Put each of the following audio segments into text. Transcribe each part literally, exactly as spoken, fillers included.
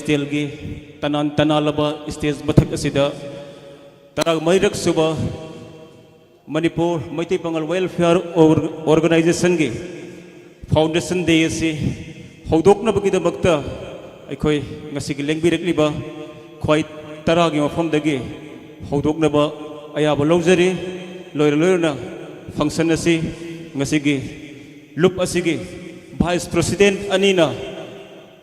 ꯁ꯭ꯇꯦꯜꯒꯤ ꯇꯅꯥꯟ ꯇꯅꯥꯜꯂꯕ stage ꯃꯊꯛ ꯑꯁꯤꯗ ꯇꯔꯥꯃꯔꯤꯔꯛ ꯁꯨꯕ Manipur Meitei Pangal welfare or-, ꯑꯣꯔꯒꯅꯥꯏꯖꯦꯁꯟꯒꯤ foundation ꯗꯦ ꯑꯁꯤ ꯍꯧꯗꯣꯛꯅꯕꯒꯤꯗꯃꯛꯇ ꯑꯩꯈꯣꯏ ꯉꯁꯤꯒꯤ ꯂꯦꯡꯕꯤꯔꯛꯂꯤꯕ ꯈ꯭ꯋꯥꯏ ꯇꯔꯥꯒꯤ ꯃꯐꯝꯗꯒꯤ ꯍꯧꯗꯣꯛꯅꯕ ꯑꯌꯥꯕ ꯂꯧꯖꯔꯤ꯫ ꯂꯣꯏꯔ ꯂꯣꯏꯔꯅ ꯐꯪꯁꯟ ꯑꯁꯤ ꯉꯁꯤꯒꯤ ꯂꯨꯞ ꯑꯁꯤꯒꯤ ꯚꯥꯏꯁ ꯄ꯭ꯔꯦꯁꯤꯗꯦꯟꯠ ꯑꯅꯤꯅ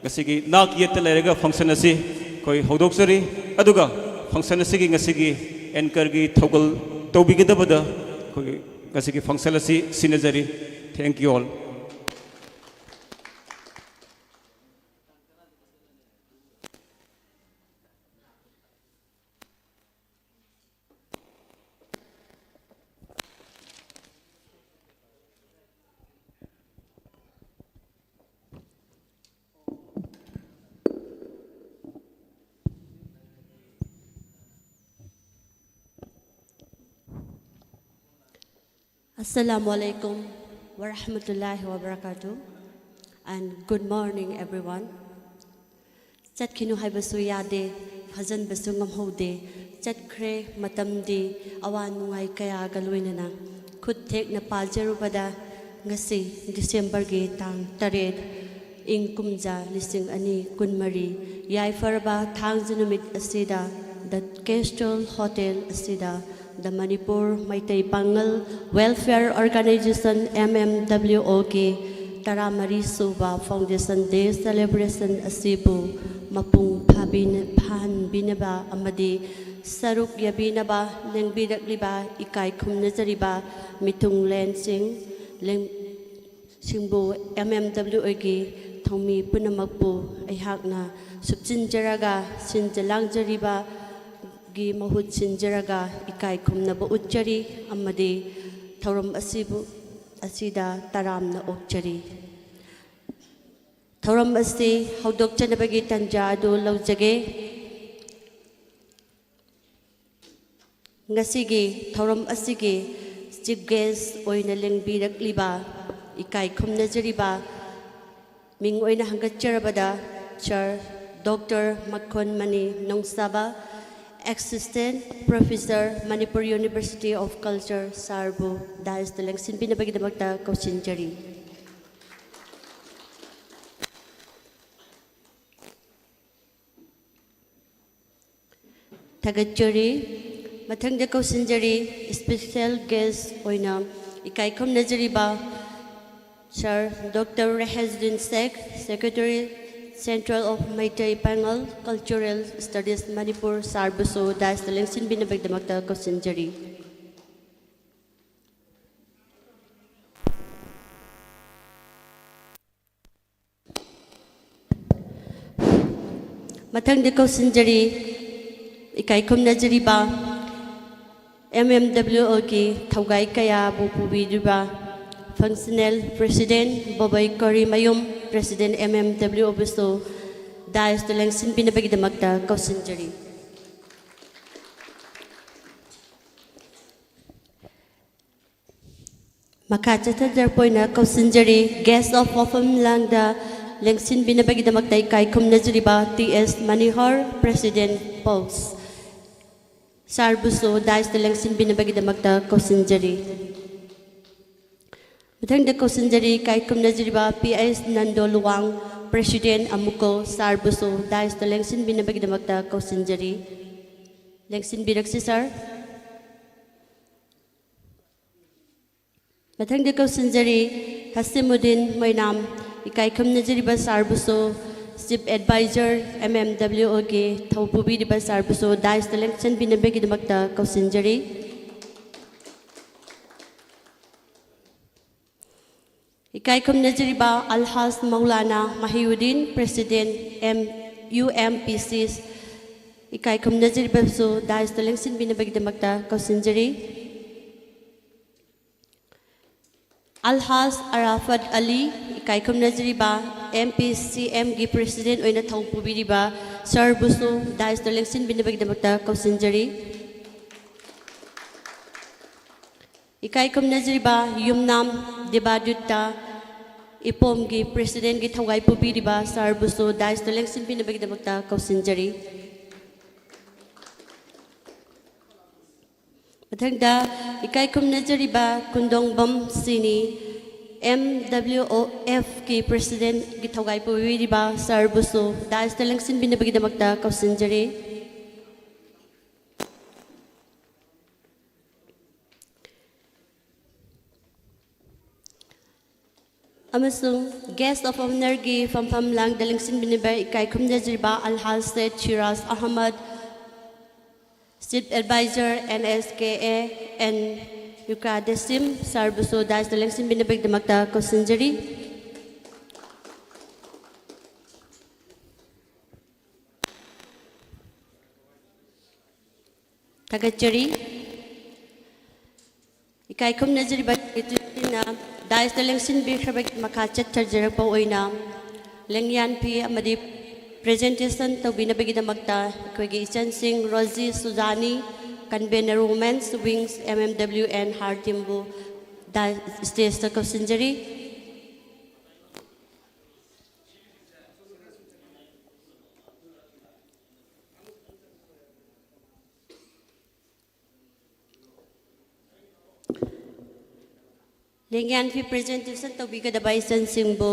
ꯉꯁꯤꯒꯤ ꯅꯥꯛ ꯌꯦꯠꯇ ꯂꯩꯔꯒ ꯐꯪꯁꯟ ꯑꯁꯤ ꯑꯩꯈꯣꯏ ꯍꯧꯗꯣꯛꯆꯔꯤ꯫ ꯑꯗꯨꯒ ꯐꯪꯁꯟ ꯑꯁꯤꯒꯤ ꯉꯁꯤꯒꯤ ꯑꯦꯡꯀꯔꯒꯤ ꯊꯧꯒꯜ ꯇꯧꯕꯤꯒꯗꯕꯗ ꯑꯩꯈꯣꯏꯒꯤ ꯉꯁꯤꯒꯤ ꯐꯪꯁꯟ ꯑꯁꯤ ꯁꯤꯟꯅꯖꯔꯤ꯫ Thank you all. Assalamu alaikum wa rahmatullahi wa barakatuh, and good morning, everyone. ꯆꯠꯈꯤꯅꯨ ꯍꯥꯏꯕꯁꯨ ꯌꯥꯗꯦ, ꯐꯥꯖꯤꯟꯕꯁꯨ ꯉꯝꯍꯧꯗꯦ, ꯆꯠꯈ꯭ꯔꯦ ꯃꯇꯝꯗꯤ ꯑꯋꯥ ꯅꯨꯡꯉꯥꯏ ꯀꯌꯥꯒ ꯂꯣꯏꯅꯅ꯫ ꯈꯨꯠ ꯊꯦꯛꯅ ꯄꯥꯖꯔꯨꯕꯗ ꯉꯁꯤ ꯗꯤꯁꯦꯝꯕꯔꯒꯤ ꯇꯥꯡ ꯇꯔꯦꯠ, ꯏꯪ ꯀꯨꯝꯖꯥ ꯂꯤꯁꯤꯡ ꯑꯅꯤ ꯀꯨꯟꯃꯔꯤ, ꯌꯥꯏꯐꯔꯕ ꯊꯥꯡꯖ ꯅꯨꯃꯤꯠ ꯑꯁꯤꯗ The Kestrel Hotel ꯑꯁꯤꯗ The Manipur Meitei Pangal Welfare Organization, M M W O, ꯒꯤ ꯇꯔꯥꯃꯔꯤ ꯁꯨꯕ Foundation Day celebration ꯑꯁꯤꯕꯨ ꯃꯄꯨꯡ ꯐꯥꯕꯤꯅ-, ꯐꯥꯍꯟꯕꯤꯅꯕ ꯑꯃꯗꯤ ꯁꯔꯨꯛ ꯌꯥꯕꯤꯅꯕ ꯂꯦꯡꯕꯤꯔꯛꯂꯤꯕ ꯏꯀꯥꯏ ꯈꯨꯝꯅꯖꯔꯤꯕ ꯃꯤꯊꯨꯡꯂꯦꯟꯁꯤꯡ, ꯂꯦꯡ-, ꯁꯤꯡꯕꯨ, M M W O ꯒꯤ ꯊꯧꯃꯤ ꯄꯨꯝꯅꯃꯛꯄꯨ ꯑꯩꯍꯥꯛꯅ ꯁꯨꯞꯆꯤꯟꯖꯔꯒ, ꯁꯤꯟꯖ ꯂꯥꯡꯖꯔꯤꯕꯒꯤ ꯃꯍꯨꯠ ꯁꯤꯟꯖꯔꯒ ꯏꯀꯥꯏ ꯈꯨꯝꯅꯕ ꯎꯠꯆꯔꯤ ꯑꯃꯗꯤ ꯊꯧꯔꯝ ꯑꯁꯤꯕꯨ, ꯑꯁꯤꯗ ꯇꯔꯥꯝꯅ ꯑꯣꯛꯆꯔꯤ꯫ ꯊꯧꯔꯝ ꯑꯁꯤ ꯍꯧꯗꯣꯛꯆꯅꯕꯒꯤ ꯇꯥꯟꯖꯥ ꯑꯗꯨ ꯂꯧꯖꯒꯦ꯫ ꯉꯁꯤꯒꯤ ꯊꯧꯔꯝ ꯑꯁꯤꯒꯤ chief guest ꯑꯣꯏꯅ ꯂꯦꯡꯕꯤꯔꯛꯂꯤꯕ, ꯏꯀꯥꯏ ꯈꯨꯝꯅꯖꯔꯤꯕ, ꯃꯤꯡ ꯑꯣꯏꯅ ꯍꯪꯒꯠꯆꯔꯕꯗ Sir doctor Makhonmani Nongsaba, Assistant Professor, Manipur University of Culture, ꯁꯥꯔꯕꯨ ꯗꯥꯏꯁꯇ ꯂꯦꯡꯁꯤꯟꯕꯤꯅꯕꯒꯤꯗꯃꯛꯇ ꯀꯧꯁꯤꯟꯖꯔꯤ꯫ ꯊꯥꯒꯠꯆꯔꯤ꯫ ꯃꯊꯪꯗ ꯀꯧꯁꯤꯟꯖꯔꯤ, special guest ꯑꯣꯏꯅ ꯏꯀꯥꯏ ꯈꯨꯝꯅꯖꯔꯤꯕ Sir Doctor Rehazuddin Sheikh, Secretary, Central of Meitei Pangal Cultural Studies Manipur, ꯁꯥꯔꯕꯨꯁꯨ ꯗꯥꯏꯁꯇ ꯂꯦꯡꯁꯤꯟꯕꯤꯅꯕꯒꯤꯗꯃꯛꯇ ꯀꯧꯁꯤꯟꯖꯔꯤ꯫ ꯃꯊꯪꯗ ꯀꯧꯁꯤꯟꯖꯔꯤ, ꯏꯀꯥꯏ ꯈꯨꯝꯅꯖꯔꯤꯕ M M W O ꯒꯤ ꯊꯧꯒꯥꯏ ꯀꯌꯥꯕꯨ ꯄꯨꯕꯤꯔꯤꯕ Functional President ꯕꯣꯕꯩ ꯀꯣꯔꯤꯃꯌꯨꯝ, President M M W O ꯕꯨꯁꯨ ꯗꯥꯏꯁꯇ ꯂꯦꯡꯁꯤꯟꯕꯤꯅꯕꯒꯤꯗꯃꯛꯇ ꯀꯧꯁꯤꯟꯖꯔꯤ꯫ ꯃꯈꯥ ꯆꯠꯊꯖꯔꯛꯄ ꯑꯣꯏꯅ ꯀꯧꯁꯤꯟꯖꯔꯤ, Guest of Honour ꯂꯥꯡꯗ ꯂꯦꯡꯁꯤꯟꯕꯤꯅꯕꯒꯤꯗꯃꯛꯇ ꯏꯀꯥꯏ ꯈꯨꯝꯅꯖꯔꯤꯕ T S ꯃꯅꯤꯍꯔ, President Post, ꯁꯥꯔꯕꯨꯁꯨ ꯗꯥꯏꯁꯇ ꯂꯦꯡꯁꯤꯟꯕꯤꯅꯕꯒꯤꯗꯃꯛꯇ ꯀꯧꯁꯤꯟꯖꯔꯤ꯫ ꯃꯊꯪꯗ ꯀꯧꯁꯤꯟꯖꯔꯤ, ꯏꯀꯥꯏ ꯈꯨꯝꯅꯖꯔꯤꯕ P S Nando Luwang, President ꯑꯃꯨꯀꯣ, ꯁꯥꯔꯕꯨꯁꯨ ꯗꯥꯏꯁꯇ ꯂꯦꯡꯁꯤꯟꯕꯤꯅꯕꯒꯤꯗꯃꯛꯇ ꯀꯧꯁꯤꯟꯖꯔꯤ꯫ ꯂꯦꯡꯁꯤꯟꯕꯤꯔꯛꯁꯤ, ꯁꯥꯔ꯫ ꯃꯊꯪꯗ ꯀꯧꯁꯤꯟꯖꯔꯤ, ꯍꯁꯤꯃꯨꯗꯤꯟ ꯃꯣꯏꯅꯥꯝ, ꯏꯀꯥꯏ ꯈꯨꯝꯅꯖꯔꯤꯕ ꯁꯥꯔꯕꯨꯁꯨ, Chief Advisor M M W O ꯒꯤ ꯊꯧ ꯄꯨꯕꯤꯔꯤꯕ ꯁꯥꯔꯕꯨꯁꯨ ꯗꯥꯏꯁꯇ ꯂꯦꯡꯁꯤꯟꯕꯤꯅꯕꯒꯤꯗꯃꯛꯇ ꯀꯧꯁꯤꯟꯖꯔꯤ꯫ ꯏꯀꯥꯏ ꯈꯨꯝꯅꯖꯔꯤꯕ ꯑꯜꯍꯥꯖ Maulana ꯃꯍꯤꯎꯗꯤꯟ, President M U M P C, ꯏꯀꯥꯏ ꯈꯨꯝꯅꯖꯔꯤꯕꯁꯨ ꯗꯥꯏꯁꯇ ꯂꯦꯡꯁꯤꯟꯕꯤꯅꯕꯒꯤꯗꯃꯛꯇ ꯀꯧꯁꯤꯟꯖꯔꯤ꯫ ꯑꯜꯍꯥꯖ ꯑꯔꯥꯐꯠ ꯑꯂꯤ, ꯏꯀꯥꯏ ꯈꯨꯝꯅꯖꯔꯤꯕ M P C M ꯒꯤ President ꯑꯣꯏꯅ ꯊꯧ ꯄꯨꯕꯤꯔꯤꯕ ꯁꯥꯔꯕꯨꯁꯨ ꯗꯥꯏꯁꯇ ꯂꯦꯡꯁꯤꯟꯕꯤꯅꯕꯒꯤꯗꯃꯛꯇ ꯀꯧꯁꯤꯟꯖꯔꯤ꯫ ꯏꯀꯥꯏ ꯈꯨꯝꯅꯖꯔꯤꯕ ꯌꯨꯝꯅꯥꯝ ꯗꯤꯕꯥꯗꯨꯠꯇ, ꯏꯄꯣꯝꯒꯤ ꯄ꯭ꯔꯦꯁꯤꯗꯦꯟꯒꯤ ꯊꯧꯒꯥꯏ ꯄꯨꯕꯤꯔꯤꯕ ꯁꯥꯔꯕꯨꯁꯨ ꯗꯥꯏꯁꯇ ꯂꯦꯡꯁꯤꯟꯕꯤꯅꯕꯒꯤꯗꯃꯛꯇ ꯀꯧꯁꯤꯟꯖꯔꯤ꯫ ꯃꯊꯪꯗ ꯏꯀꯥꯏ ꯈꯨꯝꯅꯖꯔꯤꯕ ꯀꯨꯟꯗꯣꯡꯕꯝ ꯁꯤꯅꯤ, ꯑꯦꯝ ꯗꯕ꯭ꯂꯤꯎ ꯑꯣ ꯑꯦꯐꯀꯤ ꯄ꯭ꯔꯦꯁꯤꯗꯦꯟꯒꯤ ꯊꯧꯒꯥꯏ ꯄꯨꯕꯤꯔꯤꯕ ꯁꯥꯔꯕꯨꯁꯨ ꯗꯥꯏꯁꯇ ꯂꯦꯡꯁꯤꯟꯕꯤꯅꯕꯒꯤꯗꯃꯛꯇ ꯀꯧꯁꯤꯟꯖꯔꯤ꯫ ꯑꯃꯁꯨꯡ Guest of Honourꯒꯤ ꯐꯝꯐꯝ ꯂꯥꯡꯗ ꯂꯦꯡꯁꯤꯟꯕꯤꯅꯕ ꯏꯀꯥꯏ ꯈꯨꯝꯅꯖꯔꯤꯕ Alhaj Seth Siraj Ahmad, Chief Advisor, N S K A and ꯌꯨꯀꯥ ꯗꯦꯁꯤꯝ ꯁꯥꯔꯕꯨꯁꯨ ꯗꯥꯏꯁꯇ ꯂꯦꯡꯁꯤꯟꯕꯤꯅꯕꯒꯤꯗꯃꯛꯇ ꯀꯧꯁꯤꯟꯖꯔꯤ꯫ ꯊꯥꯒꯠꯆꯔꯤ꯫ ꯏꯀꯥꯏ ꯈꯨꯝꯅꯖꯔꯤꯕ ꯁꯦꯀ꯭ꯔꯦꯇꯔꯤꯁꯤꯡꯅ ꯗꯥꯏꯁꯇ ꯂꯦꯡꯁꯤꯟꯕꯤꯈ꯭ꯔꯕꯒꯤ ꯃꯈꯥ ꯆꯠꯊꯖꯔꯛꯄ ꯑꯣꯏꯅ ꯂꯦꯡꯌꯥꯟ ꯐꯤ ꯑꯃꯗꯤ ꯄ꯭ꯔꯦꯖꯦꯟꯇꯦꯁꯟ ꯇꯧꯕꯤꯅꯕꯒꯤꯗꯃꯛꯇ ꯑꯩꯈꯣꯏꯒꯤ ꯏꯆꯟꯁꯤꯡ Rozi Sujani, Convener Women's Wings, M M W and Heart Teamꯕꯨ ꯗꯥꯏ-, ꯁ꯭ꯇꯦꯖꯇ ꯀꯧꯁꯤꯟꯖꯔꯤ꯫ ꯂꯦꯡꯌꯥꯟ ꯐꯤ ꯄ꯭ꯔꯦꯖꯦꯟꯇꯦꯁꯟ ꯇꯧꯕꯤꯒꯗꯕ ꯏꯆꯟꯁꯤꯡꯕꯨ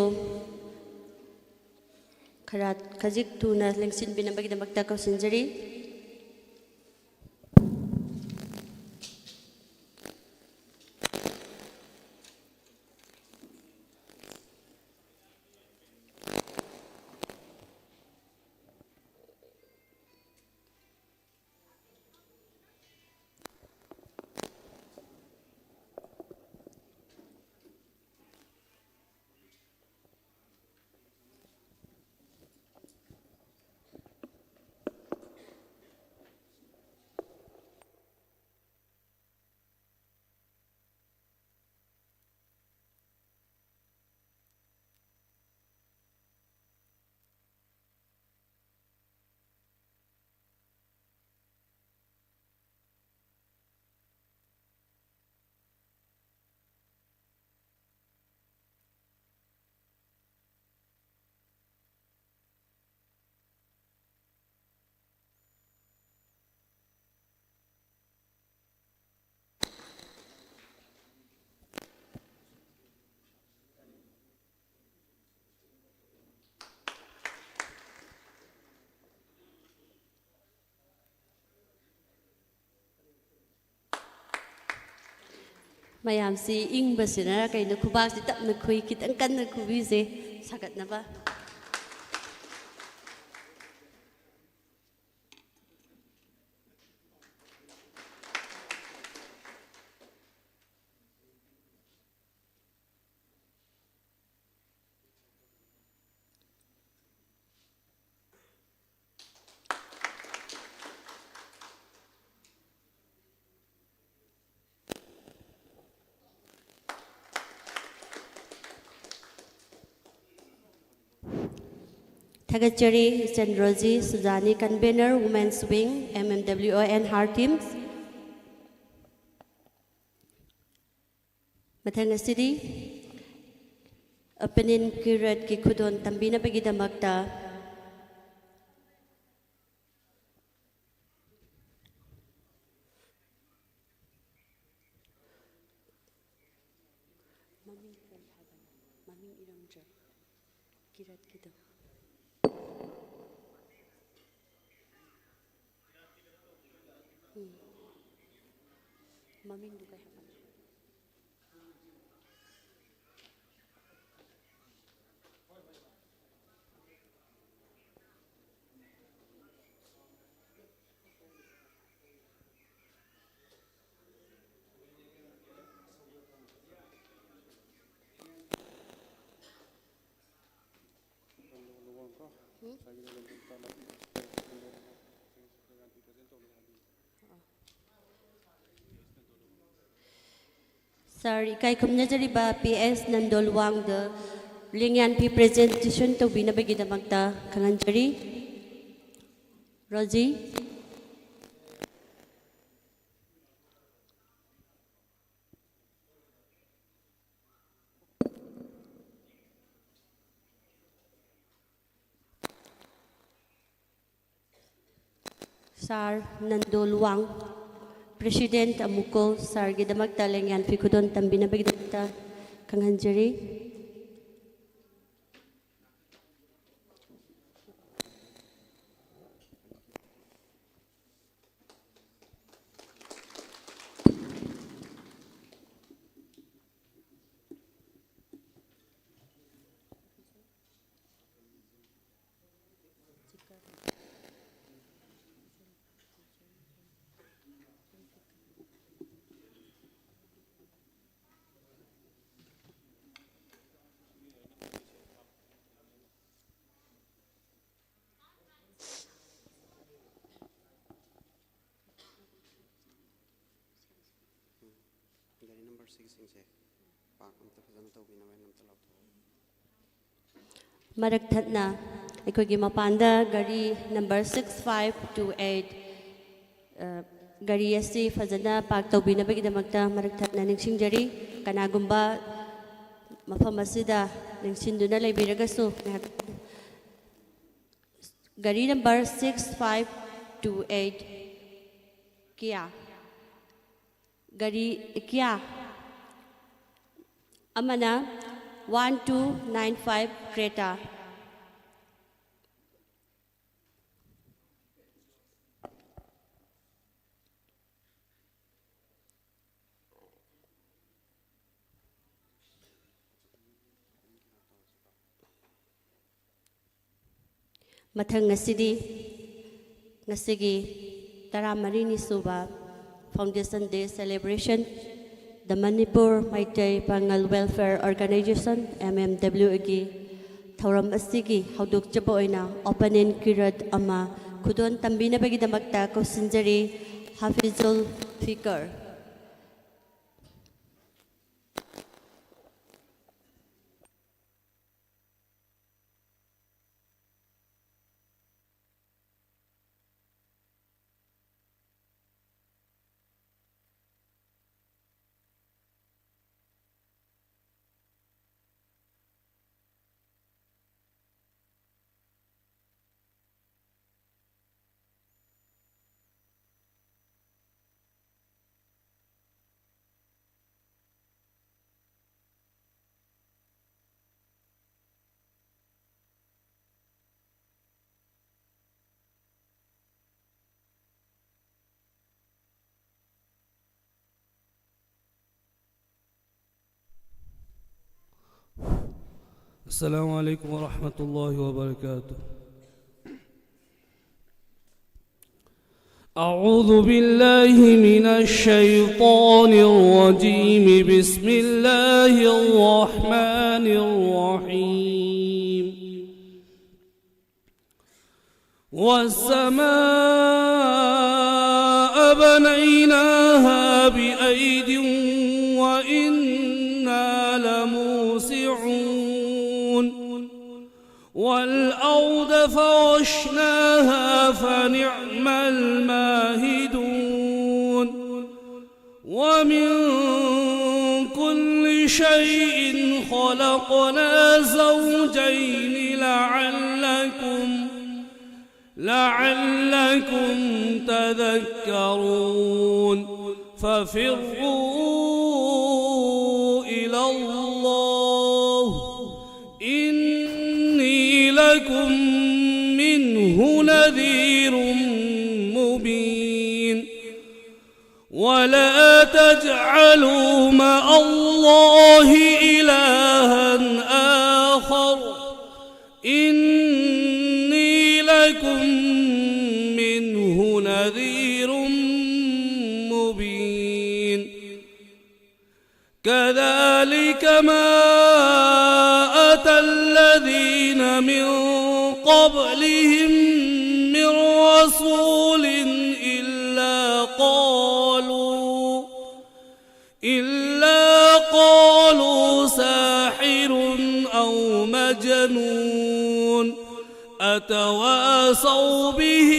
ꯈꯔ ꯈꯖꯤꯛ ꯊꯨꯅ ꯂꯦꯡꯁꯤꯟꯕꯤꯅꯕꯒꯤꯗꯃꯛꯇ ꯀꯧꯁꯤꯟꯖꯔꯤ꯫ ꯃꯌꯥꯝꯁꯤ ꯏꯪꯕꯁꯤꯅꯔ ꯀꯩꯅꯣ, ꯈꯨꯕꯥꯛꯁꯤ ꯇꯞꯅ ꯈꯨꯏ, ꯈꯤꯇꯪ ꯀꯟꯅ ꯈꯨꯕꯤꯁꯦ ꯁꯥꯒꯠꯅꯕ꯫ ꯊꯥꯒꯠꯆꯔꯤ, ꯏꯆꯟ Rosie Sujani, convener, Women's Wing, M M W O and Her Teams꯫ ꯃꯊꯪ ꯑꯁꯤꯗꯤ ꯑꯄꯅꯤꯟ ꯀꯤꯔꯠꯀꯤ ꯈꯨꯗꯣꯜ ꯇꯝꯕꯤꯅꯕꯒꯤꯗꯃꯛꯇ ꯃꯃꯤꯡ ꯀꯔꯤ ꯍꯥꯏꯕꯅꯣ? ꯃꯃꯤꯡ ꯏꯔꯝꯗ꯭ꯔꯦ꯫ ꯀꯤꯔꯠꯀꯤꯗꯣ꯫ ꯎꯝ꯫ ꯃꯃꯤꯡꯗꯨ ꯀꯩ ꯍꯥꯏꯕꯅꯣ? ꯁꯥꯔ, ꯏꯀꯥꯏ ꯈꯨꯝꯅꯖꯔꯤꯕ ꯄꯤ ꯑꯦꯁ ꯅꯟꯗꯣꯜꯋꯥꯡꯗ ꯂꯦꯡꯌꯥꯟꯐꯤ presentation ꯇꯧꯕꯤꯅꯕꯒꯤꯗꯃꯛꯇ ꯈꯪꯍꯟꯖꯔꯤ꯫ ꯔꯣꯖꯤ꯫ ꯁꯥꯔ ꯅꯟꯗꯣꯜꯋꯥꯡ, President ꯑꯃꯨꯀꯣ, ꯁꯥꯔꯒꯤꯗꯃꯛꯇ ꯂꯦꯡꯌꯥꯟꯐꯤ ꯈꯨꯗꯣꯜ ꯇꯝꯕꯤꯅꯕꯒꯤꯗꯃꯛꯇ ꯈꯪꯍꯟꯖꯔꯤ꯫ ꯁꯤꯒꯤꯁꯤꯡꯁꯦ ꯄꯥꯛ ꯑꯝꯇ ꯐꯖꯅ ꯇꯧꯕꯤꯅꯕ ꯑꯩꯅ ꯑꯝꯇ ꯂꯥꯎꯊꯣꯛꯑꯣ꯫ ꯃꯔꯛ ꯊꯠꯅ ꯑꯩꯈꯣꯏꯒꯤ ꯃꯄꯥꯟꯗ ꯒꯥꯔꯤ number six five two eight, ꯑ, ꯒꯥꯔꯤ ꯑꯁꯤ ꯐꯖꯅ ꯄꯥꯔꯛ ꯇꯧꯕꯤꯅꯕꯒꯤꯗꯃꯛꯇ ꯃꯔꯛ ꯊꯠꯅ ꯅꯤꯡꯁꯤꯡꯖꯔꯤ꯫ ꯀꯅꯥꯒꯨꯝꯕ ꯃꯐꯝ ꯑꯁꯤꯗ ꯅꯤꯡꯁꯤꯡꯗꯨꯅ ꯂꯩꯕꯤꯔꯒꯁꯨ ꯉꯥꯏꯍꯥꯛ, ꯒꯥꯔꯤ number six five two eight, Kia꯫ ꯒꯥꯔꯤ Kia ꯑꯃꯅ one two nine five Creta꯫ ꯃꯊꯪ ꯑꯁꯤꯗꯤ ꯉꯁꯤꯒꯤ ꯇꯔꯥꯃꯔꯤꯅꯤ ꯁꯨꯕ Foundation Day Celebration, The Manipur Meitei Pangal Welfare Organization, M M W A, ꯒꯤ ꯊꯧꯔꯝ ꯑꯁꯤꯒꯤ ꯍꯧꯗꯣꯛꯆꯕ ꯑꯣꯏꯅ opening ꯀꯤꯔꯠ ꯑꯃ ꯈꯨꯗꯣꯜ ꯇꯝꯕꯤꯅꯕꯒꯤꯗꯃꯛꯇ ꯀꯧꯁꯤꯟꯖꯔꯤ ꯍꯥꯐꯤꯖꯨꯜ ꯐꯤꯀꯔ꯫ السلام عليكم ورحمة الله وبركاته. أعوذ بالله من الشيطان الرجيم. بسم الله الرحمن الرحيم. والسماء بنيناها بأيد وإنا فنعم الماهدون. ومن كل شيء خلقنا زوجين لعلكم لعلكم تذكرون. ففروا إلى الله إني لكم منه نذير مبين. ولا تجعلوا مع الله إلها آخر إني لكم منه نذير مبين. كذلك ما أتى الذين من قبلهم من رسول إلا قالوا إلا قالوا ساحر أو مجنون أتواصوا به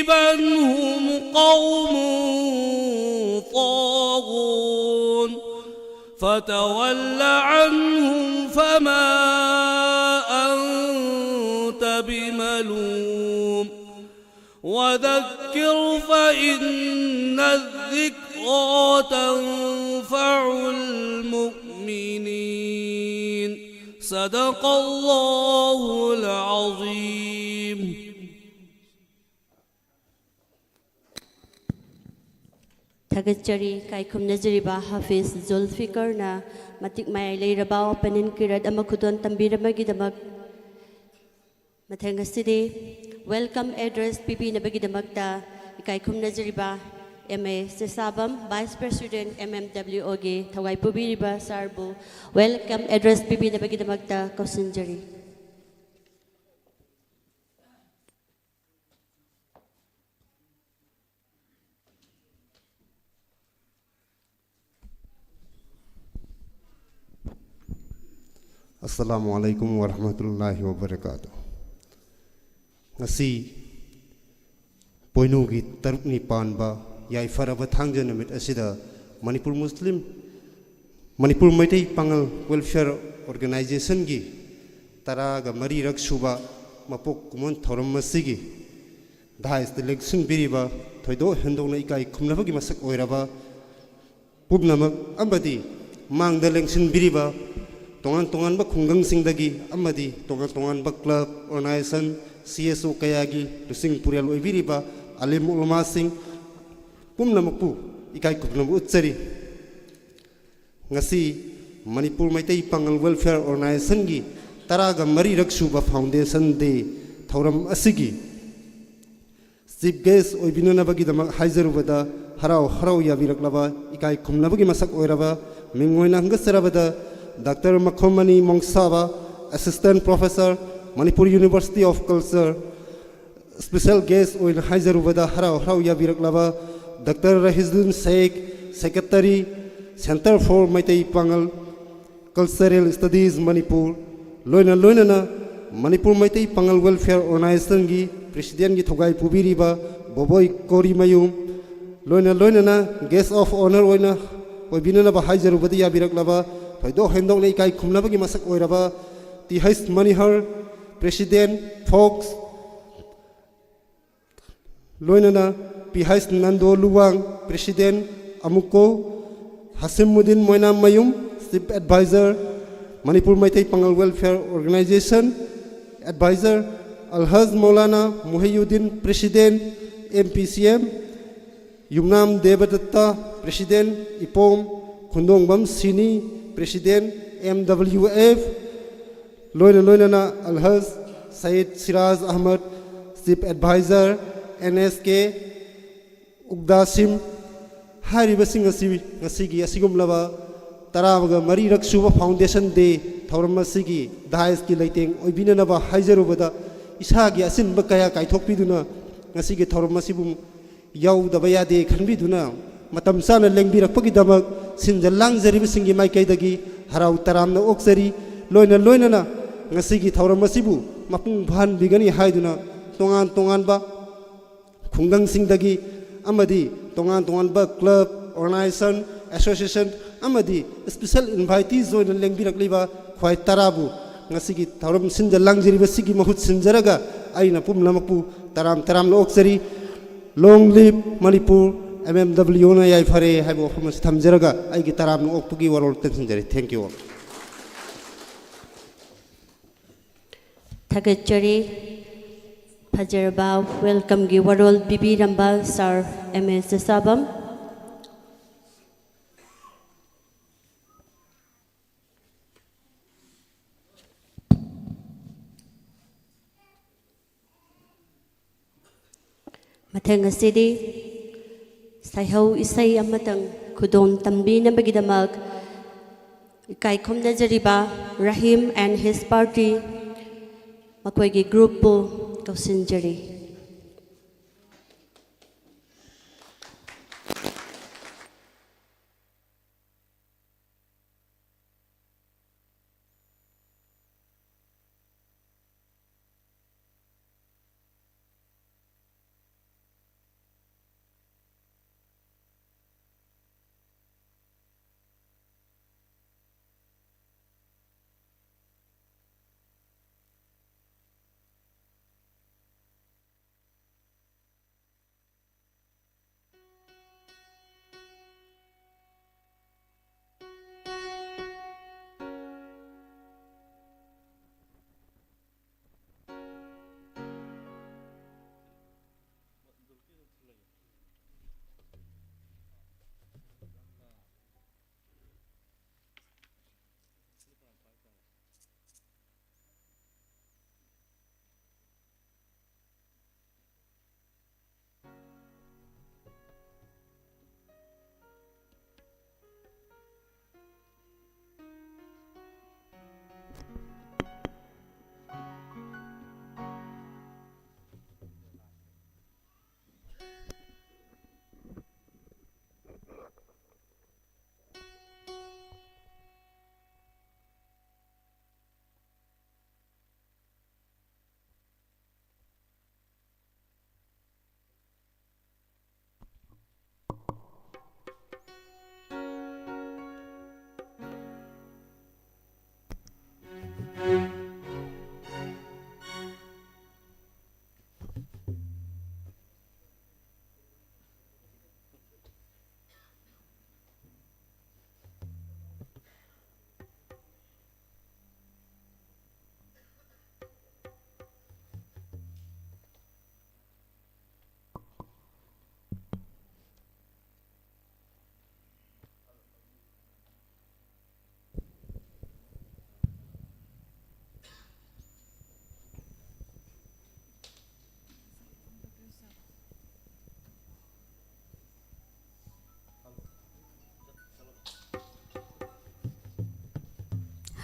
بل هم قوم طاغون فتول عنهم فما أنت بملوم وذكر فإن الذكرى تنفع المؤمنين. صدق الله العظيم. ꯊꯥꯒꯠꯆꯔꯤ꯫ ꯏꯀꯥꯏ ꯈꯨꯝꯅꯖꯔꯤꯕ ꯍꯥꯐꯤꯖ ꯖꯨꯜꯐꯤꯀꯔꯅ ꯃꯇꯤꯛ ꯃꯌꯥꯏ ꯂꯩꯔꯕ opening ꯀꯤꯔꯠ ꯑꯃ ꯈꯨꯗꯣꯟ ꯇꯝꯕꯤꯔꯝꯕꯒꯤꯗꯃꯛ꯫ ꯃꯊꯪ ꯑꯁꯤꯗꯤ welcome address ꯄꯤꯕꯤꯅꯕꯒꯤꯗꯃꯛꯇ ꯏꯀꯥꯏ ꯈꯨꯝꯅꯖꯔꯤꯕ M A ꯆꯦꯁꯥꯕꯝ, Vice President M M W O ꯒꯤ ꯊꯧꯒꯥꯏ ꯄꯨꯕꯤꯔꯤꯕ sir ꯕꯨ welcome address ꯄꯤꯕꯤꯅꯕꯒꯤꯗꯃꯛꯇ ꯀꯧꯁꯤꯟꯖꯔꯤ꯫ ꯑꯁꯂꯥꯃꯨ ꯑꯂꯥꯏꯀꯨꯝ ꯋꯔꯍꯃꯇꯨꯜꯂꯥꯍꯤ ꯋꯕꯔꯀꯥꯇꯨꯍ꯫ ꯉꯁꯤ ꯄꯣꯏꯅꯨꯒꯤ ꯇꯔꯨꯛꯅꯤ ꯄꯥꯟꯕ ꯌꯥꯏꯐꯔꯕ ꯊꯥꯡꯖ ꯅꯨꯃꯤꯠ ꯑꯁꯤꯗ ꯃꯅꯤꯄꯨꯔ ꯃꯨꯁꯂꯤꯝ, ꯃꯅꯤꯄꯨꯔ ꯃꯩꯇꯩ ꯄꯥꯉꯜ ꯋꯦꯜꯐꯤꯌꯔ ꯑꯣꯔꯒꯅꯥꯏꯖꯦꯁꯟꯒꯤ ꯇꯔꯥꯒ ꯃꯔꯤꯔꯛ ꯁꯨꯕ ꯃꯄꯣꯛ ꯀꯨꯝꯑꯣꯟ ꯊꯧꯔꯝ ꯑꯁꯤꯒꯤ ꯗꯥꯏꯁꯇ ꯂꯦꯡꯁꯤꯟꯕꯤꯔꯤꯕ, ꯊꯣꯏꯗꯣꯛ ꯍꯦꯟꯗꯣꯛꯅ ꯏꯀꯥꯏ ꯈꯨꯝꯅꯕꯒꯤ ꯃꯁꯛ ꯑꯣꯏꯔꯕ ꯄꯨꯝꯅꯃꯛ ꯑꯃꯗꯤ ꯃꯥꯡꯗ ꯂꯦꯡꯁꯤꯟꯕꯤꯔꯤꯕ ꯇꯣꯉꯥꯟ ꯇꯣꯉꯥꯟꯕ ꯈꯨꯡꯒꯪꯁꯤꯡꯗꯒꯤ ꯑꯃꯗꯤ ꯇꯣꯉꯥꯟ ꯇꯣꯉꯥꯟꯕ ꯀ꯭ꯂꯕ, ꯑꯣꯔꯒꯅꯥꯏꯖꯦꯁꯟ, ꯁꯤ ꯑꯦꯁ ꯑꯣ ꯀꯌꯥꯒꯤ ꯂꯨꯆꯤꯡ ꯄꯨꯔꯦꯜ ꯑꯣꯏꯕꯤꯔꯤꯕ ꯑꯥꯂꯤꯝ ꯎꯂꯃꯥꯁꯤꯡ ꯄꯨꯝꯅꯃꯛꯄꯨ ꯏꯀꯥꯏ ꯈꯨꯝꯅꯕ ꯎꯠꯆꯔꯤ꯫ ꯉꯁꯤ ꯃꯅꯤꯄꯨꯔ ꯃꯩꯇꯩ ꯄꯥꯉꯜ ꯋꯦꯜꯐꯤꯌꯔ ꯑꯣꯔꯒꯅꯥꯏꯖꯦꯁꯟꯒꯤ ꯇꯔꯥꯒ ꯃꯔꯤꯔꯛ ꯁꯨꯕ ꯐꯥꯎꯟꯗꯦꯁꯟ ꯗꯦ ꯊꯧꯔꯝ ꯑꯁꯤꯒꯤ ꯆꯤꯐ ꯒꯦꯁ ꯑꯣꯏꯕꯤꯅꯅꯕꯒꯤꯗꯃꯛ ꯍꯥꯏꯖꯔꯨꯕꯗ, ꯍꯔꯥꯎ ꯍꯔꯥꯎ ꯌꯥꯕꯤꯔꯛꯂꯕ, ꯏꯀꯥꯏ ꯈꯨꯝꯅꯕꯒꯤ ꯃꯁꯛ ꯑꯣꯏꯔꯕ, ꯃꯤꯡ ꯑꯣꯏꯅ ꯍꯪꯒꯠꯆꯔꯕꯗ, doctor Makhomani Mongsaba, assistant professor, Manipur university of culture, special guest ꯑꯣꯏꯅ ꯍꯥꯏꯖꯔꯨꯕꯗ, ꯍꯔꯥꯎ ꯍꯔꯥꯎ ꯌꯥꯕꯤꯔꯛꯂꯕ doctor Rahijuddin Sheikh, secretary, centre for Meitei Pangal cultural studies Manipur, ꯂꯣꯏꯅ ꯂꯣꯏꯅꯅ ꯃꯅꯤꯄꯨꯔ ꯃꯩꯇꯩ ꯄꯥꯉꯜ ꯋꯦꯜꯐꯤꯌꯔ ꯑꯣꯔꯒꯅꯥꯏꯖꯦꯁꯟꯒꯤ ꯄ꯭ꯔꯦꯁꯤꯗꯦꯟꯒꯤ ꯊꯧꯒꯥꯏ ꯄꯨꯕꯤꯔꯤꯕ ꯕꯣꯕꯣꯏ ꯀꯣꯔꯤꯃꯌꯨꯝ, ꯂꯣꯏꯅ ꯂꯣꯏꯅꯅ ꯒꯦꯁ ꯑꯣꯐ ꯑꯣꯅꯔ ꯑꯣꯏꯅ ꯑꯣꯏꯕꯤꯅꯅꯕ ꯍꯥꯏꯖꯔꯨꯕꯗ ꯌꯥꯕꯤꯔꯛꯂꯕ, ꯊꯣꯏꯗꯣꯛ ꯍꯦꯟꯗꯣꯛꯅ ꯏꯀꯥꯏ ꯈꯨꯝꯅꯕꯒꯤ ꯃꯁꯛ ꯑꯣꯏꯔꯕ ꯇꯤ ꯍꯩꯆ ꯃꯅꯤꯍꯔ, ꯄ꯭ꯔꯦꯁꯤꯗꯦꯟ, ꯐꯣꯛꯁ, ꯂꯣꯏꯅꯅ P H Nando Luwang, president, ꯑꯃꯨꯀꯣ, Hashimuddin Moinammayum, chief adviser, Manipur Meitei Pangal welfare organisation, adviser, Alhaj Maulana Muhiuddin, president, M P C M, ꯌꯨꯝꯅꯥꯝ ꯗꯦꯕꯗꯠꯇ, ꯄ꯭ꯔꯦꯁꯤꯗꯦꯟ, ꯏꯄꯣꯝ ꯈꯨꯟꯗꯣꯡꯕꯝ ꯁꯤꯅꯤ, ꯄ꯭ꯔꯦꯁꯤꯗꯦꯟ, ꯑꯦꯝ ꯗꯕ꯭ꯂꯤꯎ ꯑꯦꯐ, ꯂꯣꯏꯅ ꯂꯣꯏꯅꯅ ꯑꯜꯍꯖ Sayed Siraj Ahmad, chief adviser, and ꯑꯦꯁ ꯀꯦ, ꯎꯒꯗꯥꯁꯤꯝ, ꯍꯥꯏꯔꯤꯕꯁꯤꯡ ꯑꯁꯤ ꯉꯁꯤꯒꯤ ꯑꯁꯤꯒꯨꯝꯂꯕ ꯇꯔꯥꯒ ꯃꯔꯤꯔꯛ ꯁꯨꯕ ꯐꯥꯎꯟꯗꯦꯁꯟ ꯗꯦ ꯊꯧꯔꯝ ꯑꯁꯤꯒꯤ ꯗꯥꯏꯁꯀꯤ ꯂꯩꯇꯦꯡ ꯑꯣꯏꯕꯤꯅꯅꯕ ꯍꯥꯏꯖꯔꯨꯕꯗ, ꯏꯁꯥꯒꯤ ꯑꯆꯤꯟꯕ ꯀꯌꯥ ꯀꯥꯏꯊꯣꯛꯄꯤꯗꯨꯅ ꯉꯁꯤꯒꯤ ꯊꯧꯔꯝ ꯑꯁꯤꯕꯨ ꯌꯥꯎꯗꯕ ꯌꯥꯗꯦ ꯈꯟꯕꯤꯗꯨꯅ ꯃꯇꯝ ꯆꯥꯅ ꯂꯦꯡꯕꯤꯔꯛꯄꯒꯤꯗꯃꯛ ꯁꯤꯟꯖ ꯂꯥꯡꯖꯔꯤꯕꯁꯤꯡꯒꯤ ꯃꯥꯏꯀꯩꯗꯒꯤ ꯍꯔꯥꯎ ꯇꯔꯥꯝꯅ ꯑꯣꯛꯆꯔꯤ꯫ ꯂꯣꯏꯅ ꯂꯣꯏꯅꯅ ꯉꯁꯤꯒꯤ ꯊꯧꯔꯝ ꯑꯁꯤꯕꯨ ꯃꯄꯨꯡ ꯐꯥꯍꯟꯕꯤꯒꯅꯤ ꯍꯥꯏꯗꯨꯅ ꯇꯣꯉꯥꯟ ꯇꯣꯉꯥꯟꯕ ꯈꯨꯡꯒꯪꯁꯤꯡꯗꯒꯤ ꯑꯃꯗꯤ ꯇꯣꯉꯥꯟ ꯇꯣꯉꯥꯟꯕ club, organization, association ꯑꯃꯗꯤ special invitees ꯑꯣꯏꯅ ꯂꯦꯡꯕꯤꯔꯛꯂꯤꯕ ꯈ꯭ꯋꯥꯏ ꯇꯔꯥꯕꯨ ꯉꯁꯤꯒꯤ ꯊꯧꯔꯝ ꯁꯤꯟꯖ ꯂꯥꯡꯖꯔꯤꯕꯁꯤꯒꯤ ꯃꯍꯨꯠ ꯁꯤꯟꯖꯔꯒ ꯑꯩꯅ ꯄꯨꯝꯅꯃꯛꯄꯨ ꯇꯔꯥꯝ ꯇꯔꯥꯝꯅ ꯑꯣꯛꯆꯔꯤ꯫ Long live Manipur, M M W ꯅ ꯌꯥꯏꯐꯔꯦ ꯍꯥꯏꯕ ꯋꯥꯐꯝ ꯑꯁꯤ ꯊꯝꯖꯔꯒ ꯑꯩꯒꯤ ꯇꯔꯥꯝꯅ ꯑꯣꯛꯄꯒꯤ ꯋꯥꯔꯣꯜ ꯇꯦꯟꯁꯤꯟꯖꯔꯦ꯫ Thank you all. ꯊꯥꯒꯠꯆꯔꯤ꯫ ꯐꯖꯔꯕ welcome ꯒꯤ ꯋꯥꯔꯣꯜ ꯄꯤꯕꯤꯔꯝꯕ Sir M A ꯆꯆꯥꯕꯝ꯫ ꯃꯊꯪ ꯑꯁꯤꯗꯤ ꯁꯩꯍꯧ ꯏꯁꯩ ꯑꯃꯇꯪ ꯈꯨꯗꯣꯜ ꯇꯝꯕꯤꯅꯕꯒꯤꯗꯃꯛ ꯏꯀꯥꯏ ꯈꯨꯝꯅꯖꯔꯤꯕ Rahim and his party, ꯃꯈꯣꯏꯒꯤ group ꯄꯨ ꯀꯧꯁꯤꯟꯖꯔꯤ꯫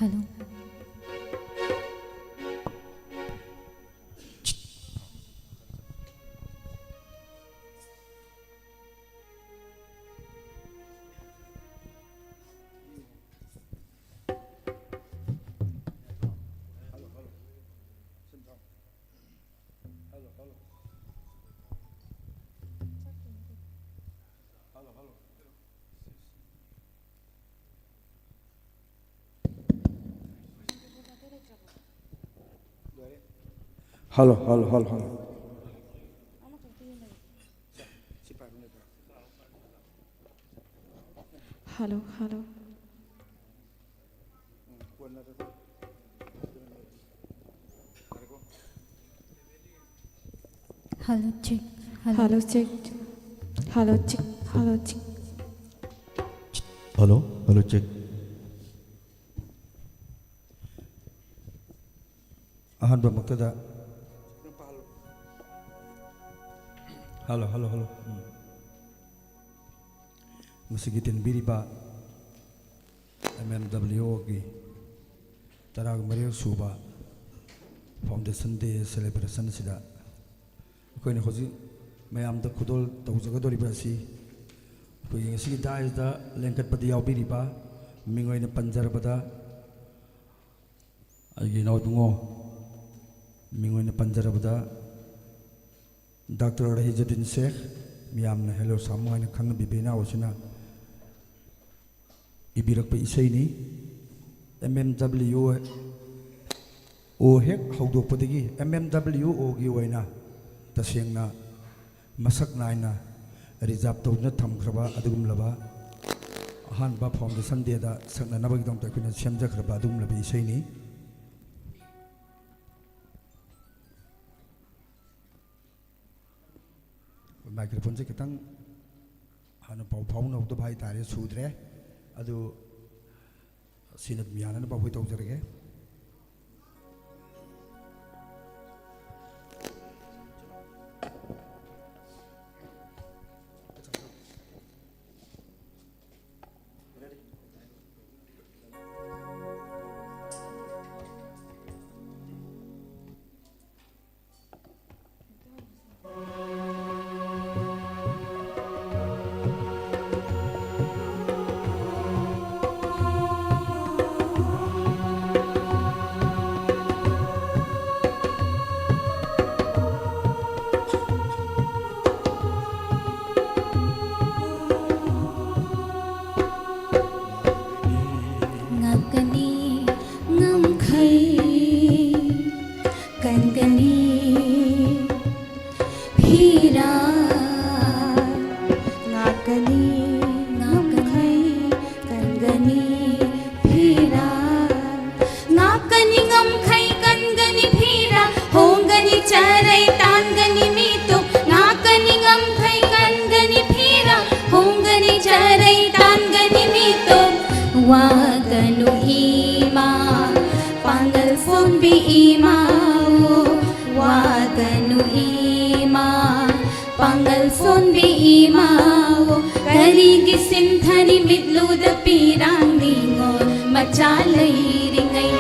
Hello. Hello, hello, hello, hello. Hello, hello. Hello, check. Hello. Hello, check. Hello, check. Hello, check. Hello, hello, check. ꯑꯍꯥꯟꯕꯃꯛꯇꯗ, hello, hello, hello. ꯎꯝ. ꯉꯁꯤꯒꯤ ꯇꯤꯟꯕꯤꯔꯤꯕ ꯑꯦꯝ ꯑꯦꯝ ꯗꯕ꯭ꯂꯤꯌꯨ ꯑꯣꯒꯤ ꯇꯔꯥꯒ ꯃꯔꯤꯔꯛ ꯁꯨꯕ Foundation Day celebration ꯑꯁꯤꯗ ꯑꯩꯈꯣꯏꯅ ꯍꯧꯖꯤꯛ ꯃꯌꯥꯝꯗ ꯈꯨꯗꯣꯜ ꯇꯧꯖꯒꯗꯧꯔꯤꯕ ꯑꯁꯤ ꯑꯩꯈꯣꯏꯒꯤ ꯉꯁꯤꯒꯤ dais ꯇ ꯂꯦꯡꯈꯠꯄꯗ ꯌꯥꯎꯕꯤꯔꯤꯕ, ꯃꯤꯡ ꯑꯣꯏꯅ ꯄꯟꯖꯔꯕꯗ, ꯑꯩꯒꯤ ꯏꯅꯥꯎ ꯏꯕꯨꯡꯉꯣ, ꯃꯤꯡ ꯑꯣꯏꯅ ꯄꯟꯖꯔꯕꯗ, ꯗꯥꯛꯇꯔ ꯔꯍꯤꯖꯨꯗꯤꯟ ꯁꯦꯈ, ꯃꯤꯌꯥꯝꯅ ꯍꯦꯂꯣ ꯁꯥꯃꯨ ꯍꯥꯏꯅ ꯈꯪꯅꯕꯤꯕ ꯏꯅꯥꯎ ꯑꯁꯤꯅ ꯏꯕꯤꯔꯛꯄ ꯏꯁꯩꯅꯤ꯫ ꯑꯦꯝ ꯑꯦꯝ ꯗꯕ꯭ꯂꯤꯌꯨ ꯑꯣ ꯍꯦꯛ ꯍꯧꯗꯣꯛꯄꯗꯒꯤ ꯑꯦꯝ ꯑꯦꯝ ꯗꯕ꯭ꯂꯤꯌꯨ ꯑꯣꯒꯤ ꯑꯣꯏꯅ ꯇꯁꯦꯡꯅ ꯃꯁꯛ ꯅꯥꯏꯅ reserve ꯇꯧꯗꯨꯅ ꯊꯝꯈ꯭ꯔꯕ ꯑꯗꯨꯒꯨꯝꯂꯕ ꯑꯍꯥꯟꯕ Foundation Day ꯗ ꯁꯛꯅꯅꯕꯒꯤꯗꯃꯛꯇ ꯑꯩꯈꯣꯏꯅ ꯁꯦꯝꯖꯈ꯭ꯔꯕ ꯑꯗꯨꯒꯨꯝꯂꯕ ꯏꯁꯩꯅꯤ꯫ Microphone ꯁꯦ ꯈꯤꯇꯪ ꯍꯥꯟꯅ ꯄꯥꯎ ꯐꯥꯎꯅꯍꯧꯗꯕ ꯍꯥꯏꯇꯥꯔꯦ, ꯁꯨꯗ꯭ꯔꯦ꯫ ꯑꯗꯨ ꯁꯤꯅ ꯑꯗꯨꯝ ꯌꯥꯅꯅꯕ ꯑꯩꯈꯣꯏ ꯇꯧꯖꯔꯒꯦ꯫ ꯐꯤꯔꯥꯜ꯫ ꯉꯥꯛꯀꯅꯤ ꯉꯝꯈꯩ ꯀꯟꯒꯅꯤ ꯐꯤꯔꯥꯜ꯫ ꯉꯥꯛꯀꯅꯤ ꯉꯝꯈꯩ ꯀꯟꯒꯅꯤ ꯐꯤꯔꯥꯜ꯫ ꯍꯣꯡꯒꯅꯤ ꯆꯔꯩ ꯇꯥꯟꯒꯅꯤ ꯃꯤꯇꯣꯞ꯫ ꯉꯥꯛꯀꯅꯤ ꯉꯝꯈꯩ ꯀꯟꯒꯅꯤ ꯐꯤꯔꯥꯜ꯫ ꯍꯣꯡꯒꯅꯤ ꯆꯔꯩ ꯇꯥꯟꯒꯅꯤ ꯃꯤꯇꯣꯞ꯫ ꯋꯥꯒꯅꯨ ꯏꯃꯥ ꯄꯥꯡꯒꯜ ꯁꯣꯟꯕꯤ ꯏꯃꯥ꯫ ꯋꯥꯒꯅꯨ ꯏꯃꯥ ꯄꯥꯡꯒꯜ ꯁꯣꯟꯕꯤ ꯏꯃꯥ꯫ ꯀꯔꯤꯒꯤ ꯁꯤꯟꯊꯅꯤ ꯃꯤꯠꯂꯨꯗ ꯄꯤꯔꯥꯡ ꯅꯤꯉꯣꯜ ꯃꯆꯥ ꯂꯩꯔꯤꯉꯩ꯫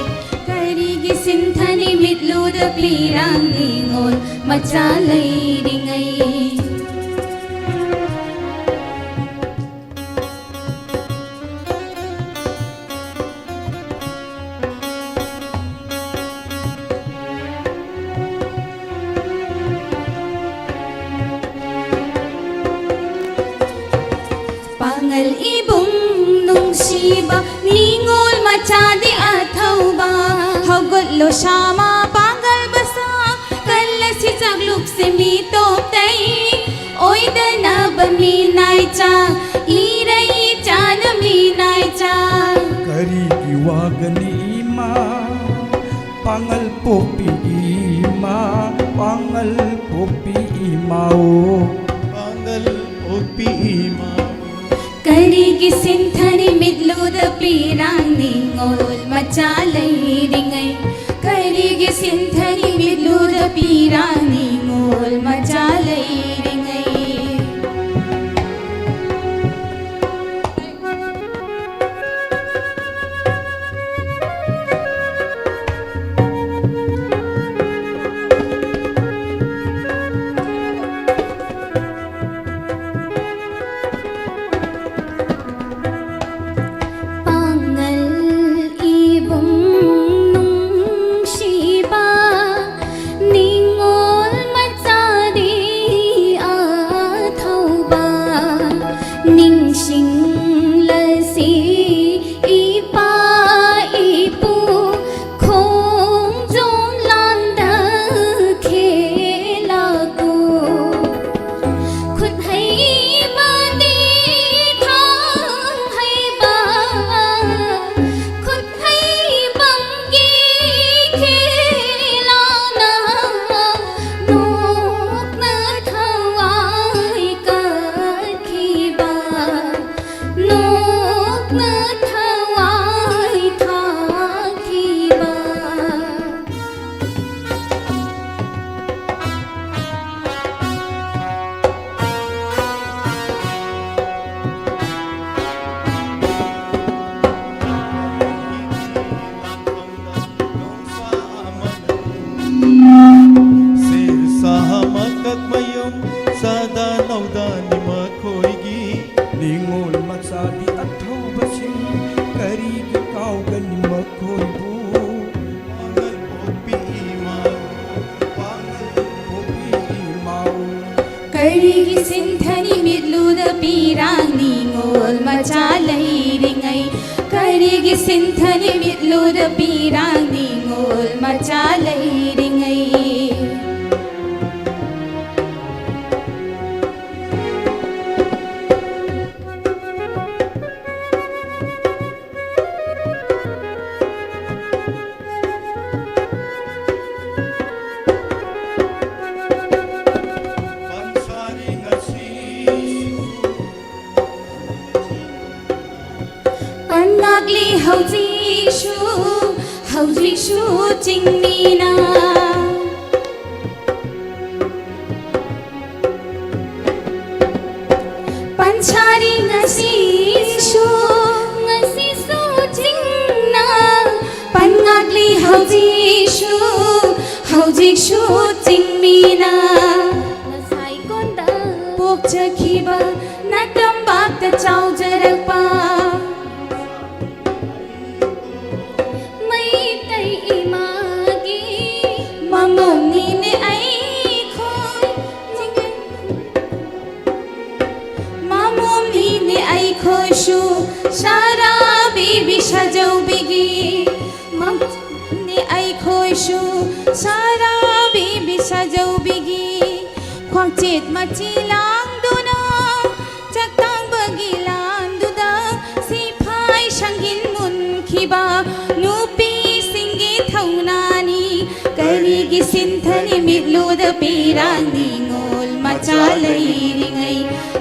ꯀꯔꯤꯒꯤ ꯁꯤꯟꯊꯅꯤ ꯃꯤꯠꯂꯨꯗ ꯄꯤꯔꯥꯡ ꯅꯤꯉꯣꯜ ꯃꯆꯥ ꯂꯩꯔꯤꯉꯩ꯫ ꯄꯥꯉꯜ ꯏꯕꯨꯡ ꯅꯨꯡꯁꯤꯕ ꯅꯤꯉꯣꯜ ꯃꯆꯥꯗꯤ ꯑꯊꯧꯕ꯫ ꯍꯧꯒꯠꯂꯣ ꯁꯥꯃ ꯄꯥꯡꯒꯜ ꯕꯁꯥ ꯀꯜꯂꯁꯤ ꯆꯥꯛꯂꯨꯛꯁꯦ ꯃꯤꯇꯣꯞꯇꯩ꯫ ꯑꯣꯏꯗꯅꯕ ꯃꯤꯅꯥꯏ ꯆꯥ ꯏꯔꯩ ꯆꯥꯅ ꯃꯤꯅꯥꯏ ꯆꯥ꯫ ꯀꯔꯤꯒꯤ ꯋꯥꯒꯅꯤ ꯏꯃꯥ ꯄꯥꯉꯜ ꯄꯣꯛꯄꯤ ꯏꯃꯥ ꯄꯥꯉꯜ ꯄꯣꯛꯄꯤ ꯏꯃꯥꯑꯣ꯫ ꯄꯥꯉꯜ ꯄꯣꯛꯄꯤ ꯏꯃꯥ꯫ ꯀꯔꯤꯒꯤ ꯁꯤꯟꯊꯅꯤ ꯃꯤꯠꯂꯨꯗ ꯄꯤꯔꯥꯡ ꯅꯤꯉꯣꯜ ꯃꯆꯥ ꯂꯩꯔꯤꯉꯩ꯫ ꯀꯔꯤꯒꯤ ꯁꯤꯟꯊꯅꯤ ꯃꯤꯠꯂꯨꯗ ꯄꯤꯔꯥꯡ ꯅꯤꯉꯣꯜ ꯃꯆꯥ ꯂꯩꯔꯤꯉꯩ꯫ ꯄꯥꯉꯜ ꯏꯕꯨꯡ ꯅꯨꯡꯁꯤꯕ ꯅꯤꯉꯣꯜ ꯃꯆꯥꯗꯤ ꯀꯔꯤꯒꯤ ꯁꯤꯟꯊꯅꯤ ꯃꯤꯠꯂꯨꯗ ꯄꯤꯔꯥꯡ ꯅꯤꯉꯣꯜ ꯃꯆꯥ ꯂꯩꯔꯤꯉꯩ? ꯀꯔꯤꯒꯤ ꯁꯤꯟꯊꯅꯤ ꯃꯤꯠꯂꯨꯗ ꯄꯤꯔꯥꯡ ꯅꯤꯉꯣꯜ ꯃꯆꯥ ꯂꯩꯔꯤꯉꯩ? ꯄꯟꯉꯥꯛꯂꯤ ꯍꯧꯖꯤꯛꯁꯨ, ꯍꯧꯖꯤꯛꯁꯨ ꯆꯤꯡꯃꯤꯅ꯫ ꯄꯟꯁꯥꯔꯤ ꯉꯁꯤꯁꯨ, ꯉꯁꯤꯁꯨ ꯆꯤꯡꯅ꯫ ꯄꯟꯉꯥꯛꯂꯤ ꯍꯧꯖꯤꯛꯁꯨ, ꯍꯧꯖꯤꯛꯁꯨ ꯆꯤꯡꯃꯤꯅ꯫ ꯉꯁꯥꯏ ꯀꯣꯟꯗ ꯄꯣꯛꯆꯈꯤꯕ, ꯅꯇꯝꯄꯥꯛꯇ ꯆꯥꯎꯖꯔꯛꯄ ꯃꯩꯇꯩ ꯏꯃꯥꯒꯤ ꯃꯃꯣꯝꯅꯤꯅꯦ ꯑꯩꯈꯣꯏ꯫ ꯃꯃꯣꯝꯅꯤꯅꯦ ꯑꯩꯈꯣꯏꯁꯨ ꯁꯥꯔꯥ ꯕꯤꯕꯤ ꯁꯥꯖꯧꯕꯤꯒꯤ꯫ ꯃꯃꯣꯝꯅꯤ ꯑꯩꯈꯣꯏꯁꯨ ꯁꯥꯔꯥ ꯕꯤꯕꯤ ꯁꯥꯖꯧꯕꯤꯒꯤ꯫ ꯈ꯭ꯋꯥꯡꯆꯦꯠ ꯃꯆꯤ ꯂꯥꯡꯗꯨꯅ ꯆꯥꯛꯇꯥꯡꯕꯒꯤ ꯂꯥꯟꯗꯨꯗ ꯁꯤꯐꯥꯏ ꯁꯪꯒꯤꯟ ꯃꯨꯟꯈꯤꯕ ꯅꯨꯄꯤꯁꯤꯡꯒꯤ ꯊꯧꯅꯥꯅꯤ꯫ ꯀꯔꯤꯒꯤ ꯁꯤꯟꯊꯅꯤ ꯃꯤꯠꯂꯨꯗ ꯄꯤꯔꯥꯡ ꯅꯤꯉꯣꯜ ꯃꯆꯥ ꯂꯩꯔꯤꯉꯩ?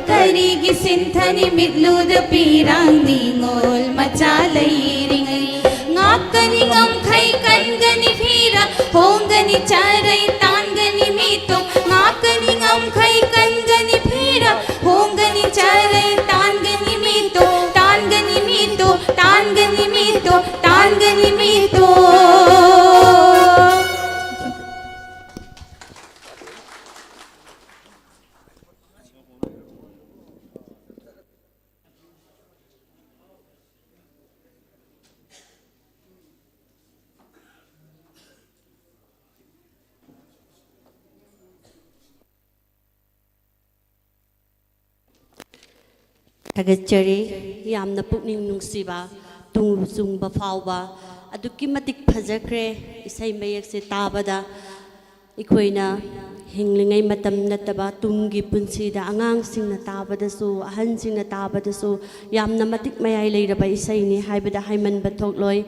ꯀꯔꯤꯒꯤ ꯁꯤꯟꯊꯅꯤ ꯃꯤꯠꯂꯨꯗ ꯄꯤꯔꯥꯡ ꯅꯤꯉꯣꯜ ꯃꯆꯥ ꯂꯩꯔꯤꯉꯩ? ꯉꯥꯛꯀꯅꯤ ꯉꯝꯈꯩ ꯀꯟꯒꯅꯤ ꯐꯤꯔꯥ, ꯍꯣꯡꯒꯅꯤ ꯆꯥꯔꯩ ꯇꯥꯟꯒꯅꯤ ꯃꯤꯇꯣ꯫ ꯉꯥꯛꯀꯅꯤ ꯉꯝꯈꯩ ꯀꯟꯒꯅꯤ ꯐꯤꯔꯥ, ꯍꯣꯡꯒꯅꯤ ꯆꯥꯔꯩ ꯇꯥꯟꯒꯅꯤ ꯃꯤꯇꯣ, ꯇꯥꯟꯒꯅꯤ ꯃꯤꯇꯣ, ꯇꯥꯟꯒꯅꯤ ꯃꯤꯇꯣ, ꯇꯥꯟꯒꯅꯤ ꯃꯤꯇꯣ꯫ ꯊꯥꯒꯠꯆꯔꯤ꯫ ꯌꯥꯝꯅ ꯄꯨꯛꯅꯤꯡ ꯅꯨꯡꯁꯤꯕ, ꯇꯨꯡ ꯆꯨꯡꯕ ꯐꯥꯎꯕ, ꯑꯗꯨꯛꯀꯤ ꯃꯇꯤꯛ ꯐꯖꯈ꯭ꯔꯦ ꯏꯁꯩ ꯃꯌꯦꯛꯁꯦ ꯇꯥꯕꯗ꯫ ꯑꯩꯈꯣꯏꯅ ꯍꯤꯡꯂꯤꯉꯩ ꯃꯇꯝ ꯅꯠꯇꯕ ꯇꯨꯡꯒꯤ ꯄꯨꯟꯁꯤꯗ ꯑꯉꯥꯡꯁꯤꯡꯅ ꯇꯥꯕꯗꯁꯨ, ꯑꯍꯟꯁꯤꯡꯅ ꯇꯥꯕꯗꯁꯨ ꯌꯥꯝꯅ ꯃꯇꯤꯛ ꯃꯌꯥꯏ ꯂꯩꯔꯕ ꯏꯁꯩꯅꯤ ꯍꯥꯏꯕꯗ ꯍꯥꯏꯃꯟꯕ ꯊꯣꯛꯂꯣꯏ꯫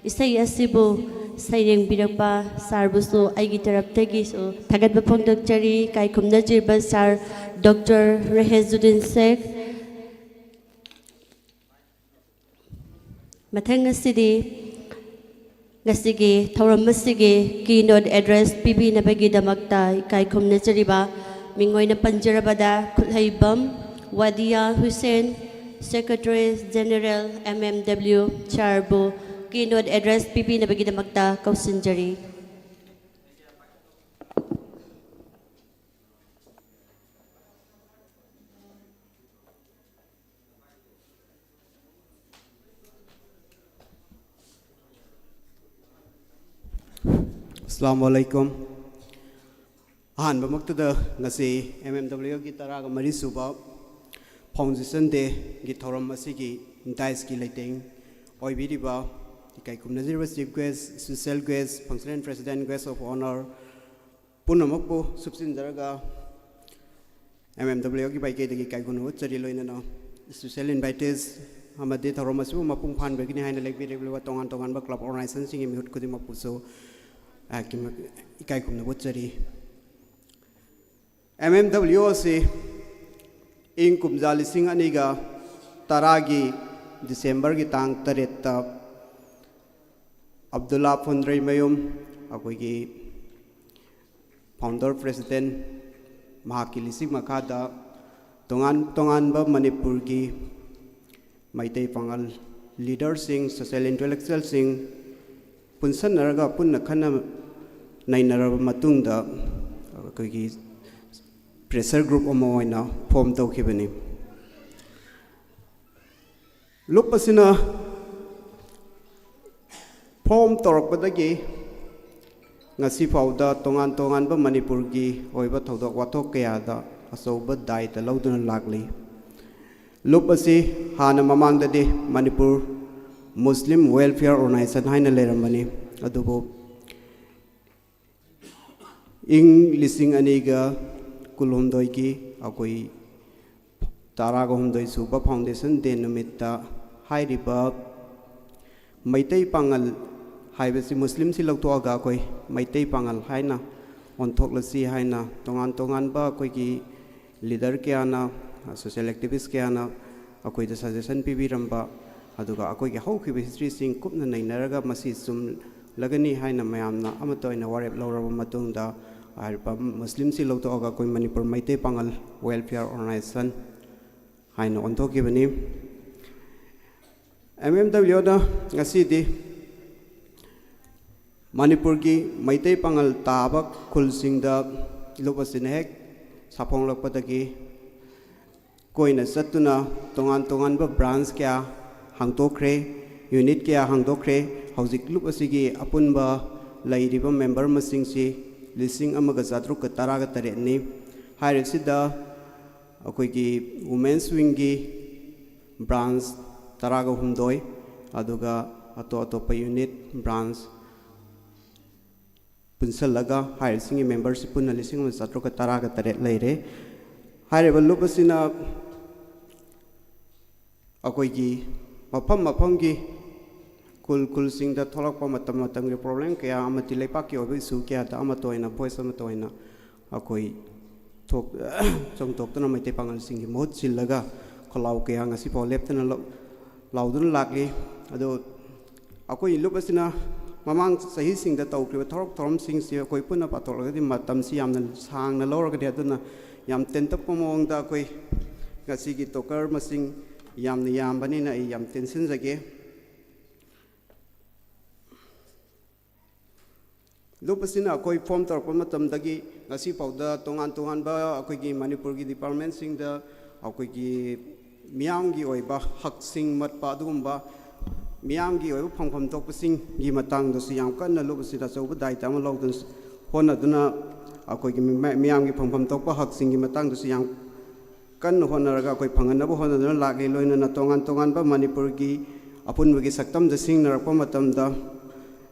ꯏꯁꯩ ꯑꯁꯤꯕꯨ ꯁꯩꯔꯦꯡꯕꯤꯔꯛꯄ ꯁꯥꯔꯕꯨꯁꯨ ꯑꯩꯒꯤ ꯇꯔꯞꯇꯒꯤꯁꯨ ꯊꯥꯒꯠꯄ ꯐꯣꯡꯗꯣꯛꯆꯔꯤ꯫ ꯏꯀꯥꯏ ꯈꯨꯝꯅꯖꯔꯤꯕ ꯁꯥꯔ ꯗꯣꯛꯇꯔ ꯔꯦꯍꯦꯖꯨꯗꯤꯟ ꯁꯦꯈ꯫ ꯃꯊꯪ ꯑꯁꯤꯗꯤ ꯉꯁꯤꯒꯤ ꯊꯧꯔꯝ ꯑꯁꯤꯒꯤ keynote address ꯄꯤꯕꯤꯅꯕꯒꯤꯗꯃꯛꯇ ꯏꯀꯥꯏ ꯈꯨꯝꯅꯖꯔꯤꯕ ꯃꯤꯡ ꯑꯣꯏꯅ ꯄꯟꯖꯔꯕꯗ ꯈꯨꯠꯍꯩꯕꯝ ꯋꯥꯗꯤꯌꯥ Hussain, Secretary General M M W, ꯁꯥꯔꯕꯨ keynote address ꯄꯤꯕꯤꯅꯕꯒꯤꯗꯃꯛꯇ ꯀꯧꯁꯤꯟꯖꯔꯤ꯫ ꯑꯁꯂꯥꯃꯨ ꯑꯂꯥꯏꯀꯨꯝ꯫ ꯑꯍꯥꯟꯕꯃꯛꯇꯗ ꯉꯁꯤ ꯑꯦꯝ ꯑꯦꯝ ꯗꯕ꯭ꯂꯤꯎ ꯑꯦꯒꯤ ꯇꯔꯥꯒ ꯃꯔꯤ ꯁꯨꯕ Foundation Day ꯒꯤ ꯊꯧꯔꯝ ꯑꯁꯤꯒꯤ dais ꯀꯤ ꯂꯩꯇꯦꯡ ꯑꯣꯏꯕꯤꯔꯤꯕ ꯏꯀꯥꯏ ꯈꯨꯝꯅꯖꯔꯤꯕ Chief Guest, Special Guest, Functional President, Guest of Honour ꯄꯨꯝꯅꯃꯛꯄꯨ ꯁꯨꯞꯆꯤꯟꯖꯔꯒ ꯑꯦꯝ ꯑꯦꯝ ꯗꯕ꯭ꯂꯤꯎ ꯑꯦꯒꯤ ꯃꯥꯏꯀꯩꯗꯒꯤ ꯏꯀꯥꯏ ꯈꯨꯝꯅꯕ ꯎꯠꯆꯔꯤ꯫ ꯂꯣꯏꯅꯅ special invitees ꯑꯃꯗꯤ ꯊꯧꯔꯝ ꯑꯁꯤꯕꯨ ꯃꯄꯨꯡ ꯐꯥꯍꯟꯕꯒꯤꯅꯤ ꯍꯥꯏꯅ ꯂꯦꯡꯕꯤꯔꯛꯂꯤꯕ ꯇꯣꯉꯥꯟ ꯇꯣꯉꯥꯟꯕ club organization ꯁꯤꯡꯒꯤ ꯃꯤꯍꯨꯠ ꯈꯨꯗꯤꯡꯃꯛꯄꯨꯁꯨ ꯑ, ꯀꯤꯃ-, ꯏꯀꯥꯏ ꯈꯨꯝꯅꯕ ꯎꯠꯆꯔꯤ꯫ ꯑꯦꯝ ꯑꯦꯝ ꯗꯕ꯭ꯂꯤꯎ ꯑꯁꯤ ꯏꯪ ꯀꯨꯝꯖꯥ ꯂꯤꯁꯤꯡ ꯑꯅꯤꯒ ꯇꯔꯥꯒꯤ December ꯒꯤ ꯇꯥꯡ ꯇꯔꯦꯠꯇ ꯑꯕꯗꯨꯜꯂꯥ ꯐꯨꯟꯗ꯭ꯔꯩꯃꯌꯨꯝ, ꯑꯩꯈꯣꯏꯒꯤ Founder President, ꯃꯍꯥꯛꯀꯤ ꯂꯤꯁꯤꯡ ꯃꯈꯥꯗ ꯇꯣꯉꯥꯟ ꯇꯣꯉꯥꯟꯕ ꯃꯅꯤꯄꯨꯔꯒꯤ ꯃꯩꯇꯩ ꯄꯥꯉꯜ leader ꯁꯤꯡ, social intellectual ꯁꯤꯡ ꯄꯨꯟꯁꯟꯅꯔꯒ ꯄꯨꯟꯅ ꯈꯟꯅ ꯅꯩꯅꯔꯕ ꯃꯇꯨꯡꯗ ꯑꯩꯈꯣꯏꯒꯤ pressure group ꯑꯃ ꯑꯣꯏꯅ form ꯇꯧꯈꯤꯕꯅꯤ꯫ ꯂꯨꯞ ꯑꯁꯤꯅ form ꯇꯧꯔꯛꯄꯗꯒꯤ ꯉꯁꯤ ꯐꯥꯎꯗ ꯇꯣꯉꯥꯟ ꯇꯣꯉꯥꯟꯕ ꯃꯅꯤꯄꯨꯔꯒꯤ ꯑꯣꯏꯕ ꯊꯧꯗꯣꯛ ꯋꯥꯊꯣꯛ ꯀꯌꯥꯗ ꯑꯆꯧꯕ ꯗꯥꯏꯇ ꯂꯧꯗꯨꯅ ꯂꯥꯛꯂꯤ꯫ ꯂꯨꯞ ꯑꯁꯤ ꯍꯥꯟꯅ ꯃꯃꯥꯡꯗꯗꯤ ꯃꯅꯤꯄꯨꯔ ꯃꯨꯁꯂꯤꯝ ꯋꯦꯜꯐꯤꯌꯔ ꯑꯣꯔꯒꯅꯥꯏꯖꯦꯁꯟ ꯍꯥꯏꯅ ꯂꯩꯔꯝꯕꯅꯤ꯫ ꯑꯗꯨꯕꯨ ꯏꯪ ꯂꯤꯁꯤꯡ ꯑꯅꯤꯒ ꯀꯨꯟꯍꯨꯝꯗꯣꯏꯒꯤ ꯑꯩꯈꯣꯏ ꯇꯔꯥꯒ ꯍꯨꯝꯗꯣꯏ ꯁꯨꯕ ꯐꯥꯎꯟꯗꯦꯁꯟ ꯗꯦ ꯅꯨꯃꯤꯠꯇ ꯍꯥꯏꯔꯤꯕ ꯃꯩꯇꯩ ꯄꯥꯉꯜ ꯍꯥꯏꯕꯁꯤ ꯃꯨꯁꯂꯤꯝꯁꯤ ꯂꯧꯊꯣꯛꯑꯒ ꯑꯩꯈꯣꯏ ꯃꯩꯇꯩ ꯄꯥꯉꯜ ꯍꯥꯏꯅ ꯑꯣꯟꯊꯣꯛꯂꯁꯤ ꯍꯥꯏꯅ ꯇꯣꯉꯥꯟ ꯇꯣꯉꯥꯟꯕ ꯑꯩꯈꯣꯏꯒꯤ ꯂꯤꯗꯔ ꯀꯌꯥꯅ, ꯁꯣꯁꯤꯌꯦꯜ ꯑꯦꯛꯇꯤꯚꯤꯁ ꯀꯌꯥꯅ ꯑꯩꯈꯣꯏꯗ ꯁꯖꯦꯁꯟ ꯄꯤꯕꯤꯔꯝꯕ, ꯑꯗꯨꯒ ꯑꯩꯈꯣꯏꯒꯤ ꯍꯧꯈꯤꯕ ꯍꯤꯁꯇ꯭ꯔꯤꯁꯤꯡ ꯀꯨꯞꯅ ꯅꯩꯅꯔꯒ ꯃꯁꯤ ꯆꯨꯝꯂꯒꯅꯤ ꯍꯥꯏꯅ ꯃꯌꯥꯝꯅ ꯑꯃꯠꯇ ꯑꯣꯏꯅ ꯋꯥꯔꯦꯞ ꯂꯧꯔꯕ ꯃꯇꯨꯡꯗ, ꯍꯥꯏꯔꯤꯕ ꯃꯨꯁꯂꯤꯝꯁꯤ ꯂꯧꯊꯣꯛꯑꯒ ꯑꯩꯈꯣꯏ ꯃꯅꯤꯄꯨꯔ ꯃꯩꯇꯩ ꯄꯥꯉꯜ ꯋꯦꯜꯐꯤꯌꯔ ꯑꯣꯔꯒꯅꯥꯏꯖꯦꯁꯟ ꯍꯥꯏꯅ ꯑꯣꯟꯊꯣꯛꯈꯤꯕꯅꯤ꯫ ꯑꯦꯝ ꯑꯦꯝ ꯗꯕ꯭ꯂꯤꯎꯅ ꯉꯁꯤꯗꯤ ꯃꯅꯤꯄꯨꯔꯒꯤ ꯃꯩꯇꯩ ꯄꯥꯉꯜ ꯇꯥꯕ ꯈꯨꯜꯁꯤꯡꯗ ꯂꯨꯞ ꯑꯁꯤꯅ ꯍꯦꯛ ꯁꯥꯐꯣꯡꯂꯛꯄꯗꯒꯤ ꯀꯣꯏꯅ ꯆꯠꯇꯨꯅ ꯇꯣꯉꯥꯟ ꯇꯣꯉꯥꯟꯕ ꯕ꯭ꯔꯥꯟꯁ ꯀꯌꯥ ꯍꯥꯡꯗꯣꯛꯈ꯭ꯔꯦ, ꯌꯨꯅꯤꯠ ꯀꯌꯥ ꯍꯥꯡꯗꯣꯛꯈ꯭ꯔꯦ꯫ ꯍꯧꯖꯤꯛ ꯂꯨꯞ ꯑꯁꯤꯒꯤ ꯑꯄꯨꯟꯕ ꯂꯩꯔꯤꯕ ꯃꯦꯝꯕꯔ ꯃꯁꯤꯡꯁꯤ ꯂꯤꯁꯤꯡ ꯑꯃꯒ ꯆꯥꯇ꯭ꯔꯨꯛꯀ ꯇꯔꯥꯒ ꯇꯔꯦꯠꯅꯤ꯫ ꯍꯥꯏꯔꯤꯕꯁꯤꯗ ꯑꯩꯈꯣꯏꯒꯤ ꯋꯨꯃꯦꯟꯁ ꯋꯤꯡꯒꯤ ꯕ꯭ꯔꯥꯟꯁ ꯇꯔꯥꯒ ꯍꯨꯝꯗꯣꯏ, ꯑꯗꯨꯒ ꯑꯇꯣꯞ ꯑꯇꯣꯞꯄ ꯌꯨꯅꯤꯠ ꯕ꯭ꯔꯥꯟꯁ ꯄꯨꯟꯁꯤꯜꯂꯒ ꯍꯥꯏꯔꯤꯕꯁꯤꯡꯒꯤ ꯃꯦꯝꯕꯔꯁꯤꯞ ꯄꯨꯟꯅ ꯂꯤꯁꯤꯡ ꯑꯃ ꯆꯥꯇ꯭ꯔꯨꯛꯀ ꯇꯔꯥꯒ ꯇꯔꯦꯠ ꯂꯩꯔꯦ꯫ ꯍꯥꯏꯔꯤꯕ ꯂꯨꯞ ꯑꯁꯤꯅ ꯑꯩꯈꯣꯏꯒꯤ ꯃꯐꯝ ꯃꯐꯝꯒꯤ ꯈꯨꯜ ꯈꯨꯜꯁꯤꯡꯗ ꯊꯣꯛꯂꯛꯄ ꯃꯇꯝ ꯃꯇꯝꯒꯤ ꯄ꯭ꯔꯣꯕ꯭ꯂꯦꯝ ꯀꯌꯥ ꯑꯃꯗꯤ ꯂꯩꯄꯥꯛꯀꯤ ꯑꯣꯏꯕ ꯏꯁꯨ ꯀꯌꯥꯗ ꯑꯃꯠꯇ ꯑꯣꯏꯅ, ꯚꯣꯏꯁ ꯑꯃꯠꯇ ꯑꯣꯏꯅ ꯑꯩꯈꯣꯏ ꯊꯣꯛ-, ꯆꯣꯡꯊꯣꯛꯇꯨꯅ ꯃꯩꯇꯩ ꯄꯥꯉꯜꯁꯤꯡꯒꯤ ꯃꯍꯨꯠ ꯁꯤꯜꯂꯒ ꯈꯣꯜꯂꯥꯎ ꯀꯌꯥ ꯉꯁꯤꯐꯥꯎ ꯂꯦꯞꯇꯅ ꯂꯧ-, ꯂꯥꯎꯗꯨꯅ ꯂꯥꯛꯂꯤ꯫ ꯑꯗꯣ ꯑꯩꯈꯣꯏ ꯂꯨꯞ ꯑꯁꯤꯅ ꯃꯃꯥꯡ ꯆꯍꯤꯁꯤꯡꯗ ꯇꯧꯈ꯭ꯔꯤꯕ ꯊꯧꯔꯛ ꯊꯧꯔꯝꯁꯤꯡꯁꯤ ꯑꯩꯈꯣꯏ ꯄꯨꯟꯅ ꯄꯥꯊꯣꯛꯂꯒꯗꯤ ꯃꯇꯝꯁꯤ ꯌꯥꯝꯅ ꯁꯥꯡꯅ ꯂꯧꯔꯒꯅꯤ꯫ ꯑꯗꯨꯅ ꯌꯥꯝ ꯇꯦꯟꯇꯛꯄ ꯃꯑꯣꯡꯗ ꯑꯩꯈꯣꯏ ꯉꯁꯤꯒꯤ ꯇꯣꯀꯔ ꯃꯁꯤꯡ ꯌꯥꯝꯅ ꯌꯥꯝꯕꯅꯤꯅ ꯑꯩ ꯌꯥꯝ ꯇꯦꯟꯁꯤꯟꯖꯒꯦ꯫ ꯂꯨꯞ ꯑꯁꯤꯅ ꯑꯩꯈꯣꯏ ꯐꯣꯝ ꯇꯧꯔꯛꯄ ꯃꯇꯝꯗꯒꯤ ꯉꯁꯤ ꯐꯥꯎꯗ ꯇꯣꯉꯥꯟ ꯇꯣꯉꯥꯟꯕ ꯑꯩꯈꯣꯏꯒꯤ ꯃꯅꯤꯄꯨꯔꯒꯤ ꯗꯤꯄꯥꯔꯠꯃꯦꯟꯁꯤꯡꯗ ꯑꯩꯈꯣꯏꯒꯤ ꯃꯤꯌꯥꯝꯒꯤ ꯑꯣꯏꯕ ꯍꯛꯁꯤꯡ ꯃꯠꯄ ꯑꯗꯨꯒꯨꯝꯕ ꯃꯤꯌꯥꯝꯒꯤ ꯑꯣꯏꯕ ꯐꯪꯐꯝ ꯊꯣꯛꯄꯁꯤꯡꯒꯤ ꯃꯇꯥꯡꯗꯁꯨ ꯌꯥꯝ ꯀꯟꯅ ꯂꯨꯞ ꯑꯁꯤꯗ ꯑꯆꯧꯕ ꯗꯥꯏꯇ ꯑꯃ ꯂꯧꯗꯨꯅ ꯍꯣꯠꯅꯗꯨꯅ ꯑꯩꯈꯣꯏꯒꯤ ꯃꯤ-, ꯃꯤꯌꯥꯝꯒꯤ ꯐꯪꯐꯝ ꯊꯣꯛꯄ ꯍꯛꯁꯤꯡꯒꯤ ꯃꯇꯥꯡꯗꯁꯨ ꯌꯥꯝ ꯀꯟꯅ ꯍꯣꯠꯅꯔꯒ ꯑꯩꯈꯣꯏ ꯐꯪꯍꯟꯅꯕ ꯍꯣꯠꯅꯗꯨꯅ ꯂꯥꯛꯂꯤ꯫ ꯂꯣꯏꯅꯅ ꯇꯣꯉꯥꯟ ꯇꯣꯉꯥꯟꯕ ꯃꯅꯤꯄꯨꯔꯒꯤ ꯑꯄꯨꯟꯕꯒꯤ ꯁꯛꯇꯝꯗ ꯁꯤꯖꯤꯟꯅꯔꯛꯄ ꯃꯇꯝꯗ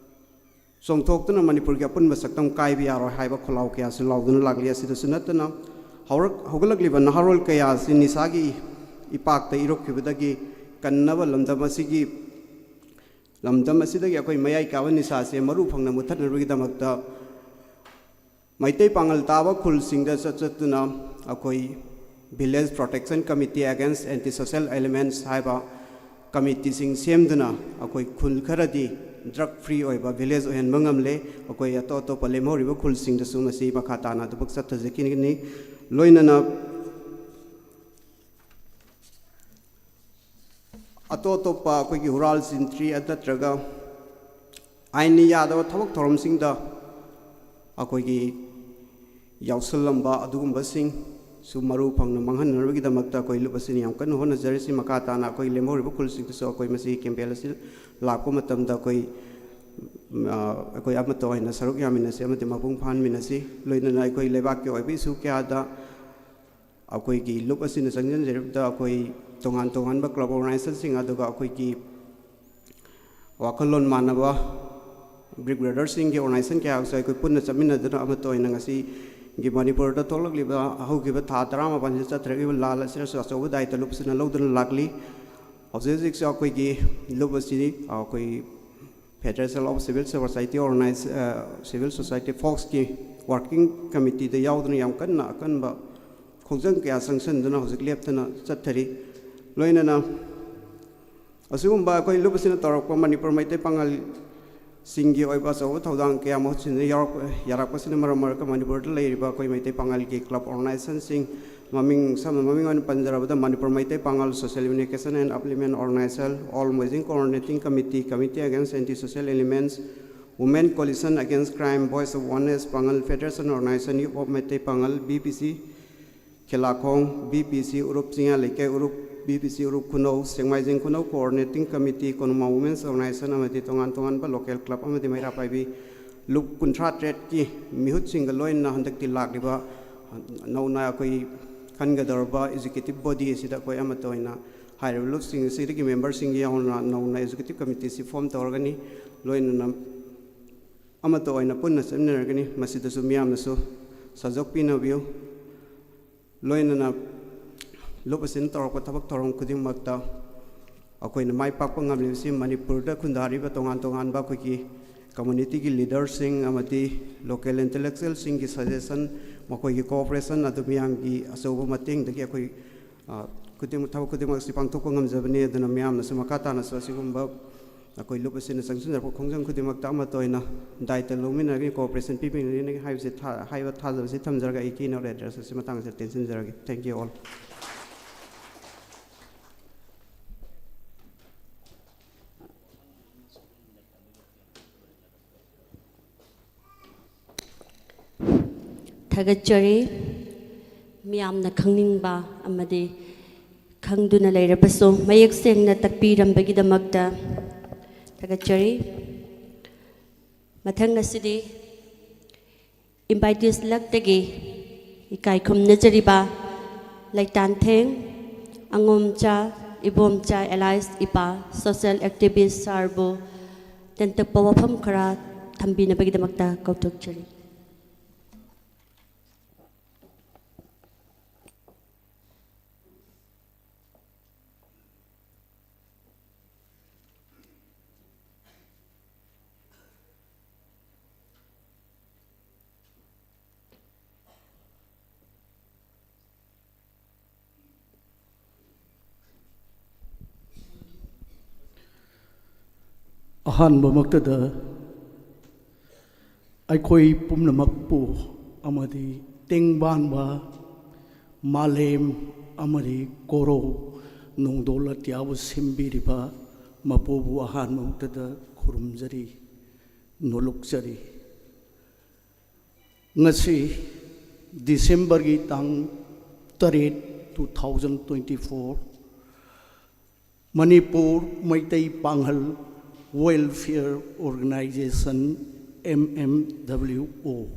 ꯆꯣꯡꯊꯣꯛꯇꯨꯅ ꯃꯅꯤꯄꯨꯔꯒꯤ ꯑꯄꯨꯟꯕ ꯁꯛꯇꯝ ꯀꯥꯏꯕ ꯌꯥꯔꯣꯏ ꯍꯥꯏꯕ ꯈꯣꯜꯂꯥꯎ ꯀꯌꯥꯁꯨ ꯂꯥꯎꯗꯨꯅ ꯂꯥꯛꯂꯤ꯫ ꯑꯁꯤꯗꯁꯨ ꯅꯠꯇꯅ ꯍꯧꯔꯛ-, ꯍꯧꯒꯠꯂꯛꯂꯤꯕ ꯅꯍꯥꯔꯣꯜ ꯀꯌꯥ ꯑꯁꯤ ꯅꯤꯁꯥꯒꯤ ꯏꯄꯥꯛꯇ ꯏꯔꯣꯛꯈꯤꯕꯗꯒꯤ ꯀꯟꯅꯕ ꯂꯝꯗꯝ ꯑꯁꯤꯒꯤ, ꯂꯝꯗꯝ ꯑꯁꯤꯗꯒꯤ ꯑꯩꯈꯣꯏ ꯃꯌꯥꯏ ꯀꯥꯕ ꯅꯤꯁꯥꯁꯦ ꯃꯔꯨ ꯐꯪꯅ ꯃꯨꯠꯊꯠꯅꯕꯒꯤꯗꯃꯛꯇ ꯃꯩꯇꯩ ꯄꯥꯉꯜ ꯇꯥꯕ ꯈꯨꯜꯁꯤꯡꯗ ꯆꯠ ꯆꯠꯇꯨꯅ ꯑꯩꯈꯣꯏ Village Protection Committee Against Anti Social Elements ꯍꯥꯏꯕ ꯀꯃꯤꯇꯤꯁꯤꯡ ꯁꯦꯝꯗꯨꯅ ꯑꯩꯈꯣꯏ ꯈꯨꯜ ꯈꯔꯗꯤ drug free ꯑꯣꯏꯕ village ꯑꯣꯏꯍꯟꯕ ꯉꯝꯂꯦ꯫ ꯑꯩꯈꯣꯏ ꯑꯇꯣꯞ ꯑꯇꯣꯞꯄ ꯂꯦꯝꯍꯧꯔꯤꯕ ꯈꯨꯜꯁꯤꯡꯗꯁꯨ ꯃꯁꯤ ꯃꯈꯥ ꯇꯥꯅ ꯑꯗꯨꯃꯛ ꯆꯠꯊꯖꯈꯤꯒꯅꯤ꯫ ꯂꯣꯏꯅꯅ ꯑꯇꯣꯞ ꯑꯇꯣꯞꯄ ꯑꯩꯈꯣꯏꯒꯤ ꯍꯨꯔꯥꯜ ꯆꯤꯟꯊꯤ ꯅꯠꯇ꯭ꯔꯒ ꯑꯥꯏꯟꯅ ꯌꯥꯗꯕ ꯊꯕꯛ ꯊꯧꯔꯝꯁꯤꯡꯗ ꯑꯩꯈꯣꯏꯒꯤ ꯌꯥꯎꯁꯜꯂꯝꯕ ꯑꯗꯨꯒꯨꯝꯕꯁꯤꯡꯁꯨ ꯃꯔꯨ ꯐꯪꯅ ꯃꯥꯡꯍꯟꯅꯅꯕꯒꯤꯗꯃꯛꯇ ꯑꯩꯈꯣꯏ ꯂꯨꯞ ꯑꯁꯤꯅ ꯌꯥꯝ ꯀꯟꯅ ꯍꯣꯠꯅꯖꯔꯤꯁꯤ꯫ ꯃꯈꯥ ꯇꯥꯅ ꯑꯩꯈꯣꯏ ꯂꯦꯝꯍꯧꯔꯤꯕ ꯈꯨꯜꯁꯤꯡꯗꯁꯨ ꯑꯩꯈꯣꯏ ꯃꯁꯤꯒꯤ campaign ꯑꯁꯤ ꯂꯥꯛꯄ ꯃꯇꯝꯗ ꯑꯩꯈꯣꯏ, ꯑ, ꯑꯩꯈꯣꯏ ꯑꯃꯠꯇ ꯑꯣꯏꯅ ꯁꯔꯨꯛ ꯌꯥꯃꯤꯟꯅꯁꯤ ꯑꯃꯗꯤ ꯃꯄꯨꯡ ꯐꯥꯍꯟꯃꯤꯟꯅꯁꯤ꯫ ꯂꯣꯏꯅꯅ ꯑꯩꯈꯣꯏ ꯂꯩꯕꯥꯛꯀꯤ ꯑꯣꯏꯕ issue ꯀꯌꯥꯗ ꯑꯩꯈꯣꯏꯒꯤ ꯂꯨꯞ ꯑꯁꯤꯅ ꯆꯪꯁꯤꯟꯖꯔꯤꯕꯗ ꯑꯩꯈꯣꯏ ꯇꯣꯉꯥꯟ ꯇꯣꯉꯥꯟꯕ club organizationꯁꯤꯡ ꯑꯗꯨꯒ ꯑꯩꯈꯣꯏꯒꯤ ꯋꯥꯈꯜꯂꯣꯟ ꯃꯥꯟꯅꯕ Big Brotherꯁꯤꯡꯒꯤ organization ꯀꯌꯥꯁꯨ ꯑꯩꯈꯣꯏ ꯄꯨꯟꯅ ꯆꯠꯃꯤꯟꯅꯗꯨꯅ ꯑꯃꯠꯇ ꯑꯣꯏꯅ ꯉꯁꯤꯒꯤ ꯃꯅꯤꯄꯨꯔꯗ ꯊꯣꯛꯂꯛꯂꯤꯕ ꯍꯧꯈꯤꯕ ꯊꯥ ꯇꯔꯥꯃꯥꯄꯜꯁꯤꯗ ꯆꯠꯊꯔꯛꯂꯤꯕ ꯂꯥꯜ ꯑꯁꯤꯗꯁꯨ ꯑꯆꯧꯕ ꯗꯥꯏꯇ ꯂꯨꯞ ꯑꯁꯤꯅ ꯂꯧꯗꯨꯅ ꯂꯥꯛꯂꯤ꯫ ꯍꯧꯖꯤꯛ ꯍꯧꯖꯤꯛꯁꯨ ꯑꯩꯈꯣꯏꯒꯤ ꯂꯨꯞ ꯑꯁꯤ ꯑꯩꯈꯣꯏ Federation of Civil Society Organize-, ꯑ, Civil Society ꯐꯣꯛꯁꯀꯤ working committeeꯗ ꯌꯥꯎꯗꯨꯅ ꯌꯥꯝ ꯀꯟꯅ ꯑꯀꯟꯕ ꯈꯣꯡꯖꯪ ꯀꯌꯥ ꯆꯪꯁꯤꯟꯗꯨꯅ ꯍꯧꯖꯤꯛ ꯂꯦꯞꯇꯅ ꯆꯠꯊꯔꯤ꯫ ꯂꯣꯏꯅꯅ ꯑꯁꯤꯒꯨꯝꯕ ꯑꯩꯈꯣꯏ ꯂꯨꯞ ꯑꯁꯤꯅ ꯇꯧꯔꯛꯄ ꯃꯅꯤꯄꯨꯔ ꯃꯩꯇꯩ ꯄꯥꯉꯜꯁꯤꯡꯒꯤ ꯑꯣꯏꯕ ꯑꯆꯧꯕ ꯊꯧꯗꯥꯡ ꯀꯌꯥ ꯃꯍꯨꯠ ꯁꯤꯟꯗꯨꯅ ꯌꯥꯎꯔꯛꯄ, ꯌꯥꯔꯛꯄꯁꯤꯅ ꯃꯔꯝ ꯑꯣꯏꯔꯒ ꯃꯅꯤꯄꯨꯔꯗ ꯂꯩꯔꯤꯕ ꯑꯩꯈꯣꯏ ꯃꯩꯇꯩ ꯄꯥꯉꯜꯒꯤ club organizationꯁꯤꯡ, ꯃꯃꯤꯡ, ꯁꯝꯅ ꯃꯃꯤꯡ ꯑꯣꯏꯅ ꯄꯟꯖꯔꯕꯗ ꯃꯅꯤꯄꯨꯔ ꯃꯩꯇꯩ ꯄꯥꯉꯜ Social Unification and Upliftment Organization, All Moirang Coordinating Committee, Committee Against Anti Social Elements, Women Coalition Against Crime, Voice of Oneness, Pangal Federation Organization, Youth of Meitei Pangal, B P C, ꯈꯦꯂꯥꯈꯣꯡ, B P C ꯎꯔꯨꯞ, ꯆꯤꯡꯌꯥ ꯂꯩꯀꯥꯏ ꯎꯔꯨꯞ, B P C ꯎꯔꯨꯞ ꯈꯨꯅꯧ, ꯁꯦꯛꯃꯥꯏꯖꯤꯡ ꯈꯨꯅꯧ Coordinating Committee, ꯀꯣꯅꯨꯃꯥ Women's Organization ꯑꯃꯗꯤ ꯇꯣꯉꯥꯟ ꯇꯣꯉꯥꯟꯕ local club ꯑꯃꯗꯤ ꯃꯩꯔꯥ ꯄꯥꯏꯕꯤ ꯂꯨꯞ ꯀꯨꯟꯊ꯭ꯔꯥ ꯇꯔꯦꯠꯀꯤ ꯃꯤꯍꯨꯠꯁꯤꯡꯒ ꯂꯣꯏꯅꯅ ꯍꯟꯗꯛꯇꯤ ꯂꯥꯛꯂꯤꯕ ꯅꯧꯅ ꯑꯩꯈꯣꯏ ꯈꯟꯒꯗꯧꯔꯕ executive body ꯑꯁꯤꯗ ꯑꯩꯈꯣꯏ ꯑꯃꯠꯇ ꯑꯣꯏꯅ ꯍꯥꯏꯔꯤꯕ ꯂꯨꯞꯁꯤꯡ ꯑꯁꯤꯗꯒꯤ memberꯁꯤꯡꯒꯤ ꯌꯥꯎꯅ ꯅꯧꯅ executive committeeꯁꯤ form ꯇꯧꯔꯒꯅꯤ꯫ ꯂꯣꯏꯅꯅ ꯑꯃꯠꯇ ꯑꯣꯏꯅ ꯄꯨꯟꯅ ꯆꯠꯃꯤꯟꯅꯔꯒꯅꯤ꯫ ꯃꯁꯤꯗꯁꯨ ꯃꯤꯌꯥꯝꯅꯁꯨ ꯁꯖꯥꯎ ꯄꯤꯅꯕꯤꯌꯨ꯫ ꯂꯣꯏꯅꯅ ꯂꯨꯞ ꯑꯁꯤꯅ ꯇꯧꯔꯛꯄ ꯊꯕꯛ ꯊꯧꯔꯝ ꯈꯨꯗꯤꯡꯃꯛꯇ ꯑꯩꯈꯣꯏꯅ ꯃꯥꯏ ꯄꯥꯛꯄ ꯉꯝꯂꯤꯕꯁꯤ ꯃꯅꯤꯄꯨꯔꯗ ꯈꯨꯟꯗꯥꯔꯤꯕ ꯇꯣꯉꯥꯟ ꯇꯣꯉꯥꯟꯕ ꯑꯩꯈꯣꯏꯒꯤ communityꯒꯤ leaderꯁꯤꯡ ꯑꯃꯗꯤ local intellectualꯁꯤꯡꯒꯤ suggestion, ꯃꯈꯣꯏꯒꯤ cooperation ꯑꯗꯨ ꯃꯤꯌꯥꯝꯒꯤ ꯑꯆꯧꯕ ꯃꯇꯦꯡꯗꯒꯤ ꯑꯩꯈꯣꯏ, ꯑ, ꯈꯨꯗꯤꯡꯃꯛ, ꯊꯕꯛ ꯈꯨꯗꯤꯡꯃꯛ ꯑꯁꯤ ꯄꯥꯡꯊꯣꯛꯄ ꯉꯝꯖꯕꯅꯤ꯫ ꯑꯗꯨꯅ ꯃꯤꯌꯥꯝꯅꯁꯨ ꯃꯈꯥ ꯇꯥꯅꯁꯨ ꯑꯁꯤꯒꯨꯝꯕ ꯑꯩꯈꯣꯏ ꯂꯨꯞ ꯑꯁꯤꯅ ꯆꯪꯁꯤꯟꯖꯔꯛꯄ ꯈꯣꯡꯖꯪ ꯈꯨꯗꯤꯡꯃꯛꯇ ꯑꯃꯠꯇ ꯑꯣꯏꯅ ꯗꯥꯏꯇ ꯂꯧꯃꯤꯟꯅꯒꯅꯤ, cooperation ꯄꯤꯕꯤꯒꯅꯤ ꯍꯥꯏꯕꯁꯤ ꯊꯥ-, ꯍꯥꯏꯕ ꯊꯥꯖꯕꯁꯤ ꯊꯝꯖꯔꯒ ꯑꯩ keynote address ꯑꯁꯤ ꯃꯇꯥꯡ ꯑꯁꯤꯗ ꯇꯦꯟꯁꯤꯟꯖꯔꯒꯦ꯫ Thank you all. ꯊꯥꯒꯠꯆꯔꯤ꯫ ꯃꯤꯌꯥꯝꯅ ꯈꯪꯅꯤꯡꯕ ꯑꯃꯗꯤ ꯈꯪꯗꯨꯅ ꯂꯩꯔꯕꯁꯨ ꯃꯌꯦꯛ ꯁꯦꯡꯅ ꯇꯥꯛꯄꯤꯔꯝꯕꯒꯤꯗꯃꯛꯇ ꯊꯥꯒꯠꯆꯔꯤ꯫ ꯃꯊꯪ ꯑꯁꯤꯗꯤ invitees ꯂꯛꯇꯒꯤ ꯏꯀꯥꯏ ꯈꯨꯝꯅꯖꯔꯤꯕ ꯂꯩꯇꯥꯟꯊꯦꯡ ꯑꯉꯣꯝꯆꯥ ꯏꯕꯣꯝꯆꯥ alias ꯏꯄꯥ social activist sirꯕꯨ ꯇꯦꯟꯇꯛꯄ ꯋꯥꯐꯝ ꯈꯔ ꯊꯝꯕꯤꯅꯕꯒꯤꯗꯃꯛꯇ ꯀꯧꯊꯣꯛꯆꯔꯤ꯫ ꯑꯍꯥꯟꯕꯃꯛꯇꯗ ꯑꯩꯈꯣꯏ ꯄꯨꯝꯅꯃꯛꯄꯨ ꯑꯃꯗꯤ ꯇꯦꯡꯕꯥꯟꯕ ꯃꯥꯂꯦꯝ ꯑꯃꯗꯤ ꯀꯣꯔꯧ ꯅꯣꯡꯗꯣꯜ ꯑꯇꯤꯌꯥꯕꯨ ꯁꯦꯝꯕꯤꯔꯤꯕ ꯃꯄꯨꯕꯨ ꯑꯍꯥꯟꯕꯃꯛꯇꯗ ꯈꯨꯔꯨꯝꯖꯔꯤ, ꯅꯣꯂꯨꯛꯆꯔꯤ꯫ ꯉꯁꯤ ꯗꯤꯁꯦꯝꯕꯔꯒꯤ ꯇꯥꯡ ꯇꯔꯦꯠ, two thousand twenty four, Manipur Meitei ꯄꯥꯡꯒꯜ Welfare Organisation, M M W O,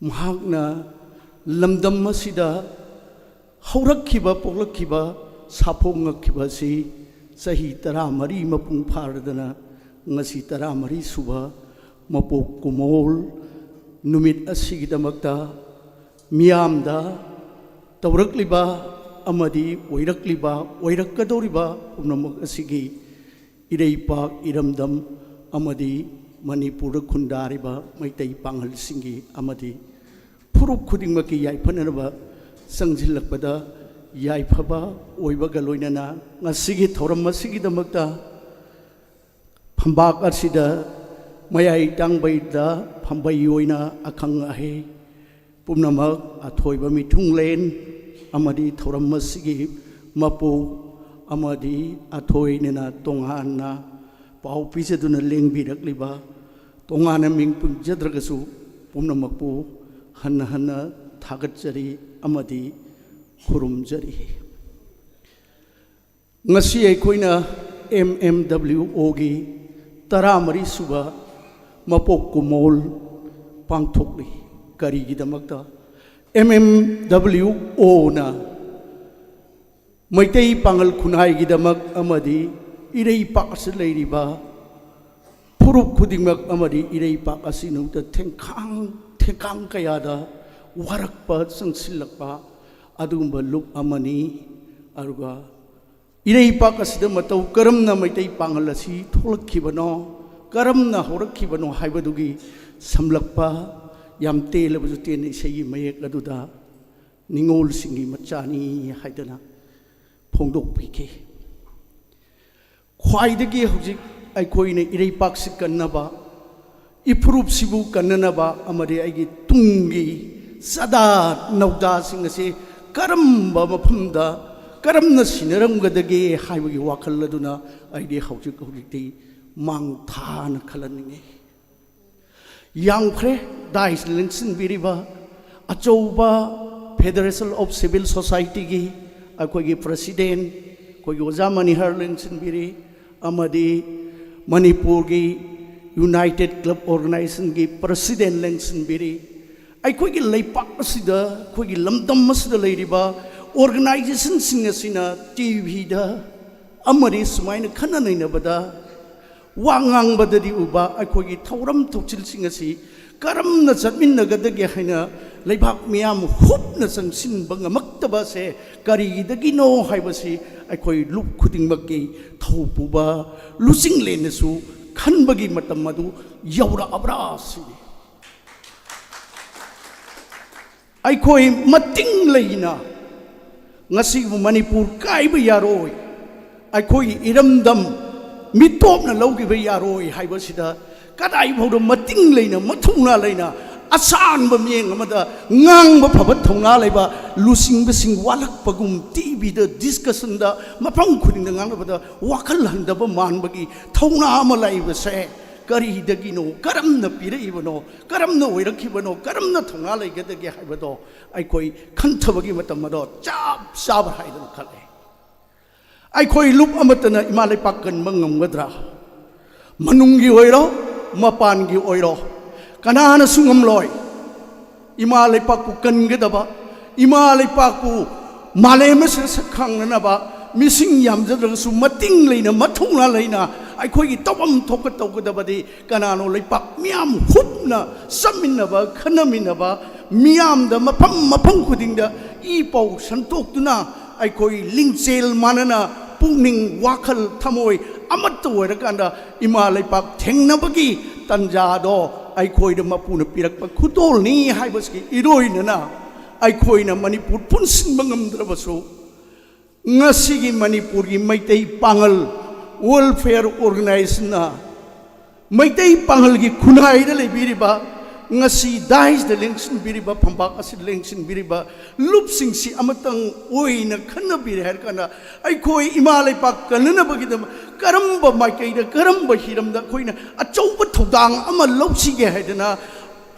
ꯃꯍꯥꯛꯅ ꯂꯝꯗꯝ ꯑꯁꯤꯗ ꯍꯧꯔꯛꯈꯤꯕ, ꯄꯣꯛꯂꯛꯈꯤꯕ, ꯁꯥꯐꯣꯡꯉꯛꯈꯤꯕ ꯑꯁꯤ ꯆꯍꯤ ꯇꯔꯥꯃꯔꯤ ꯃꯄꯨꯡ ꯐꯥꯔꯗꯅ ꯉꯁꯤ ꯇꯔꯥꯃꯔꯤ ꯁꯨꯕ ꯃꯄꯣꯛ ꯀꯨꯃꯣꯜ ꯅꯨꯃꯤꯠ ꯑꯁꯤꯒꯤꯗꯃꯛꯇ ꯃꯤꯌꯥꯝꯗ ꯇꯧꯔꯛꯂꯤꯕ ꯑꯃꯗꯤ ꯑꯣꯏꯔꯛꯂꯤꯕ, ꯑꯣꯏꯔꯛꯀꯗꯧꯔꯤꯕ ꯄꯨꯝꯅꯃꯛ ꯑꯁꯤꯒꯤ ꯏꯔꯩꯄꯥꯛ, ꯏꯔꯝꯗꯝ ꯑꯃꯗꯤ ꯃꯅꯤꯄꯨꯔꯗ ꯈꯨꯟꯗꯥꯔꯤꯕ ꯃꯩꯇꯩ ꯄꯥꯉꯜꯁꯤꯡꯒꯤ ꯑꯃꯗꯤ ꯐꯨꯔꯨꯞ ꯈꯨꯗꯤꯡꯃꯛꯀꯤ ꯌꯥꯏꯐꯅꯅꯕ ꯆꯪꯁꯤꯜꯂꯛꯄꯗ ꯌꯥꯏꯐꯕ ꯑꯣꯏꯕꯒ ꯂꯣꯏꯅꯅ ꯉꯁꯤꯒꯤ ꯊꯧꯔꯝ ꯑꯁꯤꯒꯤꯗꯃꯛꯇ ꯐꯝꯕꯥꯛ ꯑꯁꯤꯗ ꯃꯌꯥꯏ ꯇꯥꯡꯕꯩꯗ ꯐꯝꯕꯩ ꯑꯣꯏꯅ ꯑꯈꯪ ꯑꯍꯩ ꯄꯨꯝꯅꯃꯛ, ꯑꯊꯣꯏꯕ ꯃꯤꯊꯨꯡꯂꯦꯟ ꯑꯃꯗꯤ ꯊꯧꯔꯝ ꯑꯁꯤꯒꯤ ꯃꯄꯨ ꯑꯃꯗꯤ ꯑꯊꯣꯏꯅꯅ ꯇꯣꯉꯥꯟꯅ ꯄꯥꯎ ꯄꯤꯖꯗꯨꯅ ꯂꯦꯡꯕꯤꯔꯛꯂꯤꯕ, ꯇꯣꯉꯥꯟꯅ ꯃꯤꯡ ꯄꯟꯖꯗ꯭ꯔꯒꯁꯨ, ꯄꯨꯝꯅꯃꯛꯄꯨ ꯍꯟꯅ ꯍꯟꯅ ꯊꯥꯒꯠꯆꯔꯤ ꯑꯃꯗꯤ ꯈꯨꯔꯨꯝꯖꯔꯤ꯫ ꯉꯁꯤ ꯑꯩꯈꯣꯏꯅ ꯑꯦꯝ ꯑꯦꯝ ꯗꯕ꯭ꯂꯤꯎ ꯑꯣꯒꯤ ꯇꯔꯥꯃꯔꯤ ꯁꯨꯕ ꯃꯄꯣꯛ ꯀꯨꯃꯣꯜ ꯄꯥꯡꯊꯣꯛꯂꯤ꯫ ꯀꯔꯤꯒꯤꯗꯃꯛꯇ? ꯑꯦꯝ ꯑꯦꯝ ꯗꯕ꯭ꯂꯤꯎ ꯑꯣꯅ ꯃꯩꯇꯩ ꯄꯥꯉꯜ ꯈꯨꯟꯅꯥꯏꯒꯤꯗꯃꯛ ꯑꯃꯗꯤ ꯏꯔꯩꯄꯥꯛ ꯑꯁꯤꯗ ꯂꯩꯔꯤꯕ ꯐꯨꯔꯨꯞ ꯈꯨꯗꯤꯡꯃꯛ ꯑꯃꯗꯤ ꯏꯔꯩꯄꯥꯛ ꯑꯁꯤꯅꯃꯛꯇ ꯊꯦꯡꯈꯥꯡ, ꯊꯦꯡꯈꯥꯡ ꯀꯌꯥꯗ ꯋꯥꯔꯛꯄ, ꯆꯪꯁꯤꯜꯂꯛꯄ ꯑꯗꯨꯒꯨꯝꯕ ꯂꯨꯞ ꯑꯃꯅꯤ꯫ ꯑꯗꯨꯒ ꯏꯔꯩꯄꯥꯛ ꯑꯁꯤꯗ ꯃꯇꯧ ꯀꯔꯝꯅ ꯃꯩꯇꯩ ꯄꯥꯉꯜ ꯑꯁꯤ ꯊꯣꯛꯂꯛꯈꯤꯕꯅꯣ, ꯀꯔꯝꯅ ꯍꯧꯔꯛꯈꯤꯕꯅꯣ ꯍꯥꯏꯕꯗꯨꯒꯤ ꯁꯝꯂꯞꯄ ꯌꯥꯝ ꯇꯦꯜꯂꯕꯁꯨ ꯇꯦꯟꯅ ꯏꯁꯩꯒꯤ ꯃꯌꯦꯛ ꯑꯗꯨꯗ ꯅꯤꯉꯣꯜꯁꯤꯡꯒꯤ ꯃꯆꯥꯅꯤ ꯍꯥꯏꯗꯅ ꯐꯣꯡꯗꯣꯛꯄꯤꯈꯤ꯫ ꯈ꯭ꯋꯥꯏꯗꯒꯤ ꯍꯧꯖꯤꯛ ꯑꯩꯈꯣꯏꯅ ꯏꯔꯩꯄꯥꯛꯁꯤ ꯀꯟꯅꯕ, ꯏꯐꯨꯔꯨꯞꯁꯤꯕꯨ ꯀꯟꯅꯅꯕ ꯑꯃꯗꯤ ꯑꯩꯒꯤ ꯇꯨꯡꯒꯤ ꯆꯥꯗꯥ ꯅꯧꯗꯥꯁꯤꯡ ꯑꯁꯤ ꯀꯔꯝꯕ ꯃꯐꯝꯗ ꯀꯔꯝꯅ ꯁꯤꯟꯅꯔꯝꯒꯗꯒꯦ ꯍꯥꯏꯕꯒꯤ ꯋꯥꯈꯜ ꯑꯗꯨꯅ ꯑꯩꯗꯤ ꯍꯧꯖꯤꯛ ꯍꯧꯖꯤꯛꯇꯤ ꯃꯥꯡ ꯊꯥꯅ ꯈꯜꯍꯟꯅꯤꯡꯉꯤ꯫ ꯌꯥꯝꯈ꯭ꯔꯦ ꯗꯥꯏꯁ ꯂꯦꯡꯁꯤꯟꯕꯤꯔꯤꯕ ꯑꯆꯧꯕ Federation of Civil Society ꯒꯤ ꯑꯩꯈꯣꯏꯒꯤ president, ꯑꯩꯈꯣꯏꯒꯤ ꯑꯣꯖꯥ ꯃꯅꯤꯍꯔ ꯂꯦꯡꯁꯤꯟꯕꯤꯔꯤ, ꯑꯃꯗꯤ ꯃꯅꯤꯄꯨꯔꯒꯤ United Club Organization ꯒꯤ president ꯂꯦꯡꯁꯤꯟꯕꯤꯔꯤ꯫ ꯑꯩꯈꯣꯏꯒꯤ ꯂꯩꯄꯥꯛ ꯑꯁꯤꯗ, ꯑꯩꯈꯣꯏꯒꯤ ꯂꯝꯗꯝ ꯑꯁꯤꯗ ꯂꯩꯔꯤꯕ ꯑꯣꯔꯒꯅꯥꯏꯖꯦꯁꯟꯁꯤꯡ ꯑꯁꯤꯅ ꯇꯤ ꯚꯤꯗ ꯑꯃꯗꯤ ꯁꯨꯃꯥꯏꯅ ꯈꯟꯅ ꯅꯩꯅꯕꯗ, ꯋꯥ ꯉꯥꯡꯕꯗꯗꯤ ꯎꯕ, ꯑꯩꯈꯣꯏꯒꯤ ꯊꯧꯔꯝ ꯊꯧꯁꯤꯜꯁꯤꯡ ꯑꯁꯤ ꯀꯔꯝꯅ ꯆꯠꯃꯤꯟꯅꯒꯗꯒꯦ ꯍꯥꯏꯅ ꯂꯩꯕꯥꯛ ꯃꯤꯌꯥꯝ ꯍꯨꯞꯅ ꯆꯪꯁꯤꯟꯕ ꯉꯝꯃꯛꯇꯕ ꯑꯁꯦ ꯀꯔꯤꯗꯒꯤꯅꯣ ꯍꯥꯏꯕꯁꯤ ꯑꯩꯈꯣꯏ ꯂꯨꯞ ꯈꯨꯗꯤꯡꯃꯛꯀꯤ ꯊꯧꯄꯨꯕ ꯂꯨꯆꯤꯡꯂꯦꯟꯅꯁꯨ ꯈꯟꯕꯒꯤ ꯃꯇꯝ ꯑꯗꯨ ꯌꯧꯔꯛꯑꯕ꯭ꯔꯥ ꯁꯤꯅꯤ꯫ ꯑꯩꯈꯣꯏ ꯃꯇꯤꯡ ꯂꯩꯅ ꯉꯁꯤꯕꯨ ꯃꯅꯤꯄꯨꯔ ꯀꯥꯏꯕ ꯌꯥꯔꯣꯏ, ꯑꯩꯈꯣꯏꯒꯤ ꯏꯔꯝꯗꯝ ꯃꯤꯇꯣꯞꯅ ꯂꯧꯈꯤꯕ ꯌꯥꯔꯣꯏ ꯍꯥꯏꯕꯁꯤꯗ ꯀꯗꯥꯏꯐꯥꯎꯗ ꯃꯇꯤꯡ ꯂꯩꯅ, ꯃꯊꯧꯅꯥ ꯂꯩꯅ, ꯑꯁꯥꯟꯕ ꯃꯤꯠꯌꯦꯡ ꯑꯃꯗ ꯉꯥꯡꯕ ꯐꯕ ꯊꯧꯅꯥ ꯂꯩꯕ ꯂꯨꯆꯤꯡꯕꯁꯤꯡ ꯋꯥꯠꯂꯛꯄꯒꯨꯝ, ꯇꯤ ꯚꯤꯗ, ꯗꯤꯁꯀꯁꯟꯗ, ꯃꯐꯝ ꯈꯨꯗꯤꯡꯗ ꯉꯥꯡꯅꯕꯗ ꯋꯥꯈꯜ ꯍꯟꯊꯕ ꯃꯥꯟꯕꯒꯤ ꯊꯧꯅꯥ ꯑꯃ ꯂꯩꯕꯁꯦ ꯀꯔꯤꯗꯒꯤꯅꯣ? ꯀꯔꯝꯅ ꯄꯤꯔꯛꯏꯕꯅꯣ? ꯀꯔꯝꯅ ꯑꯣꯏꯔꯛꯈꯤꯕꯅꯣ? ꯀꯔꯝꯅ ꯊꯧꯅꯥ ꯂꯩꯒꯗꯒꯦ ꯍꯥꯏꯕꯗꯣ ꯑꯩꯈꯣꯏ ꯈꯟꯊꯕꯒꯤ ꯃꯇꯝ ꯑꯗꯣ ꯆꯞ ꯆꯥꯕ ꯍꯥꯏꯗꯅ ꯈꯜꯂꯦ꯫ ꯑꯩꯈꯣꯏ ꯂꯨꯞ ꯑꯃꯠꯇꯅ ꯏꯃꯥ ꯂꯩꯄꯥꯛ ꯀꯟꯕ ꯉꯝꯒꯗ꯭ꯔꯥ? ꯃꯅꯨꯡꯒꯤ ꯑꯣꯏꯔꯣ, ꯃꯄꯥꯟꯒꯤ ꯑꯣꯏꯔꯣ, ꯀꯅꯥꯅꯁꯨ ꯉꯝꯂꯣꯏ꯫ ꯏꯃꯥ ꯂꯩꯄꯥꯛꯄꯨ ꯀꯟꯒꯗꯕ, ꯏꯃꯥ ꯂꯩꯄꯥꯛꯄꯨ ꯃꯥꯂꯦꯝ ꯑꯁꯤꯗ ꯁꯛ ꯈꯪꯅꯅꯕ, ꯃꯤꯁꯤꯡ ꯌꯥꯝꯖꯗ꯭ꯔꯒꯁꯨ ꯃꯇꯤꯡ ꯂꯩꯅ, ꯃꯊꯧꯅꯥ ꯂꯩꯅ ꯑꯩꯈꯣꯏꯒꯤ ꯇꯧꯐꯝ ꯊꯣꯛꯄ ꯇꯧꯒꯗꯕꯗꯤ ꯀꯅꯥꯅꯣ? ꯂꯩꯄꯥꯛ ꯃꯤꯌꯥꯝ ꯍꯨꯞꯅ ꯆꯠꯃꯤꯟꯅꯕ, ꯈꯟꯅꯃꯤꯟꯅꯕ, ꯃꯤꯌꯥꯝꯗ ꯃꯐꯝ ꯃꯐꯝ ꯈꯨꯗꯤꯡꯗ ꯏ ꯄꯥꯎ ꯁꯟꯗꯣꯛꯇꯨꯅ ꯑꯩꯈꯣꯏ ꯂꯤꯡꯖꯦꯜ ꯃꯥꯟꯅꯅ ꯄꯨꯛꯅꯤꯡ, ꯋꯥꯈꯜ, ꯊꯃꯣꯏ ꯑꯃꯠꯇ ꯑꯣꯏꯔꯀꯥꯟꯗ ꯏꯃꯥ ꯂꯩꯄꯥꯛ ꯊꯦꯡꯅꯕꯒꯤ ꯇꯟꯖꯥꯗꯣ ꯑꯩꯈꯣꯏꯗ ꯃꯄꯨꯅ ꯄꯤꯔꯛꯄ ꯈꯨꯗꯣꯜꯅꯤ ꯍꯥꯏꯕꯁꯤꯒꯤ ꯏꯔꯣꯏꯅꯅ ꯑꯩꯈꯣꯏꯅ ꯃꯅꯤꯄꯨꯔ ꯄꯨꯟꯁꯤꯟꯕ ꯉꯝꯗ꯭ꯔꯕꯁꯨ, ꯉꯁꯤꯒꯤ ꯃꯅꯤꯄꯨꯔꯒꯤ ꯃꯩꯇꯩ ꯄꯥꯉꯜ ꯋꯦꯜꯐꯤꯌꯔ ꯑꯣꯔꯒꯅꯥꯏꯖꯦꯁꯟꯅ ꯃꯩꯇꯩ ꯄꯥꯉꯜꯒꯤ ꯈꯨꯟꯅꯥꯏꯗ ꯂꯩꯕꯤꯔꯤꯕ, ꯉꯁꯤ ꯗꯥꯏꯁꯇ ꯂꯦꯡꯁꯤꯟꯕꯤꯔꯤꯕ, ꯐꯝꯄꯥꯛ ꯑꯁꯤꯗ ꯂꯦꯡꯁꯤꯟꯕꯤꯔꯤꯕ ꯂꯨꯞꯁꯤꯡꯁꯤ ꯑꯃꯇꯪ ꯑꯣꯏꯅ ꯈꯟꯅꯕꯤꯔꯦ ꯍꯥꯏꯔ ꯀꯥꯟꯗ, ꯑꯩꯈꯣꯏ ꯏꯃꯥ ꯂꯩꯄꯥꯛ ꯀꯟꯅꯅꯕꯒꯤꯗꯃꯛ ꯀꯔꯝꯕ ꯃꯥꯏꯀꯩꯗ, ꯀꯔꯝꯕ ꯍꯤꯔꯝꯗ ꯑꯩꯈꯣꯏꯅ ꯑꯆꯧꯕ ꯊꯧꯗꯥꯡ ꯑꯃ ꯂꯧꯁꯤꯒꯦ ꯍꯥꯏꯗꯅ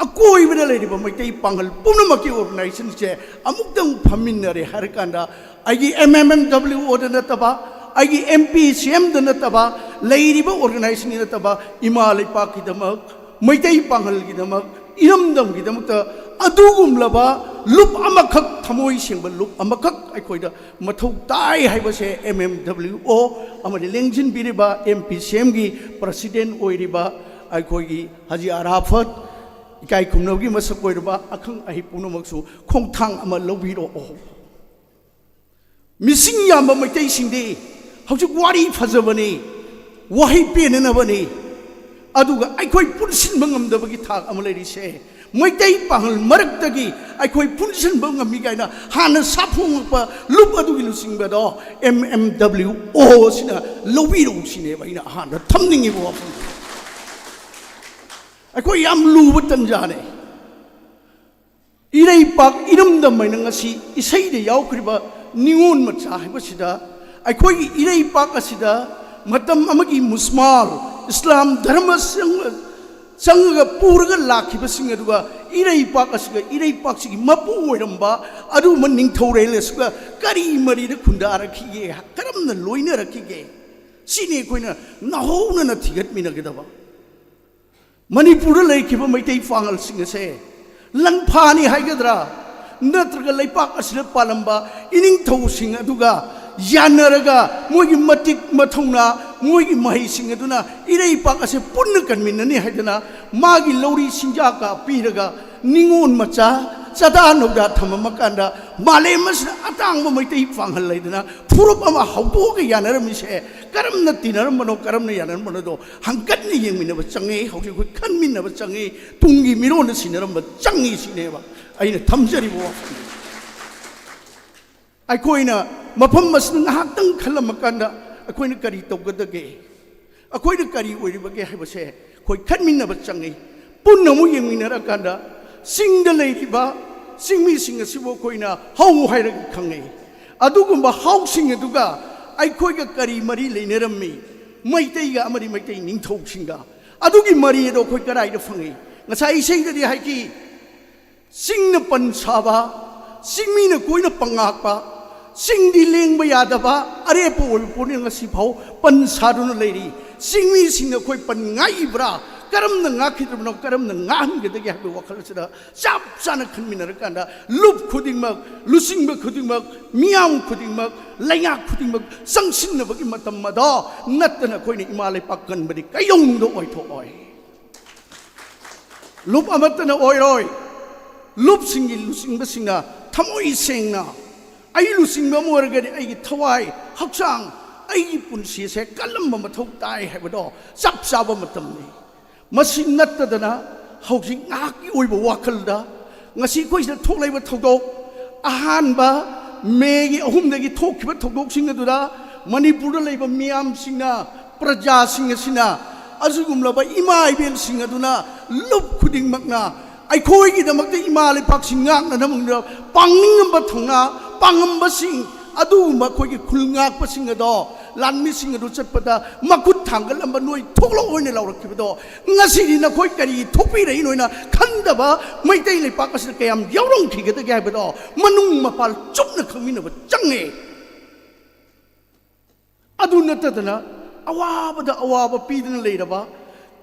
ꯑꯀꯣꯏꯕꯗ ꯂꯩꯔꯤꯕ ꯃꯩꯇꯩ ꯄꯥꯡꯒꯜ ꯄꯨꯝꯅꯃꯛꯀꯤ ꯑꯣꯔꯒꯅꯥꯏꯖꯦꯁꯟꯁꯦ ꯑꯃꯨꯛꯇꯪ ꯐꯝꯃꯤꯟꯅꯔꯦ ꯍꯥꯏꯔ ꯀꯥꯟꯗ, ꯑꯩꯒꯤ ꯑꯦꯝ ꯑꯦꯝ ꯑꯦꯝ ꯗꯕ꯭ꯂꯤꯎ ꯑꯣꯗ ꯅꯠꯇꯕ, ꯑꯩꯒꯤ ꯑꯦꯝ ꯄꯤ ꯁꯤ ꯑꯦꯝꯗ ꯅꯠꯇꯕ, ꯂꯩꯔꯤꯕ ꯑꯣꯔꯒꯅꯥꯏꯖꯦꯁꯟꯒꯤ ꯅꯠꯇꯕ, ꯏꯃꯥ ꯂꯩꯄꯥꯛꯀꯤꯗꯃꯛ, ꯃꯩꯇꯩ ꯄꯥꯡꯒꯜꯒꯤꯗꯃꯛ, ꯏꯔꯝꯗꯝꯒꯤꯗꯃꯛꯇ ꯑꯗꯨꯒꯨꯝꯂꯕ ꯂꯨꯞ ꯑꯃꯈꯛ, ꯊꯃꯣꯏ ꯁꯦꯡꯕ ꯂꯨꯞ ꯑꯃꯈꯛ ꯑꯩꯈꯣꯏꯗ ꯃꯊꯧ ꯇꯥꯏ ꯍꯥꯏꯕꯁꯦ ꯑꯦꯝ ꯑꯦꯝ ꯗꯕ꯭ꯂꯤꯎ ꯑꯣ ꯑꯃꯗꯤ ꯂꯦꯡꯁꯤꯟꯕꯤꯔꯤꯕ ꯑꯦꯝ ꯄꯤ ꯁꯤ ꯑꯦꯝꯒꯤ ꯄ꯭ꯔꯁꯤꯗꯦꯟ ꯑꯣꯏꯔꯤꯕ ꯑꯩꯈꯣꯏꯒꯤ ꯍꯥꯖꯤ ꯑꯔꯥꯐꯠ, ꯏꯀꯥꯏ ꯈꯨꯝꯅꯕꯒꯤ ꯃꯁꯛ ꯑꯣꯏꯔꯕ ꯑꯈꯪ ꯑꯍꯩ ꯄꯨꯝꯅꯃꯛꯁꯨ ꯈꯣꯡꯊꯥꯡ ꯑꯃ ꯂꯧꯕꯤꯔꯛꯑꯣ꯫ ꯃꯤꯁꯤꯡ ꯌꯥꯝꯕ ꯃꯩꯇꯩꯁꯤꯡꯗꯤ ꯍꯧꯖꯤꯛ ꯋꯥꯔꯤ ꯐꯖꯕꯅꯤ, ꯋꯥꯍꯩ ꯄꯦꯟꯅꯅꯕꯅꯤ, ꯑꯗꯨꯒ ꯑꯩꯈꯣꯏ ꯄꯨꯟꯁꯤꯟꯕ ꯉꯝꯗꯕꯒꯤ ꯊꯥꯛ ꯑꯃ ꯂꯩꯔꯤꯁꯦ꯫ ꯃꯩꯇꯩ ꯄꯥꯉꯜ ꯃꯔꯛꯇꯒꯤ ꯑꯩꯈꯣꯏ ꯄꯨꯟꯁꯤꯟꯕ ꯉꯝꯃꯤ ꯀꯥꯏꯅ ꯍꯥꯟꯅ ꯁꯥꯐꯣꯡꯉꯛꯄ ꯂꯨꯞ ꯑꯗꯨꯒꯤ ꯂꯨꯆꯤꯡꯕꯗꯣ ꯑꯦꯝ ꯑꯦꯝ ꯗꯕ꯭ꯂꯤꯎ ꯑꯣ ꯁꯤꯅ ꯂꯧꯕꯤꯔꯛꯎ ꯁꯤꯅꯦꯕ ꯑꯩꯅ ꯑꯍꯥꯟꯕ ꯊꯝꯅꯤꯡꯉꯤꯕ ꯋꯥꯐꯝ꯫ ꯑꯩꯈꯣꯏ ꯌꯥꯝ ꯂꯨꯕ ꯇꯟꯖꯥꯅꯦ꯫ ꯏꯔꯩꯄꯥꯛ ꯏꯔꯝꯗꯝ ꯍꯥꯏꯅ ꯉꯁꯤ ꯏꯁꯩꯗ ꯌꯥꯎꯈ꯭ꯔꯤꯕ ꯅꯤꯉꯣꯜ ꯃꯆꯥ ꯍꯥꯏꯕꯁꯤꯗ, ꯑꯩꯈꯣꯏꯒꯤ ꯏꯔꯩꯄꯥꯛ ꯑꯁꯤꯗ ꯃꯇꯝ ꯑꯃꯒꯤ ꯃꯨꯁꯃꯥꯜ ꯏꯁꯂꯥꯝ ꯙꯔꯃ ꯆꯪ-, ꯆꯪꯉꯒ ꯄꯨꯔꯒ ꯂꯥꯛꯈꯤꯕꯁꯤꯡ ꯑꯗꯨꯒ ꯏꯔꯩꯄꯥꯛ ꯑꯁꯤꯒ ꯏꯔꯩꯄꯥꯛꯁꯤꯒꯤ ꯃꯄꯨ ꯑꯣꯏꯔꯝꯕ ꯑꯗꯨꯒꯨꯝꯕ ꯅꯤꯡꯊꯧꯔꯦꯜ ꯑꯁꯤꯒ ꯀꯔꯤ ꯃꯔꯤꯗ ꯈꯨꯟꯗꯥꯔꯛꯈꯤꯒꯦ, ꯀꯔꯝꯅ ꯂꯣꯏꯅꯔꯛꯈꯤꯒꯦ, ꯁꯤꯅꯤ ꯑꯩꯈꯣꯏꯅ ꯅꯧꯍꯧꯅꯅ ꯊꯤꯒꯠꯃꯤꯟꯅꯒꯗꯕ꯫ ꯃꯅꯤꯄꯨꯔꯗ ꯂꯩꯈꯤꯕ ꯃꯩꯇꯩ ꯄꯥꯉꯜꯁꯤꯡ ꯑꯁꯦ ꯂꯟꯐꯥꯅꯤ ꯍꯥꯏꯒꯗ꯭ꯔꯥ, ꯅꯠꯇ꯭ꯔꯒ ꯂꯩꯄꯥꯛ ꯑꯁꯤꯗ ꯄꯥꯜꯂꯝꯕ ꯏꯅꯤꯡꯊꯧꯁꯤꯡ ꯑꯗꯨꯒ ꯌꯥꯅꯔꯒ ꯃꯣꯏꯒꯤ ꯃꯇꯤꯛ ꯃꯊꯧꯅꯥ, ꯃꯣꯏꯒꯤ ꯃꯍꯩꯁꯤꯡ ꯑꯗꯨꯅ ꯏꯔꯩꯄꯥꯛ ꯑꯁꯦ ꯄꯨꯟꯅ ꯀꯟꯃꯤꯟꯅꯅꯤ ꯍꯥꯏꯗꯅ ꯃꯥꯒꯤ ꯂꯧꯔꯤ ꯁꯤꯡꯖꯥꯀꯥ ꯄꯤꯔꯒ ꯅꯤꯉꯣꯜ ꯃꯆꯥ, ꯆꯥꯗꯥ ꯅꯧꯗꯥ ꯊꯝꯃꯝꯃꯀꯥꯟꯗ ꯃꯥꯂꯦꯝ ꯑꯁꯤꯗ ꯑꯇꯥꯡꯕ ꯃꯩꯇꯩ ꯄꯥꯡꯒꯜ ꯂꯩꯗꯅ ꯐꯨꯔꯨꯞ ꯑꯃ ꯍꯧꯗꯣꯛꯑꯒ ꯌꯥꯅꯔꯝꯃꯤꯁꯦ ꯀꯔꯝꯅ ꯇꯤꯟꯅꯔꯝꯕꯅꯣ, ꯀꯔꯝꯅ ꯌꯥꯅꯔꯝꯕꯅꯣꯗꯣ ꯍꯪꯒꯠꯅ ꯌꯦꯡꯃꯤꯟꯅꯕ ꯆꯪꯉꯤ, ꯍꯧꯖꯤꯛ ꯑꯩꯈꯣꯏ ꯈꯟꯃꯤꯟꯅꯕ ꯆꯪꯉꯤ, ꯇꯨꯡꯒꯤ ꯃꯤꯔꯣꯟꯗ ꯁꯤꯟꯅꯔꯝꯕ ꯆꯪꯉꯤ ꯁꯤꯅꯦꯕ ꯑꯩꯅ ꯊꯝꯖꯔꯤꯕ ꯋꯥꯐꯝ꯫ ꯑꯩꯈꯣꯏꯅ ꯃꯐꯝ ꯑꯁꯤꯗ ꯉꯥꯏꯍꯥꯛꯇꯪ ꯈꯜꯂꯝꯃꯀꯥꯟꯗ ꯑꯩꯈꯣꯏꯅ ꯀꯔꯤ ꯇꯧꯒꯗꯒꯦ? ꯑꯩꯈꯣꯏꯅ ꯀꯔꯤ ꯑꯣꯏꯔꯤꯕꯒꯦ ꯍꯥꯏꯕꯁꯦ ꯑꯩꯈꯣꯏ ꯈꯟꯃꯤꯟꯅꯕ ꯆꯪꯉꯤ꯫ ꯄꯨꯟꯅ ꯑꯃꯨꯛ ꯌꯦꯡꯃꯤꯟꯅꯔꯀꯥꯟꯗ ꯆꯤꯡꯗ ꯂꯩꯔꯤꯕ ꯆꯤꯡꯃꯤꯁꯤꯡ ꯑꯁꯤꯕꯨ ꯑꯩꯈꯣꯏꯅ ꯍꯧ ꯍꯥꯏꯔꯒ ꯈꯪꯅꯩ꯫ ꯑꯗꯨꯒꯨꯝꯕ ꯍꯧꯁꯤꯡ ꯑꯗꯨꯒ ꯑꯩꯈꯣꯏꯒ ꯀꯔꯤ ꯃꯔꯤ ꯂꯩꯅꯔꯝꯃꯤ? ꯃꯩꯇꯩꯒ ꯑꯃꯗꯤ ꯃꯩꯇꯩ ꯅꯤꯡꯊꯧꯁꯤꯡꯒ ꯑꯗꯨꯒꯤ ꯃꯔꯤ ꯑꯗꯣ ꯑꯩꯈꯣꯏ ꯀꯗꯥꯏꯗ ꯐꯪꯉꯤ? ꯉꯁꯥꯏ ꯏꯁꯩꯗꯗꯤ ꯍꯥꯏꯈꯤ, ꯆꯤꯡꯅ ꯄꯟ ꯁꯥꯕ, ꯆꯤꯡꯃꯤꯅ ꯀꯣꯏꯅ ꯄꯉꯥꯛꯄ, ꯆꯤꯡꯗꯤ ꯂꯦꯡꯕ ꯌꯥꯗꯕ, ꯑꯔꯦꯞꯄ ꯑꯣꯏꯕ ꯄꯣꯠꯅꯤ, ꯉꯁꯤ ꯐꯥꯎ ꯄꯟ ꯁꯥꯗꯨꯅ ꯂꯩꯔꯤ꯫ ꯆꯤꯡꯃꯤꯁꯤꯡꯅ ꯑꯩꯈꯣꯏ ꯄꯟ ꯉꯥꯛꯏꯕ꯭ꯔꯥ? ꯀꯔꯝꯅ ꯉꯥꯛꯈꯤꯗ꯭ꯔꯕꯅꯣ, ꯀꯔꯝꯅ ꯉꯥꯛꯍꯟꯒꯗꯒꯦ ꯍꯥꯏꯕꯒꯤ ꯋꯥꯈꯜ ꯑꯁꯤꯗ ꯆꯞ ꯆꯥꯅ ꯈꯟꯃꯤꯟꯅꯔꯀꯥꯟꯗ, ꯂꯨꯞ ꯈꯨꯗꯤꯡꯃꯛ, ꯂꯨꯆꯤꯡꯕ ꯈꯨꯗꯤꯡꯃꯛ, ꯃꯤꯌꯥꯝ ꯈꯨꯗꯤꯡꯃꯛ, ꯂꯩꯉꯥꯛ ꯈꯨꯗꯤꯡꯃꯛ ꯆꯪꯁꯤꯟꯅꯕꯒꯤ ꯃꯇꯝ ꯑꯗꯣ ꯅꯠꯇꯅ ꯑꯩꯈꯣꯏꯅ ꯏꯃꯥ ꯂꯩꯄꯥꯛ ꯀꯟꯕꯗꯤ ꯀꯩꯗꯧꯅꯨꯡꯗ ꯑꯣꯏꯊꯣꯛꯑꯣꯏ꯫ ꯂꯨꯞ ꯑꯃꯠꯇꯅ ꯑꯣꯏꯔꯣꯏ꯫ ꯂꯨꯞꯁꯤꯡꯒꯤ ꯂꯨꯆꯤꯡꯕꯁꯤꯡꯅ ꯊꯃꯣꯏ ꯁꯦꯡꯅ, "ꯑꯩ ꯂꯨꯆꯤꯡꯕ ꯑꯃ ꯑꯣꯏꯔꯒꯗꯤ ꯑꯩꯒꯤ ꯊꯋꯥꯏ, ꯍꯛꯆꯥꯡ, ꯑꯩꯒꯤ ꯄꯨꯟꯁꯤꯁꯦ ꯀꯜꯂꯝꯕ ꯃꯊꯧ ꯇꯥꯏ" ꯍꯥꯏꯕꯗꯣ ꯆꯞ ꯆꯥꯕ ꯃꯇꯝꯅꯤ꯫ ꯃꯁꯤ ꯅꯠꯇꯗꯅ, ꯍꯧꯖꯤꯛ ꯉꯥꯏꯍꯥꯛꯀꯤ ꯑꯣꯏꯕ ꯋꯥꯈꯜꯗ, ꯉꯁꯤ ꯑꯩꯈꯣꯏ ꯁꯤꯗ ꯊꯣꯛꯂꯛꯏꯕ ꯊꯧꯗꯣꯛ, ꯑꯍꯥꯟꯕ ꯃꯦꯒꯤ ꯑꯍꯨꯝꯗꯒꯤ ꯊꯣꯛꯈꯤꯕ ꯊꯧꯗꯣꯛꯁꯤꯡ ꯑꯗꯨꯗ ꯃꯅꯤꯄꯨꯔꯗ ꯂꯩꯕ ꯃꯤꯌꯥꯝꯁꯤꯡꯅ, ꯄ꯭ꯔꯖꯥꯁꯤꯡ ꯑꯁꯤꯅ, ꯑꯁꯤꯒꯨꯝꯂꯕ ꯏꯃꯥ ꯏꯕꯦꯜꯁꯤꯡ ꯑꯗꯨꯅ, ꯂꯨꯞ ꯈꯨꯗꯤꯡꯃꯛꯅ ꯑꯩꯈꯣꯏꯒꯤꯗꯃꯛꯇ ꯏꯃꯥ ꯂꯩꯄꯥꯛꯁꯤꯡ ꯉꯥꯛꯅꯅꯕ ꯄꯥꯡꯅꯤꯡꯉꯝꯕ ꯊꯧꯅꯥ, ꯄꯥꯡꯉꯝꯕꯁꯤꯡ, ꯑꯗꯨꯒꯨꯝꯕ ꯑꯩꯈꯣꯏꯒꯤ ꯈꯨꯜ ꯉꯥꯛꯄꯁꯤꯡ ꯑꯗꯣ, ꯂꯥꯟꯃꯤꯁꯤꯡ ꯑꯗꯨ ꯆꯠꯄꯗ ꯃꯈꯨꯠ ꯊꯥꯡꯒꯠꯂꯝꯕ ꯅꯣꯏ ꯊꯣꯛꯂꯛꯑꯣ ꯍꯥꯏꯅ ꯂꯥꯎꯔꯛꯈꯤꯕꯗꯣ, ꯉꯁꯤꯗꯤ ꯅꯈꯣꯏ ꯀꯔꯤ ꯊꯣꯛꯄꯤꯔꯛꯏꯅꯣ ꯍꯥꯏꯅ ꯈꯟꯗꯕ ꯃꯩꯇꯩ ꯂꯩꯄꯥꯛ ꯑꯁꯤꯗ ꯀꯌꯥꯝ ꯌꯥꯎꯔꯝꯈꯤꯒꯗꯒꯦ ꯍꯥꯏꯕꯗꯣ ꯃꯅꯨꯡ ꯃꯄꯥꯟ ꯆꯨꯞꯅ ꯈꯪꯃꯤꯟꯅꯕ ꯆꯪꯉꯦ꯫ ꯑꯗꯨ ꯅꯠꯇꯗꯅ, ꯑꯋꯥꯕꯗ ꯑꯋꯥꯕ ꯄꯤꯗꯨꯅ ꯂꯩꯔꯕ,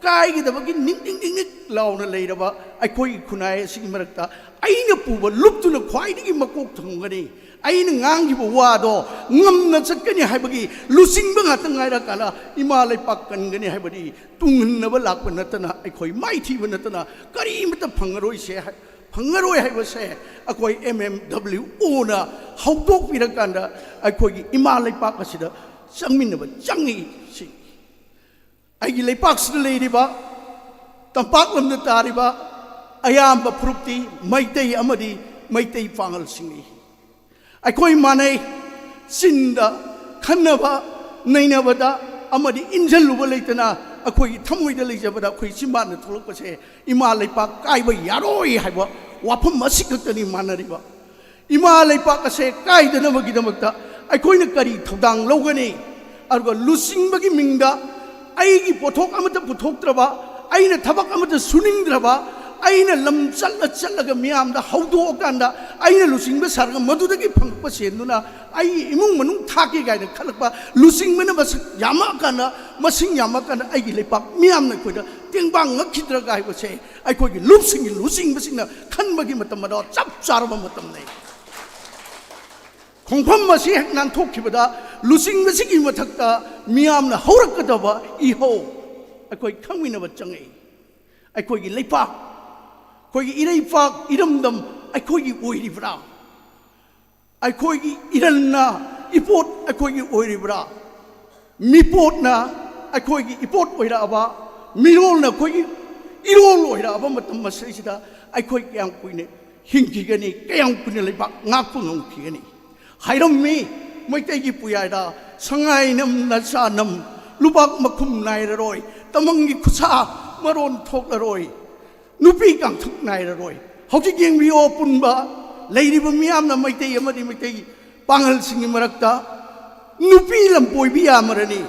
ꯀꯥꯏꯒꯗꯕꯒꯤ ꯅꯤꯛ ꯅꯤꯛ ꯅꯤꯛ ꯅꯤꯛ ꯂꯥꯎꯅ ꯂꯩꯔꯕ ꯑꯩꯈꯣꯏꯒꯤ ꯈꯨꯟꯅꯥꯏ ꯑꯁꯤꯒꯤ ꯃꯔꯛꯇ ꯑꯩꯅ ꯄꯨꯕ ꯂꯨꯞꯇꯨꯅ ꯈ꯭ꯋꯥꯏꯗꯒꯤ ꯃꯀꯣꯛ ꯊꯣꯡꯒꯅꯤ, ꯑꯩꯅ ꯉꯥꯡꯈꯤꯕ ꯋꯥꯗꯣ ꯉꯝꯅ ꯆꯠꯀꯅꯤ ꯍꯥꯏꯕꯒꯤ ꯂꯨꯆꯤꯡꯕ ꯉꯥꯛꯇ ꯉꯥꯏꯔꯀꯥꯟꯗ ꯏꯃꯥ ꯂꯩꯄꯥꯛ ꯀꯟꯒꯅꯤ ꯍꯥꯏꯕꯗꯤ ꯇꯨꯡꯍꯟꯅꯕ ꯂꯥꯛꯄ ꯅꯠꯇꯅ, ꯑꯩꯈꯣꯏ ꯃꯥꯏꯊꯤꯕ ꯅꯠꯇꯅ ꯀꯔꯤꯃꯇ ꯐꯪꯉꯔꯣꯏꯁꯦ ꯍꯥꯏ-, ꯐꯪꯉꯔꯣꯏ ꯍꯥꯏꯕꯁꯦ ꯑꯩꯈꯣꯏ ꯑꯦꯝ ꯑꯦꯝ ꯗꯕ꯭ꯂꯤꯎ ꯑꯣꯅ ꯍꯧꯗꯣꯛꯄꯤꯔꯀꯥꯟꯗ ꯑꯩꯈꯣꯏꯒꯤ ꯏꯃꯥ ꯂꯩꯄꯥꯛ ꯑꯁꯤꯗ ꯆꯪꯃꯤꯟꯅꯕ ꯆꯪꯉꯤ꯫ ꯁꯤ ꯑꯩꯒꯤ ꯂꯩꯄꯥꯛꯁꯤꯗ ꯂꯩꯔꯤꯕ, ꯇꯝꯄꯥꯛ ꯂꯝꯗ ꯇꯥꯔꯤꯕ ꯑꯌꯥꯝꯕ ꯐꯨꯔꯨꯞꯇꯤ ꯃꯩꯇꯩ ꯑꯃꯗꯤ ꯃꯩꯇꯩ ꯄꯥꯉꯜꯁꯤꯡꯅꯤ꯫ ꯑꯩꯈꯣꯏ ꯃꯥꯟꯅꯩ꯫ ꯆꯤꯟꯗ ꯈꯟꯅꯕ ꯅꯩꯅꯕꯗ ꯑꯃꯗꯤ ꯏꯟꯖꯜꯂꯨꯕ ꯂꯩꯇꯅ, ꯑꯩꯈꯣꯏꯒꯤ ꯊꯃꯣꯏꯗ ꯂꯩꯖꯕꯗ ꯑꯩꯈꯣꯏ ꯆꯤꯟꯕꯥꯟꯗ ꯊꯣꯛꯂꯛꯄꯁꯦ ꯏꯃꯥ ꯂꯩꯄꯥꯛ ꯀꯥꯏꯕ ꯌꯥꯔꯣꯏ ꯍꯥꯏꯕ ꯋꯥꯐꯝ ꯑꯁꯤꯈꯛꯇꯅꯤ ꯃꯥꯟꯅꯔꯤꯕ꯫ ꯏꯃꯥ ꯂꯩꯄꯥꯛ ꯑꯁꯦ ꯀꯥꯏꯗꯅꯕꯒꯤꯗꯃꯛꯇ ꯑꯩꯈꯣꯏꯅ ꯀꯔꯤ ꯊꯧꯗꯥꯡ ꯂꯧꯒꯅꯤ? ꯑꯗꯨꯒ ꯂꯨꯆꯤꯡꯕꯒꯤ ꯃꯤꯡꯗ ꯑꯩꯒꯤ ꯄꯣꯠꯊꯣꯛ ꯑꯃꯠꯇ ꯄꯨꯊꯣꯛꯇ꯭ꯔꯕ, ꯑꯩꯅ ꯊꯕꯛ ꯑꯃꯠꯇ ꯁꯨꯅꯤꯡꯗ꯭ꯔꯕ, ꯑꯩꯅ ꯂꯝ ꯆꯠꯂ ꯆꯠꯂꯒ ꯃꯤꯌꯥꯝꯗ ꯍꯧꯗꯣꯛꯑꯀꯥꯟꯗ ꯑꯩꯅ ꯂꯨꯆꯤꯡꯕ ꯁꯥꯔꯒ ꯃꯗꯨꯗꯒꯤ ꯐꯪꯉꯛꯄ ꯁꯦꯟꯗꯨꯅ ꯑꯩꯒꯤ ꯏꯃꯨꯡ ꯃꯅꯨꯡ ꯊꯥꯛꯀꯦ ꯀꯥꯏꯅ ꯈꯜꯂꯛꯄ ꯂꯨꯆꯤꯡꯕꯅ ꯃꯁꯤꯡ ꯌꯥꯝꯃꯛꯑꯀꯥꯟꯗ, ꯃꯁꯤꯡ ꯌꯥꯝꯃꯛꯑꯀꯥꯟꯗ ꯑꯩꯒꯤ ꯂꯩꯄꯥꯛ ꯃꯤꯌꯥꯝꯅ ꯑꯩꯈꯣꯏꯗ ꯇꯦꯡꯕꯥꯡ ꯉꯛꯈꯤꯗ꯭ꯔꯒ ꯍꯥꯏꯕꯁꯦ ꯑꯩꯈꯣꯏꯒꯤ ꯂꯨꯞꯁꯤꯡꯒꯤ ꯂꯨꯆꯤꯡꯕꯁꯤꯡꯅ ꯈꯟꯕꯒꯤ ꯃꯇꯝ ꯑꯗꯣ ꯆꯞ ꯆꯥꯔꯕ ꯃꯇꯝꯅꯤ꯫ ꯈꯣꯡꯐꯝ ꯑꯁꯤ ꯍꯦꯛ ꯅꯥꯟꯊꯣꯛꯈꯤꯕꯗ ꯂꯨꯆꯤꯡꯕꯁꯤꯒꯤ ꯃꯊꯛꯇ ꯃꯤꯌꯥꯝꯅ ꯍꯧꯔꯛꯀꯗꯕ ꯏꯍꯧ ꯑꯩꯈꯣꯏ ꯈꯪꯃꯤꯟꯅꯕ ꯆꯪꯉꯛꯏ꯫ ꯑꯩꯈꯣꯏꯒꯤ ꯂꯩꯄꯥꯛ, ꯑꯩꯈꯣꯏꯒꯤ ꯏꯔꯩꯄꯥꯛ ꯏꯔꯝꯗꯝ ꯑꯩꯈꯣꯏꯒꯤ ꯑꯣꯏꯔꯤꯕ꯭ꯔꯥ? ꯑꯩꯈꯣꯏꯒꯤ ꯏꯔꯟꯅ ꯏꯄꯣꯠ ꯑꯩꯈꯣꯏꯒꯤ ꯑꯣꯏꯔꯤꯕ꯭ꯔꯥ? ꯃꯤꯄꯣꯠꯅ ꯑꯩꯈꯣꯏꯒꯤ ꯏꯄꯣꯠ ꯑꯣꯏꯔꯛꯑꯕ, ꯃꯤꯔꯣꯜꯅ ꯑꯩꯈꯣꯏꯒꯤ ꯏꯔꯣꯜ ꯑꯣꯏꯔꯛꯑꯕ ꯃꯇꯝ ꯑꯁꯤꯗ ꯑꯩꯈꯣꯏ ꯀꯌꯥꯝ ꯀꯨꯏꯅ ꯍꯤꯡꯈꯤꯒꯅꯤ? ꯀꯌꯥꯝ ꯀꯨꯏꯅ ꯂꯩꯕꯥꯛ ꯉꯥꯛꯄ ꯉꯝꯈꯤꯒꯅꯤ? ꯍꯥꯏꯔꯝꯃꯤ ꯃꯩꯇꯩꯒꯤ ꯄꯨꯌꯥꯏꯗ, "ꯁꯉꯥꯏꯅꯝ ꯅꯆꯥꯅꯝ, ꯂꯨꯕꯥꯛ ꯃꯈꯨꯝ ꯅꯥꯏꯔꯔꯣꯏ, ꯇꯃꯪꯒꯤ ꯈꯨꯠꯁꯥ ꯃꯔꯣꯟ ꯊꯣꯛꯂꯔꯣꯏ, ꯅꯨꯄꯤ ꯀꯥꯡꯊꯛ ꯅꯥꯏꯔꯔꯣꯏ"꯫ ꯍꯧꯖꯤꯛ ꯌꯦꯡꯕꯤꯌꯣ, ꯑꯄꯨꯟꯕ ꯂꯩꯔꯤꯕ ꯃꯤꯌꯥꯝꯅ, ꯃꯩꯇꯩ ꯑꯃꯗꯤ ꯃꯩꯇꯩ ꯄꯥꯉꯜꯁꯤꯡꯒꯤ ꯃꯔꯛꯇ ꯅꯨꯄꯤ ꯂꯝꯄꯣꯏꯕꯤ ꯌꯥꯝꯃꯔꯅꯤ꯫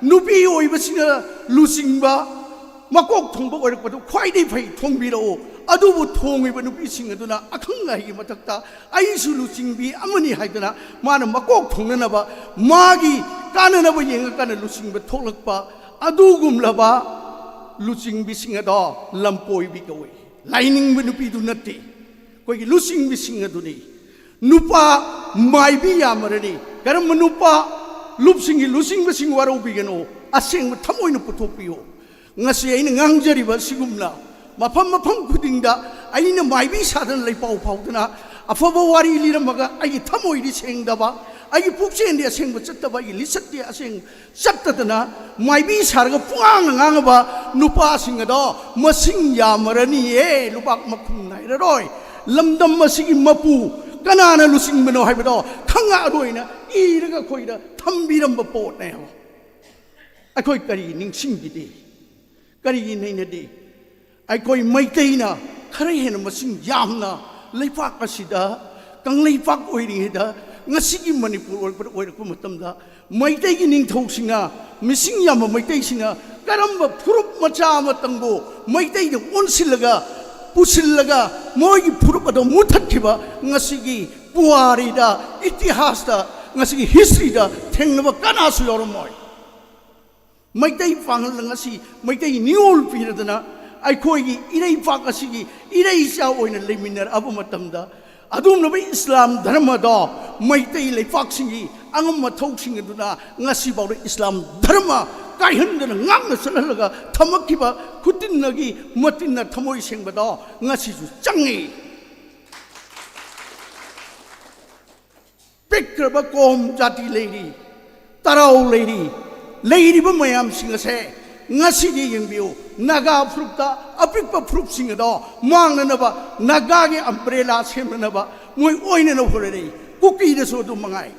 ꯅꯨꯄꯤ ꯑꯣꯏꯕꯁꯤꯅ ꯂꯨꯆꯤꯡꯕ, ꯃꯀꯣꯛ ꯊꯣꯡꯕ ꯑꯣꯏꯔꯛꯄꯗꯨ ꯈ꯭ꯋꯥꯏꯗꯒꯤ ꯐꯩ, ꯊꯣꯡꯕꯤꯔꯛꯎ꯫ ꯑꯗꯨꯕꯨ ꯊꯣꯡꯉꯤꯕ ꯅꯨꯄꯤꯁꯤꯡ ꯑꯗꯨꯅ ꯑꯈꯪ ꯑꯍꯩꯒꯤ ꯃꯊꯛꯇ "ꯑꯩꯁꯨ ꯂꯨꯆꯤꯡꯕꯤ ꯑꯃꯅꯤ" ꯍꯥꯏꯗꯅ ꯃꯥꯅ ꯃꯀꯣꯛ ꯊꯣꯡꯅꯅꯕ, ꯃꯥꯒꯤ ꯀꯥꯟꯅꯅꯕ ꯌꯦꯡꯉꯀꯥꯟꯗ ꯂꯨꯆꯤꯡꯕ ꯊꯣꯛꯂꯛꯄ, ꯑꯗꯨꯒꯨꯝꯂꯕ ꯂꯨꯆꯤꯡꯕꯤꯁꯤꯡ ꯑꯗꯣ ꯂꯝꯄꯣꯏꯕꯤ ꯀꯧꯏ꯫ ꯂꯥꯏꯅꯤꯡꯕ ꯅꯨꯄꯤꯗꯨ ꯅꯠꯇꯦ, ꯑꯩꯈꯣꯏꯒꯤ ꯂꯨꯆꯤꯡꯕꯤꯁꯤꯡ ꯑꯗꯨꯅꯤ꯫ ꯅꯨꯄꯥ ꯃꯥꯏꯕꯤ ꯌꯥꯝꯃꯔꯅꯤ꯫ ꯀꯔꯝꯕ ꯅꯨꯄꯥ? ꯂꯨꯞꯁꯤꯡꯒꯤ ꯂꯨꯆꯤꯡꯕꯁꯤꯡ ꯋꯥꯔꯧꯕꯤꯒꯅꯨ, ꯑꯁꯦꯡꯕ ꯊꯃꯣꯏꯅ ꯄꯨꯊꯣꯛꯄꯤꯌꯨ꯫ ꯉꯁꯤ ꯑꯩꯅ ꯉꯥꯡꯖꯔꯤꯕ ꯑꯁꯤꯒꯨꯝꯅ ꯃꯐꯝ ꯃꯐꯝ ꯈꯨꯗꯤꯡꯗ ꯑꯩꯅ ꯃꯥꯏꯕꯤ ꯁꯥꯗꯅ ꯂꯩꯄꯥꯎ ꯐꯥꯎꯗꯅ ꯑꯐꯕ ꯋꯥꯔꯤ ꯂꯤꯔꯝꯃꯒ ꯑꯩꯒꯤ ꯊꯃꯣꯏꯗꯤ ꯁꯦꯡꯗꯕ, ꯑꯩꯒꯤ ꯄꯨꯛꯆꯦꯜꯗꯤ ꯑꯁꯦꯡꯕ ꯆꯠꯇꯕ, ꯑꯩꯒꯤ ꯂꯤꯆꯠꯇꯤ ꯑꯁꯦꯡ ꯆꯠꯇꯗꯅ ꯃꯥꯏꯕꯤ ꯁꯥꯔꯒ ꯄꯨꯡꯉꯥꯡ ꯉꯥꯡꯉꯕ ꯅꯨꯄꯥꯁꯤꯡ ꯑꯗꯣ ꯃꯁꯤꯡ ꯌꯥꯝꯃꯔꯅꯤꯌꯦ, ꯂꯨꯕꯥꯛ ꯃꯈꯨꯝ ꯅꯥꯏꯔꯔꯣꯏ꯫ ꯂꯝꯗꯝ ꯑꯁꯤꯒꯤ ꯃꯄꯨ ꯀꯅꯥꯅ ꯂꯨꯆꯤꯡꯕꯅꯣ ꯍꯥꯏꯕꯗꯣ ꯈꯪꯉꯛꯑꯔꯣꯏꯅ ꯏꯔꯒ ꯑꯩꯈꯣꯏꯗ ꯊꯝꯕꯤꯔꯝꯕ ꯄꯣꯠꯅꯦꯕ꯫ ꯑꯩꯈꯣꯏ ꯀꯔꯤ ꯅꯤꯡꯁꯤꯡꯕꯤꯗꯦ? ꯀꯔꯤꯒꯤ ꯅꯩꯅꯗꯦ? ꯑꯩꯈꯣꯏ ꯃꯩꯇꯩꯅ ꯈꯔ ꯍꯦꯟꯅ ꯃꯁꯤꯡ ꯌꯥꯝꯅ ꯂꯩꯄꯥꯛ ꯑꯁꯤꯗ ꯀꯪꯂꯩꯄꯥꯛ ꯑꯣꯏꯔꯤꯉꯩꯗ ꯉꯁꯤꯒꯤ ꯃꯅꯤꯄꯨꯔ ꯑꯣꯏꯔꯛꯄ, ꯑꯣꯏꯔꯛꯄ ꯃꯇꯝꯗ ꯃꯩꯇꯩꯒꯤ ꯅꯤꯡꯊꯧꯁꯤꯡꯅ, ꯃꯤꯁꯤꯡ ꯌꯥꯝꯕ ꯃꯩꯇꯩꯁꯤꯡꯅ ꯀꯔꯝꯕ ꯐꯨꯔꯨꯞ ꯃꯆꯥ ꯑꯃꯇꯪꯕꯨ ꯃꯩꯇꯩꯗ ꯑꯣꯟꯁꯤꯜꯂꯒ ꯄꯨꯁꯤꯜꯂꯒ ꯃꯣꯏꯒꯤ ꯐꯨꯔꯨꯞ ꯑꯗꯣ ꯃꯨꯊꯠꯈꯤꯕ ꯉꯁꯤꯒꯤ ꯄꯨꯋꯥꯔꯤꯗ, ꯏꯇꯤꯍꯥꯁꯇ, ꯉꯁꯤꯒꯤ ꯍꯤꯁꯇ꯭ꯔꯤꯗ ꯊꯦꯡꯅꯕ ꯀꯅꯥꯁꯨ ꯌꯥꯎꯔꯝꯃꯣꯏ꯫ ꯃꯩꯇꯩ ꯄꯥꯉꯜꯅ ꯉꯁꯤ ꯃꯩꯇꯩ ꯅꯤꯉꯣꯜ ꯄꯤꯔꯗꯅ ꯑꯩꯈꯣꯏꯒꯤ ꯏꯔꯩꯄꯥꯛ ꯑꯁꯤꯒꯤ ꯏꯔꯩꯆꯥ ꯑꯣꯏꯅ ꯂꯩꯃꯤꯟꯅꯔꯛꯑꯕ ꯃꯇꯝꯗ, ꯑꯗꯨꯒꯨꯝꯂꯕ ꯏꯁꯂꯥꯝ ꯙꯔꯃꯗꯣ ꯃꯩꯇꯩ ꯂꯩꯄꯥꯛꯁꯤꯡꯒꯤ ꯑꯉꯝ ꯑꯊꯧꯁꯤꯡ ꯑꯗꯨꯅ ꯉꯁꯤꯐꯥꯎꯗ ꯏꯁꯂꯥꯝ ꯙꯔꯃ ꯀꯥꯏꯍꯟꯗꯅ ꯉꯥꯛꯅ ꯆꯠꯍꯜꯂꯒ ꯊꯝꯃꯛꯈꯤꯕ ꯈꯨꯇꯤꯟꯅꯒꯤ ꯃꯇꯤꯟꯅ ꯊꯃꯣꯏ ꯁꯦꯡꯕꯗꯣ ꯉꯁꯤꯁꯨ ꯆꯪꯉꯤ꯫ ꯄꯤꯛꯈ꯭ꯔꯕ ꯀꯣꯝ ꯖꯥꯇꯤ ꯂꯩꯔꯤ, ꯇꯔꯥꯎ ꯂꯩꯔꯤ, ꯂꯩꯔꯤꯕ ꯃꯌꯥꯝꯁꯤꯡ ꯑꯁꯦ ꯉꯁꯤꯗꯤ ꯌꯦꯡꯕꯤꯌꯨ, ꯅꯥꯒꯥ ꯐꯨꯔꯨꯞꯇ ꯑꯄꯤꯛꯄ ꯐꯨꯔꯨꯞꯁꯤꯡ ꯑꯗꯣ ꯃꯥꯡꯅꯅꯕ, ꯅꯥꯒꯥꯒꯤ ꯑꯝꯕ꯭ꯔꯦꯂꯥ ꯁꯦꯝꯅꯅꯕ ꯃꯣꯏ ꯑꯣꯏꯅꯅ ꯍꯣꯠꯅꯔꯤ꯫ ꯀꯨꯀꯤꯗꯁꯨ ꯑꯗꯨ ꯃꯉꯥꯏ꯫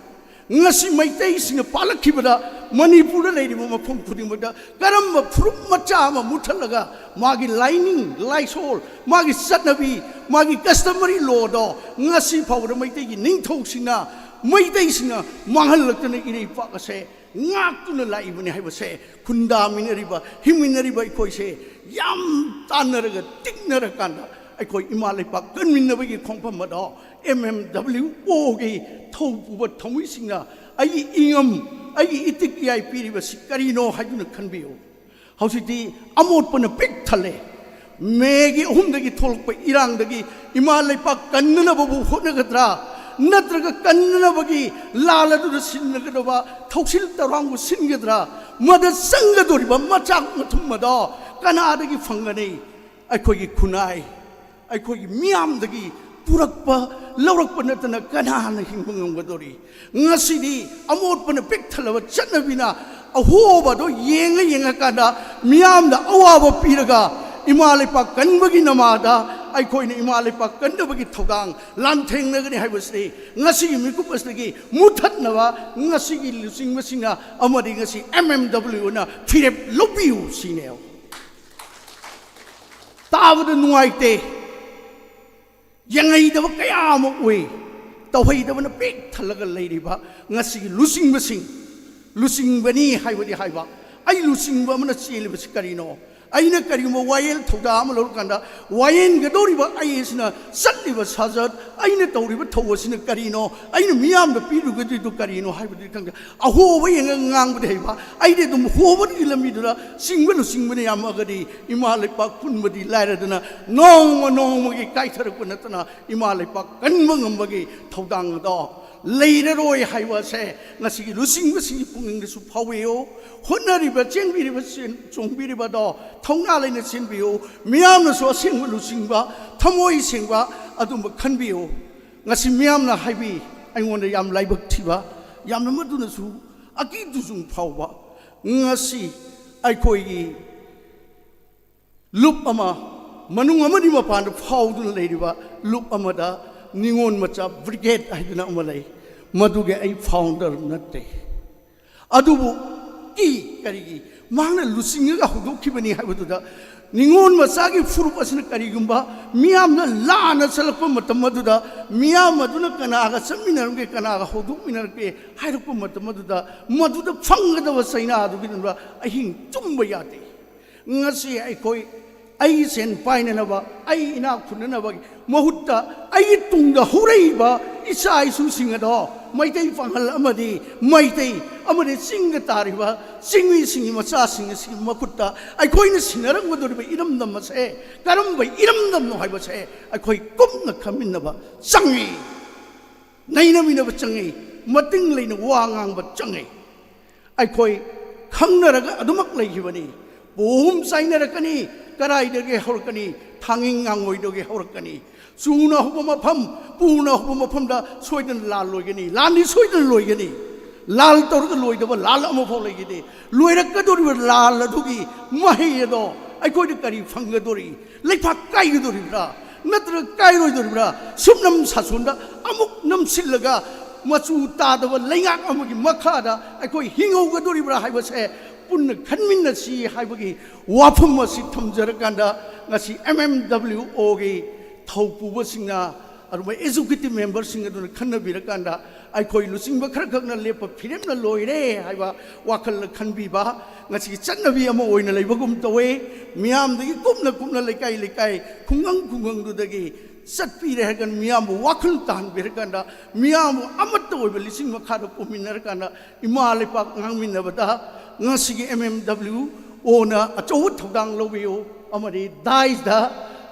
ꯉꯁꯤ ꯃꯩꯇꯩꯁꯤꯡꯅ ꯄꯥꯜꯂꯛꯈꯤꯕꯗ ꯃꯅꯤꯄꯨꯔꯗ ꯂꯩꯔꯤꯕ ꯃꯐꯝ ꯈꯨꯗꯤꯡꯃꯛꯇ ꯀꯔꯝꯕ ꯐꯨꯔꯨꯞ ꯃꯆꯥ ꯑꯃ ꯃꯨꯠꯊꯠꯂꯒ ꯃꯥꯒꯤ ꯂꯥꯏꯅꯤꯡ ꯂꯥꯏꯁꯣꯜ, ꯃꯥꯒꯤ ꯆꯠꯅꯕꯤ, ꯃꯥꯒꯤ customary lawꯗꯣ ꯉꯁꯤ ꯐꯥꯎꯕꯗ ꯃꯩꯇꯩꯒꯤ ꯅꯤꯡꯊꯧꯁꯤꯡꯅ, ꯃꯩꯇꯩꯁꯤꯡꯅ ꯃꯥꯡꯍꯜꯂꯛꯇꯅ ꯏꯔꯩꯄꯥꯛ ꯑꯁꯦ ꯉꯥꯛꯇꯨꯅ ꯂꯥꯛꯏꯕꯅꯤ ꯍꯥꯏꯕꯁꯦ ꯈꯨꯟꯗꯥꯃꯤꯟꯅꯔꯤꯕ, ꯍꯤꯡꯃꯤꯟꯅꯔꯤꯕ ꯑꯩꯈꯣꯏꯁꯦ ꯌꯥꯝ ꯇꯥꯟꯅꯔꯒ ꯇꯤꯛꯅꯔꯀꯥꯟꯗ ꯑꯩꯈꯣꯏ ꯏꯃꯥ ꯂꯩꯄꯥꯛ ꯀꯟꯃꯤꯟꯅꯕꯒꯤ ꯈꯣꯡꯐꯝ ꯑꯗꯣ ꯑꯦꯝ ꯑꯦꯝ ꯗꯕ꯭ꯂꯤꯎ ꯑꯣꯒꯤ ꯊꯧ ꯄꯨꯕ ꯊꯧꯃꯤꯁꯤꯡꯅ ꯑꯩꯒꯤ ꯏꯉꯝ, ꯑꯩꯒꯤ ꯏꯇꯤꯛ ꯏꯌꯥꯏ ꯄꯤꯔꯤꯕꯁꯤ ꯀꯔꯤꯅꯣ ꯍꯥꯏꯗꯨꯅ ꯈꯟꯕꯤꯌꯨ꯫ ꯍꯧꯖꯤꯛꯇꯤ ꯑꯃꯣꯠꯄꯅ ꯄꯤꯛ ꯊꯜꯂꯦ꯫ ꯃꯦꯒꯤ ꯑꯍꯨꯝꯗꯒꯤ ꯊꯣꯛꯂꯛꯄ ꯏꯔꯥꯡꯗꯒꯤ ꯏꯃꯥ ꯂꯩꯄꯥꯛ ꯀꯟꯅꯅꯕꯕꯨ ꯍꯣꯠꯅꯒꯗ꯭ꯔꯥ, ꯅꯠꯇ꯭ꯔꯒ ꯀꯟꯅꯅꯕꯒꯤ ꯂꯥꯜ ꯑꯗꯨꯗ ꯁꯤꯟꯅꯒꯗꯕ ꯊꯧꯁꯤꯜ ꯊꯧꯔꯥꯡꯕꯨ ꯁꯤꯟꯒꯗ꯭ꯔꯥ? ꯃꯗ ꯆꯪꯒꯗꯧꯔꯤꯕ ꯃꯆꯥꯛ ꯃꯊꯨꯝ ꯑꯗꯣ ꯀꯅꯥꯗꯒꯤ ꯐꯪꯒꯅꯤ? ꯑꯩꯈꯣꯏꯒꯤ ꯈꯨꯟꯅꯥꯏ, ꯑꯩꯈꯣꯏꯒꯤ ꯃꯤꯌꯥꯝꯗꯒꯤ ꯄꯨꯔꯛꯄ, ꯂꯧꯔꯛꯄ ꯅꯠꯇꯅ ꯀꯅꯥꯅ ꯍꯤꯡꯕ ꯉꯝꯒꯗꯧꯔꯤ? ꯉꯁꯤꯗꯤ ꯑꯃꯣꯠꯄꯅ ꯄꯤꯛ ꯊꯜꯂꯕ ꯆꯠꯅꯕꯤꯅ ꯑꯍꯣꯕꯗꯣ ꯌꯦꯡꯉ ꯌꯦꯡꯉꯀꯥꯟꯗ ꯃꯤꯌꯥꯝꯗ ꯑꯋꯥꯕ ꯄꯤꯔꯒ ꯏꯃꯥ ꯂꯩꯄꯥꯛ ꯀꯟꯕꯒꯤ ꯅꯃꯥꯗ ꯑꯩꯈꯣꯏꯅ ꯏꯃꯥ ꯂꯩꯄꯥꯛ ꯀꯟꯅꯕꯒꯤ ꯊꯧꯗꯥꯡ ꯂꯥꯟꯊꯦꯡꯅꯒꯅꯤ ꯍꯥꯏꯕꯁꯤꯗꯤ ꯉꯁꯤꯒꯤ ꯃꯤꯀꯨꯞ ꯑꯁꯤꯗꯒꯤ ꯃꯨꯊꯠꯅꯕ ꯉꯁꯤꯒꯤ ꯂꯨꯆꯤꯡꯕꯁꯤꯡꯅ ꯑꯃꯗꯤ ꯉꯁꯤ ꯑꯦꯝ ꯑꯦꯝ ꯗꯕ꯭ꯂꯤꯎꯅ ꯐꯤꯔꯦꯞ ꯂꯧꯕꯤꯌꯨ ꯁꯤꯅꯦꯕ꯫ ꯇꯥꯕꯗ ꯅꯨꯡꯉꯥꯏꯇꯦ꯫ ꯌꯦꯡꯍꯩꯗꯕ ꯀꯌꯥ ꯑꯃ ꯎꯏ꯫ ꯇꯧꯍꯩꯗꯕꯅ ꯄꯤꯛ ꯊꯜꯂꯒ ꯂꯩꯔꯤꯕ ꯉꯁꯤꯒꯤ ꯂꯨꯆꯤꯡꯕꯁꯤꯡ, ꯂꯨꯆꯤꯡꯕꯅꯤ ꯍꯥꯏꯕꯗꯤ ꯍꯥꯏꯕ, ꯑꯩ ꯂꯨꯆꯤꯡꯕ ꯑꯃꯅ ꯆꯦꯜꯂꯤꯕꯁꯤ ꯀꯔꯤꯅꯣ? ꯑꯩꯅ ꯀꯔꯤꯒꯨꯝꯕ ꯋꯥꯌꯦꯜ ꯊꯧꯗꯥꯡ ꯑꯃ ꯂꯧꯔꯀꯥꯟꯗ, ꯋꯥꯌꯦꯟꯒꯗꯧꯔꯤꯕ ꯑꯩ ꯑꯁꯤꯅ ꯆꯠꯂꯤꯕ ꯁꯥꯖꯠ, ꯑꯩꯅ ꯇꯧꯔꯤꯕ ꯊꯧ ꯑꯁꯤꯅ ꯀꯔꯤꯅꯣ, ꯑꯩꯅ ꯃꯤꯌꯥꯝꯗ ꯄꯤꯔꯨꯒꯗꯣꯏꯗꯨ ꯀꯔꯤꯅꯣ ꯍꯥꯏꯕꯗꯨꯗꯤ ꯈꯪꯗꯦ꯫ ꯑꯍꯣꯕ ꯌꯦꯡꯉꯒ ꯉꯥꯡꯕꯗꯤ ꯍꯩꯕ, ꯑꯩꯗꯤ ꯑꯗꯨꯝ ꯍꯣꯕꯒꯤ ꯂꯝꯕꯤꯗꯨꯗ ꯆꯤꯡꯕ ꯂꯨꯆꯤꯡꯕꯅ ꯌꯥꯝꯃꯒꯗꯤ ꯏꯃꯥ ꯂꯩꯄꯥꯛ ꯄꯨꯟꯕꯗꯤ ꯂꯥꯏꯔꯗꯅ ꯅꯣꯡꯃ ꯅꯣꯡꯃꯒꯤ ꯀꯥꯏꯊꯔꯛꯄ ꯅꯠꯇꯅ ꯏꯃꯥ ꯂꯩꯄꯥꯛ ꯀꯟꯕ ꯉꯝꯕꯒꯤ ꯊꯧꯗꯥꯡ ꯑꯗꯣ ꯂꯩꯔꯔꯣꯏ ꯍꯥꯏꯕ ꯑꯁꯦ ꯉꯁꯤꯒꯤ ꯂꯨꯆꯤꯡꯕꯁꯤꯡꯒꯤ ꯄꯨꯛꯅꯤꯡꯗꯁꯨ ꯐꯥꯎꯏꯌꯨ꯫ ꯍꯣꯠꯅꯔꯤꯕ, ꯆꯦꯟꯕꯤꯔꯤꯕ, ꯆꯦꯟ-, ꯆꯣꯡꯕꯤꯔꯤꯕꯗꯣ ꯊꯧꯅꯥ ꯂꯩꯅ ꯆꯦꯟꯕꯤꯌꯨ꯫ ꯃꯤꯌꯥꯝꯅꯁꯨ ꯑꯁꯦꯡꯕ ꯂꯨꯆꯤꯡꯕ, ꯊꯃꯣꯏ ꯁꯦꯡꯕ ꯑꯗꯨꯝꯕ ꯈꯟꯕꯤꯌꯨ꯫ ꯉꯁꯤ ꯃꯤꯌꯥꯝꯅ ꯍꯥꯏꯕꯤ, ꯑꯩꯉꯣꯟꯗ ꯌꯥꯝ ꯂꯥꯏꯕꯛ ꯊꯤꯕ, ꯌꯥꯝꯅ ꯃꯗꯨꯅꯁꯨ ꯑꯀꯤ ꯇꯨꯖꯨꯡ ꯐꯥꯎꯕ, ꯉꯁꯤ ꯑꯩꯈꯣꯏꯒꯤ ꯂꯨꯞ ꯑꯃ, ꯃꯅꯨꯡ ꯑꯃꯗꯤ ꯃꯄꯥꯟꯗ ꯐꯥꯎꯗꯨꯅ ꯂꯩꯔꯤꯕ ꯂꯨꯞ ꯑꯃꯗ ꯅꯤꯉꯣꯜ ꯃꯆꯥ ꯕ꯭ꯔꯤꯒꯦꯗ ꯍꯥꯏꯗꯨꯅ ꯑꯃ ꯂꯩ꯫ ꯃꯗꯨꯒꯤ ꯑꯩ ꯐꯥꯎꯟꯗꯔ ꯅꯠꯇꯦ꯫ ꯑꯗꯨꯕꯨ ꯀꯤ ꯀꯔꯤꯒꯤ ꯃꯍꯥꯛꯅ ꯂꯨꯆꯤꯡꯉꯒ ꯍꯧꯗꯣꯛꯈꯤꯕꯅꯤ ꯍꯥꯏꯕꯗꯨꯗ, ꯅꯤꯉꯣꯜ ꯃꯆꯥꯒꯤ ꯐꯨꯔꯨꯞ ꯑꯁꯤꯅ ꯀꯔꯤꯒꯨꯝꯕ ꯃꯤꯌꯥꯝꯅ ꯂꯥꯟꯅ ꯆꯠꯂꯛꯄ ꯃꯇꯝ ꯑꯗꯨꯗ, ꯃꯤꯌꯥꯝ ꯑꯗꯨꯅ ꯀꯅꯥꯒ ꯆꯠꯃꯤꯟꯅꯔꯝꯒꯦ, ꯀꯅꯥꯒ ꯍꯧꯗꯣꯛꯃꯤꯟꯅꯔꯝꯒꯦ ꯍꯥꯏꯔꯛꯄ ꯃꯇꯝ ꯑꯗꯨꯗ, ꯃꯗꯨꯗ ꯐꯪꯒꯗꯕ ꯆꯩꯅꯥ ꯑꯗꯨꯒꯤꯗꯃꯛ ꯑꯍꯤꯡ ꯇꯨꯝꯕ ꯌꯥꯗꯦ꯫ ꯉꯁꯤ ꯑꯩꯈꯣꯏ, ꯑꯩꯒꯤ ꯁꯦꯟ ꯄꯥꯏꯅꯅꯕ, ꯑꯩ ꯏꯅꯥꯛ ꯈꯨꯟꯅꯅꯕꯒꯤ ꯃꯍꯨꯠꯇ, ꯑꯩꯒꯤ ꯇꯨꯡꯗ ꯍꯧꯔꯛꯏꯕ ꯏꯆꯥ ꯏꯁꯨꯁꯤꯡ ꯑꯗꯣ ꯃꯩꯇꯩ ꯄꯥꯉꯜ ꯑꯃꯗꯤ ꯃꯩꯇꯩ ꯑꯃꯗꯤ ꯆꯤꯡꯗ ꯇꯥꯔꯤꯕ ꯆꯤꯡꯃꯤꯁꯤꯡꯒꯤ ꯃꯆꯥꯁꯤꯡ ꯑꯁꯤꯒꯤ ꯃꯈꯨꯠꯇ ꯑꯩꯈꯣꯏꯅ ꯁꯤꯟꯅꯔꯝꯒꯗꯧꯔꯤꯕ ꯏꯔꯝꯗꯝ ꯑꯁꯦ ꯀꯔꯝꯕ ꯏꯔꯝꯗꯝꯅꯣ ꯍꯥꯏꯕꯁꯦ ꯑꯩꯈꯣꯏ ꯀꯨꯞꯅ ꯈꯪꯃꯤꯟꯅꯕ ꯆꯪꯏ꯫ ꯅꯩꯅꯃꯤꯟꯅꯕ ꯆꯪꯏ, ꯃꯇꯤꯡ ꯂꯩꯅ ꯋꯥ ꯉꯥꯡꯕ ꯆꯪꯏ꯫ ꯑꯩꯈꯣꯏ ꯈꯪꯅꯔꯒ ꯑꯗꯨꯃꯛ ꯂꯩꯈꯤꯕꯅꯤ꯫ ꯄꯣꯍꯨꯝ ꯆꯥꯏꯅꯔꯛꯀꯅꯤ, ꯀꯗꯥꯏꯗꯒꯤ ꯍꯧꯔꯛꯀꯅꯤ? ꯊꯥꯡꯉꯤꯡ ꯉꯥꯡꯉꯣꯏꯗꯒꯤ ꯍꯧꯔꯛꯀꯅꯤ꯫ ꯆꯨꯅ ꯍꯧꯕ ꯃꯐꯝ, ꯄꯨꯅ ꯍꯧꯕ ꯃꯐꯝꯗ ꯁꯣꯏꯗꯅ ꯂꯥꯜ ꯂꯣꯏꯒꯅꯤ, ꯂꯥꯟꯗꯤ ꯁꯣꯏꯗꯅ ꯂꯣꯏꯒꯅꯤ꯫ ꯂꯥꯜ ꯇꯧꯔꯒ ꯂꯣꯏꯗꯕ ꯂꯥꯜ ꯑꯃꯐꯥꯎ ꯂꯩꯈꯤꯗꯦ꯫ ꯂꯣꯏꯔꯛꯀꯗꯧꯔꯤꯕ ꯂꯥꯜ ꯑꯗꯨꯒꯤ ꯃꯍꯩ ꯑꯗꯣ ꯑꯩꯈꯣꯏꯗ ꯀꯔꯤ ꯐꯪꯒꯗꯧꯔꯤ? ꯂꯩꯄꯥꯛ ꯀꯥꯏꯒꯗꯧꯔꯤꯕ꯭ꯔꯥ? ꯅꯠꯇ꯭ꯔꯒ ꯀꯥꯏꯔꯣꯏꯗꯧꯔꯤꯕ꯭ꯔꯥ? ꯁꯨꯞꯅꯝ ꯁꯥꯁꯣꯟꯗ ꯑꯃꯨꯛ ꯅꯝꯁꯤꯜꯂꯒ ꯃꯆꯨ ꯇꯥꯗꯕ ꯂꯩꯉꯥꯛ ꯑꯃꯒꯤ ꯃꯈꯥꯗ ꯑꯩꯈꯣꯏ ꯍꯤꯡꯍꯧꯒꯗꯧꯔꯤꯕ꯭ꯔꯥ ꯍꯥꯏꯕꯁꯦ ꯄꯨꯟꯅ ꯈꯟꯃꯤꯟꯅꯁꯤ ꯍꯥꯏꯕꯒꯤ ꯋꯥꯐꯝ ꯑꯁꯤ ꯊꯝꯖꯔꯀꯥꯟꯗ, ꯉꯁꯤ ꯑꯦꯝ ꯑꯦꯝ ꯗꯕ꯭ꯂꯤꯎ ꯑꯣꯒꯤ ꯊꯧꯄꯨꯕꯁꯤꯡꯅ, ꯑꯗꯨꯒ ꯑꯦꯛꯖꯤꯀ꯭ꯌꯨꯇꯤꯚ ꯃꯦꯝꯕꯔꯁꯤꯡ ꯑꯗꯨꯅ ꯈꯟꯅꯕꯤꯔꯀꯥꯟꯗ, ꯑꯩꯈꯣꯏ ꯂꯨꯆꯤꯡꯕ ꯈꯔꯈꯛꯅ ꯂꯦꯞꯄ ꯐꯤꯔꯦꯞꯅ ꯂꯣꯏꯔꯦ ꯍꯥꯏꯕ ꯋꯥꯈꯜꯅ ꯈꯟꯕꯤꯕ ꯉꯁꯤꯒꯤ ꯆꯠꯅꯕꯤ ꯑꯃ ꯑꯣꯏꯅ ꯂꯩꯕꯒꯨꯝ ꯇꯧꯋꯦ꯫ ꯃꯤꯌꯥꯝꯗꯒꯤ ꯀꯨꯞꯅ ꯀꯨꯞꯅ, ꯂꯩꯀꯥꯏ ꯂꯩꯀꯥꯏ, ꯈꯨꯡꯒꯪ ꯈꯨꯡꯒꯪꯗꯨꯗꯒꯤ ꯆꯠꯄꯤꯔꯦ ꯍꯥꯏꯔꯀꯥꯟꯗ, ꯃꯤꯌꯥꯝꯕꯨ ꯋꯥꯈꯜ ꯇꯥꯍꯟꯕꯤꯔꯀꯥꯟꯗ, ꯃꯤꯌꯥꯝꯕꯨ ꯑꯃꯠꯇ ꯑꯣꯏꯕ ꯂꯤꯁꯤꯡ ꯃꯈꯥꯗ ꯄꯨꯝꯃꯤꯟꯅꯔꯀꯥꯟꯗ ꯏꯃꯥ ꯂꯩꯄꯥꯛ ꯉꯥꯡꯃꯤꯟꯅꯕꯗ ꯉꯁꯤꯒꯤ ꯑꯦꯝ ꯑꯦꯝ ꯗꯕ꯭ꯂꯤꯎ ꯑꯣꯅ ꯑꯆꯧꯕ ꯊꯧꯗꯥꯡ ꯂꯧꯕꯤꯌꯨ꯫ ꯑꯃꯗꯤ ꯗꯥꯏꯁꯗ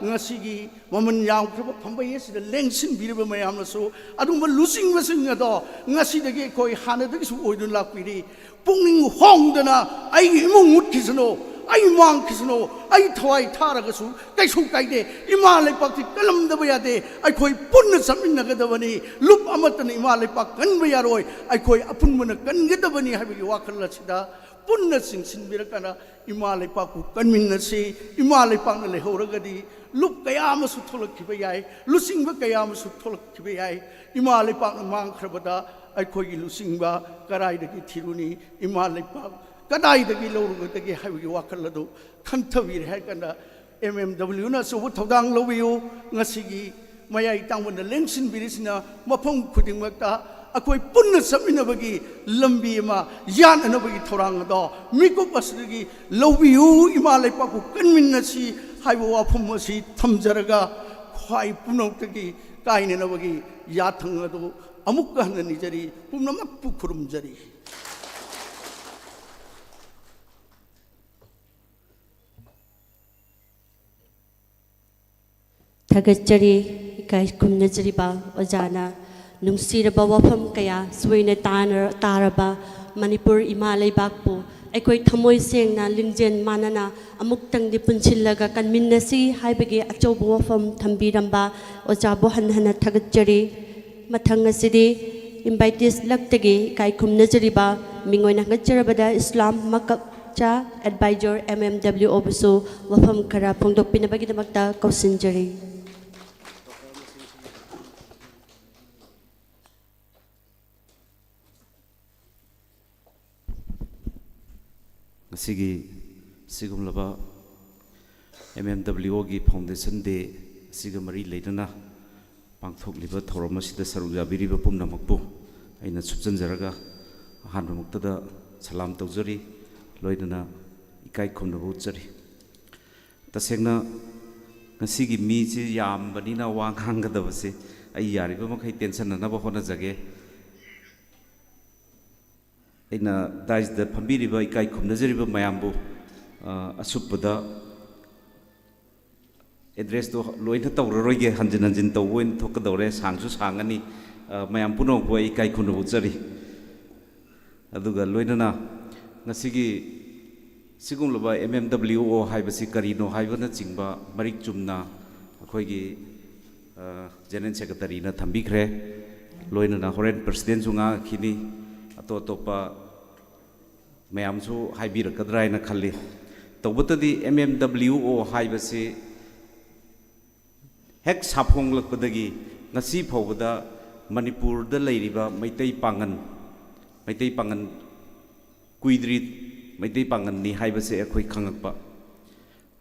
ꯉꯁꯤꯒꯤ ꯃꯃꯜ ꯌꯥꯝꯈ꯭ꯔꯕ ꯐꯝꯕꯩ ꯑꯁꯤꯗ ꯂꯦꯡꯁꯤꯟꯕꯤꯔꯤꯕ ꯃꯌꯥꯝꯅꯁꯨ ꯑꯗꯨꯒꯨꯝꯕ ꯂꯨꯆꯤꯡꯕꯁꯤꯡ ꯑꯗꯣ ꯉꯁꯤꯗꯒꯤ ꯑꯩꯈꯣꯏ ꯍꯥꯟꯅꯗꯒꯤꯁꯨ ꯑꯣꯏꯗꯨꯅ ꯂꯥꯛꯄꯤꯔꯤ꯫ ꯄꯨꯛꯅꯤꯡ ꯍꯣꯡꯗꯅ ꯑꯩꯒꯤ ꯏꯃꯨꯡ ꯃꯨꯠꯈꯤꯁꯅꯨ, ꯑꯩ ꯃꯥꯡꯈꯤꯁꯅꯨ, ꯑꯩ ꯊꯋꯥꯏ ꯊꯥꯔꯒꯁꯨ ꯀꯩꯁꯨ ꯀꯥꯏꯗꯦ꯫ ꯏꯃꯥ ꯂꯩꯄꯥꯛꯇꯤ ꯀꯜꯂꯝꯗꯕ ꯌꯥꯗꯦ꯫ ꯑꯩꯈꯣꯏ ꯄꯨꯟꯅ ꯆꯠꯃꯤꯟꯅꯒꯗꯕꯅꯤ꯫ ꯂꯨꯞ ꯑꯃꯠꯇꯅ ꯏꯃꯥ ꯂꯩꯄꯥꯛ ꯀꯟꯕ ꯌꯥꯔꯣꯏ꯫ ꯑꯩꯈꯣꯏ ꯑꯄꯨꯟꯕꯅ ꯀꯟꯒꯗꯕꯅꯤ ꯍꯥꯏꯕꯒꯤ ꯋꯥꯈꯜ ꯑꯁꯤꯗ ꯄꯨꯟꯅ ꯆꯤꯡꯁꯤꯟꯕꯤꯔꯀꯥꯟꯗ ꯏꯃꯥ ꯂꯩꯄꯥꯛꯄꯨ ꯀꯟꯃꯤꯟꯅꯁꯤ꯫ ꯏꯃꯥ ꯂꯩꯄꯥꯛꯅ ꯂꯩꯍꯧꯔꯒꯗꯤ ꯂꯨꯞ ꯀꯌꯥ ꯑꯃꯁꯨ ꯊꯣꯛꯂꯛꯈꯤꯕ ꯌꯥꯏ, ꯂꯨꯆꯤꯡꯕ ꯀꯌꯥ ꯑꯃꯁꯨ ꯊꯣꯛꯂꯛꯈꯤꯕ ꯌꯥꯏ꯫ ꯏꯃꯥ ꯂꯩꯄꯥꯛꯅ ꯃꯥꯡꯈ꯭ꯔꯕꯗ ꯑꯩꯈꯣꯏꯒꯤ ꯂꯨꯆꯤꯡꯕ ꯀꯗꯥꯏꯗꯒꯤ ꯊꯤꯔꯨꯅꯤ? ꯏꯃꯥ ꯂꯩꯄꯥꯛ ꯀꯗꯥꯏꯗꯒꯤ ꯂꯧꯔꯨꯒꯗꯒꯦ ꯍꯥꯏꯕꯒꯤ ꯋꯥꯈꯜ ꯑꯗꯨ ꯈꯟꯊꯕꯤꯔꯦ ꯍꯥꯏꯔ ꯀꯥꯟꯗ, ꯑꯦꯝ ꯑꯦꯝ ꯗꯕ꯭ꯂꯤꯎꯅ ꯑꯆꯧꯕ ꯊꯧꯗꯥꯡ ꯂꯧꯕꯤꯌꯨ꯫ ꯉꯁꯤꯒꯤ ꯃꯌꯥꯏ ꯇꯥꯡꯕꯗ ꯂꯦꯡꯁꯤꯟꯕꯤꯔꯤꯁꯤꯅ ꯃꯐꯝ ꯈꯨꯗꯤꯡꯃꯛꯇ ꯑꯩꯈꯣꯏ ꯄꯨꯟꯅ ꯆꯠꯃꯤꯟꯅꯕꯒꯤ ꯂꯝꯕꯤ ꯑꯃ ꯌꯥꯠꯅꯅꯕꯒꯤ ꯊꯧꯔꯥꯡ ꯑꯗꯣ ꯃꯤꯀꯨꯞ ꯑꯁꯤꯗꯒꯤ ꯂꯧꯕꯤꯌꯨ꯫ ꯏꯃꯥ ꯂꯩꯄꯥꯛꯄꯨ ꯀꯟꯃꯤꯟꯅꯁꯤ ꯍꯥꯏꯕ ꯋꯥꯐꯝ ꯑꯁꯤ ꯊꯝꯖꯔꯒ, ꯈ꯭ꯋꯥꯏ ꯄꯨꯝꯅꯃꯛꯇꯒꯤ ꯀꯥꯏꯅꯅꯕꯒꯤ ꯌꯥꯊꯪ ꯑꯗꯨ ꯑꯃꯨꯛꯀ ꯍꯟꯅ ꯅꯤꯖꯔꯤ, ꯄꯨꯝꯅꯃꯛꯄꯨ ꯈꯨꯔꯨꯝꯖꯔꯤ꯫ ꯊꯥꯒꯠꯆꯔꯤ꯫ ꯏꯀꯥꯏ ꯈꯨꯝꯅꯖꯔꯤꯕ ꯑꯣꯖꯥꯅ ꯅꯨꯡꯁꯤꯔꯕ ꯋꯥꯐꯝ ꯀꯌꯥ ꯁꯣꯏꯅ ꯇꯥꯅ-, ꯇꯥꯔꯕ ꯃꯅꯤꯄꯨꯔ ꯏꯃꯥ ꯂꯩꯕꯥꯛꯄꯨ ꯑꯩꯈꯣꯏ ꯊꯃꯣꯏ ꯁꯦꯡꯅ, ꯂꯤꯡꯖꯦꯜ ꯃꯥꯟꯅꯅ ꯑꯃꯨꯛꯇꯪꯗꯤ ꯄꯨꯟꯁꯤꯜꯂꯒ ꯀꯟꯃꯤꯟꯅꯁꯤ ꯍꯥꯏꯕꯒꯤ ꯑꯆꯧꯕ ꯋꯥꯐꯝ ꯊꯝꯕꯤꯔꯝꯕ ꯑꯣꯖꯥꯕꯨ ꯍꯟꯅ ꯍꯟꯅ ꯊꯥꯒꯠꯆꯔꯤ꯫ ꯃꯊꯪ ꯑꯁꯤꯗꯤ ꯏꯟꯚꯥꯏꯇꯤꯁ ꯂꯛꯇꯒꯤ ꯏꯀꯥꯏ ꯈꯨꯝꯅꯖꯔꯤꯕ ꯃꯤꯡ ꯑꯣꯏꯅ ꯍꯪꯒꯠꯆꯔꯕꯗ ꯏꯁꯂꯥꯝ Makakcha, adviser, M M W ꯑꯣꯕꯨꯁꯨ ꯋꯥꯐꯝ ꯈꯔ ꯐꯣꯡꯗꯣꯛꯄꯤꯅꯕꯒꯤꯗꯃꯛꯇ ꯀꯧꯁꯤꯟꯖꯔꯤ꯫ ꯉꯁꯤꯒꯤ ꯁꯤꯒꯨꯝꯂꯕ ꯑꯦꯝ ꯑꯦꯝ ꯗꯕ꯭ꯂꯤꯎ ꯑꯣꯒꯤ ꯐꯥꯎꯟꯗꯦꯁꯟ ꯗꯦ ꯑꯁꯤꯒ ꯃꯔꯤ ꯂꯩꯅꯅ ꯄꯥꯡꯊꯣꯛꯂꯤꯕ ꯊꯧꯔꯝ ꯑꯁꯤꯗ ꯁꯔꯨꯛ ꯌꯥꯕꯤꯔꯤꯕ ꯄꯨꯝꯅꯃꯛꯄꯨ ꯑꯩꯅ ꯁꯨꯞꯆꯟꯖꯔꯒ ꯑꯍꯥꯟꯕꯃꯛꯇꯗ ꯁꯂꯥꯝ ꯇꯧꯖꯔꯤ, ꯂꯣꯏꯅꯅ ꯏꯀꯥꯏ ꯈꯨꯝꯅꯕ ꯎꯠꯆꯔꯤ꯫ ꯇꯁꯦꯡꯅ ꯉꯁꯤꯒꯤ ꯃꯤꯁꯤ ꯌꯥꯝꯕꯅꯤꯅ ꯋꯥ ꯉꯥꯡꯒꯗꯕꯁꯦ ꯑꯩ ꯌꯥꯔꯤꯕ ꯃꯈꯩ ꯇꯦꯟꯁꯟꯅꯅꯕ ꯍꯣꯠꯅꯖꯒꯦ꯫ ꯑꯩꯅ ꯗꯥꯏꯁꯇ ꯐꯝꯕꯤꯔꯤꯕ ꯏꯀꯥꯏ ꯈꯨꯝꯅꯖꯔꯤꯕ ꯃꯌꯥꯝꯕꯨ, ꯑ, ꯑꯁꯨꯞꯄꯗ ꯑꯦꯗ꯭ꯔꯦꯁꯇꯣ ꯂꯣꯏꯅ ꯇꯧꯔꯔꯣꯏꯒꯦ, ꯍꯟꯖꯤꯟ ꯍꯟꯖꯤꯟ ꯇꯧꯕ ꯑꯣꯏꯅ ꯊꯣꯛꯀꯗꯧꯔꯦ, ꯁꯥꯡꯁꯨ ꯁꯥꯡꯉꯅꯤ꯫ ꯑ, ꯃꯌꯥꯝ ꯄꯨꯝꯅꯃꯛꯄꯨ ꯑꯩ ꯏꯀꯥꯏ ꯈꯨꯝꯅꯕ ꯎꯠꯆꯔꯤ꯫ ꯑꯗꯨꯒ ꯂꯣꯏꯅꯅ ꯉꯁꯤꯒꯤ ꯁꯤꯒꯨꯝꯂꯕ M M W O ꯍꯥꯏꯕꯁꯤ ꯀꯔꯤꯅꯣ ꯍꯥꯏꯕꯅꯆꯤꯡꯕ ꯃꯔꯤꯛ ꯆꯨꯝꯅ ꯑꯩꯈꯣꯏꯒꯤ, ꯑ, ꯖꯦꯅꯔꯦꯜ ꯁꯦꯀ꯭ꯔꯦꯇꯔꯤꯅ ꯊꯝꯕꯤꯈ꯭ꯔꯦ꯫ ꯂꯣꯏꯅꯅ ꯍꯣꯔꯦꯟ ꯄ꯭ꯔꯁꯤꯗꯦꯟꯁꯨ ꯉꯥꯡꯉꯛꯈꯤꯅꯤ, ꯑꯇꯣꯞ ꯑꯇꯣꯞꯄ ꯃꯌꯥꯝꯁꯨ ꯍꯥꯏꯕꯤꯔꯛꯀꯗ꯭ꯔꯥ ꯍꯥꯏꯅ ꯈꯜꯂꯤ꯫ ꯇꯧꯕꯇꯗꯤ M M W O ꯍꯥꯏꯕꯁꯤ ꯍꯦꯛ ꯁꯥꯐꯣꯡꯂꯛꯄꯗꯒꯤ ꯉꯁꯤ ꯐꯥꯎꯕꯗ ꯃꯅꯤꯄꯨꯔꯗ ꯂꯩꯔꯤꯕ ꯃꯩꯇꯩ ꯄꯥꯉꯟ, ꯃꯩꯇꯩ ꯄꯥꯉꯟ ꯀꯨꯏꯗ꯭ꯔꯤ ꯃꯩꯇꯩ ꯄꯥꯉꯟꯅꯤ ꯍꯥꯏꯕꯁꯦ ꯑꯩꯈꯣꯏ ꯈꯪꯉꯛꯄ꯫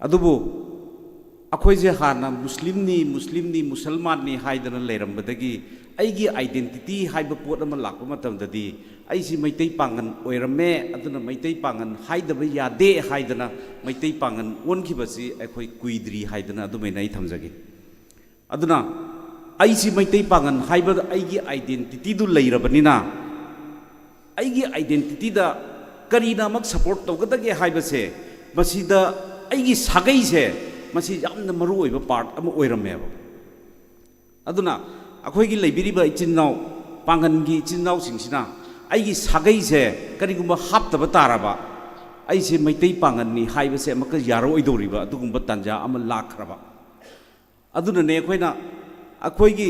ꯑꯗꯨꯕꯨ ꯑꯩꯈꯣꯏꯁꯦ ꯍꯥꯟꯅ ꯃꯨꯁꯂꯤꯝꯅꯤ, ꯃꯨꯁꯂꯤꯝꯅꯤ, ꯃꯨꯁꯜꯃꯥꯟꯅꯤ ꯍꯥꯏꯗꯅ ꯂꯩꯔꯝꯕꯗꯒꯤ ꯑꯩꯒꯤ identity ꯍꯥꯏꯕ ꯄꯣꯠ ꯑꯃ ꯂꯥꯛꯄ ꯃꯇꯝꯗꯗꯤ ꯑꯩꯁꯤ ꯃꯩꯇꯩ ꯄꯥꯉꯟ ꯑꯣꯏꯔꯝꯃꯦ, ꯑꯗꯨꯅ ꯃꯩꯇꯩ ꯄꯥꯉꯟ ꯍꯥꯏꯗꯕ ꯌꯥꯗꯦ ꯍꯥꯏꯗꯅ ꯃꯩꯇꯩ ꯄꯥꯉꯟ ꯑꯣꯟꯈꯤꯕꯁꯤ ꯑꯩꯈꯣꯏ ꯀꯨꯏꯗ꯭ꯔꯤ ꯍꯥꯏꯗꯅ ꯑꯗꯨꯃꯥꯏꯅ ꯑꯩ ꯊꯝꯖꯒꯦ꯫ ꯑꯗꯨꯅ ꯑꯩꯁꯤ ꯃꯩꯇꯩ ꯄꯥꯉꯟ ꯍꯥꯏꯕ ꯑꯩꯒꯤ identityꯗꯨ ꯂꯩꯔꯕꯅꯤꯅ ꯑꯩꯒꯤ identityꯗ ꯀꯔꯤꯅ ꯑꯃꯨꯛ support ꯇꯧꯒꯗꯒꯦ ꯍꯥꯏꯕꯁꯦ, ꯃꯁꯤꯗ ꯑꯩꯒꯤ ꯁꯥꯒꯩꯁꯦ ꯃꯁꯤ ꯌꯥꯝꯅ ꯃꯔꯨ ꯑꯣꯏꯕ part ꯑꯃ ꯑꯣꯏꯔꯝꯃꯦꯕ꯫ ꯑꯗꯨꯅ ꯑꯩꯈꯣꯏꯒꯤ ꯂꯩꯕꯤꯔꯤꯕ ꯏꯆꯤꯟ ꯏꯅꯥꯎ, ꯄꯥꯡꯒꯟꯒꯤ ꯏꯆꯤꯟ ꯏꯅꯥꯎꯁꯤꯡꯁꯤꯅ ꯑꯩꯒꯤ ꯁꯥꯒꯩꯁꯦ ꯀꯔꯤꯒꯨꯝꯕ ꯍꯥꯞꯇꯕ ꯇꯥꯔꯕ, ꯑꯩꯁꯦ ꯃꯩꯇꯩ ꯄꯥꯡꯒꯟꯅꯤ ꯍꯥꯏꯕꯁꯦ ꯑꯃꯨꯛꯀ ꯌꯥꯔꯛꯑꯣꯏꯗꯧꯔꯤꯕ ꯑꯗꯨꯒꯨꯝꯕ ꯇꯥꯟꯖꯥ ꯑꯃ ꯂꯥꯛꯈ꯭ꯔꯕ꯫ ꯑꯗꯨꯅꯅꯦ ꯑꯩꯈꯣꯏꯅ ꯑꯩꯈꯣꯏꯒꯤ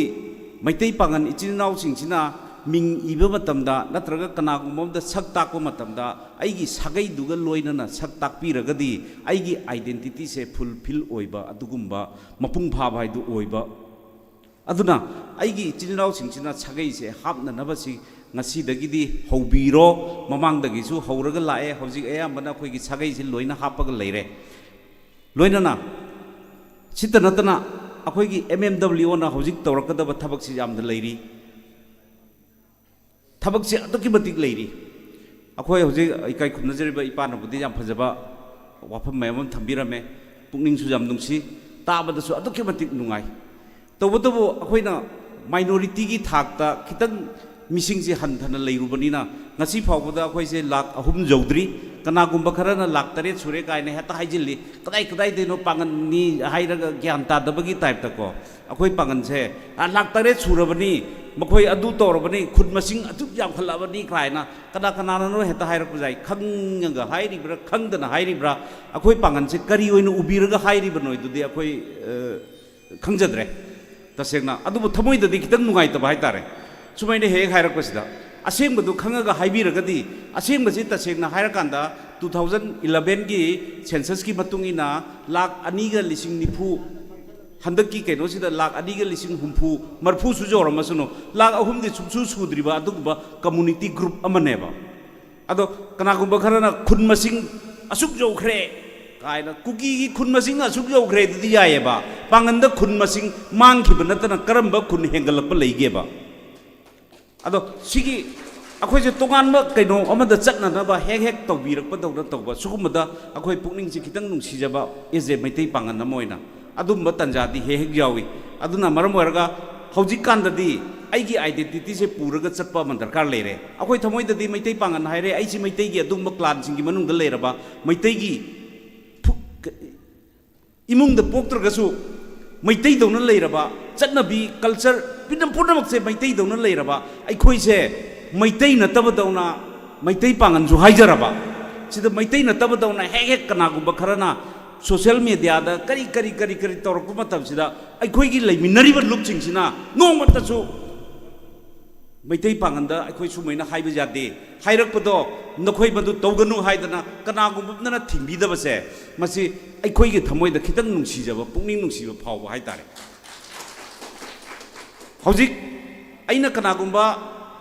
ꯃꯩꯇꯩ ꯄꯥꯡꯒꯟ ꯏꯆꯤꯟ ꯏꯅꯥꯎꯁꯤꯡꯁꯤꯅ ꯃꯤꯡ ꯏꯕ ꯃꯇꯝꯗ ꯅꯠꯇ꯭ꯔꯒ ꯀꯅꯥꯒꯨꯝꯕ ꯑꯃꯗ ꯁꯛ ꯇꯥꯛꯄ ꯃꯇꯝꯗ ꯑꯩꯒꯤ ꯁꯥꯒꯩꯗꯨꯒ ꯂꯣꯏꯅꯅ ꯁꯛ ꯇꯥꯛꯄꯤꯔꯒꯗꯤ ꯑꯩꯒꯤ identityꯁꯦ fulfill ꯑꯣꯏꯕ, ꯑꯗꯨꯒꯨꯝꯕ ꯃꯄꯨꯡ ꯐꯥꯕ ꯍꯥꯏꯗꯨ ꯑꯣꯏꯕ꯫ ꯑꯗꯨꯅ ꯑꯩꯒꯤ ꯏꯆꯤꯟ ꯏꯅꯥꯎꯁꯤꯡꯁꯤꯅ ꯁꯥꯒꯩꯁꯦ ꯍꯥꯞꯅꯅꯕꯁꯤ ꯉꯁꯤꯗꯒꯤꯗꯤ ꯍꯧꯕꯤꯔꯣ꯫ ꯃꯃꯥꯡꯗꯒꯤꯁꯨ ꯍꯧꯔꯒ ꯂꯥꯛꯑꯦ, ꯍꯧꯖꯤꯛ ꯑꯌꯥꯝꯕꯅ ꯑꯩꯈꯣꯏꯒꯤ ꯁꯥꯒꯩꯁꯤ ꯂꯣꯏꯅ ꯍꯥꯞꯄꯒ ꯂꯩꯔꯦ꯫ ꯂꯣꯏꯅꯅ ꯁꯤꯇ ꯅꯠꯇꯅ ꯑꯩꯈꯣꯏꯒꯤ M M W Oꯅ ꯍꯧꯖꯤꯛ ꯇꯧꯔꯛꯀꯗꯕ ꯊꯕꯛꯁꯤ ꯌꯥꯝꯅ ꯂꯩꯔꯤ꯫ ꯊꯕꯛꯁꯦ ꯑꯗꯨꯛꯀꯤ ꯃꯇꯤꯛ ꯂꯩꯔꯤ꯫ ꯑꯩꯈꯣꯏ ꯍꯧꯖꯤꯛ ꯏꯀꯥꯏ ꯈꯨꯝꯅꯖꯔꯤꯕ ꯏꯄꯥꯅꯕꯨꯗꯤ ꯌꯥꯝ ꯐꯖꯕ ꯋꯥꯐꯝ ꯃꯌꯥꯝ ꯑꯃ ꯊꯝꯕꯤꯔꯝꯃꯦ꯫ ꯄꯨꯛꯅꯤꯡꯁꯨ ꯌꯥꯝ ꯅꯨꯡꯁꯤ, ꯇꯥꯕꯗꯁꯨ ꯑꯗꯨꯛꯀꯤ ꯃꯇꯤꯛ ꯅꯨꯡꯉꯥꯏ꯫ ꯇꯧꯕꯇꯕꯨ ꯑꯩꯈꯣꯏꯅ ꯃꯥꯏꯅꯣꯔꯤꯇꯤꯒꯤ ꯊꯥꯛꯇ ꯈꯤꯇꯪ ꯃꯤꯁꯤꯡꯁꯦ ꯍꯟꯊꯅ ꯂꯩꯔꯨꯕꯅꯤꯅ ꯉꯁꯤ ꯐꯥꯎꯕꯗ ꯑꯩꯈꯣꯏꯁꯦ ꯂꯥꯛ ꯑꯍꯨꯝ ꯌꯧꯗ꯭ꯔꯤ꯫ ꯀꯅꯥꯒꯨꯝꯕ ꯈꯔꯅ ꯂꯥꯛ ꯇꯔꯦꯠ ꯁꯨꯔꯦ ꯀꯥꯏꯅ ꯍꯦꯛꯇ ꯍꯥꯏꯖꯤꯜꯂꯤ꯫ ꯀꯗꯥꯏ ꯀꯗꯥꯏꯗꯩꯅꯣ ꯄꯥꯡꯒꯜꯅꯤ ꯍꯥꯏꯔꯒ ꯒ꯭ꯌꯥꯟ ꯇꯥꯗꯕꯒꯤ ꯇꯥꯏꯞꯇꯀꯣ꯫ ꯑꯩꯈꯣꯏ ꯄꯥꯡꯒꯜꯁꯦ, "ꯑ, ꯂꯥꯛ ꯇꯔꯦꯠ ꯁꯨꯔꯕꯅꯤ, ꯃꯈꯣꯏ ꯑꯗꯨ ꯇꯧꯔꯕꯅꯤ, ꯈꯨꯟ ꯃꯁꯤꯡ ꯑꯁꯨꯛ ꯌꯥꯝꯈꯠꯂꯛꯑꯕꯅꯤ" ꯀꯥꯏꯅ ꯀꯅꯥ ꯀꯅꯥꯅꯅꯣ ꯍꯦꯛꯇ ꯍꯥꯏꯔꯛꯄꯁꯦ꯫ ꯑꯩ ꯈꯪꯉꯒ ꯍꯥꯏꯔꯤꯕ꯭ꯔꯥ, ꯈꯪꯗꯅ ꯍꯥꯏꯔꯤꯕ꯭ꯔꯥ, ꯑꯩꯈꯣꯏ ꯄꯥꯡꯒꯜꯁꯦ ꯀꯔꯤ ꯑꯣꯏꯅ ꯎꯕꯤꯔꯒ ꯍꯥꯏꯔꯤꯕꯅꯣ ꯑꯗꯨꯗꯤ ꯑꯩꯈꯣꯏ, ꯑ, ꯈꯪꯖꯗ꯭ꯔꯦ ꯇꯁꯦꯡꯅ꯫ ꯑꯗꯨꯕꯨ ꯊꯃꯣꯏꯗꯗꯤ ꯈꯤꯇꯪ ꯅꯨꯡꯉꯥꯏꯇꯕ ꯍꯥꯏꯇꯥꯔꯦ꯫ ꯁꯨꯃꯥꯏꯅ ꯍꯦꯛ ꯍꯥꯏꯔꯛꯄꯁꯤꯗ, ꯑꯁꯦꯡꯕꯗꯨ ꯈꯪꯉꯒ ꯍꯥꯏꯕꯤꯔꯒꯗꯤ, ꯑꯁꯦꯡꯕꯁꯤ ꯇꯁꯦꯡꯅ ꯍꯥꯏꯔꯀꯥꯟꯗ, two thousand elevenꯒꯤ censusꯀꯤ ꯃꯇꯨꯡ ꯏꯟꯅ ꯂꯥꯛ ꯑꯅꯤꯒ ꯂꯤꯁꯤꯡ ꯅꯤꯐꯨ, ꯍꯟꯗꯛꯀꯤ ꯀꯩꯅꯣꯁꯤꯗ ꯂꯥꯛ ꯑꯅꯤꯒ ꯂꯤꯁꯤꯡ ꯍꯨꯝꯐꯨ, ꯃꯔꯐꯨꯁꯨ ꯌꯧꯔꯝꯃꯁꯅꯨ, ꯂꯥꯛ ꯑꯍꯨꯝꯗꯤ ꯁꯨꯡꯁꯨ ꯁꯨꯗ꯭ꯔꯤꯕ ꯑꯗꯨꯒꯨꯝꯕ community group ꯑꯃꯅꯦꯕ꯫ ꯑꯗꯣ ꯀꯅꯥꯒꯨꯝꯕ ꯈꯔꯅ ꯈꯨꯟ ꯃꯁꯤꯡ ꯑꯁꯨꯛ ꯌꯧꯈ꯭ꯔꯦ ꯀꯥꯏꯅ, ꯀꯨꯀꯤꯒꯤ ꯈꯨꯟ ꯃꯁꯤꯡ ꯑꯁꯨꯛ ꯌꯧꯈ꯭ꯔꯦ ꯑꯗꯨꯗꯤ ꯌꯥꯏꯑꯕ, ꯄꯥꯡꯒꯟꯗ ꯈꯨꯟ ꯃꯁꯤꯡ ꯃꯥꯡꯈꯤꯕ ꯅꯠꯇꯅ ꯀꯔꯝꯕ ꯈꯨꯟ ꯍꯦꯟꯒꯠꯂꯛꯄ ꯂꯩꯒꯦꯕ? ꯑꯗꯣ ꯁꯤꯒꯤ ꯑꯩꯈꯣꯏꯁꯦ ꯇꯣꯉꯥꯟꯕ ꯀꯩꯅꯣ ꯑꯃꯗ ꯆꯠꯅꯅꯕ ꯍꯦꯛ ꯍꯦꯛ ꯇꯧꯕꯤꯔꯛꯄꯗꯧꯅ ꯇꯧꯕ, ꯁꯤꯒꯨꯝꯕꯗ ꯑꯩꯈꯣꯏ ꯄꯨꯛꯅꯤꯡꯁꯦ ꯈꯤꯇꯪ ꯅꯨꯡꯁꯤꯖꯕ, ꯑꯦꯖꯦ ꯃꯩꯇꯩ ꯄꯥꯡꯒꯟ ꯑꯃ ꯑꯣꯏꯅ ꯑꯗꯨꯝꯕ ꯇꯥꯟꯖꯥꯗꯤ ꯍꯦꯛ ꯍꯦꯛ ꯌꯥꯎꯏ꯫ ꯑꯗꯨꯅ ꯃꯔꯝ ꯑꯣꯏꯔꯒ ꯍꯧꯖꯤꯛꯀꯥꯟꯗꯗꯤ ꯑꯩꯒꯤ identityꯁꯦ ꯄꯨꯔꯒ ꯆꯠꯄ ꯑꯃ ꯗꯔꯀꯥꯔ ꯂꯩꯔꯦ꯫ ꯑꯩꯈꯣꯏ ꯊꯃꯣꯏꯗꯗꯤ ꯃꯩꯇꯩ ꯄꯥꯡꯒꯟ ꯍꯥꯏꯔꯦ, ꯑꯩꯁꯤ ꯃꯩꯇꯩꯒꯤ ꯑꯗꯨꯒꯨꯝꯕ clanꯁꯤꯡꯒꯤ ꯃꯅꯨꯡꯗ ꯂꯩꯔꯕ, ꯃꯩꯇꯩꯒꯤ ꯐꯨ-, ꯏꯃꯨꯡꯗ ꯄꯣꯛꯇ꯭ꯔꯒꯁꯨ ꯃꯩꯇꯩꯗꯧꯅ ꯂꯩꯔꯕ, ꯆꯠꯅꯕꯤ, culture ꯄꯨꯝꯅꯃꯛꯁꯦ ꯃꯩꯇꯩꯗꯧꯅ ꯂꯩꯔꯕ, ꯑꯩꯈꯣꯏꯁꯦ ꯃꯩꯇꯩ ꯅꯠꯇꯕꯗꯧꯅ, ꯃꯩꯇꯩ ꯄꯥꯡꯒꯟꯁꯨ ꯍꯥꯏꯖꯔꯕ, ꯁꯤꯗ ꯃꯩꯇꯩ ꯅꯠꯇꯕꯗꯧꯅ ꯍꯦꯛ ꯍꯦꯛ ꯀꯅꯥꯒꯨꯝꯕ ꯈꯔꯅ social mediaꯗ ꯀꯔꯤ ꯀꯔꯤ ꯀꯔꯤ ꯀꯔꯤ ꯇꯧꯔꯛꯄ ꯃꯇꯝꯁꯤꯗ, ꯑꯩꯈꯣꯏꯒꯤ ꯂꯩꯃꯤꯟꯅꯔꯤꯕ ꯂꯨꯞꯁꯤꯡꯁꯤꯅ ꯅꯣꯡꯃꯇꯁꯨ ꯃꯩꯇꯩ ꯄꯥꯡꯒꯟꯗ ꯑꯩꯈꯣꯏ ꯁꯨꯃꯥꯏꯅ ꯍꯥꯏꯕ ꯌꯥꯗꯦ, ꯍꯥꯏꯔꯛꯄꯗꯣ ꯅꯈꯣꯏ ꯃꯗꯨ ꯇꯧꯒꯅꯨ ꯍꯥꯏꯗꯅ ꯀꯅꯥꯒꯨꯝꯕ ꯑꯃꯅ ꯊꯤꯡꯕꯤꯗꯕꯁꯦ, ꯃꯁꯤ ꯑꯩꯈꯣꯏꯒꯤ ꯊꯃꯣꯏꯗ ꯈꯤꯇꯪ ꯅꯨꯡꯁꯤꯖꯕ, ꯄꯨꯛꯅꯤꯡ ꯅꯨꯡꯁꯤꯕ ꯐꯥꯎꯕ ꯍꯥꯏꯇꯥꯔꯦ꯫ ꯍꯧꯖꯤꯛ ꯑꯩꯅ ꯀꯅꯥꯒꯨꯝꯕ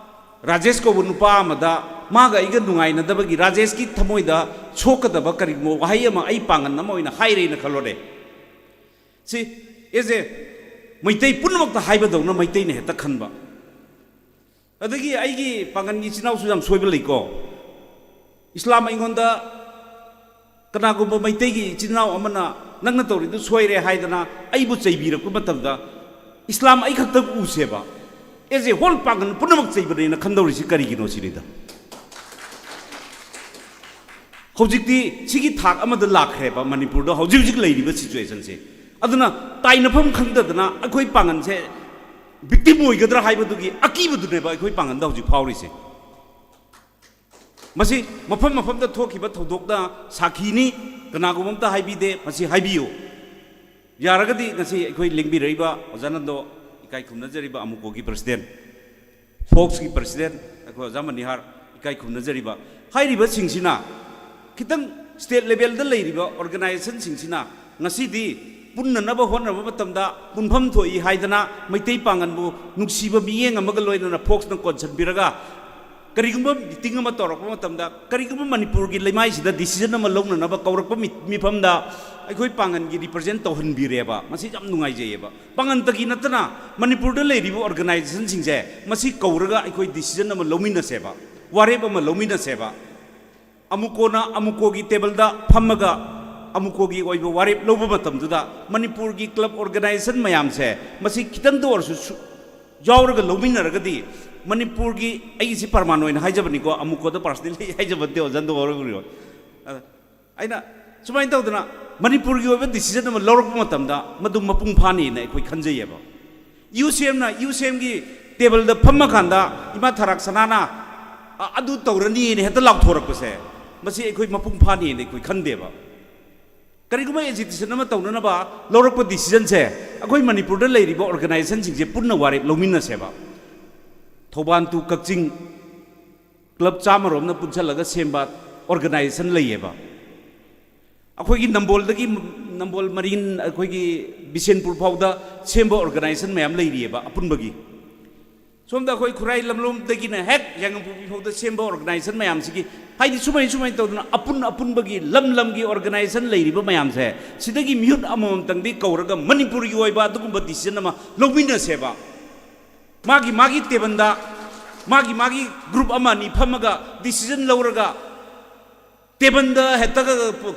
ꯔꯥꯖꯦꯁ ꯀꯧꯕ ꯅꯨꯄꯥ ꯑꯃꯗ, ꯃꯥꯒ ꯑꯩꯒ ꯅꯨꯡꯉꯥꯏꯅꯗꯕꯒꯤ, ꯔꯥꯖꯦꯁꯀꯤ ꯊꯃꯣꯏꯗ ꯁꯣꯛꯀꯗꯕ ꯀꯔꯤꯒꯨꯝꯕ ꯋꯥꯍꯩ ꯑꯃ ꯑꯩ ꯄꯥꯡꯒꯟ ꯑꯃ ꯑꯣꯏꯅ ꯍꯥꯏꯔꯦꯅ ꯈꯜꯂꯣꯅꯦ꯫ ꯁꯤ ꯑꯦꯖꯦ ꯃꯩꯇꯩ ꯄꯨꯝꯅꯃꯛꯇ ꯍꯥꯏꯕꯗꯧꯅ ꯃꯩꯇꯩꯅ ꯍꯦꯛꯇ ꯈꯟꯕ꯫ ꯑꯗꯒꯤ ꯑꯩꯒꯤ ꯄꯥꯡꯒꯟꯒꯤ ꯏꯆꯤꯟ ꯏꯅꯥꯎꯁꯨ ꯌꯥꯝ ꯁꯣꯏꯕ ꯂꯩꯀꯣ꯫ ꯏꯁꯂꯥꯝ ꯑꯩꯉꯣꯟꯗ ꯀꯅꯥꯒꯨꯝꯕ ꯃꯩꯇꯩꯒꯤ ꯏꯆꯤꯟ ꯏꯅꯥꯎ ꯑꯃꯅ "ꯅꯪꯅ ꯇꯧꯔꯤꯗꯨ ꯁꯣꯏꯔꯦ" ꯍꯥꯏꯗꯅ ꯑꯩꯕꯨ ꯆꯩꯕꯤꯔꯛꯄ ꯃꯇꯝꯗ, ꯏꯁꯂꯥꯝ ꯑꯩ ꯈꯛꯇ ꯎꯁꯦꯕ, ꯑꯦꯖ ꯑꯦ ꯍꯣꯜ ꯄꯥꯡꯒꯜ ꯄꯨꯝꯅꯃꯛ ꯆꯩꯕꯅꯦꯅ ꯈꯟꯗꯧꯔꯤꯁꯤ ꯀꯔꯤꯒꯤꯅꯣ ꯁꯤꯅꯤꯗ꯫ ꯍꯧꯖꯤꯛꯇꯤ ꯁꯤꯒꯤ ꯊꯥꯛ ꯑꯃꯗ ꯂꯥꯛꯈ꯭ꯔꯦꯕ ꯃꯅꯤꯄꯨꯔꯗ ꯍꯧꯖꯤꯛ ꯍꯧꯖꯤꯛ ꯂꯩꯔꯤꯕ ꯁꯤꯆꯨꯋꯦꯁꯟꯁꯦ꯫ ꯑꯗꯨꯅ ꯇꯥꯏꯅꯐꯝ ꯈꯪꯗꯗꯅ ꯑꯩꯈꯣꯏ ꯄꯥꯡꯒꯜꯁꯦ ꯚꯤꯛꯇꯤꯝ ꯑꯣꯏꯒꯗ꯭ꯔꯥ ꯍꯥꯏꯕꯗꯨꯒꯤ ꯑꯀꯤꯕꯗꯨꯅꯦꯕ ꯑꯩꯈꯣꯏ ꯄꯥꯡꯒꯜꯗ ꯍꯧꯖꯤꯛ ꯐꯥꯎꯔꯤꯁꯦ꯫ ꯃꯁꯤ ꯃꯐꯝ ꯃꯐꯝꯗ ꯊꯣꯛꯈꯤꯕ ꯊꯧꯗꯣꯛꯅ ꯁꯥꯈꯤꯅꯤ꯫ ꯀꯅꯥꯒꯨꯝꯕ ꯑꯝꯇ ꯍꯥꯏꯕꯤꯗꯦ, ꯃꯁꯤ ꯍꯥꯏꯕꯤꯌꯨ꯫ ꯌꯥꯔꯒꯗꯤ ꯉꯁꯤ ꯑꯩꯈꯣꯏ ꯂꯦꯡꯕꯤꯔꯛꯏꯕ ꯑꯣꯖꯥ ꯅꯟꯗꯣ, ꯏꯀꯥꯏ ꯈꯨꯝꯅꯖꯔꯤꯕ ꯑꯃꯨꯀꯣꯒꯤ ꯄ꯭ꯔꯁꯤꯗꯦꯟ, ꯐꯣꯛꯁꯀꯤ ꯄ꯭ꯔꯁꯤꯗꯦꯟ ꯑꯩꯈꯣꯏ ꯑꯣꯖꯥ ꯃꯅꯤꯍꯥꯔ, ꯏꯀꯥꯏ ꯈꯨꯝꯅꯖꯔꯤꯕ꯫ ꯍꯥꯏꯔꯤꯕꯁꯤꯡꯁꯤꯅ ꯈꯤꯇꯪ ꯁ꯭ꯇꯦꯠ ꯂꯦꯚꯦꯜꯗ ꯂꯩꯔꯤꯕ ꯑꯣꯔꯒꯅꯥꯏꯖꯦꯁꯟꯁꯤꯡꯁꯤꯅ ꯉꯁꯤꯗꯤ ꯄꯨꯟꯅꯅꯕ ꯍꯣꯠꯅꯕ ꯃꯇꯝꯗ ꯄꯨꯟꯐꯝ ꯊꯣꯛꯏ ꯍꯥꯏꯗꯅ ꯃꯩꯇꯩ ꯄꯥꯡꯒꯟꯕꯨ ꯅꯨꯡꯁꯤꯕ ꯃꯤꯠꯌꯦꯡ ꯑꯃꯒ ꯂꯣꯏꯅꯅ ꯐꯣꯛꯁꯅ ꯀꯣꯟꯁꯤꯟꯕꯤꯔꯒ ꯀꯔꯤꯒꯨꯝꯕ ꯃꯤꯇꯤꯡ ꯑꯃ ꯇꯧꯔꯛꯄ ꯃꯇꯝꯗ, ꯀꯔꯤꯒꯨꯝꯕ ꯃꯅꯤꯄꯨꯔꯒꯤ ꯂꯩꯃꯥꯏꯁꯤꯗ ꯗꯤꯁꯤꯖꯟ ꯑꯃ ꯂꯧꯅꯅꯕ ꯀꯧꯔꯛꯄ ꯃꯤ-, ꯃꯤꯐꯝꯗ ꯑꯩꯈꯣꯏ ꯄꯥꯡꯒꯟꯒꯤ ꯔꯤꯄ꯭ꯔꯖꯦꯟ ꯇꯧꯍꯟꯕꯤꯔꯦꯕ꯫ ꯃꯁꯤ ꯌꯥꯝ ꯅꯨꯡꯉꯥꯏꯖꯩꯌꯦꯕ꯫ ꯄꯥꯡꯒꯟꯇꯒꯤ ꯅꯠꯇꯅ ꯃꯅꯤꯄꯨꯔꯗ ꯂꯩꯔꯤꯕ ꯑꯣꯔꯒꯅꯥꯏꯖꯦꯁꯟꯁꯤꯡꯁꯦ ꯃꯁꯤ ꯀꯧꯔꯒ ꯑꯩꯈꯣꯏ ꯗꯤꯁꯤꯖꯟ ꯑꯃ ꯂꯧꯃꯤꯟꯅꯁꯦꯕ, ꯋꯥꯔꯦꯞ ꯑꯃ ꯂꯧꯃꯤꯟꯅꯁꯦꯕ꯫ ꯑꯃꯨꯀꯣꯅ ꯑꯃꯨꯀꯣꯒꯤ ꯇꯦꯕꯜꯗ ꯐꯝꯃꯒ ꯑꯃꯨꯀꯣꯒꯤ ꯑꯣꯏꯕ ꯋꯥꯔꯦꯞ ꯂꯧꯕ ꯃꯇꯝꯗꯨꯗ ꯃꯅꯤꯄꯨꯔꯒꯤ ꯀ꯭ꯂꯕ ꯑꯣꯔꯒꯅꯥꯏꯖꯦꯁꯟ ꯃꯌꯥꯝꯁꯦ ꯃꯁꯤ ꯈꯤꯇꯪꯗ ꯑꯣꯏꯔꯁꯨ ꯁꯨ-, ꯌꯥꯎꯔꯒ ꯂꯧꯃꯤꯟꯅꯔꯒꯗꯤ ꯃꯅꯤꯄꯨꯔꯒꯤ, ꯑꯩꯒꯤꯁꯤ ꯄ꯭ꯔꯃꯥꯟ ꯑꯣꯏꯅ ꯍꯥꯏꯖꯕꯅꯤꯀꯣ, ꯑꯃꯨꯀꯣꯗ ꯄꯥꯔꯁꯅꯦꯜꯂꯤ ꯍꯥꯏꯖꯕ ꯅꯠꯇꯦ, ꯑꯣꯖꯥ ꯗꯣ ꯍꯣꯔꯣꯕꯤꯔꯣ꯫ ꯑꯗ ꯑꯩꯅ ꯁꯨꯃꯥꯏꯅ ꯇꯧꯗꯅ ꯃꯅꯤꯄꯨꯔꯒꯤ ꯑꯣꯏꯕ ꯗꯤꯁꯤꯖꯟ ꯑꯃ ꯂꯧꯔꯛꯄ ꯃꯇꯝꯗ ꯃꯗꯨ ꯃꯄꯨꯡ ꯐꯥꯅꯤꯅ ꯑꯩꯈꯣꯏ ꯈꯟꯖꯩꯌꯦꯕ꯫ ꯌꯨ ꯁꯤ ꯑꯦꯝꯅ, ꯌꯨ ꯁꯤ ꯑꯦꯝꯒꯤ ꯇꯦꯕꯜꯗ ꯐꯝꯃꯀꯥꯟꯗ ꯏꯃꯥ ꯊꯔꯥꯛ ꯁꯅꯥꯅ "ꯑ-, ꯑꯗꯨ ꯇꯧꯔꯅꯤꯅ" ꯍꯦꯛꯇ ꯂꯥꯎꯊꯣꯔꯛꯄꯁꯦ, ꯃꯁꯤ ꯑꯩꯈꯣꯏ ꯃꯄꯨꯡ ꯐꯥꯅꯤꯅ ꯑꯩꯈꯣꯏ ꯈꯟꯗꯦꯕ꯫ ꯀꯔꯤꯒꯨꯝꯕ ꯑꯦꯖꯤꯇꯦꯁꯟ ꯑꯃ ꯇꯧꯅꯅꯕ ꯂꯧꯔꯛꯄ ꯗꯤꯁꯤꯖꯟꯁꯦ ꯑꯩꯈꯣꯏ ꯃꯅꯤꯄꯨꯔꯗ ꯂꯩꯔꯤꯕ ꯑꯣꯔꯒꯅꯥꯏꯖꯦꯁꯟꯁꯤꯡꯁꯦ ꯄꯨꯟꯅ ꯋꯥꯔꯦꯞ ꯂꯧꯃꯤꯟꯅꯁꯦꯕ꯫ ꯊꯧꯕꯥꯜ to ꯀꯛꯆꯤꯡ ꯀ꯭ꯂꯕ ꯆꯥꯝꯃꯔꯣꯝꯅ ꯄꯨꯟꯁꯜꯂꯒ ꯁꯦꯝꯕ ꯑꯣꯔꯒꯅꯥꯏꯖꯦꯁꯟ ꯂꯩꯌꯦꯕ꯫ ꯑꯩꯈꯣꯏꯒꯤ ꯅꯝꯕꯣꯜꯗꯒꯤ, ꯅꯝꯕꯣꯜ ꯃꯔꯤꯟ, ꯑꯩꯈꯣꯏꯒꯤ ꯕꯤꯁꯦꯟꯄꯨꯔ ꯐꯥꯎꯗ ꯁꯦꯝꯕ ꯑꯣꯔꯒꯅꯥꯏꯖꯦꯁꯟ ꯃꯌꯥꯝ ꯂꯩꯔꯤꯑꯕ ꯑꯄꯨꯟꯕꯒꯤ꯫ ꯁꯣꯝꯗ ꯑꯩꯈꯣꯏ ꯈꯨꯔꯥꯏ ꯂꯝꯂꯣꯝꯗꯒꯤꯅ ꯍꯦꯛ ꯌꯥꯏꯉꯪꯄꯣꯛꯄꯤ ꯐꯥꯎꯗ ꯁꯦꯝꯕ ꯑꯣꯔꯒꯅꯥꯏꯖꯦꯁꯟ ꯃꯌꯥꯝꯁꯤꯒꯤ, ꯍꯥꯏꯗꯤ ꯁꯨꯃꯥꯏ ꯁꯨꯃꯥꯏꯅ ꯇꯧꯗꯅ ꯑꯄꯨꯟ ꯑꯄꯨꯟꯕꯒꯤ ꯂꯝ ꯂꯝꯒꯤ ꯑꯣꯔꯒꯅꯥꯏꯖꯦꯁꯟ ꯂꯩꯔꯤꯕ ꯃꯌꯥꯝꯁꯦ ꯁꯤꯗꯒꯤ ꯃꯤꯍꯨꯠ ꯑꯃꯃꯝꯇꯪꯗꯤ ꯀꯧꯔꯒ ꯃꯅꯤꯄꯨꯔꯒꯤ ꯑꯣꯏꯕ ꯑꯗꯨꯒꯨꯝꯕ ꯗꯤꯁꯤꯖꯟ ꯑꯃ ꯂꯧꯃꯤꯟꯅꯁꯦꯕ꯫ ꯃꯥꯒꯤ ꯃꯥꯒꯤ ꯇꯦꯕꯜꯗ ꯃꯥꯒꯤ ꯃꯥꯒꯤ ꯒ꯭ꯔꯨꯞ ꯑꯃ ꯑꯅꯤ ꯐꯝꯃꯒ ꯗꯤꯁꯤꯖꯟ ꯂꯧꯔꯒ ꯇꯦꯕꯜꯗ ꯍꯦꯛꯇ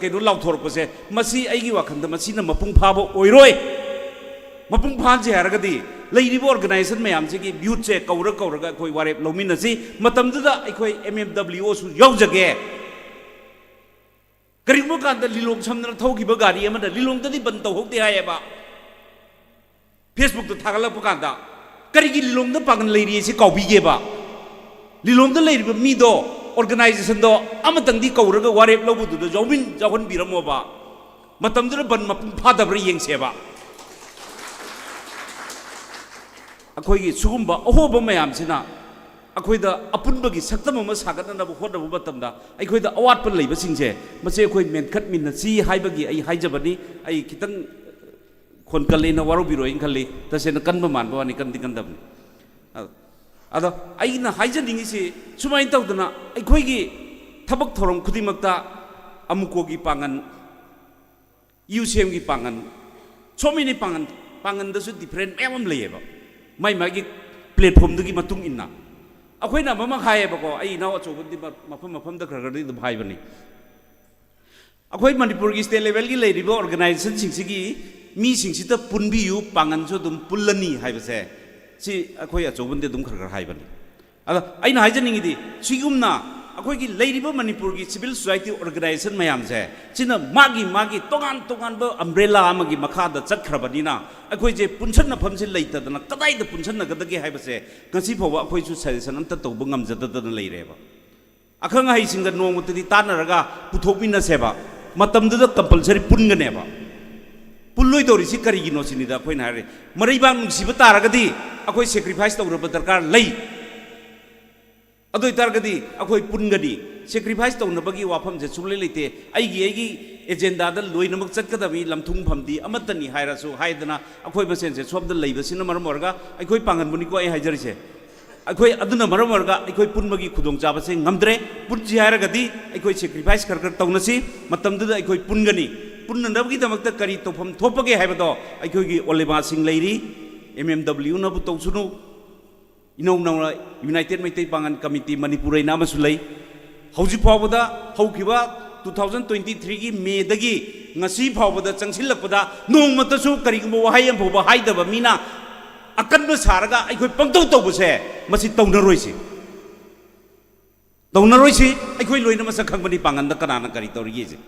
ꯀꯩꯅꯣ ꯂꯥꯎꯊꯣꯔꯛꯄꯁꯦ, ꯃꯁꯤ ꯑꯩꯒꯤ ꯋꯥꯈꯜꯗ ꯃꯁꯤꯅ ꯃꯄꯨꯡ ꯐꯥꯕ ꯑꯣꯏꯔꯣꯏ꯫ ꯃꯄꯨꯡ ꯐꯥꯍꯟꯁꯦ ꯍꯥꯏꯔꯒꯗꯤ ꯂꯩꯔꯤꯕ ꯑꯣꯔꯒꯅꯥꯏꯖꯦꯁꯟ ꯃꯌꯥꯝꯁꯤꯒꯤ ꯌꯨꯠꯁꯦ ꯀꯧꯔ ꯀꯧꯔꯒ ꯑꯩꯈꯣꯏ ꯋꯥꯔꯦꯞ ꯂꯧꯃꯤꯟꯅꯁꯤ꯫ ꯃꯇꯝꯗꯨꯗ ꯑꯩꯈꯣꯏ ꯑꯦꯝ ꯑꯦꯝ ꯗꯕ꯭ꯂꯤꯎ ꯑꯣꯁꯨ ꯌꯥꯎꯖꯒꯦ꯫ ꯀꯔꯤꯒꯨꯝꯕ ꯀꯥꯟꯗ ꯂꯤꯂꯣꯡ ꯁꯝꯗꯅ ꯊꯧꯈꯤꯕ ꯒꯥꯔꯤ ꯑꯃꯅ ꯂꯤꯂꯣꯡꯗꯗꯤ ꯕꯟ ꯇꯧꯍꯧꯗꯦ ꯍꯥꯏꯌꯦꯕ꯫ ꯐꯦꯁꯕꯨꯛꯇ ꯊꯥꯒꯠꯂꯛꯄ ꯀꯥꯟꯗ ꯀꯔꯤꯒꯤ ꯂꯤꯂꯣꯡꯗ ꯄꯥꯡꯒꯜ ꯂꯩꯔꯤ ꯁꯤ ꯀꯥꯎꯕꯤꯒꯦꯕ꯫ ꯂꯤꯂꯣꯡꯗ ꯂꯩꯔꯤꯕ ꯃꯤꯗꯣ, ꯑꯣꯔꯒꯅꯥꯏꯖꯦꯁꯟꯗꯣ ꯑꯃꯇꯪꯗꯤ ꯀꯧꯔꯒ ꯋꯥꯔꯦꯞ ꯂꯧꯕꯗꯨꯗ ꯌꯥꯎꯃꯤꯟ ꯌꯥꯎꯍꯟꯕꯤꯔꯝꯃꯣꯕ꯫ ꯃꯇꯝꯗꯨꯗ ꯕꯟ ꯃꯄꯨꯡ ꯐꯥꯗꯕ꯭ꯔꯥ ꯌꯦꯡꯁꯦꯕ꯫ ꯑꯩꯈꯣꯏꯒꯤ ꯁꯤꯒꯨꯝꯕ ꯑꯍꯣꯕ ꯃꯌꯥꯝꯁꯤꯅ ꯑꯩꯈꯣꯏꯗ ꯑꯄꯨꯟꯕꯒꯤ ꯁꯛꯇꯝ ꯑꯃ ꯁꯥꯒꯠꯅꯅꯕ ꯍꯣꯠꯅꯕ ꯃꯇꯝꯗ ꯑꯩꯈꯣꯏꯗ ꯑꯋꯥꯠꯄ ꯂꯩꯕꯁꯤꯡꯁꯦ, ꯃꯁꯤ ꯑꯩꯈꯣꯏ ꯃꯦꯟꯈꯠꯃꯤꯟꯅꯁꯤ ꯍꯥꯏꯕꯒꯤ ꯑꯩ ꯍꯥꯏꯖꯕꯅꯤ꯫ ꯑꯩ ꯈꯤꯇꯪ ꯈꯣꯟ ꯀꯜꯂꯦꯅ ꯋꯥꯔꯧꯕꯤꯔꯣꯏꯅ ꯈꯜꯂꯤ꯫ ꯇꯁꯦꯡꯅ ꯀꯟꯕ ꯃꯥꯟꯕ ꯋꯥꯅꯤ, ꯀꯟꯗꯤ ꯀꯟꯗꯕꯅꯤ꯫ ꯑ-, ꯑꯗꯣ ꯑꯩꯅ ꯍꯥꯏꯖꯅꯤꯡꯉꯤꯁꯤ ꯁꯨꯃꯥꯏꯅ ꯇꯧꯗꯅ ꯑꯩꯈꯣꯏꯒꯤ ꯊꯕꯛ ꯊꯧꯔꯝ ꯈꯨꯗꯤꯡꯃꯛꯇ ꯑꯃꯨꯀꯣꯒꯤ ꯄꯥꯡꯒꯜ, ꯌꯨ ꯁꯤ ꯑꯦꯝꯒꯤ ꯄꯥꯡꯒꯜ, so many ꯄꯥꯡꯒꯜ, ꯄꯥꯡꯒꯜꯗꯁꯨ ꯗꯤꯐꯔꯦꯟ ꯃꯌꯥꯝ ꯑꯃ ꯂꯩꯌꯦꯕ, ꯃꯥꯏ ꯃꯥꯒꯤ ꯄ꯭ꯂꯦꯠꯐꯣꯝꯗꯨꯒꯤ ꯃꯇꯨꯡ ꯏꯟꯅ꯫ ꯑꯩꯈꯣꯏꯅ ꯑꯃꯃꯛ ꯍꯥꯏꯌꯦꯕꯀꯣ, ꯑꯩ ꯏꯅꯥꯎ ꯑꯆꯧꯕꯗꯤ ꯃ-, ꯃꯐꯝ ꯃꯐꯝꯗ ꯈꯔ ꯈꯔꯗꯤ ꯑꯗꯨꯝ ꯍꯥꯏꯕꯅꯤ꯫ ꯑꯩꯈꯣꯏ ꯃꯅꯤꯄꯨꯔꯒꯤ ꯁ꯭ꯇꯦꯠ ꯂꯦꯚꯦꯜꯒꯤ ꯂꯩꯔꯤꯕ ꯑꯣꯔꯒꯅꯥꯏꯖꯦꯁꯟꯁꯤꯡꯁꯤꯒꯤ ꯃꯤꯁꯤꯡꯁꯤꯗ ꯄꯨꯟꯕꯤꯌꯨ, ꯄꯥꯡꯒꯜꯁꯨ ꯑꯗꯨꯝ ꯄꯨꯜꯂꯅꯤ ꯍꯥꯏꯕꯁꯦ, ꯁꯤ ꯑꯩꯈꯣꯏ ꯑꯆꯧꯕꯅꯗꯤ ꯑꯗꯨꯝ ꯈꯔ ꯈꯔ ꯍꯥꯏꯕꯅꯤ꯫ ꯑꯗ ꯑꯩꯅ ꯍꯥꯏꯖꯅꯤꯡꯉꯤꯗꯤ, ꯁꯤꯒꯨꯝꯅ ꯑꯩꯈꯣꯏꯒꯤ ꯂꯩꯔꯤꯕ ꯃꯅꯤꯄꯨꯔꯒꯤ ꯁꯤꯚꯤꯜ ꯁꯣꯁꯥꯏꯇꯤ ꯑꯣꯔꯒꯅꯥꯏꯖꯦꯁꯟ ꯃꯌꯥꯝꯁꯦ, ꯁꯤꯅ ꯃꯥꯒꯤ ꯃꯥꯒꯤ ꯇꯣꯉꯥꯟ ꯇꯣꯉꯥꯟꯕ ꯑꯝꯕ꯭ꯔꯦꯂꯥ ꯑꯃꯒꯤ ꯃꯈꯥꯗ ꯆꯠꯈ꯭ꯔꯕꯅꯤꯅ, ꯑꯩꯈꯣꯏꯁꯦ ꯄꯨꯟꯁꯟꯅꯐꯝꯁꯦ ꯂꯩꯇꯗꯅ ꯀꯗꯥꯏꯗ ꯄꯨꯟꯁꯟꯅꯒꯗꯒꯦ ꯍꯥꯏꯕꯁꯦ ꯉꯁꯤ ꯐꯥꯎꯕ ꯑꯩꯈꯣꯏꯁꯨ ꯁꯖꯦꯁꯟ ꯑꯝꯇ ꯇꯧꯕ ꯉꯝꯖꯗꯗꯅ ꯂꯩꯔꯦꯕ꯫ ꯑꯈꯪ ꯑꯍꯩꯁꯤꯡꯒ ꯅꯣꯡꯃꯇꯗꯤ ꯇꯥꯟꯅꯔꯒ ꯄꯨꯊꯣꯛꯃꯤꯟꯅꯁꯦꯕ꯫ ꯃꯇꯝꯗꯨꯗ ꯀꯝꯄꯜꯁꯔꯤ ꯄꯨꯟꯒꯅꯦꯕ꯫ ꯄꯨꯜꯂꯣꯏꯗꯧꯔꯤꯁꯤ ꯀꯔꯤꯒꯤꯅꯣ ꯁꯤꯅꯤꯗ ꯑꯩꯈꯣꯏꯅ ꯍꯥꯏꯔꯤ꯫ ꯃꯔꯩꯕꯥꯛ ꯅꯨꯡꯁꯤꯕ ꯇꯥꯔꯒꯗꯤ ꯑꯩꯈꯣꯏ ꯁꯦꯀ꯭ꯔꯤꯐꯥꯏꯁ ꯇꯧꯔꯕ ꯗꯔꯀꯥꯔ ꯂꯩ꯫ ꯑꯗꯨ ꯑꯣꯏꯇꯥꯔꯒꯗꯤ ꯑꯩꯈꯣꯏ ꯄꯨꯟꯒꯅꯤ꯫ ꯁꯦꯀ꯭ꯔꯤꯐꯥꯏꯁ ꯇꯧꯅꯕꯒꯤ ꯋꯥꯐꯝꯁꯦ ꯁꯨꯡꯂꯩ ꯂꯩꯇꯦ꯫ ꯑꯩꯒꯤ, ꯑꯩꯒꯤ ꯑꯦꯖꯦꯟꯗꯥꯗ ꯂꯣꯏꯅꯃꯛ ꯆꯠꯀꯗꯕꯅꯤ, ꯂꯝꯊꯨꯡꯐꯝꯗꯤ ꯑꯃꯠꯇꯅꯤ ꯍꯥꯏꯔꯁꯨ ꯍꯥꯏꯗꯅ ꯑꯩꯈꯣꯏ ꯃꯁꯦꯟꯁꯦ ꯁꯣꯝꯗ ꯂꯩꯕꯁꯤꯅ ꯃꯔꯝ ꯑꯣꯏꯔꯒ ꯑꯩꯈꯣꯏ ꯄꯥꯡꯒꯟꯕꯨꯅꯤꯀꯣ ꯑꯩ ꯍꯥꯏꯖꯔꯤꯁꯦ꯫ ꯑꯩꯈꯣꯏ ꯑꯗꯨꯅ ꯃꯔꯝ ꯑꯣꯏꯔꯒ ꯑꯩꯈꯣꯏ ꯄꯨꯟꯕꯒꯤ ꯈꯨꯗꯣꯡꯆꯥꯕꯁꯦ ꯉꯝꯗ꯭ꯔꯦ꯫ ꯄꯨꯟꯁꯤ ꯍꯥꯏꯔꯒꯗꯤ ꯑꯩꯈꯣꯏ ꯁꯦꯀ꯭ꯔꯤꯐꯥꯏꯁ ꯈꯔ ꯈꯔ ꯇꯧꯅꯁꯤ꯫ ꯃꯇꯝꯗꯨꯗ ꯑꯩꯈꯣꯏ ꯄꯨꯟꯒꯅꯤ꯫ ꯄꯨꯟꯅꯅꯕꯒꯤꯗꯃꯛꯇ ꯀꯔꯤ ꯇꯧꯐꯝ ꯊꯣꯛꯄꯒꯦ ꯍꯥꯏꯕꯗꯣ ꯑꯩꯈꯣꯏꯒꯤ ꯑꯣꯂꯦꯃꯥꯁꯤꯡ ꯂꯩꯔꯤ, ꯑꯦꯝ ꯑꯦꯝ ꯗꯕ꯭ꯂꯤꯎꯅꯕꯨ ꯇꯧꯁꯅꯨ, ꯏꯅꯧ ꯅꯧꯅ ꯌꯨꯅꯥꯏꯇꯦꯠ ꯃꯩꯇꯩ ꯄꯥꯡꯒꯜ ꯀꯃꯤꯇꯤ ꯃꯅꯤꯄꯨꯔ ꯍꯥꯏꯅ ꯑꯃꯁꯨ ꯂꯩ꯫ ꯍꯧꯖꯤꯛ ꯐꯥꯎꯕꯗ, ꯍꯧꯈꯤꯕ two thousand twenty threeꯒꯤ Mayꯗꯒꯤ ꯉꯁꯤ ꯐꯥꯎꯕꯗ ꯆꯪꯁꯤꯜꯂꯛꯄꯗ ꯅꯣꯡꯃꯇꯁꯨ ꯀꯔꯤꯒꯨꯝꯕ ꯋꯥꯍꯩ ꯑꯃ ꯐꯥꯎꯕ ꯍꯥꯏꯗꯕ ꯃꯤꯅ ꯑꯀꯟꯕ ꯁꯥꯔꯒ ꯑꯩꯈꯣꯏ ꯄꯪꯇꯧ ꯇꯧꯕꯁꯦ, ꯃꯁꯤ ꯇꯧꯅꯔꯣꯏꯁꯤ꯫ ꯇꯧꯅꯔꯣꯏꯁꯤ꯫ ꯑꯩꯈꯣꯏ ꯂꯣꯏꯅ ꯃꯁꯛ ꯈꯪꯕꯅꯤ ꯄꯥꯡꯒꯜꯗ ꯀꯅꯥꯅ ꯀꯔꯤ ꯇꯧꯔꯤꯒꯦꯁꯦ꯫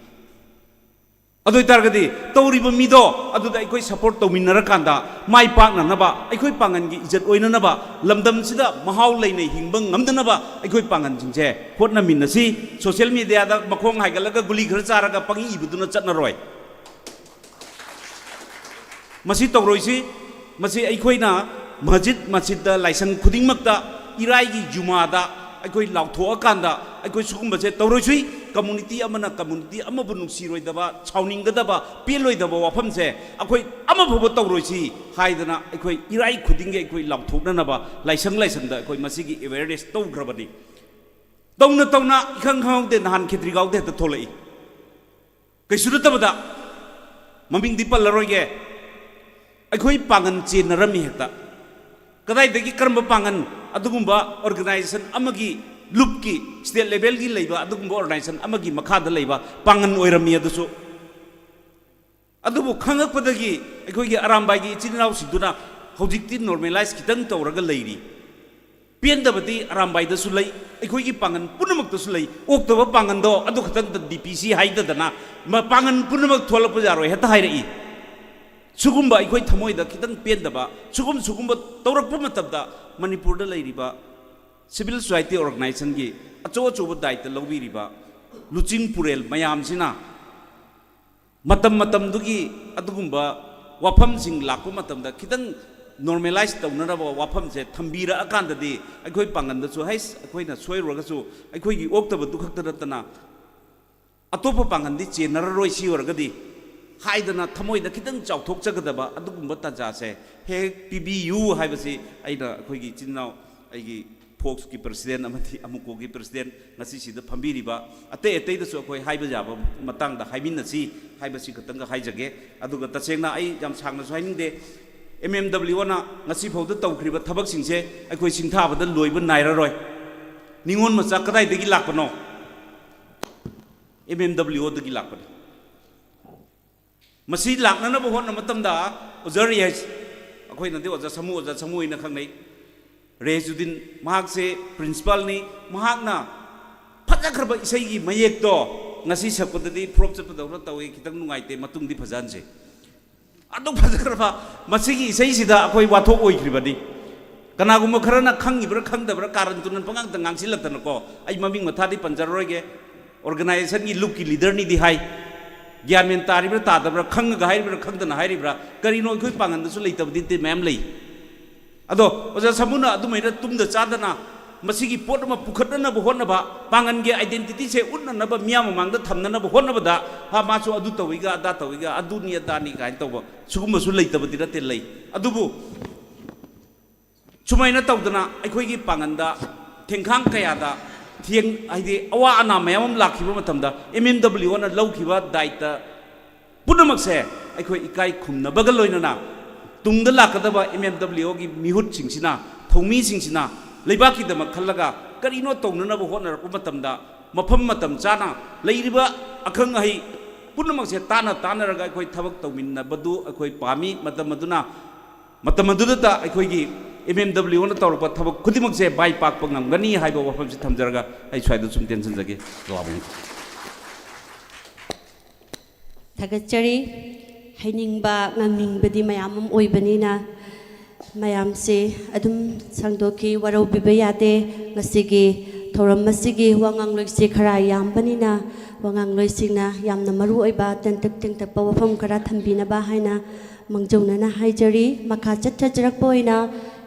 ꯑꯗꯨ ꯑꯣꯏꯇꯥꯔꯒꯗꯤ ꯇꯧꯔꯤꯕ ꯃꯤꯗꯣ ꯑꯗꯨꯗ ꯑꯩꯈꯣꯏ support ꯇꯧꯃꯤꯟꯅꯔꯀꯥꯟꯗ ꯃꯥꯏ ꯄꯥꯛꯅꯅꯕ, ꯑꯩꯈꯣꯏ ꯄꯥꯡꯒꯜꯒꯤ ꯏꯖꯠ ꯑꯣꯏꯅꯅꯕ, ꯂꯝꯗꯝꯁꯤꯗ ꯃꯍꯥꯎ ꯂꯩꯅ ꯍꯤꯡꯕ ꯉꯝꯅꯅꯕ ꯑꯩꯈꯣꯏ ꯄꯥꯡꯒꯜꯁꯤꯡꯁꯦ ꯍꯣꯠꯅꯃꯤꯟꯅꯁꯤ꯫ Social mediaꯗ ꯃꯈꯣꯡ ꯍꯥꯏꯒꯠꯂꯒ ꯒꯨꯂꯤ ꯈꯔ ꯆꯥꯔꯒ ꯄꯪꯏ ꯏꯕꯗꯨꯅ ꯆꯠꯅꯔꯣꯏ꯫ ꯃꯁꯤ ꯇꯧꯔꯣꯏꯁꯤ꯫ ꯃꯁꯤ ꯑꯩꯈꯣꯏꯅ ꯃꯁꯖꯤꯗ ꯃꯁꯖꯤꯗꯇ, ꯂꯥꯏꯁꯪ ꯈꯨꯗꯤꯡꯃꯛꯇ, ꯏꯔꯥꯏꯒꯤ ꯖꯨꯃꯥꯗ ꯑꯩꯈꯣꯏ ꯂꯥꯎꯊꯣꯛꯑꯀꯥꯟꯗ ꯑꯩꯈꯣꯏ ꯁꯤꯒꯨꯝꯕꯁꯦ ꯇꯧꯔꯣꯏꯁꯤ꯫ Community ꯑꯃꯅ community ꯑꯃꯕꯨ ꯅꯨꯡꯁꯤꯔꯣꯏꯗꯕ, ꯁꯥꯎꯅꯤꯡꯒꯗꯕ, ꯄꯦꯜꯂꯣꯏꯗꯕ ꯋꯥꯐꯝꯁꯦ ꯑꯩꯈꯣꯏ ꯑꯃꯐꯥꯎꯕ ꯇꯧꯔꯣꯏꯁꯤ ꯍꯥꯏꯗꯅ ꯑꯩꯈꯣꯏ ꯏꯔꯥꯏ ꯈꯨꯗꯤꯡꯒꯤ ꯑꯩꯈꯣꯏ ꯂꯥꯎꯊꯣꯛꯅꯅꯕ ꯂꯥꯏꯁꯪ ꯂꯥꯏꯁꯪꯗ ꯑꯩꯈꯣꯏ ꯃꯁꯤꯒꯤ awareness ꯇꯧꯈ꯭ꯔꯕꯅꯤ꯫ ꯇꯧꯅ ꯇꯧꯅ ꯏꯈꯪ ꯈꯪꯍꯧꯗꯦ ꯅꯍꯥꯟ ꯈꯦꯇ꯭ꯔꯤꯒꯥꯎꯗ ꯍꯦꯛꯇ ꯊꯣꯛꯂꯛꯏ꯫ ꯀꯩꯁꯨ ꯅꯠꯇꯕꯗ, ꯃꯃꯤꯡꯗꯤ ꯄꯜꯂꯔꯣꯏꯒꯦ, ꯑꯩꯈꯣꯏ ꯄꯥꯡꯒꯜ ꯆꯦꯟꯅꯔꯝꯃꯤ ꯍꯦꯛꯇ꯫ ꯀꯗꯥꯏꯗꯒꯤ ꯀꯔꯝꯕ ꯄꯥꯡꯒꯜ? ꯑꯗꯨꯒꯨꯝꯕ organization ꯑꯃꯒꯤ, ꯂꯨꯞꯀꯤ, state levelꯒꯤ ꯂꯩꯕ ꯑꯗꯨꯒꯨꯝꯕ organization ꯑꯃꯒꯤ ꯃꯈꯥꯗ ꯂꯩꯕ ꯄꯥꯡꯒꯜ ꯑꯣꯏꯔꯝꯃꯤ ꯑꯗꯨꯁꯨ꯫ ꯑꯗꯨꯕꯨ ꯈꯪꯉꯛꯄꯗꯒꯤ ꯑꯩꯈꯣꯏꯒꯤ ꯑꯔꯥꯝꯕꯥꯏꯒꯤ ꯏꯆꯤꯟ ꯏꯅꯥꯎꯁꯤꯡꯗꯨꯅ ꯍꯧꯖꯤꯛꯇꯤ normalize ꯈꯤꯇꯪ ꯇꯧꯔꯒ ꯂꯩꯔꯤ꯫ ꯄꯦꯟꯗꯕꯗꯤ ꯑꯔꯥꯝꯕꯥꯏꯗꯁꯨ ꯂꯩ, ꯑꯩꯈꯣꯏꯒꯤ ꯄꯥꯡꯒꯜ ꯄꯨꯝꯅꯃꯛꯇꯁꯨ ꯂꯩ꯫ ꯑꯣꯛꯇꯕ ꯄꯥꯡꯒꯜꯗꯣ ꯑꯗꯨ ꯈꯛꯇꯪꯗ DPC ꯍꯥꯏꯗꯗꯅ ꯃ-, ꯄꯥꯡꯒꯜ ꯄꯨꯝꯅꯃꯛ ꯊꯣꯛꯂꯛꯄ ꯌꯥꯔꯣꯏ ꯍꯦꯛꯇ ꯍꯥꯏꯔꯛꯏ꯫ ꯁꯤꯒꯨꯝꯕ ꯑꯩꯈꯣꯏ ꯊꯃꯣꯏꯗ ꯈꯤꯇꯪ ꯄꯦꯟꯗꯕ, ꯁꯤꯒꯨꯝ, ꯁꯤꯒꯨꯝꯕ ꯇꯧꯔꯛꯄ ꯃꯇꯝꯗ ꯃꯅꯤꯄꯨꯔꯗ ꯂꯩꯔꯤꯕ civil society organizationꯒꯤ ꯑꯆꯧ ꯑꯆꯧꯕ ꯗꯥꯏꯇ ꯂꯧꯕꯤꯔꯤꯕ ꯂꯨꯆꯤꯡ ꯄꯨꯔꯦꯜ ꯃꯌꯥꯝꯁꯤꯅ ꯃꯇꯝ ꯃꯇꯝꯗꯨꯒꯤ ꯑꯗꯨꯒꯨꯝꯕ ꯋꯥꯐꯝꯁꯤꯡ ꯂꯥꯛꯄ ꯃꯇꯝꯗ ꯈꯤꯇꯪ normalize ꯇꯧꯅꯅꯕ ꯋꯥꯐꯝꯁꯦ ꯊꯝꯕꯤꯔꯛꯑꯀꯥꯟꯗꯗꯤ ꯑꯩꯈꯣꯏ ꯄꯥꯡꯒꯜꯗꯁꯨ, "ꯍꯩꯁ, ꯑꯩꯈꯣꯏꯅ ꯁꯣꯏꯔꯨꯔꯒꯁꯨ ꯑꯩꯈꯣꯏꯒꯤ ꯑꯣꯛꯇꯕꯗꯨ ꯈꯛꯇ ꯅꯠꯇꯅ ꯑꯇꯣꯞꯄ ꯄꯥꯡꯒꯜꯗꯤ ꯆꯦꯟꯅꯔꯔꯣꯏ ꯁꯤ ꯑꯣꯏꯔꯒꯗꯤ" ꯍꯥꯏꯗꯅ ꯊꯃꯣꯏꯗ ꯈꯤꯇꯪ ꯆꯥꯎꯊꯣꯛꯆꯒꯗꯕ ꯑꯗꯨꯒꯨꯝꯕ ꯇꯥꯟꯖꯥꯁꯦ ꯍꯦꯛ ꯍꯦꯛ ꯄꯤꯕꯤꯌꯨ ꯍꯥꯏꯕꯁꯤ ꯑꯩꯅ ꯑꯩꯈꯣꯏꯒꯤ ꯏꯆꯤꯟ ꯏꯅꯥꯎ, ꯑꯩꯒꯤ ꯐꯣꯛꯁꯀꯤ president ꯑꯃꯗꯤ ꯑꯃꯨꯀꯣꯒꯤ president, ꯉꯁꯤꯁꯤꯗ ꯐꯝꯕꯤꯔꯤꯕ ꯑꯇꯩ ꯑꯇꯩꯗꯁꯨ ꯑꯩꯈꯣꯏ ꯍꯥꯏꯕ ꯌꯥꯕ ꯃꯇꯥꯡꯗ ꯍꯥꯏꯃꯤꯟꯅꯁꯤ ꯍꯥꯏꯕꯁꯤ ꯈꯛꯇꯪꯒ ꯍꯥꯏꯖꯒꯦ꯫ ꯑꯗꯨꯒ ꯇꯁꯦꯡꯅ ꯑꯩ ꯌꯥꯝ ꯁꯥꯡꯅꯁꯨ ꯍꯥꯏꯅꯤꯡꯗꯦ꯫ ꯑꯦꯝ ꯑꯦꯝ ꯗꯕ꯭ꯂꯤꯎ ꯑꯣꯅ ꯉꯁꯤꯐꯥꯎꯗ ꯇꯧꯈ꯭ꯔꯤꯕ ꯊꯕꯛꯁꯤꯡꯁꯦ ꯑꯩꯈꯣꯏ ꯁꯤꯡꯊꯥꯕꯗ ꯂꯣꯏꯕ ꯅꯥꯏꯔꯔꯣꯏ꯫ ꯅꯤꯉꯣꯜ ꯃꯆꯥ ꯀꯗꯥꯏꯗꯒꯤ ꯂꯥꯛꯄꯅꯣ? ꯑꯦꯝ ꯑꯦꯝ ꯗꯕ꯭ꯂꯤꯎ ꯑꯣꯗꯒꯤ ꯂꯥꯛꯄꯅꯤ꯫ ꯃꯁꯤ ꯂꯥꯛꯅꯅꯕ ꯍꯣꯠꯅꯕ ꯃꯇꯝꯗ ꯑꯣꯖꯥ ꯔꯤꯌꯥꯏꯁ, ꯑꯩꯈꯣꯏꯅꯗꯤ ꯑꯣꯖꯥ ꯁꯥꯃꯨ, ꯑꯣꯖꯥ ꯁꯥꯃꯨ ꯍꯥꯏꯅ ꯈꯪꯅꯩ, ꯔꯦꯖꯨꯗꯤꯟ, ꯃꯍꯥꯛꯁꯦ ꯄ꯭ꯔꯤꯟꯁꯤꯄꯥꯜꯅꯤ꯫ ꯃꯍꯥꯛꯅ ꯐꯖꯈ꯭ꯔꯕ ꯏꯁꯩꯒꯤ ꯃꯌꯦꯛꯇꯣ ꯉꯁꯤ ꯁꯛꯄꯗꯗꯤ ꯐ꯭ꯂꯣꯞ ꯆꯠꯄꯗꯧꯅ ꯇꯧꯏ, ꯈꯤꯇꯪ ꯅꯨꯡꯉꯥꯏꯇꯦ, ꯃꯇꯨꯡꯗꯤ ꯐꯖꯍꯟꯁꯦ꯫ ꯑꯗꯨ ꯐꯖꯈ꯭ꯔꯕ ꯃꯁꯤꯒꯤ ꯏꯁꯩꯁꯤꯗ ꯑꯩꯈꯣꯏ ꯋꯥꯊꯣꯛ ꯑꯣꯏꯈ꯭ꯔꯤꯕꯅꯤ꯫ ꯀꯅꯥꯒꯨꯝꯕ ꯈꯔꯅ ꯈꯪꯉꯤꯕ꯭ꯔꯥ ꯈꯪꯗꯕ꯭ꯔꯥ ꯀꯥꯔꯟ ꯇꯨꯔꯟ ꯄꯉꯥꯡꯗ ꯉꯥꯡꯁꯤꯜꯂꯛꯇꯅꯀꯣ, ꯑꯩ ꯃꯃꯤꯡ ꯃꯊꯥꯗꯤ ꯄꯟꯖꯔꯔꯣꯏꯒꯦ꯫ ꯑꯣꯔꯒꯅꯥꯏꯖꯦꯁꯟꯒꯤ ꯂꯨꯞꯀꯤ ꯂꯤꯗꯔꯅꯤꯗꯤ ꯍꯥꯏ꯫ ꯒ꯭ꯌꯥꯟ ꯃꯦꯟ ꯇꯥꯔꯤꯕ꯭ꯔꯥ ꯇꯥꯗꯕ꯭ꯔꯥ, ꯈꯪꯉꯒ ꯍꯥꯏꯔꯤꯕ꯭ꯔꯥ ꯈꯪꯗꯅ ꯍꯥꯏꯔꯤꯕ꯭ꯔꯥ, ꯀꯔꯤꯅꯣ ꯑꯩꯈꯣꯏ ꯄꯥꯡꯒꯜꯗꯁꯨ ꯂꯩꯇꯕꯗꯤ ꯃꯌꯥꯝ ꯂꯩ꯫ ꯑꯗꯣ ꯑꯣꯖꯥ ꯁꯥꯃꯨꯅ ꯑꯗꯨꯃꯥꯏꯅ ꯇꯨꯝꯗ ꯆꯥꯗꯅ ꯃꯁꯤꯒꯤ ꯄꯣꯠ ꯑꯃ ꯄꯨꯈꯠꯅꯅꯕ ꯍꯣꯠꯅꯕ, ꯄꯥꯡꯒꯜꯒꯤ ꯑꯥꯏꯗꯦꯟꯇꯤꯇꯤꯁꯦ ꯎꯠꯅꯅꯕ, ꯃꯤꯌꯥꯝ ꯃꯃꯥꯡꯗ ꯊꯝꯅꯅꯕ ꯍꯣꯠꯅꯕꯗ, "ꯍꯥ, ꯃꯥꯁꯨ ꯑꯗꯨ ꯇꯧꯏꯒ, ꯑꯗꯥ ꯇꯧꯏꯒ, ꯑꯗꯨꯅꯤ ꯑꯗꯥꯅꯤ" ꯀꯥꯏꯅ ꯇꯧꯕ ꯁꯤꯒꯨꯝꯕꯁꯨ ꯂꯩꯇꯕꯗꯤ ꯅꯠꯇꯦ, ꯂꯩ꯫ ꯑꯗꯨꯕꯨ ꯁꯨꯃꯥꯏꯅ ꯇꯧꯗꯅ ꯑꯩꯈꯣꯏꯒꯤ ꯄꯥꯡꯒꯜꯗ ꯊꯦꯡꯈꯥꯡ ꯀꯌꯥꯗ ꯊꯦꯡ-, ꯍꯥꯏꯗꯤ ꯑꯋꯥ ꯑꯅꯥ ꯃꯌꯥꯝ ꯑꯃ ꯂꯥꯛꯈꯤꯕ ꯃꯇꯝꯗ ꯑꯦꯝ ꯑꯦꯝ ꯗꯕ꯭ꯂꯤꯎ ꯑꯣꯅ ꯂꯧꯈꯤꯕ ꯗꯥꯏꯇ ꯄꯨꯝꯅꯃꯛꯁꯦ ꯑꯩꯈꯣꯏ ꯏꯀꯥꯏ ꯈꯨꯝꯅꯕꯒ ꯂꯣꯏꯅꯅ ꯇꯨꯡꯗ ꯂꯥꯛꯀꯗꯕ ꯑꯦꯝ ꯑꯦꯝ ꯗꯕ꯭ꯂꯤꯎ ꯑꯣꯒꯤ ꯃꯤꯍꯨꯠꯁꯤꯡꯁꯤꯅ, ꯊꯧꯃꯤꯁꯤꯡꯁꯤꯅ ꯂꯩꯕꯥꯛꯀꯤꯗꯃꯛ ꯈꯜꯂꯒ ꯀꯔꯤꯅꯣ ꯇꯧꯅꯅꯕ ꯍꯣꯠꯅꯔꯛꯄ ꯃꯇꯝꯗ ꯃꯐꯝ ꯃꯇꯝ ꯆꯥꯅ ꯂꯩꯔꯤꯕ ꯑꯈꯪ ꯑꯍꯩ ꯄꯨꯝꯅꯃꯛꯁꯦ ꯇꯥꯟꯅ ꯇꯥꯟꯅꯔꯒ ꯑꯩꯈꯣꯏ ꯊꯕꯛ ꯇꯧꯃꯤꯟꯅꯕꯗꯨ ꯑꯩꯈꯣꯏ ꯄꯥꯝꯃꯤ꯫ ꯃꯇꯝ ꯑꯗꯨꯅ ꯃꯇꯝ ꯑꯗꯨꯗꯇ ꯑꯩꯈꯣꯏꯒꯤ ꯑꯦꯝ ꯑꯦꯝ ꯗꯕ꯭ꯂꯤꯎ ꯑꯣꯅ ꯇꯧꯔꯛꯄ ꯊꯕꯛ ꯈꯨꯗꯤꯡꯃꯛꯁꯦ ꯃꯥꯏ ꯄꯥꯛꯄ ꯉꯝꯒꯅꯤ ꯍꯥꯏꯕ ꯋꯥꯐꯝꯁꯤ ꯊꯝꯖꯔꯒ ꯑꯩ ꯁ꯭ꯋꯥꯏꯗ ꯁꯨꯝ ꯇꯦꯟꯁꯤꯟꯖꯒꯦ꯫ ꯖꯋꯥꯕꯅꯤ꯫ ꯊꯥꯒꯠꯆꯔꯤ꯫ ꯍꯥꯏꯅꯤꯡꯕ, ꯉꯥꯡꯅꯤꯡꯕꯗꯤ ꯃꯌꯥꯝ ꯑꯃ ꯑꯣꯏꯕꯅꯤꯅ, ꯃꯌꯥꯝꯁꯦ ꯑꯗꯨꯝ ꯁꯥꯡꯗꯣꯛꯈꯤ, ꯋꯥꯔꯧꯕꯤꯕ ꯌꯥꯗꯦ꯫ ꯉꯁꯤꯒꯤ ꯊꯧꯔꯝ ꯑꯁꯤꯒꯤ ꯋꯥ ꯉꯥꯡꯂꯣꯏꯁꯦ ꯈꯔ ꯌꯥꯝꯕꯅꯤꯅ, ꯋꯥ ꯉꯥꯡꯂꯣꯏꯁꯤꯡꯅ ꯌꯥꯝꯅ ꯃꯔꯨ ꯑꯣꯏꯕ ꯇꯦꯟꯇꯛ ꯇꯦꯟꯇꯛꯄ ꯋꯥꯐꯝ ꯈꯔ ꯊꯝꯕꯤꯅꯕ ꯍꯥꯏꯅ ꯃꯥꯡꯖꯧꯅꯅ ꯍꯥꯏꯖꯔꯤ꯫ ꯃꯈꯥ ꯆꯠꯊꯖꯔꯛꯄ ꯑꯣꯏꯅ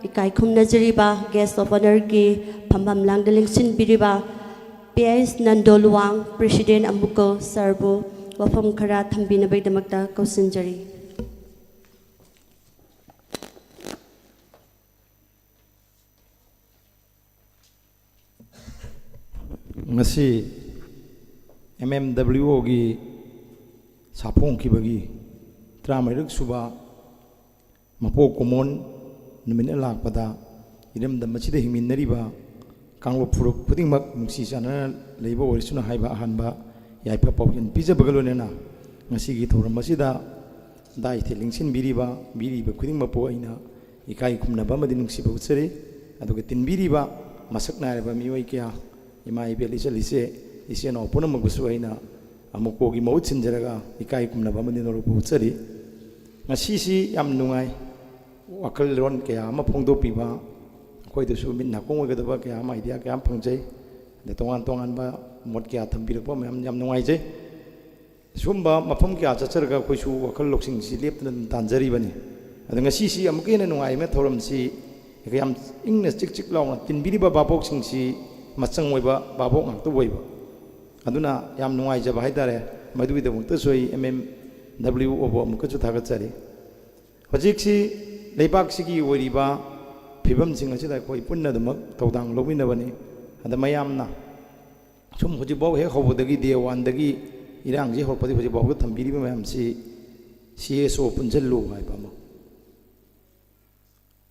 ꯏꯀꯥꯏ ꯈꯨꯝꯅꯖꯔꯤꯕ guest of honourꯒꯤ ꯐꯝꯐꯝ ꯂꯥꯡꯗ ꯂꯦꯡꯁꯤꯟꯕꯤꯔꯤꯕ P S Nando Luwang, president ꯑꯃꯨꯛꯀ sirꯕꯨ ꯋꯥꯐꯝ ꯈꯔ ꯊꯝꯕꯤꯅꯕꯒꯤꯗꯃꯛꯇ ꯀꯧꯁꯤꯟꯖꯔꯤ꯫ ꯉꯁꯤ ꯑꯦꯝ ꯑꯦꯝ ꯗꯕ꯭ꯂꯤꯎ ꯑꯣꯒꯤ ꯁꯥꯐꯣꯡꯈꯤꯕꯒꯤ ꯇꯔꯥꯃꯔꯤꯔꯛ ꯁꯨꯕ ꯃꯄꯣꯛ ꯀꯨꯝꯑꯣꯟ ꯅꯨꯃꯤꯠꯅ ꯂꯥꯛꯄꯗ ꯏꯔꯝꯗꯝ ꯑꯁꯤꯗ ꯍꯤꯡꯃꯤꯟꯅꯔꯤꯕ ꯀꯥꯡꯂꯨꯞ ꯐꯨꯔꯨꯞ ꯈꯨꯗꯤꯡꯃꯛ ꯅꯨꯡꯁꯤ ꯆꯥꯟꯅꯅ ꯂꯩꯕ ꯑꯣꯏꯔꯁꯅꯨ ꯍꯥꯏꯕ ꯑꯍꯥꯟꯕ ꯌꯥꯏꯐ ꯄꯥꯎꯖꯦꯜ ꯄꯤꯖꯕꯒ ꯂꯣꯏꯅꯅ ꯉꯁꯤꯒꯤ ꯊꯧꯔꯝ ꯑꯁꯤꯗ ꯗꯥꯏꯊ ꯂꯦꯡꯁꯤꯟꯕꯤꯔꯤꯕ ꯃꯤꯔꯤꯕ ꯈꯨꯗꯤꯡꯃꯛꯄꯨ ꯑꯩꯅ ꯏꯀꯥꯏ ꯈꯨꯝꯅꯕ ꯑꯃꯗꯤ ꯅꯨꯡꯁꯤꯕ ꯎꯠꯆꯔꯤ꯫ ꯑꯗꯨꯒ ꯇꯤꯟꯕꯤꯔꯤꯕ ꯃꯁꯛ ꯅꯥꯏꯔꯕ ꯃꯤꯑꯣꯏ ꯀꯌꯥ, ꯏꯃꯥ ꯏꯕꯦꯜ ꯏꯆꯜ ꯏꯆꯦ ꯏꯆꯤꯟ ꯏꯅꯥꯎ ꯄꯨꯝꯅꯃꯛꯄꯨꯁꯨ ꯑꯩꯅ ꯑꯃꯨꯛ ꯀꯣꯒꯤ ꯃꯍꯨꯠ ꯁꯤꯟꯖꯔꯒ ꯏꯀꯥꯏ ꯈꯨꯝꯅꯕ ꯑꯃꯗꯤ ꯅꯧꯔꯛꯄ ꯎꯠꯆꯔꯤ꯫ ꯉꯁꯤꯁꯤ ꯌꯥꯝ ꯅꯨꯡꯉꯥꯏ꯫ ꯋꯥꯈꯜꯂꯣꯟ ꯀꯌꯥ ꯑꯃ ꯐꯣꯡꯗꯣꯛꯄꯤꯕ, ꯑꯩꯈꯣꯏꯗꯁꯨ ꯃꯤꯠ ꯅꯥꯀꯣꯡ ꯑꯣꯏꯒꯗꯕ ꯀꯌꯥ ꯑꯃ, idea ꯀꯌꯥ ꯑꯃ ꯐꯪꯖꯩ꯫ ꯑꯗ ꯇꯣꯉꯥꯟ ꯇꯣꯉꯥꯟꯕ ꯃꯣꯠ ꯀꯌꯥ ꯊꯝꯕꯤꯔꯛꯄ ꯃꯌꯥꯝ ꯌꯥꯝ ꯅꯨꯡꯉꯥꯏꯖꯩ꯫ ꯁꯨꯝꯕ ꯃꯐꯝ ꯀꯌꯥ ꯆꯠꯆꯔꯒ ꯑꯩꯈꯣꯏꯁꯨ ꯋꯥꯈꯜ ꯂꯧꯁꯤꯡꯁꯤ ꯂꯦꯞꯇꯅ ꯑꯗꯨꯝ ꯇꯥꯟꯖꯔꯤꯕꯅꯤ꯫ ꯑꯗ ꯉꯁꯤꯁꯤ ꯑꯃꯨꯛꯀ ꯍꯦꯟꯅ ꯅꯨꯡꯉꯥꯏꯕ ꯊꯧꯔꯝꯁꯤ ꯌꯥꯝ ꯏꯪꯅ ꯆꯤꯛ ꯆꯤꯛ ꯂꯥꯎꯅ ꯇꯤꯟꯕꯤꯔꯤꯕ ꯚꯥꯕꯣꯛꯁꯤꯡꯁꯤ ꯃꯆꯪ ꯑꯣꯏꯕ ꯚꯥꯕꯣꯛ ꯉꯥꯛꯇ ꯑꯣꯏꯕ꯫ ꯑꯗꯨꯅ ꯌꯥꯝ ꯅꯨꯡꯉꯥꯏꯖꯕ ꯍꯥꯏꯇꯥꯔꯦ꯫ ꯃꯗꯨꯒꯤꯗꯃꯛꯇꯁꯨ ꯑꯩ M M W Oꯕꯨ ꯑꯃꯨꯛꯀꯁꯨ ꯊꯥꯒꯠꯆꯔꯤ꯫ ꯍꯧꯖꯤꯛꯁꯤ ꯂꯩꯕꯥꯛꯁꯤꯒꯤ ꯑꯣꯏꯔꯤꯕ ꯐꯤꯕꯝꯁꯤꯡ ꯑꯁꯤꯗ ꯑꯩꯈꯣꯏ ꯄꯨꯟꯅ ꯑꯗꯨꯃꯛ ꯊꯧꯗꯥꯡ ꯂꯧꯃꯤꯟꯅꯕꯅꯤ꯫ ꯑꯗ ꯃꯌꯥꯝꯅ ꯁꯨꯝ ꯍꯧꯖꯤꯛꯐꯥꯎ ꯍꯦꯛ ꯍꯧꯕꯗꯒꯤ, day oneꯗꯒꯤ ꯏꯔꯥꯡꯁꯤ ꯍꯧꯔꯛꯄꯗꯒꯤ ꯍꯧꯖꯤꯛꯐꯥꯎꯗ ꯊꯝꯕꯤꯔꯤꯕ ꯃꯌꯥꯝꯁꯤ C S O ꯄꯨꯟꯁꯤꯜꯂꯨ ꯍꯥꯏꯕ ꯑꯃ,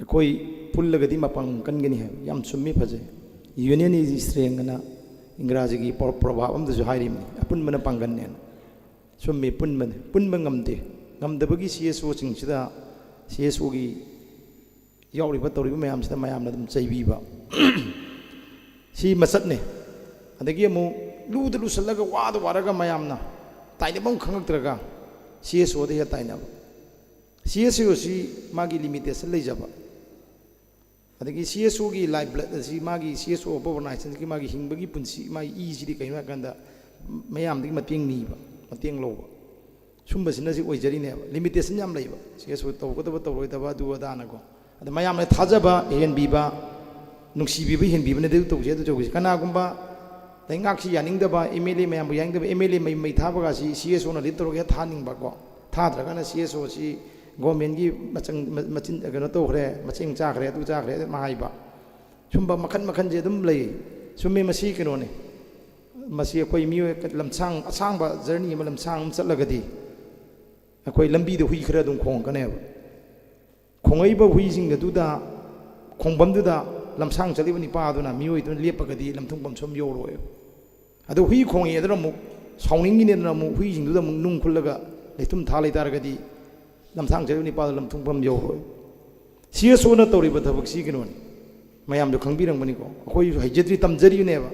ꯑꯩꯈꯣꯏ ꯄꯨꯜꯂꯒꯗꯤ ꯃꯄꯥꯡ ꯀꯟꯒꯅꯤ ꯍꯥꯏꯕ ꯌꯥꯝ ꯆꯨꯝꯃꯤ, ꯐꯖꯩ꯫ Union is strength ꯑꯅ ꯏꯪꯒ꯭ꯔꯥꯖꯤꯒꯤ ꯄ꯭ꯔꯣ-, proverb ꯑꯃꯗꯁꯨ ꯍꯥꯏꯔꯤꯕꯅꯤ, "ꯑꯄꯨꯟꯕꯅ ꯄꯥꯡꯒꯜꯅꯦꯅ"꯫ ꯆꯨꯝꯃꯤ, ꯄꯨꯟꯕꯅꯤ꯫ ꯄꯨꯟꯕ ꯉꯝꯗꯦ꯫ ꯉꯝꯗꯕꯒꯤ C S Oꯁꯤꯡꯁꯤꯗ, C S Oꯒꯤ ꯌꯥꯎꯔꯤꯕ ꯇꯧꯔꯤꯕ ꯃꯌꯥꯝꯁꯤꯗ ꯃꯌꯥꯝꯅ ꯑꯗꯨꯝ ꯆꯩꯕꯤꯕ꯫ ꯁꯤ ꯃꯆꯠꯅꯤ꯫ ꯑꯗꯒꯤ ꯑꯃꯨꯛ ꯂꯨꯗ ꯂꯨꯁꯜꯂꯒ, ꯋꯥꯗ ꯋꯥꯔꯒ ꯃꯌꯥꯝꯅ ꯇꯥꯏꯅꯐꯝ ꯈꯪꯉꯛꯇ꯭ꯔꯒ C S Oꯗ ꯍꯦꯛ ꯇꯥꯏꯅꯕ꯫ C S O ꯑꯁꯤ ꯃꯥꯒꯤ limitation ꯂꯩꯖꯕ꯫ ꯑꯗꯒꯤ C S Oꯒꯤ life blood ꯑꯁꯤ, ꯃꯥꯒꯤ C S O organizationꯒꯤ ꯃꯥꯒꯤ ꯍꯤꯡꯕꯒꯤ ꯄꯨꯟꯁꯤ, ꯃꯥꯒꯤ ꯏꯁꯤꯗꯤ ꯀꯩꯅꯣ ꯍꯥꯏꯀꯥꯟꯗ ꯃꯌꯥꯝꯗꯒꯤ ꯃꯇꯦꯡ ꯅꯤꯕ, ꯃꯇꯦꯡ ꯂꯧꯕ꯫ ꯁꯨꯝꯕꯁꯤꯅ ꯁꯤ ꯑꯣꯏꯖꯔꯤꯅꯦꯕ꯫ Limitation ꯌꯥꯝ ꯂꯩꯕ꯫ C S O ꯇꯧꯒꯗꯕ ꯇꯧꯔꯣꯏꯗꯕ ꯑꯗꯨ ꯑꯗꯥꯅꯀꯣ꯫ ꯑꯗ ꯃꯌꯥꯝꯅ ꯊꯥꯖꯕ ꯍꯦꯟꯕꯤꯕ, ꯅꯨꯡꯁꯤꯕꯤꯕ ꯍꯦꯟꯕꯤꯕꯅꯗꯤ ꯑꯗꯨ ꯇꯧꯁꯦ, ꯑꯗꯨ ꯇꯧꯁꯦ꯫ ꯀꯅꯥꯒꯨꯝꯕ ꯂꯩꯉꯥꯛꯁꯤ ꯌꯥꯅꯤꯡꯗꯕ, M L A ꯃꯌꯥꯝꯕꯨ ꯌꯥꯅꯤꯡꯗꯕ, M L A ꯃꯩ, ꯃꯩ ꯊꯥꯕꯒꯁꯤ C S Oꯅ lead ꯇꯧꯔꯒ ꯍꯦꯛ ꯊꯥꯍꯟꯅꯤꯡꯕꯀꯣ꯫ ꯊꯥꯗ꯭ꯔꯒꯅ C S O ꯁꯤ governmentꯀꯤ ꯃꯆꯪ, ꯃ-, ꯃꯆꯤꯟ, ꯀꯩꯅꯣ ꯇꯧꯈ꯭ꯔꯦ, ꯃꯆꯦꯡ ꯆꯥꯈ꯭ꯔꯦ, ꯑꯗꯨ ꯆꯥꯈ꯭ꯔꯦ ꯑꯗꯨꯝ ꯍꯥꯏꯕ꯫ ꯁꯨꯝꯕ ꯃꯈꯟ ꯃꯈꯟꯁꯦ ꯑꯗꯨꯝ ꯂꯩ꯫ ꯆꯨꯝꯃꯤ, ꯃꯁꯤ ꯀꯩꯅꯣꯅꯤ꯫ ꯃꯁꯤ ꯑꯩꯈꯣꯏ ꯃꯤꯑꯣꯏ ꯂꯝꯁꯥꯡ, ꯑꯁꯥꯡꯕ journey ꯑꯃ, ꯂꯝꯁꯥꯡ ꯑꯃ ꯆꯠꯂꯒꯗꯤ ꯑꯩꯈꯣꯏ ꯂꯝꯕꯤꯗ ꯍꯨꯏ ꯈꯔ ꯑꯗꯨꯝ ꯈꯣꯡꯉꯛꯀꯅꯦꯕ꯫ ꯈꯣꯡꯉꯛꯏꯕ ꯍꯨꯏꯁꯤꯡ ꯑꯗꯨꯗ, ꯈꯣꯡꯐꯝꯗꯨꯗ ꯂꯝꯁꯥꯡ ꯆꯠꯂꯤꯕ ꯅꯤꯄꯥꯗꯨꯅ, ꯃꯤꯑꯣꯏꯗꯨꯅ ꯂꯦꯞꯄꯒꯗꯤ ꯂꯝꯊꯨꯡꯐꯝꯁꯨ ꯑꯃ ꯌꯧꯔꯣꯏ꯫ ꯑꯗꯣ ꯍꯨꯏ ꯈꯣꯡꯉꯛꯑꯦꯗꯅ ꯑꯃꯨꯛ ꯁꯥꯎꯅꯤꯡꯉꯤꯅꯦꯗꯅ ꯑꯃꯨꯛ ꯍꯨꯏꯁꯤꯡꯗꯨꯗ ꯑꯃꯨꯛ ꯅꯨꯡ ꯈꯨꯜꯂꯒ ꯂꯩꯇꯨꯝ ꯊꯥ ꯂꯩꯇꯥꯔꯒꯗꯤ ꯂꯝꯁꯥꯡ ꯆꯠꯂꯤꯕ ꯅꯤꯄꯥꯗꯣ ꯂꯝꯊꯨꯡꯐꯝ ꯌꯧꯔꯣꯏ꯫ ꯁꯤ ꯑꯦꯁ ꯑꯣꯅ ꯇꯧꯔꯤꯕ ꯊꯕꯛꯁꯤ ꯀꯩꯅꯣꯅꯤ, ꯃꯌꯥꯝꯁꯨ ꯈꯪꯕꯤꯔꯝꯒꯅꯤꯀꯣ꯫ ꯑꯩꯈꯣꯏꯁꯨ ꯍꯩꯖꯗ꯭ꯔꯤ, ꯇꯝꯖꯔꯤꯕꯅꯦꯕ꯫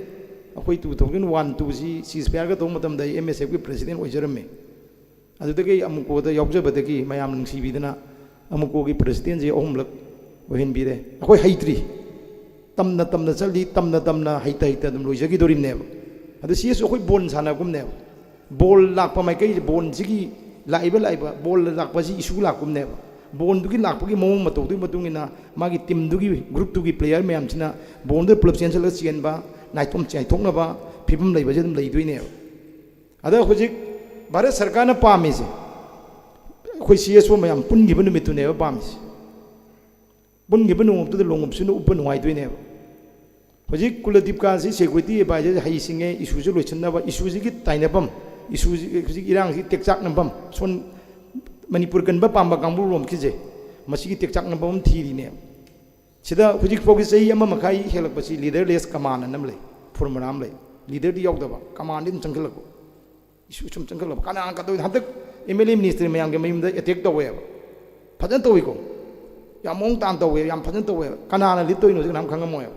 ꯑꯩꯈꯣꯏ ꯇꯨ ꯊꯥꯎꯖꯟ ꯋꯥꯟ ꯇꯨꯁꯤ ꯁꯤꯁ ꯐꯥꯏꯌꯔꯒ ꯇꯧꯕ ꯃꯇꯝꯗ ꯑꯩ ꯑꯦꯝ ꯑꯦꯁ ꯑꯦꯐꯀꯤ ꯄ꯭ꯔꯦꯁꯤꯗꯦꯟ ꯑꯣꯏꯖꯔꯝꯃꯤ꯫ ꯑꯗꯨꯗꯒꯤ ꯑꯩ ꯑꯃꯨꯀꯣꯗ ꯌꯥꯎꯖꯕꯗꯒꯤ ꯃꯌꯥꯝ ꯅꯨꯡꯁꯤꯕꯤꯗꯅ ꯑꯃꯨꯀꯣꯒꯤ ꯄ꯭ꯔꯦꯁꯤꯗꯦꯟꯁꯤ ꯑꯍꯨꯝꯂꯛ ꯑꯣꯏꯍꯟꯕꯤꯔꯦ꯫ ꯑꯩꯈꯣꯏ ꯍꯩꯇ꯭ꯔꯤ, ꯇꯝꯅ ꯇꯝꯅ ꯆꯠꯂꯤ, ꯇꯝꯅ ꯇꯝꯅ ꯍꯩꯇ ꯍꯩꯇ ꯑꯗꯨꯝ ꯂꯣꯏꯖꯈꯤꯗꯣꯔꯤꯕꯅꯦꯕ꯫ ꯑꯗꯨ ꯁꯤ ꯑꯦꯁ ꯑꯣ ꯑꯩꯈꯣꯏ ꯕꯣꯜ ꯁꯥꯟꯅꯒꯨꯝꯅꯦꯕ꯫ ꯕꯣꯜ ꯂꯥꯛꯄ ꯃꯥꯏꯀꯩꯁꯦ, ꯕꯣꯜꯁꯤꯒꯤ ꯂꯥꯛꯏꯕ, ꯂꯥꯛꯏꯕ ꯕꯣꯜ ꯂꯥꯛꯄꯁꯤ ꯏꯁꯨ ꯂꯥꯛꯀꯨꯝꯅꯦꯕ꯫ ꯕꯣꯜꯗꯨꯒꯤ ꯂꯥꯛꯄꯒꯤ ꯃꯑꯣꯡ ꯃꯇꯧꯗꯨꯒꯤ ꯃꯇꯨꯡ ꯏꯟꯅ ꯃꯥꯒꯤ ꯇꯤꯝꯗꯨꯒꯤ, ꯒ꯭ꯔꯨꯞꯇꯨꯒꯤ ꯄ꯭ꯂꯦꯌꯔ ꯃꯌꯥꯝꯁꯤꯅ ꯕꯣꯜꯗꯨꯗ ꯄꯨꯂꯞ ꯆꯦꯟꯁꯤꯜꯂꯒ ꯆꯦꯟꯕ, ꯅꯥꯏꯊꯣꯛ ꯆꯥꯏꯊꯣꯛꯅꯕ ꯐꯤꯕꯝ ꯂꯩꯕꯁꯦ ꯑꯗꯨꯝ ꯂꯩꯗꯣꯏꯅꯦꯕ꯫ ꯑꯗ ꯍꯧꯖꯤꯛ ꯚꯥꯔꯠ ꯁꯔꯀꯥꯔꯅ ꯄꯥꯝꯃꯤꯁꯦ, ꯑꯩꯈꯣꯏ ꯁꯤ ꯑꯦꯁ ꯑꯣ ꯃꯌꯥꯝ ꯄꯨꯟꯈꯤꯕ ꯅꯨꯃꯤꯠꯇꯨꯅꯦꯕ ꯄꯥꯝꯃꯤꯁꯦ꯫ ꯄꯨꯟꯈꯤꯕ ꯅꯣꯡꯃꯗꯨꯗ ꯂꯣꯡꯎꯞꯁꯤꯅ ꯎꯞꯄ ꯅꯨꯡꯉꯥꯏꯗꯣꯏꯅꯦꯕ꯫ ꯍꯧꯖꯤꯛ ꯀꯨꯂꯗꯤꯞꯀꯥꯁꯤ ꯁꯦꯀ꯭ꯌꯨꯔꯤꯇꯤ ꯑꯦꯗꯚꯥꯏꯖꯔ ꯍꯩꯁꯤꯡꯉꯦ, ꯏꯁꯨꯁꯦ ꯂꯣꯏꯁꯤꯟꯅꯕ, ꯏꯁꯨꯁꯤꯒꯤ ꯇꯥꯏꯅꯐꯝ, ꯏꯁꯨꯁꯤ, ꯍꯧꯖꯤꯛ ꯏꯔꯥꯡꯁꯤ ꯇꯦꯛꯆꯥꯛꯅꯐꯝ, ꯁꯣꯟ ꯃꯅꯤꯄꯨꯔ ꯀꯟꯕ ꯄꯥꯝꯕ ꯀꯥꯡꯕꯨꯔꯣꯝꯒꯤꯁꯦ, ꯃꯁꯤꯒꯤ ꯇꯦꯛꯆꯥꯛꯅꯐꯝ ꯑꯃ ꯊꯤꯔꯤꯅꯦꯕ꯫ ꯁꯤꯗ ꯍꯧꯖꯤꯛ ꯐꯥꯎꯒꯤ ꯆꯍꯤ ꯑꯃ ꯃꯈꯥꯏ ꯍꯦꯜꯂꯛꯄꯁꯤ ꯂꯤꯗꯔꯂꯦꯁ ꯀꯃꯥꯟ ꯑꯅ ꯑꯃ ꯂꯩ, ꯐꯣꯔꯃꯨꯂꯥ ꯑꯃ ꯂꯩ꯫ ꯂꯤꯗꯔꯗꯤ ꯌꯥꯎꯗꯕ, ꯀꯃꯥꯟꯗꯤ ꯑꯗꯨꯝ ꯆꯪꯁꯤꯜꯂꯛꯄ꯫ ꯏꯁꯨ ꯁꯨꯝ ꯆꯪꯁꯤꯜꯂꯛꯄ꯫ ꯀꯅꯥ ꯀꯗꯧ-, ꯍꯟꯗꯛ ꯑꯦꯝ ꯑꯦꯜ ꯑꯦ ꯃꯤꯅꯤꯁꯇꯔ ꯃꯌꯥꯝꯒꯤ ꯃꯌꯨꯝꯗ ꯑꯦꯇꯦꯛ ꯇꯧꯋꯦꯕ, ꯐꯖꯅ ꯇꯧꯏꯀꯣ꯫ ꯌꯥꯝ ꯃꯑꯣꯡ ꯇꯥꯅ ꯇꯧꯋꯦ, ꯌꯥꯝ ꯐꯖꯅ ꯇꯧꯋꯦꯕ꯫ ꯀꯅꯥꯅ ꯂꯤꯠ ꯇꯧꯔꯤꯅꯣꯁꯦ ꯀꯅꯥꯝ ꯈꯪꯉꯝꯃꯣꯏꯕ꯫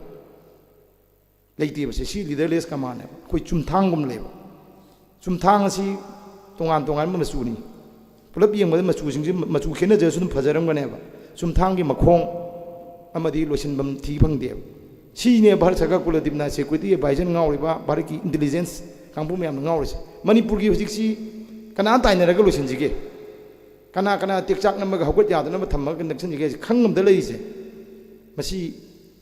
ꯂꯩꯇꯦꯕ ꯁꯦ꯫ ꯁꯤ ꯂꯤꯗꯔꯂꯦꯁ ꯀꯃꯥꯟꯅꯦꯕ꯫ ꯑꯩꯈꯣꯏ ꯆꯨꯝꯊꯥꯡꯒꯨꯝ ꯂꯩꯕ꯫ ꯆꯨꯝꯊꯥꯡ ꯑꯁꯤ ꯇꯣꯉꯥꯟ ꯇꯣꯉꯥꯟꯕ ꯃꯆꯨꯅꯤ꯫ ꯄꯨꯂꯞ ꯌꯦꯡꯕꯗ ꯃꯆꯨꯁꯤꯡꯁꯤ, ꯃꯆꯨ ꯈꯦꯠꯅꯖꯔꯁꯨ ꯑꯗꯨꯝ ꯐꯖꯔꯝꯒꯅꯦꯕ꯫ ꯆꯨꯝꯊꯥꯡꯒꯤ ꯃꯈꯣꯡ ꯑꯃꯗꯤ ꯂꯣꯏꯁꯤꯟꯐꯝ ꯊꯤ ꯐꯪꯗꯦꯕ꯫ ꯁꯤꯅꯦ ꯚꯥꯔꯠ ꯁꯔꯀꯥꯔ ꯀꯨꯂꯗꯤꯞꯅ ꯁꯦꯀ꯭ꯌꯨꯔꯤꯇꯤ ꯑꯦꯗꯚꯥꯏꯖꯔ ꯉꯥꯎꯔꯤꯕ, ꯚꯥꯔꯠꯀꯤ ꯏꯟꯇꯦꯂꯤꯖꯦꯟꯁ ꯀꯥꯡꯕꯨ ꯃꯌꯥꯝꯅ ꯉꯥꯎꯔꯤꯁꯦ꯫ ꯃꯅꯤꯄꯨꯔꯒꯤ ꯍꯧꯖꯤꯛꯁꯤ ꯀꯅꯥ ꯇꯥꯏꯅꯔꯒ ꯂꯣꯏꯁꯤꯟꯁꯤꯒꯦ? ꯀꯅꯥ ꯀꯅꯥ ꯇꯦꯛꯆꯥꯛ ꯅꯝꯃꯒ ꯍꯧꯒꯠ ꯌꯥꯗꯅꯕ ꯊꯝꯃꯒ ꯅꯛꯁꯤꯟꯁꯤꯒꯦ ꯍꯥꯏꯁꯦ ꯈꯪ ꯉꯝꯗ ꯂꯩꯔꯤꯁꯦ꯫ ꯃꯁꯤ,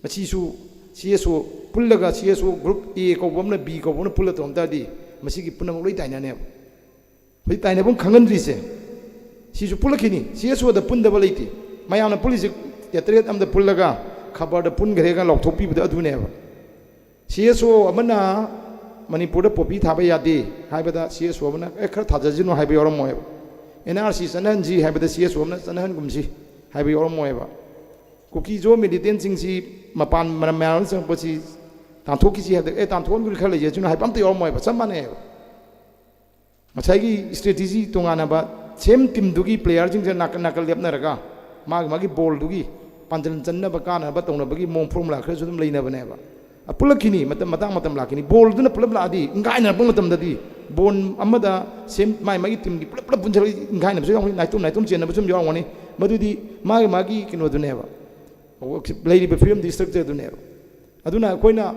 ꯃꯁꯤꯁꯨ ꯁꯤ ꯑꯦꯁ ꯑꯣ ꯄꯨꯜꯂꯒ, ꯁꯤ ꯑꯦꯁ ꯑꯣ ꯒ꯭ꯔꯨꯞ ꯑꯦ ꯀꯧꯕ ꯑꯃꯅ, ꯕꯤ ꯀꯧꯕ ꯑꯃꯅ ꯄꯨꯜꯂ ꯇꯧꯔꯝ ꯇꯥꯔꯗꯤ ꯃꯁꯤꯒꯤ ꯄꯨꯝꯅꯃꯛ ꯂꯣꯏ ꯇꯥꯏꯅꯅꯦꯕ꯫ ꯍꯧꯖꯤꯛ ꯇꯥꯏꯅꯐꯝ ꯈꯪꯍꯟꯗ꯭ꯔꯤꯁꯦ ꯁꯤꯁꯨ ꯄꯨꯜꯂꯛꯈꯤꯅꯤ꯫ ꯁꯤ ꯑꯦꯁ ꯑꯣꯗ ꯄꯨꯟꯗꯕ ꯂꯩꯇꯦ꯫ ꯃꯌꯥꯝꯅ ꯄꯨꯜꯂꯤꯁꯦ ꯇꯦꯇꯔꯦꯠ ꯑꯃꯗ ꯄꯨꯜꯂꯒ ꯈꯕꯔꯗ ꯄꯨꯟꯈ꯭ꯔꯦꯒ ꯂꯥꯎꯊꯣꯛꯄꯤꯕꯗꯣ ꯑꯗꯨꯅꯦꯕ꯫ ꯁꯤ ꯑꯦꯁ ꯑꯣ ꯑꯃꯅ ꯃꯅꯤꯄꯨꯔꯗ ꯄꯣꯄꯤ ꯊꯥꯕ ꯌꯥꯗꯦ ꯍꯥꯏꯕꯗ ꯁꯤ ꯑꯦꯁ ꯑꯣ ꯑꯃꯅ "ꯑꯦ, ꯈꯔ ꯊꯥꯖꯁꯤꯅꯨ" ꯍꯥꯏꯕ ꯌꯥꯎꯔꯝꯃꯣꯏꯕ꯫ ꯑꯦꯟ ꯑꯥꯔ ꯁꯤ ꯆꯠꯅꯍꯟꯁꯤ ꯍꯥꯏꯕꯗ ꯁꯤ ꯑꯦꯁ ꯑꯣ ꯑꯃꯅ "ꯆꯠꯅꯍꯟꯒꯨꯝꯁꯤ" ꯍꯥꯏꯕ ꯌꯥꯎꯔꯝꯃꯣꯏꯕ꯫ ꯀꯨꯀꯤ ꯖꯣ ꯃꯤꯂꯤꯇꯦꯟꯁꯤꯡꯁꯤ ꯃꯄꯥꯟ ꯃꯔꯝ ꯃꯌꯥꯝ ꯑꯃ ꯆꯪꯉꯛꯄꯁꯤ ꯇꯥꯟꯊꯣꯛꯈꯤꯁꯤ ꯍꯥꯏꯕꯗ, "ꯑꯦ, ꯇꯥꯟꯊꯣꯛꯍꯟꯈ꯭ꯔꯦ ꯈꯔ ꯂꯩꯖꯁꯅꯨ" ꯍꯥꯏꯕ ꯑꯝꯇ ꯌꯥꯎꯔꯝꯃꯣꯏꯕ꯫ ꯆꯞ ꯃꯥꯟꯅꯩꯕ꯫ ꯉꯁꯥꯏꯒꯤ ꯏꯁꯇ꯭ꯔꯦꯇꯤꯖꯤ ꯇꯣꯉꯥꯟꯅꯕ, ꯁꯦꯝ ꯇꯤꯝꯗꯨꯒꯤ ꯄ꯭ꯂꯦꯌꯔꯁꯤꯡꯁꯦ ꯅꯥꯀꯟ ꯅꯥꯀꯟ ꯂꯦꯞꯅꯔꯒ ꯃꯥꯒꯤ ꯃꯥꯒꯤ ꯕꯣꯜꯗꯨꯒꯤ ꯄꯥꯟꯖꯤꯜ ꯆꯟꯅꯕ ꯀꯥꯟꯅꯕ ꯇꯧꯅꯕꯒꯤ ꯃꯑꯣꯡ ꯐꯣꯔꯃꯨꯂꯥ ꯈꯔꯁꯨ ꯑꯗꯨꯝ ꯂꯩꯅꯕꯅꯦꯕ꯫ ꯄꯨꯜꯂꯛꯈꯤꯅꯤ, ꯃꯇꯝ, ꯃꯇꯥꯡ ꯃꯇꯝ ꯂꯥꯛꯈꯤꯅꯤ꯫ ꯕꯣꯜꯗꯨꯅ ꯄꯨꯂꯞ ꯂꯥꯛꯑꯗꯤ, ꯏꯪꯒꯥꯏꯅꯔꯛꯄ ꯃꯇꯝꯗꯗꯤ ꯕꯣꯜ ꯑꯃꯗ ꯁꯦꯝ, ꯃꯥꯏ ꯃꯥꯒꯤ ꯇꯤꯝꯒꯤ ꯄꯨꯂꯞ ꯄꯨꯂꯞ ꯄꯨꯟꯁꯤꯜꯂꯒ ꯏꯪꯒꯥꯏꯅꯕꯁꯨ ꯌꯥꯎꯒꯅꯤ, ꯅꯥꯏꯇꯣꯝ ꯅꯥꯏꯇꯣꯝ ꯆꯦꯟꯅꯕꯁꯨ ꯑꯗꯨꯝ ꯌꯥꯎꯔꯝꯒꯅꯤ꯫ ꯃꯗꯨꯗꯤ ꯃꯥꯒꯤ ꯃꯥꯒꯤ ꯀꯩꯅꯣꯗꯨꯅꯦꯕ, ꯂꯩꯔꯤꯕ ꯐꯤꯕꯝꯗꯨꯒꯤ ꯏꯁꯇ꯭ꯔꯛꯆꯔꯗꯨꯅꯦꯕ꯫ ꯑꯗꯨꯅ ꯑꯩꯈꯣꯏꯅ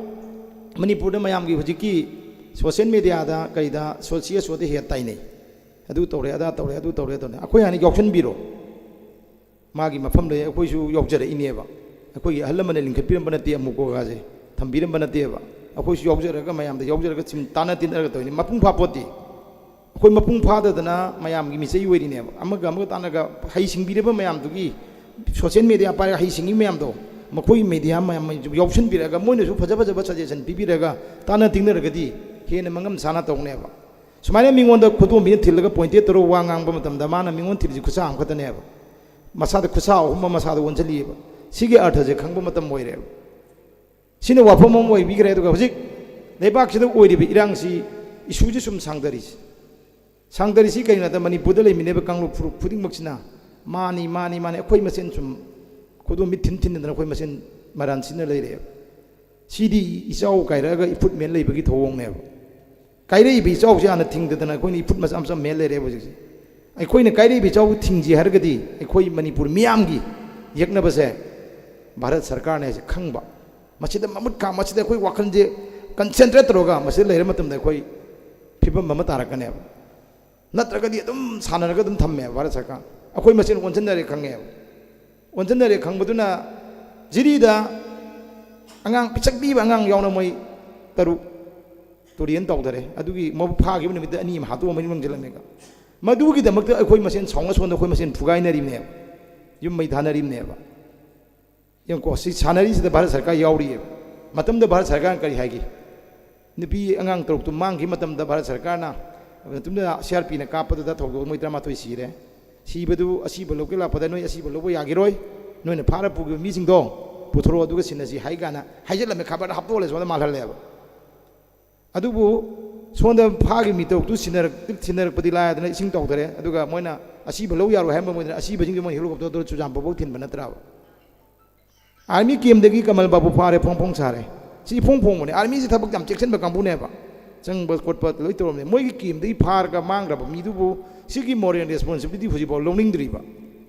ꯃꯅꯤꯄꯨꯔꯗ ꯃꯌꯥꯝꯒꯤ ꯍꯧꯖꯤꯛꯀꯤ ꯁꯣꯁꯤꯌꯦꯜ ꯃꯦꯗꯤꯌꯥꯗ ꯀꯩꯗ ꯁꯣ-, ꯁꯤ ꯑꯦꯁ ꯑꯣꯗ ꯍꯦꯛ ꯇꯥꯏꯅꯩ, "ꯑꯗꯨ ꯇꯧꯔꯦ, ꯑꯗꯥ ꯇꯧꯔꯦ, ꯑꯗꯨ ꯇꯧꯔꯦ" ꯇꯧꯔꯦ꯫ ꯑꯩꯈꯣꯏ ꯍꯥꯟꯅ ꯌꯥꯎꯁꯟꯕꯤꯔꯣ꯫ ꯃꯥꯒꯤ ꯃꯐꯝꯗ ꯑꯩꯈꯣꯏꯁꯨ ꯌꯥꯎꯖꯔꯛꯏꯅꯦꯕ꯫ ꯑꯩꯈꯣꯏꯒꯤ ꯑꯍꯜ ꯂꯃꯟꯅ ꯂꯤꯡꯈꯠꯄꯤꯔꯝꯕ ꯅꯠꯇꯦ, ꯑꯃꯨꯛ ꯀꯣꯒꯥꯁꯦ ꯊꯝꯕꯤꯔꯝꯕ ꯅꯠꯇꯦꯕ꯫ ꯑꯩꯈꯣꯏꯁꯨ ꯌꯥꯎꯖꯔꯒ, ꯃꯌꯥꯝꯗ ꯌꯥꯎꯖꯔꯒ, ꯁꯤꯝ ꯇꯥꯟꯅ ꯇꯤꯟꯅꯔꯒ ꯇꯧꯔꯤꯅꯤ꯫ ꯃꯄꯨꯡ ꯐꯥꯄꯣꯠꯇꯦ꯫ ꯑꯩꯈꯣꯏ ꯃꯄꯨꯡ ꯐꯥꯗꯗꯅ ꯃꯌꯥꯝꯒꯤ ꯃꯤꯆꯩ ꯑꯣꯏꯔꯤꯅꯦꯕ꯫ ꯑꯃꯒ ꯑꯃꯒ ꯇꯥꯟꯅꯒ ꯍꯩꯁꯤꯡꯕꯤꯔꯕ ꯃꯌꯥꯝꯗꯨꯒꯤ, ꯁꯣꯁꯤꯌꯦꯜ ꯃꯦꯗꯤꯌꯥ ꯄꯥꯏꯔꯒ ꯍꯩꯁꯤꯡꯉꯤ ꯃꯌꯥꯝꯗꯣ, ꯃꯈꯣꯏ ꯃꯦꯗꯤꯌꯥ ꯃꯌꯥꯝ ꯌꯥꯎꯁꯟꯕꯤꯔꯒ, ꯃꯣꯏꯅꯁꯨ ꯐꯖ ꯐꯖꯕ ꯁꯖꯦꯁꯟ ꯄꯤꯕꯤꯔꯒ ꯇꯥꯟꯅ ꯇꯤꯡꯅꯔꯒꯗꯤ ꯍꯦꯟꯅ ꯃꯉꯝ ꯁꯥꯅ ꯇꯧꯅꯦꯕ꯫ ꯁꯨꯃꯥꯏꯅ ꯃꯤꯉꯣꯟꯗ ꯈꯨꯗꯣꯝꯕꯤꯅ ꯊꯤꯜꯂꯒ ꯄꯣꯏꯟꯇꯦꯠ ꯇꯧꯔꯒ ꯋꯥ ꯉꯥꯡꯕ ꯃꯇꯝꯗ, ꯃꯥꯅ ꯃꯤꯉꯣꯟꯗ ꯊꯤꯜꯂꯤꯁꯤ ꯈꯨꯠꯁꯥ ꯑꯃꯈꯛꯇꯅꯦꯕ꯫ ꯃꯁꯥꯗ ꯈꯨꯠꯁꯥ ꯑꯍꯨꯝ ꯑꯃ ꯃꯁꯥꯗ ꯑꯣꯟꯁꯤꯜꯂꯤꯑꯕ꯫ ꯁꯤꯒꯤ ꯑꯔꯊꯁꯦ ꯈꯪꯕ ꯃꯇꯝ ꯑꯣꯏꯔꯦꯕ꯫ ꯁꯤꯅ ꯋꯥꯐꯝ ꯑꯃ ꯑꯣꯏꯕꯤꯈ꯭ꯔꯦ꯫ ꯑꯗꯨꯒ ꯍꯧꯖꯤꯛ ꯂꯩꯕꯥꯛꯁꯤꯗ ꯑꯣꯏꯔꯤꯕ ꯏꯔꯥꯡꯁꯤ, ꯏꯁꯨꯁꯤ ꯁꯨꯝ ꯁꯥꯡꯊꯔꯤꯁꯤ꯫ ꯁꯥꯡꯊꯔꯤꯁꯤ ꯀꯩꯅꯣ ꯍꯥꯏꯗ, ꯃꯅꯤꯄꯨꯔꯗ ꯂꯩꯃꯤꯟꯅꯕ ꯀꯥꯡꯂꯨꯞ ꯐꯨꯔꯨꯞ ꯈꯨꯗꯤꯡꯃꯛꯁꯤꯅ ꯃꯥꯅꯤ, ꯃꯥꯅꯤ, ꯃꯥꯅꯤ, ꯑꯩꯈꯣꯏ ꯃꯁꯦꯟ ꯁꯨꯝ ꯈꯨꯗꯣꯝꯕꯤ ꯊꯤꯟ ꯊꯤꯟꯗꯅ ꯑꯩꯈꯣꯏ ꯃꯁꯦꯟ ꯃꯔꯥꯟ ꯁꯤꯟꯅ ꯂꯩꯔꯦꯕ꯫ ꯁꯤꯗꯤ ꯏꯆꯥꯎ ꯀꯥꯏꯔꯛꯑꯒ ꯏꯐꯨꯠ ꯃꯦꯟ ꯂꯩꯕꯒꯤ ꯊꯧꯑꯣꯡꯅꯦꯕ꯫ ꯀꯥꯏꯔꯛꯏꯕ ꯏꯆꯥꯎꯁꯦ ꯍꯥꯟꯅ ꯊꯤꯡꯗꯗꯅ ꯑꯩꯈꯣꯏꯅ ꯏꯐꯨꯠ ꯃꯆꯥ ꯃꯆꯥ ꯃꯦꯟ ꯂꯩꯔꯦꯕ ꯍꯧꯖꯤꯛꯁꯦ꯫ ꯑꯩꯈꯣꯏꯅ ꯀꯥꯏꯔꯛꯏꯕ ꯏꯆꯥꯎꯕꯨ ꯊꯤꯡꯁꯤ ꯍꯥꯏꯔꯒꯗꯤ ꯑꯩꯈꯣꯏ ꯃꯅꯤꯄꯨꯔ ꯃꯤꯌꯥꯝꯒꯤ ꯌꯦꯛꯅꯕꯁꯦ ꯚꯥꯔꯠ ꯁꯔꯀꯥꯔꯅꯦ ꯍꯥꯏꯁꯦ ꯈꯪꯕ꯫ ꯃꯁꯤꯗ ꯃꯃꯨꯠ ꯈꯥ, ꯃꯁꯤꯗ ꯑꯩꯈꯣꯏ ꯋꯥꯈꯜꯁꯦ ꯀꯟꯁꯦꯟꯇ꯭ꯔꯦꯠ ꯇꯧꯔꯒ ꯃꯁꯤꯗ ꯂꯩꯔ ꯃꯇꯝꯗ ꯑꯩꯈꯣꯏ ꯐꯤꯕꯝ ꯑꯃ ꯇꯥꯔꯛꯀꯅꯦꯕ꯫ ꯅꯠꯇ꯭ꯔꯒꯗꯤ ꯑꯗꯨꯝ ꯁꯥꯟꯅꯔꯒ ꯑꯗꯨꯝ ꯊꯝꯃꯦꯕ ꯚꯥꯔꯠ ꯁꯔꯀꯥꯔ꯫ ꯑꯩꯈꯣꯏ ꯃꯁꯦꯟ ꯑꯣꯟꯁꯤꯟꯅꯔꯦ ꯈꯪꯉꯦꯕ꯫ ꯑꯣꯟꯁꯤꯟꯅꯔꯦ ꯈꯪꯕꯗꯨꯅ ꯖꯤꯔꯤꯗ ꯑꯉꯥꯡ ꯄꯤꯁꯛ ꯄꯤꯕ ꯑꯉꯥꯡ ꯌꯥꯎꯅ ꯃꯣꯏ ꯇꯔꯨꯛ ꯇꯨꯔꯦꯟ ꯇꯧꯗꯔꯦ꯫ ꯑꯗꯨꯒꯤ ꯃꯕꯨꯛ ꯐꯥꯈꯤꯕ ꯅꯨꯃꯤꯠꯇ ꯑꯅꯤ ꯑꯃ ꯍꯥꯠꯇꯣꯛꯑ ꯃꯌꯨꯝ ꯂꯪꯁꯤꯜꯂꯝꯃꯦꯒ꯫ ꯃꯗꯨꯒꯤꯗꯃꯛꯇ ꯑꯩꯈꯣꯏ ꯃꯁꯦꯟ ꯁꯥꯎꯅ ꯁꯣꯟꯗ ꯑꯩꯈꯣꯏ ꯃꯁꯦꯟ ꯐꯨꯒꯥꯏꯅꯔꯤꯕꯅꯦꯕ, ꯌꯨꯝ ꯃꯩ ꯊꯥꯅꯔꯤꯕꯅꯦꯕ꯫ ꯌꯦꯡꯉꯨꯀꯣ, ꯁꯤ ꯁꯥꯟꯅꯔꯤꯁꯤꯗ ꯚꯥꯔꯠ ꯁꯔꯀꯥꯔ ꯌꯥꯎꯔꯤꯑꯕ꯫ ꯃꯇꯝꯗ ꯚꯥꯔꯠ ꯁꯔꯀꯥꯔꯅ ꯀꯔꯤ ꯍꯥꯏꯒꯦ? ꯅꯨꯄꯤ ꯑꯉꯥꯡ ꯇꯔꯨꯛꯇꯨ ꯃꯥꯡꯈꯤꯕ ꯃꯇꯝꯗ ꯚꯥꯔꯠ ꯁꯔꯀꯥꯔꯅ, ꯃꯇꯝꯗꯨꯗ ꯁꯤ ꯑꯥꯔ ꯄꯤꯅ ꯀꯥꯞꯄꯗꯨꯗ ꯊꯧꯗꯣꯛ ꯃꯣꯏ ꯇꯔꯥꯃꯥꯊꯣꯏ ꯁꯤꯔꯦ꯫ ꯁꯤꯕꯗꯨ ꯑꯁꯤꯕ ꯂꯧꯒꯦ ꯂꯥꯛꯄꯗ ꯅꯣꯏ ꯑꯁꯤꯕ ꯂꯧꯕ ꯌꯥꯈꯤꯔꯣꯏ, ꯅꯣꯏꯅ ꯐꯥꯔ ꯄꯨꯈꯤꯕ ꯃꯤꯁꯤꯡꯗꯣ ꯄꯨꯊꯣꯔꯛꯑꯣ, ꯑꯗꯨꯒ ꯁꯤꯟꯅꯁꯤ ꯍꯥꯏ ꯀꯥꯏꯅ ꯍꯥꯏꯖꯤꯜꯂꯝꯃꯦ, ꯈꯕꯔꯗ ꯍꯥꯞꯇꯣꯛꯍꯜꯂꯦ, ꯁꯣꯝꯗ ꯃꯥꯜꯍꯜꯂꯦꯕ꯫ ꯑꯗꯨꯕꯨ ꯁꯣꯝꯗ ꯐꯥꯈꯤꯕ ꯃꯤ ꯇꯔꯨꯛꯇꯨ ꯁꯤꯟꯅꯔꯛ-, ꯁꯤꯟꯅꯔꯛꯄꯗꯤ ꯂꯥꯏꯗꯅ ꯏꯁꯤꯡ ꯇꯧꯗꯔꯦ, ꯑꯗꯨꯒ ꯃꯣꯏꯅ ꯑꯁꯤꯕ ꯂꯧ ꯌꯥꯔꯣꯏ ꯍꯥꯏꯔꯝꯕ ꯃꯣꯏꯗꯅ ꯑꯁꯤꯕꯁꯤꯡꯗꯨ ꯃꯣꯏ ꯍꯦꯂꯤꯀꯣꯞꯇꯔꯗ ꯆꯨꯔꯆꯥꯟꯄꯨꯔ ꯐꯥꯎ ꯊꯤꯟꯕ ꯅꯠꯇ꯭ꯔꯕ? ꯑꯥꯔꯃꯤ ꯀꯦꯝꯗꯒꯤ ꯀꯃꯜ ꯕꯥꯕꯨ ꯐꯥꯔꯦ, ꯐꯣꯡ ꯐꯣꯡ ꯁꯥꯔꯦ꯫ ꯁꯤ ꯏꯐꯣꯡ ꯐꯣꯡꯕꯅꯦ꯫ ꯑꯥꯔꯃꯤꯁꯤ ꯊꯕꯛ ꯌꯥꯝ ꯆꯦꯛꯁꯤꯟꯕ ꯀꯥꯡꯕꯨꯅꯦꯕ꯫ ꯆꯪꯕ ꯈꯣꯠꯄ ꯂꯣꯏ ꯇꯧꯔꯝꯅꯦ꯫ ꯃꯣꯏꯒꯤ ꯀꯦꯝꯗꯒꯤ ꯐꯥꯔꯒ ꯃꯥꯡꯈ꯭ꯔꯕ ꯃꯤꯗꯨꯕꯨ ꯁꯤꯒꯤ moral responsibility ꯍꯧꯖꯤꯛꯐꯥꯎ ꯂꯧꯅꯤꯡꯗ꯭ꯔꯤꯕ꯫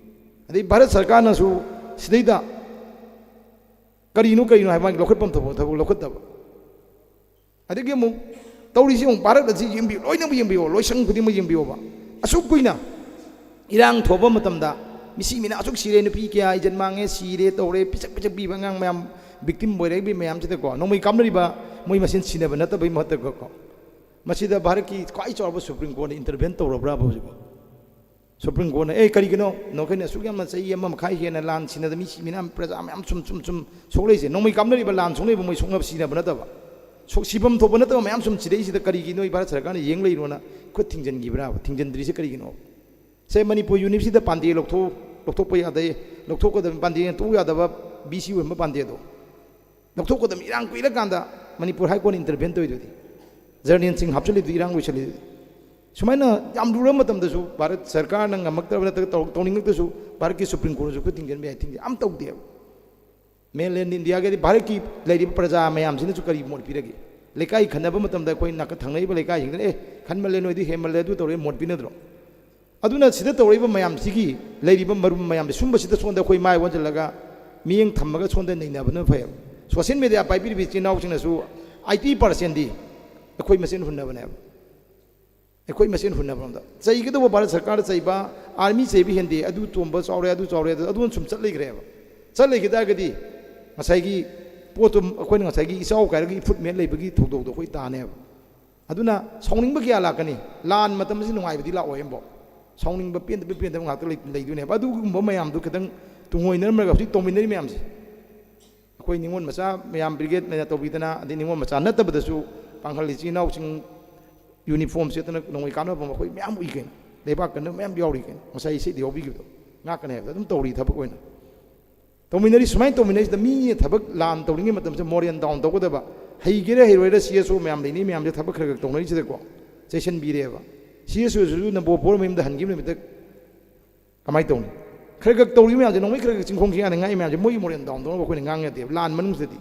ꯑꯗꯩ ꯚꯥꯔꯠ ꯁꯔꯀꯥꯔꯅꯁꯨ ꯁꯤꯗꯩꯗ ꯀꯔꯤꯅꯣ ꯀꯔꯤꯅꯣ ꯍꯥꯏꯕ ꯃꯥꯒꯤ ꯂꯧꯈꯠꯐꯝ ꯊꯣꯛꯄ ꯊꯕꯛ ꯂꯧꯈꯠꯇꯕ꯫ ꯑꯗꯒꯤ ꯑꯃꯨꯛ ꯇꯧꯔꯤꯁꯤ ꯑꯃꯨꯛ ꯚꯥꯔꯠ ꯑꯁꯤ ꯌꯦꯡꯕꯤꯌꯨ, ꯂꯣꯏꯅꯃꯛ ꯌꯦꯡꯕꯤꯌꯨ, ꯂꯣꯏꯁꯪ ꯈꯨꯗꯤꯡꯃꯛ ꯌꯦꯡꯕꯤꯌꯣꯕ꯫ ꯑꯁꯨꯛ ꯀꯨꯏꯅ ꯏꯔꯥꯡ ꯊꯣꯛꯄ ꯃꯇꯝꯗ ꯃꯤꯁꯤ ꯃꯤꯅ ꯑꯁꯨꯛ ꯁꯤꯔꯦ, ꯅꯨꯄꯤ ꯀꯌꯥ ꯏꯖꯠ ꯃꯥꯡꯉꯦ, ꯁꯤꯔꯦ, ꯇꯧꯔꯦ, ꯄꯤꯁꯛ ꯄꯤꯁꯛ ꯄꯤꯕ ꯑꯉꯥꯡ ꯃꯌꯥꯝ victim ꯑꯣꯏꯔꯛꯏꯕ ꯃꯌꯥꯝꯁꯤꯗꯀꯣ, ꯅꯣꯡꯃꯩ ꯀꯥꯞꯅꯔꯤꯕ ꯃꯣꯏ ꯃꯁꯦꯟ ꯁꯤꯟꯅꯕ ꯅꯠꯇꯕꯒꯤ ꯃꯍꯨꯠꯇꯀꯣ, ꯃꯁꯤꯗ ꯚꯥꯔꯠꯀꯤ ꯈ꯭ꯋꯥꯏ ꯆꯥꯎꯔꯕ Supreme Courtꯅ intervene ꯇꯧꯔꯕ꯭ꯔꯥꯕ ꯍꯧꯖꯤꯛꯐꯥꯎ? Supreme Courtꯅ, "ꯑꯦ, ꯀꯔꯤꯒꯤꯅꯣ ꯅꯈꯣꯏꯅ ꯑꯁꯨꯛ ꯌꯥꯝꯅ ꯆꯍꯤ ꯑꯃ ꯃꯈꯥꯏ ꯍꯦꯟꯅ ꯂꯥꯟ ꯁꯤꯟꯅꯗ ꯃꯤ ꯁꯤ-, ꯃꯤꯅ ꯄ꯭ꯔꯖꯥ ꯃꯌꯥꯝ ꯁꯨꯝ, ꯁꯨꯝ, ꯁꯨꯝ ꯁꯣꯛꯂꯛꯏꯁꯦ? ꯅꯣꯡꯃꯩ ꯀꯥꯞꯅꯔꯤꯕ, ꯂꯥꯟ ꯁꯣꯛꯅꯔꯤꯕ ꯃꯣꯏ ꯁꯣꯛꯅꯕ ꯁꯤꯅꯕ ꯅꯠꯇꯕ, ꯁꯣꯛ-, ꯁꯤꯐꯝ ꯊꯣꯛꯄ ꯅꯠꯇꯕ ꯃꯌꯥꯝ ꯁꯨꯝ ꯁꯤꯗꯩꯁꯤꯗ ꯀꯔꯤꯒꯤ ꯅꯣꯏ ꯚꯥꯔꯠ ꯁꯔꯀꯥꯔꯅ ꯌꯦꯡ ꯂꯩꯔꯣꯅ ꯈꯨꯠ ꯊꯤꯡꯖꯤꯟꯈꯤꯕ꯭ꯔꯥꯕ? ꯊꯤꯡꯖꯤꯟꯗ꯭ꯔꯤꯁꯦ ꯀꯔꯤꯒꯤꯅꯣ?" ꯁꯦ, ꯃꯅꯤꯄꯨꯔ Universityꯗ ꯄꯥꯟꯗꯦ ꯂꯧꯊꯣꯛ-, ꯂꯧꯊꯣꯛꯄ ꯌꯥꯗꯦ, ꯂꯧꯊꯣꯛꯀꯗꯕ ꯄꯥꯟꯗꯦ ꯇꯣꯛꯎ ꯌꯥꯗꯕ ꯚꯤ ꯁꯤ ꯑꯣꯏꯔꯝꯕ ꯄꯥꯟꯗꯦꯗꯣ ꯂꯧꯊꯣꯛꯀꯗꯕ ꯏꯔꯥꯡ ꯀꯨꯏꯔꯀꯥꯟꯗ ꯃꯅꯤꯄꯨꯔ High Courtꯅ intervene ꯇꯧꯔꯤꯗꯨꯗꯤ, ꯖꯔꯅꯦꯜꯁꯤꯡ ꯍꯥꯞꯆꯤꯜꯂꯤꯗꯨꯗꯤ, ꯏꯔꯥꯡ ꯂꯣꯏꯁꯤꯜꯂꯤꯗꯨꯗꯤ꯫ ꯁꯨꯃꯥꯏꯅ ꯌꯥꯝ ꯂꯨꯔꯕ ꯃꯇꯝꯗꯁꯨ ꯚꯥꯔꯠ ꯁꯔꯀꯥꯔꯅ ꯉꯝꯃꯛꯇ꯭ꯔꯕ ꯅꯠꯇ꯭ꯔꯒ ꯇꯧ-, ꯇꯧꯅꯤꯡꯉꯛꯇ꯭ꯔꯁꯨ ꯚꯥꯔꯠꯀꯤ Supreme Courtꯅꯁꯨ ꯈꯨꯠ ꯊꯤꯡꯖꯤꯟꯕ ꯌꯥꯏ, ꯊꯤꯡꯖꯤꯟ-, ꯑꯝ ꯇꯧꯗꯦꯕ꯫ Mainland Indiaꯒꯗꯤ ꯚꯥꯔꯠꯀꯤ ꯂꯩꯔꯤꯕ ꯄ꯭ꯔꯖꯥ ꯃꯌꯥꯝꯁꯤꯅꯁꯨ ꯀꯔꯤ ꯃꯣꯠ ꯄꯤꯔꯒꯦ? ꯂꯩꯀꯥꯏ ꯈꯟꯅꯕ ꯃꯇꯝꯗ ꯑꯩꯈꯣꯏ ꯅꯥꯀꯠ ꯊꯪꯅꯔꯤꯕ ꯂꯩꯀꯥꯏꯁꯤꯡꯗꯨꯅ, "ꯑꯦ, ꯈꯟꯃꯜꯂꯦ, ꯅꯣꯏꯗꯤ ꯍꯦꯟꯃꯜꯂꯦ, ꯑꯗꯨ ꯇꯧꯔꯦ", ꯃꯣꯠ ꯄꯤꯅꯗ꯭ꯔꯣ? ꯑꯗꯨꯅ ꯁꯤꯗ ꯇꯧꯔꯛꯏꯕ ꯃꯌꯥꯝꯁꯤꯒꯤ ꯂꯩꯔꯤꯕ ꯃꯔꯨꯝ ꯃꯌꯥꯝꯁꯦ, ꯁꯨꯝꯕꯁꯤꯗ ꯁꯣꯝꯗ ꯑꯩꯈꯣꯏ ꯃꯥꯏ ꯑꯣꯟꯁꯤꯜꯂꯒ ꯃꯤꯠꯌꯦꯡ ꯊꯝꯃꯒ ꯁꯣꯝꯗ ꯅꯩꯅꯕꯅ ꯐꯩꯌꯦꯕ꯫ Social media ꯄꯥꯏꯕꯤꯔꯤꯕ ꯏꯆꯤꯟ ꯏꯅꯥꯎꯁꯤꯡꯅꯁꯨ eighty percentꯗꯤ ꯑꯩꯈꯣꯏ ꯃꯁꯦꯟ ꯍꯨꯟꯅꯕꯅꯦꯕ꯫ ꯑꯩꯈꯣꯏ ꯃꯁꯦꯟ ꯍꯨꯟꯅꯕꯔꯣꯝꯗ ꯆꯩꯒꯗꯧꯕ ꯚꯥꯔꯠ ꯁꯔꯀꯥꯔꯗ ꯆꯩꯕ, ꯑꯥꯔꯃꯤ ꯆꯩꯕ ꯍꯦꯟꯗꯦ, ꯑꯗꯨ ꯇꯣꯝꯕ ꯆꯥꯎꯔꯦ, ꯑꯗꯨ ꯆꯥꯎꯔꯦ, ꯑꯗꯨ, ꯑꯗꯨꯅ ꯁꯨꯝ ꯆꯠ ꯂꯩꯈ꯭ꯔꯦꯕ꯫ ꯆꯠ ꯂꯩꯈꯤ ꯇꯥꯔꯒꯗꯤ ꯉꯁꯥꯏꯒꯤ ꯄꯣꯠꯇꯣ ꯑꯩꯈꯣꯏꯅ ꯉꯁꯥꯏꯒꯤ ꯏꯆꯥꯎ ꯀꯥꯏꯔꯒ ꯏꯐꯨꯠ ꯃꯦꯠ ꯂꯩꯕꯒꯤ ꯊꯧꯗꯣꯛꯇꯣ ꯑꯩꯈꯣꯏ ꯇꯥꯅꯦꯕ꯫ ꯑꯗꯨꯅ ꯁꯥꯎꯅꯤꯡꯕ ꯀꯌꯥ ꯂꯥꯛꯀꯅꯤ꯫ ꯂꯥꯟ ꯃꯇꯝ ꯑꯁꯤ ꯅꯨꯡꯉꯥꯏꯕꯗꯤ ꯂꯥꯛꯑꯣꯏ ꯑꯃꯐꯥꯎ꯫ ꯁꯥꯎꯅꯤꯡꯕ, ꯄꯦꯟꯗꯕ, ꯄꯦꯟꯗꯕ ꯉꯥꯛꯇ ꯂꯩ-, ꯂꯩꯗꯣꯏꯅꯦꯕ꯫ ꯑꯗꯨꯒꯨꯝꯕ ꯃꯌꯥꯝꯗꯨ ꯈꯤꯇꯪ ꯇꯨꯡꯑꯣꯏꯅꯔꯝꯂꯒ ꯍꯧꯖꯤꯛ ꯇꯧꯃꯤꯟꯅꯔꯤ ꯃꯌꯥꯝꯁꯦ, ꯑꯩꯈꯣꯏ ꯅꯤꯉꯣꯜ ꯃꯆꯥ ꯃꯌꯥꯝ ꯕ꯭ꯔꯤꯒꯦꯗꯅ ꯇꯧꯕꯤꯗꯅ, ꯑꯗꯩ ꯅꯤꯉꯣꯜ ꯃꯆꯥ ꯅꯠꯇꯕꯗꯁꯨ ꯄꯥꯡꯒꯜ ꯏꯆꯤꯜ ꯏꯅꯥꯎꯁꯤꯡ ꯌꯨꯅꯤꯐꯣꯔꯝ ꯁꯦꯠꯇꯅ ꯅꯣꯡꯃꯩ ꯀꯥꯞꯅꯕ ꯑꯩꯈꯣꯏ ꯃꯌꯥꯝ ꯎꯏ ꯀꯩꯅꯣ꯫ ꯂꯩꯕꯥꯛ ꯀꯟꯅ ꯃꯌꯥꯝ ꯌꯥꯎꯔꯤ ꯀꯩꯅꯣ, ꯉꯁꯥꯏ ꯏꯁꯩꯗ ꯌꯥꯎꯕꯤꯈꯤꯕꯗꯣ, ꯉꯥꯛꯀꯅꯤ ꯍꯥꯏꯕꯗ ꯑꯗꯨꯝ ꯇꯧꯔꯤ ꯊꯕꯛ ꯑꯣꯏꯅ꯫ ꯇꯧꯃꯤꯟꯅꯔꯤ꯫ ꯁꯨꯃꯥꯏꯅ ꯇꯧꯃꯤꯟꯅꯔꯤꯁꯤꯗ ꯃꯤꯅ ꯊꯕꯛ ꯂꯥꯟ ꯇꯧꯔꯤꯉꯩ ꯃꯇꯝꯁꯤꯗ ꯃꯣꯔꯦꯜ ꯗꯥꯎꯟ ꯇꯧꯒꯗꯕ, ꯍꯩꯒꯦꯔꯥ ꯍꯩꯔꯣꯏꯔꯥ ꯁꯤ ꯑꯦꯁ ꯑꯣ ꯃꯌꯥꯝ ꯂꯩꯅꯤ ꯃꯌꯥꯝꯁꯦ ꯊꯕꯛ ꯈꯔ ꯈꯔ ꯇꯧꯅꯔꯤꯁꯤꯗꯀꯣ ꯆꯩꯁꯟꯕꯤꯔꯦꯕ꯫ ꯁꯤ ꯑꯦꯁ ꯑꯣꯁꯤꯁꯨ ꯅꯝꯕꯣꯜ ꯄꯣꯔ ꯃꯌꯨꯝꯗ ꯍꯟꯈꯤꯕ ꯅꯨꯃꯤꯠꯇ ꯀꯃꯥꯏꯅ ꯇꯧꯅꯤ? ꯈꯔ ꯈꯛ ꯇꯧꯔꯤꯕ ꯃꯌꯥꯝꯁꯦ ꯅꯣꯡꯃꯩ ꯈꯔ ꯈꯛ ꯆꯤꯡꯈꯣꯡꯁꯤ ꯌꯥꯅꯉꯥꯏ ꯃꯌꯥꯝꯁꯦ ꯃꯣꯏꯒꯤ ꯃꯣꯔꯦꯜ ꯗꯥꯎꯟ ꯇꯧꯅꯕ ꯑꯩꯈꯣꯏꯅ ꯉꯥꯡ ꯌꯥꯗꯦꯕ꯫ ꯂꯥꯟ ꯃꯅꯨꯡꯁꯤꯗꯗꯤ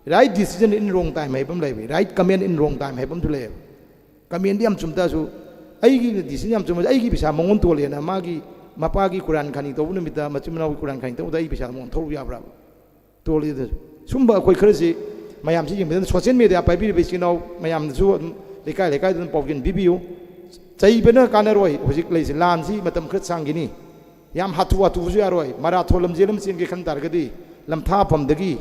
right decision in wrong time ꯍꯥꯏꯕ ꯑꯃ ꯂꯩꯕ, right command in wrong time ꯍꯥꯏꯕ ꯑꯃꯁꯨ ꯂꯩꯌꯦꯕ꯫ ꯀꯃꯦꯟꯗꯤ ꯌꯥꯝ ꯆꯨꯝ ꯇꯥꯔꯁꯨ ꯑꯩꯒꯤ ꯗꯤꯁꯤꯖꯟ ꯌꯥꯝ ꯆꯨꯝꯕꯁꯦ ꯑꯩꯒꯤ ꯄꯩꯁꯥ ꯃꯉꯣꯟ ꯇꯣꯜꯂꯦꯅ ꯃꯥꯒꯤ ꯃꯄꯥꯒꯤ ꯀꯨꯔꯥꯟ ꯈꯥꯅꯤ ꯇꯧꯕ ꯅꯨꯃꯤꯠꯇ, ꯃꯆꯤꯟ ꯃꯅꯥꯎꯒꯤ ꯀꯨꯔꯥꯟ ꯈꯥꯅꯤ ꯇꯧꯕꯗ ꯑꯩꯒꯤ ꯄꯩꯁꯥ ꯃꯉꯣꯟ ꯊꯧꯕ ꯌꯥꯕ꯭ꯔꯥꯕ? ꯇꯣꯜꯂꯤ ꯑꯗꯨꯁꯨ꯫ ꯁꯨꯝꯕ ꯑꯩꯈꯣꯏ ꯈꯔꯁꯤ ꯃꯌꯥꯝꯁꯤ ꯌꯦꯡꯕꯗ ꯁꯣꯁꯤꯌꯦꯜ ꯃꯦꯗꯤꯌꯥ ꯄꯥꯏꯕꯤꯔꯤꯕ ꯏꯆꯤꯟ ꯏꯅꯥꯎ ꯃꯌꯥꯝꯅꯁꯨ ꯑꯗꯨꯝ ꯂꯩꯀꯥꯏ ꯂꯩꯀꯥꯏꯗ ꯑꯗꯨꯝ ꯄꯥꯎꯖꯦꯜ ꯄꯤꯕꯤꯌꯨ꯫ ꯆꯩꯕꯅ ꯀꯥꯟꯅꯔꯣꯏ꯫ ꯍꯧꯖꯤꯛ ꯂꯩꯔꯤꯁꯦ ꯂꯥꯟꯁꯤ ꯃꯇꯝ ꯈꯔ ꯁꯥꯡꯈꯤꯅꯤ꯫ ꯌꯥꯝ ꯍꯥꯊꯨ ꯍꯥꯊꯨꯕꯁꯨ ꯌꯥꯔꯣꯏ꯫ ꯃꯔꯥꯊꯣꯟ ꯂꯝꯖꯦꯜ ꯑꯃ ꯆꯦꯟꯒꯦ ꯈꯟ ꯇꯥꯔꯒꯗꯤ ꯂꯝꯊꯥꯐꯝꯗꯒꯤ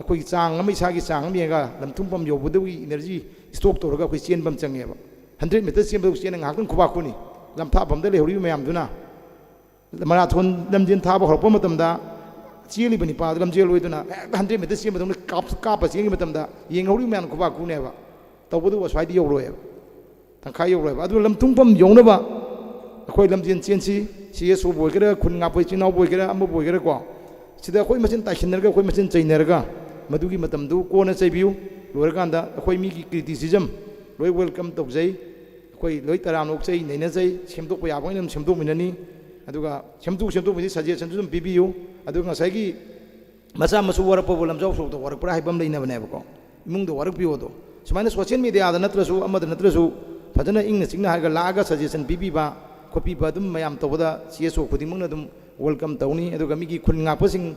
ꯑꯩꯈꯣꯏꯒꯤ ꯆꯥꯡ ꯑꯃ, ꯏꯁꯥꯒꯤ ꯆꯥꯡ ꯑꯃ ꯌꯦꯡꯉꯒ ꯂꯝꯊꯨꯝꯐꯝ ꯌꯧꯕꯗꯒꯤ ꯏꯅꯔꯖꯤ ꯏꯁꯇꯣꯛ ꯇꯧꯔꯒ ꯑꯩꯈꯣꯏ ꯆꯦꯟꯕ ꯑꯃ ꯆꯪꯉꯦꯕ꯫ ꯍꯟꯗ꯭ꯔꯦꯠ ꯃꯤꯇꯔ ꯆꯦꯟꯕꯗ ꯆꯦꯟꯅ ꯉꯥꯏꯍꯥꯛꯇꯪ ꯈꯨꯕꯥꯛ ꯈꯨꯅꯤ꯫ ꯂꯝꯊꯥꯐꯝꯗ ꯂꯩꯍꯧꯔꯤꯕ ꯃꯌꯥꯝꯗꯨꯅ ꯃꯔꯥꯊꯣꯟ ꯂꯝꯖꯦꯜ ꯊꯥꯕ ꯍꯧꯔꯛꯄ ꯃꯇꯝꯗ ꯆꯦꯜꯂꯤꯕ ꯅꯤꯄꯥꯗꯨ ꯂꯝꯖꯦꯜ ꯑꯣꯏꯗꯨꯅ ꯍꯦꯛꯇ ꯍꯟꯗ꯭ꯔꯦꯠ ꯃꯤꯇꯔ ꯆꯦꯟꯕꯗꯧꯅ ꯀꯥꯞ-, ꯀꯥꯞꯄ ꯆꯦꯟꯈꯤꯕ ꯃꯇꯝꯗ ꯌꯦꯡꯍꯧꯔꯤꯕ ꯃꯌꯥꯝ ꯈꯨꯕꯥꯛ ꯈꯨꯅꯦꯕ꯫ ꯇꯧꯕꯗꯕꯨ ꯑꯁ꯭ꯋꯥꯏꯗ ꯌꯧꯔꯣꯏꯕ, ꯇꯪꯈꯥꯏ ꯌꯧꯔꯣꯏꯕ꯫ ꯑꯗꯨꯅ ꯂꯝꯊꯨꯡꯐꯝ ꯌꯧꯅꯕ ꯑꯩꯈꯣꯏ ꯂꯝꯖꯦꯜ ꯆꯦꯟꯁꯤ꯫ ꯁꯤ ꯑꯦꯁ ꯑꯣꯕꯨ ꯑꯣꯏꯒꯦꯔꯥ, ꯈꯨꯟ ꯉꯥꯛꯄ ꯏꯆꯤꯟ ꯏꯅꯥꯎꯕꯨ ꯑꯣꯏꯒꯦꯔꯥ, ꯑꯃꯕꯨ ꯑꯣꯏꯒꯦꯔꯥꯀꯣ, ꯁꯤꯗ ꯑꯩꯈꯣꯏ ꯃꯁꯦꯟ ꯇꯥꯏꯁꯤꯟꯅꯔꯒ, ꯑꯩꯈꯣꯏ ꯃꯁꯦꯟ ꯆꯩꯅꯔꯒ, ꯃꯗꯨꯒꯤ ꯃꯇꯝꯗꯨ ꯀꯣꯟꯅ ꯆꯩꯕꯤꯌꯨ꯫ ꯂꯣꯏꯔꯀꯥꯟꯗ ꯑꯩꯈꯣꯏ ꯃꯤꯒꯤ ꯀ꯭ꯔꯤꯇꯤꯁꯤꯖꯝ ꯂꯣꯏ ꯋꯦꯜꯀꯝ ꯇꯧꯖꯩ꯫ ꯑꯩꯈꯣꯏ ꯂꯣꯏ ꯇꯔꯥꯝꯅ ꯑꯣꯛꯆꯩ, ꯅꯩꯅꯖꯩ꯫ ꯁꯦꯝꯗꯣꯛꯄ ꯌꯥꯕ ꯑꯣꯏꯅ ꯑꯗꯨꯝ ꯁꯦꯝꯗꯣꯛꯃꯤꯟꯅꯅꯤ꯫ ꯑꯗꯨꯒ ꯁꯦꯝꯗꯣꯛ ꯁꯦꯝꯗꯣꯛꯄꯁꯤ ꯁꯖꯦꯁꯟꯁꯨ ꯑꯗꯨꯝ ꯄꯤꯕꯤꯌꯨ꯫ ꯑꯗꯨꯒ ꯉꯁꯥꯏꯒꯤ ꯃꯆꯥ ꯃꯁꯨ ꯋꯥꯔꯛꯄꯕꯨ ꯂꯝꯖꯥꯎ ꯁꯣꯔꯣꯛꯇ ꯋꯥꯔꯛꯄ꯭ꯔꯥ ꯍꯥꯏꯕ ꯑꯃ ꯂꯩꯅꯕꯅꯦꯕꯀꯣ꯫ ꯏꯃꯨꯡꯗ ꯋꯥꯔꯛꯄꯤꯌꯣ ꯑꯗꯣ꯫ ꯁꯨꯃꯥꯏꯅ ꯁꯣꯁꯤꯌꯦꯜ ꯃꯦꯗꯤꯌꯥꯗ ꯅꯠꯇ꯭ꯔꯁꯨ, ꯑꯃꯗ ꯅꯠꯇ꯭ꯔꯁꯨ, ꯐꯖꯅ ꯏꯪꯅ ꯆꯤꯛꯅ ꯍꯥꯏꯔꯒ ꯂꯥꯛꯑꯒ ꯁꯖꯦꯁꯟ ꯄꯤꯕꯤꯕ ꯈꯣꯠꯄꯤꯕ ꯑꯗꯨꯝ ꯃꯌꯥꯝ ꯇꯧꯕꯗ ꯁꯤ ꯑꯦꯁ ꯑꯣ ꯈꯨꯗꯤꯡꯃꯛꯅ ꯑꯗꯨꯝ ꯋꯦꯜꯀꯝ ꯇꯧꯅꯤ꯫ ꯑꯗꯨꯒ ꯃꯤꯒꯤ ꯈꯨꯟ ꯉꯥꯛꯄꯁꯤꯡ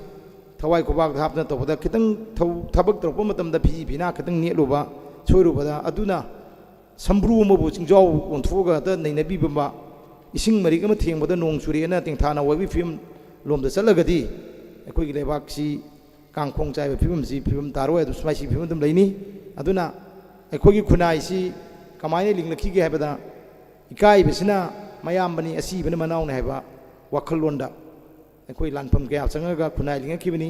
ꯊꯋꯥꯏ ꯈꯨꯕꯥꯛꯇ ꯍꯥꯞꯇꯅ ꯇꯧꯕꯗ ꯈꯤꯇꯪ ꯊꯧ-, ꯊꯕꯛ ꯇꯧꯔꯛꯄ ꯃꯇꯝꯗ ꯐꯤ ꯐꯤꯅꯥ ꯈꯤꯇꯪ ꯅꯦꯠꯂꯨꯕ, ꯁꯣꯏꯔꯨꯕꯗ ꯑꯗꯨꯅ ꯁꯝꯕ꯭ꯔꯨ ꯑꯃꯕꯨ ꯆꯤꯡꯖꯥꯎ ꯑꯣꯟꯊꯣꯛꯑꯒ ꯍꯦꯛꯇ ꯅꯩꯅꯕꯤꯕ, ꯏꯁꯤꯡ ꯃꯔꯤꯛ ꯑꯃ ꯊꯦꯡꯕꯗ ꯅꯣꯡ ꯆꯨꯔꯛꯑꯦꯅ ꯇꯦꯡꯊꯥꯅ ꯋꯥꯏꯕꯒꯤ ꯐꯤꯕꯝ ꯂꯣꯝꯗ ꯆꯠꯂꯒꯗꯤ ꯑꯩꯈꯣꯏꯒꯤ ꯂꯩꯕꯥꯛꯁꯤ ꯀꯥꯡꯈꯣꯡ ꯆꯥꯏꯕ ꯐꯤꯕꯝꯁꯤ ꯐꯤꯕꯝ ꯇꯥꯔꯣꯏ꯫ ꯑꯗꯨ ꯁꯨꯃꯥꯏꯅ ꯁꯤ ꯐꯤꯕꯝ ꯑꯗꯨꯝ ꯂꯩꯅꯤ꯫ ꯑꯗꯨꯅ ꯑꯩꯈꯣꯏꯒꯤ ꯈꯨꯟꯅꯥꯏꯁꯤ ꯀꯃꯥꯏꯅ ꯂꯤꯡꯂꯛꯈꯤꯒꯦ ꯍꯥꯏꯕꯗ, ꯏꯀꯥꯏꯕꯁꯤꯅ ꯃꯌꯥꯝꯕꯅꯤ, ꯑꯁꯤꯕꯅ ꯃꯅꯥꯎꯅꯤ ꯍꯥꯏꯕ ꯋꯥꯈꯜꯂꯣꯟꯗ ꯑꯩꯈꯣꯏ ꯂꯥꯟꯐꯝ ꯀꯌꯥ ꯆꯪꯉꯒ ꯈꯨꯟꯅꯥꯏ ꯂꯤꯡꯉꯛꯈꯤꯕꯅꯤ꯫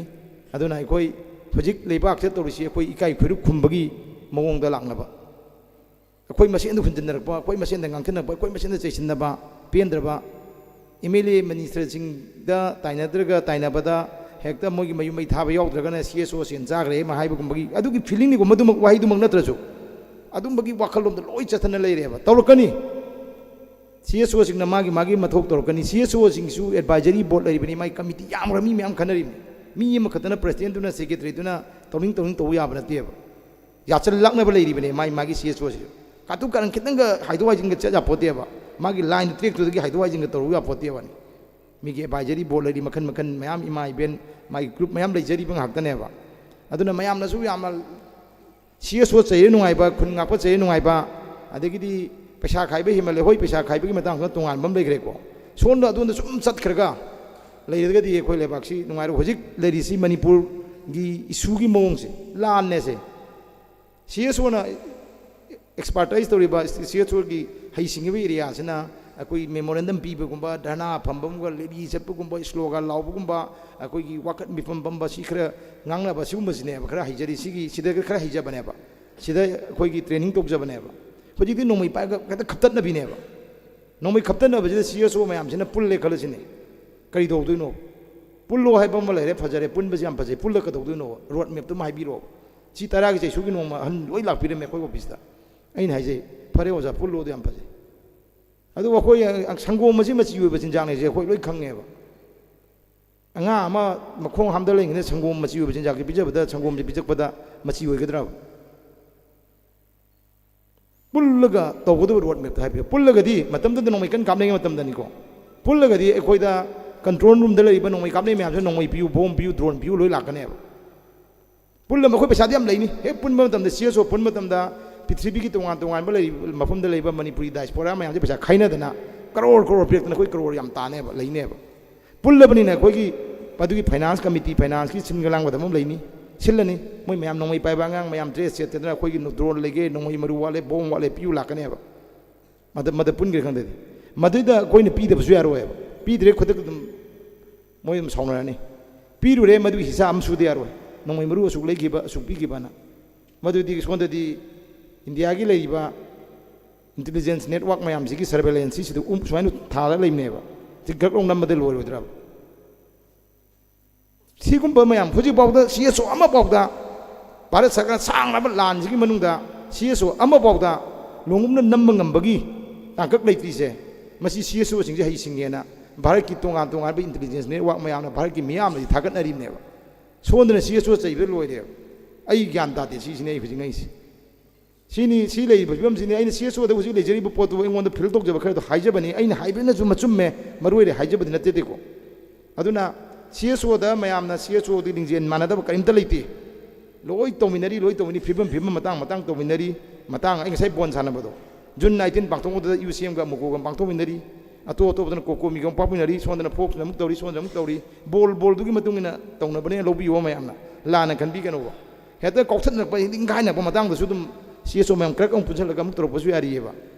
ꯑꯗꯨꯅ ꯑꯩꯈꯣꯏ ꯍꯧꯖꯤꯛ ꯂꯩꯕꯥꯛꯁꯤꯗ ꯇꯧꯔꯤꯁꯤ ꯑꯩꯈꯣꯏ ꯏꯀꯥꯏ ꯈꯨꯏꯔꯨꯛ ꯈꯨꯝꯕꯒꯤ ꯃꯑꯣꯡꯗ ꯂꯥꯛꯅꯕ꯫ ꯑꯩꯈꯣꯏ ꯃꯁꯦꯟꯗ ꯍꯨꯟꯖꯤꯟꯅꯔꯛꯄ, ꯑꯩꯈꯣꯏ ꯃꯁꯦꯟꯗ ꯉꯥꯡꯁꯤꯟꯅꯔꯛꯄ, ꯑꯩꯈꯣꯏ ꯃꯁꯦꯟꯗ ꯆꯩꯁꯤꯟꯅꯕ, ꯄꯦꯟꯗ꯭ꯔꯕ, ꯑꯦꯝ ꯑꯦꯜ ꯑꯦ ꯃꯤꯅꯤꯁꯇꯔꯁꯤꯡꯗ ꯇꯥꯏꯅꯗ꯭ꯔꯒ ꯇꯥꯏꯅꯕꯗ ꯍꯦꯛꯇ ꯃꯣꯏꯒꯤ ꯃꯌꯨꯝ ꯃꯩ ꯊꯥꯕ ꯌꯥꯎꯗ꯭ꯔꯒꯅ ꯁꯤ ꯑꯦꯁ ꯑꯣ ꯁꯦꯟ ꯆꯥꯈ꯭ꯔꯦ ꯑꯃ ꯍꯥꯏꯕꯒꯨꯝꯕꯒꯤ ꯑꯗꯨꯒꯤ ꯐꯤꯂꯤꯡꯅꯤꯒꯨꯝꯕ ꯑꯗꯨꯃꯛ, ꯋꯥꯍꯩꯗꯨꯃꯛ ꯅꯠꯇ꯭ꯔꯁꯨ ꯑꯗꯨꯝꯕꯒꯤ ꯋꯥꯈꯜꯂꯣꯝꯗ ꯂꯣꯏ ꯆꯠꯊꯅ ꯂꯩꯔꯦꯕ꯫ ꯇꯧꯔꯛꯀꯅꯤ, ꯁꯤ ꯑꯦꯁ ꯑꯣꯁꯤꯡꯅ ꯃꯥꯒꯤ ꯃꯥꯒꯤ ꯃꯊꯧ ꯇꯧꯔꯛꯀꯅꯤ꯫ ꯁꯤ ꯑꯦꯁ ꯑꯣꯁꯤꯡꯁꯨ ꯑꯦꯗꯚꯥꯏꯖꯔꯤ ꯕꯣꯔꯗ ꯂꯩꯔꯤꯕꯅꯤ, ꯃꯥꯒꯤ ꯀꯃꯤꯇꯤ ꯌꯥꯝꯈ꯭ꯔ ꯃꯤ ꯃꯌꯥꯝ ꯈꯟꯅꯔꯤꯕꯅꯤ꯫ ꯃꯤ ꯑꯃꯈꯛꯇꯅ, ꯄ꯭ꯔꯁꯤꯗꯦꯟꯗꯨꯅ, ꯁꯦꯀ꯭ꯔꯦꯇꯔꯤꯗꯨꯅ ꯇꯧꯅꯤꯡ ꯇꯧꯅꯤꯡ ꯇꯧꯕ ꯌꯥꯕ ꯅꯠꯇꯦꯕ꯫ ꯌꯥꯆꯜꯂꯛꯅꯕ ꯂꯩꯔꯤꯕꯅꯦ ꯃꯥꯏ ꯃꯥꯒꯤ ꯁꯤ ꯑꯦꯁ ꯑꯣꯁꯤꯁꯨ꯫ ꯀꯥꯇꯨ ꯀꯥꯔꯟ ꯈꯤꯇꯪꯒ ꯍꯥꯏꯗꯣꯛ ꯍꯥꯏꯖꯤꯟꯒ ꯆꯠ ꯌꯥꯄꯣꯠꯇꯦꯕ꯫ ꯃꯥꯒꯤ ꯂꯥꯏꯟ ꯇ꯭ꯔꯦꯛꯇꯨꯗꯒꯤ ꯍꯥꯏꯗꯣꯛ ꯍꯥꯏꯖꯤꯟꯒ ꯇꯧꯔꯨ ꯌꯥꯄꯣꯠꯇꯦꯕꯅꯤ꯫ ꯃꯤꯒꯤ ꯑꯦꯗꯚꯥꯏꯖꯔꯤ ꯕꯣꯔꯗ ꯂꯩꯔꯤ ꯃꯈꯜ ꯃꯈꯜ ꯃꯌꯥꯝ, ꯏꯃꯥ ꯏꯕꯦꯟ, ꯃꯥꯒꯤ ꯒ꯭ꯔꯨꯞ ꯃꯌꯥꯝ ꯂꯩꯖꯔꯤꯕ ꯉꯥꯛꯇꯅꯦꯕ꯫ ꯑꯗꯨꯅ ꯃꯌꯥꯝꯅꯁꯨ ꯌꯥꯝꯅ ꯁꯤ ꯑꯦꯁ ꯑꯣ ꯆꯩꯔ ꯅꯨꯡꯉꯥꯏꯕ, ꯈꯨꯟ ꯉꯥꯛꯄ ꯆꯩꯔ ꯅꯨꯡꯉꯥꯏꯕ, ꯑꯗꯒꯤꯗꯤ ꯄꯩꯁꯥ ꯈꯥꯏꯕ ꯍꯦꯟꯃꯜꯂꯦ, ꯍꯣꯏ, ꯄꯩꯁꯥ ꯈꯥꯏꯕꯒꯤ ꯃꯇꯥꯡꯗ ꯇꯣꯉꯥꯟꯕ ꯑꯃ ꯂꯩꯈ꯭ꯔꯦꯀꯣ꯫ ꯁꯣꯝꯗ ꯑꯗꯣꯝꯗ ꯁꯨꯝ ꯆꯠꯈ꯭ꯔꯒ ꯂꯩꯔꯒꯗꯤ ꯑꯩꯈꯣꯏ ꯂꯩꯕꯥꯛꯁꯤ ꯅꯨꯡꯉꯥꯏꯔꯣꯏ꯫ ꯍꯧꯖꯤꯛ ꯂꯩꯔꯤꯁꯤ ꯃꯅꯤꯄꯨꯔꯒꯤ ꯏꯁꯨꯒꯤ ꯃꯑꯣꯡꯁꯦ, ꯂꯥꯟꯅꯦꯁꯦ꯫ ꯁꯤ ꯑꯦꯁ ꯑꯣꯅ ꯑꯦꯛꯁꯄꯥꯔꯇꯥꯏꯁ ꯇꯧꯔꯤꯕ ꯁꯤ ꯑꯦꯁ ꯑꯣꯒꯤ ꯍꯩꯁꯤꯡꯉꯤꯕ ꯑꯦꯔꯤꯌꯥꯁꯤꯅ ꯑꯩꯈꯣꯏ ꯃꯦꯃꯣꯔꯦꯟꯗꯝ ꯄꯤꯕꯒꯨꯝꯕ, ꯙꯔꯅꯥ ꯐꯝꯕꯒꯨꯝꯕ, ꯔꯦꯂꯤ ꯆꯠꯄꯒꯨꯝꯕ, ꯁ꯭ꯂꯣꯒꯥꯟ ꯂꯥꯎꯕꯒꯨꯝꯕ, ꯑꯩꯈꯣꯏꯒꯤ ꯋꯥꯀꯠ ꯃꯤꯐꯝ ꯐꯝꯕ, ꯁꯤ ꯈꯔ ꯉꯥꯡꯅꯕ, ꯁꯤꯒꯨꯝꯕꯁꯤꯅꯦꯕ ꯈꯔ ꯍꯩꯖꯔꯤ꯫ ꯁꯤꯒꯤ, ꯁꯤꯗ ꯈꯔ ꯍꯩꯖꯕꯅꯦꯕ, ꯁꯤꯗ ꯑꯩꯈꯣꯏꯒꯤ ꯇ꯭ꯔꯦꯅꯤꯡ ꯇꯧꯖꯕꯅꯦꯕ꯫ ꯍꯧꯖꯤꯛꯇꯤ ꯅꯣꯡꯃꯩ ꯄꯥꯏꯔꯒ ꯍꯦꯛꯇ ꯈꯞꯇꯠꯅꯕꯤꯅꯦꯕ꯫ ꯅꯣꯡꯃꯩ ꯈꯞꯇꯠꯅꯕꯁꯤꯗ ꯁꯤ ꯑꯦꯁ ꯑꯣ ꯃꯌꯥꯝꯁꯤꯅ ꯄꯨꯜꯂꯦ ꯈꯜꯂꯁꯤꯅꯦ, ꯀꯔꯤ ꯇꯧꯗꯣꯏꯅꯣ? ꯄꯨꯜꯂꯣ ꯍꯥꯏꯕ ꯑꯃ ꯂꯩꯔꯦ, ꯐꯖꯔꯦ, ꯄꯨꯟꯕꯁꯤ ꯌꯥꯝ ꯐꯖꯩ꯫ ꯄꯨꯜꯂ ꯀꯩꯗꯧꯗꯣꯏꯅꯣ? ꯔꯣꯗ ꯃꯦꯞꯇꯨꯃ ꯍꯥꯏꯕꯤꯔꯛꯑꯣ꯫ ꯁꯤ ꯇꯔꯥꯒꯤ ꯆꯩꯁꯨꯒꯤ ꯅꯣꯡꯃ ꯑꯍꯟ ꯂꯣꯏ ꯂꯥꯛꯄꯤꯔꯝꯃꯦ ꯑꯩꯈꯣꯏ ꯑꯣꯐꯤꯁꯇ꯫ ꯑꯩꯅ ꯍꯥꯏꯖꯩ, "ꯐꯔꯦ ꯑꯣꯖꯥ, ꯄꯨꯜꯂꯣ, ꯑꯗꯨ ꯌꯥꯝ ꯐꯖꯩ"꯫ ꯑꯗꯨꯕꯨ ꯑꯩꯈꯣꯏ, ꯑ, ꯁꯪꯒꯣꯝ ꯑꯁꯤ ꯃꯆꯤ ꯑꯣꯏꯕ ꯆꯤꯟꯖꯥꯛꯅꯦꯁꯦ ꯑꯩꯈꯣꯏ ꯂꯣꯏ ꯈꯪꯉꯦꯕ꯫ ꯑꯉꯥꯡ ꯑꯃ ꯃꯈꯣꯡ ꯍꯥꯝꯗ ꯂꯩꯔꯤꯉꯩꯗ ꯁꯪꯒꯣꯝ ꯃꯆꯤ ꯑꯣꯏꯕ ꯆꯤꯟꯖꯥꯛꯁꯦ ꯄꯤꯖꯕꯗ, ꯁꯪꯒꯣꯝꯁꯦ ꯄꯤꯖꯛꯄꯗ ꯃꯆꯤ ꯑꯣꯏꯒꯗ꯭ꯔꯕ? ꯄꯨꯜꯂꯒ ꯇꯧꯒꯗꯕ ꯔꯣꯗ ꯃꯦꯞꯇ ꯍꯥꯏꯕꯤꯌꯨ꯫ ꯄꯨꯜꯂꯒꯗꯤ ꯃꯇꯝꯗꯨꯗ ꯅꯣꯡꯃꯩ ꯀꯟꯅ ꯀꯥꯞꯅꯔꯤꯉꯩ ꯃꯇꯝꯗꯅꯤꯀꯣ꯫ ꯄꯨꯜꯂꯒꯗꯤ ꯑꯩꯈꯣꯏꯗ ꯀꯟꯇ꯭ꯔꯣꯜ ꯔꯨꯝꯗ ꯂꯩꯔꯤꯕ ꯅꯣꯡꯃꯩ ꯀꯥꯞꯅꯔꯤ ꯃꯌꯥꯝꯁꯤꯅ ꯅꯣꯡꯃꯩ ꯄꯤꯌꯨ, ꯕꯣꯝ ꯄꯤꯌꯨ, ꯗ꯭ꯔꯣꯟ ꯄꯤꯌꯨ ꯂꯣꯏ ꯂꯥꯛꯀꯅꯦꯕ꯫ ꯄꯨꯜꯂ, ꯃꯈꯣꯏ ꯄꯩꯁꯥꯗꯤ ꯌꯥꯝ ꯂꯩꯅꯤ꯫ ꯍꯦꯛ ꯄꯨꯟꯕ ꯃꯇꯝꯗ, ꯁꯤ ꯑꯦꯁ ꯑꯣ ꯄꯨꯟꯕ ꯃꯇꯝꯗ ꯄ꯭ꯔꯤꯊꯤꯕꯤꯒꯤ ꯇꯣꯉꯥꯟ ꯇꯣꯉꯥꯟꯕ ꯂꯩꯔꯤꯕ, ꯃꯐꯝꯗ ꯂꯩꯕ ꯃꯅꯤꯄꯨꯔꯤ ꯗꯥꯏꯁꯄꯣꯔꯥ ꯃꯌꯥꯝꯁꯦ ꯄꯩꯁꯥ ꯈꯥꯏꯅꯗꯅ ꯀꯔꯣꯔ ꯀꯔꯣꯔ ꯄꯤꯔꯛꯇꯅ ꯑꯩꯈꯣꯏ ꯀꯔꯣꯔ ꯌꯥꯝ ꯇꯥꯅꯦꯕ, ꯂꯩꯅꯦꯕ꯫ ꯄꯨꯜꯂꯕꯅꯤꯅ ꯑꯩꯈꯣꯏꯒꯤ ꯃꯗꯨꯒꯤ ꯐꯥꯏꯅꯥꯟꯁ ꯀꯃꯤꯇꯤ, ꯐꯥꯏꯅꯥꯟꯁꯀꯤ ꯁꯤꯟꯒ ꯂꯥꯡꯒꯗꯕ ꯑꯃ ꯂꯩꯅꯤ, ꯁꯤꯜꯂꯅꯤ꯫ ꯃꯣꯏ ꯃꯌꯥꯝ, ꯅꯣꯡꯃꯩ ꯄꯥꯏꯕ ꯑꯉꯥꯡ ꯃꯌꯥꯝ ꯗ꯭ꯔꯦꯁ ꯁꯦꯠꯇꯗꯅ ꯑꯩꯈꯣꯏꯒꯤ ꯗ꯭ꯔꯣꯟ ꯂꯩꯒꯦ, ꯅꯣꯡꯃꯩ ꯃꯔꯨ ꯋꯥꯠꯂꯦ, ꯕꯣꯝ ꯋꯥꯠꯂꯦ, ꯄꯤꯌꯨ ꯂꯥꯛꯀꯅꯦꯕ꯫ ꯃꯗ-, ꯃꯗ ꯄꯨꯟꯈ꯭ꯔꯦ ꯈꯪꯗꯗꯤ꯫ ꯃꯗꯨꯗ ꯑꯩꯈꯣꯏꯅ ꯄꯤꯗꯕꯁꯨ ꯌꯥꯔꯣꯏꯕ꯫ ꯄꯤꯗ꯭ꯔꯦ ꯈꯨꯗꯛꯇ ꯑꯗꯨꯝ ꯃꯣꯏ ꯑꯗꯨꯝ ꯁꯥꯎꯅꯔꯅꯤ꯫ ꯄꯤꯔꯨꯔꯦ, ꯃꯗꯨꯒꯤ ꯍꯤꯁꯥ ꯑꯃ ꯁꯨꯗ ꯌꯥꯔꯣꯏ꯫ ꯅꯣꯡꯃꯩ ꯃꯔꯨ ꯑꯁꯨꯛ ꯂꯩꯈꯤꯕ, ꯑꯁꯨꯛ ꯄꯤꯈꯤꯕꯅ꯫ ꯃꯗꯨꯗꯤ ꯁꯣꯝꯗꯗꯤ ꯏꯟꯗꯤꯌꯥꯒꯤ ꯂꯩꯔꯤꯕ ꯏꯟꯇꯦꯂꯤꯖꯦꯟꯁ ꯅꯦꯠꯋꯥꯛ ꯃꯌꯥꯝꯁꯤꯒꯤ ꯁꯔꯚꯦꯂꯦꯟꯁꯁꯤ ꯁꯤꯗ ꯎꯝ ꯁꯨꯃꯥꯏꯅ ꯊꯥꯔꯒ ꯂꯩꯕꯅꯦꯕ꯫ ꯁꯤ ꯒ꯭ꯔꯛ ꯂꯧ ꯅꯝꯕꯗ ꯂꯣꯏꯔꯣꯏꯗ꯭ꯔꯕ? ꯁꯤꯒꯨꯝꯕ ꯃꯌꯥꯝ ꯍꯧꯖꯤꯛꯐꯥꯎꯗ ꯁꯤ ꯑꯦꯁ ꯑꯣ ꯑꯃꯐꯥꯎꯗ, ꯚꯥꯔꯠ ꯁꯔꯀꯥꯔ ꯁꯥꯡꯂꯕ ꯂꯥꯟꯁꯤꯒꯤ ꯃꯅꯨꯡꯗ ꯁꯤ ꯑꯦꯁ ꯑꯣ ꯑꯃꯐꯥꯎꯗ ꯂꯣꯡꯎꯞꯅ ꯅꯝꯕ ꯉꯝꯕꯒꯤ ꯇꯥꯡꯀꯛ ꯂꯩꯇ꯭ꯔꯤꯁꯦ, ꯃꯁꯤ ꯁꯤ ꯑꯦꯁ ꯑꯣꯁꯤꯡꯁꯦ ꯍꯩꯁꯤꯡꯉꯦꯅ ꯚꯥꯔꯠꯀꯤ ꯇꯣꯉꯥꯟ ꯇꯣꯉꯥꯟꯕ ꯏꯟꯇꯦꯂꯤꯖꯦꯟꯁ ꯅꯦꯠꯋꯥꯛ ꯃꯌꯥꯝꯅ ꯚꯥꯔꯠꯀꯤ ꯃꯤꯌꯥꯝꯅꯗꯤ ꯊꯥꯒꯠꯅꯔꯤꯕꯅꯦꯕ꯫ ꯁꯣꯝꯗꯅ ꯁꯤ ꯑꯦꯁ ꯑꯣ ꯆꯩꯕꯗ ꯂꯣꯏꯔꯦꯕ꯫ ꯑꯩ ꯒ꯭ꯌꯥꯟ ꯇꯥꯗꯦ꯫ ꯁꯤꯁꯤꯅꯦ ꯑꯩ ꯍꯧꯖꯤꯛ ꯉꯛꯏꯁꯦ꯫ ꯁꯤꯅꯤ, ꯁꯤ ꯂꯩꯔꯤꯕ ꯐꯤꯕꯝꯁꯤꯅꯤ꯫ ꯑꯩꯅ ꯁꯤ ꯑꯦꯁ ꯑꯣꯗ ꯍꯧꯖꯤꯛ ꯂꯩꯖꯔꯤꯕ ꯄꯣꯠꯇꯨꯕꯨ ꯑꯩꯉꯣꯟꯗ ꯐꯤꯜ ꯇꯧꯖꯕ ꯈꯔꯗꯣ ꯍꯥꯏꯖꯕꯅꯤ꯫ ꯑꯩꯅ ꯍꯥꯏꯕꯅꯁꯨ ꯃꯆꯨꯝꯃꯦ, ꯃꯔꯨ ꯑꯣꯏꯔꯦ ꯍꯥꯏꯖꯕꯗꯤ ꯅꯠꯇꯦꯗꯦꯀꯣ꯫ ꯑꯗꯨꯅ ꯁꯤ ꯑꯦꯁ ꯑꯣꯗ ꯃꯌꯥꯝꯅ ꯁꯤ ꯑꯦꯁ ꯑꯣꯗꯤ ꯂꯤꯡꯖꯦꯜ ꯃꯥꯟꯅꯗꯕ ꯀꯔꯤꯝꯇ ꯂꯩꯇꯦ꯫ ꯂꯣꯏ ꯇꯧꯃꯤꯟꯅꯔꯤ, ꯂꯣꯏ ꯇꯧꯃꯤꯟꯅꯔꯤ, ꯐꯤꯕꯝ ꯐꯤꯕꯝ ꯃꯇꯥꯡ ꯃꯇꯥꯡ ꯇꯧꯃꯤꯟꯅꯔꯤ꯫ ꯃꯇꯥꯡ ꯑꯩ ꯉꯁꯥꯏ ꯕꯣꯜ ꯁꯥꯟꯅꯕꯗꯣ, ꯖꯨꯟ ꯅꯥꯏꯟꯇꯤꯟ ꯄꯥꯡꯊꯣꯛꯄꯗ ꯌꯨ ꯁꯤ ꯑꯦꯝꯒ ꯑꯃꯨꯀꯣꯒ ꯄꯥꯡꯊꯣꯛꯃꯤꯟꯅꯔꯤ꯫ ꯑꯇꯣꯞ ꯑꯇꯣꯞꯄꯗꯅ ꯀꯣꯀꯣꯃꯤꯒ ꯑꯃꯨꯛ ꯄꯥꯡꯊꯣꯛꯃꯤꯟꯅꯔꯤ, ꯁꯣꯝꯗꯅ ꯐꯣꯛꯁꯅ ꯑꯃꯨꯛ ꯇꯧꯔꯤ, ꯁꯣꯝꯗꯅ ꯑꯃꯨꯛ ꯇꯧꯔꯤ꯫ ꯕꯣꯜ ꯕꯣꯜꯗꯨꯒꯤ ꯃꯇꯨꯡ ꯏꯟꯅ ꯇꯧꯅꯕꯅꯦꯅ ꯂꯧꯕꯤꯌꯣ ꯃꯌꯥꯝꯅ꯫ ꯂꯥꯟꯅ ꯈꯟꯕꯤꯒꯅꯣꯕ꯫ ꯍꯦꯛꯇ ꯀꯥꯎꯊꯠꯅꯔꯛꯄ, ꯅꯤꯡꯈꯥꯏꯅꯔꯛꯄ ꯃꯇꯥꯡꯗꯁꯨ ꯑꯗꯨꯝ ꯁꯤ ꯑꯦꯁ ꯑꯣ ꯃꯌꯥꯝ ꯀ꯭ꯔꯛ ꯑꯃꯨꯛ ꯄꯨꯟꯁꯤꯜꯂꯒ ꯑꯃꯨꯛ ꯇꯧꯔꯛꯄꯁꯨ ꯌꯥꯔꯤꯑꯕ꯫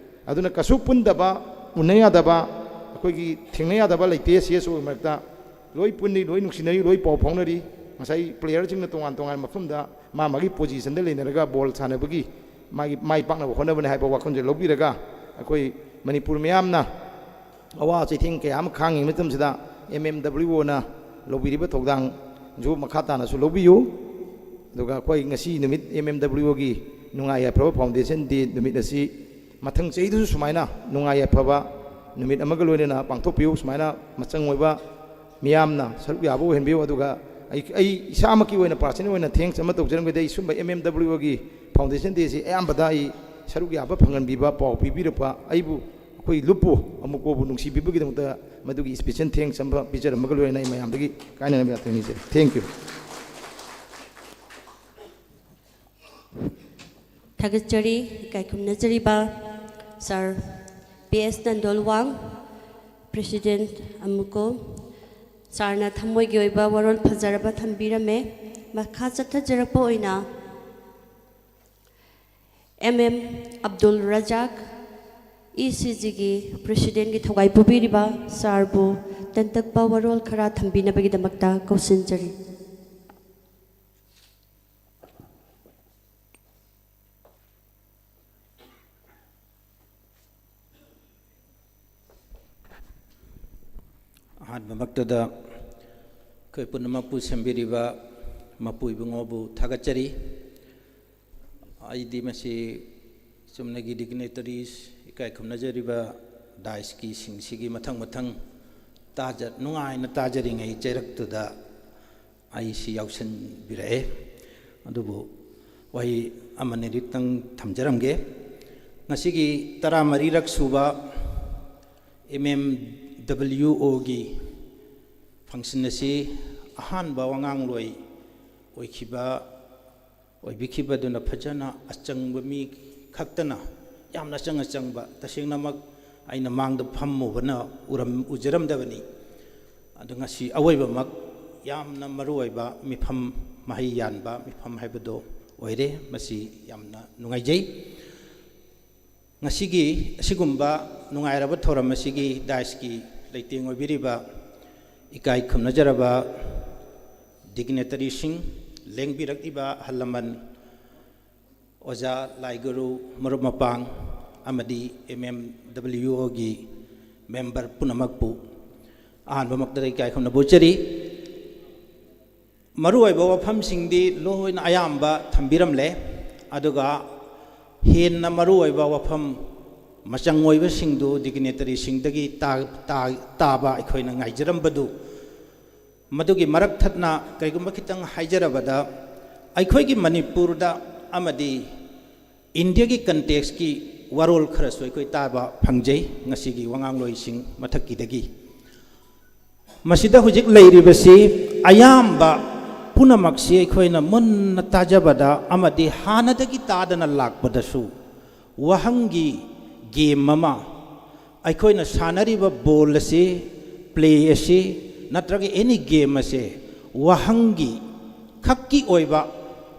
ꯑꯗꯨꯅ ꯀꯩꯁꯨ ꯄꯨꯟꯗꯕ, ꯎꯟꯅ ꯌꯥꯗꯕ, ꯑꯩꯈꯣꯏꯒꯤ ꯊꯦꯡꯅ ꯌꯥꯗꯕ ꯂꯩꯇꯦ ꯁꯤ ꯑꯦꯁ ꯑꯣꯒꯤ ꯃꯔꯛꯇ꯫ ꯂꯣꯏ ꯄꯨꯟꯅꯤ, ꯂꯣꯏ ꯅꯨꯡꯁꯤꯅꯔꯤ, ꯂꯣꯏ ꯄꯥꯎ ꯐꯥꯎꯅꯔꯤ꯫ ꯉꯁꯥꯏ ꯄ꯭ꯂꯦꯌꯔꯁꯤꯡꯅ ꯇꯣꯉꯥꯟ ꯇꯣꯉꯥꯟꯕ ꯃꯐꯝꯗ ꯃꯥ ꯃꯥꯒꯤ ꯄꯣꯖꯤꯁꯟꯗ ꯂꯩꯅꯔꯒ ꯕꯣꯜ ꯁꯥꯟꯅꯕꯒꯤ ꯃꯥꯒꯤ ꯃꯥꯏ ꯄꯥꯛꯅꯕ ꯍꯣꯠꯅꯕꯅꯤ ꯍꯥꯏꯕ ꯋꯥꯈꯜꯁꯦ ꯂꯧꯕꯤꯔꯒ, ꯑꯩꯈꯣꯏ ꯃꯅꯤꯄꯨꯔ ꯃꯤꯌꯥꯝꯅ ꯑꯋꯥ ꯆꯩꯊꯦꯡ ꯀꯌꯥ ꯑꯃ ꯈꯥꯡꯉꯤ ꯃꯇꯝꯁꯤꯗ ꯑꯦꯝ ꯑꯦꯝ ꯗꯕ꯭ꯂꯤꯎ ꯑꯣꯅ ꯂꯧꯕꯤꯔꯤꯕ ꯊꯧꯗꯥꯡꯁꯨ ꯃꯈꯥ ꯇꯥꯅꯁꯨ ꯂꯧꯕꯤꯌꯨ꯫ ꯑꯗꯨꯒ ꯑꯩꯈꯣꯏ ꯉꯁꯤ ꯅꯨꯃꯤꯠ ꯑꯦꯝ ꯑꯦꯝ ꯗꯕ꯭ꯂꯤꯎ ꯑꯣꯒꯤ ꯅꯨꯡꯉꯥꯏ ꯌꯥꯏꯐꯕ ꯐꯥꯎꯟꯗꯦꯁꯟ ꯗꯦ ꯅꯨꯃꯤꯠ ꯑꯁꯤ ꯃꯊꯪ ꯆꯍꯤꯗꯁꯨ ꯁꯨꯃꯥꯏꯅ ꯅꯨꯡꯉꯥꯏ ꯌꯥꯏꯐꯕ ꯅꯨꯃꯤꯠ ꯑꯃꯒ ꯂꯣꯏꯅꯅ ꯄꯥꯡꯊꯣꯛꯄꯤꯌꯨ꯫ ꯁꯨꯃꯥꯏꯅ ꯃꯆꯪ ꯑꯣꯏꯕ ꯃꯤꯌꯥꯝꯅ ꯁꯔꯨꯛ ꯌꯥꯕ ꯑꯣꯏꯍꯟꯕꯤꯌꯨ꯫ ꯑꯗꯨꯒ ꯑꯩ, ꯑꯩ ꯏꯁꯥꯃꯛꯀꯤ ꯑꯣꯏꯅ, ꯄꯥꯔꯁꯅꯦꯜ ꯑꯣꯏꯅ ꯊꯦꯡꯛꯁ ꯑꯃ ꯇꯧꯖꯔꯝꯒꯦ꯫ ꯑꯩ ꯁꯨꯝꯕ ꯑꯦꯝ ꯑꯦꯝ ꯗꯕ꯭ꯂꯤꯎ ꯑꯣꯒꯤ ꯐꯥꯎꯟꯗꯦꯁꯟ ꯗꯦꯁꯤ ꯑꯌꯥꯝꯕꯗ ꯑꯩ ꯁꯔꯨꯛ ꯌꯥꯕ ꯐꯪꯍꯟꯕꯤꯕ, ꯄꯥꯎ ꯄꯤꯕꯤꯔꯛꯄ, ꯑꯩꯕꯨ, ꯑꯩꯈꯣꯏ ꯂꯨꯞꯄꯨ ꯑꯃꯨꯛꯀꯣꯕꯨ ꯅꯨꯡꯁꯤꯕꯤꯕꯒꯤꯗꯃꯛꯇ ꯃꯗꯨꯒꯤ ꯏꯁꯄꯤꯁꯦꯜ ꯊꯦꯡꯛꯁ ꯑꯃ ꯄꯤꯖꯔꯝꯃꯒ ꯂꯣꯏꯅꯅ ꯑꯩ ꯃꯌꯥꯝꯗꯒꯤ ꯀꯥꯏꯅꯅꯕ ꯌꯥꯊꯪ ꯅꯤꯖꯔꯤ꯫ Thank you꯫ ꯊꯥꯒꯠꯆꯔꯤ꯫ ꯏꯀꯥꯏ ꯈꯨꯝꯅꯖꯔꯤꯕ ꯁꯥꯔ ꯄꯤ ꯑꯦꯁ ꯅꯟꯗꯣꯜꯋꯥꯡ, ꯄ꯭ꯔꯦꯁꯤꯗꯦꯟꯠ ꯑꯃꯨꯀꯣ꯫ ꯁꯥꯔꯅ ꯊꯃꯣꯏꯒꯤ ꯑꯣꯏꯕ ꯋꯥꯔꯣꯜ ꯐꯖꯔꯕ ꯊꯝꯕꯤꯔꯝꯃꯦ꯫ ꯃꯈꯥ ꯆꯠꯊꯖꯔꯛꯄ ꯑꯣꯏꯅ ꯑꯦꯝ ꯑꯦꯝ ꯑꯕꯗꯨꯜ ꯔꯖꯥꯛ, ꯏ ꯁꯤ ꯖꯤꯒꯤ ꯄ꯭ꯔꯦꯁꯤꯗꯦꯟꯠꯀꯤ ꯊꯧꯒꯥꯏ ꯄꯨꯕꯤꯔꯤꯕ ꯁꯥꯔꯕꯨ ꯇꯦꯟꯇꯛꯄ ꯋꯥꯔꯣꯜ ꯈꯔ ꯊꯝꯕꯤꯅꯕꯒꯤꯗꯃꯛꯇ ꯀꯧꯁꯤꯟꯖꯔꯤ꯫ ꯑꯍꯥꯟꯕꯃꯛꯇꯗ ꯑꯩꯈꯣꯏ ꯄꯨꯝꯅꯃꯛꯄꯨ ꯁꯦꯝꯕꯤꯔꯤꯕ ꯃꯄꯨ ꯏꯕꯨꯡꯉꯣꯕꯨ ꯊꯥꯒꯠꯆꯔꯤ꯫ ꯑꯩꯗꯤ ꯃꯁꯤ ꯆꯨꯝꯅꯒꯤ dignitaries, ꯏꯀꯥꯏ ꯈꯨꯝꯅꯖꯔꯤꯕ ꯗꯥꯏꯁꯀꯤ ꯁꯤꯡꯁꯤꯒꯤ ꯃꯊꯪ ꯃꯊꯪ ꯇꯥꯖ-, ꯅꯨꯡꯉꯥꯏꯅ ꯇꯥꯖꯔꯤꯉꯩ ꯆꯩꯔꯛꯇꯨꯗ ꯑꯩꯁꯤ ꯌꯥꯎꯁꯟꯕꯤꯔꯛꯑꯦ꯫ ꯑꯗꯨꯕꯨ ꯋꯥꯍꯩ ꯑꯃꯅꯤ ꯈꯛꯇꯪ ꯊꯝꯖꯔꯝꯒꯦ꯫ ꯉꯁꯤꯒꯤ ꯇꯔꯥꯃꯔꯤꯔꯛ ꯁꯨꯕ M M W Oꯒꯤ function ꯑꯁꯤ ꯑꯍꯥꯟꯕ ꯋꯥꯉꯥꯡꯂꯣꯏ ꯑꯣꯏꯈꯤꯕ, ꯑꯣꯏꯕꯤꯈꯤꯕꯗꯨꯅ ꯐꯖꯅ ꯑꯆꯪꯕ ꯃꯤ ꯈꯛꯇꯅ, ꯌꯥꯝꯅ ꯑꯆꯪ ꯑꯆꯪꯕ, ꯇꯁꯦꯡꯅꯃꯛ ꯑꯩꯅ ꯃꯥꯡꯗ ꯐꯝꯃꯨꯕꯅ ꯎꯔꯝ-, ꯎꯖꯔꯝꯗꯕꯅꯤ꯫ ꯑꯗꯨ ꯉꯁꯤ ꯑꯋꯣꯏꯕꯃꯛ ꯌꯥꯝꯅ ꯃꯔꯨꯑꯣꯏꯕ ꯃꯤꯐꯝ, ꯃꯍꯩ ꯌꯥꯟꯕ ꯃꯤꯐꯝ ꯍꯥꯏꯕꯗꯣ ꯑꯣꯏꯔꯦ꯫ ꯃꯁꯤ ꯌꯥꯝꯅ ꯅꯨꯡꯉꯥꯏꯖꯩ꯫ ꯉꯁꯤꯒꯤ ꯑꯁꯤꯒꯨꯝꯕ ꯅꯨꯡꯉꯥꯏꯔꯕ ꯊꯧꯔꯝ ꯑꯁꯤꯒꯤ ꯗꯥꯏꯁꯀꯤ ꯂꯩꯇꯦꯡ ꯑꯣꯏꯕꯤꯔꯤꯕ ꯏꯀꯥꯏ ꯈꯨꯝꯅꯖꯔꯕ dignitaryꯁꯤꯡ, ꯂꯦꯡꯕꯤꯔꯛꯂꯤꯕ ꯑꯍꯜ ꯂꯃꯟ, ꯑꯣꯖꯥ, ꯂꯥꯏꯒꯨꯔꯨ, ꯃꯔꯨꯞ ꯃꯄꯥꯡ ꯑꯃꯗꯤ M M W Oꯒꯤ member ꯄꯨꯝꯅꯃꯛꯄꯨ ꯑꯍꯥꯟꯕꯃꯛꯇꯗ ꯏꯀꯥꯏ ꯈꯨꯝꯅꯕ ꯎꯠꯆꯔꯤ꯫ ꯃꯔꯨꯑꯣꯏꯕ ꯋꯥꯐꯝꯁꯤꯡꯗꯤ ꯂꯣꯏꯅ ꯑꯌꯥꯝꯕ ꯊꯝꯕꯤꯔꯝꯂꯦ, ꯑꯗꯨꯒ ꯍꯦꯟꯅ ꯃꯔꯨꯑꯣꯏꯕ ꯋꯥꯐꯝ ꯃꯆꯪ ꯑꯣꯏꯕꯁꯤꯡꯗꯨ dignitaryꯁꯤꯡꯗꯒꯤ ꯇꯥ-, ꯇꯥ-, ꯇꯥꯕ ꯑꯩꯈꯣꯏꯅ ꯉꯥꯏꯖꯔꯝꯕꯗꯨ, ꯃꯗꯨꯒꯤ ꯃꯔꯛ ꯊꯠꯅ ꯀꯔꯤꯒꯨꯝꯕ ꯈꯤꯇꯪ ꯍꯥꯏꯖꯔꯕꯗ, ꯑꯩꯈꯣꯏꯒꯤ ꯃꯅꯤꯄꯨꯔꯗ ꯑꯃꯗꯤ ꯏꯟꯗꯤꯌꯥꯒꯤ contextꯀꯤ ꯋꯥꯔꯣꯜ ꯈꯔꯁꯨ ꯑꯩꯈꯣꯏ ꯇꯥꯕ ꯐꯪꯖꯩ ꯉꯁꯤꯒꯤ ꯋꯥꯉꯥꯡꯂꯣꯏꯁꯤꯡ ꯃꯊꯛꯀꯤꯗꯒꯤ꯫ ꯃꯁꯤꯗ ꯍꯧꯖꯤꯛ ꯂꯩꯔꯤꯕꯁꯤ ꯑꯌꯥꯝꯕ ꯄꯨꯝꯅꯃꯛꯁꯤ ꯑꯩꯈꯣꯏꯅ ꯃꯨꯟꯅ ꯇꯥꯖꯕꯗ ꯑꯃꯗꯤ ꯍꯥꯟꯅꯗꯒꯤ ꯇꯥꯗꯅ ꯂꯥꯛꯄꯗꯁꯨ ꯋꯥꯍꯪꯒꯤ game ꯑꯃ, ꯑꯩꯈꯣꯏꯅ ꯁꯥꯟꯅꯔꯤꯕ ball ꯑꯁꯤ, play ꯑꯁꯤ, ꯅꯠꯇ꯭ꯔꯒ any game ꯑꯁꯦ ꯋꯥꯍꯪꯒꯤ ꯈꯛꯀꯤ ꯑꯣꯏꯕ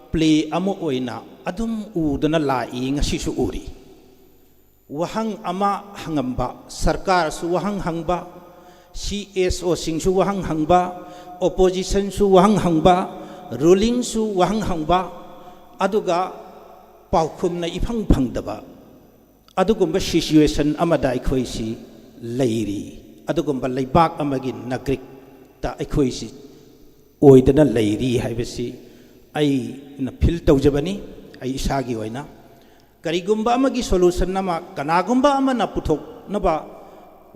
play ꯑꯃ ꯑꯣꯏꯅ ꯑꯗꯨꯝ ꯎꯗꯨꯅ ꯂꯥꯛꯏ, ꯉꯁꯤꯁꯨ ꯎꯔꯤ꯫ ꯋꯥꯍꯪ ꯑꯃ ꯍꯪꯉꯝꯕ, ꯁꯔꯀꯥꯔꯁꯨ ꯋꯥꯍꯪ ꯍꯪꯕ, C S Oꯁꯤꯡꯁꯨ ꯋꯥꯍꯪ ꯍꯪꯕ, oppositionꯁꯨ ꯋꯥꯍꯪ ꯍꯪꯕ, rulingꯁꯨ ꯋꯥꯍꯪ ꯍꯪꯕ, ꯑꯗꯨꯒ ꯄꯥꯎꯈꯨꯝꯅ ꯏꯐꯪ ꯐꯪꯗꯕ ꯑꯗꯨꯒꯨꯝꯕ situation ꯑꯃꯗ ꯑꯩꯈꯣꯏꯁꯤ ꯂꯩꯔꯤ꯫ ꯑꯗꯨꯒꯨꯝꯕ ꯂꯩꯕꯥꯛ ꯑꯃꯒꯤ ꯅꯥꯒꯔꯤꯛꯇ ꯑꯩꯈꯣꯏꯁꯤ ꯑꯣꯏꯗꯅ ꯂꯩꯔꯤ ꯍꯥꯏꯕꯁꯤ ꯑꯩꯅ ꯐꯤꯜ ꯇꯧꯖꯕꯅꯤ꯫ ꯑꯩ ꯏꯁꯥꯒꯤ ꯑꯣꯏꯅ ꯀꯔꯤꯒꯨꯝꯕ ꯑꯃꯒꯤ ꯁꯣꯂꯨꯁꯟ ꯑꯃ ꯀꯅꯥꯒꯨꯝꯕ ꯑꯃꯅ ꯄꯨꯊꯣꯛꯅꯕ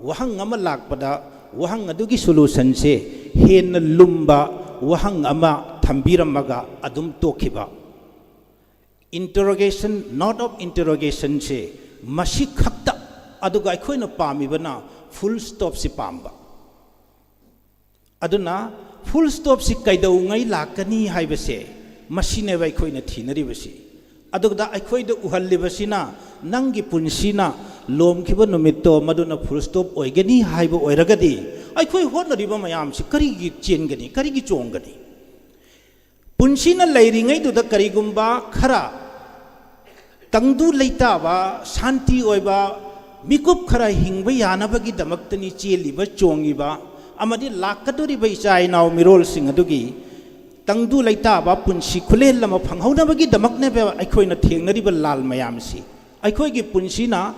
ꯋꯥꯍꯪ ꯑꯃ ꯂꯥꯛꯄꯗ, ꯋꯥꯍꯪ ꯑꯗꯨꯒꯤ ꯁꯣꯂꯨꯁꯟꯁꯦ ꯍꯦꯟꯅ ꯂꯨꯝꯕ ꯋꯥꯍꯪ ꯑꯃ ꯊꯝꯕꯤꯔꯝꯃꯒ ꯑꯗꯨꯝ ꯇꯣꯛꯈꯤꯕ꯫ Interrogation not of interrogationꯁꯦ ꯃꯁꯤ ꯈꯛꯇ, ꯑꯗꯨꯒ ꯑꯩꯈꯣꯏꯅ ꯄꯥꯝꯃꯤꯕꯅ ꯐꯨꯜ ꯁ꯭ꯇꯣꯞꯁꯤ ꯄꯥꯝꯕ꯫ ꯑꯗꯨꯅ ꯐꯨꯜ ꯁ꯭ꯇꯣꯞꯁꯤ ꯀꯩꯗꯧꯉꯩ ꯂꯥꯛꯀꯅꯤ ꯍꯥꯏꯕꯁꯦ ꯃꯁꯤꯅꯦꯕ ꯑꯩꯈꯣꯏꯅ ꯊꯤꯅꯔꯤꯕꯁꯤ꯫ ꯑꯗꯨꯗ ꯑꯩꯈꯣꯏꯗ ꯎꯍꯜꯂꯤꯕꯁꯤꯅ ꯅꯪꯒꯤ ꯄꯨꯟꯁꯤꯅ ꯂꯣꯝꯈꯤꯕ ꯅꯨꯃꯤꯠꯇꯣ ꯃꯗꯨꯅ ꯐꯨꯜ ꯁ꯭ꯇꯣꯞ ꯑꯣꯏꯒꯅꯤ ꯍꯥꯏꯕ ꯑꯣꯏꯔꯒꯗꯤ ꯑꯩꯈꯣꯏ ꯍꯣꯠꯅꯔꯤꯕ ꯃꯌꯥꯝꯁꯤ ꯀꯔꯤꯒꯤ ꯆꯦꯟꯒꯅꯤ, ꯀꯔꯤꯒꯤ ꯆꯣꯡꯒꯅꯤ? ꯄꯨꯟꯁꯤꯅ ꯂꯩꯔꯤꯉꯩꯗꯨꯗ ꯀꯔꯤꯒꯨꯝꯕ ꯈꯔ ꯇꯪꯗꯨ ꯂꯩꯇꯥꯕ, ꯁꯥꯟꯇꯤ ꯑꯣꯏꯕ ꯃꯤꯀꯨꯞ ꯈꯔ ꯍꯤꯡꯕ ꯌꯥꯅꯕꯒꯤꯗꯃꯛꯇꯅꯤ ꯆꯦꯜꯂꯤꯕ, ꯆꯣꯡꯉꯤꯕ, ꯑꯃꯗꯤ ꯂꯥꯛꯀꯗꯧꯔꯤꯕ ꯏꯆꯥ ꯏꯅꯥꯎ ꯃꯤꯔꯣꯜꯁꯤꯡ ꯑꯗꯨꯒꯤ ꯇꯪꯗꯨ ꯂꯩꯇꯥꯕ ꯄꯨꯟꯁꯤ ꯈꯨꯂꯦꯟ ꯑꯃ ꯐꯪꯍꯧꯅꯕꯒꯤꯗꯃꯛꯅꯦꯕ ꯑꯩꯈꯣꯏꯅ ꯊꯦꯡꯅꯔꯤꯕ ꯂꯥꯜ ꯃꯌꯥꯝꯁꯤ꯫ ꯑꯩꯈꯣꯏꯒꯤ ꯄꯨꯟꯁꯤꯅ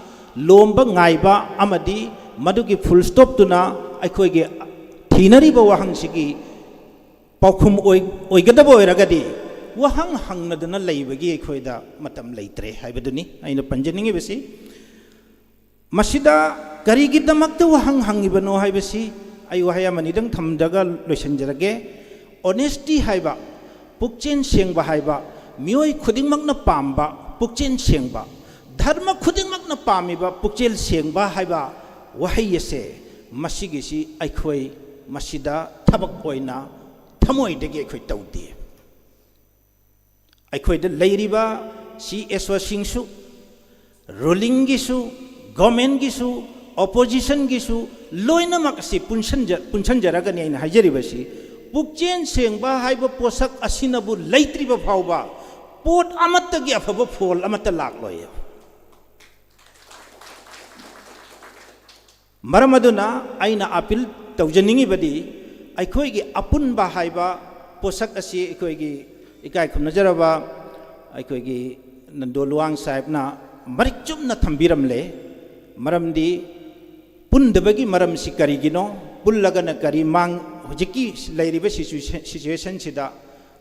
ꯂꯣꯝꯕ ꯉꯥꯏꯕ ꯑꯃꯗꯤ ꯃꯗꯨꯒꯤ ꯐꯨꯜ ꯁ꯭ꯇꯣꯞꯇꯨꯅ ꯑꯩꯈꯣꯏꯒꯤ ꯊꯤꯅꯔꯤꯕ ꯋꯥꯍꯪꯁꯤꯒꯤ ꯄꯥꯎꯈꯨꯝ ꯑꯣꯏ-, ꯑꯣꯏꯒꯗꯕ ꯑꯣꯏꯔꯒꯗꯤ ꯋꯥꯍꯪ ꯍꯪꯅꯗꯨꯅ ꯂꯩꯕꯒꯤ ꯑꯩꯈꯣꯏꯗ ꯃꯇꯝ ꯂꯩꯇ꯭ꯔꯦ ꯍꯥꯏꯕꯗꯨꯅꯤ ꯑꯩꯅ ꯄꯟꯖꯅꯤꯡꯉꯤꯕꯁꯤ꯫ ꯃꯁꯤꯗ ꯀꯔꯤꯒꯤꯗꯃꯛꯇ ꯋꯥꯍꯪ ꯍꯪꯉꯤꯕꯅꯣ ꯍꯥꯏꯕꯁꯤ ꯑꯩ ꯋꯥꯍꯩ ꯑꯃꯅꯤꯗꯪ ꯊꯝꯖꯔꯒ ꯂꯣꯏꯁꯤꯟꯖꯔꯒꯦ꯫ ꯑꯣꯅꯦꯁꯇꯤ ꯍꯥꯏꯕ, ꯄꯨꯛꯆꯦꯜ ꯁꯦꯡꯕ ꯍꯥꯏꯕ, ꯃꯤꯑꯣꯏ ꯈꯨꯗꯤꯡꯃꯛꯅ ꯄꯥꯝꯕ ꯄꯨꯛꯆꯦꯜ ꯁꯦꯡꯕ, ꯙꯔꯃ ꯈꯨꯗꯤꯡꯃꯛꯅ ꯄꯥꯝꯃꯤꯕ ꯄꯨꯛꯆꯦꯜ ꯁꯦꯡꯕ ꯍꯥꯏꯕ ꯋꯥꯍꯩ ꯑꯁꯦ, ꯃꯁꯤꯒꯤꯁꯤ ꯑꯩꯈꯣꯏ ꯃꯁꯤꯗ ꯊꯕꯛ ꯑꯣꯏꯅ ꯊꯃꯣꯏꯗꯒꯤ ꯑꯩꯈꯣꯏ ꯇꯧꯗꯦ꯫ ꯑꯩꯈꯣꯏꯗ ꯂꯩꯔꯤꯕ ꯁꯤ ꯑꯦꯁ ꯑꯣꯁꯤꯡꯁꯨ, ꯔꯨꯂꯤꯡꯒꯤꯁꯨ, ꯒꯣꯔꯃꯦꯟꯒꯤꯁꯨ, ꯑꯣꯄꯣꯖꯤꯁꯟꯒꯤꯁꯨ ꯂꯣꯏꯅꯃꯛ ꯑꯁꯤ ꯄꯨꯟꯁꯟꯖ-, ꯄꯨꯟꯁꯟꯖꯔꯒꯅꯤ ꯑꯩꯅ ꯍꯥꯏꯖꯔꯤꯕꯁꯤ꯫ ꯄꯨꯛꯆꯦꯜ ꯁꯦꯡꯕ ꯍꯥꯏꯕ ꯄꯣꯠꯁꯛ ꯑꯁꯤꯅꯕꯨ ꯂꯩꯇ꯭ꯔꯤꯕ ꯐꯥꯎꯕ ꯄꯣꯠ ꯑꯃꯠꯇꯒꯤ ꯑꯐꯕ ꯐꯣꯜ ꯑꯃꯠꯇ ꯂꯥꯛꯂꯣꯏ꯫ ꯃꯔꯝ ꯑꯗꯨꯅ ꯑꯩꯅ ꯑꯄꯤꯜ ꯇꯧꯖꯅꯤꯡꯉꯤꯕꯗꯤ, ꯑꯩꯈꯣꯏꯒꯤ ꯑꯄꯨꯟꯕ ꯍꯥꯏꯕ ꯄꯣꯠꯁꯛ ꯑꯁꯤ ꯑꯩꯈꯣꯏꯒꯤ ꯏꯀꯥꯏ ꯈꯨꯝꯅꯖꯔꯕ ꯑꯩꯈꯣꯏꯒꯤ ꯅꯟꯗꯣ ꯂꯨꯋꯥꯡ ꯁꯥꯍꯦꯕꯅ ꯃꯔꯤꯛ ꯆꯨꯝꯅ ꯊꯝꯕꯤꯔꯝꯂꯦ꯫ ꯃꯔꯝꯗꯤ ꯄꯨꯟꯗꯕꯒꯤ ꯃꯔꯝꯁꯤ ꯀꯔꯤꯒꯤꯅꯣ? ꯄꯨꯜꯂꯒꯅ ꯀꯔꯤ ꯃꯥꯡ-, ꯍꯧꯖꯤꯛꯀꯤ ꯂꯩꯔꯤꯕ ꯁꯤꯆꯨꯋꯦꯁꯟ, ꯁꯤꯆꯨꯋꯦꯁꯟꯁꯤꯗ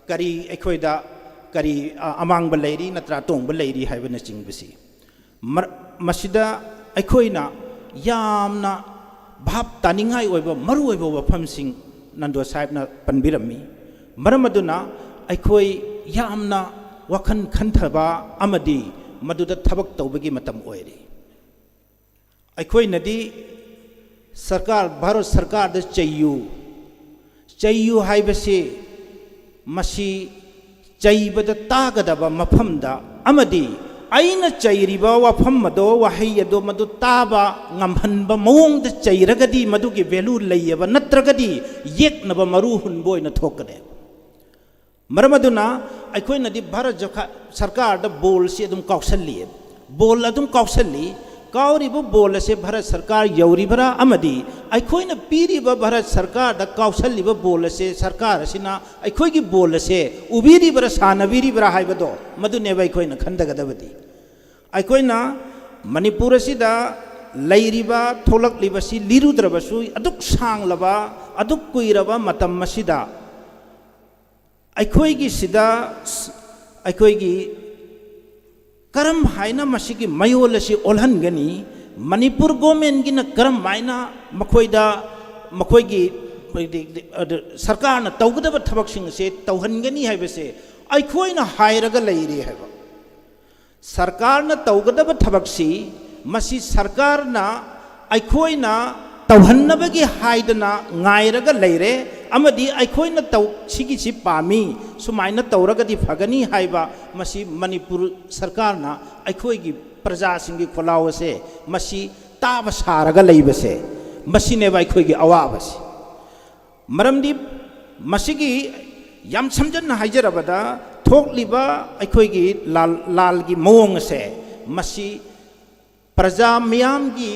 ꯀꯔꯤ ꯑꯩꯈꯣꯏꯗ ꯀꯔꯤ, ꯑ, ꯑꯃꯥꯡꯕ ꯂꯩꯔꯤ ꯅꯠꯇ꯭ꯔ ꯑꯇꯣꯡꯕ ꯂꯩꯔꯤ ꯍꯥꯏꯕꯅꯆꯤꯡꯕꯁꯤ꯫ ꯃꯔ-, ꯃꯁꯤꯗ ꯑꯩꯈꯣꯏꯅ ꯌꯥꯝꯅ ꯚꯥꯞ ꯇꯥꯅꯤꯡꯉꯥꯏ ꯑꯣꯏꯕ ꯃꯔꯨꯑꯣꯏꯕ ꯋꯥꯐꯝꯁꯤꯡ ꯅꯟꯗꯣ ꯁꯥꯍꯦꯕꯅ ꯄꯟꯕꯤꯔꯝꯃꯤ꯫ ꯃꯔꯝ ꯑꯗꯨꯅ ꯑꯩꯈꯣꯏ ꯌꯥꯝꯅ ꯋꯥꯈꯜ ꯈꯟꯊꯕ ꯑꯃꯗꯤ ꯃꯗꯨꯗ ꯊꯕꯛ ꯇꯧꯕꯒꯤ ꯃꯇꯝ ꯑꯣꯏꯔꯤ꯫ ꯑꯩꯈꯣꯏꯅꯗꯤ ꯁꯔꯀꯥꯔ, ꯚꯥꯔꯠ ꯁꯔꯀꯥꯔꯗ ꯆꯩꯌꯨ, ꯆꯩꯌꯨ ꯍꯥꯏꯕꯁꯤ ꯃꯁꯤ ꯆꯩꯕꯗ ꯇꯥꯒꯗꯕ ꯃꯐꯝꯗ ꯑꯃꯗꯤ ꯑꯩꯅ ꯆꯩꯔꯤꯕ ꯋꯥꯐꯝ ꯑꯗꯣ, ꯋꯥꯍꯩ ꯑꯗꯣ ꯃꯗꯨ ꯇꯥꯕ ꯉꯝꯍꯟꯕ ꯃꯑꯣꯡꯗ ꯆꯩꯔꯒꯗꯤ ꯃꯗꯨꯒꯤ ꯚꯦꯂꯨ ꯂꯩꯌꯦꯕ, ꯅꯠꯇ꯭ꯔꯒꯗꯤ ꯌꯦꯛꯅꯕ ꯃꯔꯨ ꯍꯨꯟꯕ ꯑꯣꯏꯅ ꯊꯣꯛꯀꯅꯦꯕ꯫ ꯃꯔꯝ ꯑꯗꯨꯅ ꯑꯩꯈꯣꯏꯅꯗꯤ ꯚꯥꯔꯠ ꯖꯈꯥ-, ꯁꯔꯀꯥꯔꯗ ꯕꯣꯜꯁꯤ ꯑꯗꯨꯝ ꯀꯥꯎꯁꯜꯂꯤ, ꯕꯣꯜ ꯑꯗꯨꯝ ꯀꯥꯎꯁꯜꯂꯤ꯫ ꯀꯥꯎꯔꯤꯕ ꯕꯣꯜ ꯑꯁꯦ ꯚꯥꯔꯠ ꯁꯔꯀꯥꯔ ꯌꯧꯔꯤꯕ꯭ꯔꯥ ꯑꯃꯗꯤ ꯑꯩꯈꯣꯏꯅ ꯄꯤꯔꯤꯕ ꯚꯥꯔꯠ ꯁꯔꯀꯥꯔꯗ ꯀꯥꯎꯁꯜꯂꯤꯕ ꯕꯣꯜ ꯑꯁꯦ ꯁꯔꯀꯥꯔ ꯑꯁꯤꯅ ꯑꯩꯈꯣꯏꯒꯤ ꯕꯣꯜ ꯑꯁꯦ ꯎꯕꯤꯔꯤꯕ꯭ꯔꯥ, ꯁꯥꯟꯅꯕꯤꯔꯤꯕ꯭ꯔꯥ ꯍꯥꯏꯕꯗꯣ ꯃꯗꯨꯅꯦꯕ ꯑꯩꯈꯣꯏꯅ ꯈꯟꯊꯒꯗꯕꯗꯤ꯫ ꯑꯩꯈꯣꯏꯅ ꯃꯅꯤꯄꯨꯔ ꯑꯁꯤꯗ ꯂꯩꯔꯤꯕ, ꯊꯣꯛꯂꯛꯂꯤꯕꯁꯤ ꯂꯤꯔꯨꯗ꯭ꯔꯕꯁꯨ, ꯑꯗꯨꯛ ꯁꯥꯡꯂꯕ, ꯑꯗꯨꯛ ꯀꯨꯏꯔꯕ ꯃꯇꯝ ꯑꯁꯤꯗ ꯑꯩꯈꯣꯏꯒꯤ ꯁꯤꯗ ꯁ-, ꯑꯩꯈꯣꯏꯒꯤ ꯀꯔꯝ ꯍꯥꯏꯅ ꯃꯁꯤꯒꯤ ꯃꯌꯣꯜ ꯑꯁꯤ ꯑꯣꯜꯍꯟꯒꯅꯤ? ꯃꯅꯤꯄꯨꯔ ꯒꯣꯔꯃꯦꯟꯒꯤꯅ ꯀꯔꯝ ꯍꯥꯏꯅ ꯃꯈꯣꯏꯗ, ꯃꯈꯣꯏꯒꯤ, ꯑꯗ, ꯁꯔꯀꯥꯔꯅ ꯇꯧꯒꯗꯕ ꯊꯕꯛꯁꯤꯡ ꯑꯁꯦ ꯇꯧꯍꯟꯒꯅꯤ ꯍꯥꯏꯕꯁꯦ ꯑꯩꯈꯣꯏꯅ ꯍꯥꯏꯔꯒ ꯂꯩꯔꯤ ꯍꯥꯏꯕ꯫ ꯁꯔꯀꯥꯔꯅ ꯇꯧꯒꯗꯕ ꯊꯕꯛꯁꯤ ꯃꯁꯤ ꯁꯔꯀꯥꯔꯅ ꯑꯩꯈꯣꯏꯅ ꯇꯧꯍꯟꯅꯕꯒꯤ ꯍꯥꯏꯗꯅ ꯉꯥꯏꯔꯒ ꯂꯩꯔꯦ, ꯑꯃꯗꯤ ꯑꯩꯈꯣꯏꯅ ꯇꯧ-, ꯁꯤꯒꯤꯁꯤ ꯄꯥꯝꯃꯤ, ꯁꯨꯃꯥꯏꯅ ꯇꯧꯔꯒꯗꯤ ꯐꯒꯅꯤ ꯍꯥꯏꯕ ꯃꯁꯤ ꯃꯅꯤꯄꯨꯔ ꯁꯔꯀꯥꯔꯅ ꯑꯩꯈꯣꯏꯒꯤ ꯄ꯭ꯔꯖꯥꯁꯤꯡꯒꯤ ꯈꯣꯜꯂꯥꯎ ꯑꯁꯦ ꯃꯁꯤ ꯇꯥꯕ ꯁꯥꯔꯒ ꯂꯩꯕꯁꯦ, ꯃꯁꯤꯅꯦꯕ ꯑꯩꯈꯣꯏꯒꯤ ꯑꯋꯥꯕꯁꯤ꯫ ꯃꯔꯝꯗꯤ ꯃꯁꯤꯒꯤ ꯌꯥꯝ ꯁꯝꯖꯟꯅ ꯍꯥꯏꯖꯔꯕꯗ, ꯊꯣꯛꯂꯤꯕ ꯑꯩꯈꯣꯏꯒꯤ ꯂꯥꯜ, ꯂꯥꯜꯒꯤ ꯃꯑꯣꯡ ꯑꯁꯦ, ꯃꯁꯤ ꯄ꯭ꯔꯖꯥ ꯃꯤꯌꯥꯝꯒꯤ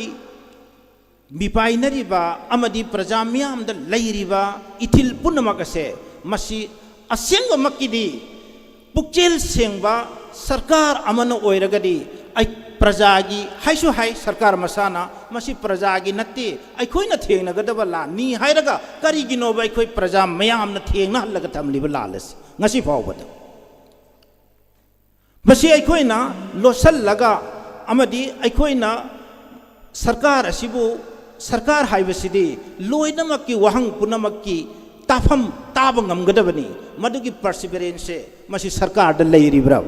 ꯃꯤꯄꯥꯏꯅꯔꯤꯕ ꯑꯃꯗꯤ ꯄ꯭ꯔꯖꯥ ꯃꯤꯌꯥꯝꯗ ꯂꯩꯔꯤꯕ ꯏꯊꯤꯜ ꯄꯨꯝꯅꯃꯛ ꯑꯁꯦ, ꯃꯁꯤ ꯑꯁꯦꯡꯕꯃꯛꯀꯤꯗꯤ ꯄꯨꯛꯆꯦꯜ ꯁꯦꯡꯕ ꯁꯔꯀꯥꯔ ꯑꯃꯅ ꯑꯣꯏꯔꯒꯗꯤ ꯑꯩ ꯄ꯭ꯔꯖꯥꯒꯤ ꯍꯥꯏꯁꯨ ꯍꯥꯏ ꯁꯔꯀꯥꯔ ꯃꯁꯥꯅ, ꯃꯁꯤ ꯄ꯭ꯔꯖꯥꯒꯤ ꯅꯠꯇꯦ, ꯑꯩꯈꯣꯏꯅ ꯊꯦꯡꯅꯒꯗꯕ ꯂꯥꯟꯅꯤ ꯍꯥꯏꯔꯒ ꯀꯔꯤꯒꯤꯅꯣꯕ ꯑꯩꯈꯣꯏ ꯄ꯭ꯔꯖꯥ ꯃꯌꯥꯝꯅ ꯊꯦꯡꯅꯍꯜꯂꯒ ꯊꯝꯂꯤꯕ ꯂꯥꯟ ꯑꯁꯤ ꯉꯁꯤ ꯐꯥꯎꯕꯗ? ꯃꯁꯤ ꯑꯩꯈꯣꯏꯅ ꯂꯣꯠꯁꯤꯜꯂꯒ ꯑꯃꯗꯤ ꯑꯩꯈꯣꯏꯅ ꯁꯔꯀꯥꯔ ꯑꯁꯤꯕꯨ, ꯁꯔꯀꯥꯔ ꯍꯥꯏꯕꯁꯤꯗꯤ ꯂꯣꯏꯅꯃꯛꯀꯤ ꯋꯥꯍꯪ ꯄꯨꯝꯅꯃꯛꯀꯤ ꯇꯥꯐꯝ ꯇꯥꯕ ꯉꯝꯒꯗꯕꯅꯤ꯫ ꯃꯗꯨꯒꯤ ꯄꯔꯁꯤꯚꯔꯦꯟꯁꯁꯦ ꯃꯁꯤ ꯁꯔꯀꯥꯔꯗ ꯂꯩꯔꯤꯕ꯭ꯔꯥ?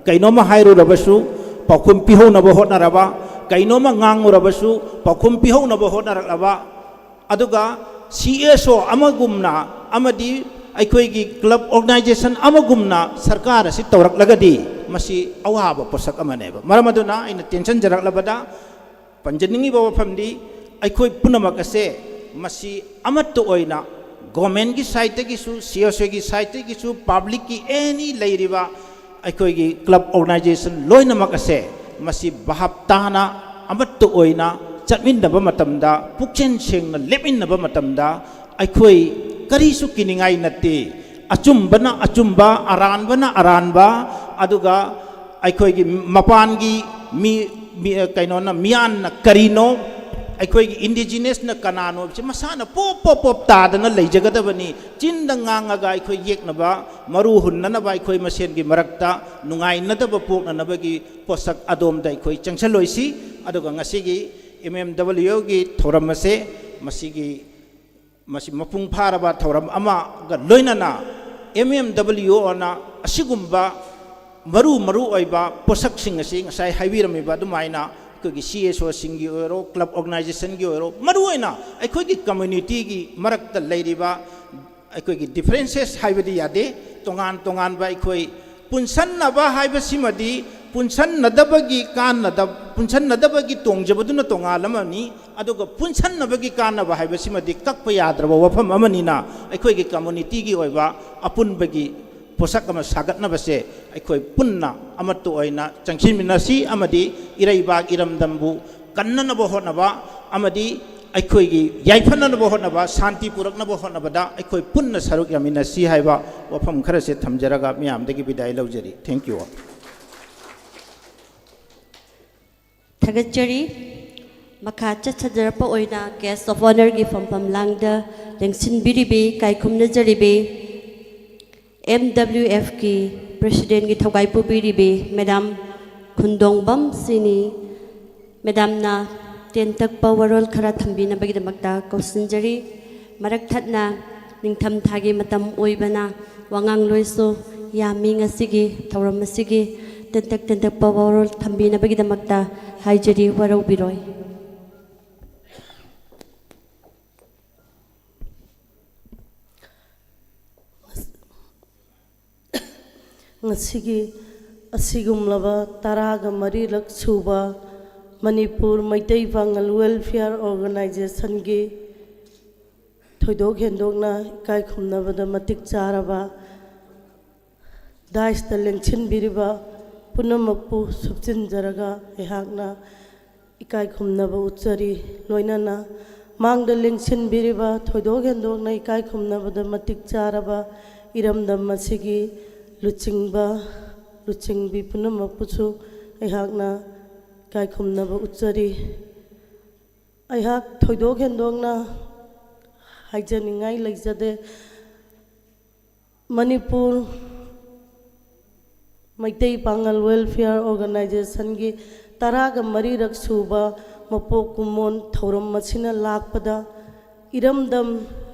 ꯀꯩꯅꯣꯝꯃ ꯍꯥꯏꯔꯨꯔꯕꯁꯨ ꯄꯥꯎꯈꯨꯝ ꯄꯤꯍꯧꯅꯕ ꯍꯣꯠꯅꯔꯕ, ꯀꯩꯅꯣꯝꯃ ꯉꯥꯡꯉꯨꯔꯕꯁꯨ ꯄꯥꯎꯈꯨꯝ ꯄꯤꯍꯧꯅꯕ ꯍꯣꯠꯅꯔꯛꯂꯕ, ꯑꯗꯨꯒ ꯁꯤ ꯑꯦꯁ ꯑꯣ ꯑꯃꯒꯨꯝꯅ ꯑꯃꯗꯤ ꯑꯩꯈꯣꯏꯒꯤ ꯀ꯭ꯂꯕ ꯑꯣꯔꯒꯅꯥꯏꯖꯦꯁꯟ ꯑꯃꯒꯨꯝꯅ ꯁꯔꯀꯥꯔ ꯑꯁꯤ ꯇꯧꯔꯛꯂꯒꯗꯤ ꯃꯁꯤ ꯑꯋꯥꯕ ꯄꯣꯠꯁꯛ ꯑꯃꯅꯦꯕ꯫ ꯃꯔꯝ ꯑꯗꯨꯅ ꯑꯩꯅ ꯇꯦꯟꯁꯟꯖꯔꯛꯂꯕꯗ ꯄꯟꯖꯅꯤꯡꯉꯤꯕ ꯋꯥꯐꯝꯗꯤ ꯑꯩꯈꯣꯏ ꯄꯨꯝꯅꯃꯛ ꯑꯁꯦ ꯃꯁꯤ ꯑꯃꯠꯇ ꯑꯣꯏꯅ ꯒꯣꯔꯃꯦꯟꯒꯤ ꯁꯥꯏꯠꯇꯒꯤꯁꯨ, ꯁꯤ ꯑꯦꯁ ꯑꯣꯒꯤ ꯁꯥꯏꯠꯇꯒꯤꯁꯨ, ꯄꯕ꯭ꯂꯤꯛꯀꯤ ꯑꯦꯅꯤ ꯂꯩꯔꯤꯕ ꯑꯩꯈꯣꯏꯒꯤ ꯀ꯭ꯂꯕ ꯑꯣꯔꯒꯅꯥꯏꯖꯦꯁꯟ ꯂꯣꯏꯅꯃꯛ ꯑꯁꯦ ꯃꯁꯤ ꯚꯥꯞ ꯇꯥꯅ ꯑꯃꯠꯇ ꯑꯣꯏꯅ ꯆꯠꯃꯤꯟꯅꯕ ꯃꯇꯝꯗ, ꯄꯨꯛꯆꯦꯜ ꯁꯦꯡꯅ ꯂꯦꯞꯃꯤꯟꯅꯕ ꯃꯇꯝꯗ ꯑꯩꯈꯣꯏ ꯀꯔꯤꯁꯨ ꯀꯤꯅꯤꯡꯉꯥꯏ ꯅꯠꯇꯦ꯫ ꯑꯆꯨꯝꯕꯅ ꯑꯆꯨꯝꯕ, ꯑꯔꯥꯟꯕꯅ ꯑꯔꯥꯟꯕ, ꯑꯗꯨꯒ ꯑꯩꯈꯣꯏꯒꯤ ꯃꯄꯥꯟꯒꯤ ꯃꯤ, ꯃꯤ, ꯀꯩꯅꯣꯅ, ꯃꯤꯌꯥꯟꯅ ꯀꯔꯤꯅꯣ, ꯑꯩꯈꯣꯏꯒꯤ ꯏꯟꯗꯤꯖꯤꯅꯁꯅ ꯀꯅꯥꯅꯣ ꯍꯥꯏꯕꯁꯤ ꯃꯁꯥꯅ ꯄꯣꯞ ꯄꯣꯞ ꯄꯣꯞ ꯇꯥꯗꯅ ꯂꯩꯖꯒꯗꯕꯅꯤ꯫ ꯆꯤꯟꯗ ꯉꯥꯡꯉꯒ ꯑꯩꯈꯣꯏ ꯌꯦꯛꯅꯕ, ꯃꯔꯨ ꯍꯨꯟꯅꯅꯕ, ꯑꯩꯈꯣꯏ ꯃꯁꯦꯟꯒꯤ ꯃꯔꯛꯇ ꯅꯨꯡꯉꯥꯏꯅꯗꯕ ꯄꯣꯛꯅꯅꯕꯒꯤ ꯄꯣꯠꯁꯛ ꯑꯗꯣꯝꯗ ꯑꯩꯈꯣꯏ ꯆꯪꯁꯜꯂꯣꯏꯁꯤ꯫ ꯑꯗꯨꯒ ꯉꯁꯤꯒꯤ ꯑꯦꯝ ꯑꯦꯝ ꯗꯕꯜꯌꯨ ꯑꯣꯒꯤ ꯊꯧꯔꯝ ꯑꯁꯦ ꯃꯁꯤꯒꯤ ꯃꯁꯤ ꯃꯄꯨꯡ ꯐꯥꯔꯕ ꯊꯧꯔꯝ ꯑꯃꯒ ꯂꯣꯏꯅꯅ ꯑꯦꯝ ꯑꯦꯝ ꯗꯕꯜꯌꯨ ꯑꯣꯅ ꯑꯁꯤꯒꯨꯝꯕ ꯃꯔꯨ ꯃꯔꯨ ꯑꯣꯏꯕ ꯄꯣꯠꯁꯛꯁꯤꯡ ꯑꯁꯤ ꯉꯁꯥꯏ ꯍꯥꯏꯕꯤꯔꯝꯃꯤꯕ ꯑꯗꯨꯃꯥꯏꯅ ꯑꯩꯈꯣꯏꯒꯤ ꯁꯤ ꯑꯦꯁ ꯑꯣꯁꯤꯡꯒꯤ ꯑꯣꯏꯔꯣ, ꯀ꯭ꯂꯕ ꯑꯣꯔꯒꯅꯥꯏꯖꯦꯁꯟꯒꯤ ꯑꯣꯏꯔꯣ, ꯃꯔꯨꯑꯣꯏꯅ ꯑꯩꯈꯣꯏꯒꯤ ꯀꯝꯃ꯭ꯌꯨꯅꯤꯇꯤꯒꯤ ꯃꯔꯛꯇ ꯂꯩꯔꯤꯕ ꯑꯩꯈꯣꯏꯒꯤ ꯗꯤꯐꯔꯦꯟꯁꯦꯁ ꯍꯥꯏꯕꯗꯤ ꯌꯥꯗꯦ꯫ ꯇꯣꯉꯥꯟ ꯇꯣꯉꯥꯟꯕ ꯑꯩꯈꯣꯏ ꯄꯨꯟꯁꯟꯅꯕ ꯍꯥꯏꯕꯁꯤꯃꯗꯤ ꯄꯨꯟꯁꯟꯅꯗꯕꯒꯤ ꯀꯥꯟꯅꯗ-, ꯄꯨꯟꯁꯟꯅꯗꯕꯒꯤ ꯇꯣꯡꯖꯕꯗꯨꯅ ꯇꯣꯉꯥꯟ ꯑꯃꯅꯤ, ꯑꯗꯨꯒ ꯄꯨꯟꯁꯟꯅꯕꯒꯤ ꯀꯥꯟꯅꯕ ꯍꯥꯏꯕꯁꯤꯃꯗꯤ ꯀꯛꯄ ꯌꯥꯗ꯭ꯔꯕ ꯋꯥꯐꯝ ꯑꯃꯅꯤꯅ ꯑꯩꯈꯣꯏꯒꯤ ꯀꯝꯃ꯭ꯌꯨꯅꯤꯇꯤꯒꯤ ꯑꯣꯏꯕ ꯑꯄꯨꯟꯕꯒꯤ ꯄꯣꯠꯁꯛ ꯑꯃ ꯁꯥꯒꯠꯅꯕꯁꯦ ꯑꯩꯈꯣꯏ ꯄꯨꯟꯅ ꯑꯃꯠꯇ ꯑꯣꯏꯅ ꯆꯪꯁꯤꯟꯃꯤꯟꯅꯁꯤ ꯑꯃꯗꯤ ꯏꯔꯩꯕꯥꯛ ꯏꯔꯝꯗꯝꯕꯨ ꯀꯟꯅꯅꯕ ꯍꯣꯠꯅꯕ ꯑꯃꯗꯤ ꯑꯩꯈꯣꯏꯒꯤ ꯌꯥꯏꯐꯅꯅꯕ ꯍꯣꯠꯅꯕ, ꯁꯥꯟꯇꯤ ꯄꯨꯔꯛꯅꯕ ꯍꯣꯠꯅꯕꯗ ꯑꯩꯈꯣꯏ ꯄꯨꯟꯅ ꯁꯔꯨꯛ ꯌꯥꯃꯤꯟꯅꯁꯤ ꯍꯥꯏꯕ ꯋꯥꯐꯝ ꯈꯔꯁꯦ ꯊꯝꯖꯔꯒ ꯃꯤꯌꯥꯝꯗꯒꯤ ꯕꯤꯗꯥꯏ ꯂꯧꯖꯔꯤ꯫ Thank you all. ꯊꯥꯒꯠꯆꯔꯤ꯫ ꯃꯈꯥ ꯆꯠꯊꯖꯔꯛꯄ ꯑꯣꯏꯅ Guest of Honourꯒꯤ ꯐꯝꯐꯝ ꯂꯥꯡꯗ ꯂꯦꯡꯁꯤꯟꯕꯤꯔꯤꯕꯤ, ꯀꯥꯏꯈꯨꯝꯅꯖꯔꯤꯕꯤ, M W Fꯀꯤ Presidentꯀꯤ ꯊꯧꯒꯥꯏ ꯄꯨꯕꯤꯔꯤꯕꯤ Madam ꯈꯨꯟꯗꯣꯡꯕꯝ ꯁꯤꯅꯤ꯫ Madamꯅ ꯇꯦꯟꯇꯛꯄ ꯋꯥꯔꯣꯜ ꯈꯔ ꯊꯝꯕꯤꯅꯕꯒꯤꯗꯃꯛꯇ ꯀꯧꯁꯤꯟꯖꯔꯤ꯫ ꯃꯔꯛ ꯊꯠꯅ ꯅꯤꯡꯊꯝꯊꯥꯒꯤ ꯃꯇꯝ ꯑꯣꯏꯕꯅ ꯋꯥꯉꯥꯡꯂꯣꯏꯁꯨ ꯌꯥꯝꯃꯤ꯫ ꯉꯁꯤꯒꯤ ꯊꯧꯔꯝ ꯑꯁꯤꯒꯤ ꯇꯦꯟꯇꯛ ꯇꯦꯟꯇꯛꯄ ꯋꯥꯔꯣꯜ ꯊꯝꯕꯤꯅꯕꯒꯤꯗꯃꯛꯇ ꯍꯥꯏꯖꯔꯤ, ꯋꯥꯔꯧꯕꯤꯔꯣꯏ꯫ ꯉꯁꯤꯒꯤ ꯑꯁꯤꯒꯨꯝꯂꯕ ꯇꯔꯥꯒ ꯃꯔꯤꯔꯛ ꯁꯨꯕ ꯃꯅꯤꯄꯨꯔ ꯃꯩꯇꯩ ꯄꯥꯉꯜ Welfare Organisationꯒꯤ ꯊꯣꯏꯗꯣꯛ ꯍꯦꯟꯗꯣꯛꯅ ꯏꯀꯥꯏ ꯈꯨꯝꯅꯕꯗ ꯃꯇꯤꯛ ꯆꯥꯔꯕ dais ꯇ ꯂꯦꯡꯁꯤꯟꯕꯤꯔꯤꯕ ꯄꯨꯝꯅꯃꯛꯄꯨ ꯁꯨꯞꯆꯤꯟꯖꯔꯒ ꯑꯩꯍꯥꯛꯅ ꯏꯀꯥꯏ ꯈꯨꯝꯅꯕ ꯎꯠꯆꯔꯤ꯫ ꯂꯣꯏꯅꯅ ꯃꯥꯡꯗ ꯂꯦꯡꯁꯤꯟꯕꯤꯔꯤꯕ ꯊꯣꯏꯗꯣꯛ ꯍꯦꯟꯗꯣꯛꯅ ꯏꯀꯥꯏ ꯈꯨꯝꯅꯕꯗ ꯃꯇꯤꯛ ꯆꯥꯔꯕ ꯏꯔꯝꯗꯝ ꯑꯁꯤꯒꯤ ꯂꯨꯆꯤꯡꯕ, ꯂꯨꯆꯤꯡꯕꯤ ꯄꯨꯝꯅꯃꯛꯄꯨꯁꯨ ꯑꯩꯍꯥꯛꯅ ꯏꯀꯥꯏ ꯈꯨꯝꯅꯕ ꯎꯠꯆꯔꯤ꯫ ꯑꯩꯍꯥꯛ ꯊꯣꯏꯗꯣꯛ ꯍꯦꯟꯗꯣꯛꯅ ꯍꯥꯏꯖꯅꯤꯡꯉꯥꯏ ꯂꯩꯖꯗꯦ꯫ ꯃꯅꯤꯄꯨꯔ ꯃꯩꯇꯩ ꯄꯥꯉꯜ Welfare Organisationꯒꯤ ꯇꯔꯥꯒ ꯃꯔꯤꯔꯛ ꯁꯨꯕ ꯃꯄꯣꯛ ꯀꯨꯝꯑꯣꯟ ꯊꯧꯔꯝ ꯑꯁꯤꯅ ꯂꯥꯛꯄꯗ, ꯏꯔꯝꯗꯝ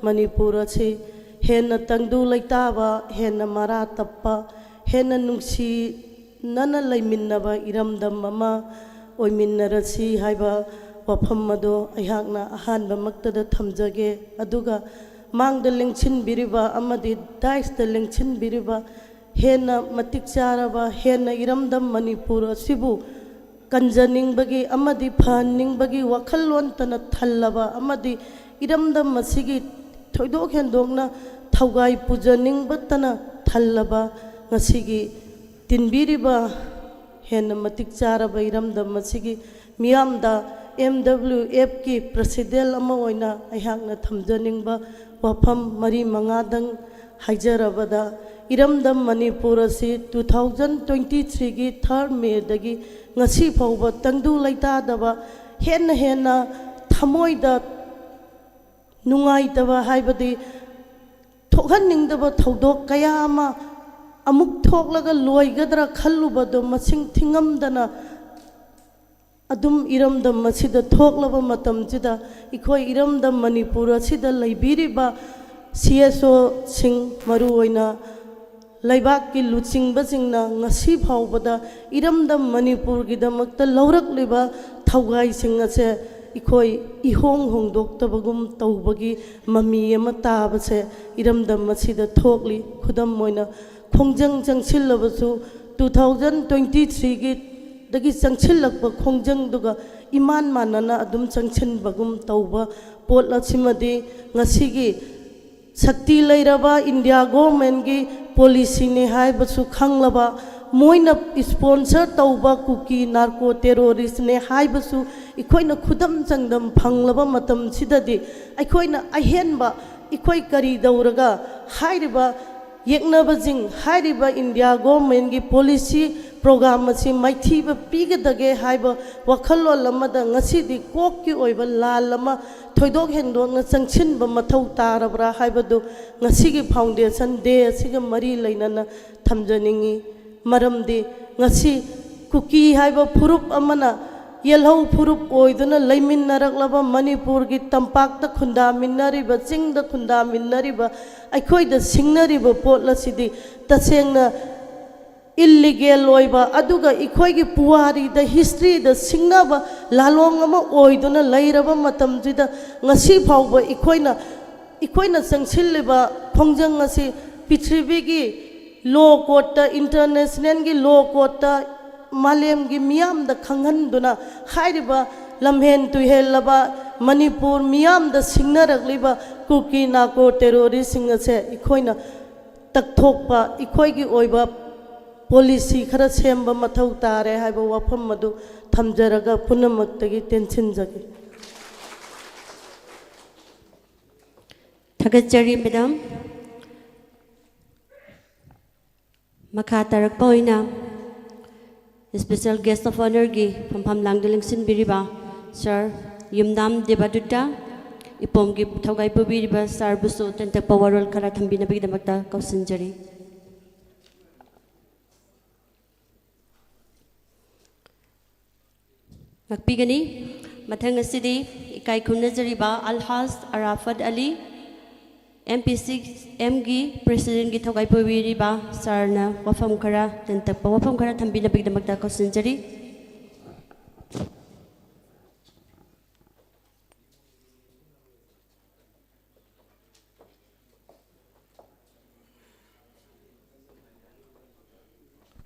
ꯃꯅꯤꯄꯨꯔ ꯑꯁꯤ ꯍꯦꯟꯅ ꯇꯪꯗꯨ ꯂꯩꯇꯥꯕ, ꯍꯦꯟꯅ ꯃꯔꯥ ꯇꯞꯄ, ꯍꯦꯟꯅ ꯅꯨꯡꯁꯤꯅꯅ ꯂꯩꯃꯤꯟꯅꯕ ꯏꯔꯝꯗꯝ ꯑꯃ ꯑꯣꯏꯃꯤꯟꯅꯔꯁꯤ ꯍꯥꯏꯕ ꯋꯥꯐꯝ ꯑꯗꯣ ꯑꯩꯍꯥꯛꯅ ꯑꯍꯥꯟꯕꯃꯛꯇꯗ ꯊꯝꯖꯒꯦ꯫ ꯑꯗꯨꯒ ꯃꯥꯡꯗ ꯂꯦꯡꯁꯤꯟꯕꯤꯔꯤꯕ ꯑꯃꯗꯤ dais ꯇ ꯂꯦꯡꯁꯤꯟꯕꯤꯔꯤꯕ ꯍꯦꯟꯅ ꯃꯇꯤꯛ ꯆꯥꯔꯕ, ꯍꯦꯟꯅ ꯏꯔꯝꯗꯝ ꯃꯅꯤꯄꯨꯔ ꯑꯁꯤꯕꯨ ꯀꯟꯖꯅꯤꯡꯕꯒꯤ ꯑꯃꯗꯤ ꯐꯍꯟꯅꯤꯡꯕꯒꯤ ꯋꯥꯈꯜꯂꯣꯟꯇꯅ ꯊꯜꯂꯕ ꯑꯃꯗꯤ ꯏꯔꯝꯗꯝ ꯑꯁꯤꯒꯤ ꯊꯣꯏꯗꯣꯛ ꯍꯦꯟꯗꯣꯛꯅ ꯊꯧꯒꯥꯏ ꯄꯨꯖꯅꯤꯡꯕꯇꯅ ꯊꯜꯂꯕ ꯉꯁꯤꯒꯤ ꯇꯤꯟꯕꯤꯔꯤꯕ ꯍꯦꯟꯅ ꯃꯇꯤꯛ ꯆꯥꯔꯕ ꯏꯔꯝꯗꯝ ꯑꯁꯤꯒꯤ ꯃꯤꯌꯥꯝꯗ M W Fꯀꯤ President ꯑꯃ ꯑꯣꯏꯅ ꯑꯩꯍꯥꯛꯅ ꯊꯝꯖꯅꯤꯡꯕ ꯋꯥꯐꯝ ꯃꯔꯤ ꯃꯉꯥꯗꯪ ꯍꯥꯏꯖꯔꯕꯗ, ꯏꯔꯝꯗꯝ ꯃꯅꯤꯄꯨꯔ ꯑꯁꯤ two thousand twenty threeꯒꯤ third Mayꯗꯒꯤ ꯉꯁꯤ ꯐꯥꯎꯕ ꯇꯪꯗꯨ ꯂꯩꯇꯥꯗꯕ, ꯍꯦꯟꯅ ꯍꯦꯟꯅ ꯊꯃꯣꯏꯗ ꯅꯨꯡꯉꯥꯏꯇꯕ ꯍꯥꯏꯕꯗꯤ ꯊꯣꯛꯍꯟꯅꯤꯡꯗꯕ ꯊꯧꯗꯣꯛ ꯀꯌꯥ ꯑꯃ ꯑꯃꯨꯛ ꯊꯣꯛꯂꯒ ꯂꯣꯏꯒꯗ꯭ꯔꯥ ꯈꯜꯂꯨꯕꯗꯣ ꯃꯁꯤꯡ ꯊꯤꯉꯝꯗꯅ ꯑꯗꯨꯝ ꯏꯔꯝꯗꯝ ꯑꯁꯤꯗ ꯊꯣꯛꯂꯕ ꯃꯇꯝꯁꯤꯗ, ꯑꯩꯈꯣꯏ ꯏꯔꯝꯗꯝ ꯃꯅꯤꯄꯨꯔ ꯑꯁꯤꯗ ꯂꯩꯕꯤꯔꯤꯕ ꯁꯤ ꯑꯦꯁ ꯑꯣꯁꯤꯡ, ꯃꯔꯨꯑꯣꯏꯅ ꯂꯩꯕꯥꯛꯀꯤ ꯂꯨꯆꯤꯡꯕꯁꯤꯡꯅ ꯉꯁꯤ ꯐꯥꯎꯕꯗ ꯏꯔꯝꯗꯝ ꯃꯅꯤꯄꯨꯔꯒꯤꯗꯃꯛꯇ ꯂꯧꯔꯛꯂꯤꯕ ꯊꯧꯒꯥꯏꯁꯤꯡ ꯑꯁꯦ ꯑꯩꯈꯣꯏ ꯏꯍꯣꯡ ꯍꯣꯡꯗꯣꯛꯇꯕꯒꯨꯝ ꯇꯧꯕꯒꯤ ꯃꯃꯤ ꯑꯃ ꯇꯥꯕꯁꯦ ꯏꯔꯝꯗꯝ ꯑꯁꯤꯗ ꯊꯣꯛꯂꯤ꯫ ꯈꯨꯗꯝ ꯑꯣꯏꯅ, ꯈꯣꯡꯖꯪ ꯆꯪꯁꯤꯜꯂꯕꯁꯨ, ꯇꯨ ꯊꯥꯎꯖꯟ ꯇ꯭ꯋꯦꯟꯇꯤ ꯊ꯭ꯔꯤꯒꯤ ꯗꯒꯤ ꯆꯪꯁꯤꯜꯂꯛꯄ ꯈꯣꯡꯖꯪꯗꯨꯒ ꯏꯃꯥꯟ ꯃꯥꯟꯅꯅ ꯑꯗꯨꯝ ꯆꯪꯁꯤꯟꯕꯒꯨꯝ ꯇꯧꯕ ꯄꯣꯠ ꯑꯁꯤꯃꯗꯤ ꯉꯁꯤꯒꯤ ꯁꯛꯇꯤ ꯂꯩꯔꯕ ꯏꯟꯗꯤꯌꯥ ꯒꯣꯔꯃꯦꯟꯒꯤ ꯄꯣꯂꯤꯁꯤꯅꯤ ꯍꯥꯏꯕꯁꯨ ꯈꯪꯂꯕ, ꯃꯣꯏꯅ ꯏꯁꯄꯣꯟꯁꯔ ꯇꯧꯕ ꯀꯨꯀꯤ ꯅꯥꯔꯀꯣ ꯇꯦꯔꯣꯔꯤꯁꯅꯦ ꯍꯥꯏꯕꯁꯨ ꯑꯩꯈꯣꯏꯅ ꯈꯨꯗꯝ ꯆꯥꯡꯗꯝ ꯐꯪꯂꯕ ꯃꯇꯝꯁꯤꯗꯗꯤ, ꯑꯩꯈꯣꯏꯅ ꯑꯍꯦꯟꯕ ꯑꯩꯈꯣꯏ ꯀꯔꯤ ꯇꯧꯔꯒ ꯍꯥꯏꯔꯤꯕ ꯌꯦꯛꯅꯕꯁꯤꯡ, ꯍꯥꯏꯔꯤꯕ ꯏꯟꯗꯤꯌꯥ ꯒꯣꯔꯃꯦꯟꯒꯤ ꯄꯣꯂꯤꯁꯤ ꯄ꯭ꯔꯣꯒ꯭ꯔꯥꯝ ꯑꯁꯤ ꯃꯥꯏꯊꯤꯕ ꯄꯤꯒꯗꯒꯦ ꯍꯥꯏꯕ ꯋꯥꯈꯜꯂꯣꯟ ꯑꯃꯗ ꯉꯁꯤꯗꯤ ꯀꯣꯛꯀꯤ ꯑꯣꯏꯕ ꯂꯥꯟ ꯑꯃ ꯊꯣꯏꯗꯣꯛ ꯍꯦꯟꯗꯣꯛꯅ ꯆꯪꯁꯤꯟꯕ ꯃꯊꯧ ꯇꯥꯔꯕ꯭ꯔꯥ ꯍꯥꯏꯕꯗꯨ ꯉꯁꯤꯒꯤ ꯐꯥꯎꯟꯗꯦꯁꯟ ꯗꯦ ꯑꯁꯤꯒ ꯃꯔꯤ ꯂꯩꯅꯅ ꯊꯝꯖꯅꯤꯡꯏ꯫ ꯃꯔꯝꯗꯤ ꯉꯁꯤ ꯀꯨꯀꯤ ꯍꯥꯏꯕ ꯐꯨꯔꯨꯞ ꯑꯃꯅ ꯌꯦꯜꯍꯧ ꯐꯨꯔꯨꯞ ꯑꯣꯏꯗꯨꯅ ꯂꯩꯃꯤꯟꯅꯔꯛꯂꯕ ꯃꯅꯤꯄꯨꯔꯒꯤ ꯇꯝꯄꯥꯛꯇ ꯈꯨꯟꯗꯥꯃꯤꯟꯅꯔꯤꯕ, ꯆꯤꯡꯗ ꯈꯨꯟꯗꯥꯃꯤꯟꯅꯔꯤꯕ, ꯑꯩꯈꯣꯏꯗ ꯁꯤꯡꯅꯔꯤꯕ ꯄꯣꯠ ꯑꯁꯤꯗꯤ ꯇꯁꯦꯡꯅ ꯏꯜꯂꯤꯒꯦꯜ ꯑꯣꯏꯕ, ꯑꯗꯨꯒ ꯑꯩꯈꯣꯏꯒꯤ ꯄꯨꯋꯥꯔꯤꯗ, ꯍꯤꯁꯇ꯭ꯔꯤꯗ ꯁꯤꯡꯅꯕ ꯂꯥꯂꯣꯡ ꯑꯃ ꯑꯣꯏꯗꯨꯅ ꯂꯩꯔꯕ ꯃꯇꯝꯁꯤꯗ, ꯉꯁꯤ ꯐꯥꯎꯕ ꯑꯩꯈꯣꯏꯅ, ꯑꯩꯈꯣꯏꯅ ꯆꯪꯁꯤꯜꯂꯤꯕ ꯈꯣꯡꯖꯪ ꯑꯁꯤ ꯄ꯭ꯔꯤꯊꯤꯕꯤꯒꯤ ꯂꯣ ꯀꯣꯔꯠꯇ, ꯏꯟꯇꯔꯅꯦꯁꯅꯦꯜꯒꯤ ꯂꯣ ꯀꯣꯔꯠꯇ ꯃꯥꯂꯦꯝꯒꯤ ꯃꯤꯌꯥꯝꯗ ꯈꯪꯍꯟꯗꯨꯅ, ꯍꯥꯏꯔꯤꯕ ꯂꯝꯍꯦꯟ ꯇꯨꯍꯦꯜꯂꯕ ꯃꯅꯤꯄꯨꯔ ꯃꯤꯌꯥꯝꯗ ꯁꯤꯡꯅꯔꯛꯂꯤꯕ ꯀꯨꯀꯤ ꯅꯥꯔꯀꯣ ꯇꯦꯔꯣꯔꯤꯁꯁꯤꯡ ꯑꯁꯦ ꯑꯩꯈꯣꯏꯅ ꯇꯛꯊꯣꯛꯄ, ꯑꯩꯈꯣꯏꯒꯤ ꯑꯣꯏꯕ ꯄꯣꯂꯤꯁꯤ ꯈꯔ ꯁꯦꯝꯕ ꯃꯊꯧ ꯇꯥꯔꯦ ꯍꯥꯏꯕ ꯋꯥꯐꯝ ꯑꯗꯨ ꯊꯝꯖꯔꯒ ꯄꯨꯝꯅꯃꯛꯇꯒꯤ ꯇꯦꯟꯁꯤꯟꯖꯒꯦ꯫ ꯊꯥꯒꯠꯆꯔꯤ, ꯃꯦꯗꯥꯝ꯫ ꯃꯈꯥ ꯇꯥꯔꯛꯄ ꯑꯣꯏꯅ Special Guest of Honourꯒꯤ ꯐꯝꯐꯝ ꯂꯥꯡꯗ ꯂꯦꯡꯁꯤꯟꯕꯤꯔꯤꯕ Sir ꯌꯨꯝꯅꯥꯝ ꯗꯦꯕꯗꯨꯠꯇ, ꯏꯄꯣꯝꯒꯤ ꯊꯧꯒꯥꯏ ꯄꯨꯕꯤꯔꯤꯕ Sirꯕꯨꯁꯨ ꯇꯦꯟꯇꯛꯄ ꯋꯥꯔꯣꯜ ꯈꯔ ꯊꯝꯕꯤꯅꯕꯒꯤꯗꯃꯛꯇ ꯀꯧꯁꯤꯟꯖꯔꯤ꯫ ꯉꯥꯛꯄꯤꯒꯅꯤ꯫ ꯃꯊꯪ ꯑꯁꯤꯗꯤ ꯏꯀꯥꯏ ꯈꯨꯝꯅꯖꯔꯤꯕ ꯑꯜꯍꯥꯖ ꯑꯔꯥꯐꯠ ꯑꯂꯤ, M P C M ꯒꯤ Presidentꯒꯤ ꯊꯧꯒꯥꯏ ꯄꯨꯕꯤꯔꯤꯕ Sirꯅ ꯋꯥꯐꯝ ꯈꯔ, ꯇꯦꯟꯇꯛꯄ ꯋꯥꯐꯝ ꯈꯔ ꯊꯝꯕꯤꯅꯕꯒꯤꯗꯃꯛꯇ ꯀꯧꯁꯤꯟꯖꯔꯤ꯫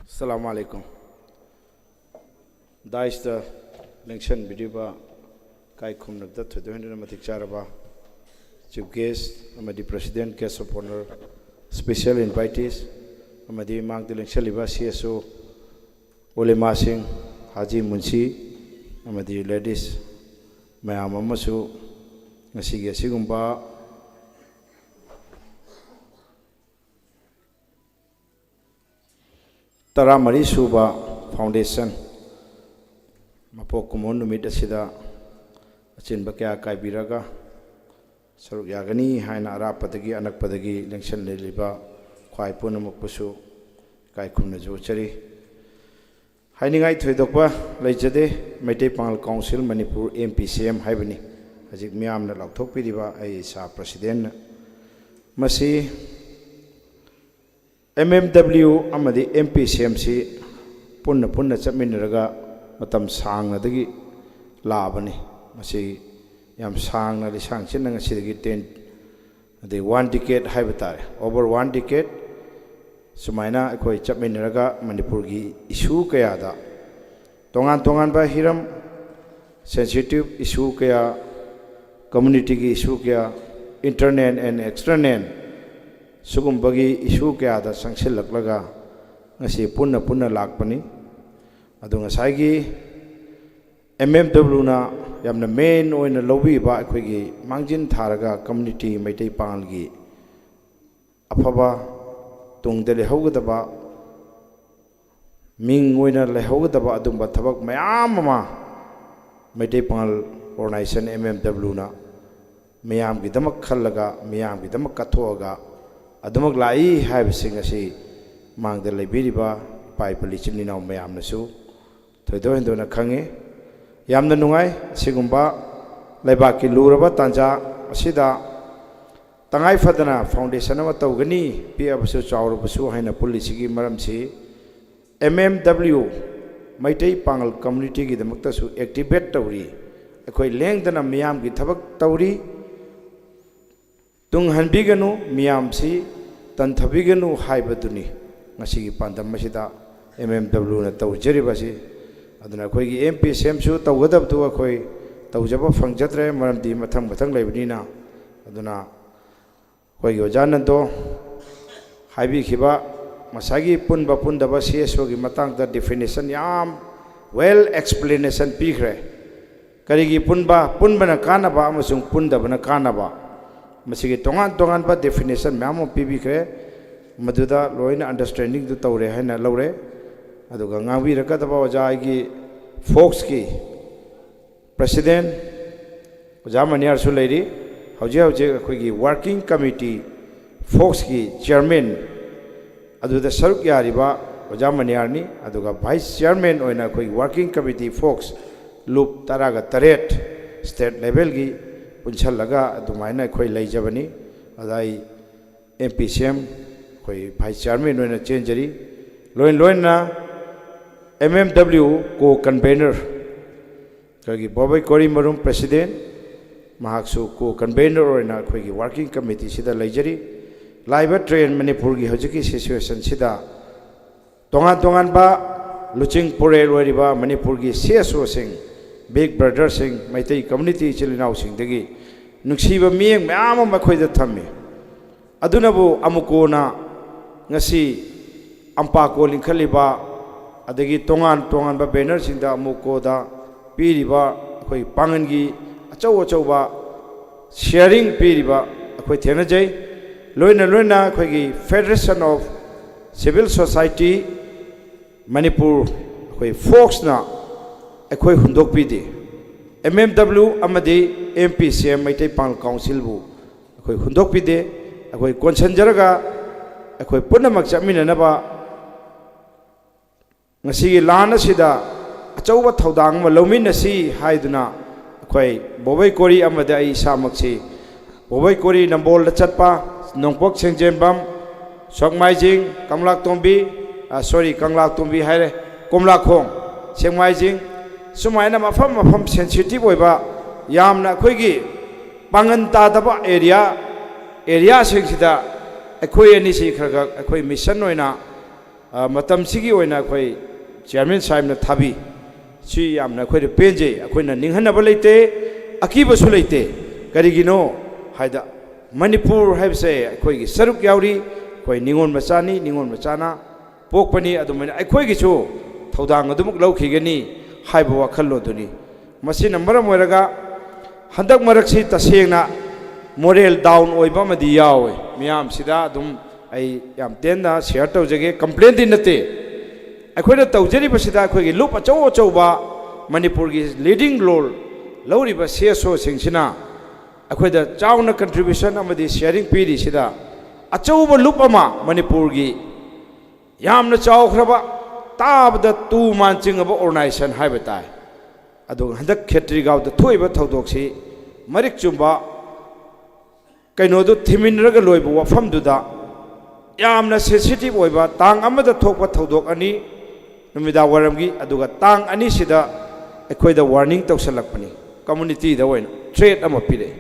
ꯑꯁꯂꯥꯃꯨ ꯑꯂꯥꯏꯀꯨꯝ꯫ Daisꯇ ꯂꯦꯡꯁꯟꯕꯤꯔꯤꯕ ꯏꯀꯥꯏ ꯈꯨꯝꯅꯕꯗ ꯊꯣꯏꯗꯣꯛ ꯍꯦꯟꯗꯨꯅ ꯃꯇꯤꯛ ꯆꯥꯔꯕ Chief Guest ꯑꯃꯗꯤ President, Guest of Honour, Special Invitees ꯑꯃꯗꯤ ꯃꯥꯡꯗ ꯂꯦꯡꯁꯜꯂꯤꯕ C S O, ꯎꯂꯦꯃꯥꯁꯤꯡ, ꯍꯥꯖꯤ ꯃꯨꯟꯁꯤ ꯑꯃꯗꯤ ladies ꯃꯌꯥꯝ ꯑꯃꯁꯨ ꯉꯁꯤꯒꯤ ꯑꯁꯤꯒꯨꯝꯕ ꯇꯔꯥꯃꯔꯤ ꯁꯨꯕ foundation ꯃꯄꯣꯛ ꯀꯨꯝꯑꯣꯟ ꯅꯨꯃꯤꯠ ꯑꯁꯤꯗ ꯑꯆꯤꯟꯕ ꯀꯌꯥ ꯀꯥꯏꯕꯤꯔꯒ ꯁꯔꯨꯛ ꯌꯥꯒꯅꯤ ꯍꯥꯏꯅ ꯑꯔꯥꯞꯄꯗꯒꯤ ꯑꯅꯛꯄꯗꯒꯤ ꯂꯦꯡꯁꯤꯜꯂꯛꯂꯤꯕ ꯈ꯭ꯋꯥꯏ ꯄꯨꯝꯅꯃꯛꯄꯨꯁꯨ ꯏꯀꯥꯏ ꯈꯨꯝꯅꯖꯨ ꯎꯠꯆꯔꯤ꯫ ꯍꯥꯏꯅꯤꯡꯉꯥꯏ ꯊꯣꯏꯗꯣꯛꯄ ꯂꯩꯖꯗꯦ꯫ Meitei Pangal council Manipur, M P C M ꯍꯥꯏꯕꯅꯤ ꯍꯧꯖꯤꯛ ꯃꯤꯌꯥꯝꯅ ꯂꯥꯎꯊꯣꯛꯄꯤꯔꯤꯕ ꯑꯩ ꯏꯁꯥ Presidentꯅ꯫ ꯃꯁꯤ M M W ꯑꯃꯗꯤ M P C M ꯁꯤ ꯄꯨꯟꯅ ꯄꯨꯟꯅ ꯆꯠꯃꯤꯟꯅꯔꯒ ꯃꯇꯝ ꯁꯥꯡꯅꯗꯒꯤ ꯂꯥꯛꯑꯕꯅꯤ꯫ ꯃꯁꯤ ꯌꯥꯝ ꯁꯥꯡꯅ ꯂꯤꯁꯥꯡ ꯁꯤꯠꯅ ꯉꯁꯤꯗꯒꯤ ten, ꯑꯗꯩ one decade ꯍꯥꯏꯕ ꯇꯥꯔꯦ, over one decade ꯁꯨꯃꯥꯏꯅ ꯑꯩꯈꯣꯏ ꯆꯠꯃꯤꯟꯅꯔꯒ ꯃꯅꯤꯄꯨꯔꯒꯤ issue ꯀꯌꯥꯗ, ꯇꯣꯉꯥꯟ ꯇꯣꯉꯥꯟꯕ ꯍꯤꯔꯝ, sensitive issue ꯀꯌꯥ, communityꯒꯤ issue ꯀꯌꯥ, internal and external ꯁꯤꯒꯨꯝꯕꯒꯤ issue ꯀꯌꯥꯗ ꯆꯪꯁꯤꯜꯂꯛꯂꯒ ꯉꯁꯤ ꯄꯨꯟꯅ ꯄꯨꯟꯅ ꯂꯥꯛꯄꯅꯤ꯫ ꯑꯗꯨ ꯉꯁꯥꯏꯒꯤ M M Wꯅ ꯌꯥꯝꯅ main ꯑꯣꯏꯅ ꯂꯧꯕꯤꯕ ꯑꯩꯈꯣꯏꯒꯤ ꯃꯥꯡꯖꯤꯟ ꯊꯥꯔꯒ community ꯃꯩꯇꯩ ꯄꯥꯉꯜꯒꯤ ꯑꯐꯕ ꯇꯨꯡꯗ ꯂꯩꯍꯧꯒꯗꯕ ꯃꯤꯡ ꯑꯣꯏꯅ ꯂꯩꯍꯧꯒꯗꯕ ꯑꯗꯨꯝꯕ ꯊꯕꯛ ꯃꯌꯥꯝ ꯑꯃ ꯃꯩꯇꯩ ꯄꯥꯉꯜ ꯑꯣꯔꯒꯅꯥꯏꯖꯦꯁꯟ, ꯑꯦꯝ ꯑꯦꯝ ꯗꯕ꯭ꯂꯤꯎꯅ ꯃꯤꯌꯥꯝꯒꯤꯗꯃꯛ ꯈꯜꯂꯒ, ꯃꯤꯌꯥꯝꯒꯤꯗꯃꯛ ꯀꯠꯊꯣꯛꯑꯒ ꯑꯗꯨꯃꯛ ꯂꯥꯛꯏ ꯍꯥꯏꯕꯁꯤꯡ ꯑꯁꯤ ꯃꯥꯡꯗ ꯂꯩꯕꯤꯔꯤꯕ ꯏꯄꯥ ꯏꯄꯨ ꯏꯆꯤꯟ ꯏꯅꯥꯎ ꯃꯌꯥꯝꯅꯁꯨ ꯊꯣꯏꯗꯣꯛ ꯍꯦꯟꯗꯣꯛꯅ ꯈꯪꯉꯤ꯫ ꯌꯥꯝꯅ ꯅꯨꯡꯉꯥꯏ꯫ ꯑꯁꯤꯒꯨꯝꯕ ꯂꯩꯕꯥꯛꯀꯤ ꯂꯨꯔꯕ ꯇꯥꯟꯖꯥ ꯑꯁꯤꯗ ꯇꯉꯥꯏ ꯐꯗꯅ ꯐꯥꯎꯟꯗꯦꯁꯟ ꯑꯃ ꯇꯧꯒꯅꯤ, ꯄꯤꯛꯑꯕꯁꯨ ꯆꯥꯎꯔꯕꯁꯨ ꯍꯥꯏꯅ ꯄꯨꯜꯂꯤꯁꯤꯒꯤ ꯃꯔꯝꯁꯤ, ꯑꯦꯝ ꯑꯦꯝ ꯗꯕ꯭ꯂꯤꯎ ꯃꯩꯇꯩ ꯄꯥꯉꯜ ꯀꯝꯃ꯭ꯌꯨꯅꯤꯇꯤꯒꯤꯗꯃꯛꯇꯁꯨ ꯑꯦꯛꯇꯤꯚꯦꯠ ꯇꯧꯔꯤ꯫ ꯑꯩꯈꯣꯏ ꯂꯦꯡꯗꯅ ꯃꯤꯌꯥꯝꯒꯤ ꯊꯕꯛ ꯇꯧꯔꯤ꯫ ꯇꯨꯡꯍꯟꯕꯤꯒꯅꯨ, ꯃꯤꯌꯥꯝꯁꯤ ꯇꯟꯊꯕꯤꯒꯅꯨ ꯍꯥꯏꯕꯗꯨꯅꯤ ꯉꯁꯤꯒꯤ ꯄꯥꯟꯗꯝ ꯑꯁꯤꯗ ꯑꯦꯝ ꯑꯦꯝ ꯗꯕ꯭ꯂꯤꯎꯅ ꯇꯧꯖꯔꯤꯕꯁꯤ꯫ ꯑꯗꯨꯅ ꯑꯩꯈꯣꯏꯒꯤ ꯑꯦꯝ ꯄꯤ ꯁꯤ ꯑꯦꯝꯁꯨ ꯇꯧꯒꯗꯕꯗꯨ ꯑꯩꯈꯣꯏ ꯇꯧꯖꯕ ꯐꯪꯖꯗ꯭ꯔꯦ, ꯃꯔꯝꯗꯤ ꯃꯊꯪ ꯃꯊꯪ ꯂꯩꯕꯅꯤꯅ꯫ ꯑꯗꯨꯅ ꯑꯩꯈꯣꯏꯒꯤ ꯑꯣꯖꯥ ꯅꯟꯗꯣ ꯍꯥꯏꯕꯤꯈꯤꯕ ꯉꯁꯥꯏꯒꯤ ꯄꯨꯟꯕ ꯄꯨꯟꯗꯕ ꯁꯤ ꯑꯦꯁ ꯑꯣꯒꯤ ꯃꯇꯥꯡꯗ ꯗꯤꯐꯤꯅꯤꯁꯟ ꯌꯥꯝ ꯋꯦꯜ ꯑꯦꯛꯁꯄ꯭ꯂꯦꯅꯦꯁꯟ ꯄꯤꯈ꯭ꯔꯦ꯫ ꯀꯔꯤꯒꯤ ꯄꯨꯟꯕ, ꯄꯨꯟꯕꯅ ꯀꯥꯟꯅꯕ ꯑꯃꯁꯨꯡ ꯄꯨꯟꯗꯕꯅ ꯀꯥꯟꯅꯕ, ꯃꯁꯤꯒꯤ ꯇꯣꯉꯥꯟ ꯇꯣꯉꯥꯟꯕ ꯗꯦꯐꯤꯅꯤꯁꯟ ꯃꯌꯥꯝ ꯑꯃ ꯄꯤꯕꯤꯈ꯭ꯔꯦ꯫ ꯃꯗꯨꯗ ꯂꯣꯏꯅ ꯑꯟꯗꯔꯁ꯭ꯇꯦꯟꯗꯤꯡꯗꯨ ꯇꯧꯔꯦ ꯍꯥꯏꯅ ꯂꯧꯔꯦ꯫ ꯑꯗꯨꯒ ꯉꯥꯡꯕꯤꯔꯛꯀꯗꯕ ꯑꯣꯖꯥ ꯑꯩꯒꯤ ꯐꯣꯛꯁꯀꯤ ꯄ꯭ꯔꯦꯁꯤꯗꯦꯟ ꯑꯣꯖꯥ ꯃꯅꯤꯌꯥꯔꯁꯨ ꯂꯩꯔꯤ꯫ ꯍꯧꯖꯤꯛ ꯍꯧꯖꯤꯛ ꯑꯩꯈꯣꯏꯒꯤ ꯋꯥꯔꯀꯤꯡ ꯀꯃꯤꯇꯤ ꯐꯣꯛꯁꯀꯤ ꯆꯤꯌꯔꯃꯦꯟ ꯑꯗꯨꯗ ꯁꯔꯨꯛ ꯌꯥꯔꯤꯕ ꯑꯣꯖꯥ ꯃꯅꯤꯌꯥꯔꯅꯤ꯫ ꯑꯗꯨꯒ ꯚꯥꯏꯁ ꯆꯤꯌꯔꯃꯦꯟ ꯑꯣꯏꯅ ꯑꯩꯈꯣꯏꯒꯤ ꯋꯥꯔꯀꯤꯡ ꯀꯃꯤꯇꯤ ꯐꯣꯛꯁ ꯂꯨꯞ ꯇꯔꯥꯒ ꯇꯔꯦꯠ ꯁ꯭ꯇꯦꯠ ꯂꯦꯚꯦꯜꯒꯤ ꯄꯨꯟꯁꯤꯜꯂꯒ ꯑꯗꯨꯃꯥꯏꯅ ꯑꯩꯈꯣꯏ ꯂꯩꯖꯕꯅꯤ꯫ ꯑꯗ ꯑꯩ ꯑꯦꯝ ꯄꯤ ꯁꯤ ꯑꯦꯝ ꯑꯩꯈꯣꯏ ꯚꯥꯏꯁ ꯆꯤꯌꯔꯃꯦꯟ ꯑꯣꯏꯅ ꯆꯦꯟꯖꯔꯤ꯫ ꯂꯣꯏ ꯂꯣꯏꯅꯅ ꯑꯦꯝ ꯑꯦꯝ ꯗꯕ꯭ꯂꯤꯎ ꯀꯣ ꯀꯟꯚꯦꯅꯔ ꯑꯩꯈꯣꯏꯒꯤ ꯕꯣꯕꯣꯏ ꯀꯣꯔꯤꯃꯔꯨꯝ ꯄ꯭ꯔꯦꯁꯤꯗꯦꯟ, ꯃꯍꯥꯛꯁꯨ ꯀꯣ ꯀꯟꯚꯦꯅꯔ ꯑꯣꯏꯅ ꯑꯩꯈꯣꯏꯒꯤ ꯋꯥꯔꯀꯤꯡ ꯀꯃꯤꯇꯤꯁꯤꯗ ꯂꯩꯖꯔꯤ꯫ ꯂꯥꯛꯏꯕ ꯇ꯭ꯔꯦꯟ ꯃꯅꯤꯄꯨꯔꯒꯤ ꯍꯧꯖꯤꯛꯀꯤ ꯁꯤꯆꯨꯋꯦꯁꯟꯁꯤꯗ ꯇꯣꯉꯥꯟ ꯇꯣꯉꯥꯟꯕ ꯂꯨꯆꯤꯡ ꯄꯨꯔꯦꯜ ꯑꯣꯏꯔꯤꯕ ꯃꯅꯤꯄꯨꯔꯒꯤ ꯁꯤ ꯑꯦꯁ ꯑꯣꯁꯤꯡ, ꯕꯤꯛ ꯕ꯭ꯔꯗꯔꯁꯤꯡ, ꯃꯩꯇꯩ ꯀꯝꯃ꯭ꯌꯨꯅꯤꯇꯤ ꯏꯆꯤꯜ ꯏꯅꯥꯎꯁꯤꯡꯗꯒꯤ ꯅꯨꯡꯁꯤꯕ ꯃꯤꯠꯌꯦꯡ ꯃꯌꯥꯝ ꯑꯃ ꯑꯩꯈꯣꯏꯗ ꯊꯝꯃꯤ꯫ ꯑꯗꯨꯅꯕꯨ ꯑꯃꯨꯀꯣꯅ ꯉꯁꯤ ꯑꯝꯄꯥꯀꯣ ꯂꯤꯡꯈꯠꯂꯤꯕ, ꯑꯗꯒꯤ ꯇꯣꯉꯥꯟ ꯇꯣꯉꯥꯟꯕ ꯕꯦꯅꯔꯁꯤꯡꯗ ꯑꯃꯨꯀꯣꯗ ꯄꯤꯔꯤꯕ ꯑꯩꯈꯣꯏ ꯄꯥꯡꯒꯜꯒꯤ ꯑꯆꯧ ꯑꯆꯧꯕ ꯁꯤꯌꯥꯔꯤꯡ ꯄꯤꯔꯤꯕ ꯑꯩꯈꯣꯏ ꯊꯦꯡꯅꯖꯩ꯫ ꯂꯣꯏꯅ ꯂꯣꯏꯅ ꯑꯩꯈꯣꯏꯒꯤ Federation of Civil Society Manipur ꯑꯩꯈꯣꯏ ꯐꯣꯛꯁꯅ ꯑꯩꯈꯣꯏ ꯍꯨꯟꯗꯣꯛꯄꯤꯗꯦ꯫ ꯑꯦꯝ ꯑꯦꯝ ꯗꯕ꯭ꯂꯤꯎ ꯑꯃꯗꯤ M P C M, Meitei ꯄꯥꯉꯜ ꯀꯥꯎꯟꯁꯤꯜꯕꯨ ꯑꯩꯈꯣꯏ ꯍꯨꯟꯗꯣꯛꯄꯤꯗꯦ꯫ ꯑꯩꯈꯣꯏ ꯀꯣꯟꯁꯤꯟꯖꯔꯒ ꯑꯩꯈꯣꯏ ꯄꯨꯝꯅꯃꯛ ꯆꯠꯃꯤꯟꯅꯅꯕ ꯉꯁꯤꯒꯤ ꯂꯥꯟ ꯑꯁꯤꯗ ꯑꯆꯧꯕ ꯊꯧꯗꯥꯡ ꯑꯃ ꯂꯧꯃꯤꯟꯅꯁꯤ ꯍꯥꯏꯗꯨꯅ ꯑꯩꯈꯣꯏ ꯕꯣꯕꯩ ꯀꯣꯔꯤ ꯑꯃꯗꯤ ꯑꯩ ꯏꯁꯥꯃꯛꯁꯤ ꯕꯣꯕꯩ ꯀꯣꯔꯤ ꯅꯝꯕꯣꯜꯗ ꯆꯠꯄ, ꯅꯣꯡꯄꯣꯛ ꯁꯦꯡꯖꯦꯟꯕꯝ, ꯁꯣꯛꯃꯥꯏꯖꯤꯡ, ꯀꯪꯂꯥꯇꯣꯡꯕꯤ, ꯑ, ꯁꯣꯔꯤ, ꯀꯪꯂꯥꯇꯣꯡꯕꯤ ꯍꯥꯏꯔꯦ, ꯀꯣꯝꯂꯥꯈꯣꯡ, ꯁꯦꯛꯃꯥꯏꯖꯤꯡ, ꯁꯨꯃꯥꯏꯅ ꯃꯐꯝ ꯃꯐꯝ ꯁꯦꯟꯁꯤꯇꯤꯚ ꯑꯣꯏꯕ, ꯌꯥꯝꯅ ꯑꯩꯈꯣꯏꯒꯤ ꯄꯥꯡꯒꯟ ꯇꯥꯗꯕ ꯑꯦꯔꯤꯌꯥ, ꯑꯦꯔꯤꯌꯥꯁꯤꯡꯁꯤꯗ ꯑꯩꯈꯣꯏ ꯑꯅꯤꯁꯤ ꯈꯔ ꯈꯔ ꯑꯩꯈꯣꯏ ꯃꯤꯁꯟ ꯑꯣꯏꯅ, ꯑ, ꯃꯇꯝꯁꯤꯒꯤ ꯑꯣꯏꯅ ꯑꯩꯈꯣꯏ ꯆꯤꯌꯥꯔꯃꯦꯟ ꯁꯥꯍꯦꯕꯅ ꯊꯥꯕꯤ꯫ ꯁꯤ ꯌꯥꯝꯅ ꯑꯩꯈꯣꯏꯗ ꯄꯦꯟꯖꯩ꯫ ꯑꯩꯈꯣꯏꯅ ꯅꯤꯡꯍꯟꯅꯕ ꯂꯩꯇꯦ, ꯑꯀꯤꯕꯁꯨ ꯂꯩꯇꯦ꯫ ꯀꯔꯤꯒꯤꯅꯣ ꯍꯥꯏꯗ, ꯃꯅꯤꯄꯨꯔ ꯍꯥꯏꯕꯁꯦ ꯑꯩꯈꯣꯏꯒꯤ ꯁꯔꯨꯛ ꯌꯥꯎꯔꯤ꯫ ꯑꯩꯈꯣꯏ ꯅꯤꯉꯣꯜ ꯃꯆꯥꯅꯤ, ꯅꯤꯉꯣꯜ ꯃꯆꯥꯅ ꯄꯣꯛꯄꯅꯤ꯫ ꯑꯗꯨꯃꯥꯏꯅ ꯑꯩꯈꯣꯏꯒꯤꯁꯨ ꯊꯧꯗꯥꯡ ꯑꯗꯨꯃꯛ ꯂꯧꯈꯤꯒꯅꯤ ꯍꯥꯏꯕ ꯋꯥꯈꯜꯂꯣꯟꯗꯨꯅꯤ꯫ ꯃꯁꯤꯅ ꯃꯔꯝ ꯑꯣꯏꯔꯒ ꯍꯟꯗꯛ ꯃꯔꯛꯁꯤ ꯇꯁꯦꯡꯅ ꯃꯣꯔꯦꯜ ꯗꯥꯎꯟ ꯑꯣꯏꯕ ꯑꯃꯗꯤ ꯌꯥꯎꯋꯦ꯫ ꯃꯤꯌꯥꯝꯁꯤꯗ ꯑꯗꯨꯝ ꯑꯩ ꯌꯥꯝ ꯇꯦꯟꯅ ꯁꯤꯌꯔ ꯇꯧꯖꯒꯦ, ꯀꯝꯄ꯭ꯂꯦꯟꯗꯤ ꯅꯠꯇꯦ꯫ ꯑꯩꯈꯣꯏꯅ ꯇꯧꯖꯔꯤꯕꯁꯤꯗ ꯑꯩꯈꯣꯏꯒꯤ ꯂꯨꯞ ꯑꯆꯧ ꯑꯆꯧꯕ, ꯃꯅꯤꯄꯨꯔꯒꯤ ꯂꯤꯗꯤꯡ ꯔꯣꯜ ꯂꯧꯔꯤꯕ ꯁꯤ ꯑꯦꯁ ꯑꯣꯁꯤꯡꯁꯤꯅ ꯑꯩꯈꯣꯏꯗ ꯆꯥꯎꯅ ꯀꯟꯇ꯭ꯔꯤꯕ꯭ꯌꯨꯁꯟ ꯑꯃꯗꯤ ꯁꯤꯌꯥꯔꯤꯡ ꯄꯤꯔꯤꯁꯤꯗ, ꯑꯆꯧꯕ ꯂꯨꯞ ꯑꯃ ꯃꯅꯤꯄꯨꯔꯒꯤ ꯌꯥꯝꯅ ꯆꯥꯎꯈ꯭ꯔꯕ, ꯇꯥꯕꯗ ꯇꯨ ꯃꯥꯟ ꯆꯤꯡꯉꯕ ꯑꯣꯔꯒꯅꯥꯏꯖꯦꯁꯟ ꯍꯥꯏꯕ ꯇꯥꯏ꯫ ꯑꯗꯨꯒ ꯍꯟꯗꯛ ꯈꯦꯇ꯭ꯔꯤꯒꯥꯎꯗ ꯊꯣꯛꯏꯕ ꯊꯧꯗꯣꯛꯁꯤ ꯃꯔꯤꯛ ꯆꯨꯝꯕ ꯀꯩꯅꯣꯗꯨ ꯊꯤꯃꯤꯟꯅꯔꯒ ꯂꯣꯏꯕ ꯋꯥꯐꯝꯗꯨꯗ ꯌꯥꯝꯅ ꯁꯦꯟꯁꯤꯇꯤꯚ ꯑꯣꯏꯕ, ꯇꯥꯡ ꯑꯃꯗ ꯊꯣꯛꯄ ꯊꯧꯗꯣꯛ ꯑꯅꯤ, ꯅꯨꯃꯤꯗꯥꯡ ꯋꯥꯏꯔꯝꯒꯤ, ꯑꯗꯨꯒ ꯇꯥꯡ ꯑꯅꯤꯁꯤꯗ ꯑꯩꯈꯣꯏꯗ ꯋꯥꯔꯅꯤꯡ ꯇꯧꯁꯜꯂꯛꯄꯅꯤ, ꯀꯝꯃꯨꯅꯤꯇꯤꯗ ꯑꯣꯏꯅ ꯊ꯭ꯔꯦꯠ ꯑꯃ ꯄꯤꯔꯛꯏ꯫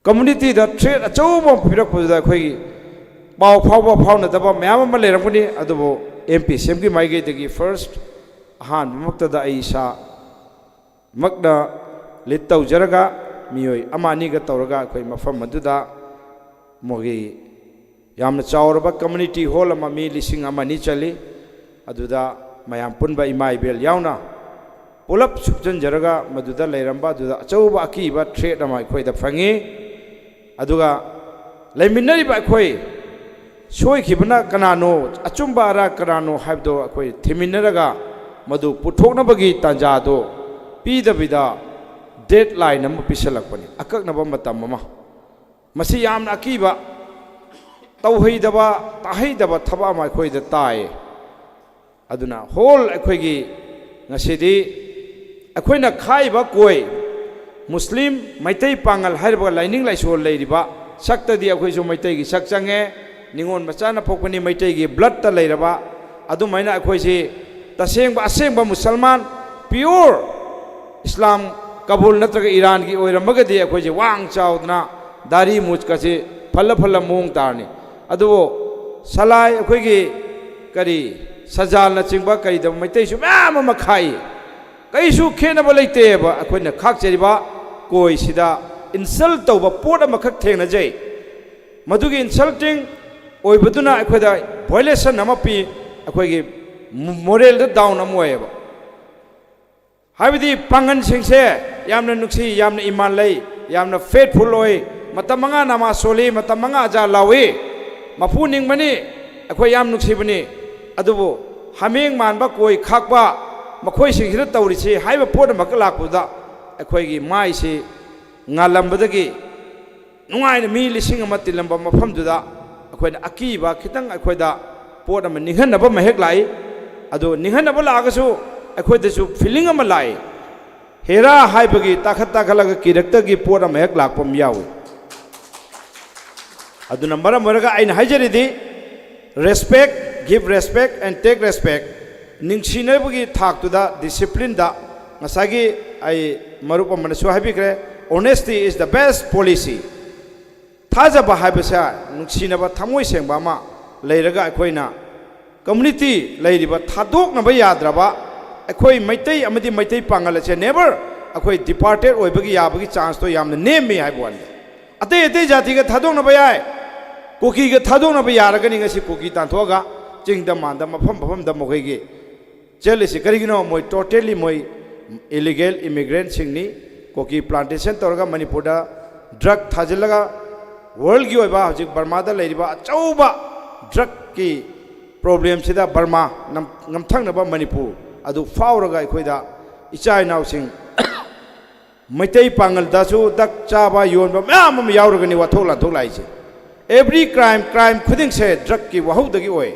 ꯀꯝꯃꯨꯅꯤꯇꯤꯗ ꯊ꯭ꯔꯦꯠ ꯑꯆꯧꯕ ꯑꯃ ꯄꯤꯔꯛꯄꯗꯨꯗ ꯑꯩꯈꯣꯏꯒꯤ ꯄꯥꯎ ꯐꯥꯎꯕ ꯐꯥꯎꯅꯗꯕ ꯃꯌꯥꯝ ꯑꯃ ꯂꯩꯔꯝꯒꯅꯤ꯫ ꯑꯗꯨꯕꯨ ꯑꯦꯝ ꯄꯤ ꯁꯤ ꯑꯦꯝꯒꯤ ꯃꯥꯏꯀꯩꯗꯒꯤ ꯐꯥꯔꯁ, ꯑꯍꯥꯟꯕꯃꯛꯇꯗ ꯑꯩ ꯏꯁꯥꯃꯛꯅ ꯂꯤꯗ ꯇꯧꯖꯔꯒ, ꯃꯤꯑꯣꯏ ꯑꯃ ꯑꯅꯤꯒ ꯇꯧꯔꯒ ꯑꯩꯈꯣꯏ ꯃꯐꯝ ꯑꯗꯨꯗ ꯃꯣꯏꯒꯤ ꯌꯥꯝꯅ ꯆꯥꯎꯔꯕ ꯀꯝꯃ꯭ꯌꯨꯅꯤꯇꯤ ꯍꯣꯜ ꯑꯃ, ꯃꯤ ꯂꯤꯁꯤꯡ ꯑꯃ ꯑꯅꯤ ꯆꯜꯂꯤ꯫ ꯑꯗꯨꯗ ꯃꯌꯥꯝ ꯄꯨꯟꯕ, ꯏꯃꯥ ꯏꯕꯦꯜ ꯌꯥꯎꯅ ꯄꯨꯂꯞ ꯁꯨꯞꯆꯟꯖꯔꯒ ꯃꯗꯨꯗ ꯂꯩꯔꯝꯕ ꯑꯗꯨꯗ ꯑꯆꯧꯕ ꯑꯀꯤꯕ ꯊ꯭ꯔꯦꯠ ꯑꯃ ꯑꯩꯈꯣꯏꯗ ꯐꯪꯉꯤ꯫ ꯑꯗꯨꯒ ꯂꯩꯃꯤꯟꯅꯔꯤꯕ ꯑꯩꯈꯣꯏ ꯁꯣꯏꯈꯤꯕꯅ ꯀꯅꯥꯅꯣ, ꯑꯆꯨꯝꯕ ꯑꯔꯥꯟ ꯀꯅꯥꯅꯣ ꯍꯥꯏꯕꯗꯣ ꯑꯩꯈꯣꯏ ꯊꯤꯃꯤꯟꯅꯔꯒ ꯃꯗꯨ ꯄꯨꯊꯣꯛꯅꯕꯒꯤ ꯇꯥꯟꯖꯥꯗꯣ ꯄꯤꯗꯕꯤꯗ deadline ꯑꯃ ꯄꯤꯁꯜꯂꯛꯄꯅꯤ, ꯑꯀꯛꯅꯕ ꯃꯇꯝ ꯑꯃ꯫ ꯃꯁꯤ ꯌꯥꯝꯅ ꯑꯀꯤꯕ, ꯇꯧꯍꯩꯗꯕ, ꯇꯥꯍꯩꯗꯕ ꯊꯕꯛ ꯑꯃ ꯑꯩꯈꯣꯏꯗ ꯇꯥꯏ꯫ ꯑꯗꯨꯅ whole ꯑꯩꯈꯣꯏꯒꯤ ꯉꯁꯤꯗꯤ ꯑꯩꯈꯣꯏꯅ ꯈꯥꯛꯏꯕ ꯀꯣꯏ, ꯃꯨꯁꯂꯤꯝ, ꯃꯩꯇꯩ, ꯄꯥꯉꯜ ꯍꯥꯏꯔꯤꯕ ꯂꯥꯏꯅꯤꯡ ꯂꯥꯏꯁꯣꯜ ꯂꯩꯔꯤꯕ ꯁꯛꯇꯗꯤ ꯑꯩꯈꯣꯏꯁꯨ ꯃꯩꯇꯩꯒꯤ ꯁꯛ ꯆꯪꯉꯦ, ꯅꯤꯉꯣꯜ ꯃꯆꯥꯅ ꯄꯣꯛꯄꯅꯤ, ꯃꯩꯇꯩꯒꯤ bloodꯇ ꯂꯩꯔꯕ꯫ ꯑꯗꯨꯃꯥꯏꯅ ꯑꯩꯈꯣꯏꯁꯤ ꯇꯁꯦꯡꯕ ꯑꯁꯦꯡꯕ ꯃꯨꯁꯜꯃꯥꯟ, pure ꯏꯁꯂꯥꯝ ꯀꯕꯨꯜ ꯅꯠꯇ꯭ꯔꯒ ꯏꯔꯥꯟꯒꯤ ꯑꯣꯏꯔꯝꯃꯒꯗꯤ ꯑꯩꯈꯣꯏꯁꯦ ꯋꯥꯡ ꯆꯥꯎꯗꯅ ꯗꯥꯔꯤ ꯃꯨꯁꯀꯁꯤ ꯐꯜꯂ ꯐꯜꯂ ꯃꯑꯣꯡ ꯇꯥꯔꯅꯤ꯫ ꯑꯗꯨꯕꯨ ꯁꯂꯥꯏ, ꯑꯩꯈꯣꯏꯒꯤ ꯀꯔꯤ, ꯁꯖꯥꯜꯅꯆꯤꯡꯕ ꯀꯔꯤꯗ ꯃꯩꯇꯩꯁꯨ ꯃꯌꯥꯝ ꯑꯃ ꯈꯥꯛꯏ꯫ ꯀꯩꯁꯨ ꯈꯦꯠꯅꯕ ꯂꯩꯇꯦꯕ꯫ ꯑꯩꯈꯣꯏꯅ ꯈꯥꯛꯆꯔꯤꯕ ꯀꯣꯏꯁꯤꯗ insult ꯇꯧꯕ ꯄꯣꯠ ꯑꯃꯈꯛ ꯊꯦꯡꯅꯖꯩ꯫ ꯃꯗꯨꯒꯤ insulting ꯑꯣꯏꯕꯗꯨꯅ ꯑꯩꯈꯣꯏꯗ violation ꯑꯃ ꯄꯤ, ꯑꯩꯈꯣꯏꯒꯤ moralꯗ down ꯑꯃ ꯑꯣꯏꯌꯦꯕ꯫ ꯍꯥꯏꯕꯗꯤ ꯄꯥꯡꯒꯜꯁꯤꯡꯁꯦ ꯌꯥꯝꯅ ꯅꯨꯡꯁꯤ, ꯌꯥꯝꯅ ꯏꯃꯥꯟ ꯂꯩ, ꯌꯥꯝꯅ faithful ꯑꯣꯏ, ꯃꯇꯝ ꯃꯉꯥ ꯅꯃꯥꯖ ꯁꯣꯜꯂꯤ, ꯃꯇꯝ ꯃꯉꯥ ꯑꯖꯥ ꯂꯥꯎꯏ, ꯃꯄꯨ ꯅꯤꯡꯕꯅꯤ, ꯑꯩꯈꯣꯏ ꯌꯥꯝ ꯅꯨꯡꯁꯤꯕꯅꯤ꯫ ꯑꯗꯨꯕꯨ ꯍꯥꯃꯦꯡ ꯃꯥꯟꯕ ꯀꯣꯏ ꯈꯥꯛꯄ ꯃꯈꯣꯏꯁꯤꯡꯁꯤꯅ ꯇꯧꯔꯤꯁꯤ ꯍꯥꯏꯕ ꯄꯣꯠ ꯑꯃꯈꯛ ꯂꯥꯛꯄꯗ ꯑꯩꯈꯣꯏꯒꯤ ꯃꯥꯏꯁꯤ ꯉꯥꯜꯂꯝꯕꯗꯒꯤ ꯅꯨꯡꯉꯥꯏꯅ ꯃꯤ ꯂꯤꯁꯤꯡ ꯑꯃ ꯇꯤꯜꯂꯝꯕ ꯃꯐꯝꯗꯨꯗ ꯑꯩꯈꯣꯏꯅ ꯑꯀꯤꯕ ꯈꯤꯇꯪ, ꯑꯩꯈꯣꯏꯗ ꯄꯣꯠ ꯑꯃ ꯅꯤꯡꯍꯟꯅꯕ ꯑꯃ ꯍꯦꯛ ꯂꯥꯛꯏ꯫ ꯑꯗꯨ ꯅꯤꯡꯍꯟꯅꯕ ꯂꯥꯛꯑꯒꯁꯨ ꯑꯩꯈꯣꯏꯗꯁꯨ feeling ꯑꯃ ꯂꯥꯛꯏ, ꯍꯦꯔꯥ ꯍꯥꯏꯕꯒꯤ ꯇꯥꯈꯠ ꯇꯥꯈꯠꯂꯒ ꯀꯤꯔꯛꯇꯒꯤ ꯄꯣꯠ ꯑꯃ ꯍꯦꯛ ꯂꯥꯛꯄ ꯑꯃ ꯌꯥꯎꯏ꯫ ꯑꯗꯨꯅ ꯃꯔꯝ ꯑꯣꯏꯔꯒ ꯑꯩꯅ ꯍꯥꯏꯖꯔꯤꯗꯤ, respect, give respect and take respect, ꯅꯤꯡꯁꯤꯅꯕꯒꯤ ꯊꯥꯛꯇꯨꯗ, disciplineꯗ, ꯉꯁꯥꯏꯒꯤ ꯑꯩ ꯃꯔꯨꯞ ꯑꯃꯅꯁꯨ ꯍꯥꯏꯕꯤꯈ꯭ꯔꯦ, honesty is the best policy꯫ ꯊꯥꯖꯕ ꯍꯥꯏꯕꯁꯦ ꯅꯨꯡꯁꯤꯅꯕ ꯊꯃꯣꯏ ꯁꯦꯡꯕ ꯑꯃ ꯂꯩꯔꯒ ꯑꯩꯈꯣꯏꯅ community ꯂꯩꯔꯤꯕ ꯊꯥꯗꯣꯛꯅꯕ ꯌꯥꯗ꯭ꯔꯕ ꯑꯩꯈꯣꯏ ꯃꯩꯇꯩ ꯑꯃꯗꯤ ꯃꯩꯇꯩ ꯄꯥꯉꯜ ꯑꯁꯦ never ꯑꯩꯈꯣꯏ departed ꯑꯣꯏꯕꯒꯤ ꯌꯥꯕꯒꯤ chanceꯇꯣ ꯌꯥꯝꯅ ꯅꯦꯝꯃꯤ ꯍꯥꯏꯕ ꯋꯥꯅꯤ꯫ ꯑꯇꯩ ꯑꯇꯩ ꯖꯥꯇꯤꯒ ꯊꯥꯗꯣꯛꯅꯕ ꯌꯥꯏ, ꯀꯨꯀꯤꯒ ꯊꯥꯗꯣꯛꯅꯕ ꯌꯥꯔꯒꯅꯤ ꯉꯁꯤ ꯀꯨꯀꯤ ꯇꯥꯟꯊꯣꯛꯑꯒ ꯆꯤꯡꯗ ꯃꯥꯟꯗ ꯃꯐꯝ ꯃꯐꯝꯗ ꯃꯈꯣꯏꯒꯤ ꯆꯦꯜꯂꯤꯁꯤ꯫ ꯀꯔꯤꯒꯤꯅꯣ? ꯃꯣꯏ totally ꯃꯣꯏ illegal immigrantꯁꯤꯡꯅꯤ꯫ ꯀꯣꯀꯤ plantation ꯇꯧꯔꯒ ꯃꯅꯤꯄꯨꯔꯗ drug ꯊꯥꯖꯤꯜꯂꯒ worldꯒꯤ ꯑꯣꯏꯕ ꯍꯧꯖꯤꯛ ꯕꯔꯃꯥꯗ ꯂꯩꯔꯤꯕ ꯑꯆꯧꯕ ꯗ꯭ꯔꯛꯀꯤ ꯄ꯭ꯔꯣꯕ꯭ꯂꯦꯝꯁꯤꯗ ꯕꯔꯃꯥ ꯅꯝ-, ꯉꯝꯊꯪꯅꯕ ꯃꯅꯤꯄꯨꯔ ꯑꯗꯨ ꯐꯥꯎꯔꯒ ꯑꯩꯈꯣꯏꯗ ꯏꯆꯥ ꯏꯅꯥꯎꯁꯤꯡ ꯃꯩꯇꯩ ꯄꯥꯡꯒꯜꯗꯁꯨ ꯗ꯭ꯔꯛ ꯆꯥꯕ ꯌꯣꯟꯕ ꯃꯌꯥꯝ ꯑꯃ ꯌꯥꯎꯔꯒꯅꯤ ꯋꯥꯊꯣꯛ ꯂꯥꯟꯊꯣꯛ ꯂꯥꯛꯏꯁꯦ꯫ ꯑꯦꯕ꯭ꯔꯤ ꯀ꯭ꯔꯥꯏꯝ, ꯀ꯭ꯔꯥꯏꯝ ꯈꯨꯗꯤꯡꯁꯦ ꯗ꯭ꯔꯛꯀꯤ ꯋꯥꯍꯧꯗꯒꯤ ꯑꯣꯏ꯫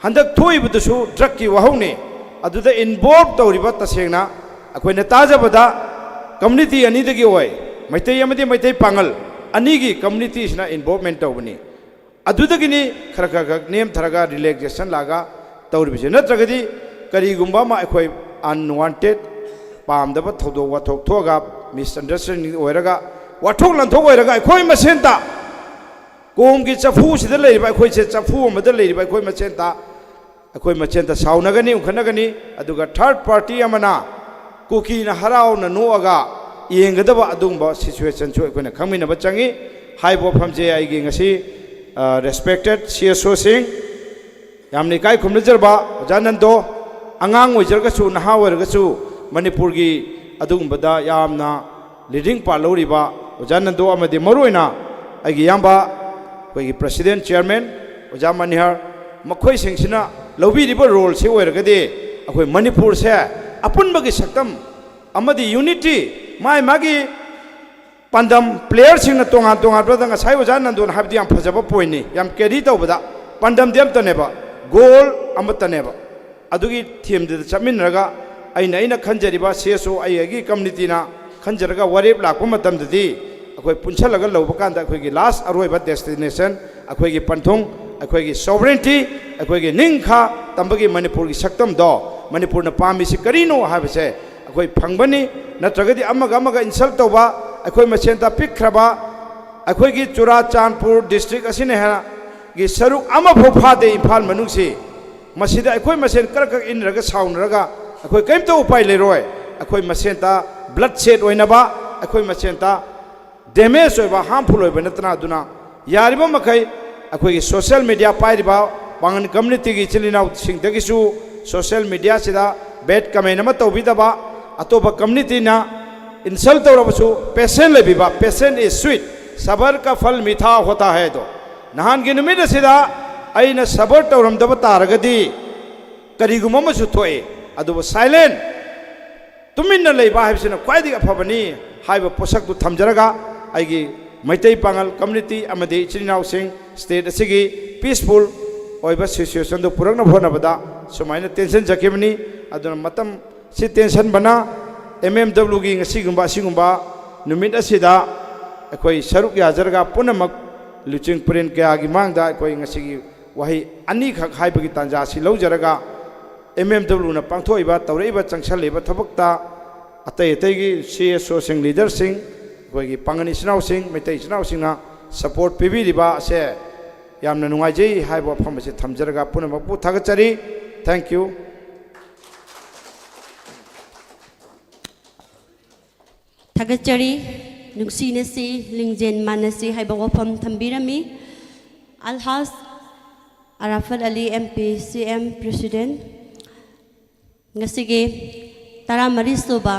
ꯍꯟꯗꯛ ꯊꯣꯛꯏꯕꯗꯨꯁꯨ ꯗ꯭ꯔꯛꯀꯤ ꯋꯥꯍꯧꯅꯤ꯫ ꯑꯗꯨꯗ ꯏꯟꯚꯣꯜꯕ ꯇꯧꯔꯤꯕ ꯇꯁꯦꯡꯅ ꯑꯩꯈꯣꯏꯅ ꯇꯥꯖꯕꯗ ꯀꯝꯃꯨꯅꯤꯇꯤ ꯑꯅꯤꯗꯒꯤ ꯑꯣꯏ, ꯃꯩꯇꯩ ꯑꯃꯗꯤ ꯃꯩꯇꯩ ꯄꯥꯡꯒꯜ ꯑꯅꯤꯒꯤ ꯀꯝꯃꯨꯅꯤꯇꯤꯁꯤꯅ ꯏꯟꯚꯣꯜꯕꯃꯦꯟ ꯇꯧꯕꯅꯤ꯫ ꯑꯗꯨꯗꯒꯤꯅꯤ ꯈꯔ ꯈꯔ ꯈꯔ ꯅꯦꯝꯊꯔꯒ ꯔꯤꯂꯦꯛꯁꯦꯁꯟ ꯂꯥꯛꯑꯒ ꯇꯧꯔꯤꯕꯁꯦ꯫ ꯅꯠꯇ꯭ꯔꯒꯗꯤ ꯀꯔꯤꯒꯨꯝꯕ ꯑꯃ ꯑꯩꯈꯣꯏ ꯑꯟꯋꯥꯟꯇꯦꯠ ꯄꯥꯝꯗꯕ ꯊꯧꯗꯣꯛ ꯋꯥꯊꯣꯛ ꯊꯣꯛꯑꯒ ꯃꯤꯁꯑꯟꯗꯔꯁ꯭ꯇꯦꯟꯗꯤꯡ ꯑꯣꯏꯔꯒ ꯋꯥꯊꯣꯛ ꯂꯥꯟꯊꯣꯛ ꯑꯣꯏꯔꯒ ꯑꯩꯈꯣꯏ ꯃꯁꯦꯟꯇ ꯀꯣꯝꯒꯤ ꯆꯐꯨꯁꯤꯗ ꯂꯩꯔꯤꯕ ꯑꯩꯈꯣꯏꯁꯦ, ꯆꯐꯨ ꯑꯃꯗ ꯂꯩꯔꯤꯕ ꯑꯩꯈꯣꯏ ꯃꯁꯦꯟꯇ, ꯑꯩꯈꯣꯏ ꯃꯁꯦꯟꯇ ꯁꯥꯎꯅꯒꯅꯤ, ꯎꯪꯈꯠꯅꯒꯅꯤ, ꯑꯗꯨꯒ ꯊꯥꯔꯗ ꯄꯥꯔꯇꯤ ꯑꯃꯅ ꯀꯨꯀꯤꯅ ꯍꯔꯥꯎꯅ ꯅꯣꯛꯑꯒ ꯌꯦꯡꯒꯗꯕ ꯑꯗꯨꯒꯨꯝꯕ ꯁꯤꯆꯨꯋꯦꯁꯟꯁꯨ ꯑꯩꯈꯣꯏꯅ ꯈꯪꯃꯤꯟꯅꯕ ꯆꯪꯉꯤ꯫ ꯍꯥꯏꯕ ꯋꯥꯐꯝꯁꯦ ꯑꯩꯒꯤ ꯉꯁꯤ, ꯑ, ꯔꯦꯁꯄꯦꯛꯇꯦꯗ ꯁꯤ ꯑꯦꯁ ꯑꯣꯁꯤꯡ, ꯌꯥꯝꯅ ꯏꯀꯥꯏ ꯈꯨꯝꯅꯖꯔꯕ ꯑꯣꯖꯥ ꯅꯟꯗꯣ, ꯑꯉꯥꯡ ꯑꯣꯏꯖꯔꯒꯁꯨ, ꯅꯍꯥ ꯑꯣꯏꯔꯒꯁꯨ, ꯃꯅꯤꯄꯨꯔꯒꯤ ꯑꯗꯨꯒꯨꯝꯕꯗ ꯌꯥꯝꯅ ꯂꯤꯗꯤꯡ ꯄꯥꯔꯠ ꯂꯧꯔꯤꯕ ꯑꯣꯖꯥ ꯅꯟꯗꯣ ꯑꯃꯗꯤ ꯃꯔꯨꯑꯣꯏꯅ ꯑꯩꯒꯤ ꯏꯌꯥꯝꯕ, ꯑꯩꯈꯣꯏꯒꯤ ꯄ꯭ꯔꯁꯤꯗꯦꯟ ꯆꯤꯌꯔꯃꯦꯟ ꯑꯣꯖꯥ ꯃꯅꯤꯍꯔ, ꯃꯈꯣꯏꯁꯤꯡꯁꯤꯅ ꯂꯧꯕꯤꯔꯤꯕ ꯔꯣꯜꯁꯤ ꯑꯣꯏꯔꯒꯗꯤ ꯑꯩꯈꯣꯏ ꯃꯅꯤꯄꯨꯔꯁꯦ ꯑꯄꯨꯟꯕꯒꯤ ꯁꯛꯇꯝ ꯑꯃꯗꯤ ꯌꯨꯅꯤꯇꯤ, ꯃꯥꯒꯤ ꯃꯥꯒꯤ ꯄꯥꯟꯗꯝ, ꯄ꯭ꯂꯦꯌꯔꯁꯤꯡꯅ ꯇꯣꯉꯥꯟ ꯇꯣꯉꯥꯟꯕꯗ, ꯉꯁꯥꯏ ꯑꯣꯖꯥ ꯅꯟꯗꯣꯅ ꯍꯥꯏꯕꯗꯤ ꯌꯥꯝ ꯐꯖꯕ ꯄꯣꯏꯟꯠꯅꯤ, ꯌꯥꯝ ꯀꯦꯔꯤ ꯇꯧꯕꯗ ꯄꯥꯟꯗꯝꯗꯤ ꯑꯃꯠꯇꯅꯦꯕ, ꯒꯣꯜ ꯑꯃꯠꯇꯅꯦꯕ꯫ ꯑꯗꯨꯒꯤ ꯊꯤꯝꯗꯨꯗ ꯆꯠꯃꯤꯟꯅꯔꯒ ꯑꯩꯅ, ꯑꯩꯅ ꯈꯟꯖꯔꯤꯕ ꯁꯤ ꯑꯦꯁ ꯑꯣ, ꯑꯩ, ꯑꯩꯒꯤ ꯀꯝꯃꯨꯅꯤꯇꯤꯅ ꯈꯟꯖꯔꯒ ꯋꯥꯔꯦꯞ ꯂꯥꯛꯄ ꯃꯇꯝꯗꯗꯤ ꯑꯩꯈꯣꯏ ꯄꯨꯟꯁꯜꯂꯒ ꯂꯧꯕ ꯀꯥꯟꯗ ꯑꯩꯈꯣꯏꯒꯤ ꯂꯥꯁ ꯑꯔꯣꯏꯕ ꯗꯦꯁꯇꯤꯅꯦꯁꯟ, ꯑꯩꯈꯣꯏꯒꯤ ꯄꯟꯊꯨꯡ, ꯑꯩꯈꯣꯏꯒꯤ ꯁꯣꯚꯔꯦꯟꯇꯤ, ꯑꯩꯈꯣꯏꯒꯤ ꯅꯤꯡꯈꯥ ꯇꯝꯕꯒꯤ ꯃꯅꯤꯄꯨꯔꯒꯤ ꯁꯛꯇꯝꯗꯣ, ꯃꯅꯤꯄꯨꯔꯅ ꯄꯥꯝꯃꯤꯁꯤ ꯀꯔꯤꯅꯣ ꯍꯥꯏꯕꯁꯦ ꯑꯩꯈꯣꯏ ꯐꯪꯕꯅꯤ꯫ ꯅꯠꯇ꯭ꯔꯒꯗꯤ ꯑꯃꯒ ꯑꯃꯒ ꯏꯟꯁꯜ ꯇꯧꯕ, ꯑꯩꯈꯣꯏ ꯃꯁꯦꯟꯗ ꯄꯤꯛꯈ꯭ꯔꯕ, ꯑꯩꯈꯣꯏꯒꯤ ꯆꯨꯔꯥꯆꯥꯟꯄꯨꯔ ꯗꯤꯁꯇ꯭ꯔꯤꯛ ꯑꯁꯤꯅ ꯍꯦꯟꯅ ꯒꯤ ꯁꯔꯨꯛ ꯑꯃꯐꯥꯎ ꯐꯥꯗꯦ ꯏꯝꯐꯥꯜ ꯃꯅꯨꯡꯁꯤ꯫ ꯃꯁꯤꯗ ꯑꯩꯈꯣꯏ ꯃꯁꯦꯟ ꯀꯔꯛ ꯀꯔꯛ ꯏꯟꯅꯔꯒ ꯁꯥꯎꯅꯔꯒ ꯑꯩꯈꯣꯏ ꯀꯔꯤꯝꯇ ꯎꯄꯥꯏ ꯂꯩꯔꯣꯏ꯫ ꯑꯩꯈꯣꯏ ꯃꯁꯦꯟꯇ ꯕ꯭ꯂꯗ ꯁꯦꯠ ꯑꯣꯏꯅꯕ, ꯑꯩꯈꯣꯏ ꯃꯁꯦꯟꯇ ꯗꯦꯃꯦꯖ ꯑꯣꯏꯕ, ꯍꯥꯔꯝꯐꯨꯜ ꯑꯣꯏꯕ ꯅꯠꯇꯅ꯫ ꯑꯗꯨꯅ ꯌꯥꯔꯤꯕ ꯃꯈꯩ ꯑꯩꯈꯣꯏꯒꯤ ꯁꯣꯁꯤꯌꯦꯜ ꯃꯦꯗꯤꯌꯥ ꯄꯥꯏꯔꯤꯕ ꯄꯥꯡꯒꯜ ꯀꯝꯃꯨꯅꯤꯇꯤꯒꯤ ꯏꯆꯤꯜ ꯏꯅꯥꯎꯁꯤꯡꯗꯒꯤꯁꯨ ꯁꯣꯁꯤꯌꯦꯜ ꯃꯦꯗꯤꯌꯥꯁꯤꯗ ꯕꯦꯗ ꯀꯃꯦꯟ ꯑꯃ ꯇꯧꯕꯤꯗꯕ, ꯑꯇꯣꯞꯄ ꯀꯝꯃꯨꯅꯤꯇꯤꯅ ꯏꯟꯁꯜ ꯇꯧꯔꯕꯁꯨ ꯄꯦꯁꯦꯟ ꯂꯩꯕꯤꯕ, patience is sweet, ꯁꯕꯔ ꯀ ꯐꯜ ꯃꯤꯊꯥ ꯍꯣꯇꯥ ꯍꯦ꯫ ꯑꯗꯣ ꯅꯍꯥꯟꯒꯤ ꯅꯨꯃꯤꯠ ꯑꯁꯤꯗ ꯑꯩꯅ ꯁꯕꯔ ꯇꯧꯔꯝꯗꯕ ꯇꯥꯔꯒꯗꯤ ꯀꯔꯤꯒꯨꯝꯕ ꯑꯃꯁꯨ ꯊꯣꯛꯏ꯫ ꯑꯗꯨꯕꯨ ꯁꯥꯏꯂꯦꯟ, ꯇꯨꯃꯤꯟꯅ ꯂꯩꯕ ꯍꯥꯏꯕꯁꯤꯅ ꯈ꯭ꯋꯥꯏꯗꯒꯤ ꯑꯐꯕꯅꯤ ꯍꯥꯏꯕ ꯄꯣꯠꯁꯛꯇꯨ ꯊꯝꯖꯔꯒ, ꯑꯩꯒꯤ ꯃꯩꯇꯩ ꯄꯥꯉꯜ ꯀꯝꯃ꯭ꯌꯨꯅꯤꯇꯤ ꯑꯃꯗꯤ ꯏꯆꯤꯟ ꯏꯅꯥꯎꯁꯤꯡ, ꯁ꯭ꯇꯦꯠ ꯑꯁꯤꯒꯤ ꯄꯤꯁꯐꯨꯜ ꯑꯣꯏꯕ ꯁꯤꯆꯨꯋꯦꯁꯟꯗꯨ ꯄꯨꯔꯛꯅꯕ ꯍꯣꯠꯅꯕꯗ ꯁꯨꯃꯥꯏꯅ ꯇꯦꯟꯁꯟ ꯆꯠꯈꯤꯕꯅꯤ꯫ ꯑꯗꯨꯅ ꯃꯇꯝ ꯁꯤ ꯇꯦꯟꯁꯟꯕꯅ ꯑꯦꯝ ꯑꯦꯝ ꯗꯕ꯭ꯂꯤꯎꯒꯤ ꯉꯁꯤꯒꯨꯝꯕ ꯑꯁꯤꯒꯨꯝꯕ ꯅꯨꯃꯤꯠ ꯑꯁꯤꯗ ꯑꯩꯈꯣꯏ ꯁꯔꯨꯛ ꯌꯥꯖꯔꯒ ꯄꯨꯝꯅꯃꯛ ꯂꯨꯆꯤꯡ ꯄꯨꯔꯦꯟ ꯀꯌꯥꯒꯤ ꯃꯥꯡꯗ ꯑꯩꯈꯣꯏ ꯉꯁꯤꯒꯤ ꯋꯥꯍꯩ ꯑꯅꯤꯈꯛ ꯍꯥꯏꯕꯒꯤ ꯇꯥꯟꯖꯥ ꯑꯁꯤ ꯂꯧꯖꯔꯒ, ꯑꯦꯝ ꯑꯦꯝ ꯗꯕ꯭ꯂꯤꯎꯅ ꯄꯥꯡꯊꯣꯛꯏꯕ, ꯇꯧꯔꯛꯏꯕ, ꯆꯪꯁꯜꯂꯤꯕ ꯊꯕꯛꯇ ꯑꯇꯩ ꯑꯇꯩꯒꯤ ꯁꯤ ꯑꯦꯁ ꯑꯣꯁꯤꯡ, ꯂꯤꯗꯔꯁꯤꯡ, ꯑꯩꯈꯣꯏꯒꯤ ꯄꯥꯡꯒꯜ ꯏꯆꯤꯟ ꯏꯅꯥꯎꯁꯤꯡ, ꯃꯩꯇꯩ ꯏꯆꯤꯟ ꯏꯅꯥꯎꯁꯤꯡꯅ ꯁꯄꯣꯔꯠ ꯄꯤꯕꯤꯔꯤꯕ ꯑꯁꯦ ꯌꯥꯝꯅ ꯅꯨꯡꯉꯥꯏꯖꯩ ꯍꯥꯏꯕ ꯋꯥꯐꯝ ꯑꯁꯤ ꯊꯝꯖꯔꯒ ꯄꯨꯝꯅꯃꯛꯄꯨ ꯊꯥꯒꯠꯆꯔꯤ꯫ Thank you꯫ ꯊꯥꯒꯠꯆꯔꯤ꯫ ꯅꯨꯡꯁꯤꯅꯁꯤ, ꯂꯤꯡꯖꯦꯜ ꯃꯥꯟꯅꯁꯤ ꯍꯥꯏꯕ ꯋꯥꯐꯝ ꯊꯝꯕꯤꯔꯝꯃꯤ ꯑꯜꯍꯥꯖ ꯑꯔꯥꯐꯠ ꯑꯂꯤ, M P C M president. ꯉꯁꯤꯒꯤ ꯇꯔꯥꯃꯔꯤ ꯁꯨꯕ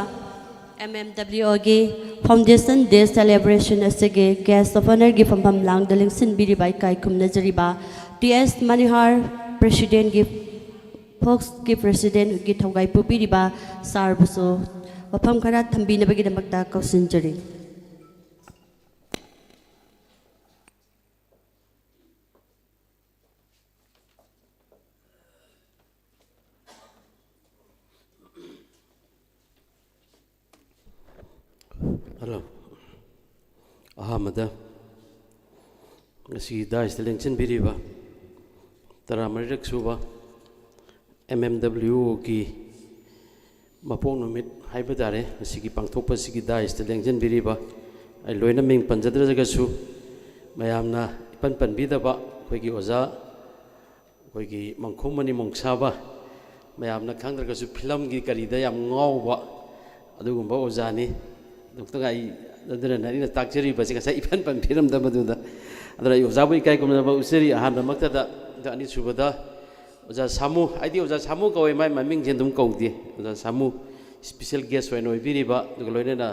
ꯑꯦꯝ ꯑꯦꯝ ꯗꯕ꯭ꯂꯤꯎ ꯑꯣꯒꯤ ꯐꯥꯎꯟꯗꯦꯁꯟ ꯗꯦ ꯁꯦꯂꯦꯕ꯭ꯔꯦꯁꯟ ꯑꯁꯤꯒꯤ ꯒꯦꯁ ꯑꯣꯐ ꯑꯣꯅꯔꯒꯤ ꯐꯝꯐꯝ ꯂꯥꯡꯗ ꯂꯦꯡꯁꯤꯟꯕꯤꯔꯤꯕ ꯏꯀꯥꯏ ꯈꯨꯝꯅꯖꯔꯤꯕ ꯇꯤ ꯑꯦꯁ ꯃꯅꯤꯍꯥꯔ ꯄ꯭ꯔꯦꯁꯤꯗꯦꯟꯒꯤ ꯐꯣꯛꯁꯀꯤ ꯄ꯭ꯔꯦꯁꯤꯗꯦꯟꯒꯤ ꯊꯧꯒꯥꯏ ꯄꯨꯕꯤꯔꯤꯕ ꯁꯥꯔꯕꯨꯁꯨ ꯋꯥꯐꯝ ꯈꯔ ꯊꯝꯕꯤꯅꯕꯒꯤꯗꯃꯛꯇ ꯀꯧꯁꯤꯟꯖꯔꯤ꯫ ꯍꯜꯂꯣ꯫ ꯑꯍꯥꯟꯕꯗ ꯉꯁꯤꯒꯤ ꯗꯥꯏꯁꯇ ꯂꯦꯡꯁꯤꯟꯕꯤꯔꯤꯕ ꯇꯔꯥꯃꯔꯤꯔꯛ ꯁꯨꯕ ꯑꯦꯝ ꯑꯦꯝ ꯗꯕ꯭ꯂꯤꯎ ꯑꯣꯒꯤ ꯃꯄꯣꯛ ꯅꯨꯃꯤꯠ ꯍꯥꯏꯕ ꯇꯥꯔꯦ, ꯉꯁꯤꯒꯤ ꯄꯥꯡꯊꯣꯛꯄꯁꯤꯒꯤ ꯗꯥꯏꯁꯇ ꯂꯦꯡꯁꯤꯟꯕꯤꯔꯤꯕ, ꯑꯩ ꯂꯣꯏꯅ ꯃꯤꯡ ꯄꯟꯖꯗ꯭ꯔꯒꯁꯨ, ꯃꯌꯥꯝꯅ ꯏꯄꯟ ꯄꯟꯕꯤꯗꯕ ꯑꯩꯈꯣꯏꯒꯤ ꯑꯣꯖꯥ, ꯑꯩꯈꯣꯏꯒꯤ ꯃꯪꯈꯣꯝ ꯃꯅꯤ ꯃꯣꯡꯁꯥꯕ, ꯃꯌꯥꯝꯅ ꯈꯪꯗ꯭ꯔꯒꯁꯨ ꯐꯤꯂꯝꯒꯤ ꯀꯔꯤꯗ ꯌꯥꯝ ꯉꯥꯎꯕ ꯑꯗꯨꯒꯨꯝꯕ ꯑꯣꯖꯥꯅꯤ꯫ ꯗꯣꯛꯇꯔ ꯑꯩ, ꯑꯗꯨꯅ ꯑꯩꯅ ꯇꯥꯛꯆꯔꯤꯕꯁꯤ ꯉꯁꯥꯏ ꯏꯄꯟ ꯄꯟꯕꯤꯔꯝꯗꯕꯗꯨꯗ, ꯑꯗꯨꯅ ꯑꯩ ꯑꯣꯖꯥꯕꯨ ꯏꯀꯥꯏ ꯈꯨꯝꯅꯕ ꯎꯠꯆꯔꯤ꯫ ꯑꯍꯥꯟꯕꯃꯛꯇꯗ, ꯑꯗ ꯑꯅꯤꯁꯨꯕꯗ ꯑꯣꯖꯥ ꯁꯥꯃꯨ, ꯑꯩꯗꯤ ꯑꯣꯖꯥ ꯁꯥꯃꯨ ꯀꯧꯋꯦ, ꯃꯥꯏ ꯃꯃꯤꯡꯁꯦ ꯑꯗꯨꯝ ꯀꯧꯗꯦ꯫ ꯑꯣꯖꯥ ꯁꯥꯃꯨ ꯏꯁꯄꯤꯁꯦꯜ ꯒꯦꯁ ꯑꯣꯏꯅ ꯑꯣꯏꯕꯤꯔꯤꯕ, ꯑꯗꯨꯒ ꯂꯣꯏꯅꯅ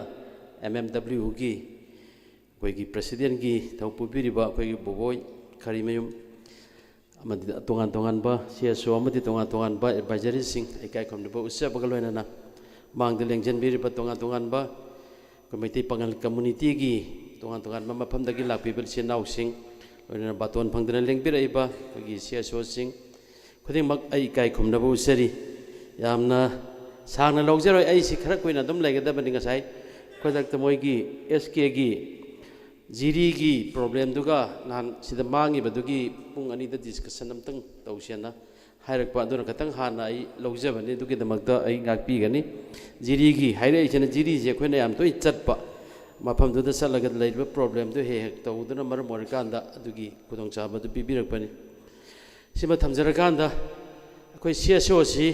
ꯑꯦꯝ ꯑꯦꯝ ꯗꯕ꯭ꯂꯤꯎꯒꯤ ꯑꯩꯈꯣꯏꯒꯤ ꯄ꯭ꯔꯦꯁꯤꯗꯦꯟꯒꯤ ꯊꯧ ꯄꯨꯕꯤꯔꯤꯕ ꯑꯩꯈꯣꯏꯒꯤ ꯕꯣꯕꯣꯏ ꯈꯔꯤꯃꯌꯨꯝ ꯑꯃꯗꯤ ꯇꯣꯉꯥꯟ ꯇꯣꯉꯥꯟꯕ ꯁꯤ ꯑꯦꯁ ꯑꯣ ꯑꯃꯗꯤ ꯇꯣꯉꯥꯟ ꯇꯣꯉꯥꯟꯕ ꯑꯦꯗꯚꯥꯏꯖꯔꯤꯁꯤꯡ, ꯏꯀꯥꯏ ꯈꯨꯝꯅꯕ ꯎꯠꯆꯕꯒ ꯂꯣꯏꯅꯅ ꯃꯥꯡꯗ ꯂꯦꯡꯁꯤꯟꯕꯤꯔꯤꯕ ꯇꯣꯉꯥꯟ ꯇꯣꯉꯥꯟꯕ ꯑꯩꯈꯣꯏ ꯃꯩꯇꯩ ꯄꯥꯉꯜ ꯀꯝꯃꯨꯅꯤꯇꯤꯒꯤ ꯇꯣꯉꯥꯟ ꯇꯣꯉꯥꯟꯕ ꯃꯐꯝꯗꯒꯤ ꯂꯥꯛꯄꯤꯕ ꯏꯆꯤꯟ ꯏꯅꯥꯎꯁꯤꯡ, ꯂꯣꯏꯅꯅ ꯕꯥꯇꯣꯟ ꯐꯪꯗꯅ ꯂꯦꯡꯕꯤꯔꯛꯏꯕ ꯑꯩꯈꯣꯏꯒꯤ ꯁꯤ ꯑꯦꯁ ꯑꯣꯁꯤꯡ ꯈꯨꯗꯤꯡꯃꯛ ꯑꯩ ꯏꯀꯥꯏ ꯈꯨꯝꯅꯕ ꯎꯠꯆꯔꯤ꯫ ꯌꯥꯝꯅ ꯁꯥꯡꯅ ꯂꯧꯖꯔꯣꯏ, ꯑꯩꯁꯤ ꯈꯔ ꯀꯨꯏꯅ ꯑꯗꯨꯝ ꯂꯩꯒꯗꯕꯅꯤ꯫ ꯉꯁꯥꯏ ꯈꯨꯗꯛꯇ ꯃꯣꯏꯒꯤ ꯑꯦꯁ ꯀꯦꯒꯤ ꯖꯤꯔꯤꯒꯤ ꯄ꯭ꯔꯣꯕ꯭ꯂꯦꯝꯗꯨꯒ ꯅꯍꯥꯟ ꯁꯤꯗ ꯃꯥꯡꯉꯤꯕꯗꯨꯒꯤ ꯄꯨꯡ ꯑꯅꯤꯗ ꯗꯤꯁꯀꯁꯟ ꯑꯝꯇꯪ ꯇꯧꯁꯦꯅ ꯍꯥꯏꯔꯛꯄ, ꯑꯗꯨꯅ ꯈꯤꯇꯪ ꯍꯥꯟꯅ ꯑꯩ ꯂꯧꯖꯕꯅꯤ, ꯑꯗꯨꯒꯤꯗꯃꯛꯇ ꯑꯩ ꯉꯥꯛꯄꯤꯒꯅꯤ꯫ ꯖꯤꯔꯤꯒꯤ ꯍꯥꯏꯔꯛꯏꯁꯤꯅ ꯖꯤꯔꯤꯁꯦ ꯑꯩꯈꯣꯏꯅ ꯌꯥꯝ ꯇꯣꯏꯅ ꯆꯠꯄ, ꯃꯐꯝꯗꯨꯗ ꯆꯠꯂꯒ ꯂꯩꯔꯤꯕ ꯄ꯭ꯔꯣꯕ꯭ꯂꯦꯝꯗꯨ ꯍꯦꯛ ꯍꯦꯛ ꯇꯧꯗꯨꯅ ꯃꯔꯝ ꯑꯣꯏꯔꯀꯥꯟꯗ ꯑꯗꯨꯒꯤ ꯈꯨꯗꯣꯡꯆꯥꯕꯗꯨ ꯄꯤꯕꯤꯔꯛꯄꯅꯤ꯫ ꯁꯤꯃ ꯊꯝꯖꯔꯀꯥꯟꯗ ꯑꯩꯈꯣꯏ ꯁꯤ ꯑꯦꯁ ꯑꯣꯁꯤ,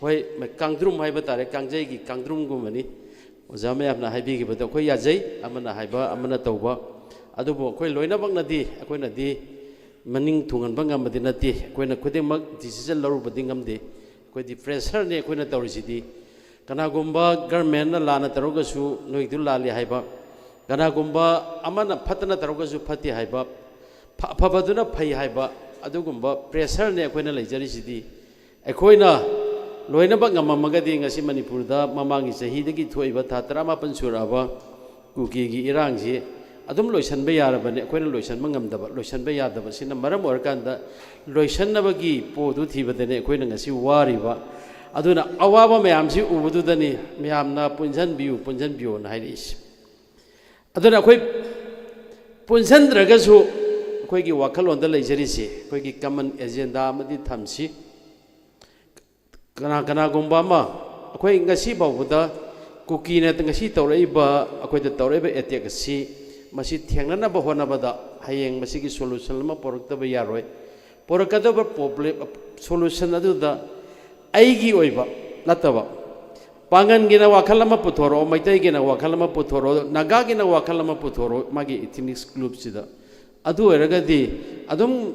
ꯍꯣꯏ, ꯀꯥꯡꯗ꯭ꯔꯨꯝ ꯍꯥꯏꯕ ꯇꯥꯔꯦ, ꯀꯥꯡꯖꯩꯒꯤ ꯀꯥꯡꯗ꯭ꯔꯨꯝꯒꯨꯝꯕꯅꯤ꯫ ꯑꯣꯖꯥ ꯃꯌꯥꯝꯅ ꯍꯥꯏꯕꯤꯈꯤꯕꯗꯣ ꯑꯩꯈꯣꯏ ꯌꯥꯖꯩ, ꯑꯃꯅ ꯍꯥꯏꯕ ꯑꯃꯅ ꯇꯧꯕ, ꯑꯗꯨꯕꯨ ꯑꯩꯈꯣꯏ ꯂꯣꯏꯅꯃꯛꯅꯗꯤ, ꯑꯩꯈꯣꯏꯅꯗꯤ ꯃꯅꯤꯡ ꯊꯨꯡꯍꯟꯕ ꯉꯝꯕꯗꯤ ꯅꯠꯇꯦ꯫ ꯑꯩꯈꯣꯏꯅ ꯈꯨꯗꯤꯡꯃꯛ ꯗꯤꯁꯤꯖꯟ ꯂꯧꯔꯨꯕꯗꯤ ꯉꯝꯗꯦ꯫ ꯑꯩꯈꯣꯏꯗꯤ ꯄ꯭ꯔꯦꯁꯔꯅꯤ ꯑꯩꯈꯣꯏꯅ ꯇꯧꯔꯤꯁꯤꯗꯤ꯫ ꯀꯅꯥꯒꯨꯝꯕ ꯒꯔꯃꯦꯟꯅ ꯂꯥꯟꯅ ꯇꯧꯔꯒꯁꯨ ꯅꯣꯏꯗꯨ ꯂꯥꯜꯂꯤ ꯍꯥꯏꯕ, ꯀꯅꯥꯒꯨꯝꯕ ꯑꯃꯅ ꯐꯠꯇꯅ ꯇꯧꯔꯒꯁꯨ ꯐꯠꯇꯦ ꯍꯥꯏꯕ, ꯐ-, ꯑꯐꯕꯗꯨꯅ ꯐꯩ ꯍꯥꯏꯕ, ꯑꯗꯨꯒꯨꯝꯕ ꯄ꯭ꯔꯦꯁꯔꯅꯤ ꯑꯩꯈꯣꯏꯅ ꯂꯩꯖꯔꯤꯁꯤꯗꯤ꯫ ꯑꯩꯈꯣꯏꯅ ꯂꯣꯏꯅꯃꯛ ꯉꯝꯃꯝꯃꯒꯗꯤ ꯉꯁꯤ ꯃꯅꯤꯄꯨꯔꯗ ꯃꯃꯥꯡꯒꯤ ꯆꯍꯤꯗꯒꯤ ꯊꯣꯛꯏꯕ ꯊꯥ ꯇꯔꯥꯃꯥꯄꯟ ꯁꯨꯔꯛꯑꯕ ꯀꯨꯀꯤꯒꯤ ꯏꯔꯥꯡꯁꯤ ꯑꯗꯨꯝ ꯂꯣꯏꯁꯤꯟꯕ ꯌꯥꯔꯕꯅꯤ꯫ ꯑꯩꯈꯣꯏꯅ ꯂꯣꯏꯁꯤꯟꯕ ꯉꯝꯗꯕ, ꯂꯣꯏꯁꯤꯟꯕ ꯌꯥꯗꯕꯁꯤꯅ ꯃꯔꯝ ꯑꯣꯏꯔꯀꯥꯟꯗ ꯂꯣꯏꯁꯤꯟꯅꯕꯒꯤ ꯄꯣꯠꯇꯨ ꯊꯤꯕꯗꯅꯤ ꯑꯩꯈꯣꯏꯅ ꯉꯁꯤ ꯋꯥꯔꯤꯕ꯫ ꯑꯗꯨꯅ ꯑꯋꯥꯕ ꯃꯌꯥꯝꯁꯤ ꯎꯕꯗꯨꯗꯅꯤ ꯃꯌꯥꯝꯅ "ꯄꯨꯟꯁꯤꯟꯕꯤꯌꯨ, ꯄꯨꯟꯁꯤꯟꯕꯤꯌꯨꯅ" ꯍꯥꯏꯔꯛꯏꯁꯦ꯫ ꯑꯗꯨꯅ ꯑꯩꯈꯣꯏ ꯄꯨꯟꯁꯤꯟꯗ꯭ꯔꯒꯁꯨ ꯑꯩꯈꯣꯏꯒꯤ ꯋꯥꯈꯜꯂꯣꯟꯗ ꯂꯩꯖꯔꯤꯁꯦ ꯑꯩꯈꯣꯏꯒꯤ ꯀꯃꯟ ꯑꯦꯖꯦꯟꯗꯥ ꯑꯃꯗꯤ ꯊꯝꯁꯤ꯫ ꯀꯅꯥ ꯀꯅꯥꯒꯨꯝꯕ ꯑꯃ, ꯑꯩꯈꯣꯏ ꯉꯁꯤ ꯐꯥꯎꯕꯗ ꯀꯨꯀꯤꯅ ꯉꯁꯤ ꯇꯧꯔꯛꯏꯕ, ꯑꯩꯈꯣꯏꯗ ꯇꯧꯔꯛꯏꯕ ꯑꯦꯇꯦꯛ ꯑꯁꯤ, ꯃꯁꯤ ꯊꯦꯡꯅꯅꯕ ꯍꯣꯠꯅꯕꯗ ꯍꯌꯦꯡ ꯃꯁꯤꯒꯤ ꯁꯣꯂꯨꯁꯟ ꯑꯃ ꯄꯨꯔꯛꯇꯕ ꯌꯥꯔꯣꯏ꯫ ꯄꯨꯔꯛꯀꯗꯕ ꯄ꯭ꯔꯣꯕ꯭ꯂꯦꯝ, ꯁꯣꯂꯨꯁꯟ ꯑꯗꯨꯗ ꯑꯩꯒꯤ ꯑꯣꯏꯕ ꯅꯠꯇꯕ, ꯄꯥꯡꯒꯟꯒꯤꯅ ꯋꯥꯈꯜ ꯑꯃ ꯄꯨꯊꯣꯔꯛꯑꯣ, ꯃꯩꯇꯩꯒꯤꯅ ꯋꯥꯈꯜ ꯑꯃ ꯄꯨꯊꯣꯔꯛꯑꯣ, ꯅꯥꯒꯥꯒꯤꯅ ꯋꯥꯈꯜ ꯑꯃ ꯄꯨꯊꯣꯔꯛꯑꯣ, ꯃꯥꯒꯤ ꯏꯊꯤꯅꯤꯛꯁ ꯒ꯭ꯔꯨꯞꯁꯤꯗ꯫ ꯑꯗꯨ ꯑꯣꯏꯔꯒꯗꯤ ꯑꯗꯨꯝ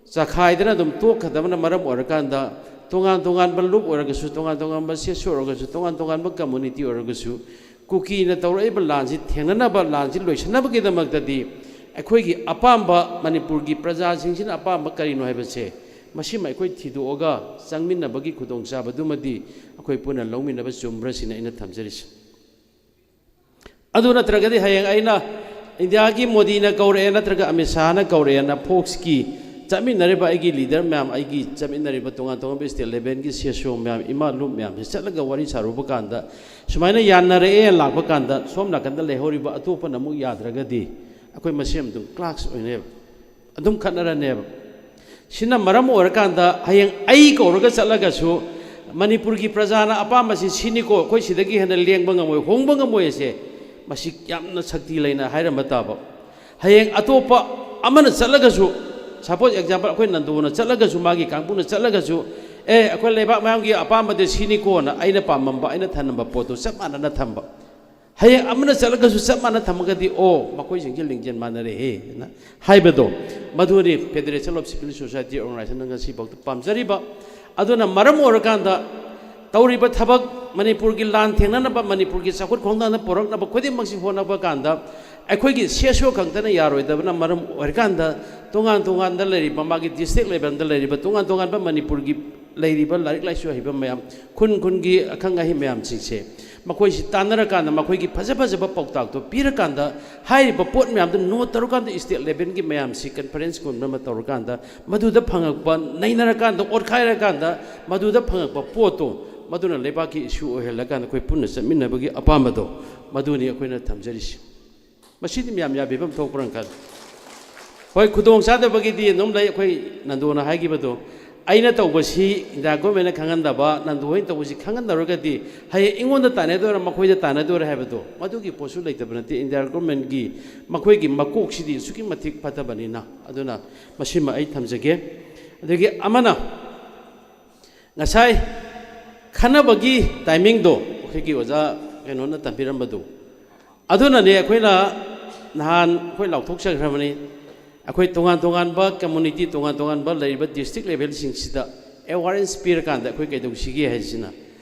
ꯆꯈꯥꯏꯗꯅ ꯑꯗꯨꯝ ꯇꯣꯛꯀꯗꯕꯅ ꯃꯔꯝ ꯑꯣꯏꯔꯀꯥꯟꯗ, ꯇꯣꯉꯥꯟ ꯇꯣꯉꯥꯟꯕ ꯂꯨꯞ ꯑꯣꯏꯔꯒꯁꯨ, ꯇꯣꯉꯥꯟ ꯇꯣꯉꯥꯟꯕ ꯁꯦꯁꯨ ꯑꯣꯏꯔꯒꯁꯨ, ꯇꯣꯉꯥꯟ ꯇꯣꯉꯥꯟꯕ ꯀꯝꯃꯨꯅꯤꯇꯤ ꯑꯣꯏꯔꯒꯁꯨ, ꯀꯨꯀꯤꯅ ꯇꯧꯔꯛꯏꯕ ꯂꯥꯟꯁꯤ ꯊꯦꯡꯅꯅꯕ, ꯂꯥꯟꯁꯤ ꯂꯣꯏꯁꯤꯟꯅꯕꯒꯤꯗꯃꯛꯇꯗꯤ ꯑꯩꯈꯣꯏꯒꯤ ꯑꯄꯥꯝꯕ, ꯃꯅꯤꯄꯨꯔꯒꯤ ꯄ꯭ꯔꯖꯥꯁꯤꯡꯁꯤꯅ ꯑꯄꯥꯝꯕ ꯀꯔꯤꯅꯣ ꯍꯥꯏꯕꯁꯦ, ꯃꯁꯤꯃ ꯑꯩꯈꯣꯏ ꯊꯤꯗꯣꯛꯑꯒ ꯆꯪꯃꯤꯟꯅꯕꯒꯤ ꯈꯨꯗꯣꯡꯆꯥꯕꯗꯨꯃꯗꯤ ꯑꯩꯈꯣꯏ ꯄꯨꯟꯅ ꯂꯧꯃꯤꯟꯅꯕ ꯆꯨꯝꯕ꯭ꯔꯥ ꯁꯤꯅ ꯑꯩꯅ ꯊꯝꯖꯔꯤꯁꯦ꯫ ꯑꯗꯨ ꯅꯠꯇ꯭ꯔꯒꯗꯤ ꯍꯌꯦꯡ ꯑꯩꯅ ꯏꯟꯗꯤꯌꯥꯒꯤ ꯃꯣꯗꯤꯅ ꯀꯧꯔꯛꯑꯦ ꯅꯠꯇ꯭ꯔꯒ ꯑꯃꯤꯠ ꯁꯥꯍꯅ ꯀꯧꯔꯛꯑꯦꯅ ꯐꯣꯛꯁꯀꯤ ꯆꯠꯃꯤꯟꯅꯔꯤꯕ ꯑꯩꯒꯤ ꯂꯤꯗꯔ ꯃꯌꯥꯝ, ꯑꯩꯒꯤ ꯆꯠꯃꯤꯟꯅꯔꯤꯕ ꯇꯣꯉꯥꯟ ꯇꯣꯉꯥꯟꯕ ꯁ꯭ꯇꯦꯠ ꯂꯦꯚꯦꯜꯒꯤ ꯁꯤ ꯑꯦꯁ ꯑꯣ ꯃꯌꯥꯝ, ꯏꯃꯥ ꯂꯨꯞ ꯃꯌꯥꯝꯁꯤ ꯆꯠꯂꯒ ꯋꯥꯔꯤ ꯁꯥꯔꯨꯕ ꯀꯥꯟꯗ ꯁꯨꯃꯥꯏꯅ ꯌꯥꯅꯔꯛꯑꯦꯅ ꯂꯥꯛꯄ ꯀꯥꯟꯗ ꯁꯣꯝ ꯅꯥꯀꯟꯗ ꯂꯩꯍꯧꯔꯤꯕ ꯑꯇꯣꯞꯄꯅ ꯑꯃꯨꯛ ꯌꯥꯗ꯭ꯔꯒꯗꯤ ꯑꯩꯈꯣꯏ ꯃꯁꯦꯟ ꯑꯗꯨꯝ ꯀ꯭ꯂꯥꯁ ꯑꯣꯏꯅꯦꯕ, ꯑꯗꯨꯝ ꯈꯠꯅꯔꯅꯦꯕ꯫ ꯁꯤꯅ ꯃꯔꯝ ꯑꯣꯏꯔꯀꯥꯟꯗ ꯍꯌꯦꯡ ꯑꯩ ꯀꯧꯔꯒ ꯆꯠꯂꯒꯁꯨ ꯃꯅꯤꯄꯨꯔꯒꯤ ꯄ꯭ꯔꯖꯥꯅ ꯑꯄꯥꯝꯕꯁꯤ ꯁꯤꯅꯤꯀꯣ, ꯑꯩꯈꯣꯏ ꯁꯤꯗꯒꯤ ꯍꯦꯟꯅ ꯂꯦꯡꯕ ꯉꯝꯃꯣꯏ, ꯍꯣꯡꯕ ꯉꯝꯃꯣꯏ ꯑꯁꯦ, ꯃꯁꯤ ꯌꯥꯝꯅ ꯁꯛꯇꯤ ꯂꯩꯅ ꯍꯥꯏꯔꯝꯕ ꯇꯥꯕ꯫ ꯍꯌꯦꯡ ꯑꯇꯣꯞꯄ ꯑꯃꯅ ꯆꯠꯂꯒꯁꯨ, ꯁꯄꯣꯁ ꯑꯦꯛꯖꯥꯝꯄꯜ ꯑꯩꯈꯣꯏ ꯅꯟꯗꯨꯅ ꯆꯠꯂꯒꯁꯨ, ꯃꯥꯒꯤ ꯀꯥꯡꯕꯨꯅ ꯆꯠꯂꯒꯁꯨ, ꯑꯦ, ꯑꯩꯈꯣꯏ ꯂꯩꯕꯥꯛ ꯃꯌꯥꯝꯒꯤ ꯑꯄꯥꯝꯕꯗꯤ ꯁꯤꯅꯤꯀꯣꯅ ꯑꯩꯅ ꯄꯥꯝꯃꯝꯕ, ꯑꯩꯅ ꯊꯅꯝꯕ ꯄꯣꯠꯇꯨ ꯆꯞ ꯃꯥꯟꯅꯅ ꯊꯝꯕ꯫ ꯍꯌꯦꯡ ꯑꯃꯅ ꯆꯠꯂꯒꯁꯨ ꯆꯞ ꯃꯥꯟꯅ ꯊꯝꯃꯒꯗꯤ, ꯑꯣ, ꯃꯈꯣꯏꯁꯤꯡꯁꯦ ꯂꯤꯡꯖꯦꯜ ꯃꯥꯟꯅꯔꯦꯍꯦꯅ ꯍꯥꯏꯕꯗꯣ, ꯃꯗꯨꯅꯤ Federation of Civil Society Organization ꯉꯁꯤꯐꯥꯎꯗ ꯄꯥꯝꯖꯔꯤꯕ꯫ ꯑꯗꯨꯅ ꯃꯔꯝ ꯑꯣꯏꯔꯀꯥꯟꯗ ꯇꯧꯔꯤꯕ ꯊꯕꯛ, ꯃꯅꯤꯄꯨꯔꯒꯤ ꯂꯥꯟ ꯊꯦꯡꯅꯅꯕ, ꯃꯅꯤꯄꯨꯔꯒꯤ ꯆꯥꯎꯈꯠ ꯈꯣꯡꯊꯥꯡꯗ ꯄꯨꯔꯛꯅꯕ ꯈꯨꯗꯤꯡꯃꯛꯁꯤ ꯍꯣꯠꯅꯕ ꯀꯥꯟꯗ ꯑꯩꯈꯣꯏꯒꯤ ꯁꯤ ꯑꯦꯁ ꯑꯣ ꯈꯛꯇꯅ ꯌꯥꯔꯣꯏꯗꯕꯅ ꯃꯔꯝ ꯑꯣꯏꯔꯀꯥꯟꯗ ꯇꯣꯉꯥꯟ ꯇꯣꯉꯥꯟꯕ ꯂꯩꯔꯤꯕ, ꯃꯥꯒꯤ ꯗꯤꯁꯇ꯭ꯔꯤꯛ ꯂꯦꯚꯦꯜꯗ ꯂꯩꯔꯤꯕ ꯇꯣꯉꯥꯟ ꯇꯣꯉꯥꯟꯕ ꯃꯅꯤꯄꯨꯔꯒꯤ ꯂꯩꯔꯤꯕ ꯂꯥꯏꯔꯤꯛ ꯂꯥꯏꯁꯨ ꯍꯩꯕ ꯃꯌꯥꯝ, ꯈꯨꯟ ꯈꯨꯟꯒꯤ ꯑꯈꯪ ꯑꯍꯩ ꯃꯌꯥꯝꯁꯤꯡꯁꯦ, ꯃꯈꯣꯏꯁꯤ ꯇꯥꯟꯅꯔꯀꯥꯟꯗ ꯃꯈꯣꯏꯒꯤ ꯐꯖ ꯐꯖꯕ ꯄꯥꯎꯇꯥꯛꯇꯣ ꯄꯤꯔꯀꯥꯟꯗ ꯍꯥꯏꯔꯤꯕ ꯄꯣꯠ ꯃꯌꯥꯝꯗꯨ ꯅꯣꯠ ꯇꯧꯔꯀꯥꯟꯗ ꯁ꯭ꯇꯦꯠ ꯂꯦꯚꯦꯜꯒꯤ ꯃꯌꯥꯝꯁꯤ ꯀꯟꯐꯔꯦꯟꯁꯀꯨꯝꯕ ꯑꯃ ꯇꯧꯔꯀꯥꯟꯗ ꯃꯗꯨꯗ ꯐꯪꯉꯛꯄ, ꯅꯩꯅꯔꯀꯥꯟꯗ, ꯑꯣꯠꯈꯥꯏꯔꯀꯥꯟꯗ ꯃꯗꯨꯗ ꯐꯪꯉꯛꯄ ꯄꯣꯠꯇꯣ ꯃꯗꯨꯅ ꯂꯩꯕꯥꯛꯀꯤ ꯏꯁꯨ ꯑꯣꯏꯍꯜꯂꯀꯥꯟꯗ ꯑꯩꯈꯣꯏ ꯄꯨꯟꯅ ꯆꯠꯃꯤꯟꯅꯕꯒꯤ ꯑꯄꯥꯝꯕꯗꯣ, ꯃꯗꯨꯅꯤ ꯑꯩꯈꯣꯏꯅ ꯊꯝꯖꯔꯤꯁꯤ꯫ ꯃꯁꯤꯗꯤ ꯃꯌꯥꯝ ꯌꯥꯕꯤꯐꯝ ꯊꯣꯛꯄ꯭ꯔꯥ ꯈꯜꯂꯤ꯫ ꯍꯣꯏ, ꯈꯨꯗꯣꯡ ꯆꯥꯗꯕꯒꯤꯗꯤ ꯑꯗꯨꯝ ꯂꯩ꯫ ꯑꯩꯈꯣꯏ ꯅꯟꯗꯣꯅ ꯍꯥꯏꯈꯤꯕꯗꯣ, ꯑꯩꯅ ꯇꯧꯕꯁꯤ ꯏꯟꯗꯤꯌꯥ ꯒꯣꯔꯃꯦꯟꯅ ꯈꯪꯍꯟꯗꯕ, ꯅꯟꯗꯣ ꯍꯣꯏꯅ ꯇꯧꯕꯁꯤ ꯈꯪꯍꯟꯗꯔꯒꯗꯤ ꯍꯌꯦꯡ ꯑꯩꯉꯣꯟꯗ ꯇꯥꯟꯅꯗꯣꯏꯔꯥ ꯃꯈꯣꯏꯗ ꯇꯥꯟꯅꯗꯣꯏꯔꯥ ꯍꯥꯏꯕꯗꯣ, ꯃꯗꯨꯒꯤ ꯄꯣꯠꯁꯨ ꯂꯩꯇꯕ ꯅꯠꯇꯦ꯫ ꯏꯟꯗꯤꯌꯥ ꯒꯣꯔꯃꯦꯟꯒꯤ ꯃꯈꯣꯏꯒꯤ ꯃꯀꯣꯛꯁꯤꯗꯤ ꯑꯁꯨꯛꯀꯤ ꯃꯇꯤꯛ ꯐꯠꯇꯕꯅꯤꯅ꯫ ꯑꯗꯨꯅ ꯃꯁꯤꯃ ꯑꯩ ꯊꯝꯖꯒꯦ꯫ ꯑꯗꯒꯤ ꯑꯃꯅ, ꯉꯁꯥꯏ ꯈꯟꯅꯕꯒꯤ ꯇꯥꯏꯃꯤꯡꯗꯣ ꯑꯩꯈꯣꯏꯒꯤ ꯑꯣꯖꯥ ꯀꯩꯅꯣꯅ ꯇꯝꯕꯤꯔꯝꯕꯗꯨ, ꯑꯗꯨꯅꯅꯦ ꯑꯩꯈꯣꯏꯅ ꯅꯍꯥꯟ ꯑꯩꯈꯣꯏ ꯂꯥꯎꯊꯣꯛꯆꯈ꯭ꯔꯕꯅꯤ꯫ ꯑꯩꯈꯣꯏ ꯇꯣꯉꯥꯟ ꯇꯣꯉꯥꯟꯕ ꯀꯝꯃꯨꯅꯤꯇꯤ, ꯇꯣꯉꯥꯟ ꯇꯣꯉꯥꯟꯕ ꯂꯩꯔꯤꯕ ꯗꯤꯁꯇ꯭ꯔꯤꯛ ꯂꯦꯚꯦꯜꯁꯤꯡꯁꯤꯗ ꯑꯦꯋꯥꯔꯅꯦꯁ ꯄꯤꯔꯀꯥꯟꯗ ꯑꯩꯈꯣꯏ ꯀꯩꯗꯧꯁꯤꯒꯦ ꯍꯥꯏꯁꯤꯅ,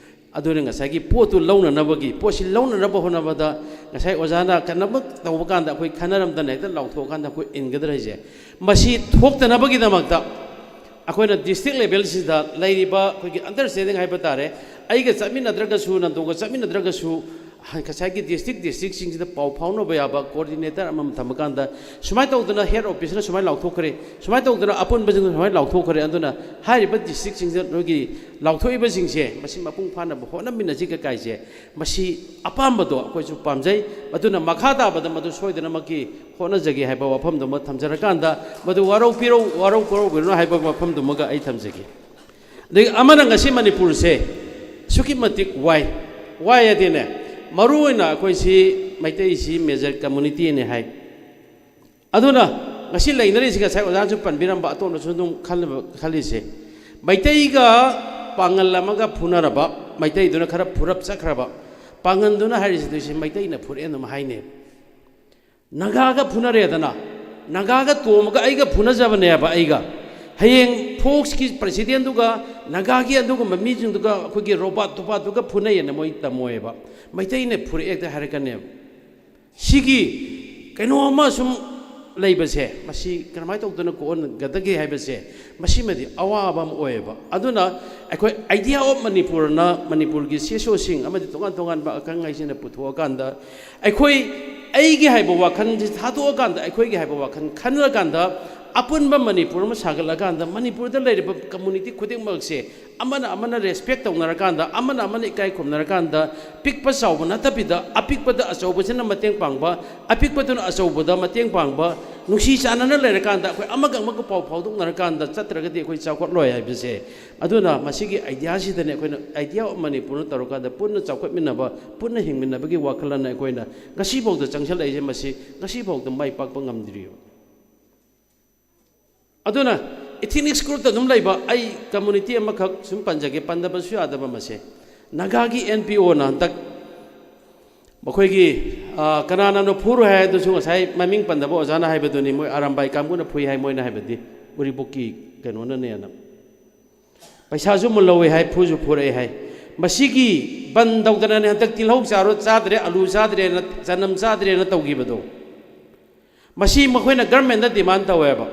ꯑꯗꯨꯅ ꯉꯁꯥꯏꯒꯤ ꯄꯣꯠꯇꯨ ꯂꯧꯅꯅꯕꯒꯤ, ꯄꯣꯠꯁꯤ ꯂꯧꯅꯅꯕ ꯍꯣꯠꯅꯕꯗ ꯉꯁꯥꯏ ꯑꯣꯖꯥꯅ ꯀꯩꯅꯣꯝꯃ ꯇꯧꯕ ꯀꯥꯟꯗ ꯑꯩꯈꯣꯏ ꯈꯟꯅꯔꯝꯗꯅ ꯍꯦꯛꯇ ꯂꯥꯎꯊꯣꯛꯑꯀꯥꯟꯗ ꯑꯩꯈꯣꯏ ꯏꯟꯒꯗ꯭ꯔꯥ ꯍꯥꯏꯁꯦ, ꯃꯁꯤ ꯊꯣꯛꯇꯅꯕꯒꯤꯗꯃꯛꯇ ꯑꯩꯈꯣꯏꯅ ꯗꯤꯁꯇ꯭ꯔꯤꯛ ꯂꯦꯚꯦꯜꯁꯤꯗ ꯂꯩꯔꯤꯕ ꯑꯩꯈꯣꯏꯒꯤ ꯑꯟꯗꯔꯁ꯭ꯇꯦꯟꯗꯤꯡ ꯍꯥꯏꯕ ꯇꯥꯔꯦ, ꯑꯩꯒ ꯆꯠꯃꯤꯟꯅꯗ꯭ꯔꯒꯁꯨ, ꯅꯟꯗꯣꯒ ꯆꯠꯃꯤꯟꯅꯗ꯭ꯔꯒꯁꯨ, ꯉꯁꯥꯏꯒꯤ ꯗꯤꯁꯇ꯭ꯔꯤꯛ ꯗꯤꯁꯇ꯭ꯔꯤꯛꯁꯤꯡꯁꯤꯗ ꯄꯥꯎ ꯐꯥꯎꯅꯕ ꯌꯥꯕ ꯀꯣꯑꯣꯔꯗꯤꯅꯦꯇꯔ ꯑꯃꯃꯝ ꯊꯝꯃꯀꯥꯟꯗ, ꯁꯨꯃꯥꯏꯅ ꯇꯧꯗꯅ ꯍꯦꯗ ꯑꯣꯐꯤꯁꯅ ꯁꯨꯃꯥꯏꯅ ꯂꯥꯎꯊꯣꯛꯈ꯭ꯔꯦ, ꯁꯨꯃꯥꯏꯅ ꯇꯧꯗꯅ ꯑꯄꯨꯟꯕꯁꯤꯡꯅ ꯁꯨꯃꯥꯏꯅ ꯂꯥꯎꯊꯣꯛꯈ꯭ꯔꯦ, ꯑꯗꯨꯅ ꯍꯥꯏꯔꯤꯕ ꯗꯤꯁꯇ꯭ꯔꯤꯛꯁꯤꯡꯁꯤꯗ ꯅꯣꯏꯒꯤ ꯂꯥꯎꯊꯣꯛꯏꯕꯁꯤꯡꯁꯦ ꯃꯁꯤ ꯃꯄꯨꯡ ꯐꯥꯅꯕ ꯍꯣꯠꯅꯃꯤꯟꯅꯁꯤ ꯀꯀꯥꯏꯁꯦ, ꯃꯁꯤ ꯑꯄꯥꯝꯕꯗꯣ ꯑꯩꯈꯣꯏꯁꯨ ꯄꯥꯝꯖꯩ꯫ ꯑꯗꯨꯅ ꯃꯈꯥ ꯇꯥꯕꯗ ꯃꯗꯨ ꯁꯣꯏꯗꯅꯃꯛꯀꯤ ꯍꯣꯠꯅꯖꯒꯦ ꯍꯥꯏꯕ ꯋꯥꯐꯝꯗꯨꯃ ꯊꯝꯖꯔꯀꯥꯟꯗ, ꯃꯗꯨ ꯋꯥꯔꯧ ꯄꯤꯔꯧ, ꯋꯥꯔꯧ ꯀꯧꯔꯧꯕꯤꯔꯅꯨ ꯍꯥꯏꯕ ꯋꯥꯐꯝꯗꯨꯃꯒ ꯑꯩ ꯊꯝꯖꯒꯦ꯫ ꯑꯗꯒꯤ ꯑꯃꯅ ꯉꯁꯤ ꯃꯅꯤꯄꯨꯔꯁꯦ ꯑꯁꯨꯛꯀꯤ ꯃꯇꯤꯛ ꯋꯥꯏ, ꯋꯥꯏ ꯍꯥꯏꯗꯤꯅꯦ, ꯃꯔꯨꯑꯣꯏꯅ ꯑꯩꯈꯣꯏꯁꯤ ꯃꯩꯇꯩꯁꯤ ꯃꯦꯖꯔ ꯀꯝꯃꯨꯅꯤꯇꯤꯅꯦ ꯍꯥꯏ꯫ ꯑꯗꯨꯅ ꯉꯁꯤ ꯂꯩꯅꯔꯤꯁꯤ, ꯉꯁꯥꯏ ꯑꯣꯖꯥꯅꯁꯨ ꯄꯟꯕꯤꯔꯝꯕ, ꯑꯇꯣꯞꯄꯁꯨ ꯑꯗꯨꯝ ꯈꯜꯂꯤꯕ, ꯈꯜꯂꯤꯁꯦ, ꯃꯩꯇꯩꯒ ꯄꯥꯡꯒꯜ ꯑꯃꯒ ꯐꯨꯅꯔꯕ, ꯃꯩꯇꯩꯗꯨꯅ ꯈꯔ ꯐꯨꯔꯞ ꯆꯠꯈ꯭ꯔꯕ, ꯄꯥꯡꯒꯜꯗꯨꯅ ꯍꯥꯏꯔꯤꯁꯤꯗꯤ ꯁꯤ ꯃꯩꯇꯩꯅ ꯐꯨꯔꯛꯑꯦ ꯑꯗꯨꯝ ꯍꯥꯏꯅꯩ꯫ ꯅꯥꯒꯥꯒ ꯐꯨꯅꯔꯦꯗꯅ, ꯅꯥꯒꯥꯒ ꯇꯣꯝꯃꯒ ꯑꯩꯒ ꯐꯨꯅꯖꯕꯅꯦꯕ, ꯑꯩꯒ꯫ ꯍꯌꯦꯡ ꯐꯣꯛꯁꯀꯤ ꯄ꯭ꯔꯁꯤꯗꯦꯟꯗꯨꯒ ꯅꯥꯒꯥꯒꯤ ꯑꯗꯨꯒꯨꯝꯕ ꯃꯤꯁꯤꯡꯗꯨꯒ ꯑꯩꯈꯣꯏꯒꯤ ꯔꯣꯕꯥꯠ ꯇꯣꯕꯥꯠꯇꯨꯒ ꯐꯨꯅꯩꯌꯦꯅ ꯃꯣꯏ ꯇꯝꯃꯣꯏꯕ, ꯃꯩꯇꯩꯅ ꯐꯨꯔꯛꯑꯦ ꯍꯦꯛꯇ ꯍꯥꯏꯔꯛꯀꯅꯦꯕ꯫ ꯁꯤꯒꯤ ꯀꯩꯅꯣ ꯑꯃ ꯁꯨꯝ ꯂꯩꯕꯁꯦ, ꯃꯁꯤ ꯀꯔꯝꯍꯥꯏꯅ ꯇꯧꯗꯅ ꯀꯣꯛꯍꯟꯒꯗꯒꯦ ꯍꯥꯏꯕꯁꯦ, ꯃꯁꯤꯃꯗꯤ ꯑꯋꯥꯕ ꯑꯃ ꯑꯣꯏꯌꯦꯕ꯫ ꯑꯗꯨꯅ ꯑꯩꯈꯣꯏ Idea of Manipurꯅ ꯃꯅꯤꯄꯨꯔꯒꯤ ꯁꯤ ꯑꯦꯁ ꯑꯣꯁꯤꯡ ꯑꯃꯗꯤ ꯇꯣꯉꯥꯟ ꯇꯣꯉꯥꯟꯕ ꯑꯈꯪ ꯑꯍꯩꯁꯤꯡꯅ ꯄꯨꯊꯣꯛꯑꯀꯥꯟꯗ, ꯑꯩꯈꯣꯏ, ꯑꯩꯒꯤ ꯍꯥꯏꯕ ꯋꯥꯈꯜꯁꯤ ꯊꯥꯗꯣꯛꯑꯀꯥꯟꯗ, ꯑꯩꯈꯣꯏꯒꯤ ꯍꯥꯏꯕ ꯋꯥꯈꯜ ꯈꯟꯅꯔꯀꯥꯟꯗ, ꯑꯄꯨꯟꯕ ꯃꯅꯤꯄꯨꯔ ꯑꯃ ꯁꯥꯒꯠꯂꯀꯥꯟꯗ, ꯃꯅꯤꯄꯨꯔꯗ ꯂꯩꯔꯤꯕ ꯀꯝꯃꯨꯅꯤꯇꯤ ꯈꯨꯗꯤꯡꯃꯛꯁꯦ ꯑꯃꯅ ꯑꯃꯅ ꯔꯦꯁꯄꯦꯛ ꯇꯧꯅꯔꯀꯥꯟꯗ, ꯑꯃꯅ ꯑꯃꯅ ꯏꯀꯥꯏ ꯈꯨꯝꯅꯔꯀꯥꯟꯗ, ꯄꯤꯛꯄ ꯆꯥꯎꯕ ꯅꯠꯇꯕꯤꯗ, ꯑꯄꯤꯛꯄꯗ ꯑꯆꯧꯕꯁꯤꯅ ꯃꯇꯦꯡ ꯄꯥꯡꯕ, ꯑꯄꯤꯛꯄꯗꯨꯅ ꯑꯆꯧꯕꯗ ꯃꯇꯦꯡ ꯄꯥꯡꯕ, ꯅꯨꯡꯁꯤ ꯆꯥꯟꯅꯅ ꯂꯩꯔꯀꯥꯟꯗ, ꯑꯩꯈꯣꯏ ꯑꯃꯒ ꯑꯃꯒ ꯄꯥꯎ ꯐꯥꯎꯗꯣꯛꯅꯔꯀꯥꯟꯗ ꯆꯠꯇ꯭ꯔꯒꯗꯤ ꯑꯩꯈꯣꯏ ꯆꯥꯎꯈꯠꯂꯣꯏ ꯍꯥꯏꯕꯁꯦ꯫ ꯑꯗꯨꯅ ꯃꯁꯤꯒꯤ Ideaꯁꯤꯗꯅꯦ ꯑꯩꯈꯣꯏꯅ Idea of Manipurꯅ ꯇꯧꯔꯀꯥꯟꯗ ꯄꯨꯟꯅ ꯆꯥꯎꯈꯠꯃꯤꯟꯅꯕ, ꯄꯨꯟꯅ ꯍꯤꯡꯃꯤꯟꯅꯕꯒꯤ ꯋꯥꯈꯜꯂꯣꯟꯅ ꯑꯩꯈꯣꯏꯅ ꯉꯁꯤꯐꯥꯎꯗ ꯆꯪꯁꯤꯜꯂꯛꯏꯁꯦ, ꯃꯁꯤ ꯉꯁꯤꯐꯥꯎꯗ ꯃꯥꯏ ꯄꯥꯛꯄ ꯉꯝꯗ꯭ꯔꯤꯕ꯫ ꯑꯗꯨꯅ ethnic groupꯇ ꯑꯗꯨꯝ ꯂꯩꯕ ꯑꯩ community ꯑꯃꯈꯛ ꯁꯨꯝ ꯄꯟꯖꯒꯦ, ꯄꯟꯗꯕꯁꯨ ꯌꯥꯗꯕ ꯃꯁꯦ꯫ ꯅꯥꯒꯥꯒꯤ NPOꯅ ꯍꯟꯗꯛ ꯃꯈꯣꯏꯒꯤ, ꯑ, ꯀꯅꯥꯅꯅꯣ ꯐꯨꯔꯨ ꯍꯥꯏ ꯑꯗꯨꯁꯨ ꯉꯁꯥꯏ ꯃꯃꯤꯡ ꯄꯟꯗꯕ ꯑꯣꯖꯥꯅ ꯍꯥꯏꯕꯗꯨꯅꯤ, ꯃꯣꯏ ꯑꯔꯥꯝꯕꯥꯏ ꯀꯥꯡꯕꯨꯅ ꯐꯨꯏ ꯍꯥꯏ, ꯃꯣꯏꯅ ꯍꯥꯏꯕꯗꯤ ꯎꯔꯤꯄꯣꯛꯀꯤ ꯀꯩꯅꯣꯅꯅꯦꯅ꯫ ꯄꯩꯁꯥꯁꯨ ꯃꯨꯜꯍꯧꯋꯦ ꯍꯥꯏ, ꯐꯨꯁꯨ ꯐꯨꯔꯛꯑꯦ ꯍꯥꯏ꯫ ꯃꯁꯤꯒꯤ ꯕꯟ ꯇꯧꯗꯅꯅꯦ ꯍꯟꯗꯛ ꯇꯤꯜꯍꯧ ꯆꯥꯔꯣ ꯆꯥꯗ꯭ꯔꯦ, ꯑꯂꯨ ꯆꯥꯗ꯭ꯔꯦꯅ, ꯆꯅꯝ ꯆꯥꯗ꯭ꯔꯦꯅ ꯇꯧꯈꯤꯕꯗꯣ, ꯃꯁꯤ ꯃꯈꯣꯏꯅ ꯒꯔꯃꯦꯟꯗ ꯗꯤꯃꯥꯟ ꯇꯧꯋꯦꯕ꯫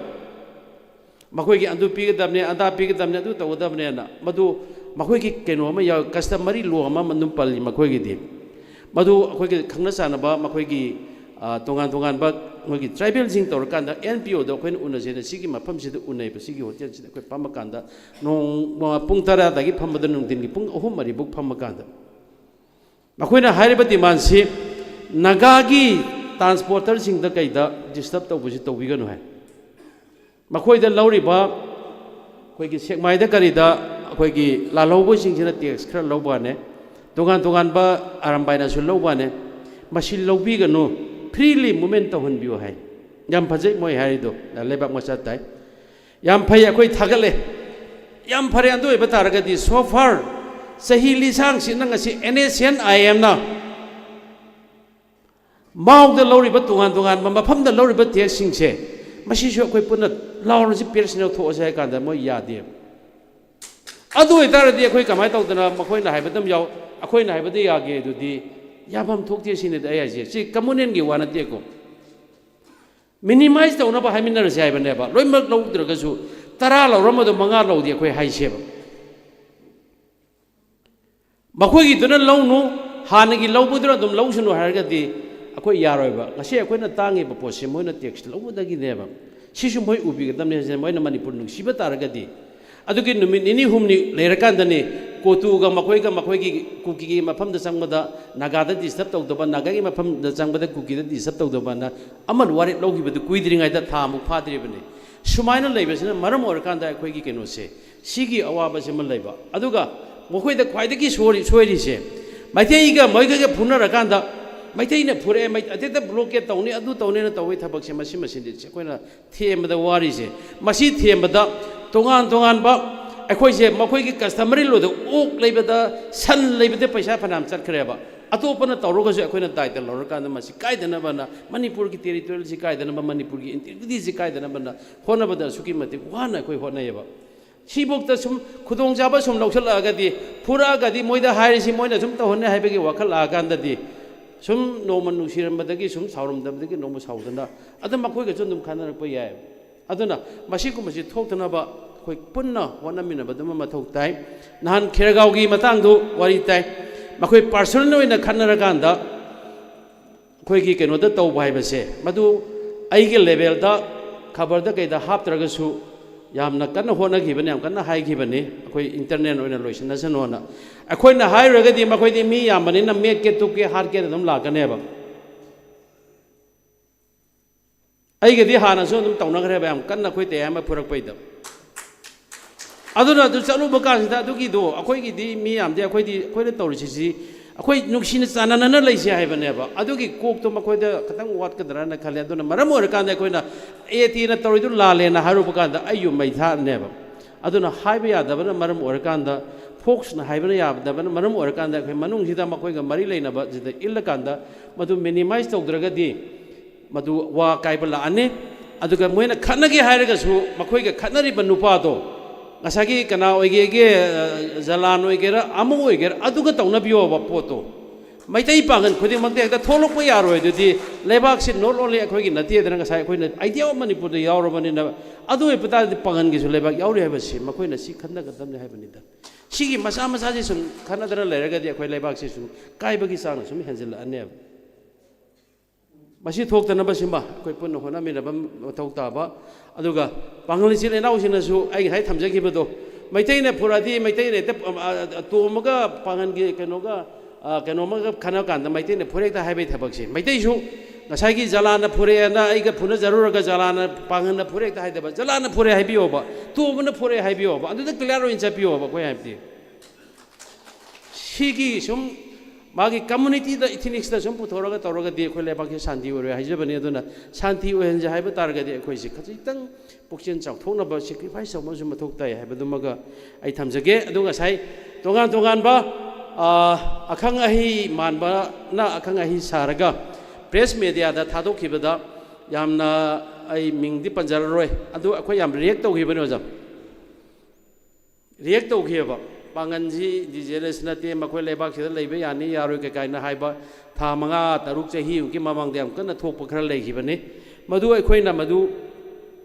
ꯃꯈꯣꯏꯒꯤ ꯑꯗꯨ ꯄꯤꯒꯗꯕꯅꯦ, ꯑꯗꯥ ꯄꯤꯒꯗꯕꯅꯦ, ꯑꯗꯨ ꯇꯧꯒꯗꯕꯅꯦꯅ꯫ ꯃꯗꯨ ꯃꯈꯣꯏꯒꯤ ꯀꯩꯅꯣ ꯑꯃ ꯌꯥꯎ, customary law ꯑꯃ ꯑꯗꯨꯝ ꯄꯜꯂꯤ ꯃꯈꯣꯏꯒꯤꯗꯤ꯫ ꯃꯗꯨ ꯑꯩꯈꯣꯏꯒꯤ ꯈꯪꯅ ꯆꯥꯟꯅꯕ ꯃꯈꯣꯏꯒꯤ, ꯑ, ꯇꯣꯉꯥꯟ ꯇꯣꯉꯥꯟꯕ ꯃꯈꯣꯏꯒꯤ ꯇ꯭ꯔꯥꯏꯕꯦꯜꯁꯤꯡ ꯇꯧꯔꯀꯥꯟꯗ ꯑꯦꯟ ꯄꯤ ꯑꯣꯗ ꯑꯩꯈꯣꯏꯅ ꯎꯅꯁꯦꯅ ꯁꯤꯒꯤ ꯃꯐꯝꯁꯤꯗ ꯎꯅꯩꯕ, ꯁꯤꯒꯤ ꯍꯣꯇꯦꯜꯁꯤꯗ ꯑꯩꯈꯣꯏ ꯐꯝꯃꯀꯥꯟꯗ ꯅꯣꯡꯃ ꯄꯨꯡ ꯇꯔꯥꯗꯒꯤ ꯐꯝꯕꯗ ꯅꯨꯡꯊꯤꯟꯒꯤ ꯄꯨꯡ ꯑꯍꯨꯝ ꯃꯔꯤꯐꯥꯎ ꯐꯝꯃꯀꯥꯟꯗ꯫ ꯃꯈꯣꯏꯅ ꯍꯥꯏꯔꯤꯕ ꯗꯤꯃꯥꯟꯁꯤ ꯅꯥꯒꯥꯒꯤ ꯇ꯭ꯔꯥꯟꯁꯄꯣꯔꯇꯔꯁꯤꯡꯗ ꯀꯩꯗ ꯗꯤꯁꯇꯔꯕ ꯇꯧꯕꯁꯤ ꯇꯧꯕꯤꯒꯅꯨ ꯍꯥꯏ꯫ ꯃꯈꯣꯏꯗ ꯂꯧꯔꯤꯕ ꯑꯩꯈꯣꯏꯒꯤ ꯁꯦꯛꯃꯥꯏꯗ ꯀꯔꯤꯗ ꯑꯩꯈꯣꯏꯒꯤ ꯂꯥꯜꯍꯧꯕꯁꯤꯡꯁꯤꯅ ꯇꯦꯛꯁ ꯈꯔ ꯂꯧꯕꯅꯦ, ꯇꯣꯉꯥꯟ ꯇꯣꯉꯥꯟꯕ ꯑꯔꯥꯝꯕꯥꯏꯅꯁꯨ ꯂꯧꯕꯅꯦ, ꯃꯁꯤ ꯂꯧꯕꯤꯒꯅꯨ, ꯐ꯭ꯔꯤꯂꯤ ꯃꯨꯞꯃꯦꯟ ꯇꯧꯍꯟꯕꯤꯌꯨ ꯍꯥꯏ꯫ ꯌꯥꯝ ꯐꯖꯩ ꯃꯣꯏ ꯍꯥꯏꯔꯤꯗꯣ, ꯂꯩꯕꯥꯛ ꯃꯆꯥ ꯇꯥꯏ꯫ ꯌꯥꯝ ꯐꯩ, ꯑꯩꯈꯣꯏ ꯊꯥꯒꯠꯂꯦ꯫ ꯌꯥꯝ ꯐꯔꯦ꯫ ꯑꯗꯨ ꯑꯣꯏꯕ ꯇꯥꯔꯒꯗꯤ so far ꯆꯍꯤ ꯂꯤꯁꯥꯡꯁꯤꯠꯅ ꯉꯁꯤ ꯑꯦꯟ ꯑꯦꯁ ꯑꯦꯟ ꯑꯥꯏ ꯑꯦꯝꯅ ꯃꯥꯎꯗ ꯂꯧꯔꯤꯕ, ꯇꯣꯉꯥꯟ ꯇꯣꯉꯥꯟꯕ ꯃꯐꯝꯗ ꯂꯧꯔꯤꯕ ꯇꯦꯛꯁꯁꯤꯡꯁꯦ, ꯃꯁꯤꯁꯨ ꯑꯩꯈꯣꯏ ꯄꯨꯟꯅ ꯂꯥꯎꯔꯁꯤ, ꯄꯦꯔꯁꯅꯦꯜ ꯊꯣꯛꯑꯁꯤ ꯍꯥꯏ ꯀꯥꯟꯗ ꯃꯣꯏ ꯌꯥꯗꯦ꯫ ꯑꯗꯨ ꯑꯣꯏꯇꯥꯔꯗꯤ ꯑꯩꯈꯣꯏ ꯀꯃꯥꯏꯅ ꯇꯧꯗꯅ ꯃꯈꯣꯏꯅ ꯍꯥꯏꯕꯗꯝ ꯌꯥꯎ, ꯑꯩꯈꯣꯏꯅ ꯍꯥꯏꯕꯗ ꯌꯥꯒꯦ? ꯑꯗꯨꯗꯤ ꯌꯥꯐꯝ ꯊꯣꯛꯇꯦ ꯁꯤꯅꯤꯗ ꯑꯩ ꯍꯥꯏꯁꯦ꯫ ꯁꯤ ꯀꯃꯨꯅꯦꯜꯒꯤ ꯋꯥ ꯅꯠꯇꯦꯀꯣ꯫ ꯃꯤꯅꯤꯃꯥꯏꯁ ꯇꯧꯅꯕ ꯍꯥꯏꯃꯤꯟꯅꯔꯁꯦ ꯍꯥꯏꯕꯅꯦꯕ꯫ ꯂꯣꯏꯅꯃꯛ ꯂꯧꯗ꯭ꯔꯒꯁꯨ ꯇꯔꯥ ꯂꯧꯔꯝꯕꯗꯣ ꯃꯉꯥ ꯂꯧꯗꯦ ꯑꯩꯈꯣꯏ ꯍꯥꯏꯁꯦꯕ꯫ ꯃꯈꯣꯏꯒꯤꯗꯨꯅ ꯂꯧꯅꯨ, ꯍꯥꯟꯅꯒꯤ ꯂꯧꯕꯗꯨꯅ ꯑꯗꯨꯝ ꯂꯧꯁꯅꯨ ꯍꯥꯏꯔꯒꯗꯤ ꯑꯩꯈꯣꯏ ꯌꯥꯔꯣꯏꯕ꯫ ꯉꯁꯤ ꯑꯩꯈꯣꯏꯅ ꯇꯥꯡꯉꯤꯕ ꯄꯣꯠꯁꯦ ꯃꯣꯏꯅ ꯇꯦꯛꯁ ꯂꯧꯕꯗꯒꯤꯅꯦꯕ꯫ ꯁꯤꯁꯨ ꯃꯣꯏ ꯎꯕꯤꯒꯗꯕꯅꯤ ꯍꯥꯏꯁꯦ, ꯃꯣꯏꯅ ꯃꯅꯤꯄꯨꯔ ꯅꯨꯡꯁꯤꯕ ꯇꯥꯔꯒꯗꯤ꯫ ꯑꯗꯨꯒꯤ ꯅꯨꯃꯤꯠ ꯅꯤꯅꯤ ꯍꯨꯝꯅꯤ ꯂꯩꯔꯀꯥꯟꯗꯅꯤ ꯀꯣꯇꯨꯒ ꯃꯈꯣꯏꯒ, ꯃꯈꯣꯏꯒꯤ ꯀꯨꯀꯤꯒꯤ ꯃꯐꯝꯗ ꯆꯪꯕꯗ ꯅꯥꯒꯥꯗ ꯗꯤꯁꯇꯔꯕ ꯇꯧꯗꯕ, ꯅꯥꯒꯥꯒꯤ ꯃꯐꯝꯗ ꯆꯪꯕꯗ ꯀꯨꯀꯤꯗ ꯗꯤꯁꯇꯔꯕ ꯇꯧꯗꯕꯅ ꯑꯃ ꯋꯥꯔꯦꯞ ꯂꯧꯈꯤꯕꯗꯨ ꯀꯨꯏꯗ꯭ꯔꯤꯉꯩꯗ, ꯊꯥ ꯑꯃꯨꯛ ꯐꯥꯗ꯭ꯔꯤꯕꯅꯤ꯫ ꯁꯨꯃꯥꯏꯅ ꯂꯩꯕꯁꯤꯅ ꯃꯔꯝ ꯑꯣꯏꯔꯀꯥꯟꯗ ꯑꯩꯈꯣꯏꯒꯤ ꯀꯩꯅꯣꯁꯦ, ꯁꯤꯒꯤ ꯑꯋꯥꯕꯁꯤꯃ ꯂꯩꯕ꯫ ꯑꯗꯨꯒ ꯃꯈꯣꯏꯗ ꯈ꯭ꯋꯥꯏꯗꯒꯤ ꯁꯣꯔꯤ-, ꯁꯣꯏꯔꯤꯁꯦ, ꯃꯩꯇꯩꯒ ꯃꯣꯏꯒ ꯐꯨꯅꯔꯀꯥꯟꯗ ꯃꯩꯇꯩꯅ ꯐꯨꯔꯛꯑꯦ, ꯃꯩ-, ꯑꯇꯩꯗ ꯕ꯭ꯂꯣꯀꯦꯠ ꯇꯧꯅꯤ, ꯑꯗꯨ ꯇꯧꯅꯤꯅ ꯇꯧꯕꯒꯤ ꯊꯕꯛꯁꯦ, ꯃꯁꯤ, ꯃꯁꯤꯗꯤ ꯑꯩꯈꯣꯏꯅ ꯊꯦꯝꯕꯗ ꯋꯥꯔꯤꯁꯦ꯫ ꯃꯁꯤ ꯊꯦꯝꯕꯗ ꯇꯣꯉꯥꯟ ꯇꯣꯉꯥꯟꯕ ꯑꯩꯈꯣꯏꯁꯦ, ꯃꯈꯣꯏꯒꯤ customary lawꯗ ꯑꯣꯛ ꯂꯩꯕꯗ, ꯁꯟ ꯂꯩꯕꯗ ꯄꯩꯁꯥ ꯐꯅꯌꯥꯝ ꯆꯠꯈ꯭ꯔꯦꯕ꯫ ꯑꯇꯣꯞꯄꯅ ꯇꯧꯔꯒꯁꯨ ꯑꯩꯈꯣꯏꯅ ꯗꯥꯏꯇ ꯂꯧꯔꯀꯥꯟꯗ ꯃꯁꯤ ꯀꯥꯏꯗꯅꯕꯅ, ꯃꯅꯤꯄꯨꯔꯒꯤ territoryꯁꯤ ꯀꯥꯏꯗꯅꯕ, ꯃꯅꯤꯄꯨꯔꯒꯤ integrityꯁꯤ ꯀꯥꯏꯗꯅꯕꯅ ꯍꯣꯠꯅꯕꯗ ꯑꯁꯨꯛꯀꯤ ꯃꯇꯤꯛ ꯋꯥꯅ ꯑꯩꯈꯣꯏ ꯍꯣꯠꯅꯩꯌꯦꯕ꯫ ꯁꯤꯐꯧꯗ ꯁꯨꯝ ꯈꯨꯗꯣꯡꯆꯥꯕ ꯁꯨꯝ ꯂꯧꯁꯤꯜꯂꯛꯑꯒꯗꯤ, ꯐꯨꯔꯛꯑꯒꯗꯤ ꯃꯣꯏꯗ ꯍꯥꯏꯔꯤꯁꯤ ꯃꯣꯏꯅ ꯁꯨꯝ ꯇꯧꯍꯟꯅꯤ ꯍꯥꯏꯕꯒꯤ ꯋꯥꯈꯜ ꯂꯥꯛꯑꯀꯥꯟꯗꯗꯤ, ꯁꯨꯝ ꯅꯣꯡꯃ ꯅꯨꯡꯁꯤꯔꯝꯕꯗꯒꯤ ꯁꯨꯝ ꯁꯥꯎꯔꯝꯗꯕꯗꯒꯤ ꯅꯣꯡꯃ ꯁꯥꯎꯗꯅ ꯑꯗꯨꯝ ꯃꯈꯣꯏꯒꯁꯨ ꯑꯗꯨꯝ ꯈꯟꯅꯔꯛꯄ ꯌꯥꯏ꯫ ꯑꯗꯨꯅ ꯃꯁꯤꯒꯨꯝꯕꯁꯤ ꯊꯣꯛꯇꯅꯕ ꯑꯩꯈꯣꯏ ꯄꯨꯟꯅ ꯍꯣꯠꯅꯃꯤꯟꯅꯕꯗꯨꯃ ꯃꯊꯧ ꯇꯥꯏ꯫ ꯅꯍꯥꯟ ꯈꯦꯔꯒꯥꯎꯒꯤ ꯃꯇꯥꯡꯗꯨ ꯋꯥꯔꯤ ꯇꯥꯏ꯫ ꯃꯈꯣꯏ ꯄꯥꯔꯁꯣꯅꯦꯜ ꯑꯣꯏꯅ ꯈꯠꯅꯔꯀꯥꯟꯗ ꯑꯩꯈꯣꯏꯒꯤ ꯀꯩꯅꯣꯗ ꯇꯧꯕ ꯍꯥꯏꯕꯁꯦ, ꯃꯗꯨ ꯑꯩꯒꯤ ꯂꯦꯚꯦꯜꯗ ꯈꯕꯔꯗ ꯀꯩꯗ ꯍꯥꯞꯇ꯭ꯔꯒꯁꯨ ꯌꯥꯝꯅ ꯀꯟꯅ ꯍꯣꯠꯅꯈꯤꯕꯅꯤ, ꯌꯥꯝ ꯀꯟꯅ ꯍꯥꯏꯈꯤꯕꯅꯤ, ꯑꯩꯈꯣꯏ ꯏꯟꯇꯔꯅꯦꯜ ꯑꯣꯏꯅ ꯂꯣꯏꯁꯤꯟꯅꯁꯅꯣꯅ꯫ ꯑꯩꯈꯣꯏꯅ ꯍꯥꯏꯔꯨꯔꯒꯗꯤ ꯃꯈꯣꯏꯗꯤ ꯃꯤ ꯌꯥꯝꯕꯅꯤꯅ ꯃꯦꯠꯀꯦ ꯇꯨꯞꯀꯦ ꯍꯥꯠꯀꯦꯅ ꯑꯗꯨꯝ ꯂꯥꯛꯀꯅꯦꯕ꯫ ꯑꯩꯒꯗꯤ ꯍꯥꯟꯅꯁꯨ ꯑꯗꯨꯝ ꯇꯧꯅꯈ꯭ꯔꯦꯕ, ꯌꯥꯝ ꯀꯟꯅ ꯑꯩꯈꯣꯏ ꯇꯌꯥꯝꯕ ꯐꯨꯔꯛꯄꯩꯗ꯫ ꯑꯗꯨꯅ ꯑꯗꯨ ꯆꯠꯂꯨꯕ ꯀꯥꯟꯁꯤꯗ ꯑꯗꯨꯒꯤꯗꯣ ꯑꯩꯈꯣꯏꯒꯤꯗꯤ ꯃꯤ ꯌꯥꯝꯗꯦ, ꯑꯩꯈꯣꯏꯗꯤ, ꯑꯩꯈꯣꯏꯅ ꯇꯧꯔꯤꯁꯤꯁꯤ ꯑꯩꯈꯣꯏ ꯅꯨꯡꯁꯤꯅ ꯆꯥꯟꯅꯅꯅ ꯂꯩꯁꯦ ꯍꯥꯏꯕꯅꯦꯕ꯫ ꯑꯗꯨꯒꯤ ꯀꯣꯛꯇꯣ ꯃꯈꯣꯏꯗ ꯈꯤꯇꯪ ꯋꯥꯠꯀꯗ꯭ꯔꯥꯅ ꯈꯜꯂꯦ꯫ ꯑꯗꯨꯅ ꯃꯔꯝ ꯑꯣꯏꯔꯀꯥꯟꯗ ꯑꯩꯈꯣꯏꯅ ꯑꯦ ꯇꯤꯅ ꯇꯧꯔꯤꯗꯨ ꯂꯥꯜꯂꯦꯅ ꯍꯥꯏꯔꯨꯕ ꯀꯥꯟꯗ ꯑꯩ ꯌꯨꯝ ꯃꯩ ꯊꯥꯔꯅꯦꯕ꯫ ꯑꯗꯨꯅ ꯍꯥꯏꯕ ꯌꯥꯗꯕꯅ ꯃꯔꯝ ꯑꯣꯏꯔꯀꯥꯟꯗ, ꯐꯣꯛꯁꯅ ꯍꯥꯏꯕꯅ ꯌꯥꯗꯕꯅ ꯃꯔꯝ ꯑꯣꯏꯔꯀꯥꯟꯗ ꯑꯩꯈꯣꯏ ꯃꯅꯨꯡꯁꯤꯗ ꯃꯈꯣꯏꯒ ꯃꯔꯤ ꯂꯩꯅꯕꯁꯤꯗ ꯏꯜꯂꯀꯥꯟꯗ ꯃꯗꯨ ꯃꯤꯅꯤꯃꯥꯏꯁ ꯇꯧꯗ꯭ꯔꯒꯗꯤ ꯃꯗꯨ ꯋꯥ ꯀꯥꯏꯕ ꯂꯥꯛꯑꯅꯤ꯫ ꯑꯗꯨꯒ ꯃꯣꯏꯅ ꯈꯠꯅꯒꯦ ꯍꯥꯏꯔꯒꯁꯨ ꯃꯈꯣꯏꯒ ꯈꯠꯅꯔꯤꯕ ꯅꯨꯄꯥꯗꯣ ꯉꯁꯥꯏꯒꯤ ꯀꯅꯥ ꯑꯣꯏꯒꯦꯒꯦ, ꯑ, ꯖꯂꯥꯟ ꯑꯣꯏꯒꯦꯔꯥ ꯑꯃ ꯑꯣꯏꯒꯦꯔꯥ ꯑꯗꯨꯒ ꯇꯧꯅꯕꯤꯌꯣꯕ ꯄꯣꯠꯇꯣ꯫ ꯃꯩꯇꯩ ꯄꯥꯡꯒꯜ ꯈꯨꯗꯤꯡꯃꯛꯇ ꯍꯦꯛꯇ ꯊꯣꯛꯂꯛꯄ ꯌꯥꯔꯣꯏ꯫ ꯑꯗꯨꯗꯤ ꯂꯩꯕꯥꯛꯁꯤ not only ꯑꯩꯈꯣꯏꯒꯤ ꯅꯠꯇꯦꯗꯅ, ꯉꯁꯥꯏ ꯑꯩꯈꯣꯏꯅ idea of ꯃꯅꯤꯄꯨꯔꯗ ꯌꯥꯎꯔꯕꯅꯤꯅ, ꯑꯗꯨ ꯑꯣꯏꯕ ꯇꯥꯔꯗꯤ ꯄꯥꯡꯒꯜꯒꯤꯁꯨ ꯂꯩꯕꯥꯛ ꯌꯥꯎꯔꯤ ꯍꯥꯏꯕꯁꯤ ꯃꯈꯣꯏꯅ ꯁꯤ ꯈꯟꯅꯒꯗꯕꯅꯤ ꯍꯥꯏꯕꯅꯤꯗ꯫ ꯁꯤꯒꯤ ꯃꯆꯥ ꯃꯆꯥꯁꯤ ꯁꯨꯝ ꯈꯟꯅꯗꯅ ꯂꯩꯔꯒꯗꯤ ꯑꯩꯈꯣꯏ ꯂꯩꯕꯥꯛꯁꯤ ꯁꯨꯝ ꯀꯥꯏꯕꯒꯤ ꯆꯥꯡꯅ ꯁꯨꯝ ꯍꯦꯟꯖꯜꯂꯛꯑꯅꯦꯕ꯫ ꯃꯁꯤ ꯊꯣꯛꯇꯅꯕꯁꯤꯃ ꯑꯩꯈꯣꯏ ꯄꯨꯟꯅ ꯍꯣꯠꯅꯃꯤꯟꯅꯕ ꯃꯊꯧ ꯇꯥꯕ꯫ ꯑꯗꯨꯒ ꯄꯥꯡꯒꯜ ꯏꯆꯤꯜ ꯏꯅꯥꯎꯁꯤꯡꯅꯁꯨ ꯑꯩ ꯉꯁꯥꯏ ꯊꯝꯖꯈꯤꯕꯗꯣ, ꯃꯩꯇꯩꯅ ꯐꯨꯔꯛꯑꯗꯤ ꯃꯩꯇꯩꯅ ꯍꯦꯛꯇ, ꯑ, ꯑ, ꯇꯣꯝꯃꯒ ꯄꯥꯡꯒꯜꯒꯤ ꯀꯩꯅꯣꯒ, ꯑ, ꯀꯩꯅꯣꯝꯃꯒ ꯈꯟꯅ ꯀꯥꯟꯗ ꯃꯩꯇꯩꯅ ꯐꯨꯔꯦ ꯍꯦꯛꯇ ꯍꯥꯏꯕꯒꯤ ꯊꯕꯛꯁꯦ, ꯃꯩꯇꯩꯁꯨ ꯉꯁꯥꯏꯒꯤ ꯖꯂꯥꯟꯅ ꯐꯨꯔꯛꯑꯦꯅ ꯑꯩꯒ ꯐꯨꯅꯖꯔꯨꯔꯒ ꯖꯂꯥꯟꯅ ꯄꯥꯡꯒꯜꯅ ꯐꯨꯔꯦ ꯍꯦꯛꯇ ꯍꯥꯏꯗꯕ, ꯖꯂꯥꯟꯅ ꯐꯨꯔꯦ ꯍꯥꯏꯕꯤꯌꯣꯕ, ꯇꯣꯝꯕꯅ ꯐꯨꯔꯦ ꯍꯥꯏꯕꯤꯌꯣꯕ, ꯑꯗꯨꯗ clear ꯑꯣꯏꯅ ꯆꯠꯄꯤꯌꯣꯕ꯫ ꯑꯩꯈꯣꯏ ꯍꯥꯏꯕꯗꯤ ꯁꯤꯒꯤ ꯁꯨꯝ ꯃꯥꯒꯤ community ꯗ, ethnics ꯇ ꯁꯨꯝ ꯄꯨꯊꯣꯔꯒ ꯇꯧꯔꯒꯗꯤ ꯑꯩꯈꯣꯏ ꯂꯩꯕꯥꯛꯁꯤ ꯁꯥꯟꯇꯤ ꯑꯣꯏꯔꯣꯏ ꯍꯥꯏꯖꯕꯅꯤ꯫ ꯑꯗꯨꯅ ꯁꯥꯟꯇꯤ ꯑꯣꯏꯍꯟꯁꯦ ꯍꯥꯏꯕ ꯇꯥꯔꯒꯗꯤ ꯑꯩꯈꯣꯏꯁꯤ ꯈꯖꯤꯛꯇꯪ ꯄꯨꯛꯆꯦꯜ ꯆꯥꯎꯊꯣꯛꯅꯕ sacrifice ꯇꯧꯕ ꯑꯃꯁꯨ ꯃꯊꯧ ꯇꯥꯏ ꯍꯥꯏꯕꯗꯨꯃꯒ ꯑꯩ ꯊꯝꯖꯒꯦ꯫ ꯑꯗꯨ ꯉꯁꯥꯏ ꯇꯣꯉꯥꯟ ꯇꯣꯉꯥꯟꯕ, ꯑ, ꯑꯈꯪ ꯑꯍꯩ ꯃꯥꯟꯕꯅ ꯑꯈꯪ ꯑꯍꯩ ꯁꯥꯔꯒ press media ꯗ ꯊꯥꯗꯣꯛꯈꯤꯕꯗ ꯌꯥꯝꯅ, ꯑꯩ ꯃꯤꯡꯗꯤ ꯄꯟꯖꯔꯔꯣꯏ, ꯑꯗꯨ ꯑꯩꯈꯣꯏ ꯌꯥꯝ react ꯇꯧꯈꯤꯕꯅꯤ ꯑꯣꯖꯥ꯫ ꯔꯤꯌꯦꯛ ꯇꯧꯈꯤꯑꯕ꯫ ꯄꯥꯡꯒꯟꯁꯤ ꯏꯟꯗꯤꯖꯤꯅꯁ ꯅꯠꯇꯦ, ꯃꯈꯣꯏ ꯂꯩꯕꯥꯛꯁꯤꯗ ꯂꯩꯕ ꯌꯥꯅꯤ ꯌꯥꯔꯣꯏ ꯀꯩꯀꯥꯏꯅ ꯍꯥꯏꯕ ꯊꯥ ꯃꯉꯥ ꯇꯔꯨꯛ ꯆꯍꯤꯃꯨꯛꯀꯤ ꯃꯃꯥꯡꯗ ꯌꯥꯝ ꯀꯟꯅ ꯊꯣꯛꯄ ꯈꯔ ꯂꯩꯈꯤꯕꯅꯤ꯫ ꯃꯗꯨ ꯑꯩꯈꯣꯏꯅ ꯃꯗꯨ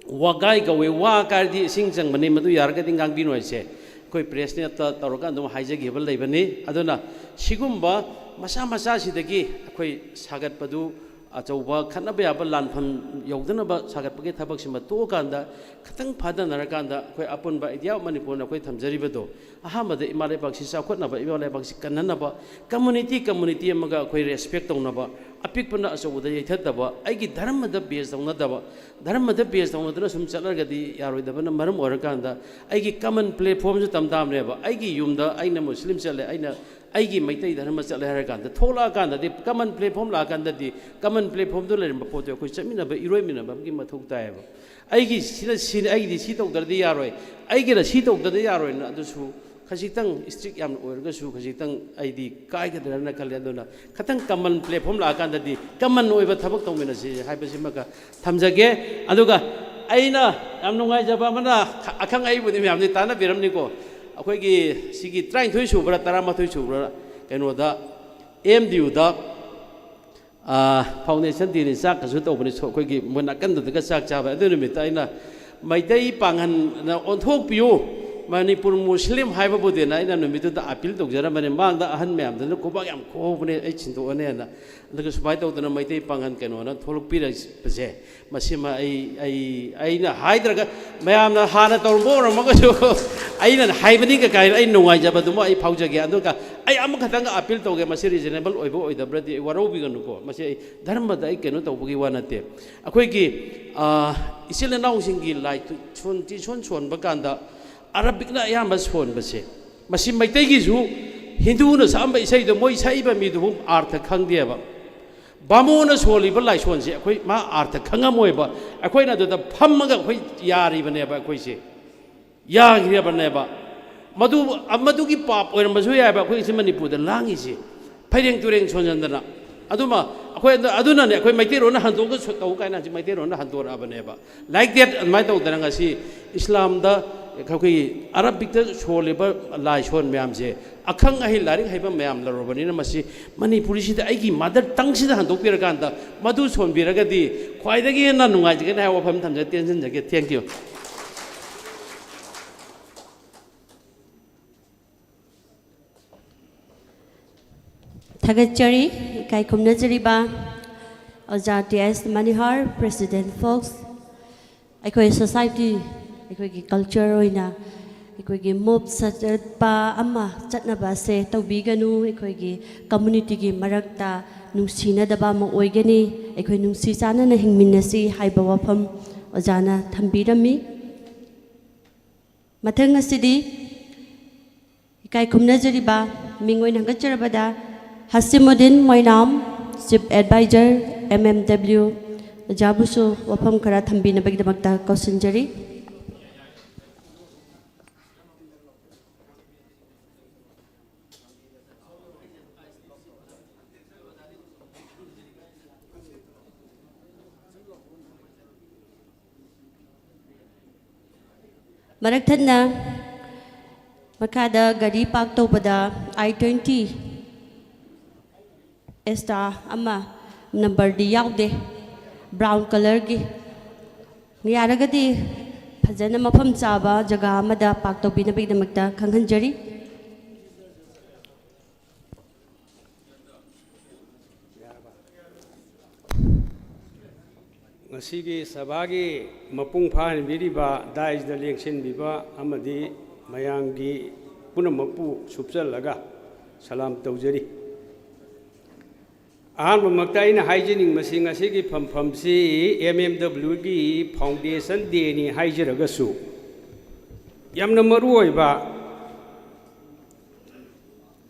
ꯋꯥꯒꯥꯏ ꯀꯧꯏ꯫ ꯋꯥ ꯀꯥꯏꯔꯗꯤ ꯏꯁꯤꯡ ꯆꯪꯕꯅꯤ, ꯃꯗꯨ ꯌꯥꯔꯒꯗꯤ ꯉꯥꯡꯕꯤꯅꯣ ꯍꯥꯏꯁꯦ ꯑꯩꯈꯣꯏ ꯄ꯭ꯔꯦꯁ ꯅꯦꯠꯇ ꯇꯧꯔꯒ ꯑꯗꯨꯝ ꯍꯥꯏꯖꯈꯤꯕ ꯂꯩꯕꯅꯤ꯫ ꯑꯗꯨꯅ ꯁꯤꯒꯨꯝꯕ ꯃꯆꯥ ꯃꯆꯥꯁꯤꯗꯒꯤ ꯑꯩꯈꯣꯏ ꯁꯥꯒꯠꯄꯗꯨ, ꯑꯆꯧꯕ ꯈꯠꯅꯕ ꯌꯥꯕ ꯂꯥꯟꯐꯝ ꯌꯧꯗꯅꯕ ꯁꯥꯒꯠꯄꯒꯤ ꯊꯕꯛꯁꯤꯃ ꯇꯣꯛꯑꯀꯥꯟꯗ, ꯈꯤꯇꯪ ꯐꯥꯊꯅꯔꯀꯥꯟꯗ ꯑꯩꯈꯣꯏ ꯑꯄꯨꯟꯕ Idea of ꯃꯅꯤꯄꯨꯔꯅ ꯑꯩꯈꯣꯏ ꯊꯝꯖꯔꯤꯕꯗꯣ, ꯑꯍꯥꯟꯕꯗ ꯏꯃꯥ ꯂꯩꯕꯥꯛꯁꯤ ꯆꯥꯎꯈꯠꯅꯕ, ꯏꯃꯥ ꯂꯩꯕꯥꯛꯁꯤ ꯀꯟꯅꯅꯕ, ꯀꯝꯃꯨꯅꯤꯇꯤ ꯀꯝꯃꯨꯅꯤꯇꯤ ꯑꯃꯒ ꯑꯩꯈꯣꯏ ꯔꯦꯁꯄꯦꯛ ꯇꯧꯅꯕ, ꯑꯄꯤꯛꯄꯅ ꯑꯆꯧꯕꯗ ꯌꯩꯊꯠꯇꯕ, ꯑꯩꯒꯤ ꯙꯔꯃꯗ ꯕꯦꯖ ꯇꯧꯅꯗꯕ, ꯙꯔꯃꯗ ꯕꯦꯖ ꯇꯧꯅꯗꯅ ꯁꯨꯝ ꯆꯠꯂꯒꯗꯤ ꯌꯥꯔꯣꯏꯗꯕꯅ ꯃꯔꯝ ꯑꯣꯏꯔꯀꯥꯟꯗ, ꯑꯩꯒꯤ ꯀꯃꯟ ꯄ꯭ꯂꯦꯠꯐꯣꯝꯁꯨ ꯇꯝ ꯇꯥꯕꯅꯦꯕ꯫ ꯑꯩꯒꯤ ꯌꯨꯝꯗ ꯑꯩꯅ ꯃꯨꯁꯂꯤꯝ ꯆꯠꯂꯦ, ꯑꯩꯅ ꯑꯩꯒꯤ ꯃꯩꯇꯩ ꯙꯔꯃ ꯆꯠꯂꯦ ꯍꯥꯏꯔꯀꯥꯟꯗ, ꯊꯣꯛꯂꯛꯑꯀꯥꯟꯗꯗꯤ, ꯀꯃꯟ ꯄ꯭ꯂꯦꯠꯐꯣꯝ ꯂꯥꯛꯑꯀꯥꯟꯗꯗꯤ, ꯀꯃꯟ ꯄ꯭ꯂꯦꯠꯐꯣꯝꯗꯨ ꯂꯩꯔꯝꯕ ꯄꯣꯠꯇꯣ ꯑꯩꯈꯣꯏ ꯆꯠꯃꯤꯟꯅꯕ, ꯏꯔꯣꯏꯃꯤꯟꯅꯕ ꯑꯃꯒꯤ ꯃꯊꯧ ꯇꯥꯏꯌꯦꯕ꯫ ꯑꯩꯒꯤ ꯁꯤꯅ ꯁꯤꯅꯤ, ꯑꯩꯒꯤꯗꯤ ꯁꯤ ꯇꯧꯗ꯭ꯔꯗꯤ ꯌꯥꯔꯣꯏ, ꯑꯩꯒꯤꯅ ꯁꯤ ꯇꯧꯗ꯭ꯔꯗꯤ ꯌꯥꯔꯣꯏꯅ, ꯑꯗꯨꯁꯨ ꯈꯖꯤꯛꯇꯪ ꯏꯁꯇ꯭ꯔꯤꯛ ꯌꯥꯝꯅ ꯑꯣꯏꯔꯒꯁꯨ ꯈꯖꯤꯛꯇꯪ ꯑꯩꯗꯤ ꯀꯥꯏꯒꯗ꯭ꯔꯅ ꯈꯜꯂꯦ꯫ ꯑꯗꯨꯅ ꯈꯤꯇꯪ ꯀꯃꯟ ꯄ꯭ꯂꯦꯠꯐꯣꯝ ꯂꯥꯛꯑꯀꯥꯟꯗꯗꯤ ꯀꯃꯟ ꯑꯣꯏꯕ ꯊꯕꯛ ꯇꯧꯃꯤꯟꯅꯁꯤ ꯍꯥꯏꯕꯁꯤꯃꯒ ꯊꯝꯖꯒꯦ꯫ ꯑꯗꯨꯒ ꯑꯩꯅ ꯌꯥꯝ ꯅꯨꯡꯉꯥꯏꯖꯕ ꯑꯃꯅ, ꯑꯈꯪ ꯑꯍꯩꯕꯨꯗꯤ ꯃꯌꯥꯝꯗꯤ ꯇꯥꯟꯅꯕꯤꯔꯝꯅꯤꯀꯣ, ꯑꯩꯈꯣꯏꯒꯤ ꯁꯤꯒꯤ ꯇꯔꯥꯅꯤꯊꯣꯏ ꯁꯨꯕ꯭ꯔꯥ ꯇꯔꯥꯃꯥꯊꯣꯏ ꯁꯨꯕ꯭ꯔꯥ ꯀꯩꯅꯣꯗ, ꯑꯦꯝ ꯗꯤ ꯌꯨꯗ ꯐꯥꯎꯟꯗꯦꯁꯟ ꯗꯦꯅꯤ, ꯆꯥꯛꯀꯁꯨ ꯇꯧꯕꯅꯤ꯫ ꯁꯣ-, ꯑꯩꯈꯣꯏꯒꯤ ꯃꯣꯏ ꯅꯥꯀꯟꯗꯨꯗꯒ ꯆꯥꯛ ꯆꯥꯕ꯫ ꯑꯗꯨ ꯅꯨꯃꯤꯠꯇ ꯑꯩꯅ ꯃꯩꯇꯩ ꯄꯥꯡꯒꯟꯅ ꯑꯣꯟꯊꯣꯛꯄꯤꯌꯨ, ꯃꯅꯤꯄꯨꯔ ꯃꯨꯁꯂꯤꯝ ꯍꯥꯏꯕꯕꯨꯗꯤꯅ ꯑꯩꯅ ꯅꯨꯃꯤꯠꯇꯨꯗ ꯑꯄꯤꯜ ꯇꯧꯖꯔꯝꯕꯅꯤ꯫ ꯃꯥꯡꯗ ꯑꯍꯟ ꯃꯌꯥꯝꯗꯨꯅ ꯈꯨꯕꯥꯛ ꯌꯥꯝ ꯈꯨꯍꯧꯕꯅꯦ, ꯑꯩ ꯁꯤꯟꯗꯣꯛꯑꯅꯦꯅ꯫ ꯑꯗꯨꯒ ꯁꯨꯃꯥꯏꯅ ꯇꯧꯗꯅ ꯃꯩꯇꯩ ꯄꯥꯡꯒꯟ ꯀꯩꯅꯣꯅ ꯊꯣꯛꯂꯛꯄꯤꯔꯛꯄꯁꯦ, ꯃꯁꯤꯃ ꯑꯩ, ꯑꯩ, ꯑꯩꯅ ꯍꯥꯏꯗ꯭ꯔꯒ ꯃꯌꯥꯝꯅ ꯍꯥꯟꯅ ꯇꯧꯔꯝꯕ ꯑꯣꯏꯔꯝꯃꯒꯁꯨ ꯑꯩꯅ ꯍꯥꯏꯕꯅꯤ ꯀꯥꯏꯅ ꯑꯩ ꯅꯨꯡꯉꯥꯏꯖꯕꯗꯨꯃ ꯑꯩ ꯐꯥꯎꯖꯒꯦ꯫ ꯑꯗꯨꯒ ꯑꯩ ꯑꯃꯈꯛꯇꯪꯒ ꯑꯄꯤꯜ ꯇꯧꯒꯦ, ꯃꯁꯤ ꯔꯤꯖꯅꯦꯕꯜ ꯑꯣꯏꯕ ꯑꯣꯏꯗꯕ꯭ꯔꯗꯤ ꯑꯩ ꯋꯥꯔꯧꯕꯤꯒꯅꯨꯀꯣ꯫ ꯃꯁꯤ ꯑꯩ ꯙꯔꯃꯗ ꯑꯩ ꯀꯩꯅꯣ ꯇꯧꯕꯒꯤ ꯋꯥ ꯅꯠꯇꯦ꯫ ꯑꯩꯈꯣꯏꯒꯤ, ꯑ, ꯏꯆꯤꯜ ꯏꯅꯥꯎꯁꯤꯡꯒꯤ ꯂꯥꯏ ꯇꯨ-, ꯁꯣꯟ-, ꯆꯦ ꯁꯣꯟ ꯁꯣꯟꯕ ꯀꯥꯟꯗ ꯑꯔꯕꯤꯛꯅ ꯑꯌꯥꯝꯕ ꯁꯣꯟꯕꯁꯦ, ꯃꯁꯤ ꯃꯩꯇꯩꯒꯤꯁꯨ ꯍꯤꯟꯗꯨꯅ ꯁꯛꯑꯝꯕ ꯏꯁꯩꯗꯣ ꯃꯣꯏ ꯁꯛꯏꯕ ꯃꯤꯗꯨꯕꯨ ꯑꯥꯔꯊ ꯈꯪꯗꯦꯕ꯫ ꯕꯥꯃꯣꯟꯅ ꯁꯣꯜꯂꯤꯕ ꯂꯥꯏꯁꯣꯟꯁꯦ ꯑꯩꯈꯣꯏ ꯃꯥ ꯑꯥꯔꯊ ꯈꯪꯉꯝꯃꯣꯏꯕ꯫ ꯑꯩꯈꯣꯏꯅ ꯑꯗꯨꯗ ꯐꯝꯃꯒ ꯑꯩꯈꯣꯏ ꯌꯥꯔꯤꯕꯅꯦꯕ, ꯑꯩꯈꯣꯏꯁꯦ ꯌꯥꯈ꯭ꯔꯕꯅꯦꯕ꯫ ꯃꯗꯨ, ꯃꯗꯨꯒꯤ ꯄꯥꯞ ꯑꯣꯏꯔꯝꯕꯁꯨ ꯌꯥꯏꯕ, ꯑꯩꯈꯣꯏ ꯁꯤ ꯃꯅꯤꯄꯨꯔꯗ ꯂꯥꯡꯉꯤꯁꯦ ꯐꯩꯔꯦꯡ ꯇꯨꯔꯦꯡ ꯁꯣꯟꯖꯟꯗꯅ꯫ ꯑꯗꯨꯃ ꯑꯩꯈꯣꯏ ꯑꯗꯨ-, ꯑꯗꯨꯅꯅꯦ ꯑꯩꯈꯣꯏ ꯃꯩꯇꯩꯔꯣꯟꯅ ꯍꯟꯗꯣꯛꯑꯒ ꯁꯨ-, ꯇꯧ ꯀꯥꯏꯅ ꯍꯧꯖꯤꯛ ꯃꯩꯇꯩꯔꯣꯟꯅ ꯍꯟꯗꯣꯔꯛꯑꯕꯅꯦꯕ꯫ Like that, ꯑꯗꯨꯃꯥꯏꯅ ꯇꯧꯗꯅ ꯉꯁꯤ ꯏꯁꯂꯥꯝꯗ ꯑꯩꯈꯣꯏꯒꯤ ꯑꯔꯥꯕꯤꯛꯇ ꯁꯣꯜꯂꯤꯕ ꯂꯥꯏ ꯁꯣꯟ ꯃꯌꯥꯝꯁꯦ ꯑꯈꯪ ꯑꯍꯩ ꯂꯥꯏꯔꯤꯛ ꯍꯩꯕ ꯃꯌꯥꯝ ꯂꯧꯔꯕꯅꯤꯅ, ꯃꯁꯤ ꯃꯅꯤꯄꯨꯔꯤꯁꯤꯗ ꯑꯩꯒꯤ ꯃꯥꯗꯔ ꯇꯪꯁꯤꯗ ꯍꯟꯗꯣꯛꯄꯤꯔꯀꯥꯟꯗ ꯃꯗꯨ ꯁꯣꯟꯕꯤꯔꯒꯗꯤ ꯈ꯭ꯋꯥꯏꯗꯒꯤ ꯍꯦꯟꯅ ꯅꯨꯡꯉꯥꯏꯖꯒꯅꯤ ꯍꯥꯏꯕ ꯋꯥꯐꯝ ꯊꯝꯖꯒꯦ꯫ ꯇꯦꯟꯁꯤꯟꯖꯒꯦ꯫ Thank you꯫ ꯊꯥꯒꯠꯆꯔꯤ꯫ ꯏꯀꯥꯏ ꯈꯨꯝꯅꯖꯔꯤꯕ ꯑꯣꯖꯥ ꯇꯤ ꯑꯦꯁ ꯃꯅꯤꯍꯔ, President Folks꯫ ꯑꯩꯈꯣꯏ society, ꯑꯩꯈꯣꯏꯒꯤ culture ꯑꯣꯏꯅ ꯑꯩꯈꯣꯏꯒꯤ ꯃꯣꯞ ꯆꯠꯄ ꯑꯃ ꯆꯠꯅꯕ ꯑꯁꯦ ꯇꯧꯕꯤꯒꯅꯨ꯫ ꯑꯩꯈꯣꯏꯒꯤ communityꯒꯤ ꯃꯔꯛꯇ ꯅꯨꯡꯁꯤꯅꯗꯕ ꯑꯃ ꯑꯣꯏꯒꯅꯤ꯫ ꯑꯩꯈꯣꯏ ꯅꯨꯡꯁꯤ ꯆꯥꯟꯅꯅ ꯍꯤꯡꯃꯤꯟꯅꯁꯤ ꯍꯥꯏꯕ ꯋꯥꯐꯝ ꯑꯣꯖꯥꯅ ꯊꯝꯕꯤꯔꯝꯃꯤ꯫ ꯃꯊꯪ ꯑꯁꯤꯗꯤ ꯏꯀꯥꯏ ꯈꯨꯝꯅꯖꯔꯤꯕ ꯃꯤꯡ ꯑꯣꯏꯅ ꯍꯪꯒꯠꯆꯔꯕꯗ ꯍꯁꯤꯃꯨꯗꯤꯟ ꯃꯣꯏꯅꯥꯝ, Chief Advisor, M M W, ꯑꯣꯖꯥꯕꯨꯁꯨ ꯋꯥꯐꯝ ꯈꯔ ꯊꯝꯕꯤꯅꯕꯒꯤꯗꯃꯛꯇ ꯀꯧꯁꯤꯟꯖꯔꯤ꯫ ꯃꯔꯛ ꯊꯠꯅ ꯃꯈꯥꯗ ꯒꯥꯔꯤ park ꯇꯧꯕꯗ I twenty Astra ꯑꯃ, numberꯗꯤ ꯌꯥꯎꯗꯦ, brown colourꯒꯤ, ꯌꯥꯔꯒꯗꯤ ꯐꯖꯅ ꯃꯐꯝ ꯆꯥꯕ ꯖꯒꯥ ꯑꯃꯗ park ꯇꯧꯕꯤꯅꯕꯒꯤꯗꯃꯛꯇ ꯈꯪꯍꯟꯖꯔꯤ꯫ ꯉꯁꯤꯒꯤ ꯁꯚꯥꯒꯤ ꯃꯄꯨꯡ ꯐꯥꯍꯟꯕꯤꯔꯤꯕ, dais ꯗ ꯂꯦꯡꯁꯤꯟꯕꯤꯕ ꯑꯃꯗꯤ ꯃꯌꯥꯝꯒꯤ ꯄꯨꯝꯅꯃꯛꯄꯨ ꯁꯨꯞꯆꯜꯂꯒ ꯁꯂꯥꯝ ꯇꯧꯖꯔꯤ꯫ ꯑꯍꯥꯟꯕꯃꯛꯇ ꯑꯩꯅ ꯍꯥꯏꯖꯅꯤꯡꯕꯁꯤ, ꯉꯁꯤꯒꯤ ꯐꯝꯐꯝꯁꯤ M M W ꯒꯤ foundation day ꯅꯤ ꯍꯥꯏꯖꯔꯒꯁꯨ, ꯌꯥꯝꯅ ꯃꯔꯨ ꯑꯣꯏꯕ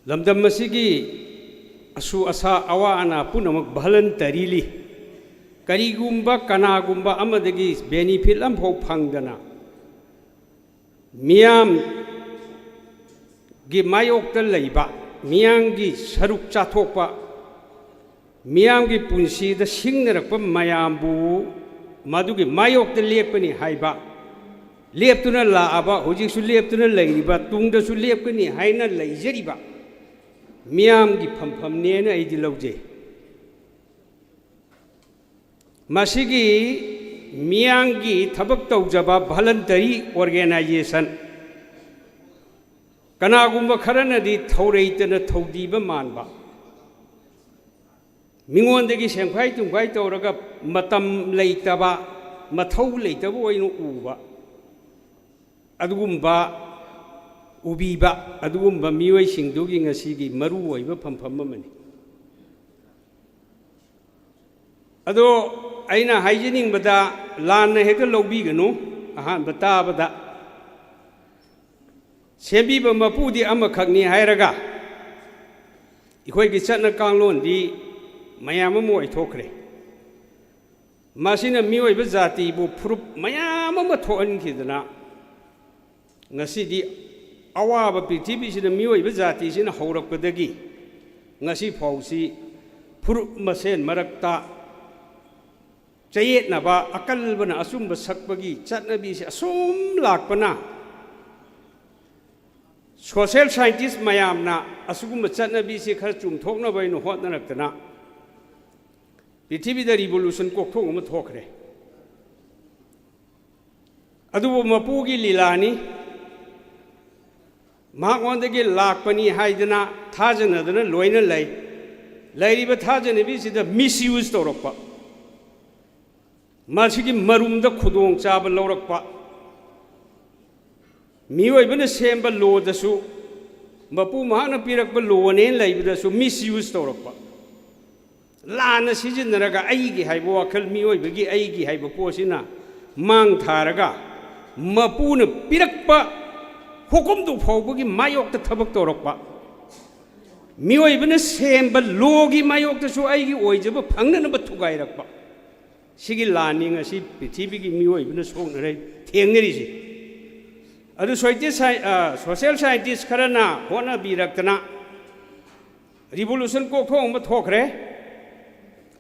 ꯂꯝꯗꯝ ꯑꯁꯤꯒꯤ ꯑꯁꯨ ꯑꯁꯥ, ꯑꯋꯥ ꯑꯅꯥ ꯄꯨꯝꯅꯃꯛ voluntarily, ꯀꯔꯤꯒꯨꯝꯕ ꯀꯅꯥꯒꯨꯝꯕ ꯑꯃꯗꯒꯤ benefit ꯑꯃꯐꯥꯎ ꯐꯪꯗꯅ, ꯃꯤꯌꯥꯝꯒꯤ ꯃꯥꯌꯣꯛꯇ ꯂꯩꯕ, ꯃꯤꯌꯥꯝꯒꯤ ꯁꯔꯨꯛ ꯆꯥꯊꯣꯛꯄ, ꯃꯤꯌꯥꯝꯒꯤ ꯄꯨꯟꯁꯤꯗ ꯁꯤꯡꯅꯔꯛꯄ ꯃꯌꯥꯝꯕꯨ ꯃꯗꯨꯒꯤ ꯃꯥꯌꯣꯛꯇ ꯂꯦꯞꯄꯅꯤ ꯍꯥꯏꯕ ꯂꯦꯞꯇꯨꯅ ꯂꯥꯛꯑꯕ, ꯍꯧꯖꯤꯛꯁꯨ ꯂꯦꯞꯇꯨꯅ ꯂꯩꯔꯤꯕ, ꯇꯨꯡꯗꯁꯨ ꯂꯦꯞꯀꯅꯤ ꯍꯥꯏꯅ ꯂꯩꯖꯔꯤꯕ ꯃꯤꯌꯥꯝꯒꯤ ꯐꯝꯐꯝꯅꯦꯅ ꯑꯩꯗꯤ ꯂꯧꯖꯩ꯫ ꯃꯁꯤꯒꯤ ꯃꯤꯌꯥꯝꯒꯤ ꯊꯕꯛ ꯇꯧꯖꯕ voluntary organization, ꯀꯅꯥꯒꯨꯝꯕ ꯈꯔꯅꯗꯤ ꯊꯧꯔꯩꯇꯅ ꯊꯧꯗꯤꯕ ꯃꯥꯟꯕ, ꯃꯤꯉꯣꯟꯗꯒꯤ ꯁꯦꯡꯐꯥꯏ ꯇꯨꯝꯐꯥꯏ ꯇꯧꯔꯒ ꯃꯇꯝ ꯂꯩꯇꯕ, ꯃꯊꯧ ꯂꯩꯇꯕ ꯑꯣꯏꯅ ꯎꯕ, ꯑꯗꯨꯒꯨꯝꯕ ꯎꯕꯤꯕ, ꯑꯗꯨꯒꯨꯝꯕ ꯃꯤꯑꯣꯏꯁꯤꯡꯗꯨꯒꯤ ꯉꯁꯤꯒꯤ ꯃꯔꯨ ꯑꯣꯏꯕ ꯐꯝꯐꯝ ꯑꯃꯅꯤ꯫ ꯑꯗꯣ ꯑꯩꯅ ꯍꯥꯏꯖꯅꯤꯡꯕꯗ, ꯂꯥꯟꯅ ꯍꯦꯛꯇ ꯂꯧꯕꯤꯒꯅꯨ꯫ ꯑꯍꯥꯟꯕ ꯇꯥꯕꯗ ꯁꯦꯝꯕꯤꯕ ꯃꯄꯨꯗꯤ ꯑꯃꯈꯛꯅꯤ ꯍꯥꯏꯔꯒ, ꯑꯩꯈꯣꯏꯒꯤ ꯆꯠꯅ ꯀꯥꯡꯂꯣꯟꯗꯤ ꯃꯌꯥꯝ ꯑꯃ ꯑꯣꯏꯊꯣꯛꯈ꯭ꯔꯦ꯫ ꯃꯁꯤꯅ ꯃꯤꯑꯣꯏꯕ ꯖꯥꯇꯤꯕꯨ ꯐꯨꯔꯨꯞ ꯃꯌꯥꯝ ꯑꯃ ꯊꯣꯛꯍꯟꯈꯤꯗꯅ, ꯉꯁꯤꯗꯤ ꯑꯋꯥꯕ ꯄ꯭ꯔꯤꯊꯤꯕꯤꯁꯤꯗ ꯃꯤꯑꯣꯏꯕ ꯖꯥꯇꯤꯁꯤꯅ ꯍꯧꯔꯛꯄꯗꯒꯤ ꯉꯁꯤ ꯐꯥꯎꯁꯤ ꯐꯨꯔꯨꯞ ꯃꯁꯦꯟ ꯃꯔꯛꯇ ꯆꯌꯦꯠꯅꯕ, ꯑꯀꯜꯕꯅ ꯑꯆꯨꯝꯕ ꯁꯛꯄꯒꯤ ꯆꯠꯅꯕꯤꯁꯤ ꯑꯁꯨꯝ ꯂꯥꯛꯄꯅ, social scientist ꯃꯌꯥꯝꯅ ꯑꯁꯤꯒꯨꯝꯕ ꯆꯠꯅꯕꯤꯁꯤ ꯈꯔ ꯆꯨꯝꯊꯣꯛꯅꯕ ꯑꯩꯅ ꯍꯣꯠꯅꯔꯛꯇꯅ ꯄ꯭ꯔꯤꯊꯤꯕꯤꯗ revolution ꯀꯣꯛꯊꯣꯛ ꯑꯃ ꯊꯣꯛꯈ꯭ꯔꯦ꯫ ꯑꯗꯨꯕꯨ ꯃꯄꯨꯒꯤ ꯂꯤꯂꯥꯅꯤ꯫ ꯃꯍꯥꯛꯉꯣꯟꯗꯒꯤ ꯂꯥꯛꯄꯅꯤ ꯍꯥꯏꯗꯅ ꯊꯥꯖꯅꯗꯅ ꯂꯣꯏꯅ ꯂꯩ꯫ ꯂꯩꯔꯤꯕ ꯊꯥꯖꯅꯕꯤꯁꯤꯗ misuse ꯇꯧꯔꯛꯄ, ꯃꯁꯤꯒꯤ ꯃꯔꯨꯝꯗ ꯈꯨꯗꯣꯡꯆꯥꯕ ꯂꯧꯔꯛꯄ, ꯃꯤꯑꯣꯏꯕꯅ ꯁꯦꯝꯕ lawꯗꯁꯨ, ꯃꯄꯨ ꯃꯍꯥꯛꯅ ꯄꯤꯔꯛꯄ lawꯅꯦꯅ ꯂꯩꯕꯗꯁꯨ misuse ꯇꯧꯔꯛꯄ, ꯂꯥꯟꯅ ꯁꯤꯖꯤꯟꯅꯔꯒ ꯑꯩꯒꯤ ꯍꯥꯏꯕ ꯋꯥꯈꯜ, ꯃꯤꯑꯣꯏꯕꯒꯤ ꯑꯩꯒꯤ ꯍꯥꯏꯕ ꯄꯣꯠꯁꯤꯅ ꯃꯥꯡ ꯊꯥꯔꯒ, ꯃꯄꯨꯅ ꯄꯤꯔꯛꯄ ꯍꯨꯀꯨꯝꯗꯨ ꯐꯥꯎꯕꯒꯤ ꯃꯥꯌꯣꯛꯇ ꯊꯕꯛ ꯇꯧꯔꯛꯄ, ꯃꯤꯑꯣꯏꯕꯅ ꯁꯦꯝꯕ lawꯒꯤ ꯃꯥꯌꯣꯛꯇꯁꯨ ꯑꯩꯒꯤ ꯑꯣꯏꯖꯕ ꯐꯪꯅꯅꯕ ꯊꯨꯒꯥꯏꯔꯛꯄ, ꯁꯤꯒꯤ ꯂꯥꯟꯅꯤ ꯉꯁꯤ ꯄ꯭ꯔꯤꯊꯤꯕꯤꯒꯤ ꯃꯤꯑꯣꯏꯕꯅ ꯁꯣꯛꯅꯔ ꯊꯦꯡꯅꯔꯤꯁꯤ꯫ ꯑꯗꯨ scientist, ꯑ, social scientist ꯈꯔꯅ ꯍꯣꯠꯅꯕꯤꯔꯛꯇꯅ revolution ꯀꯣꯛꯊꯣꯛ ꯑꯃ ꯊꯣꯛꯈ꯭ꯔꯦ꯫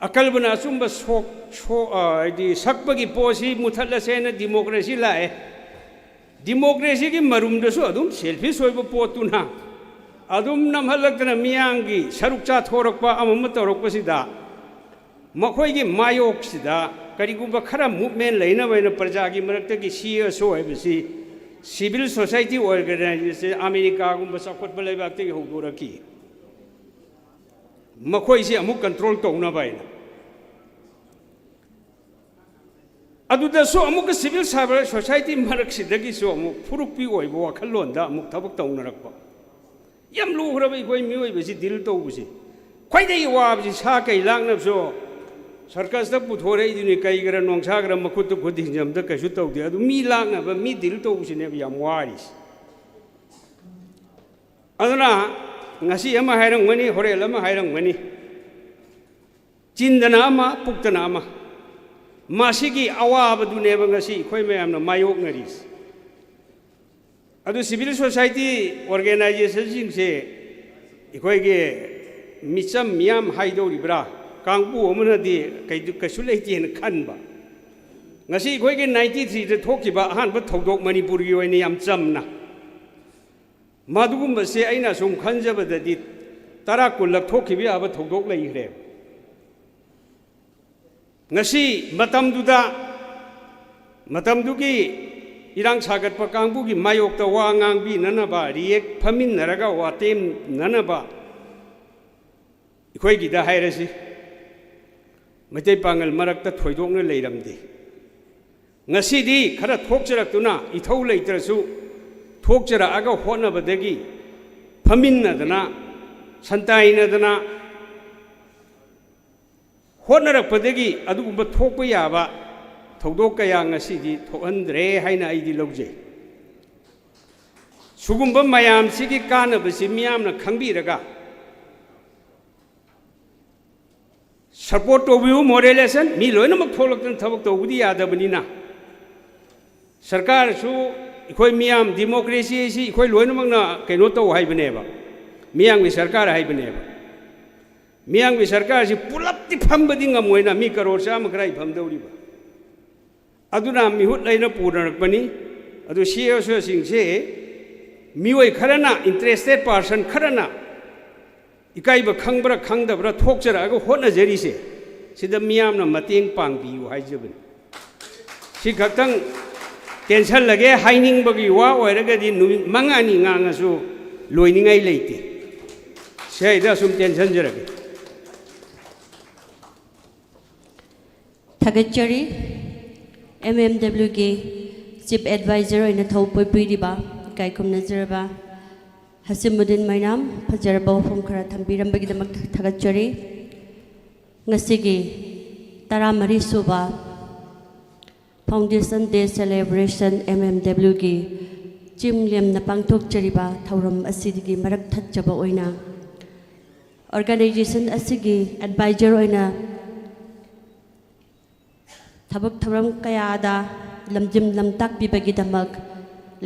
ꯑꯀꯜꯕꯅ ꯑꯆꯨꯝꯕ ꯁꯣꯛ-, ꯁꯣ-, ꯑ, ꯍꯥꯏꯗꯤ ꯁꯛꯄꯒꯤ ꯄꯣꯠꯁꯤ ꯃꯨꯊꯠꯂꯁꯦꯅ democracy ꯂꯥꯛꯑꯦ꯫ ꯗꯤꯃꯣꯀ꯭ꯔꯦꯁꯤꯒꯤ ꯃꯔꯨꯝꯗꯁꯨ ꯑꯗꯨꯝ ꯁꯦꯜꯐꯤꯁ ꯑꯣꯏꯕ ꯄꯣꯠꯇꯨꯅ ꯑꯗꯨꯝ ꯅꯝꯍꯜꯂꯛꯇꯅ ꯃꯤꯌꯥꯝꯒꯤ ꯁꯔꯨꯛ ꯆꯥꯊꯣꯔꯛꯄ ꯑꯃ ꯑꯃ ꯇꯧꯔꯛꯄꯁꯤꯗ ꯃꯈꯣꯏꯒꯤ ꯃꯥꯌꯣꯛꯁꯤꯗ ꯀꯔꯤꯒꯨꯝꯕ ꯈꯔ ꯃꯨꯞꯃꯦꯟ ꯂꯩꯅꯕ ꯍꯥꯏꯅ ꯄ꯭ꯔꯖꯥꯒꯤ ꯃꯔꯛꯇꯒꯤ ꯁꯤ ꯑꯦꯁ ꯑꯣ ꯍꯥꯏꯕꯁꯤ ꯁꯤꯚꯤꯜ ꯁꯣꯁꯥꯏꯇꯤ ꯑꯣꯔꯒꯅꯥꯏꯖꯦꯁꯟ ꯑꯃꯦꯔꯤꯀꯥꯒꯨꯝꯕ ꯆꯥꯎꯈꯠꯄ ꯂꯩꯕꯥꯛꯇꯒꯤ ꯍꯧꯗꯣꯔꯛꯈꯤ꯫ ꯃꯈꯣꯏꯁꯤ ꯑꯃꯨꯛ ꯀꯟꯇ꯭ꯔꯣꯜ ꯇꯧꯅꯕ ꯍꯥꯏꯅ꯫ ꯑꯗꯨꯗꯁꯨ ꯑꯃꯨꯛꯀ ꯁꯤꯚꯤꯜ ꯁꯣꯁꯥꯏꯇꯤ ꯃꯔꯛꯁꯤꯗꯒꯤꯁꯨ ꯑꯃꯨꯛ ꯐꯨꯔꯨꯞꯄꯤ ꯑꯣꯏꯕ ꯋꯥꯈꯜꯂꯣꯟꯗ ꯑꯃꯨꯛ ꯊꯕꯛ ꯇꯧꯅꯔꯛꯄ꯫ ꯌꯥꯝ ꯂꯨꯈ꯭ꯔꯕ ꯑꯩꯈꯣꯏ ꯃꯤꯑꯣꯏꯕꯁꯤ ꯗꯤꯜ ꯇꯧꯕꯁꯤ꯫ ꯈ꯭ꯋꯥꯏꯗꯒꯤ ꯋꯥꯕꯁꯤ ꯁꯥ ꯀꯩ ꯂꯥꯛꯅꯕꯁꯨ ꯁꯔꯀꯁꯇ ꯄꯨꯊꯣꯔꯛꯏꯗꯨꯅꯤ, ꯀꯩꯒꯔ ꯅꯣꯡꯁꯥꯒꯔ ꯃꯈꯨꯠꯇ ꯈꯨꯠ ꯊꯤꯡꯖꯕꯗ ꯀꯩꯁꯨ ꯇꯧꯗꯦ꯫ ꯑꯗꯨ ꯃꯤ ꯂꯥꯛꯅꯕ, ꯃꯤ ꯗꯤꯜ ꯇꯧꯕꯁꯤꯅꯦꯕ ꯌꯥꯝ ꯋꯥꯔꯤꯁꯤ꯫ ꯑꯗꯨꯅ ꯉꯁꯤ ꯑꯃ ꯍꯥꯏꯔꯝꯒꯅꯤ, ꯍꯣꯔꯦꯟ ꯑꯃ ꯍꯥꯏꯔꯝꯒꯅꯤ, ꯆꯤꯟꯗꯅ ꯑꯃ, ꯄꯨꯛꯇꯅ ꯑꯃ꯫ ꯃꯁꯤꯒꯤ ꯑꯋꯥꯕꯗꯨꯅꯦꯕ ꯉꯁꯤ ꯑꯩꯈꯣꯏ ꯃꯌꯥꯝꯅ ꯃꯥꯌꯣꯛꯅꯔꯤꯁꯤ꯫ ꯑꯗꯨ ꯁꯤꯚꯤꯜ ꯁꯣꯁꯥꯏꯇꯤ ꯑꯣꯔꯒꯅꯥꯏꯖꯦꯁꯟꯁꯤꯡꯁꯦ ꯑꯩꯈꯣꯏꯒꯤ ꯃꯤꯆꯝ ꯃꯤꯌꯥꯝ ꯍꯥꯏꯗꯧꯔꯤꯕ꯭ꯔꯥ, ꯀꯥꯡꯕꯨ ꯑꯃꯅꯗꯤ ꯀꯩꯗꯨ-, ꯀꯩꯁꯨ ꯂꯩꯇꯦꯅ ꯈꯟꯕ꯫ ꯉꯁꯤ ꯑꯩꯈꯣꯏꯒꯤ ꯅꯥꯏꯟꯇꯤ ꯊ꯭ꯔꯤꯗ ꯊꯣꯛꯈꯤꯕ ꯑꯍꯥꯟꯕ ꯊꯧꯗꯣꯛ ꯃꯅꯤꯄꯨꯔꯒꯤ ꯑꯣꯏꯅ ꯌꯥꯝ ꯆꯝꯅ, ꯃꯗꯨꯒꯨꯝꯕꯁꯦ ꯑꯩꯅ ꯁꯨꯝ ꯈꯟꯖꯕꯗꯗꯤ ꯇꯔꯥ ꯀꯨꯟꯂꯛ ꯊꯣꯛꯈꯤꯕ ꯌꯥꯕ ꯊꯧꯗꯣꯛ ꯂꯩꯈ꯭ꯔꯦ꯫ ꯉꯁꯤ ꯃꯇꯝꯗꯨꯗ, ꯃꯇꯝꯗꯨꯒꯤ ꯏꯔꯥꯡ ꯁꯥꯒꯠꯄ ꯀꯥꯡꯕꯨꯒꯤ ꯃꯥꯌꯣꯛꯇ ꯋꯥ ꯉꯥꯡꯕꯤꯅꯅꯕ, ꯔꯤꯌꯦꯛ ꯐꯝꯃꯤꯟꯅꯔꯒ ꯋꯥ ꯇꯦꯝꯅꯅꯕ ꯑꯩꯈꯣꯏꯒꯤꯗ ꯍꯥꯏꯔꯁꯤ, ꯃꯩꯇꯩ ꯄꯥꯉꯜ ꯃꯔꯛꯇ ꯊꯣꯏꯗꯣꯛꯅ ꯂꯩꯔꯝꯗꯦ꯫ ꯉꯁꯤꯗꯤ ꯈꯔ ꯊꯣꯛꯆꯔꯛꯇꯨꯅ, ꯏꯊꯧ ꯂꯩꯇ꯭ꯔꯁꯨ ꯊꯣꯛꯆꯔꯛꯑꯒ ꯍꯣꯠꯅꯕꯗꯒꯤ ꯐꯝꯃꯤꯟꯅꯗꯅ, ꯁꯟꯇꯥꯏꯅꯗꯅ ꯍꯣꯠꯅꯔꯛꯄꯗꯒꯤ ꯑꯗꯨꯒꯨꯝꯕ ꯊꯣꯛꯄ ꯌꯥꯕ ꯊꯧꯗꯣꯛ ꯀꯌꯥ ꯉꯁꯤꯗꯤ ꯊꯣꯛꯍꯟꯗ꯭ꯔꯦ ꯍꯥꯏꯅ ꯑꯩꯗꯤ ꯂꯧꯖꯩ꯫ ꯁꯤꯒꯨꯝꯕ ꯃꯌꯥꯝꯁꯤꯒꯤ ꯀꯥꯟꯅꯕꯁꯤ ꯃꯤꯌꯥꯝꯅ ꯈꯪꯕꯤꯔꯒ ꯁꯄꯣꯔꯠ ꯇꯧꯕꯤꯌꯨ꯫ ꯃꯣꯔꯦꯂꯦꯁꯟ ꯃꯤ ꯂꯣꯏꯅꯃꯛ ꯊꯣꯛꯂꯛꯇꯅ ꯊꯕꯛ ꯇꯧꯕꯗꯤ ꯌꯥꯗꯕꯅꯤꯅ, ꯁꯔꯀꯥꯔꯁꯨ ꯑꯩꯈꯣꯏ ꯃꯤꯌꯥꯝ, ꯗꯤꯃꯣꯀ꯭ꯔꯦꯁꯤ ꯑꯁꯤ ꯑꯩꯈꯣꯏ ꯂꯣꯏꯅꯃꯛꯅ ꯀꯩꯅꯣ ꯇꯧ ꯍꯥꯏꯕꯅꯦꯕ, ꯃꯤꯌꯥꯝꯒꯤ ꯁꯔꯀꯥꯔ ꯍꯥꯏꯕꯅꯦꯕ꯫ ꯃꯤꯌꯥꯝꯒꯤ ꯁꯔꯀꯥꯔꯁꯤ ꯄꯨꯂꯞꯇꯤ ꯐꯝꯕꯗꯤ ꯉꯝꯃꯣꯏꯅ, ꯃꯤ ꯀꯔꯣꯔ ꯆꯥꯝꯃ ꯈꯔ ꯐꯝꯗꯧꯔꯤꯕ꯫ ꯑꯗꯨꯅ ꯃꯤꯍꯨꯠ ꯂꯩꯅ ꯄꯨꯅꯔꯛꯄꯅꯤ꯫ ꯑꯗꯨ ꯁꯤ ꯑꯦꯁ ꯑꯣꯁꯤꯡꯁꯦ ꯃꯤꯑꯣꯏ ꯈꯔꯅ, interested person ꯈꯔꯅ ꯏꯀꯥꯏꯕ ꯈꯪꯕ꯭ꯔꯥ ꯈꯪꯗꯕ꯭ꯔꯥ ꯊꯣꯛꯆꯔꯛꯑꯒ ꯍꯣꯠꯅꯖꯔꯤꯁꯦ, ꯁꯤꯗ ꯃꯤꯌꯥꯝꯅ ꯃꯇꯦꯡ ꯄꯥꯡꯕꯤꯌꯨ ꯍꯥꯏꯖꯕꯅꯤ꯫ ꯁꯤ ꯈꯛꯇꯪ ꯇꯦꯟꯁꯜꯂꯒꯦ꯫ ꯍꯥꯏꯅꯤꯡꯕꯒꯤ ꯋꯥ ꯑꯣꯏꯔꯒꯗꯤ ꯅꯨꯃꯤꯠ ꯃꯉꯥꯅꯤ ꯉꯥꯡꯉꯁꯨ ꯂꯣꯏꯅꯤꯡꯉꯥꯏ ꯂꯩꯇꯦ꯫ ꯁꯤꯗ ꯑꯁꯨꯝ ꯇꯦꯟꯁꯟꯖꯔꯒꯦ꯫ ꯊꯥꯒꯠꯆꯔꯤ꯫ ꯑꯦꯝ ꯑꯦꯝ ꯗꯕ꯭ꯂꯤꯎꯒꯤ ꯆꯤꯐ ꯑꯦꯗꯚꯥꯏꯖꯔ ꯑꯣꯏꯅ ꯊꯧ ꯄꯨꯕꯤꯔꯤꯕ ꯏꯀꯥꯏ ꯈꯨꯝꯅꯖꯔꯕ ꯍꯁꯤꯃꯨꯗꯤꯟ ꯃꯩꯅꯥꯝ, ꯐꯖꯔꯕ ꯋꯥꯐꯝ ꯈꯔ ꯊꯝꯕꯤꯔꯝꯕꯒꯤꯗꯃꯛ ꯊꯥꯒꯠꯆꯔꯤ꯫ ꯉꯁꯤꯒꯤ ꯇꯔꯥꯃꯔꯤ ꯁꯨꯕ Foundation Day Celebration M M ꯗꯕ꯭ꯂꯤꯎꯒꯤ ꯆꯤꯡ ꯂꯦꯝꯅ ꯄꯥꯡꯊꯣꯛꯆꯔꯤꯕ ꯊꯧꯔꯝ ꯑꯁꯤꯒꯤ ꯃꯔꯛ ꯊꯠꯆꯕ ꯑꯣꯏꯅ ꯑꯣꯔꯒꯅꯥꯏꯖꯦꯁꯟ ꯑꯁꯤꯒꯤ ꯑꯦꯗꯚꯥꯏꯖꯔ ꯑꯣꯏꯅ ꯊꯕꯛ ꯊꯧꯔꯝ ꯀꯌꯥꯗ ꯂꯝꯖꯤꯡ ꯂꯝꯇꯥꯛꯄꯤꯕꯒꯤꯗꯃꯛ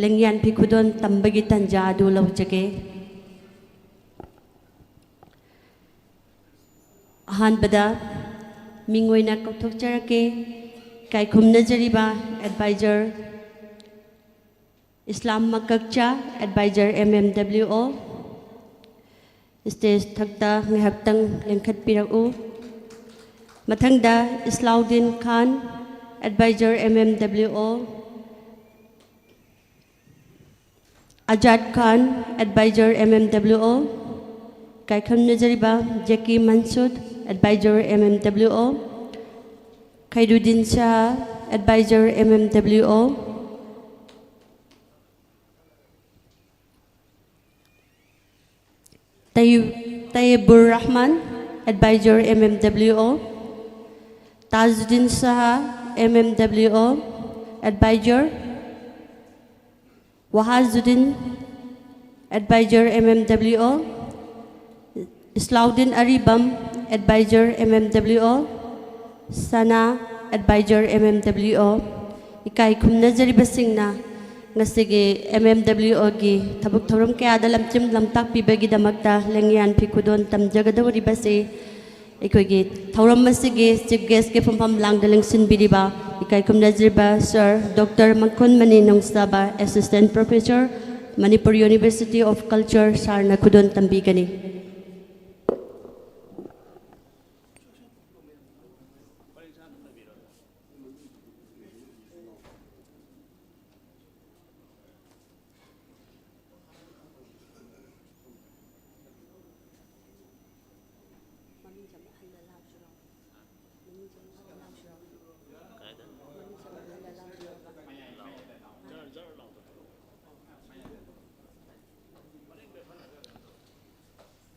ꯂꯦꯡꯌꯥꯟ ꯐꯤ ꯈꯨꯗꯣꯜ ꯇꯝꯕꯒꯤ ꯇꯟꯖꯥ ꯑꯗꯨ ꯂꯧꯖꯒꯦ꯫ ꯑꯍꯥꯟꯕꯗ ꯃꯤꯡ ꯑꯣꯏꯅ ꯀꯧꯊꯣꯛꯆꯔꯛꯀꯦ꯫ ꯏꯀꯥꯏ ꯈꯨꯝꯅꯖꯔꯤꯕ adviser Islam Makakcha, adviser M M W O. Stage ꯊꯛꯇ ꯉꯥꯏꯍꯥꯛꯇꯪ ꯂꯦꯡꯈꯠꯄꯤꯔꯛꯎ꯫ ꯃꯊꯪꯗ Islauddin Khan, adviser M M W O. Azad Khan, adviser M M W O. ꯏꯀꯥꯏ ꯈꯨꯝꯅꯖꯔꯤꯕ Zaki Mansud, adviser M M W O. Khairuddin Shah, adviser M M W O. ꯇꯩ-, Taibur Rahman, adviser M M W O. Tajuddin Shah, M M W O, adviser. Wahajuddin, adviser M M W O. ꯏꯁꯂꯥꯎꯗꯤꯟ ꯑꯔꯤꯕꯝ, adviser M M W ꯑꯣ꯫ ꯁꯅꯥ, adviser M M W O. ꯏꯀꯥꯏ ꯈꯨꯝꯅꯖꯔꯤꯕꯁꯤꯡꯅ ꯉꯁꯤꯒꯤ M M W ꯑꯣꯒꯤ ꯊꯕꯛ ꯊꯧꯔꯝ ꯀꯌꯥꯗ ꯂꯝꯖꯤꯡ ꯂꯝꯇꯥꯛ ꯄꯤꯕꯒꯤꯗꯃꯛꯇ ꯂꯦꯡꯌꯥꯟ ꯐꯤ ꯈꯨꯗꯣꯜ ꯇꯝꯖꯒꯗꯧꯔꯤꯕꯁꯤ ꯑꯩꯈꯣꯏꯒꯤ ꯊꯧꯔꯝ ꯑꯁꯤꯒꯤ ꯆꯤꯐ ꯒꯦꯁꯀꯤ ꯐꯝꯐꯝ ꯂꯥꯡꯗ ꯂꯦꯡꯁꯤꯟꯕꯤꯔꯤꯕ ꯏꯀꯥꯏ ꯈꯨꯝꯅꯖꯔꯤꯕ sir doctor Mangkhonmani Nongsaba, assistant professor, Manipur university of culture, ꯁꯥꯔꯅ ꯈꯨꯗꯣꯜ ꯇꯝꯕꯤꯒꯅꯤ꯫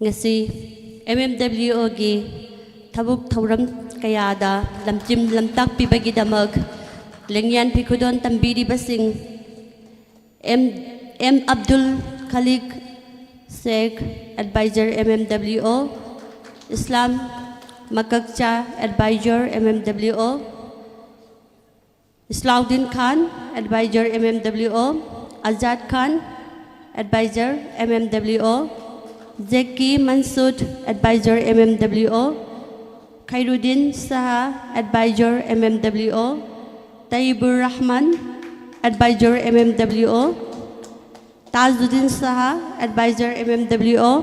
ꯉꯁꯤ ꯑꯦꯝ ꯑꯦꯝ ꯗꯕ꯭ꯂꯤꯎ ꯑꯣꯒꯤ ꯊꯕꯛ ꯊꯧꯔꯝ ꯀꯌꯥꯗ ꯂꯝꯖꯤꯡ ꯂꯝꯇꯥꯛꯄꯤꯕꯒꯤꯗꯃꯛ ꯂꯦꯡꯌꯥꯟ ꯐꯤ ꯈꯨꯗꯣꯜ ꯇꯝꯕꯤꯔꯤꯕꯁꯤꯡ, M M Abdul Khalik Sheikh, adviser, M M W O, Islam Makakcha, adviser, M M W O, Islauddin Khan, adviser, M M W O, Azad Khan, adviser, M M W O, Zaki Mansud, adviser, M M W O, Khairuddin Shah, adviser, M M W O, Taibur Rahman, adviser, M M W O, Tajuddin Shah, adviser, M M W O,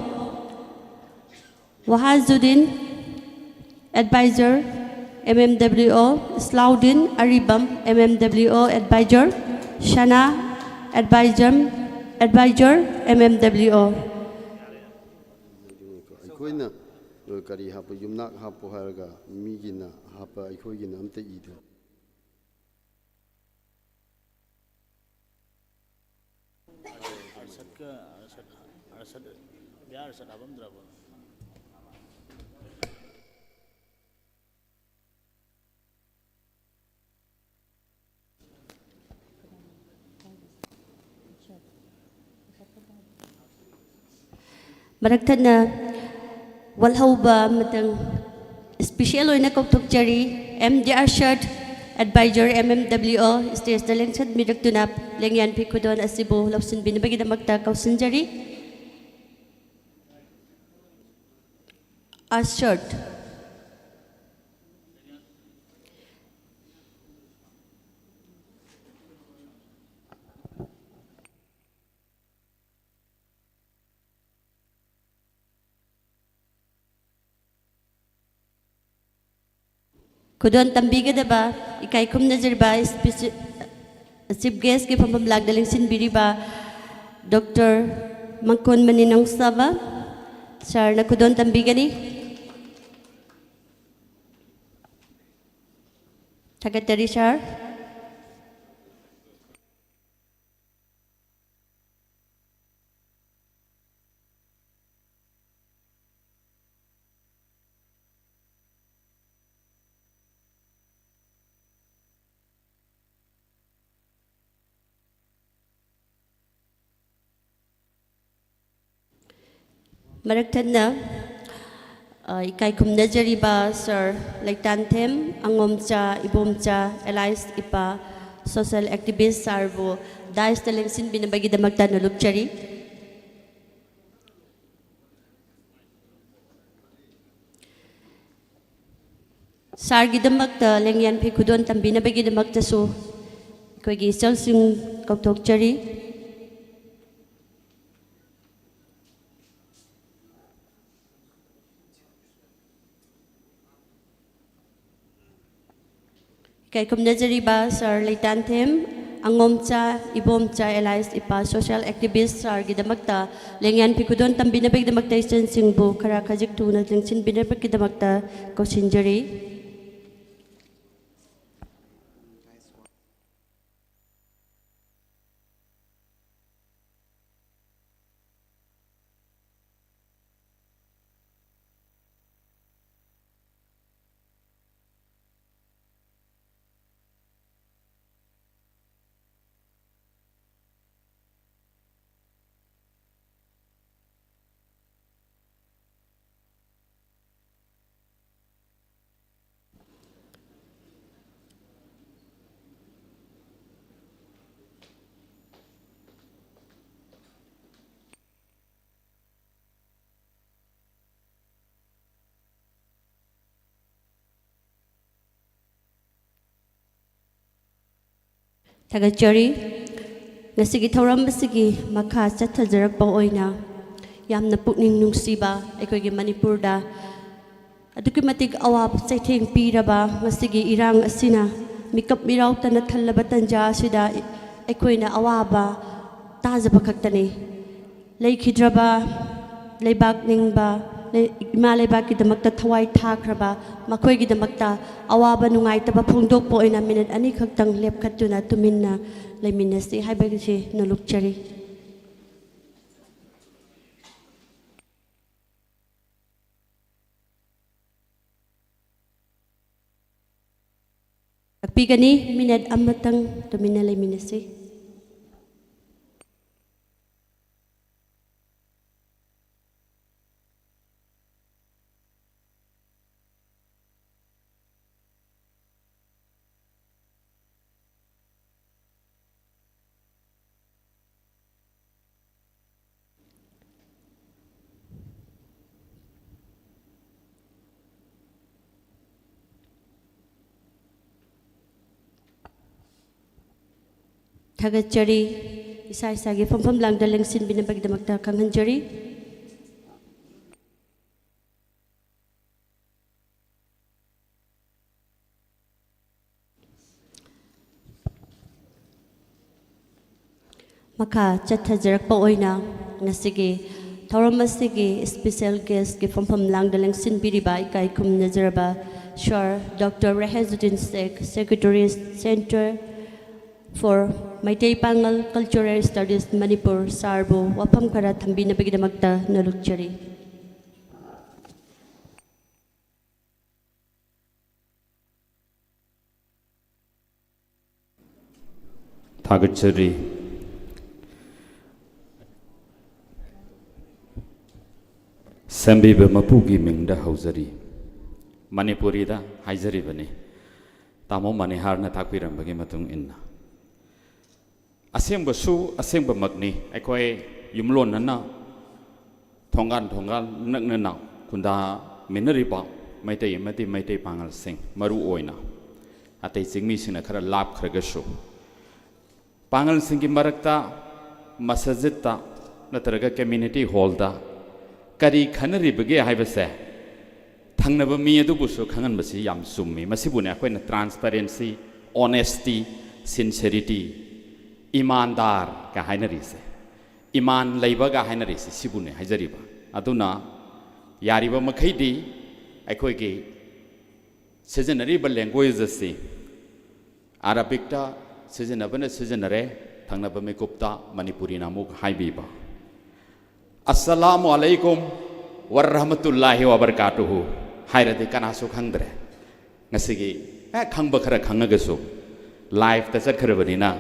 Wahajuddin, adviser, M M W O, ꯏꯁꯂꯥꯎꯗꯤꯟ ꯑꯔꯤꯕꯝ, M M W O, adviser, ꯁꯅꯥ, adviser, adviser, M M W ꯑꯣ꯫ ꯑꯩꯈꯣꯏꯅ ꯀꯔꯤ ꯍꯥꯞꯄ, ꯌꯨꯝꯅꯥꯛ ꯍꯥꯞꯄꯣ ꯍꯥꯏꯔꯒ ꯃꯤꯒꯤꯅ ꯍꯥꯞꯄ, ꯑꯩꯈꯣꯏꯒꯤꯅ ꯑꯝꯇ ꯏꯗꯦ꯫ ꯑꯔꯁꯗꯀ, ꯑꯔꯁꯗ, ꯑꯔꯁꯗ, ꯕ꯭ꯌꯥ ꯑꯔꯁꯗ ꯍꯥꯞꯄꯝꯗ꯭ꯔꯕ? ꯃꯔꯛ ꯊꯠꯅ ꯋꯥꯜꯍꯧꯕ ꯑꯃꯇꯪ ꯏꯁꯄꯤꯁꯦꯜ ꯑꯣꯏꯅ ꯀꯧꯊꯣꯛꯆꯔꯤ꯫ M D Arshad, adviser, M M W O, ꯁ꯭ꯇꯦꯖꯇ ꯂꯦꯡꯁꯤꯟꯕꯤꯔꯛꯇꯨꯅ ꯂꯦꯡꯌꯥꯟ ꯐꯤ ꯈꯨꯗꯣꯜ ꯑꯁꯤꯕꯨ ꯂꯧꯁꯤꯟꯕꯤꯅꯕꯒꯤꯗꯃꯛꯇ ꯀꯧꯁꯤꯟꯖꯔꯤ꯫ ꯑꯔꯁꯗ꯫ ꯈꯨꯗꯣꯜ ꯇꯝꯕꯤꯒꯗꯕ ꯏꯀꯥꯏ ꯈꯨꯝꯅꯖꯔꯤꯕ ꯏꯁꯄꯤꯁꯤ-, ꯆꯤꯐ ꯒꯦꯁꯀꯤ ꯐꯝꯐꯝ ꯂꯥꯡꯗ ꯂꯦꯡꯁꯤꯟꯕꯤꯔꯤꯕ ꯗꯣꯛꯇꯔ ꯃꯪꯀꯣꯟꯃꯅꯤ ꯅꯣꯡꯁꯥꯕ ꯁꯥꯔꯅ ꯈꯨꯗꯣꯜ ꯇꯝꯕꯤꯒꯅꯤ꯫ ꯊꯥꯒꯠꯆꯔꯤ ꯁꯥꯔ꯫ ꯃꯔꯛ ꯊꯠꯅ, ꯑ, ꯏꯀꯥꯏ ꯈꯨꯝꯅꯖꯔꯤꯕ ꯁꯥꯔ ꯂꯩꯇꯥꯟꯊꯦꯝ ꯑꯉꯣꯝꯆꯥ ꯏꯕꯣꯝꯆꯥ, ꯑꯦꯂꯥꯏꯁ ꯏꯄꯥ, ꯁꯣꯁꯦꯜ ꯑꯦꯛꯇꯤꯚꯤꯁ ꯁꯥꯔꯕꯨ ꯗꯥꯏꯁꯇ ꯂꯦꯡꯁꯤꯟꯕꯤꯅꯕꯒꯤꯗꯃꯛꯇ ꯅꯣꯂꯨꯛꯆꯔꯤ꯫ ꯁꯥꯔꯒꯤꯗꯃꯛꯇ ꯂꯦꯡꯌꯥꯟ ꯐꯤ ꯈꯨꯗꯣꯜ ꯇꯝꯕꯤꯅꯕꯒꯤꯗꯃꯛꯇꯁꯨ ꯑꯩꯈꯣꯏꯒꯤ ꯏꯆꯜꯁꯤꯡ ꯀꯧꯊꯣꯛꯆꯔꯤ꯫ ꯏꯀꯥꯏ ꯈꯨꯝꯅꯖꯔꯤꯕ ꯁꯥꯔ ꯂꯩꯇꯥꯟꯊꯦꯝ ꯑꯉꯣꯝꯆꯥ ꯏꯕꯣꯝꯆꯥ, ꯑꯦꯂꯥꯏꯁ ꯏꯄꯥ, ꯁꯣꯁꯤꯌꯦꯜ ꯑꯦꯛꯇꯤꯚꯤꯁ ꯁꯥꯔꯒꯤꯗꯃꯛꯇ ꯂꯦꯡꯌꯥꯟ ꯐꯤ ꯈꯨꯗꯣꯜ ꯇꯝꯕꯤꯅꯕꯒꯤꯗꯃꯛꯇ ꯏꯆꯟꯁꯤꯡꯕꯨ ꯈꯔ ꯈꯖꯤꯛ ꯊꯨꯅ ꯂꯦꯡꯁꯤꯟꯕꯤꯅꯕꯒꯤꯗꯃꯛꯇ ꯀꯧꯁꯤꯟꯖꯔꯤ꯫ ꯊꯥꯒꯠꯆꯔꯤ꯫ ꯉꯁꯤꯒꯤ ꯊꯧꯔꯝ ꯑꯁꯤꯒꯤ ꯃꯈꯥ ꯆꯠꯊꯖꯔꯛꯄ ꯑꯣꯏꯅ ꯌꯥꯝꯅ ꯄꯨꯛꯅꯤꯡ ꯅꯨꯡꯁꯤꯕ ꯑꯩꯈꯣꯏꯒꯤ ꯃꯅꯤꯄꯨꯔꯗ ꯑꯗꯨꯛꯀꯤ ꯃꯇꯤꯛ ꯑꯋꯥꯕ ꯆꯩꯊꯦꯡ ꯄꯤꯔꯕ ꯉꯁꯤꯒꯤ ꯏꯔꯥꯡ ꯑꯁꯤꯅ ꯃꯤꯀꯞ ꯃꯤꯔꯥꯎꯇꯅ ꯊꯜꯂꯕ ꯇꯟꯖꯥ ꯑꯁꯤꯗ ꯑꯩꯈꯣꯏꯅ ꯑꯋꯥꯕ ꯇꯥꯖꯕ ꯈꯛꯇꯅꯤ꯫ ꯂꯩꯈꯤꯗ꯭ꯔꯕ ꯂꯩꯕꯥꯛ ꯅꯤꯡꯕ, ꯂꯩ-, ꯏꯃꯥ ꯂꯩꯕꯥꯛꯀꯤꯗꯃꯛꯇ ꯊꯋꯥꯏ ꯊꯥꯈ꯭ꯔꯕ ꯃꯈꯣꯏꯒꯤꯗꯃꯛꯇ ꯑꯋꯥꯕ ꯅꯨꯡꯉꯥꯏꯇꯕ ꯐꯣꯡꯗꯣꯛꯄ ꯑꯣꯏꯅ ꯃꯤꯅꯤꯠ ꯑꯅꯤꯈꯛꯇꯪ ꯂꯦꯞꯈꯠꯇꯨꯅ ꯇꯨꯃꯤꯟꯅ ꯂꯩꯃꯤꯟꯅꯁꯤ ꯍꯥꯏꯕꯁꯤ ꯅꯣꯂꯨꯛꯆꯔꯤ꯫ ꯇꯥꯛꯄꯤꯒꯅꯤ꯫ ꯃꯤꯅꯠ ꯑꯃꯇꯪ ꯇꯨꯃꯤꯟꯅ ꯂꯩꯃꯤꯟꯅꯁꯤ꯫ ꯊꯥꯒꯠꯆꯔꯤ꯫ ꯏꯁꯥ ꯏꯁꯥꯒꯤ ꯐꯝꯐꯝ ꯂꯥꯡꯗ ꯂꯦꯡꯁꯤꯟꯕꯤꯅꯕꯒꯤꯗꯃꯛꯇ ꯈꯪꯍꯟꯖꯔꯤ꯫ ꯃꯈꯥ ꯆꯠꯊꯖꯔꯛꯄ ꯑꯣꯏꯅ ꯉꯁꯤꯒꯤ ꯊꯧꯔꯝ ꯑꯁꯤꯒꯤ special guestꯀꯤ ꯐꯝꯐꯝ ꯂꯥꯡꯗ ꯂꯦꯡꯁꯤꯟꯕꯤꯔꯤꯕ ꯏꯀꯥꯏ ꯈꯨꯝꯅꯖꯔꯕ Sir Doctor ꯔꯦꯍꯦꯖꯨꯗꯤꯟ Sheikh, Secretary, Centre for Meitei Pangal Cultural Studies, Manipur, ꯁꯥꯔꯕꯨ ꯋꯥꯐꯝ ꯈꯔ ꯊꯝꯕꯤꯅꯕꯒꯤꯗꯃꯛꯇ ꯅꯣꯂꯨꯛꯆꯔꯤ꯫ ꯊꯥꯒꯠꯆꯔꯤ꯫ ꯁꯦꯝꯕꯤꯕ ꯃꯄꯨꯒꯤ ꯃꯤꯡꯗ ꯍꯧꯖꯔꯤ꯫ ꯃꯅꯤꯄꯨꯔꯤꯗ ꯍꯥꯏꯖꯔꯤꯕꯅꯤ꯫ ꯇꯥꯃꯣ ꯃꯅꯤꯍꯥꯔꯅ ꯇꯥꯛꯄꯤꯔꯝꯕꯒꯤ ꯃꯇꯨꯡ ꯏꯟꯅ꯫ ꯑꯁꯦꯡꯕꯁꯨ ꯑꯁꯦꯡꯕꯃꯛꯅꯤ꯫ ꯑꯩꯈꯣꯏ ꯌꯨꯝꯂꯣꯟꯅꯅ ꯊꯣꯡꯒꯥꯟ ꯊꯣꯡꯒꯥꯟ ꯅꯛꯅꯅ ꯈꯨꯟꯗꯥꯃꯤꯟꯅꯔꯤꯕ ꯃꯩꯇꯩ ꯑꯃꯗꯤ ꯃꯩꯇꯩ ꯄꯥꯉꯜꯁꯤꯡ, ꯃꯔꯨ ꯑꯣꯏꯅ ꯑꯇꯩ ꯆꯤꯡꯃꯤꯁꯤꯡꯅ ꯈꯔ ꯂꯥꯞꯈ꯭ꯔꯒꯁꯨ, ꯄꯥꯉꯜꯁꯤꯡꯒꯤ ꯃꯔꯛꯇ ꯃꯁꯖꯤꯠꯇ ꯅꯠꯇ꯭ꯔꯒ community hallꯗ ꯀꯔꯤ ꯈꯟꯅꯔꯤꯕꯒꯦ ꯍꯥꯏꯕꯁꯦ ꯊꯪꯅꯕ ꯃꯤ ꯑꯗꯨꯕꯨꯁꯨ ꯈꯪꯍꯟꯕꯁꯤ ꯌꯥꯝ ꯆꯨꯝꯃꯤ꯫ ꯃꯁꯤꯕꯨꯅꯦ ꯑꯩꯈꯣꯏꯅ transparency, honesty, sincerity, ꯏꯃꯥꯟꯗꯥꯔꯒ ꯍꯥꯏꯅꯔꯤꯁꯦ꯫ ꯏꯃꯥꯟ ꯂꯩꯕꯒ ꯍꯥꯏꯅꯔꯤꯁꯦ ꯁꯤꯕꯨꯅꯦ ꯍꯥꯏꯖꯔꯤꯕ꯫ ꯑꯗꯨꯅ ꯌꯥꯔꯤꯕ ꯃꯈꯩꯗꯤ ꯑꯩꯈꯣꯏꯒꯤ ꯁꯤꯖꯤꯟꯅꯔꯤꯕ language ꯑꯁꯤ Arabic ꯇ ꯁꯤꯖꯤꯟꯅꯕꯅ ꯁꯤꯖꯤꯟꯅꯔꯦ, ꯊꯪꯅꯕ ꯃꯤꯀꯨꯞꯇ ꯃꯅꯤꯄꯨꯔꯤꯅ ꯑꯃꯨꯛ ꯍꯥꯏꯕꯤꯕ꯫ "ꯑꯁꯂꯥꯃꯨ ꯑꯂꯩꯀꯨꯝ ꯋꯔꯍꯃꯇꯨꯜꯂꯥꯍꯤ ꯋꯕꯔꯀꯥꯇꯨꯍꯨ" ꯍꯥꯏꯔꯗꯤ ꯀꯅꯥꯁꯨ ꯈꯪꯗ꯭ꯔꯦ꯫ ꯉꯁꯤꯒꯤ ꯑꯦ, ꯈꯪꯕ ꯈꯔ ꯈꯪꯉꯒꯁꯨ live ꯇ ꯆꯠꯈ꯭ꯔꯕꯅꯤꯅ,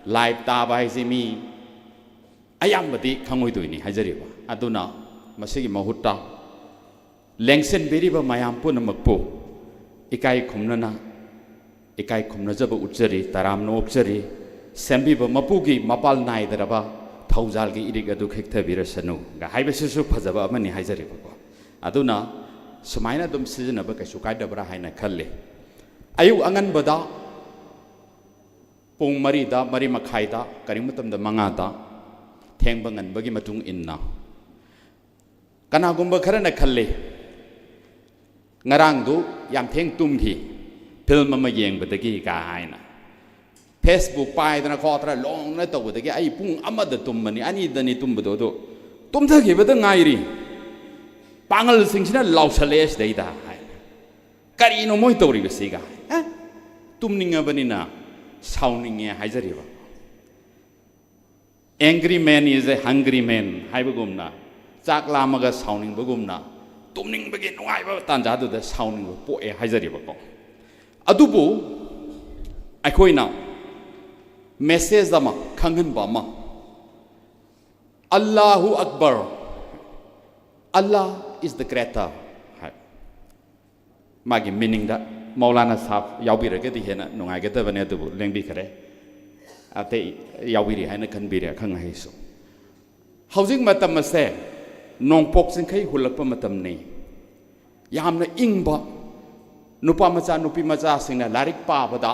live ꯇꯥꯕ ꯍꯥꯏꯁꯤ ꯃꯤ ꯑꯌꯥꯝꯕꯗꯤ ꯈꯪꯉꯣꯏꯗꯣꯏꯅꯤ ꯍꯥꯏꯖꯔꯤꯕ꯫ ꯑꯗꯨꯅ ꯃꯁꯤꯒꯤ ꯃꯍꯨꯠꯇ ꯂꯦꯡꯁꯤꯟꯕꯤꯔꯤꯕ ꯃꯌꯥꯝ ꯄꯨꯝꯅꯃꯛꯄꯨ ꯏꯀꯥꯏ ꯈꯨꯝꯅꯅ, ꯏꯀꯥꯏ ꯈꯨꯝꯅꯖꯕ ꯎꯠꯆꯔꯤ, ꯇꯔꯥꯝꯅ ꯑꯣꯛꯆꯔꯤ꯫ ꯁꯦꯝꯕꯤꯕ ꯃꯄꯨꯒꯤ ꯃꯄꯥꯜ ꯅꯥꯏꯗ꯭ꯔꯕ ꯊꯧꯖꯥꯜꯒꯤ ꯏꯔꯤꯛ ꯑꯗꯨ ꯈꯤꯛꯊꯕꯤꯔꯁꯅꯨꯒ ꯍꯥꯏꯕꯁꯤꯁꯨ ꯐꯖꯕ ꯑꯃꯅꯤ ꯍꯥꯏꯖꯔꯤꯕꯀꯣ꯫ ꯑꯗꯨꯅ ꯁꯨꯃꯥꯏꯅ ꯑꯗꯨꯝ ꯁꯤꯖꯤꯟꯅꯕ ꯀꯩꯁꯨ ꯀꯥꯏꯗꯕ꯭ꯔꯥ ꯍꯥꯏꯅ ꯈꯜꯂꯤ꯫ ꯑꯌꯨꯛ ꯑꯉꯟꯕꯗ ꯄꯨꯡ ꯃꯔꯤꯗ, ꯃꯔꯤ ꯃꯈꯥꯏꯗ, ꯀꯔꯤꯒꯨꯝꯕ ꯃꯇꯝꯗ ꯃꯉꯥꯗ, ꯊꯦꯡꯕ ꯉꯟꯕꯒꯤ ꯃꯇꯨꯡ ꯏꯟꯅ꯫ ꯀꯅꯥꯒꯨꯝꯕ ꯈꯔꯅ ꯈꯜꯂꯤ, "ꯉꯔꯥꯡꯗꯨ ꯌꯥꯝ ꯊꯦꯡ ꯇꯨꯝꯈꯤ, film ꯑꯃ ꯌꯦꯡꯕꯗꯒꯤ" ꯀꯥ ꯍꯥꯏꯅ꯫ Facebook ꯄꯥꯏꯗꯅ ꯈꯣꯠꯇꯅ ꯂꯣꯡꯅ ꯇꯧꯕꯗꯒꯤ ꯑꯩ ꯄꯨꯡ ꯑꯃꯗ ꯇꯨꯝꯕꯅꯤ, ꯑꯅꯤꯗꯅꯤ ꯇꯨꯝꯕꯗꯣ, ꯑꯗꯣ ꯇꯨꯝꯊꯈꯤꯕꯗ ꯉꯥꯏꯔꯤ, ꯄꯥꯡꯒꯜꯁꯤꯡꯁꯤꯅ ꯂꯥꯎꯁꯜꯂꯛꯑꯦ ꯁꯤꯗꯩꯗ ꯍꯥꯏꯅ꯫ ꯀꯔꯤꯅꯣ ꯃꯣꯏ ꯇꯧꯔꯤꯕꯁꯤꯒ? ꯑꯦ? ꯇꯨꯝꯅꯤꯡꯉꯕꯅꯤꯅ ꯁꯥꯎꯅꯤꯡꯉꯦ ꯍꯥꯏꯖꯔꯤꯕ꯫ "Angry man is a hungry man" ꯍꯥꯏꯕꯒꯨꯝꯅ, ꯆꯥꯛ ꯂꯥꯝꯃꯒ ꯁꯥꯎꯅꯤꯡꯕꯒꯨꯝꯅ, ꯇꯨꯝꯅꯤꯡꯕꯒꯤ ꯅꯨꯡꯉꯥꯏꯕ ꯇꯥꯟꯖꯥꯗꯨꯗ ꯁꯥꯎꯅꯤꯡꯕ ꯄꯣꯛꯑꯦ ꯍꯥꯏꯖꯔꯤꯕꯀꯣ꯫ ꯑꯗꯨꯕꯨ ꯑꯩꯈꯣꯏꯅ message ꯑꯃ ꯈꯪꯍꯟꯕ ꯑꯃ, "ꯑꯜꯂꯥꯍꯨ Akbar, Allah is the greater" ꯍꯥꯏ꯫ ꯃꯥꯒꯤ meaning ꯗ ꯃꯧꯂꯥꯅꯥ ꯁꯥꯍꯕ ꯌꯥꯎꯕꯤꯔꯒꯗꯤ ꯍꯦꯟꯅ ꯅꯨꯡꯉꯥꯏꯒꯗꯕꯅꯦ, ꯑꯗꯨꯕꯨ ꯂꯦꯡꯕꯤꯈꯔꯦ꯫ ꯑꯇꯩ ꯌꯥꯎꯕꯤꯔꯤ ꯍꯥꯏꯅ ꯈꯟꯕꯤꯔꯦ ꯑꯈꯪ ꯑꯍꯩꯁꯨ꯫ ꯍꯧꯖꯤꯛ ꯃꯇꯝ ꯑꯁꯦ ꯅꯣꯡꯄꯣꯛ ꯆꯤꯡꯈꯩ ꯍꯨꯜꯂꯛꯄ ꯃꯇꯝꯅꯤ꯫ ꯌꯥꯝꯅ ꯏꯪꯕ, ꯅꯨꯄꯥ ꯃꯆꯥ ꯅꯨꯄꯤ ꯃꯆꯥꯁꯤꯡꯅ ꯂꯥꯏꯔꯤꯛ ꯄꯥꯕꯗ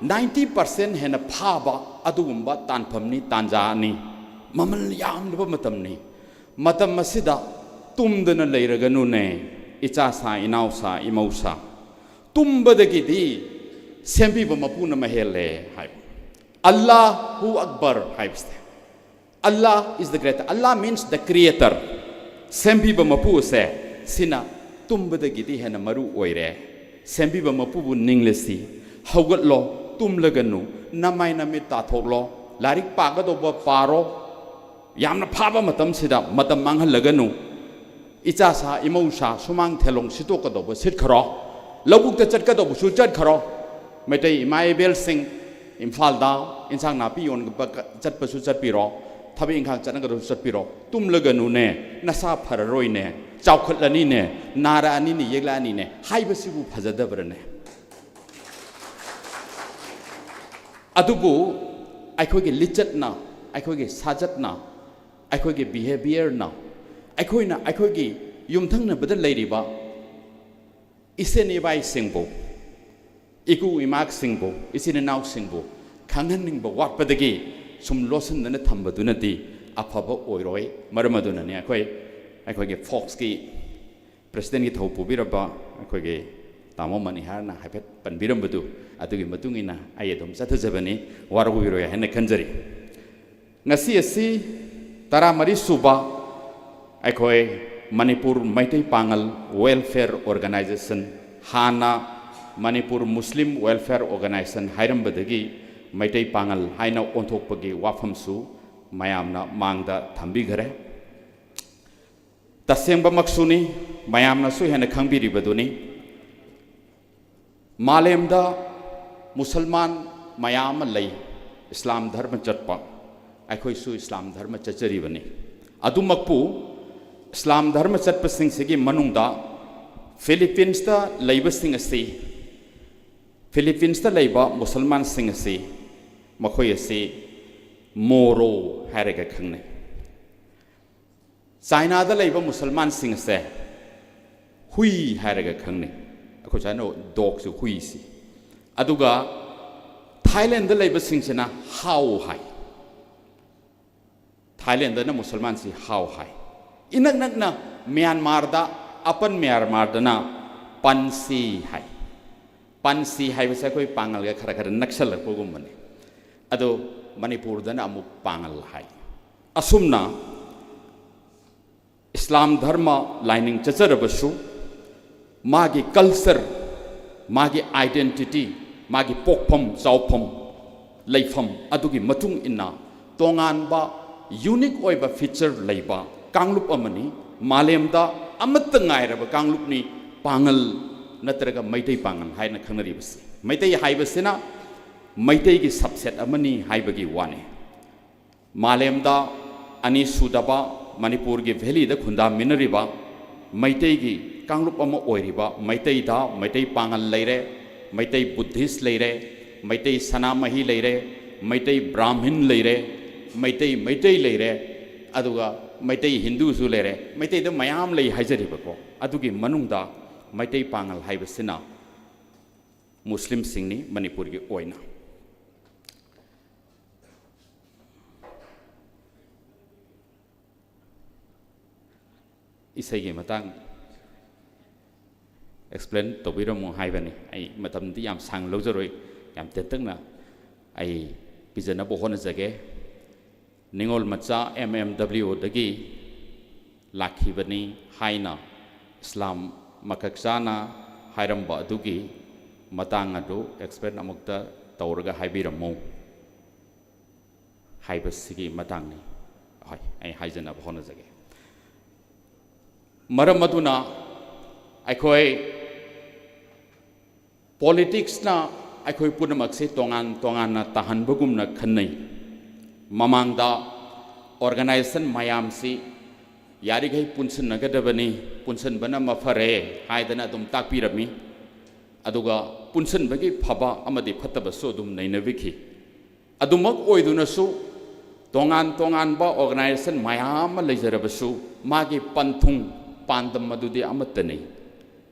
ninety percent ꯍꯦꯟꯅ ꯐꯥꯕ ꯑꯗꯨꯒꯨꯝꯕ ꯇꯥꯟꯐꯝꯅꯤ, ꯇꯥꯟꯖꯥꯅꯤ꯫ ꯃꯃꯜ ꯌꯥꯝꯂꯕ ꯃꯇꯝꯅꯤ꯫ ꯃꯇꯝ ꯑꯁꯤꯗ ꯇꯨꯝꯗꯅ ꯂꯩꯔꯒꯅꯨꯅꯦ꯫ ꯏꯆꯥ ꯁꯥ, ꯏꯅꯥꯎ ꯁꯥ, ꯏꯃꯧ ꯁꯥ, ꯇꯨꯝꯕꯗꯒꯤꯗꯤ ꯁꯦꯝꯕꯤꯕ ꯃꯄꯨꯅ ꯃꯍꯦꯜꯂꯦ ꯍꯥꯏꯕ꯫ ꯑꯜꯂꯥꯍꯨ ꯑꯛꯕꯔ ꯍꯥꯏꯕꯁꯦ, Allah is the great, Allah means the creator, ꯁꯦꯝꯕꯤꯕ ꯃꯄꯨ ꯑꯁꯦ, ꯁꯤꯅ ꯇꯨꯝꯕꯗꯒꯤꯗꯤ ꯍꯦꯟꯅ ꯃꯔꯨ ꯑꯣꯏꯔꯦ꯫ ꯁꯦꯝꯕꯤꯕ ꯃꯄꯨꯕꯨ ꯅꯤꯡꯂꯁꯤ꯫ ꯍꯧꯒꯠꯂꯣ, ꯇꯨꯝꯂꯒꯅꯨ, ꯅꯃꯥꯏ ꯅꯃꯤꯠ ꯇꯥꯊꯣꯛꯂꯣ, ꯂꯥꯏꯔꯤꯛ ꯄꯥꯒꯗꯧꯕ ꯄꯥꯔꯣ꯫ ꯌꯥꯝꯅ ꯐꯥꯕ ꯃꯇꯝꯁꯤꯗ ꯃꯇꯝ ꯃꯥꯡꯍꯜꯂꯒꯅꯨ꯫ ꯏꯆꯥ ꯁꯥ, ꯏꯃꯧ ꯁꯥ, ꯁꯨꯃꯥꯡ ꯊꯦꯂꯣꯡ ꯁꯤꯠꯇꯣꯛꯀꯗꯧꯕ ꯁꯤꯠꯈ꯭ꯔꯣ, ꯂꯧꯕꯨꯛꯇ ꯆꯠꯀꯗꯧꯕꯁꯨ ꯆꯠꯈ꯭ꯔꯣ꯫ ꯃꯩꯇꯩ ꯏꯃꯥ ꯏꯕꯦꯜꯁꯤꯡ, ꯏꯝꯐꯥꯜꯗ ꯏꯟꯁꯥꯡ ꯅꯥꯄꯤ ꯌꯣꯟꯕ ꯆꯠꯄꯁꯨ ꯆꯠꯄꯤꯔꯣ, ꯊꯕꯛ ꯏꯪꯈꯥꯡ ꯆꯠꯅꯒꯗꯧꯁꯨ ꯆꯠꯄꯤꯔꯣ꯫ ꯇꯨꯝꯂꯒꯅꯨꯅꯦ, ꯅꯁꯥ ꯐꯔꯔꯣꯏꯅꯦ, ꯆꯥꯎꯈꯠꯂꯅꯤꯅꯦ, ꯅꯥꯔꯛꯑꯅꯤꯅꯦ, ꯌꯦꯛꯂꯛꯑꯅꯤꯅꯦ ꯍꯥꯏꯕꯁꯤꯕꯨ ꯐꯖꯗꯕ꯭ꯔꯅꯦ? ꯑꯗꯨꯕꯨ ꯑꯩꯈꯣꯏꯒꯤ ꯂꯤꯆꯠꯅ, ꯑꯩꯈꯣꯏꯒꯤ ꯁꯥꯖꯠꯅ, ꯑꯩꯈꯣꯏꯒꯤ ꯕꯤꯍꯦꯕꯤꯌꯔꯅ, ꯑꯩꯈꯣꯏꯅ ꯑꯩꯈꯣꯏꯒꯤ ꯌꯨꯝꯊꯪꯅꯕꯗ ꯂꯩꯔꯤꯕ ꯏꯁꯦꯟ ꯏꯕꯥꯏꯁꯤꯡꯕꯨ, ꯏꯀꯨ ꯏꯃꯥꯁꯤꯡꯕꯨ, ꯏꯆꯤꯟ ꯏꯅꯥꯎꯁꯤꯡꯕꯨ ꯈꯪꯍꯟꯅꯤꯡꯕ ꯋꯥꯠꯄꯗꯒꯤ ꯁꯨꯝ ꯂꯣꯠꯁꯤꯟꯗꯅ ꯊꯝꯕꯗꯨꯅꯗꯤ ꯑꯐꯕ ꯑꯣꯏꯔꯣꯏ꯫ ꯃꯔꯝ ꯑꯗꯨꯅꯅꯤ ꯑꯩꯈꯣꯏ, ꯑꯩꯈꯣꯏꯒꯤ ꯐꯣꯛꯁꯀꯤ ꯄ꯭ꯔꯦꯁꯤꯗꯦꯟꯒꯤ ꯊꯧ ꯄꯨꯕꯤꯔꯕ ꯑꯩꯈꯣꯏꯒꯤ ꯇꯥꯃꯣ ꯃꯅꯤꯍꯥꯔꯅ ꯍꯥꯏꯐꯦꯠ ꯄꯟꯕꯤꯔꯝꯕꯗꯨ, ꯑꯗꯨꯒꯤ ꯃꯇꯨꯡ ꯏꯟꯅ ꯑꯩ ꯑꯗꯨꯝ ꯆꯠꯊꯖꯕꯅꯤ, ꯋꯥꯔꯧꯕꯤꯔꯣꯏ ꯍꯥꯏꯅ ꯈꯟꯖꯔꯤ꯫ ꯉꯁꯤ ꯑꯁꯤ ꯇꯔꯥꯃꯔꯤ ꯁꯨꯕ ꯑꯩꯈꯣꯏ ꯃꯅꯤꯄꯨꯔ ꯃꯩꯇꯩ ꯄꯥꯉꯜ ꯋꯦꯜꯐꯤꯌꯔ ꯑꯣꯔꯒꯅꯥꯏꯖꯦꯁꯟ, ꯍꯥꯟꯅ ꯃꯅꯤꯄꯨꯔ ꯃꯨꯁꯂꯤꯝ ꯋꯦꯜꯐꯤꯌꯔ ꯑꯣꯔꯒꯅꯥꯏꯖꯦꯁꯟ ꯍꯥꯏꯔꯝꯕꯗꯒꯤ ꯃꯩꯇꯩ ꯄꯥꯉꯜ ꯍꯥꯏꯅ ꯑꯣꯟꯊꯣꯛꯄꯒꯤ ꯋꯥꯐꯝꯁꯨ ꯃꯌꯥꯝꯅ ꯃꯥꯡꯗ ꯊꯝꯕꯤꯈꯔꯦ꯫ ꯇꯁꯦꯡꯕꯃꯛꯁꯨꯅꯤ, ꯃꯌꯥꯝꯅꯁꯨ ꯍꯦꯟꯅ ꯈꯪꯕꯤꯔꯤꯕꯗꯨꯅꯤ꯫ ꯃꯥꯂꯦꯝꯗ ꯃꯨꯁꯜꯃꯥꯟ ꯃꯌꯥꯝ ꯑꯃ ꯂꯩ, ꯏꯁꯂꯥꯝ ꯙꯔꯃ ꯆꯠꯄ꯫ ꯑꯩꯈꯣꯏꯁꯨ ꯏꯁꯂꯥꯝ ꯙꯔꯃ ꯆꯠꯆꯔꯤꯕꯅꯤ꯫ ꯑꯗꯨꯃꯛꯄꯨ ꯏꯁꯂꯥꯝ ꯙꯔꯃ ꯆꯠꯄꯁꯤꯡꯁꯤꯒꯤ ꯃꯅꯨꯡꯗ ꯐꯤꯂꯤꯄꯤꯟꯁꯇ ꯂꯩꯕꯁꯤꯡ ꯑꯁꯤ, ꯐꯤꯂꯤꯄꯤꯟꯁꯇ ꯂꯩꯕ ꯃꯨꯁꯜꯃꯥꯟꯁꯤꯡ ꯑꯁꯤ, ꯃꯈꯣꯏ ꯑꯁꯤ ꯃꯣꯔꯣ ꯍꯥꯏꯔꯒ ꯈꯪꯅꯩ꯫ ꯆꯥꯏꯅꯥꯗ ꯂꯩꯕ ꯃꯨꯁꯜꯃꯥꯟꯁꯤꯡ ꯑꯁꯦ ꯍꯨꯏ ꯍꯥꯏꯔꯒ ꯈꯪꯅꯩ꯫ ꯑꯩꯈꯣꯏ ꯁ꯭ꯋꯥꯏꯅ ꯗꯣꯒꯁꯤ, ꯍꯨꯏꯁꯤ꯫ ꯑꯗꯨꯒ ꯊꯥꯏꯂꯦꯟꯗ ꯂꯩꯕꯁꯤꯡꯁꯤꯅ ꯍꯥꯎ ꯍꯥꯏ꯫ ꯊꯥꯏꯂꯦꯟꯗꯅ ꯃꯨꯁꯜꯃꯥꯟꯁꯤ ꯍꯥꯎ ꯍꯥꯏ꯫ ꯏꯅꯛ ꯅꯛꯅ ꯃ꯭ꯌꯥꯟꯃꯥꯔꯗ ꯑꯄꯟ ꯃ꯭ꯌꯥꯟꯃꯥꯔꯗꯅ ꯄꯟꯁꯤ ꯍꯥꯏ꯫ ꯄꯟꯁꯤ ꯍꯥꯏꯕꯁꯦ ꯑꯩꯈꯣꯏ ꯄꯥꯉꯜꯒ ꯈꯔ ꯈꯔ ꯅꯛꯁꯜꯂꯛꯄꯒꯨꯝꯕꯅꯤ꯫ ꯑꯗꯣ ꯃꯅꯤꯄꯨꯔꯗꯅ ꯑꯃꯨꯛ ꯄꯥꯉꯜ ꯍꯥꯏ꯫ ꯑꯁꯨꯝꯅ ꯏꯁꯂꯥꯝ ꯙꯔꯃ ꯂꯥꯏꯅꯤꯡ ꯆꯠꯆꯔꯕꯁꯨ ꯃꯥꯒꯤ culture, ꯃꯥꯒꯤ identity, ꯃꯥꯒꯤ ꯄꯣꯛꯐꯝ ꯆꯥꯎꯐꯝ ꯂꯩꯐꯝ ꯑꯗꯨꯒꯤ ꯃꯇꯨꯡ ꯏꯟꯅ ꯇꯣꯉꯥꯟꯕ unique ꯑꯣꯏꯕ feature ꯂꯩꯕ ꯀꯥꯡꯂꯨꯞ ꯑꯃꯅꯤ꯫ ꯃꯥꯂꯦꯝꯗ ꯑꯃꯠꯇ ꯉꯥꯏꯔꯕ ꯀꯥꯡꯂꯨꯞꯅꯤ ꯄꯥꯉꯜ ꯅꯠꯇ꯭ꯔꯒ ꯃꯩꯇꯩ ꯄꯥꯉꯜ ꯍꯥꯏꯅ ꯈꯪꯅꯔꯤꯕꯁꯤ꯫ ꯃꯩꯇꯩ ꯍꯥꯏꯕꯁꯤꯅ ꯃꯩꯇꯩꯒꯤ subset ꯑꯃꯅꯤ ꯍꯥꯏꯕꯒꯤ ꯋꯥꯅꯤ꯫ ꯃꯥꯂꯦꯝꯗ ꯑꯅꯤꯁꯨꯗꯕ ꯃꯅꯤꯄꯨꯔꯒꯤ valleyꯗ ꯈꯨꯟꯗꯥꯃꯤꯟꯅꯔꯤꯕ ꯃꯩꯇꯩꯒꯤ ꯀꯥꯡꯂꯨꯞ ꯑꯃ ꯑꯣꯏꯔꯤꯕ ꯃꯩꯇꯩꯗ ꯃꯩꯇꯩ ꯄꯥꯉꯜ ꯂꯩꯔꯦ, ꯃꯩꯇꯩ Buddhist ꯂꯩꯔꯦ, ꯃꯩꯇꯩ ꯁꯅꯥꯃꯍꯤ ꯂꯩꯔꯦ, ꯃꯩꯇꯩ ꯕ꯭ꯔꯥꯍꯃꯤꯟ ꯂꯩꯔꯦ, ꯃꯩꯇꯩ ꯃꯩꯇꯩ ꯂꯩꯔꯦ, ꯑꯗꯨꯒ ꯃꯩꯇꯩ ꯍꯤꯟꯗꯨꯁꯨ ꯂꯩꯔꯦ꯫ ꯃꯩꯇꯩꯗ ꯃꯌꯥꯝ ꯂꯩ ꯍꯥꯏꯖꯔꯤꯕꯀꯣ꯫ ꯑꯗꯨꯒꯤ ꯃꯅꯨꯡꯗ ꯃꯩꯇꯩ ꯄꯥꯉꯜ ꯍꯥꯏꯕꯁꯤꯅ ꯃꯨꯁꯂꯤꯝꯁꯤꯡꯅꯤ ꯃꯅꯤꯄꯨꯔꯒꯤ ꯑꯣꯏꯅ꯫ ꯏꯁꯩꯒꯤ ꯃꯇꯥꯡ explain ꯇꯧꯕꯤꯔꯝꯃꯨ ꯍꯥꯏꯕꯅꯤ꯫ ꯑꯩ ꯃꯇꯝꯗꯤ ꯌꯥꯝ ꯁꯥꯡꯅ ꯂꯧꯖꯔꯣꯏ, ꯌꯥꯝ ꯇꯦꯟꯇꯛꯅ ꯑꯩ ꯄꯤꯖꯅꯕ ꯍꯣꯠꯅꯖꯒꯦ꯫ ꯅꯤꯉꯣꯜ ꯃꯆꯥ MMWꯗꯒꯤ ꯂꯥꯛꯈꯤꯕꯅꯤ ꯍꯥꯏꯅ ꯏꯁꯂꯥꯝ ꯃꯀꯛꯆꯥꯅ ꯍꯥꯏꯔꯝꯕ ꯑꯗꯨꯒꯤ ꯃꯇꯥꯡ ꯑꯗꯨ explain ꯑꯃꯨꯛꯇ ꯇꯧꯔꯒ ꯍꯥꯏꯕꯤꯔꯝꯃꯨ ꯍꯥꯏꯕꯁꯤꯒꯤ ꯃꯇꯥꯡꯅꯤ꯫ ꯍꯣꯏ, ꯑꯩ ꯍꯥꯏꯖꯅꯕ ꯍꯣꯠꯅꯖꯒꯦ꯫ ꯃꯔꯝ ꯑꯗꯨꯅ ꯑꯩꯈꯣꯏ politicsꯅ ꯑꯩꯈꯣꯏ ꯄꯨꯝꯅꯃꯛꯁꯤ ꯇꯣꯉꯥꯟ ꯇꯣꯉꯥꯟꯅ ꯇꯥꯍꯟꯕꯒꯨꯝꯅ ꯈꯟꯅꯩ꯫ ꯃꯃꯥꯡꯗ organization ꯃꯌꯥꯝꯁꯤ ꯌꯥꯔꯤꯈꯩ ꯄꯨꯟꯁꯤꯟꯅꯒꯗꯕꯅꯤ, ꯄꯨꯟꯁꯤꯟꯕꯅ ꯃꯐꯔꯦ ꯍꯥꯏꯗꯅ ꯑꯗꯨꯝ ꯇꯥꯛꯄꯤꯔꯝꯃꯤ꯫ ꯑꯗꯨꯒ ꯄꯨꯟꯁꯤꯟꯕꯒꯤ ꯐꯕ ꯑꯃꯗꯤ ꯐꯠꯇꯕꯁꯨ ꯑꯗꯨꯝ ꯅꯩꯅꯕꯤꯈꯤ꯫ ꯑꯗꯨꯃꯛ ꯑꯣꯏꯗꯨꯅꯁꯨ ꯇꯣꯉꯥꯟ ꯇꯣꯉꯥꯟꯕ organization ꯃꯌꯥꯝ ꯑꯃ ꯂꯩꯖꯔꯕꯁꯨ ꯃꯥꯒꯤ ꯄꯟꯊꯨꯡ ꯄꯥꯟꯗꯝ ꯑꯗꯨꯗꯤ ꯑꯃꯠꯇꯅꯤ꯫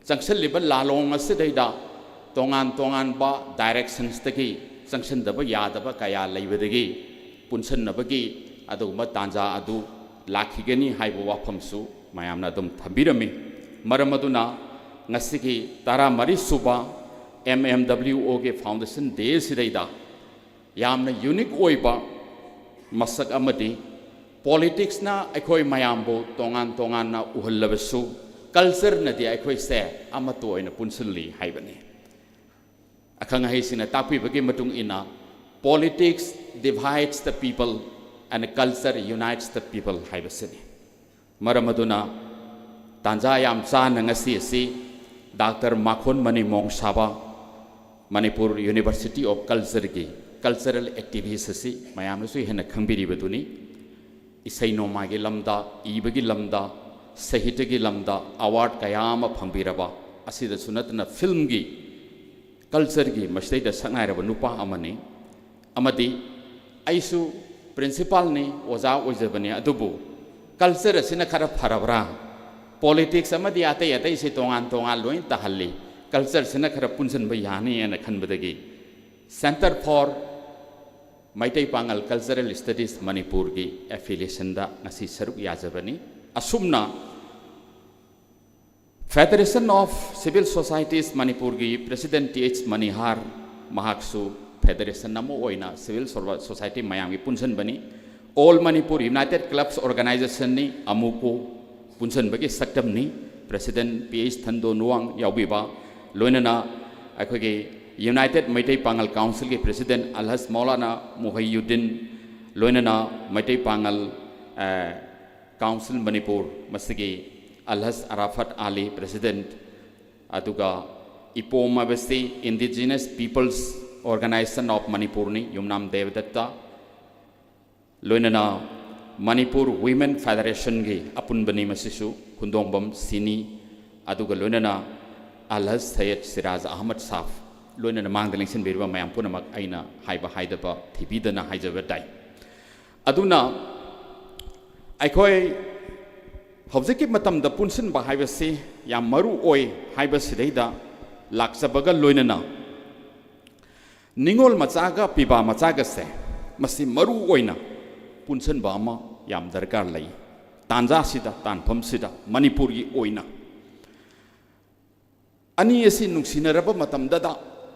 ꯆꯪꯁꯤꯜꯂꯤꯕ ꯂꯥꯂꯣꯡ ꯑꯁꯤꯗꯩꯗ ꯇꯣꯉꯥꯟ ꯇꯣꯉꯥꯟꯕ directionsꯇꯒꯤ ꯆꯪꯁꯤꯟꯗꯕ ꯌꯥꯗꯕ ꯀꯌꯥ ꯂꯩꯕꯗꯒꯤ ꯄꯨꯟꯁꯤꯟꯅꯕꯒꯤ ꯑꯗꯨꯒꯨꯝꯕ ꯇꯥꯟꯖꯥ ꯑꯗꯨ ꯂꯥꯛꯈꯤꯒꯅꯤ ꯍꯥꯏꯕ ꯋꯥꯐꯝꯁꯨ ꯃꯌꯥꯝꯅ ꯑꯗꯨꯝ ꯊꯝꯕꯤꯔꯝꯃꯤ꯫ ꯃꯔꯝ ꯑꯗꯨꯅ ꯉꯁꯤꯒꯤ ꯇꯔꯥꯃꯔꯤ ꯁꯨꯕ M M W O ꯒꯤ foundation day ꯁꯤꯗꯩꯗ ꯌꯥꯝꯅ unique ꯑꯣꯏꯕ ꯃꯁꯛ ꯑꯃꯗꯤ politics ꯅ ꯑꯩꯈꯣꯏ ꯃꯌꯥꯝꯕꯨ ꯇꯣꯉꯥꯟ ꯇꯣꯉꯥꯟꯅ ꯎꯍꯜꯂꯕꯁꯨ culture ꯅꯗꯤ ꯑꯩꯈꯣꯏꯁꯦ ꯑꯃꯠꯇ ꯑꯣꯏꯅ ꯄꯨꯟꯁꯤꯜꯂꯤ ꯍꯥꯏꯕꯅꯤ꯫ ꯑꯈꯪ ꯑꯍꯩꯁꯤꯡꯅ ꯇꯥꯛꯄꯤꯕꯒꯤ ꯃꯇꯨꯡ ꯏꯟꯅ, politics divides the people and culture unites the people ꯍꯥꯏꯕꯁꯤꯅꯤ꯫ ꯃꯔꯝ ꯑꯗꯨꯅ ꯇꯥꯟꯖꯥ ꯌꯥꯝ ꯆꯥꯅ ꯉꯁꯤ ꯑꯁꯤ Doctor Makhonmani Mongsaba, Manipur University of Culture ꯒꯤ cultural activist ꯑꯁꯤ ꯃꯌꯥꯝꯅꯁꯨ ꯍꯦꯟꯅ ꯈꯪꯕꯤꯔꯤꯕꯗꯨꯅꯤ꯫ ꯏꯁꯩ ꯅꯣꯡꯃꯥꯏꯒꯤ ꯂꯝꯗ, ꯏꯕꯒꯤ ꯂꯝꯗ, ꯁꯥꯍꯤꯇ꯭ꯌꯒꯤ ꯂꯝꯗ award ꯀꯌꯥ ꯑꯃ ꯐꯪꯕꯤꯔꯕ, ꯑꯁꯤꯗꯁꯨ ꯅꯠꯇꯅ film ꯒꯤ, culture ꯒꯤ ꯃꯁꯤꯗꯩꯗ ꯁꯛꯅꯥꯏꯔꯕ ꯅꯨꯄꯥ ꯑꯃꯅꯤ꯫ ꯑꯃꯗꯤ ꯑꯩꯁꯨ principal ꯅꯤ, ꯑꯣꯖꯥ ꯑꯣꯏꯖꯕꯅꯤ, ꯑꯗꯨꯕꯨ culture ꯑꯁꯤꯅ ꯈꯔ ꯐꯔꯕ꯭ꯔꯥ, politics ꯑꯃꯗꯤ ꯑꯇꯩ ꯑꯇꯩꯁꯤ ꯇꯣꯉꯥꯟ ꯇꯣꯉꯥꯟ ꯂꯣꯏ ꯇꯥꯍꯜꯂꯤ, culture ꯁꯤꯅ ꯈꯔ ꯄꯨꯟꯁꯤꯟꯕ ꯌꯥꯅꯤ ꯍꯥꯏꯅ ꯈꯟꯕꯗꯒꯤ Centre for Meitei Pangal Cultural Studies ꯃꯅꯤꯄꯨꯔꯒꯤ affiliation ꯗ ꯉꯁꯤ ꯁꯔꯨꯛ ꯌꯥꯖꯕꯅꯤ꯫ ꯑꯁꯨꯝꯅ Federation of Civil Societies ꯃꯅꯤꯄꯨꯔꯒꯤ President T H ꯃꯅꯤꯍꯥꯔ, ꯃꯍꯥꯛꯁꯨ federation ꯑꯃ ꯑꯣꯏꯅ civil society ꯃꯌꯥꯝꯒꯤ ꯄꯨꯟꯁꯤꯟꯕꯅꯤ꯫ All Manipur United Clubs Organization ꯅꯤ, ꯑꯃꯨꯀꯨ ꯄꯨꯟꯁꯤꯟꯕꯒꯤ ꯁꯛꯇꯝꯅꯤ꯫ President P H ꯊꯟꯗꯣ ꯅꯨꯋꯥꯡ ꯌꯥꯎꯕꯤꯕ, ꯂꯣꯏꯅꯅ ꯑꯩꯈꯣꯏꯒꯤ United ꯃꯩꯇꯩ ꯄꯥꯉꯜ Council ꯒꯤ President ꯑꯜꯍꯖ ꯃꯧꯂꯥꯅꯥ ꯃꯨꯍꯩꯌꯨꯗꯤꯟ, ꯂꯣꯏꯅꯅ ꯃꯩꯇꯩ ꯄꯥꯉꯜ, ꯑ, Council ꯃꯅꯤꯄꯨꯔ, ꯃꯁꯤꯒꯤ ꯑꯜꯍꯖ ꯑꯔꯥꯐꯠ ꯑꯥꯂꯤ President, ꯑꯗꯨꯒ ꯏꯄꯣꯝ ꯍꯥꯏꯕꯁꯤ Indigenous Peoples Organization of ꯃꯅꯤꯄꯨꯔꯅꯤ, ꯌꯨꯝꯅꯥꯝ ꯗꯦꯕꯗꯠꯇ, ꯂꯣꯏꯅꯅ Manipur Women Federation ꯒꯤ ꯑꯄꯨꯟꯕꯅꯤ, ꯃꯁꯤꯁꯨ ꯍꯨꯟꯗꯣꯡꯕꯝ ꯁꯤꯅꯤ, ꯑꯗꯨꯒ ꯂꯣꯏꯅꯅ ꯑꯜꯍꯖ ꯁꯩꯌꯗ ꯁꯤꯔꯥꯖ ꯑꯍꯃꯗ ꯁꯥꯐ, ꯂꯣꯏꯅꯅ ꯃꯥꯡꯗ ꯂꯦꯡꯁꯤꯟꯕꯤꯔꯤꯕ ꯃꯌꯥꯝ ꯄꯨꯝꯅꯃꯛ ꯑꯩꯅ ꯍꯥꯏꯕ ꯍꯥꯏꯗꯕ ꯊꯤꯕꯤꯗꯅ ꯍꯥꯏꯖꯕ ꯇꯥꯏ꯫ ꯑꯗꯨꯅ ꯑꯩꯈꯣꯏ ꯍꯧꯖꯤꯛꯀꯤ ꯃꯇꯝꯗ ꯄꯨꯟꯁꯤꯟꯕ ꯍꯥꯏꯕꯁꯤ ꯌꯥꯝ ꯃꯔꯨ ꯑꯣꯏ ꯍꯥꯏꯕꯁꯤꯗꯩꯗ ꯂꯥꯛꯆꯕꯒ ꯂꯣꯏꯅꯅ ꯅꯤꯉꯣꯜ ꯃꯆꯥꯒ ꯄꯤꯕꯥ ꯃꯆꯥꯒꯁꯦ ꯃꯁꯤ ꯃꯔꯨ ꯑꯣꯏꯅ ꯄꯨꯟꯁꯤꯟꯕ ꯑꯃ ꯌꯥꯝ ꯗꯔꯀꯥꯔ ꯂꯩ꯫ ꯇꯥꯟꯖꯥꯁꯤꯗ, ꯇꯥꯟꯐꯝꯁꯤꯗ ꯃꯅꯤꯄꯨꯔꯒꯤ ꯑꯣꯏꯅ ꯑꯅꯤ ꯑꯁꯤ ꯅꯨꯡꯁꯤꯅꯔꯕ ꯃꯇꯝꯗꯗ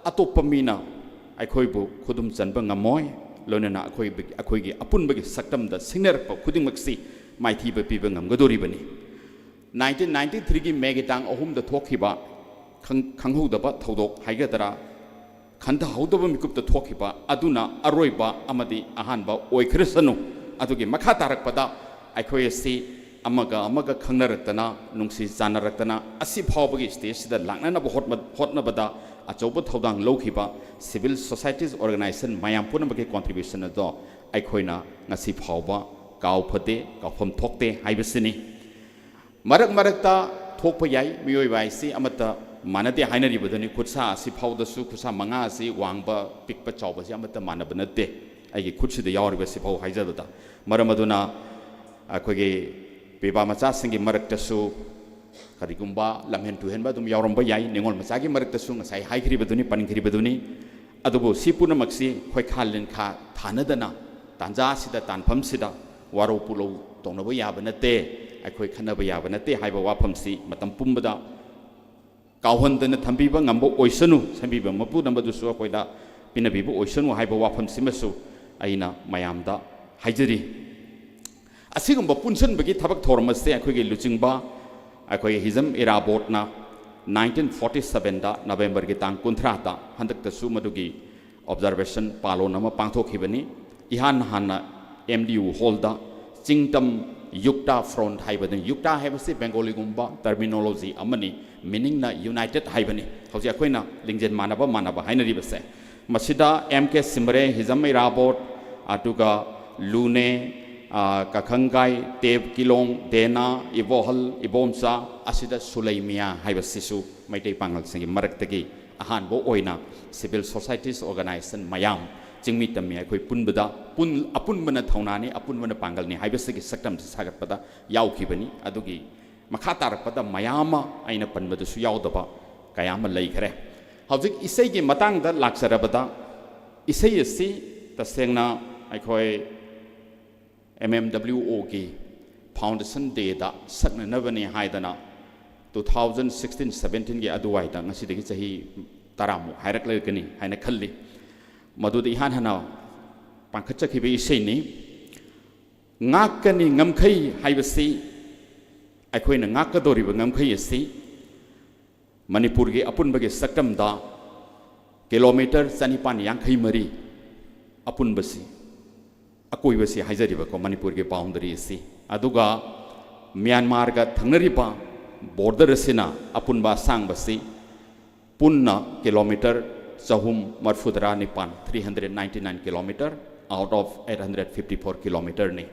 ꯑꯇꯣꯞꯄ ꯃꯤꯅ ꯑꯩꯈꯣꯏꯕꯨ ꯈꯨꯗꯨꯝ ꯆꯟꯕ ꯉꯝꯃꯣꯏ, ꯂꯣꯏꯅꯅ ꯑꯩꯈꯣꯏ, ꯑꯩꯈꯣꯏꯒꯤ ꯑꯄꯨꯟꯕꯒꯤ ꯁꯛꯇꯝꯗ ꯁꯤꯡꯅꯔꯛꯄ ꯈꯨꯗꯤꯡꯃꯛꯁꯤ ꯃꯥꯏꯊꯤꯕ ꯄꯤꯕ ꯉꯝꯒꯗꯣꯔꯤꯕꯅꯤ꯫ ꯅꯥꯏꯟꯇꯤꯟ ꯅꯥꯏꯟꯇꯤ ꯊ꯭ꯔꯤꯒꯤ ꯃꯦꯒꯤ ꯇꯥꯡ ꯑꯍꯨꯝꯗ ꯊꯣꯛꯈꯤꯕ ꯈꯪ-, ꯈꯪꯍꯧꯗꯕ ꯊꯧꯗꯣꯛ ꯍꯥꯏꯒꯗ꯭ꯔꯥ, ꯈꯟꯊꯍꯧꯗꯕ ꯃꯤꯀꯨꯞꯇ ꯊꯣꯛꯈꯤꯕ ꯑꯗꯨꯅ ꯑꯔꯣꯏꯕ ꯑꯃꯗꯤ ꯑꯍꯥꯟꯕ ꯑꯣꯏꯈ꯭ꯔꯁꯅꯨ꯫ ꯑꯗꯨꯒꯤ ꯃꯈꯥ ꯇꯥꯔꯛꯄꯗ ꯑꯩꯈꯣꯏ ꯑꯁꯤ ꯑꯃꯒ ꯑꯃꯒ ꯈꯪꯅꯔꯛꯇꯅ, ꯅꯨꯡꯁꯤ ꯆꯥꯟꯅꯔꯛꯇꯅ, ꯑꯁꯤ ꯐꯥꯎꯕꯒꯤ ꯁ꯭ꯇꯦꯖꯁꯤꯗ ꯂꯥꯛꯅꯅꯕ ꯍꯣꯠꯅ-, ꯍꯣꯠꯅꯕꯗ ꯑꯆꯧꯕ ꯊꯧꯗꯥꯡ ꯂꯧꯈꯤꯕ civil societies organization ꯃꯌꯥꯝ ꯄꯨꯝꯅꯃꯛꯀꯤ contribution ꯑꯗꯣ ꯑꯩꯈꯣꯏꯅ ꯉꯁꯤ ꯐꯥꯎꯕ ꯀꯥꯎꯐꯗꯦ, ꯀꯥꯎꯐꯝ ꯊꯣꯛꯇꯦ ꯍꯥꯏꯕꯁꯤꯅꯤ꯫ ꯃꯔꯛ ꯃꯔꯛꯇ ꯊꯣꯛꯄ ꯌꯥꯏ, ꯃꯤꯑꯣꯏꯕ ꯍꯥꯏꯁꯤ ꯑꯃꯠꯇ ꯃꯥꯟꯅꯗꯦ ꯍꯥꯏꯅꯔꯤꯕꯗꯨꯅꯤ꯫ ꯈꯨꯠꯁꯥ ꯑꯁꯤ ꯐꯥꯎꯗꯁꯨ ꯈꯨꯠꯁꯥ ꯃꯉꯥ ꯑꯁꯤ ꯋꯥꯡꯕ, ꯄꯤꯛꯄ, ꯆꯥꯎꯕꯁꯤ ꯑꯃꯠꯇ ꯃꯥꯟꯅꯕ ꯅꯠꯇꯦ꯫ ꯑꯩꯒꯤ ꯈꯨꯠꯁꯤꯗ ꯌꯥꯎꯔꯤꯕ ꯁꯤꯐꯥꯎ ꯍꯥꯏꯖꯕꯗ, ꯃꯔꯝ ꯑꯗꯨꯅ ꯑꯩꯈꯣꯏꯒꯤ ꯄꯤꯕꯥ ꯃꯆꯥꯁꯤꯡꯒꯤ ꯃꯔꯛꯇꯁꯨ ꯀꯔꯤꯒꯨꯝꯕ ꯂꯝꯍꯦꯟ ꯇꯨꯍꯦꯟꯕ ꯑꯗꯨꯝ ꯌꯥꯎꯔꯝꯕ ꯌꯥꯏ꯫ ꯅꯤꯉꯣꯜ ꯃꯆꯥꯒꯤ ꯃꯔꯛꯇꯁꯨ ꯉꯁꯥꯏ ꯍꯥꯏꯈ꯭ꯔꯤꯕꯗꯨꯅꯤ, ꯄꯟꯈ꯭ꯔꯤꯕꯗꯨꯅꯤ꯫ ꯑꯗꯨꯕꯨ ꯁꯤ ꯄꯨꯝꯅꯃꯛꯁꯤ ꯈꯣꯏꯈꯥ ꯂꯤꯟꯈꯥ ꯊꯥꯅꯗꯅ, ꯇꯥꯟꯖꯥꯁꯤꯗ, ꯇꯥꯟꯐꯝꯁꯤꯗ ꯋꯥꯔꯧ ꯄꯨꯛꯂꯧ ꯇꯧꯅꯕ ꯌꯥꯕ ꯅꯠꯇꯦ, ꯑꯩꯈꯣꯏ ꯈꯟꯅꯕ ꯌꯥꯕ ꯅꯠꯇꯦ ꯍꯥꯏꯕ ꯋꯥꯐꯝꯁꯤ ꯃꯇꯝ ꯄꯨꯝꯕꯗ ꯀꯥꯎꯍꯟꯗꯅ ꯊꯝꯕꯤꯕ ꯉꯝꯕ ꯑꯣꯏꯁꯅꯨ, ꯁꯦꯝꯕꯤꯕ ꯃꯄꯨꯅꯕꯗꯨꯁꯨ ꯑꯩꯈꯣꯏꯗ ꯄꯤꯅꯕꯤꯕ ꯑꯣꯏꯁꯅꯨ ꯍꯥꯏꯕ ꯋꯥꯐꯝꯁꯤꯃꯁꯨ ꯑꯩꯅ ꯃꯌꯥꯝꯗ ꯍꯥꯏꯖꯔꯤ꯫ ꯑꯁꯤꯒꯨꯝꯕ ꯄꯨꯟꯁꯤꯟꯕꯒꯤ ꯊꯕꯛ ꯊꯧꯔꯝ ꯑꯁꯤ ꯑꯩꯈꯣꯏꯒꯤ ꯂꯨꯆꯤꯡꯕ, ꯑꯩꯈꯣꯏꯒꯤ ꯍꯤꯖꯝ ꯏꯔꯥꯕꯣꯠꯅ ꯅꯥꯏꯟꯇꯤꯟ ꯐꯣꯔꯇꯤ ꯁꯕꯦꯟꯗ ꯅꯕꯦꯝꯕꯔꯒꯤ ꯇꯥꯡ ꯀꯨꯟꯊ꯭ꯔꯥꯗ ꯍꯟꯗꯛꯇꯁꯨ ꯃꯗꯨꯒꯤ observation ꯄꯥꯂꯣꯟ ꯑꯃ ꯄꯥꯡꯊꯣꯛꯈꯤꯕꯅꯤ꯫ ꯏꯍꯥꯟ ꯍꯥꯟꯅ M D U hallꯗ ꯆꯤꯡꯇꯝ ꯌꯨꯛꯇꯥ front ꯍꯥꯏꯕꯗꯨꯅꯤ꯫ ꯌꯨꯛꯇꯥ ꯍꯥꯏꯕꯁꯤ ꯕꯦꯡꯒꯣꯂꯤꯒꯨꯝꯕ terminology ꯑꯃꯅꯤ, meaningꯅ united ꯍꯥꯏꯕꯅꯤ꯫ ꯍꯧꯖꯤꯛ ꯑꯩꯈꯣꯏꯅ ꯂꯤꯡꯖꯦꯜ ꯃꯥꯟꯅꯕ ꯃꯥꯟꯅꯕ ꯍꯥꯏꯅꯔꯤꯕꯁꯦ꯫ ꯃꯁꯤꯗ M K ꯁꯤꯝꯔꯦ, ꯍꯤꯖꯝ ꯏꯔꯥꯕꯣꯠ, ꯑꯗꯨꯒ ꯂꯨꯅꯦ, ꯑ, ꯀꯈꯪꯒꯥꯏ, ꯇꯦꯞ ꯀꯤꯂꯣꯡ, ꯗꯦꯅꯥ, ꯏꯕꯣꯍꯜ, ꯏꯕꯣꯝꯆꯥ, ꯑꯁꯤꯗ ꯁꯨꯂꯩꯃꯤꯌꯥ ꯍꯥꯏꯕꯁꯤꯁꯨ ꯃꯩꯇꯩ ꯄꯥꯉꯜꯁꯤꯡꯒꯤ ꯃꯔꯛꯇꯒꯤ ꯑꯍꯥꯟꯕ ꯑꯣꯏꯅ civil societies organization ꯃꯌꯥꯝ ꯆꯤꯡꯃꯤ ꯇꯝꯃꯤ ꯑꯩꯈꯣꯏ ꯄꯨꯟꯕꯗ ꯄꯨꯟ-, ꯑꯄꯨꯟꯕꯅ ꯊꯧꯅꯥꯅꯤ, ꯑꯄꯨꯟꯕꯅ ꯄꯥꯡꯒꯜꯅꯤ ꯍꯥꯏꯕꯁꯤꯒꯤ ꯁꯛꯇꯝꯁꯤ ꯁꯥꯒꯠꯄꯗ ꯌꯥꯎꯈꯤꯕꯅꯤ꯫ ꯑꯗꯨꯒꯤ ꯃꯈꯥ ꯇꯥꯔꯛꯄꯗ ꯃꯌꯥꯝ ꯑꯃ ꯑꯩꯅ ꯄꯟꯕꯗꯁꯨ ꯌꯥꯎꯗꯕ ꯀꯌꯥ ꯑꯃ ꯂꯩꯈ꯭ꯔꯦ꯫ ꯍꯧꯖꯤꯛ ꯏꯁꯩꯒꯤ ꯃꯇꯥꯡꯗ ꯂꯥꯛꯆꯔꯕꯗ, ꯏꯁꯩ ꯑꯁꯤ ꯇꯁꯦꯡꯅ ꯑꯩꯈꯣꯏ M M W Oꯒꯤ foundation dayꯗ ꯁꯛꯅꯅꯕꯅꯤ ꯍꯥꯏꯗꯅ ꯇꯨ ꯊꯥꯎꯖꯟ ꯁꯤꯛꯁꯇꯤꯟ ꯁꯕꯦꯟꯇꯤꯟꯒꯤ ꯑꯗꯨꯋꯥꯏꯗ, ꯉꯁꯤꯗꯒꯤ ꯆꯍꯤ ꯇꯔꯥꯃꯨꯛ ꯍꯥꯏꯔꯛꯂꯒꯅꯤ ꯍꯥꯏꯅ ꯈꯜꯂꯤ꯫ ꯃꯗꯨꯗ ꯏꯍꯥꯟ ꯍꯥꯟꯅ ꯄꯥꯡꯈꯠꯆꯈꯤꯕ ꯏꯁꯩꯅꯤ꯫ ꯉꯥꯛꯀꯅꯤ ꯉꯝꯈꯩ ꯍꯥꯏꯕꯁꯤ, ꯑꯩꯈꯣꯏꯅ ꯉꯥꯛꯀꯗꯧꯔꯤꯕ ꯉꯝꯈꯩ ꯑꯁꯤ ꯃꯅꯤꯄꯨꯔꯒꯤ ꯑꯄꯨꯟꯕꯒꯤ ꯁꯛꯇꯝꯗ ꯀꯤꯂꯣꯃꯤꯇꯔ ꯆꯅꯤꯄꯥꯟ ꯌꯥꯡꯈꯩ ꯃꯔꯤ ꯑꯄꯨꯟꯕꯁꯤ, ꯑꯀꯣꯏꯕꯁꯤ ꯍꯥꯏꯖꯔꯤꯕꯀꯣ, ꯃꯅꯤꯄꯨꯔꯒꯤ ꯕꯥꯎꯟꯗꯔꯤ ꯑꯁꯤ, ꯑꯗꯨꯒ ꯃ꯭ꯌꯥꯟꯃꯥꯔꯒ ꯊꯪꯅꯔꯤꯕ ꯕꯣꯔꯗꯔ ꯑꯁꯤꯅ ꯑꯄꯨꯟꯕ ꯑꯁꯥꯡꯕꯁꯤ ꯄꯨꯟꯅ ꯀꯤꯂꯣꯃꯤꯇꯔ ꯆꯍꯨꯝ ꯃꯔꯤꯐꯨꯇꯔꯥ ꯅꯤꯄꯥꯟ, three hundred ninety nine kilometer out of eight hundred fifty four kilometerꯅꯤ꯫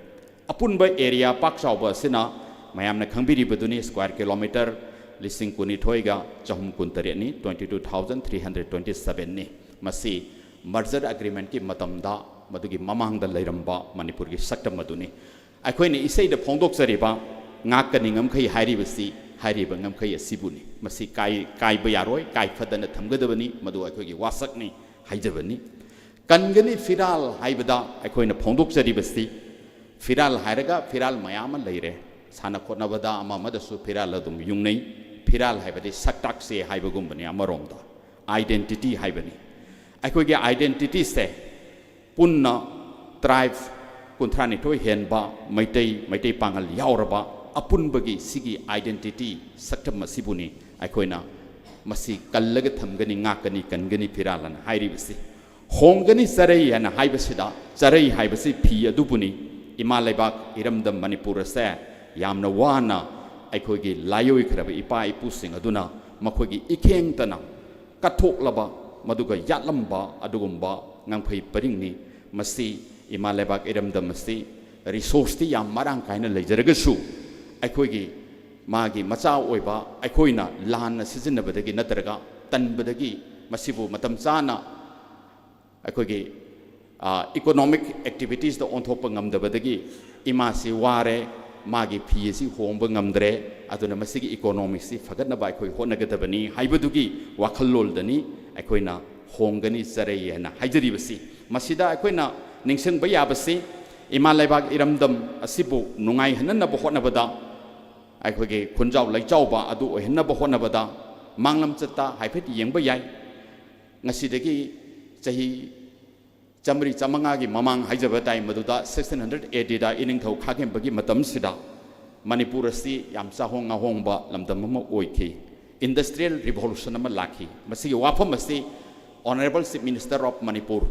ꯑꯄꯨꯟꯕ ꯑꯦꯔꯤꯌꯥ ꯄꯥꯛ ꯆꯥꯎꯕ ꯑꯁꯤꯅ ꯃꯌꯥꯝꯅ ꯈꯪꯕꯤꯔꯤꯕꯗꯨꯅꯤ, ꯁ꯭ꯀ꯭ꯋꯥꯔ ꯀꯤꯂꯣꯃꯤꯇꯔ ꯂꯤꯁꯤꯡ ꯀꯨꯟꯅꯤꯊꯣꯏꯒ ꯆꯍꯨꯝ ꯀꯨꯟꯇꯔꯦꯠꯅꯤ, twenty two thousand three hundred twenty sevenꯅꯤ꯫ ꯃꯁꯤ ꯃꯔꯖꯔ ꯑꯦꯒ꯭ꯔꯤꯃꯦꯟꯠꯀꯤ ꯃꯇꯝꯗ, ꯃꯗꯨꯒꯤ ꯃꯃꯥꯡꯗ ꯂꯩꯔꯝꯕ ꯃꯅꯤꯄꯨꯔꯒꯤ ꯁꯛꯇꯝ ꯑꯗꯨꯅꯤ꯫ ꯑꯩꯈꯣꯏꯅ ꯏꯁꯩꯗ ꯐꯣꯡꯗꯣꯛꯆꯔꯤꯕ ꯉꯥꯛꯀꯅꯤ ꯉꯝꯈꯩ ꯍꯥꯏꯔꯤꯕꯁꯤ, ꯍꯥꯏꯔꯤꯕ ꯉꯝꯈꯩ ꯑꯁꯤꯕꯨꯅꯤ꯫ ꯃꯁꯤ ꯀꯥꯏ-, ꯀꯥꯏꯕ ꯌꯥꯔꯣꯏ, ꯀꯥꯏꯐꯗꯅ ꯊꯝꯒꯗꯕꯅꯤ, ꯃꯗꯨ ꯑꯩꯈꯣꯏꯒꯤ ꯋꯥꯁꯛꯅꯤ ꯍꯥꯏꯖꯕꯅꯤ꯫ ꯀꯟꯒꯅꯤ ꯐꯤꯔꯥꯜ ꯍꯥꯏꯕꯗ ꯑꯩꯈꯣꯏꯅ ꯐꯣꯡꯗꯣꯛꯆꯔꯤꯕꯁꯤ ꯐꯤꯔꯥꯜ ꯍꯥꯏꯔꯒ ꯐꯤꯔꯥꯜ ꯃꯌꯥꯝ ꯑꯃ ꯂꯩꯔꯦ꯫ ꯁꯥꯟꯅ ꯈꯣꯠꯅꯕꯗ ꯑꯃ ꯑꯃꯗꯁꯨ ꯐꯤꯔꯥꯜ ꯑꯗꯨꯝ ꯌꯨꯡꯅꯩ꯫ ꯐꯤꯔꯥꯜ ꯍꯥꯏꯕꯗꯤ ꯁꯛ ꯇꯥꯛꯆꯩ ꯍꯥꯏꯕꯒꯨꯝꯕꯅꯤ ꯑꯃꯔꯣꯝꯗ꯫ Identity ꯍꯥꯏꯕꯅꯤ꯫ ꯑꯩꯈꯣꯏꯒꯤ identityꯁꯦ ꯄꯨꯟꯅ tribe ꯀꯨꯟꯊ꯭ꯔꯥꯅꯤꯊꯣꯏ ꯍꯦꯟꯕ ꯃꯩꯇꯩ, ꯃꯩꯇꯩ ꯄꯥꯉꯜ ꯌꯥꯎꯔꯕ ꯑꯄꯨꯟꯕꯒꯤ ꯁꯤꯒꯤ identity ꯁꯛꯇꯝ ꯑꯁꯤꯕꯨꯅꯤ ꯑꯩꯈꯣꯏꯅ ꯃꯁꯤ ꯀꯜꯂꯒ ꯊꯝꯒꯅꯤ, ꯉꯥꯛꯀꯅꯤ, ꯀꯟꯒꯅꯤ ꯐꯤꯔꯥꯜ ꯑꯅ ꯍꯥꯏꯔꯤꯕꯁꯤ꯫ ꯍꯣꯡꯒꯅꯤ ꯆꯔꯩ ꯍꯥꯏꯅ ꯍꯥꯏꯕꯁꯤꯗ, ꯆꯔꯩ ꯍꯥꯏꯕꯁꯤ ꯐꯤ ꯑꯗꯨꯕꯨꯅꯤ꯫ ꯏꯃꯥ ꯂꯩꯕꯥꯛ ꯏꯔꯝꯗꯝ ꯃꯅꯤꯄꯨꯔ ꯑꯁꯦ ꯌꯥꯝꯅ ꯋꯥꯅ ꯑꯩꯈꯣꯏꯒꯤ ꯂꯥꯏꯑꯣꯏꯈ꯭ꯔꯕ ꯏꯄꯥ ꯏꯄꯨꯁꯤꯡ ꯑꯗꯨꯅ ꯃꯈꯣꯏꯒꯤ ꯏꯈꯦꯡꯇꯅ ꯀꯠꯊꯣꯛꯂꯕ, ꯃꯗꯨꯒ ꯌꯥꯠꯂꯝꯕ ꯑꯗꯨꯒꯨꯝꯕ ꯉꯝꯈꯩ ꯄꯔꯤꯡꯅꯤ꯫ ꯃꯁꯤ ꯏꯃꯥ ꯂꯩꯕꯥꯛ ꯏꯔꯝꯗꯝ ꯑꯁꯤ ꯔꯤꯁꯣꯔꯁꯇꯤ ꯌꯥꯝ ꯃꯔꯥꯡ ꯀꯥꯏꯅ ꯂꯩꯖꯔꯒꯁꯨ, ꯑꯩꯈꯣꯏꯒꯤ ꯃꯥꯒꯤ ꯃꯆꯥ ꯑꯣꯏꯕ ꯑꯩꯈꯣꯏꯅ ꯂꯥꯟꯅ ꯁꯤꯖꯤꯟꯅꯕꯗꯒꯤ ꯅꯠꯇ꯭ꯔꯒ ꯇꯟꯕꯗꯒꯤ ꯃꯁꯤꯕꯨ ꯃꯇꯝ ꯆꯥꯅ ꯑꯩꯈꯣꯏꯒꯤ, ꯑ, economic activitiesꯇ ꯑꯣꯟꯊꯣꯛꯄ ꯉꯝꯗꯕꯗꯒꯤ ꯏꯃꯥꯁꯤ ꯋꯥꯔꯦ, ꯃꯥꯒꯤ ꯐꯤ ꯑꯁꯤ ꯍꯣꯡꯕ ꯉꯝꯗ꯭ꯔꯦ, ꯑꯗꯨꯅ ꯃꯁꯤꯒꯤ economicꯁꯤ ꯐꯒꯠꯅꯕ ꯑꯩꯈꯣꯏ ꯍꯣꯠꯅꯒꯗꯕꯅꯤ ꯍꯥꯏꯕꯗꯨꯒꯤ ꯋꯥꯈꯜꯂꯣꯟꯗꯅꯤ ꯑꯩꯈꯣꯏꯅ ꯍꯣꯡꯒꯅꯤ ꯆꯔꯩ ꯍꯥꯏꯅ ꯍꯥꯏꯖꯔꯤꯕꯁꯤ꯫ ꯃꯁꯤꯗ ꯑꯩꯈꯣꯏꯅ ꯅꯤꯡꯁꯤꯡꯕ ꯌꯥꯕꯁꯤ, ꯏꯃꯥ ꯂꯩꯕꯥꯛ ꯏꯔꯝꯗꯝ ꯑꯁꯤꯕꯨ ꯅꯨꯡꯉꯥꯏꯍꯟꯅꯅꯕ ꯍꯣꯠꯅꯕꯗ ꯑꯩꯈꯣꯏꯒꯤ ꯈꯨꯟꯖꯥꯎ ꯂꯩꯆꯥꯎꯕ ꯑꯗꯨ ꯑꯣꯏꯍꯟꯅꯕ ꯍꯣꯠꯅꯕꯗ ꯃꯥꯡꯂꯝꯆꯠꯇ ꯍꯥꯏꯐꯦꯠ ꯌꯦꯡꯕ ꯌꯥꯏ꯫ ꯉꯁꯤꯗꯒꯤ ꯆꯍꯤ ꯆꯥꯃꯔꯤ ꯆꯥꯃꯉꯥꯒꯤ ꯃꯃꯥꯡ ꯍꯥꯏꯖꯕ ꯇꯥꯏ, ꯃꯗꯨꯗ sixteen hundred A Dꯗ ꯏꯅꯤꯡꯊꯧ ꯈꯥꯒꯦꯝꯕꯒꯤ ꯃꯇꯝꯁꯤꯗ ꯃꯅꯤꯄꯨꯔ ꯑꯁꯤ ꯌꯥꯝ ꯆꯥꯍꯣꯡ ꯉꯥꯍꯣꯡꯕ ꯂꯝꯗꯝ ꯑꯃ ꯑꯣꯏꯈꯤ꯫ Industrial Revolution ꯑꯃ ꯂꯥꯛꯈꯤ꯫ ꯃꯁꯤꯒꯤ ꯋꯥꯐꯝ ꯑꯁꯤ Honourable Chief Minister of Manipur,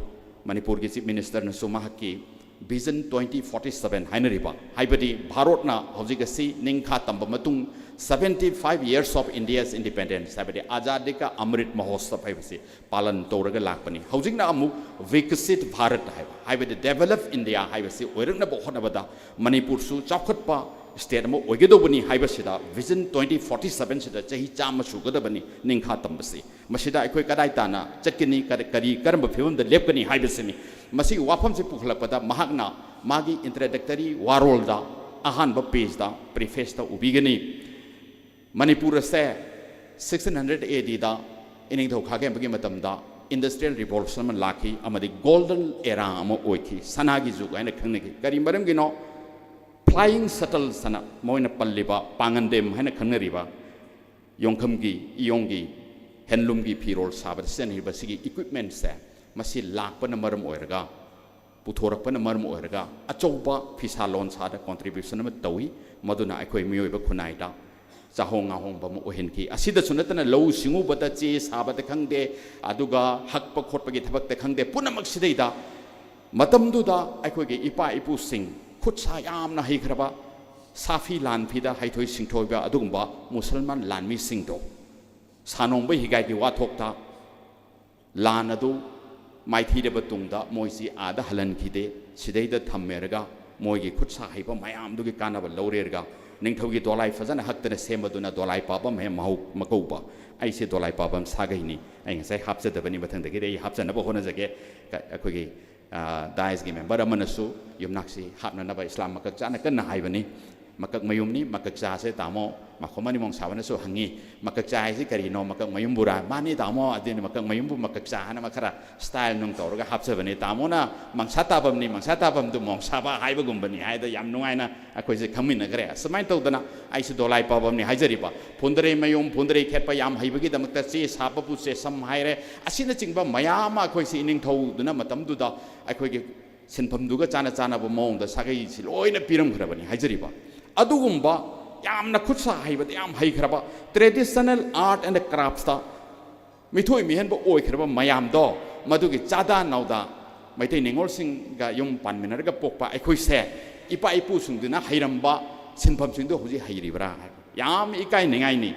ꯃꯅꯤꯄꯨꯔꯒꯤ Chief Ministerꯅꯁꯨ ꯃꯍꯥꯛꯀꯤ Vision twenty forty seven ꯍꯥꯏꯅꯔꯤꯕ, ꯍꯥꯏꯕꯗꯤ ꯚꯥꯔꯠꯅ ꯍꯧꯖꯤꯛ ꯑꯁꯤ ꯅꯤꯡꯈꯥ ꯇꯝꯕ ꯃꯇꯨꯡ seventy five years of India's independence, ꯍꯥꯏꯕꯗꯤ ꯑꯖꯥꯗꯤ ꯀꯥ ꯑꯃ꯭ꯔꯤꯠ ꯃꯍꯣꯠꯁꯕ ꯍꯥꯏꯕꯁꯤ ꯄꯥꯂꯟ ꯇꯧꯔꯒ ꯂꯥꯛꯄꯅꯤ꯫ ꯍꯧꯖꯤꯛꯅ ꯑꯃꯨꯛ ꯕꯤꯀꯁꯤꯠ ꯚꯥꯔꯠ ꯍꯥꯏꯕ, ꯍꯥꯏꯕꯗꯤ Developed India ꯍꯥꯏꯕꯁꯤ ꯑꯣꯏꯔꯛꯅꯕ ꯍꯣꯠꯅꯕꯗ ꯃꯅꯤꯄꯨꯔꯁꯨ ꯆꯥꯎꯈꯠꯄ state ꯑꯃ ꯑꯣꯏꯒꯗꯧꯕꯅꯤ ꯍꯥꯏꯕꯁꯤꯗ Vision twenty forty sevenꯁꯤꯗ ꯆꯍꯤ ꯆꯥꯝꯃ ꯁꯨꯒꯗꯕꯅꯤ ꯅꯤꯡꯈꯥ ꯇꯝꯕꯁꯤ꯫ ꯃꯁꯤꯗ ꯑꯩꯈꯣꯏ ꯀꯗꯥꯏ ꯇꯥꯅ ꯆꯠꯀꯅꯤ, ꯀꯔꯤ, ꯀꯔꯤ, ꯀꯔꯝꯕ ꯐꯤꯕꯝꯗ ꯂꯦꯞꯀꯅꯤ ꯍꯥꯏꯕꯁꯤꯅꯤ꯫ ꯃꯁꯤꯒꯤ ꯋꯥꯐꯝꯁꯤ ꯄꯨꯈꯠꯂꯛꯄꯗ ꯃꯍꯥꯛꯅ ꯃꯥꯒꯤ introductory ꯋꯥꯔꯣꯜꯗ ꯑꯍꯥꯟꯕ pageꯇ, prefaceꯇ ꯎꯕꯤꯒꯅꯤ꯫ ꯃꯅꯤꯄꯨꯔ ꯑꯁꯦ sixteen hundred A Dꯗ ꯏꯅꯤꯡꯊꯧ ꯈꯥꯒꯦꯝꯕꯒꯤ ꯃꯇꯝꯗ Industrial Revolution ꯑꯃ ꯂꯥꯛꯈꯤ ꯑꯃꯗꯤ Golden Era ꯑꯃ ꯑꯣꯏꯈꯤ, ꯁꯅꯥꯒꯤ ꯖꯨꯒ ꯍꯥꯏꯅ ꯈꯪꯅꯈꯤ꯫ ꯀꯔꯤ ꯃꯔꯝꯒꯤꯅꯣ? Flying shuttles ꯍꯥꯏꯅ ꯃꯣꯏꯅ ꯄꯜꯂꯤꯕ ꯄꯥꯉꯟꯗꯦꯝ ꯍꯥꯏꯅ ꯈꯪꯅꯔꯤꯕ ꯌꯣꯡꯈꯝꯒꯤ, ꯏꯌꯣꯡꯒꯤ handloomꯒꯤ ꯐꯤꯔꯣꯜ ꯁꯥꯕꯗ ꯁꯤꯖꯤꯟꯅꯔꯤꯕ ꯁꯤꯒꯤ equipmentꯁꯦ, ꯃꯁꯤ ꯂꯥꯛꯄꯅ ꯃꯔꯝ ꯑꯣꯏꯔꯒ, ꯄꯨꯊꯣꯔꯛꯄꯅ ꯃꯔꯝ ꯑꯣꯏꯔꯒ ꯑꯆꯧꯕ ꯐꯤꯁꯥ ꯂꯣꯟꯁꯥꯗ contribution ꯑꯃ ꯇꯧꯏ꯫ ꯃꯗꯨꯅ ꯑꯩꯈꯣꯏ ꯃꯤꯑꯣꯏꯕ ꯈꯨꯟꯅꯥꯏꯗ ꯆꯥꯍꯣꯡ ꯉꯥꯍꯣꯡꯕ ꯑꯃ ꯑꯣꯏꯍꯟꯈꯤ꯫ ꯑꯁꯤꯗꯁꯨ ꯅꯠꯇꯅ ꯂꯧꯎ ꯁꯤꯡꯎꯕꯗ, ꯆꯦ ꯁꯥꯕꯗ ꯈꯪꯗꯦ, ꯑꯗꯨꯒ ꯍꯛꯄ ꯈꯣꯠꯄꯒꯤ ꯊꯕꯛꯇ ꯈꯪꯗꯦ, ꯄꯨꯝꯅꯃꯛꯁꯤꯗꯩꯗ ꯃꯇꯝꯗꯨꯗ ꯑꯩꯈꯣꯏꯒꯤ ꯏꯄꯥ ꯏꯄꯨꯁꯤꯡ ꯈꯨꯠ ꯁꯥ ꯌꯥꯝꯅ ꯍꯩꯈ꯭ꯔꯕ, ꯁꯥꯐꯤ ꯂꯥꯟꯐꯤꯗ ꯍꯩꯊꯣꯏ ꯁꯤꯡꯊꯣꯏꯕ ꯑꯗꯨꯒꯨꯝꯕ ꯃꯨꯁꯜꯃꯥꯟ ꯂꯥꯟꯃꯤꯁꯤꯡꯗꯣ ꯁꯥꯅꯣꯡꯕ ꯍꯤꯒꯥꯏꯒꯤ ꯋꯥꯊꯣꯛꯇ ꯂꯥꯟ ꯑꯗꯨ ꯃꯥꯏꯊꯤꯔꯕ ꯇꯨꯡꯗ ꯃꯣꯏꯁꯤ ꯑꯥꯗ ꯍꯜꯍꯟꯈꯤꯗꯦ, ꯁꯤꯗꯩꯗ ꯊꯝꯃꯦꯔꯒ ꯃꯣꯏꯒꯤ ꯈꯨꯠ ꯁꯥ ꯍꯩꯕ ꯃꯌꯥꯝꯗꯨꯒꯤ ꯀꯥꯟꯅꯕ ꯂꯧꯔꯦꯔꯒ ꯅꯤꯡꯊꯧꯒꯤ ꯗꯣꯂꯥꯏ ꯐꯖꯅ ꯍꯛꯇꯅ ꯁꯦꯝꯕꯗꯨꯅ ꯗꯣꯂꯥꯏ ꯄꯥꯕꯝ ꯍꯦ ꯃꯍꯧ-, ꯃꯀꯧꯕ꯫ ꯑꯩꯁꯦ ꯗꯣꯂꯥꯏ ꯄꯥꯕꯝ ꯁꯥꯒꯩꯅꯤ꯫ ꯑꯩ ꯉꯁꯥꯏ ꯍꯥꯞꯆꯗꯕꯅꯤ, ꯃꯊꯪꯗꯒꯤꯗꯤ ꯑꯩ ꯍꯥꯞꯆꯅꯕ ꯍꯣꯠꯅꯖꯒꯦ꯫ ꯀ-, ꯑꯩꯈꯣꯏꯒꯤ, ꯑ, dais ꯀꯤ member ꯑꯃꯅꯁꯨ ꯌꯨꯝꯅꯥꯛꯁꯤ ꯍꯥꯞꯅꯅꯕ ꯏꯁꯂꯥꯝ ꯃꯀꯛ ꯆꯥꯅ ꯀꯟꯅ ꯍꯥꯏꯕꯅꯤ꯫ ꯃꯀꯛ ꯃꯌꯨꯝꯅꯤ꯫ ꯃꯀꯛ ꯆꯥꯁꯦ ꯇꯥꯃꯣ ꯃꯈꯣꯝ ꯑꯅꯤ ꯃꯣꯡꯁꯥꯕꯅꯁꯨ ꯍꯪꯉꯤ, "ꯃꯀꯛ ꯆꯥ ꯍꯥꯏꯁꯤ ꯀꯔꯤꯅꯣ?" "ꯃꯀꯛ ꯃꯌꯨꯝꯕꯨꯔꯥ?" "ꯃꯥꯅꯤ ꯇꯥꯃꯣ, ꯑꯗꯨꯅꯤ ꯃꯀꯛ ꯃꯌꯨꯝꯕꯨ ꯃꯀꯛ ꯆꯥ ꯍꯥꯏꯅ ꯑꯃ ꯈꯔ ꯁ꯭ꯇꯥꯏꯜ ꯅꯨꯡ ꯇꯧꯔꯒ ꯍꯥꯞꯆꯕꯅꯤ꯫ ꯇꯥꯃꯣꯅ ꯃꯪꯁꯥ ꯇꯥꯐꯝꯅꯤ, ꯃꯪꯁꯥ ꯇꯥꯐꯝꯗꯨ ꯃꯣꯡꯁꯥꯕ ꯍꯥꯏꯕꯒꯨꯝꯕꯅꯤ" ꯍꯥꯏꯗ ꯌꯥꯝ ꯅꯨꯡꯉꯥꯏꯅ ꯑꯩꯈꯣꯏꯁꯦ ꯈꯪꯃꯤꯟꯅꯈ꯭ꯔꯦ꯫ ꯑꯁꯨꯃꯥꯏꯅ ꯇꯧꯗꯅ ꯑꯩꯁꯨ ꯗꯣꯂꯥꯏ ꯄꯥꯕꯝꯅꯤ ꯍꯥꯏꯖꯔꯤꯕ꯫ ꯐꯨꯟꯗ꯭ꯔꯩ ꯃꯌꯨꯝ, ꯐꯨꯟꯗ꯭ꯔꯩ ꯈꯦꯠꯄ ꯌꯥꯝ ꯍꯩꯕꯒꯤꯗꯃꯛꯇ ꯆꯦ ꯁꯥꯕꯕꯨ ꯆꯦꯁꯝ ꯍꯥꯏꯔꯦ, ꯑꯁꯤꯅꯆꯤꯡꯕ ꯃꯌꯥꯝ ꯑꯃ ꯑꯩꯈꯣꯏꯁꯤ ꯏꯅꯤꯡꯊꯧꯗꯨꯅ ꯃꯇꯝꯗꯨꯗ ꯑꯩꯈꯣꯏꯒꯤ ꯁꯤꯟꯐꯝꯗꯨꯒ ꯆꯥꯅ ꯆꯥꯅꯕ ꯃꯑꯣꯡꯗ ꯁꯥꯒꯩꯁꯤ ꯂꯣꯏꯅ ꯄꯤꯔꯝꯈ꯭ꯔꯕꯅꯤ ꯍꯥꯏꯖꯔꯤꯕ꯫ ꯑꯗꯨꯒꯨꯝꯕ ꯌꯥꯝꯅ ꯈꯨꯠ ꯁꯥ ꯍꯩꯕꯗ ꯌꯥꯝ ꯍꯩꯈ꯭ꯔꯕ, traditional art and craftꯁꯇ ꯃꯤꯊꯣꯏ ꯃꯤꯍꯦꯟꯕ ꯑꯣꯏꯈ꯭ꯔꯕ ꯃꯌꯥꯝꯗꯣ, ꯃꯗꯨꯒꯤ ꯆꯥꯗꯥ ꯅꯥꯎꯗꯥ ꯃꯩꯇꯩ ꯅꯤꯉꯣꯜꯁꯤꯡꯒ ꯌꯨꯝ ꯄꯥꯟꯃꯤꯟꯅꯔꯒ ꯄꯣꯛꯄ ꯑꯩꯈꯣꯏꯁꯦ, ꯏꯄꯥ ꯏꯄꯨꯁꯤꯡꯗꯨꯅ ꯍꯩꯔꯝꯕ ꯁꯤꯟꯐꯝꯁꯤꯡꯗꯣ ꯍꯧꯖꯤꯛ ꯍꯩꯔꯤꯕ꯭ꯔꯥ ꯍꯥꯏꯕ ꯌꯥꯝ ꯏꯀꯥꯏꯅꯤꯡꯉꯥꯏꯅꯤ꯫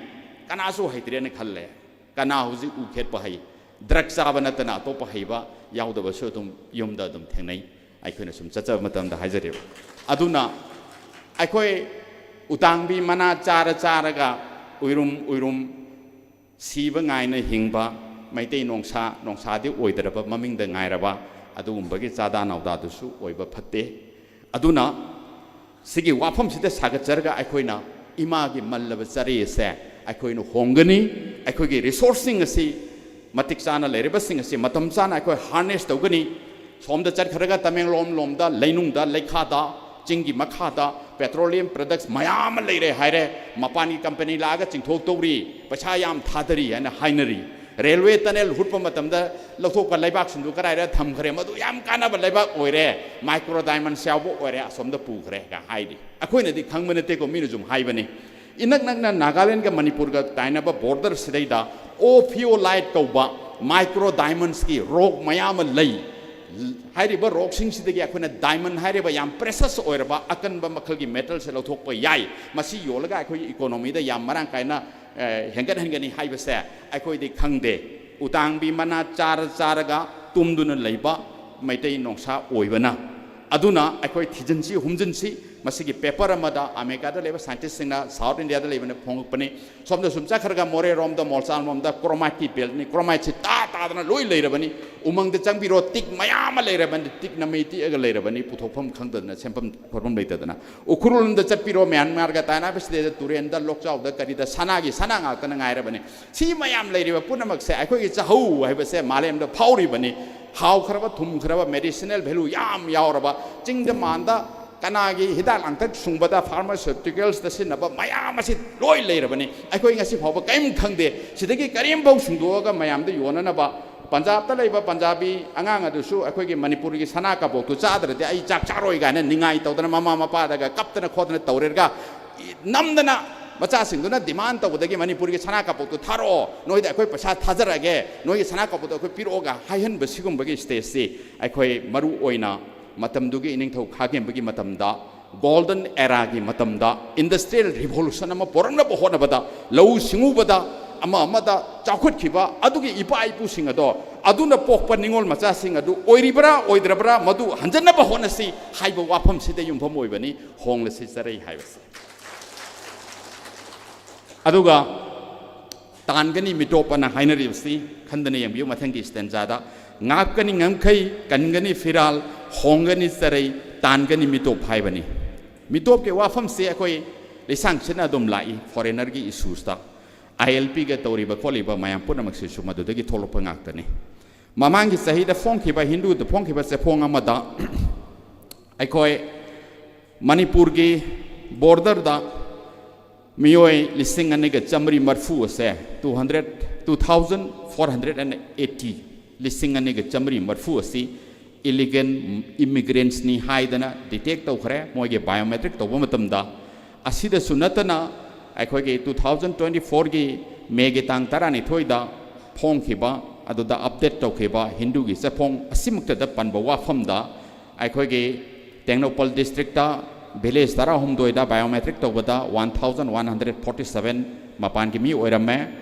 ꯀꯅꯥꯁꯨ ꯍꯩꯇ꯭ꯔꯦꯅ ꯈꯜꯂꯦ꯫ ꯀꯅꯥ ꯍꯧꯖꯤꯛ ꯎ ꯈꯦꯠꯄ ꯍꯩ? ꯗ꯭ꯔꯒ ꯆꯥꯕ ꯅꯠꯇꯅ ꯑꯇꯣꯞꯄ ꯍꯩꯕ ꯌꯥꯎꯗꯕꯁꯨ ꯑꯗꯨꯝ ꯌꯨꯝꯗ ꯑꯗꯨꯝ ꯊꯦꯡꯅꯩ꯫ ꯑꯩꯈꯣꯏꯅ ꯁꯨꯝ ꯆꯠꯆꯕ ꯃꯇꯝꯗ ꯍꯥꯏꯖꯔꯤꯕ꯫ ꯑꯗꯨꯅ ꯑꯩꯈꯣꯏ ꯎꯇꯥꯡꯕꯤ ꯃꯅꯥ ꯆꯥꯔ ꯆꯥꯔꯒ ꯎꯏꯔꯨꯝ ꯎꯏꯔꯨꯝ ꯁꯤꯕ ꯉꯥꯏꯅ ꯍꯤꯡꯕ, ꯃꯩꯇꯩ ꯅꯣꯡꯁꯥ, ꯅꯣꯡꯁꯥꯗꯤ ꯑꯣꯏꯗ꯭ꯔꯕ ꯃꯃꯤꯡꯗ ꯉꯥꯏꯔꯕ ꯑꯗꯨꯒꯨꯝꯕꯒꯤ ꯆꯥꯗꯥ ꯅꯥꯎꯗꯥꯗꯨꯁꯨ ꯑꯣꯏꯕ ꯐꯠꯇꯦ꯫ ꯑꯗꯨꯅ ꯁꯤꯒꯤ ꯋꯥꯐꯝꯁꯤꯗ ꯁꯥꯒꯠꯆꯔꯒ ꯑꯩꯈꯣꯏꯅ ꯏꯃꯥꯒꯤ ꯃꯜꯂꯕ ꯆꯔꯦ ꯑꯁꯦ ꯑꯩꯈꯣꯏꯅ ꯍꯣꯡꯒꯅꯤ, ꯑꯩꯈꯣꯏꯒꯤ ꯔꯤꯁꯣꯔꯁꯁꯤꯡ ꯑꯁꯤ, ꯃꯇꯤꯛ ꯆꯥꯅ ꯂꯩꯔꯤꯕꯁꯤꯡ ꯑꯁꯤ ꯃꯇꯝ ꯆꯥꯅ ꯑꯩꯈꯣꯏ ꯍꯥꯔꯅꯦꯁ ꯇꯧꯒꯅꯤ꯫ ꯁꯣꯝꯗ ꯆꯠꯈ꯭ꯔꯒ ꯇꯃꯦꯡꯂꯣꯡ ꯂꯣꯝꯗ, ꯂꯩꯅꯨꯡꯗ, ꯂꯩꯈꯥꯗ, ꯆꯤꯡꯒꯤ ꯃꯈꯥꯗ petroleum products ꯃꯌꯥꯝ ꯑꯃ ꯂꯩꯔꯦ ꯍꯥꯏꯔꯦ, ꯃꯄꯥꯟꯒꯤ ꯀꯝꯄꯅꯤ ꯂꯥꯛꯑꯒ ꯆꯤꯡꯊꯣꯛ ꯇꯧꯔꯤ, ꯄꯩꯁꯥ ꯌꯥꯝ ꯊꯥꯗꯔꯤ ꯍꯥꯏꯅ ꯍꯥꯏꯅꯔꯤ꯫ ꯔꯦꯜꯋꯦ ꯇꯅꯦꯜ ꯍꯨꯠꯄ ꯃꯇꯝꯗ ꯂꯧꯊꯣꯛꯄ ꯂꯩꯕꯥꯛꯁꯤꯡꯗꯨ ꯀꯗꯥꯏꯗ ꯊꯝꯈ꯭ꯔꯦ? ꯃꯗꯨ ꯌꯥꯝ ꯀꯥꯟꯅꯕ ꯂꯩꯕꯥꯛ ꯑꯣꯏꯔꯦ, ꯃꯥꯏꯀ꯭ꯔꯣ ꯗꯥꯏꯃꯟꯁ ꯌꯥꯎꯕ ꯑꯣꯏꯔꯦ, ꯑꯁꯣꯝꯗ ꯄꯨꯈ꯭ꯔꯦ ꯀ ꯍꯥꯏꯔꯤ꯫ ꯑꯩꯈꯣꯏꯅꯗꯤ ꯈꯪꯕ ꯅꯠꯇꯦꯀꯣ, ꯃꯤꯅ ꯁꯨꯝ ꯍꯥꯏꯕꯅꯤ꯫ ꯏꯅꯛ ꯅꯛꯅ ꯅꯥꯒꯥꯂꯦꯟꯒ ꯃꯅꯤꯄꯨꯔꯒ ꯇꯥꯏꯅꯕ ꯕꯣꯔꯗꯔ ꯁꯤꯗꯩꯗ ꯑꯣꯐꯤꯌꯣꯂꯥꯏꯠ ꯀꯧꯕ ꯃꯥꯏꯀ꯭ꯔꯣ ꯗꯥꯏꯃꯟꯁꯀꯤ ꯔꯣꯛ ꯃꯌꯥꯝ ꯑꯃ ꯂꯩ꯫ ꯍꯥꯏꯔꯤꯕ ꯔꯣꯛꯁꯤꯡꯁꯤꯗꯒꯤ ꯑꯩꯈꯣꯏꯅ ꯗꯥꯏꯃꯟ ꯍꯥꯏꯔꯤꯕ ꯌꯥꯝ ꯄ꯭ꯔꯦꯁꯁ ꯑꯣꯏꯔꯕ ꯑꯀꯟꯕ ꯃꯈꯜꯒꯤ ꯃꯦꯇꯜꯁꯦ ꯂꯧꯊꯣꯛꯄ ꯌꯥꯏ꯫ ꯃꯁꯤ ꯌꯣꯜꯂꯒ ꯑꯩꯈꯣꯏꯒꯤ ꯏꯀꯣꯅꯣꯃꯤꯗ ꯌꯥꯝ ꯃꯔꯥꯡ ꯀꯥꯏꯅ, ꯑꯦ, ꯍꯦꯟꯒꯠꯍꯟꯒꯅꯤ ꯍꯥꯏꯕꯁꯦ ꯑꯩꯈꯣꯏꯗꯤ ꯈꯪꯗꯦ꯫ ꯎꯇꯥꯡꯕꯤ ꯃꯅꯥ ꯆꯥꯔ ꯆꯥꯔꯒ ꯇꯨꯝꯗꯨꯅ ꯂꯩꯕ ꯃꯩꯇꯩ ꯅꯣꯡꯁꯥ ꯑꯣꯏꯕꯅ꯫ ꯑꯗꯨꯅ ꯑꯩꯈꯣꯏ ꯊꯤꯖꯤꯟꯁꯤ, ꯍꯨꯝꯖꯤꯟꯁꯤ, ꯃꯁꯤꯒꯤ ꯄꯦꯄꯔ ꯑꯃꯗ ꯑꯃꯦꯔꯤꯀꯥꯗ ꯂꯩꯕ ꯁꯥꯏꯟꯇꯤꯁꯁꯤꯡꯅ ꯁꯥꯎꯠ ꯏꯟꯗꯤꯌꯥꯗ ꯂꯩꯕꯅ ꯐꯣꯡꯉꯛꯄꯅꯤ꯫ ꯁꯣꯝꯗ ꯁꯨꯝ ꯆꯠꯈ꯭ꯔꯒ ꯃꯣꯔꯦꯔꯣꯝꯗ, ꯃꯣꯜꯆꯥꯡꯂꯣꯝꯗ ꯀ꯭ꯔꯣꯃꯥꯏꯠꯀꯤ ꯕꯦꯜꯠꯅꯤ, ꯀ꯭ꯔꯣꯃꯥꯏꯠꯁꯤ ꯇꯥ ꯇꯥꯗꯅ ꯂꯣꯏ ꯂꯩꯔꯕꯅꯤ꯫ ꯎꯃꯪꯗ ꯆꯪꯕꯤꯔꯣ, ꯇꯤꯛ ꯃꯌꯥꯝ ꯑꯃ ꯂꯩꯔꯕꯅꯤ, ꯇꯤꯛꯅ ꯃꯩ ꯇꯤꯛꯑꯒ ꯂꯩꯔꯕꯅꯤ, ꯄꯨꯊꯣꯛꯐꯝ ꯈꯪꯗꯗꯅ, ꯁꯦꯝꯐꯝ ꯈꯣꯠꯐꯝ ꯂꯩꯇꯗꯅ꯫ ꯎꯈ꯭ꯔꯨꯜꯂꯣꯝꯗ ꯆꯠꯄꯤꯔꯣ, ꯃ꯭ꯌꯥꯟꯃꯥꯔꯒ ꯇꯥꯏꯅꯕꯁꯤꯗꯩꯗ ꯇꯨꯔꯦꯟꯗ, ꯂꯣꯛꯆꯥꯎꯗ, ꯀꯔꯤꯗ ꯁꯅꯥꯒꯤ ꯁꯅꯥ ꯉꯥꯛꯇꯅ ꯉꯥꯏꯔꯕꯅꯤ꯫ ꯁꯤ ꯃꯌꯥꯝ ꯂꯩꯔꯤꯕ ꯄꯨꯝꯅꯃꯛꯁꯦ ꯑꯩꯈꯣꯏꯒꯤ ꯆꯍꯧ ꯍꯥꯏꯕꯁꯦ ꯃꯥꯂꯦꯝꯗ ꯐꯥꯎꯔꯤꯕꯅꯤ꯫ ꯍꯥꯎꯈ꯭ꯔꯕ, ꯊꯨꯝꯈ꯭ꯔꯕ, ꯃꯦꯗꯤꯁꯤꯅꯦꯜ ꯚꯦꯂꯨ ꯌꯥꯝ ꯌꯥꯎꯔꯕ, ꯆꯤꯡꯗ ꯃꯥꯟꯗ ꯀꯅꯥꯒꯤ ꯍꯤꯗꯥꯛ ꯂꯥꯡꯊꯛ ꯁꯨꯡꯕꯗ, ꯐꯥꯔꯃꯥꯁꯤꯌꯨꯇꯤꯀꯜꯁꯇ ꯁꯤꯖꯤꯟꯅꯕ ꯃꯌꯥꯝ ꯑꯁꯤ ꯂꯣꯏ ꯂꯩꯔꯕꯅꯤ꯫ ꯑꯩꯈꯣꯏ ꯉꯁꯤ ꯐꯥꯎꯕ ꯀꯔꯤꯝ ꯈꯪꯗꯦ꯫ ꯁꯤꯗꯒꯤ ꯀꯔꯤꯝꯐꯥꯎ ꯁꯨꯡꯗꯣꯛꯑꯒ ꯃꯌꯥꯝꯗ ꯌꯣꯟꯅꯅꯕ ꯄꯟꯖꯥꯕꯇ ꯂꯩꯕ ꯄꯟꯖꯥꯕꯤ ꯑꯉꯥꯡ ꯑꯗꯨꯁꯨ ꯑꯩꯈꯣꯏꯒꯤ ꯃꯅꯤꯄꯨꯔꯒꯤ ꯁꯅꯥ ꯀꯕꯣꯛꯇꯨ ꯆꯥꯗ꯭ꯔꯗꯤ ꯑꯩ ꯆꯥꯛ ꯆꯥꯔꯣꯏ ꯀꯥꯏꯅ ꯅꯤꯡꯉꯥꯏ ꯇꯧꯗꯅ ꯃꯃꯥ ꯃꯄꯥꯗꯒ ꯀꯞꯇꯅ ꯈꯣꯠꯇꯅ ꯇꯧꯔꯦꯔꯒ ꯅꯝꯗꯅ ꯃꯆꯥꯁꯤꯡꯗꯨꯅ ꯗꯤꯃꯥꯟ ꯇꯧꯕꯗꯒꯤ ꯃꯅꯤꯄꯨꯔꯒꯤ ꯁꯅꯥ ꯀꯕꯣꯛꯇꯨ ꯊꯥꯔꯛꯑꯣ, ꯅꯣꯏꯗ ꯑꯩꯈꯣꯏ ꯄꯩꯁꯥ ꯊꯥꯖꯔꯛꯑꯒꯦ, ꯅꯣꯏꯒꯤ ꯁꯅꯥ ꯀꯕꯣꯛꯇꯨ ꯑꯩꯈꯣꯏ ꯄꯤꯔꯛꯑꯣꯒ ꯍꯥꯏꯍꯟꯕ ꯁꯤꯒꯨꯝꯕꯒꯤ ꯁ꯭ꯇꯦꯖꯁꯤ ꯑꯩꯈꯣꯏ ꯃꯔꯨ ꯑꯣꯏꯅ ꯃꯇꯝꯗꯨꯒꯤ ꯏꯅꯤꯡꯊꯧ ꯈꯥꯒꯦꯝꯕꯒꯤ ꯃꯇꯝꯗ ꯒꯣꯜꯗꯟ ꯑꯦꯔꯥꯒꯤ ꯃꯇꯝꯗ ꯏꯟꯗꯁꯇ꯭ꯔꯤꯌꯦꯜ ꯔꯤꯚꯣꯂꯨꯁꯟ ꯑꯃ ꯄꯨꯔꯛꯅꯕ ꯍꯣꯠꯅꯕꯗ ꯂꯧꯎ ꯁꯤꯡꯎꯕꯗ ꯑꯃ ꯑꯃꯗ ꯆꯥꯎꯈꯠꯈꯤꯕ ꯑꯗꯨꯒꯤ ꯏꯄꯥ ꯏꯄꯨꯁꯤꯡ ꯑꯗꯣ ꯑꯗꯨꯅ ꯄꯣꯛꯄ ꯅꯤꯉꯣꯜ ꯃꯆꯥꯁꯤꯡ ꯑꯗꯨ ꯑꯣꯏꯔꯤꯕ꯭ꯔꯥ ꯑꯣꯏꯗ꯭ꯔꯕ꯭ꯔꯥ ꯃꯗꯨ ꯍꯟꯖꯟꯅꯕ ꯍꯣꯠꯅꯁꯤ ꯍꯥꯏꯕ ꯋꯥꯐꯝꯁꯤꯗ ꯌꯨꯝꯐꯝ ꯑꯣꯏꯕꯅꯤ ꯍꯣꯡꯂꯁꯤ ꯆꯔꯩ ꯍꯥꯏꯕꯁꯤ꯫ ꯑꯗꯨꯒ ꯇꯥꯟꯒꯅꯤ ꯃꯤꯇꯣꯞ ꯑꯅ ꯍꯥꯏꯅꯔꯤꯕꯁꯤ ꯈꯟꯗꯅ ꯌꯦꯡꯕꯤꯌꯨ꯫ ꯃꯊꯪꯒꯤ ꯁ꯭ꯇꯦꯟꯖꯥꯗ ꯉꯥꯛꯀꯅꯤ ꯉꯝꯈꯩ, ꯀꯟꯒꯅꯤ ꯐꯤꯔꯥꯜ, ꯍꯣꯡꯒꯅꯤ ꯆꯔꯩ, ꯇꯥꯟꯒꯅꯤ ꯃꯤꯇꯣꯞ ꯍꯥꯏꯕꯅꯤ꯫ ꯃꯤꯇꯣꯞꯀꯤ ꯋꯥꯐꯝꯁꯤ ꯑꯩꯈꯣꯏ ꯂꯤꯁꯥꯡꯁꯤꯠꯅ ꯑꯗꯨꯝ ꯂꯥꯛꯏ꯫ ꯐꯣꯔꯦꯅꯔꯒꯤ ꯏꯁꯨꯁꯇ ꯑꯥꯏ ꯑꯦꯜ ꯄꯤꯒ ꯇꯧꯔꯤꯕ ꯈꯣꯠꯂꯤꯕ ꯃꯌꯥꯝ ꯄꯨꯝꯅꯃꯛꯁꯤꯁꯨ ꯃꯗꯨꯗꯒꯤ ꯊꯣꯛꯂꯛꯄ ꯉꯥꯛꯇꯅꯤ꯫ ꯃꯃꯥꯡꯒꯤ ꯆꯍꯤꯗ ꯐꯣꯡꯈꯤꯕ, ꯍꯤꯟꯗꯨꯗ ꯐꯣꯡꯈꯤꯕ ꯆꯦꯐꯣꯡ ꯑꯃꯗ ꯑꯩꯈꯣꯏ ꯃꯅꯤꯄꯨꯔꯒꯤ ꯕꯣꯔꯗꯔꯗ ꯃꯤꯑꯣꯏ ꯂꯤꯁꯤꯡ ꯑꯅꯤꯒ ꯆꯥꯃꯔꯤ ꯃꯔꯐꯨ ꯑꯁꯦ, two hundred, two thousand four hundred and eighty, ꯂꯤꯁꯤꯡ ꯑꯅꯤꯒ ꯆꯥꯃꯔꯤ ꯃꯔꯐꯨ ꯑꯁꯤ ꯏꯂꯤꯒꯦꯜ ꯏꯃꯤꯒ꯭ꯔꯦꯟꯁꯅꯤ ꯍꯥꯏꯗꯅ ꯗꯤꯇꯦꯛ ꯇꯧꯈ꯭ꯔꯦ꯫ ꯃꯣꯏꯒꯤ ꯕꯥꯏꯑꯣꯃꯦꯇ꯭ꯔꯤꯛ ꯇꯧꯕ ꯃꯇꯝꯗ, ꯑꯁꯤꯗꯁꯨ ꯅꯠꯇꯅ ꯑꯩꯈꯣꯏꯒꯤ two thousand twenty fourꯒꯤ ꯃꯦꯒꯤ ꯇꯥꯡ ꯇꯔꯥꯅꯤꯊꯣꯏꯗ ꯐꯣꯡꯈꯤꯕ, ꯑꯗꯨꯗ ꯑꯞꯗꯦꯠ ꯇꯧꯈꯤꯕ ꯍꯤꯟꯗꯨꯒꯤ ꯆꯦꯐꯣꯡ ꯑꯁꯤꯃꯛꯇꯗ ꯄꯟꯕ ꯋꯥꯐꯝꯗ, ꯑꯩꯈꯣꯏꯒꯤ ꯇꯦꯡꯅꯧꯄꯜ ꯗꯤꯁꯇ꯭ꯔꯤꯛꯇ ꯚꯤꯂꯦꯖ ꯇꯔꯥꯍꯨꯝꯗꯣꯏꯗ ꯕꯥꯏꯑꯣꯃꯦꯇ꯭ꯔꯤꯛ ꯇꯧꯕꯗ one thousand one hundred forty seven ꯃꯄꯥꯟꯒꯤ ꯃꯤ ꯑꯣꯏꯔꯝꯃꯦ꯫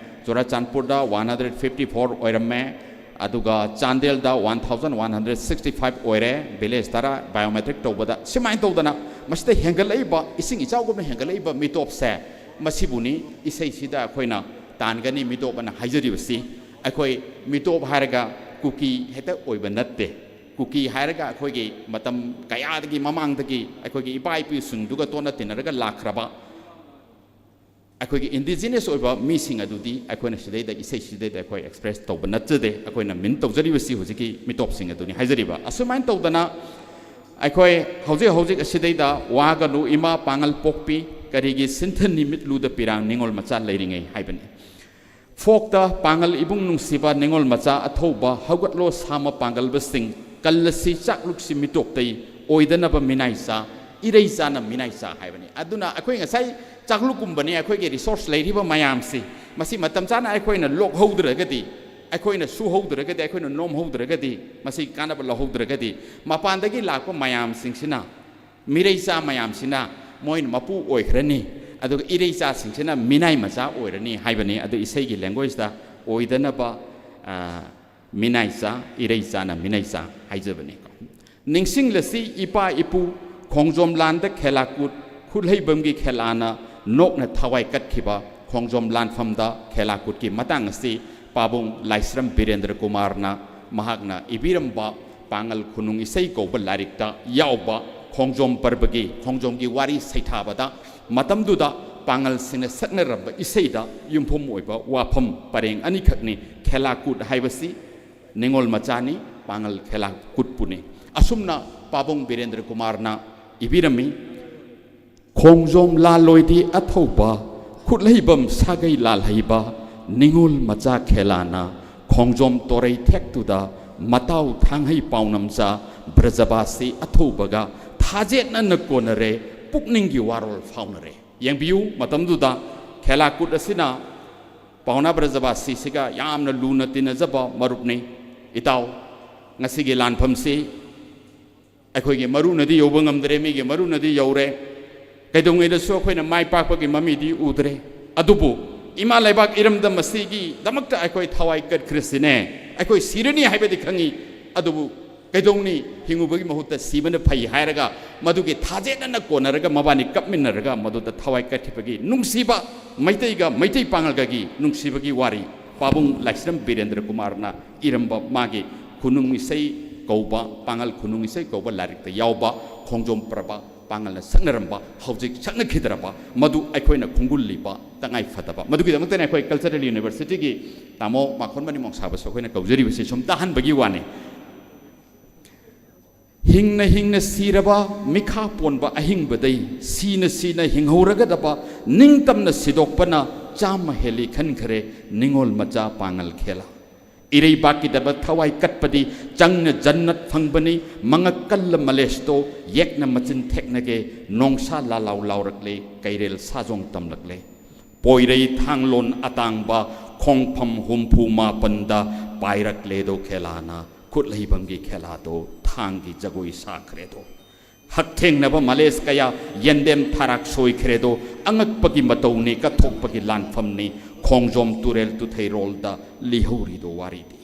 ꯆꯨꯔꯥꯆꯥꯟꯄꯨꯔꯗ one hundred fifty four ꯑꯣꯏꯔꯝꯃꯦ꯫ ꯑꯗꯨꯒ ꯆꯥꯟꯗꯦꯜꯗ one thousand one hundred sixty five ꯑꯣꯏꯔꯦ, ꯚꯤꯂꯦꯖ ꯇꯔꯥ ꯕꯥꯏꯑꯣꯃꯦꯇ꯭ꯔꯤꯛ ꯇꯧꯕꯗ꯫ ꯁꯨꯃꯥꯏꯅ ꯇꯧꯗꯅ ꯃꯁꯤꯗ ꯍꯦꯟꯒꯠꯂꯛꯏꯕ, ꯏꯁꯤꯡ ꯏꯆꯥꯎꯒꯨꯝꯅ ꯍꯦꯟꯒꯠꯂꯛꯏꯕ ꯃꯤꯇꯣꯞꯁꯦ, ꯃꯁꯤꯕꯨꯅꯤ ꯏꯁꯩꯁꯤꯗ ꯑꯩꯈꯣꯏꯅ ꯇꯥꯟꯒꯅꯤ ꯃꯤꯇꯣꯞ ꯑꯅ ꯍꯥꯏꯖꯔꯤꯕꯁꯤ꯫ ꯑꯩꯈꯣꯏ ꯃꯤꯇꯣꯞ ꯍꯥꯏꯔꯒ ꯀꯨꯀꯤ ꯍꯦꯛꯇ ꯑꯣꯏꯕ ꯅꯠꯇꯦ꯫ ꯀꯨꯀꯤ ꯍꯥꯏꯔꯒ ꯑꯩꯈꯣꯏꯒꯤ ꯃꯇꯝ ꯀꯌꯥꯗꯒꯤ ꯃꯃꯥꯡꯗꯒꯤ ꯑꯩꯈꯣꯏꯒꯤ ꯏꯄꯥ ꯏꯄꯨꯁꯤꯡꯗꯨꯒ ꯇꯣꯠꯅ ꯇꯤꯟꯅꯔꯒ ꯂꯥꯛꯈ꯭ꯔꯕ ꯑꯩꯈꯣꯏꯒꯤ ꯏꯟꯗꯤꯖꯤꯅꯁ ꯑꯣꯏꯕ ꯃꯤꯁꯤꯡ ꯑꯗꯨꯗꯤ ꯑꯩꯈꯣꯏꯅ ꯁꯤꯗꯩꯗ, ꯏꯁꯩꯁꯤꯗꯩꯗ ꯑꯩꯈꯣꯏ ꯑꯦꯛꯁꯄ꯭ꯔꯦꯁ ꯇꯧꯕ ꯅꯠꯆꯗꯦ, ꯑꯩꯈꯣꯏꯅ ꯃꯤꯟ ꯇꯧꯖꯔꯤꯕꯁꯤ ꯍꯧꯖꯤꯛꯀꯤ ꯃꯤꯇꯣꯞꯁꯤꯡ ꯑꯗꯨꯅꯤ ꯍꯥꯏꯖꯔꯤꯕ꯫ ꯑꯁꯨꯃꯥꯏꯅ ꯇꯧꯗꯅ ꯑꯩꯈꯣꯏ ꯍꯧꯖꯤꯛ ꯍꯧꯖꯤꯛ ꯑꯁꯤꯗꯩꯗ ꯋꯥꯒꯅꯨ ꯏꯃꯥ ꯄꯥꯡꯒꯜ ꯄꯣꯛꯄꯤ, ꯀꯔꯤꯒꯤ ꯁꯤꯟꯊ ꯅꯨꯃꯤꯠꯂꯨꯗ ꯄꯤꯔꯥꯡ ꯅꯤꯉꯣꯜ ꯃꯆꯥ ꯂꯩꯔꯤꯉꯩ ꯍꯥꯏꯕꯅꯤ꯫ ꯐꯣꯛꯇ ꯄꯥꯡꯒꯜ ꯏꯕꯨꯡ ꯅꯨꯡꯁꯤꯕ ꯅꯤꯉꯣꯜ ꯃꯆꯥ ꯑꯊꯧꯕ, ꯍꯧꯒꯠꯂꯣ ꯁꯥꯃ ꯄꯥꯡꯒꯜꯕꯁꯤꯡ, ꯀꯜꯂꯁꯤ ꯆꯥꯛꯂꯨꯛꯁꯤ ꯃꯤꯇꯣꯞꯇꯩ, ꯑꯣꯏꯗꯅꯕ ꯃꯤꯅꯥꯏꯆꯥ, ꯏꯔꯩꯆꯥꯅ ꯃꯤꯅꯥꯏꯆꯥ ꯍꯥꯏꯕꯅꯤ꯫ ꯑꯗꯨꯅ ꯑꯩꯈꯣꯏ ꯉꯁꯥꯏ ꯆꯥꯛꯂꯨꯛꯀꯨꯝꯕꯅꯤ ꯑꯩꯈꯣꯏꯒꯤ ꯔꯤꯁꯣꯔꯁ ꯂꯩꯔꯤꯕ ꯃꯌꯥꯝꯁꯤ, ꯃꯁꯤ ꯃꯇꯝ ꯆꯥꯅ ꯑꯩꯈꯣꯏꯅ ꯂꯣꯛꯍꯧꯗ꯭ꯔꯒꯗꯤ, ꯑꯩꯈꯣꯏꯅ ꯁꯨꯍꯧꯗ꯭ꯔꯒꯗꯤ, ꯑꯩꯈꯣꯏꯅ ꯅꯣꯝꯍꯧꯗ꯭ꯔꯒꯗꯤ, ꯃꯁꯤ ꯀꯥꯟꯅꯕ ꯂꯧꯍꯧꯗ꯭ꯔꯒꯗꯤ, ꯃꯄꯥꯟꯗꯒꯤ ꯂꯥꯛꯄ ꯃꯌꯥꯝꯁꯤꯡꯁꯤꯅ, ꯃꯤꯔꯩꯆꯥ ꯃꯌꯥꯝꯁꯤꯅ ꯃꯣꯏꯅ ꯃꯄꯨ ꯑꯣꯏꯈ꯭ꯔꯅꯤ, ꯑꯗꯨꯒ ꯏꯔꯩꯆꯥꯁꯤꯡꯁꯤꯅ ꯃꯤꯅꯥꯏ ꯃꯆꯥ ꯑꯣꯏꯔꯅꯤ ꯍꯥꯏꯕꯅꯤ꯫ ꯑꯗꯨ ꯏꯁꯩꯒꯤ ꯂꯦꯡꯒ꯭ꯋꯦꯖꯇ ꯑꯣꯏꯗꯅꯕ, ꯑ, ꯃꯤꯅꯥꯏꯆꯥ, ꯏꯔꯩꯆꯥꯅ ꯃꯤꯅꯥꯏꯆꯥ ꯍꯥꯏꯖꯕꯅꯤ꯫ ꯅꯤꯡꯁꯤꯡꯂꯁꯤ ꯏꯄꯥ ꯏꯄꯨ ꯈꯣꯡꯖꯣꯝ ꯂꯥꯟꯗ ꯈꯦꯂꯥꯀꯨꯠ ꯈꯨꯠꯍꯩꯕꯝꯒꯤ ꯈꯦꯂꯥꯅ ꯅꯣꯛꯅ ꯊꯋꯥꯏ ꯀꯠꯈꯤꯕ ꯈꯣꯡꯖꯣꯝ ꯂꯥꯟꯐꯝꯗ ꯈꯦꯂꯥꯀꯨꯠꯀꯤ ꯃꯇꯥꯡ ꯑꯁꯤ ꯄꯥꯕꯨꯡ ꯂꯥꯏꯁ꯭ꯔꯝ ꯕꯤꯔꯦꯟꯗ꯭ꯔ ꯀꯨꯃꯥꯔꯅ ꯃꯍꯥꯛꯅ ꯏꯕꯤꯔꯝꯕ ꯄꯥꯡꯒꯜ ꯈꯨꯅꯨꯡ ꯏꯁꯩ ꯀꯧꯕ ꯂꯥꯏꯔꯤꯛꯇ ꯌꯥꯎꯕ ꯈꯣꯡꯖꯣꯝ ꯄꯔꯕꯒꯤ, ꯈꯣꯡꯖꯣꯝꯒꯤ ꯋꯥꯔꯤ ꯁꯩꯊꯥꯕꯗ ꯃꯇꯝꯗꯨꯗ ꯄꯥꯡꯒꯜꯁꯤꯡꯅ ꯁꯛꯅꯔꯝꯕ ꯏꯁꯩꯗ ꯌꯨꯝꯐꯝ ꯑꯣꯏꯕ ꯋꯥꯐꯝ ꯄꯔꯦꯡ ꯑꯅꯤꯈꯛꯅꯤ꯫ ꯈꯦꯂꯥꯀꯨꯠ ꯍꯥꯏꯕꯁꯤ ꯅꯤꯉꯣꯜ ꯃꯆꯥꯅꯤ, ꯄꯥꯡꯒꯜ ꯈꯦꯂꯥꯀꯨꯠꯄꯨꯅꯤ꯫ ꯑꯁꯨꯝꯅ ꯄꯥꯕꯨꯡ ꯕꯤꯔꯦꯟꯗ꯭ꯔ ꯀꯨꯃꯥꯔꯅ ꯏꯕꯤꯔꯝꯃꯤ꯫ ꯈꯣꯡꯖꯣꯝ ꯂꯥꯜꯂꯣꯏꯗꯤ ꯑꯊꯧꯕ, ꯈꯨꯠꯂꯩꯕꯝ ꯁꯥꯒꯩ ꯂꯥꯜꯍꯩꯕ, ꯅꯤꯉꯣꯜ ꯃꯆꯥ ꯈꯦꯂꯥꯅ ꯈꯣꯡꯖꯣꯝ ꯇꯣꯔꯩ ꯊꯦꯛꯇꯨꯗ ꯃꯇꯥꯎ ꯊꯥꯡꯍꯩ ꯄꯥꯎꯅꯝꯆꯥ ꯕ꯭ꯔꯖꯕꯥꯁꯤ ꯑꯊꯧꯕꯒ ꯊꯥꯖꯦꯠꯅꯅ ꯀꯣꯟꯅꯔꯦ, ꯄꯨꯛꯅꯤꯡꯒꯤ ꯋꯥꯔꯣꯜ ꯐꯥꯎꯅꯔꯦ꯫ ꯌꯦꯡꯕꯤꯌꯨ, ꯃꯇꯝꯗꯨꯗ ꯈꯦꯂꯥꯀꯨꯠ ꯑꯁꯤꯅ ꯄꯥꯎꯅꯥ ꯕ꯭ꯔꯖꯕꯥꯁꯤꯁꯤꯒ ꯌꯥꯝꯅ ꯂꯨꯅ ꯇꯤꯟꯅꯖꯕ ꯃꯔꯨꯞꯅꯤ꯫ ꯏꯇꯥꯎ, ꯉꯁꯤꯒꯤ ꯂꯥꯟꯐꯝꯁꯤ ꯑꯩꯈꯣꯏꯒꯤ ꯃꯔꯨꯅꯗꯤ ꯌꯧꯕ ꯉꯝꯗ꯭ꯔꯦ, ꯃꯤꯒꯤ ꯃꯔꯨꯅꯗꯤ ꯌꯧꯔꯦ꯫ ꯀꯩꯗꯧꯉꯩꯗꯁꯨ ꯑꯩꯈꯣꯏꯅ ꯃꯥꯏ ꯄꯥꯛꯄꯒꯤ ꯃꯃꯤꯗꯤ ꯎꯗ꯭ꯔꯦ꯫ ꯑꯗꯨꯕꯨ ꯏꯃꯥ ꯂꯩꯕꯥꯛ ꯏꯔꯝꯗꯝ ꯑꯁꯤꯒꯤꯗꯃꯛꯇ ꯑꯩꯈꯣꯏ ꯊꯋꯥꯏ ꯀꯠꯈ꯭ꯔꯁꯤꯅꯦ꯫ ꯑꯩꯈꯣꯏ ꯁꯤꯔꯅꯤ ꯍꯥꯏꯕꯗꯤ ꯈꯪꯉꯤ, ꯑꯗꯨꯕꯨ ꯀꯩꯗꯧꯅꯤ? ꯍꯤꯡꯉꯨꯕꯒꯤ ꯃꯍꯨꯠꯇ ꯁꯤꯕꯅ ꯐꯩ ꯍꯥꯏꯔꯒ, ꯃꯗꯨꯒꯤ ꯊꯥꯖꯦꯠꯅꯅ ꯀꯣꯟꯅꯔꯒ ꯃꯕꯥꯅꯤ ꯀꯞꯃꯤꯟꯅꯔꯒ ꯃꯗꯨꯗ ꯊꯋꯥꯏ ꯀꯠꯈꯤꯕꯒꯤ ꯅꯨꯡꯁꯤꯕ, ꯃꯩꯇꯩꯒ ꯃꯩꯇꯩ ꯄꯥꯉꯜꯒꯒꯤ ꯅꯨꯡꯁꯤꯕꯒꯤ ꯋꯥꯔꯤ ꯄꯥꯕꯨꯡ ꯂꯥꯏꯁ꯭ꯔꯝ ꯕꯤꯔꯦꯟꯗ꯭ꯔ ꯀꯨꯃꯥꯔꯅ ꯏꯔꯝꯕ ꯃꯥꯒꯤ ꯈꯨꯅꯨꯡ ꯏꯁꯩ ꯀꯧꯕ, ꯄꯥꯉꯜ ꯈꯨꯅꯨꯡ ꯏꯁꯩ ꯀꯧꯕ ꯂꯥꯏꯔꯤꯛꯇ ꯌꯥꯎꯕ ꯈꯣꯡꯖꯣꯝ ꯄꯔꯕ ꯄꯥꯉꯜꯅ ꯁꯛꯅꯔꯝꯕ, ꯍꯧꯖꯤꯛ ꯁꯛꯅꯈꯤꯗ꯭ꯔꯕ, ꯃꯗꯨ ꯑꯩꯈꯣꯏꯅ ꯈꯣꯡꯒꯨꯜ ꯂꯤꯕ ꯇꯉꯥꯏ ꯐꯗꯕ꯫ ꯃꯗꯨꯒꯤꯗꯃꯛꯇꯅꯤ ꯑꯩꯈꯣꯏ Cultural Universityꯒꯤ ꯇꯥꯃꯣ ꯃꯥꯈꯣꯟꯃꯅꯤ ꯃꯣꯡꯁꯥꯕꯁꯨ ꯑꯩꯈꯣꯏꯅ ꯀꯧꯖꯔꯤꯕꯁꯤ꯫ ꯁꯨꯝ ꯇꯥꯍꯟꯕꯒꯤ ꯋꯥꯅꯤ꯫ ꯍꯤꯡꯅ ꯍꯤꯡꯅ ꯁꯤꯔꯕ ꯃꯤꯈꯥ ꯄꯣꯟꯕ ꯑꯍꯤꯡꯕꯗꯩ, ꯁꯤꯅ ꯁꯤꯅ ꯍꯤꯡꯍꯧꯔꯒꯗꯕ ꯅꯤꯡꯇꯝꯅ ꯁꯤꯗꯣꯛꯄꯅ ꯆꯥꯝꯃ ꯍꯦꯜꯂꯤ ꯈꯟꯈ꯭ꯔꯦ ꯅꯤꯉꯣꯜ ꯃꯆꯥ ꯄꯥꯉꯜ ꯈꯦꯂꯥ꯫ ꯏꯔꯩꯕꯥꯛꯀꯤꯗꯃꯛ ꯊꯋꯥꯏ ꯀꯠꯄꯗꯤ ꯆꯪꯅ ꯖꯟꯅꯠ ꯐꯪꯕꯅꯤ꯫ ꯃꯉꯛ ꯀꯜꯂ ꯃꯂꯦꯁꯇꯣ, ꯌꯦꯛꯅ ꯃꯆꯤꯟ ꯊꯦꯛꯅꯒꯦ, ꯅꯣꯡꯁꯥ ꯂꯥꯂꯥꯎ ꯂꯥꯎꯔꯛꯂꯦ, ꯀꯩꯔꯦꯜ ꯁꯥꯖꯣꯡ ꯇꯝꯂꯛꯂꯦ꯫ ꯄꯣꯏꯔꯩ ꯊꯥꯡꯂꯣꯟ ꯑꯇꯥꯡꯕ ꯈꯣꯡꯐꯝ ꯍꯨꯝꯐꯨ ꯃꯥꯄꯟꯗ ꯄꯥꯏꯔꯛꯂꯦꯗꯣ ꯈꯦꯂꯥꯅ, ꯈꯨꯠꯂꯩꯕꯝꯒꯤ ꯈꯦꯂꯥꯗꯣ ꯊꯥꯡꯒꯤ ꯖꯒꯣꯏ ꯁꯥꯈ꯭ꯔꯦꯗꯣ꯫ ꯍꯛꯊꯦꯡꯅꯕ ꯃꯂꯦꯁ ꯀꯌꯥ ꯌꯦꯟꯗꯦꯝ ꯊꯥꯔꯥꯛ ꯁꯣꯏꯈ꯭ꯔꯦꯗꯣ, ꯑꯉꯛꯄꯒꯤ ꯃꯇꯧꯅꯤ, ꯀꯠꯊꯣꯛꯄꯒꯤ ꯂꯥꯟꯐꯝꯅꯤ, ꯈꯣꯡꯖꯣꯝ ꯇꯨꯔꯦꯜ ꯇꯨꯊꯩꯔꯣꯜꯗ ꯂꯤꯍꯧꯔꯤꯗꯣ ꯋꯥꯔꯤꯗꯤ꯫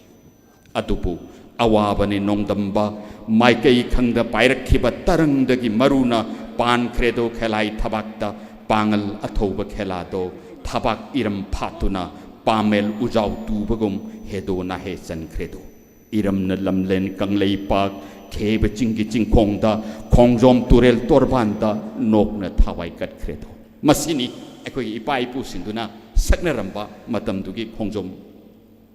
ꯑꯗꯨꯕꯨ ꯑꯋꯥꯕꯅꯤ ꯅꯣꯡꯗꯝꯕ, ꯃꯥꯏꯀꯩ ꯈꯪꯗ ꯄꯥꯏꯔꯛꯈꯤꯕ ꯇꯔꯪꯗꯒꯤ ꯃꯔꯨꯅ ꯄꯥꯟꯈ꯭ꯔꯦꯗꯣ ꯈꯦꯂꯥꯏ ꯊꯕꯥꯛꯇ, ꯄꯥꯉꯜ ꯑꯊꯧꯕ ꯈꯦꯂꯥꯗꯣ ꯊꯕꯥꯛ ꯏꯔꯝ ꯐꯥꯠꯇꯨꯅ ꯄꯥꯃꯦꯜ ꯎꯖꯥꯎ ꯇꯨꯕꯒꯨꯝ ꯍꯦꯗꯣ ꯅꯥꯍꯦ ꯆꯟꯈ꯭ꯔꯦꯗꯣ꯫ ꯏꯔꯝꯅ ꯂꯝꯂꯦꯟ ꯀꯪꯂꯩꯄꯥꯛ ꯈꯦꯕ ꯆꯤꯡꯒꯤ ꯆꯤꯡꯈꯣꯡꯗ, ꯈꯣꯡꯖꯣꯝ ꯇꯨꯔꯦꯜ ꯇꯣꯔꯕꯥꯟꯗ ꯅꯣꯛꯅ ꯊꯋꯥꯏ ꯀꯠꯈ꯭ꯔꯦꯗꯣ꯫ ꯃꯁꯤꯅꯤ ꯑꯩꯈꯣꯏꯒꯤ ꯏꯄꯥ ꯏꯄꯨꯁꯤꯡꯗꯨꯅ ꯁꯛꯅꯔꯝꯕ ꯃꯇꯝꯗꯨꯒꯤ ꯈꯣꯡꯖꯣꯝ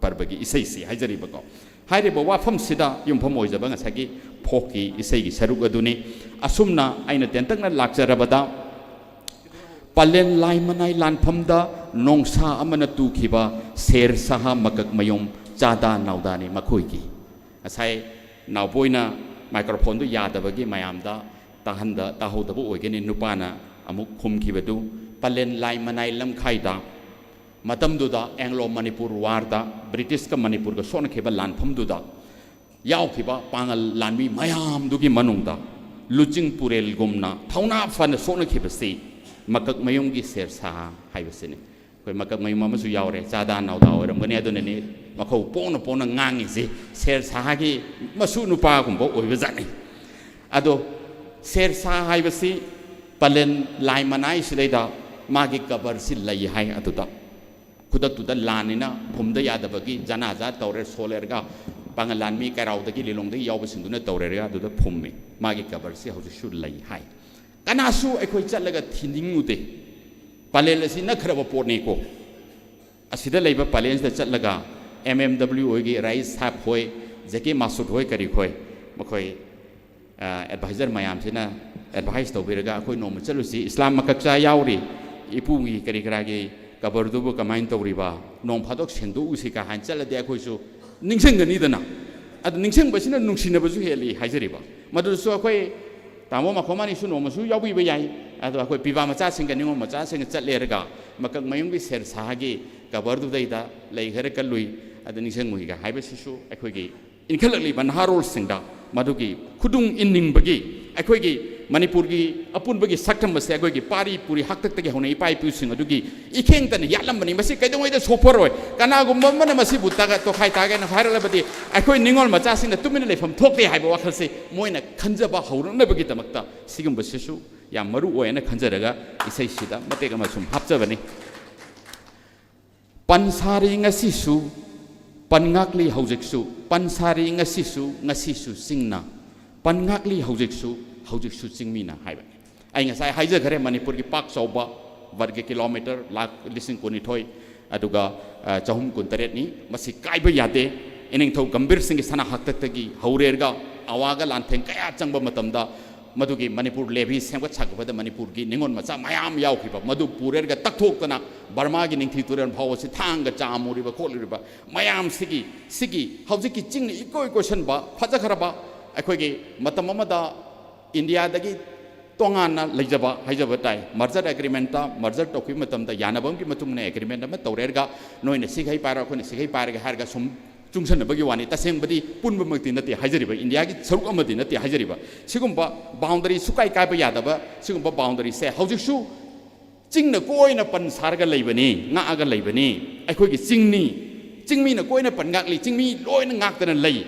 ꯄꯔꯕꯒꯤ ꯏꯁꯩꯁꯤ ꯍꯥꯏꯖꯔꯤꯕꯀꯣ꯫ ꯍꯥꯏꯔꯤꯕ ꯋꯥꯐꯝꯁꯤꯗ ꯌꯨꯝꯐꯝ ꯑꯣꯏꯖꯕ ꯉꯁꯥꯏꯒꯤ ꯐꯣꯛꯀꯤ ꯏꯁꯩꯒꯤ ꯁꯔꯨꯛ ꯑꯗꯨꯅꯤ꯫ ꯑꯁꯨꯝꯅ ꯑꯩꯅ ꯇꯦꯟꯇꯛꯅ ꯂꯥꯛꯆꯔꯕꯗ, ꯄꯂꯦꯟ ꯂꯥꯏ ꯃꯅꯥꯏ ꯂꯥꯟꯐꯝꯗ ꯅꯣꯡꯁꯥ ꯑꯃꯅ ꯇꯨꯈꯤꯕ ꯁꯦꯔ ꯁꯍꯥ ꯃꯀꯛ ꯃꯌꯨꯝ ꯆꯥꯗꯥ ꯅꯥꯎꯗꯥꯅꯤ ꯃꯈꯣꯏꯒꯤ꯫ ꯉꯁꯥꯏ ꯅꯥꯎꯕꯣꯏꯅ ꯃꯥꯏꯀ꯭ꯔꯣꯐꯣꯟꯗꯨ ꯌꯥꯗꯕꯒꯤ ꯃꯌꯥꯝꯗ ꯇꯥꯍꯟꯗ-, ꯇꯥꯍꯧꯗꯕ ꯑꯣꯏꯒꯅꯤ꯫ ꯅꯨꯄꯥꯅ ꯑꯃꯨꯛ ꯈꯨꯝꯈꯤꯕꯗꯨ, "ꯄꯂꯦꯟ ꯂꯥꯏ ꯃꯅꯥꯏ ꯂꯝꯈꯥꯏꯗ ꯃꯇꯝꯗꯨꯗ ꯑꯦꯡꯂꯣ ꯃꯅꯤꯄꯨꯔ ꯋꯥꯔꯗ ꯕ꯭ꯔꯤꯇꯤꯁꯀ ꯃꯅꯤꯄꯨꯔꯒ ꯁꯣꯛꯅꯈꯤꯕ ꯂꯥꯟꯐꯝꯗꯨꯗ ꯌꯥꯎꯈꯤꯕ ꯄꯥꯉꯜ ꯂꯥꯟꯃꯤ ꯃꯌꯥꯝꯗꯨꯒꯤ ꯃꯅꯨꯡꯗ ꯂꯨꯆꯤꯡ ꯄꯨꯔꯦꯜꯒꯨꯝꯅ ꯊꯧꯅꯥ ꯐꯅ ꯁꯣꯛꯅꯈꯤꯕꯁꯤ ꯃꯀꯛꯃꯌꯨꯝꯒꯤ ꯁꯦꯔ ꯁꯥꯍꯥ ꯍꯥꯏꯕꯁꯤꯅꯤ"꯫ ꯑꯩꯈꯣꯏ ꯃꯀꯛꯃꯌꯨꯝ ꯑꯃꯁꯨ ꯌꯥꯎꯔꯦ, ꯆꯥꯗꯥ ꯅꯥꯎꯗꯥ ꯑꯣꯏꯔꯝꯒꯅꯤ꯫ ꯑꯗꯨꯅꯅꯤ ꯃꯈꯧ ꯄꯣꯡꯅ ꯄꯣꯡꯅ ꯉꯥꯡꯉꯤꯁꯤ ꯁꯦꯔ ꯁꯥꯍꯒꯤ ꯃꯁꯨ ꯅꯨꯄꯥꯒꯨꯝꯕ ꯑꯣꯏꯕ ꯖꯥꯠꯅꯤ꯫ ꯑꯗꯣ ꯁꯦꯔ ꯁꯥꯍ ꯍꯥꯏꯕꯁꯤ ꯄꯂꯦꯟ ꯂꯥꯏ ꯃꯅꯥꯏꯁꯤꯗꯩꯗ ꯃꯥꯒꯤ ꯀꯕꯔꯁꯤ ꯂꯩ ꯍꯥꯏ꯫ ꯑꯗꯨꯗ ꯈꯨꯗꯛꯇꯨꯗ ꯂꯥꯟꯅꯤꯅ ꯐꯨꯝꯗ ꯌꯥꯗꯕꯒꯤ ꯖꯅꯥꯖꯥ ꯇꯧꯔꯦ, ꯁꯣꯜꯂꯦꯔꯒ ꯄꯥꯉꯜ ꯂꯥꯟꯃꯤ ꯀꯩꯔꯥꯎꯗꯒꯤ ꯂꯤꯂꯣꯡꯗꯒꯤ ꯌꯥꯎꯕꯁꯤꯡꯗꯨꯅ ꯇꯧꯔꯦꯔꯒ ꯑꯗꯨꯗ ꯐꯨꯝꯃꯤ꯫ ꯃꯥꯒꯤ ꯀꯕꯔꯁꯤ ꯍꯧꯖꯤꯛꯁꯨ ꯂꯩ ꯍꯥꯏ꯫ ꯀꯅꯥꯁꯨ ꯑꯩꯈꯣꯏ ꯆꯠꯂꯒ ꯊꯤꯅꯤꯡꯉꯨꯗꯦ꯫ ꯄꯂꯦꯜ ꯑꯁꯤ ꯅꯛꯈ꯭ꯔꯕ ꯄꯣꯠꯅꯤꯀꯣ꯫ ꯑꯁꯤꯗ ꯂꯩꯕ ꯄꯂꯦꯜꯁꯤꯗ ꯆꯠꯂꯒ ꯑꯦꯝ ꯑꯦꯝ ꯗꯕ꯭ꯂꯤꯎ ꯍꯣꯏꯒꯤ ꯔꯥꯏꯁ ꯁꯥꯍꯦꯕ ꯍꯣꯏ, ꯖꯦ ꯀꯦ ꯃꯥꯁꯨꯗ ꯍꯣꯏ, ꯀꯔꯤ ꯈꯣꯏ, ꯃꯈꯣꯏ ꯑꯦꯗꯚꯥꯏꯖꯔ ꯃꯌꯥꯝꯁꯤꯅ ꯑꯦꯗꯚꯥꯏꯁ ꯇꯧꯕꯤꯔꯒ ꯑꯩꯈꯣꯏ ꯅꯣꯡꯃ ꯆꯠꯂꯨꯁꯤ, ꯏꯁꯂꯥꯝ ꯃꯀꯛꯆꯥ ꯌꯥꯎꯔꯤ, ꯏꯄꯨꯒꯤ ꯀꯔꯤ ꯀꯔꯥꯒꯤ ꯀꯕꯔꯗꯨꯕꯨ ꯀꯃꯥꯏꯅ ꯇꯧꯔꯤꯕ, ꯅꯣꯡ ꯐꯥꯗꯣꯛ ꯁꯦꯡꯗꯣꯛꯎꯁꯤ ꯀ ꯍꯥꯏꯅ ꯆꯠꯂꯗꯤ ꯑꯩꯈꯣꯏꯁꯨ ꯅꯤꯡꯁꯤꯡꯒꯅꯤꯗꯅ꯫ ꯑꯗꯨ ꯅꯤꯡꯁꯤꯡꯕꯁꯤꯅ ꯅꯨꯡꯁꯤꯅꯕꯁꯨ ꯍꯦꯜꯂꯤ ꯍꯥꯏꯖꯔꯤꯕ꯫ ꯃꯗꯨꯁꯨ ꯑꯩꯈꯣꯏ ꯇꯥꯃꯣ ꯃꯈꯣꯃꯥꯅꯤꯁꯨ ꯅꯣꯡꯃꯁꯨ ꯌꯥꯎꯕꯤꯕ ꯌꯥꯏ꯫ ꯑꯗꯣ ꯑꯩꯈꯣꯏ ꯄꯤꯕꯥ ꯃꯆꯥꯁꯤꯡꯒ ꯅꯤꯉꯣꯜ ꯃꯆꯥꯁꯤꯡꯒ ꯆꯠꯂꯦꯔꯒ ꯃꯀꯛꯃꯌꯨꯝꯒꯤ ꯁꯦꯔ ꯁꯥꯍꯒꯤ ꯀꯕꯔꯗꯨꯗꯩꯗ ꯂꯩ ꯈꯔ ꯀꯜꯂꯨꯏ, ꯑꯗ ꯅꯤꯡꯁꯤꯡꯉꯨꯏꯒ ꯍꯥꯏꯕꯁꯤꯁꯨ ꯑꯩꯈꯣꯏꯒꯤ ꯏꯟꯈꯠꯂꯛꯂꯤꯕ ꯅꯍꯥꯔꯣꯜꯁꯤꯡꯗ ꯃꯗꯨꯒꯤ ꯈꯨꯗꯨꯡ ꯏꯟꯅꯤꯡꯕꯒꯤ, ꯑꯩꯈꯣꯏꯒꯤ ꯃꯅꯤꯄꯨꯔꯒꯤ ꯑꯄꯨꯟꯕꯒꯤ ꯁꯛꯇꯝ ꯑꯁꯦ ꯑꯩꯈꯣꯏꯒꯤ ꯄꯥꯔꯤ ꯄꯨꯔꯤ ꯍꯥꯛꯇꯛꯇꯒꯤ ꯍꯧꯅ ꯏꯄꯥ ꯏꯄꯨꯁꯤꯡ ꯑꯗꯨꯒꯤ ꯏꯈꯦꯡꯇꯅ ꯌꯥꯠꯂꯝꯕꯅꯤ꯫ ꯃꯁꯤ ꯀꯩꯗꯧꯉꯩꯗ ꯁꯣꯛꯄꯔꯣꯏ꯫ ꯀꯅꯥꯒꯨꯝꯕ ꯑꯃꯅ ꯃꯁꯤꯕꯨ ꯇꯥꯒ-, ꯇꯣꯈꯥꯏ ꯇꯥꯒꯦꯅ ꯍꯥꯏꯔꯛꯂꯕꯗꯤ ꯑꯩꯈꯣꯏ ꯅꯤꯉꯣꯜ ꯃꯆꯥꯁꯤꯡꯅ ꯇꯨꯃꯤꯟꯅ ꯂꯩꯐꯝ ꯊꯣꯛꯇꯦ ꯍꯥꯏꯕ ꯋꯥꯈꯜꯁꯤ ꯃꯣꯏꯅ ꯈꯟꯖꯕ ꯍꯧꯔꯛꯅꯕꯒꯤꯗꯃꯛꯇ ꯁꯤꯒꯨꯝꯕꯁꯤꯁꯨ ꯌꯥꯝ ꯃꯔꯨ ꯑꯣꯏꯅ ꯈꯟꯖꯔꯒ ꯏꯁꯩꯁꯤꯗ ꯃꯇꯦꯛ ꯑꯃ ꯁꯨꯝ ꯍꯥꯞꯆꯕꯅꯤ꯫ ꯄꯟ ꯁꯥꯔꯤ ꯉꯁꯤꯁꯨ, ꯄꯟ ꯉꯥꯛꯂꯤ ꯍꯧꯖꯤꯛꯁꯨ, ꯄꯟ ꯁꯥꯔꯤ ꯉꯁꯤꯁꯨ, ꯉꯁꯤꯁꯨ ꯆꯤꯡꯅ, ꯄꯟ ꯉꯥꯛꯂꯤ ꯍꯧꯖꯤꯛꯁꯨ, ꯍꯧꯖꯤꯛꯁꯨ ꯆꯤꯡꯃꯤꯅ ꯍꯥꯏꯕꯅꯤ꯫ ꯑꯩ ꯉꯁꯥꯏ ꯍꯥꯏꯖꯈ꯭ꯔꯦ, ꯃꯅꯤꯄꯨꯔꯒꯤ ꯄꯥꯛ ꯆꯥꯎꯕ ꯋꯔꯒ ꯀꯤꯂꯣꯃꯤꯇꯔ ꯂꯥꯈ ꯂꯤꯁꯤꯡ ꯀꯨꯟꯅꯤꯊꯣꯏ, ꯑꯗꯨꯒ, ꯑ, ꯆꯍꯨꯝ ꯀꯨꯟꯇꯔꯦꯠꯅꯤ꯫ ꯃꯁꯤ ꯀꯥꯏꯕ ꯌꯥꯗꯦ꯫ ꯏꯅꯤꯡꯊꯧ ꯒꯝꯚꯤꯔ ꯁꯤꯡꯒꯤ ꯁꯅꯥ ꯍꯥꯛꯇꯛꯇꯒꯤ ꯍꯧꯔꯦꯔꯒ ꯑꯋꯥꯒ ꯂꯥꯟꯊꯦꯡ ꯀꯌꯥ ꯆꯪꯕ ꯃꯇꯝꯗ ꯃꯗꯨꯒꯤ ꯃꯅꯤꯄꯨꯔ ꯂꯦꯚꯤ ꯁꯦꯝꯒꯠ ꯁꯥꯒꯠꯄꯗ ꯃꯅꯤꯄꯨꯔꯒꯤ ꯅꯤꯉꯣꯜ ꯃꯆꯥ ꯃꯌꯥꯝ ꯌꯥꯎꯈꯤꯕ, ꯃꯗꯨ ꯄꯨꯔꯦꯔꯒ ꯇꯛꯊꯣꯛꯇꯅ ꯕꯔꯃꯥꯒꯤ ꯅꯤꯡꯊꯤ ꯇꯨꯔꯦꯜ ꯐꯥꯎꯕꯁꯤ ꯊꯥꯡꯒ ꯆꯥꯝꯃꯨꯔꯤꯕ ꯈꯣꯠꯂꯨꯔꯤꯕ ꯃꯌꯥꯝꯁꯤꯒꯤ, ꯁꯤꯒꯤ ꯍꯧꯖꯤꯛꯀꯤ ꯆꯤꯡꯅ ꯏꯀꯣꯏ ꯀꯣꯏꯁꯟꯕ ꯐꯖꯈ꯭ꯔꯕ ꯑꯩꯈꯣꯏꯒꯤ ꯃꯇꯝ ꯑꯃꯗ ꯏꯟꯗꯤꯌꯥꯗꯒꯤ ꯇꯣꯉꯥꯟꯅ ꯂꯩꯖꯕ ꯍꯥꯏꯖꯕ ꯇꯥꯏ꯫ ꯃꯔꯖꯔ ꯑꯦꯒ꯭ꯔꯤꯃꯦꯟꯇ ꯃꯔꯖꯔ ꯇꯧꯈꯤꯕ ꯃꯇꯝꯗ ꯌꯥꯅꯕ ꯑꯃꯒꯤ ꯃꯇꯨꯡ ꯏꯟꯅ ꯑꯦꯒ꯭ꯔꯤꯃꯦꯟ ꯑꯃ ꯇꯧꯔꯦꯔꯒ ꯅꯣꯏꯅ ꯁꯤꯈꯩ ꯄꯥꯏꯔꯣ, ꯑꯩꯈꯣꯏꯅ ꯁꯤꯈꯩ ꯄꯥꯏꯔꯒꯦ ꯍꯥꯏꯔꯒ ꯁꯨꯝ ꯆꯨꯡꯁꯟꯅꯕꯒꯤ ꯋꯥꯅꯤ꯫ ꯇꯁꯦꯡꯕꯗꯤ ꯄꯨꯟꯕꯃꯛꯇꯤ ꯅꯠꯇꯦ ꯍꯥꯏꯖꯔꯤꯕ, ꯏꯟꯗꯤꯌꯥꯒꯤ ꯁꯔꯨꯛ ꯑꯃꯗꯤ ꯅꯠꯇꯦ ꯍꯥꯏꯖꯔꯤꯕ꯫ ꯁꯤꯒꯨꯝꯕ ꯕꯥꯎꯟꯗꯔꯤ ꯁꯨꯀꯥꯏ ꯀꯥꯏꯕ ꯌꯥꯗꯕ ꯁꯤꯒꯨꯝꯕ ꯕꯥꯎꯟꯗꯔꯤꯁꯦ ꯍꯧꯖꯤꯛꯁꯨ ꯆꯤꯡꯅ ꯀꯣꯏꯅ ꯄꯟ ꯁꯥꯔꯒ ꯂꯩꯕꯅꯤ, ꯉꯥꯛꯑꯒ ꯂꯩꯕꯅꯤ꯫ ꯑꯩꯈꯣꯏꯒꯤ ꯆꯤꯡꯅꯤ, ꯆꯤꯡꯃꯤꯅ ꯀꯣꯏꯅ ꯄꯟ ꯉꯥꯛꯂꯤ, ꯆꯤꯡꯃꯤ ꯂꯣꯏꯅ ꯉꯥꯛꯇꯅ ꯂꯩ꯫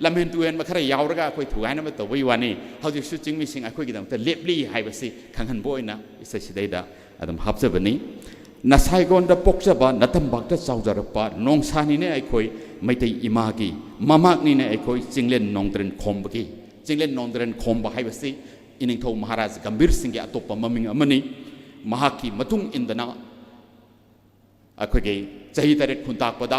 ꯂꯝꯍꯦꯟ ꯇꯨꯍꯦꯟꯕ ꯈꯔ ꯌꯥꯎꯔꯒ ꯑꯩꯈꯣꯏ ꯊꯨꯒꯥꯏꯅꯕ ꯇꯧꯕꯒꯤ ꯋꯥꯅꯤ, ꯍꯧꯖꯤꯛꯁꯨ ꯆꯤꯡꯃꯤꯁꯤꯡ ꯑꯩꯈꯣꯏꯒꯤꯗꯃꯛꯇ ꯂꯦꯞꯂꯤ ꯍꯥꯏꯕꯁꯤ ꯈꯪꯍꯟꯕ ꯑꯣꯏꯅ ꯏꯁꯩ ꯁꯤꯗꯩꯗ ꯑꯗꯨꯝ ꯍꯥꯞꯆꯕꯅꯤ꯫ ꯅꯁꯥꯏꯒꯣꯟꯗ ꯄꯣꯛꯆꯕ, ꯅꯇꯝꯄꯥꯛꯇ ꯆꯥꯎꯖꯔꯛꯄ ꯅꯣꯡꯁꯥꯅꯤꯅꯦ ꯑꯩꯈꯣꯏ ꯃꯩꯇꯩ ꯏꯃꯥꯒꯤ, ꯃꯃꯥꯛꯅꯤꯅꯦ ꯑꯩꯈꯣꯏ ꯆꯤꯡꯂꯦꯟ ꯅꯣꯡꯗ꯭ꯔꯦꯟ ꯈꯣꯝꯕꯒꯤ꯫ ꯆꯤꯡꯂꯦꯟ ꯅꯣꯡꯗ꯭ꯔꯦꯟ ꯈꯣꯝꯕ ꯍꯥꯏꯕꯁꯤ ꯏꯅꯤꯡꯊꯧ ꯃꯍꯥꯔꯥꯖ ꯒꯝꯚꯤꯔ ꯁꯤꯡꯒꯤ ꯑꯇꯣꯞꯄ ꯃꯃꯤꯡ ꯑꯃꯅꯤ꯫ ꯃꯍꯥꯛꯀꯤ ꯃꯇꯨꯡ ꯏꯟꯗꯅ ꯑꯩꯈꯣꯏꯒꯤ ꯆꯍꯤ ꯇꯔꯦꯠ ꯈꯨꯟꯇꯥꯛꯄꯗ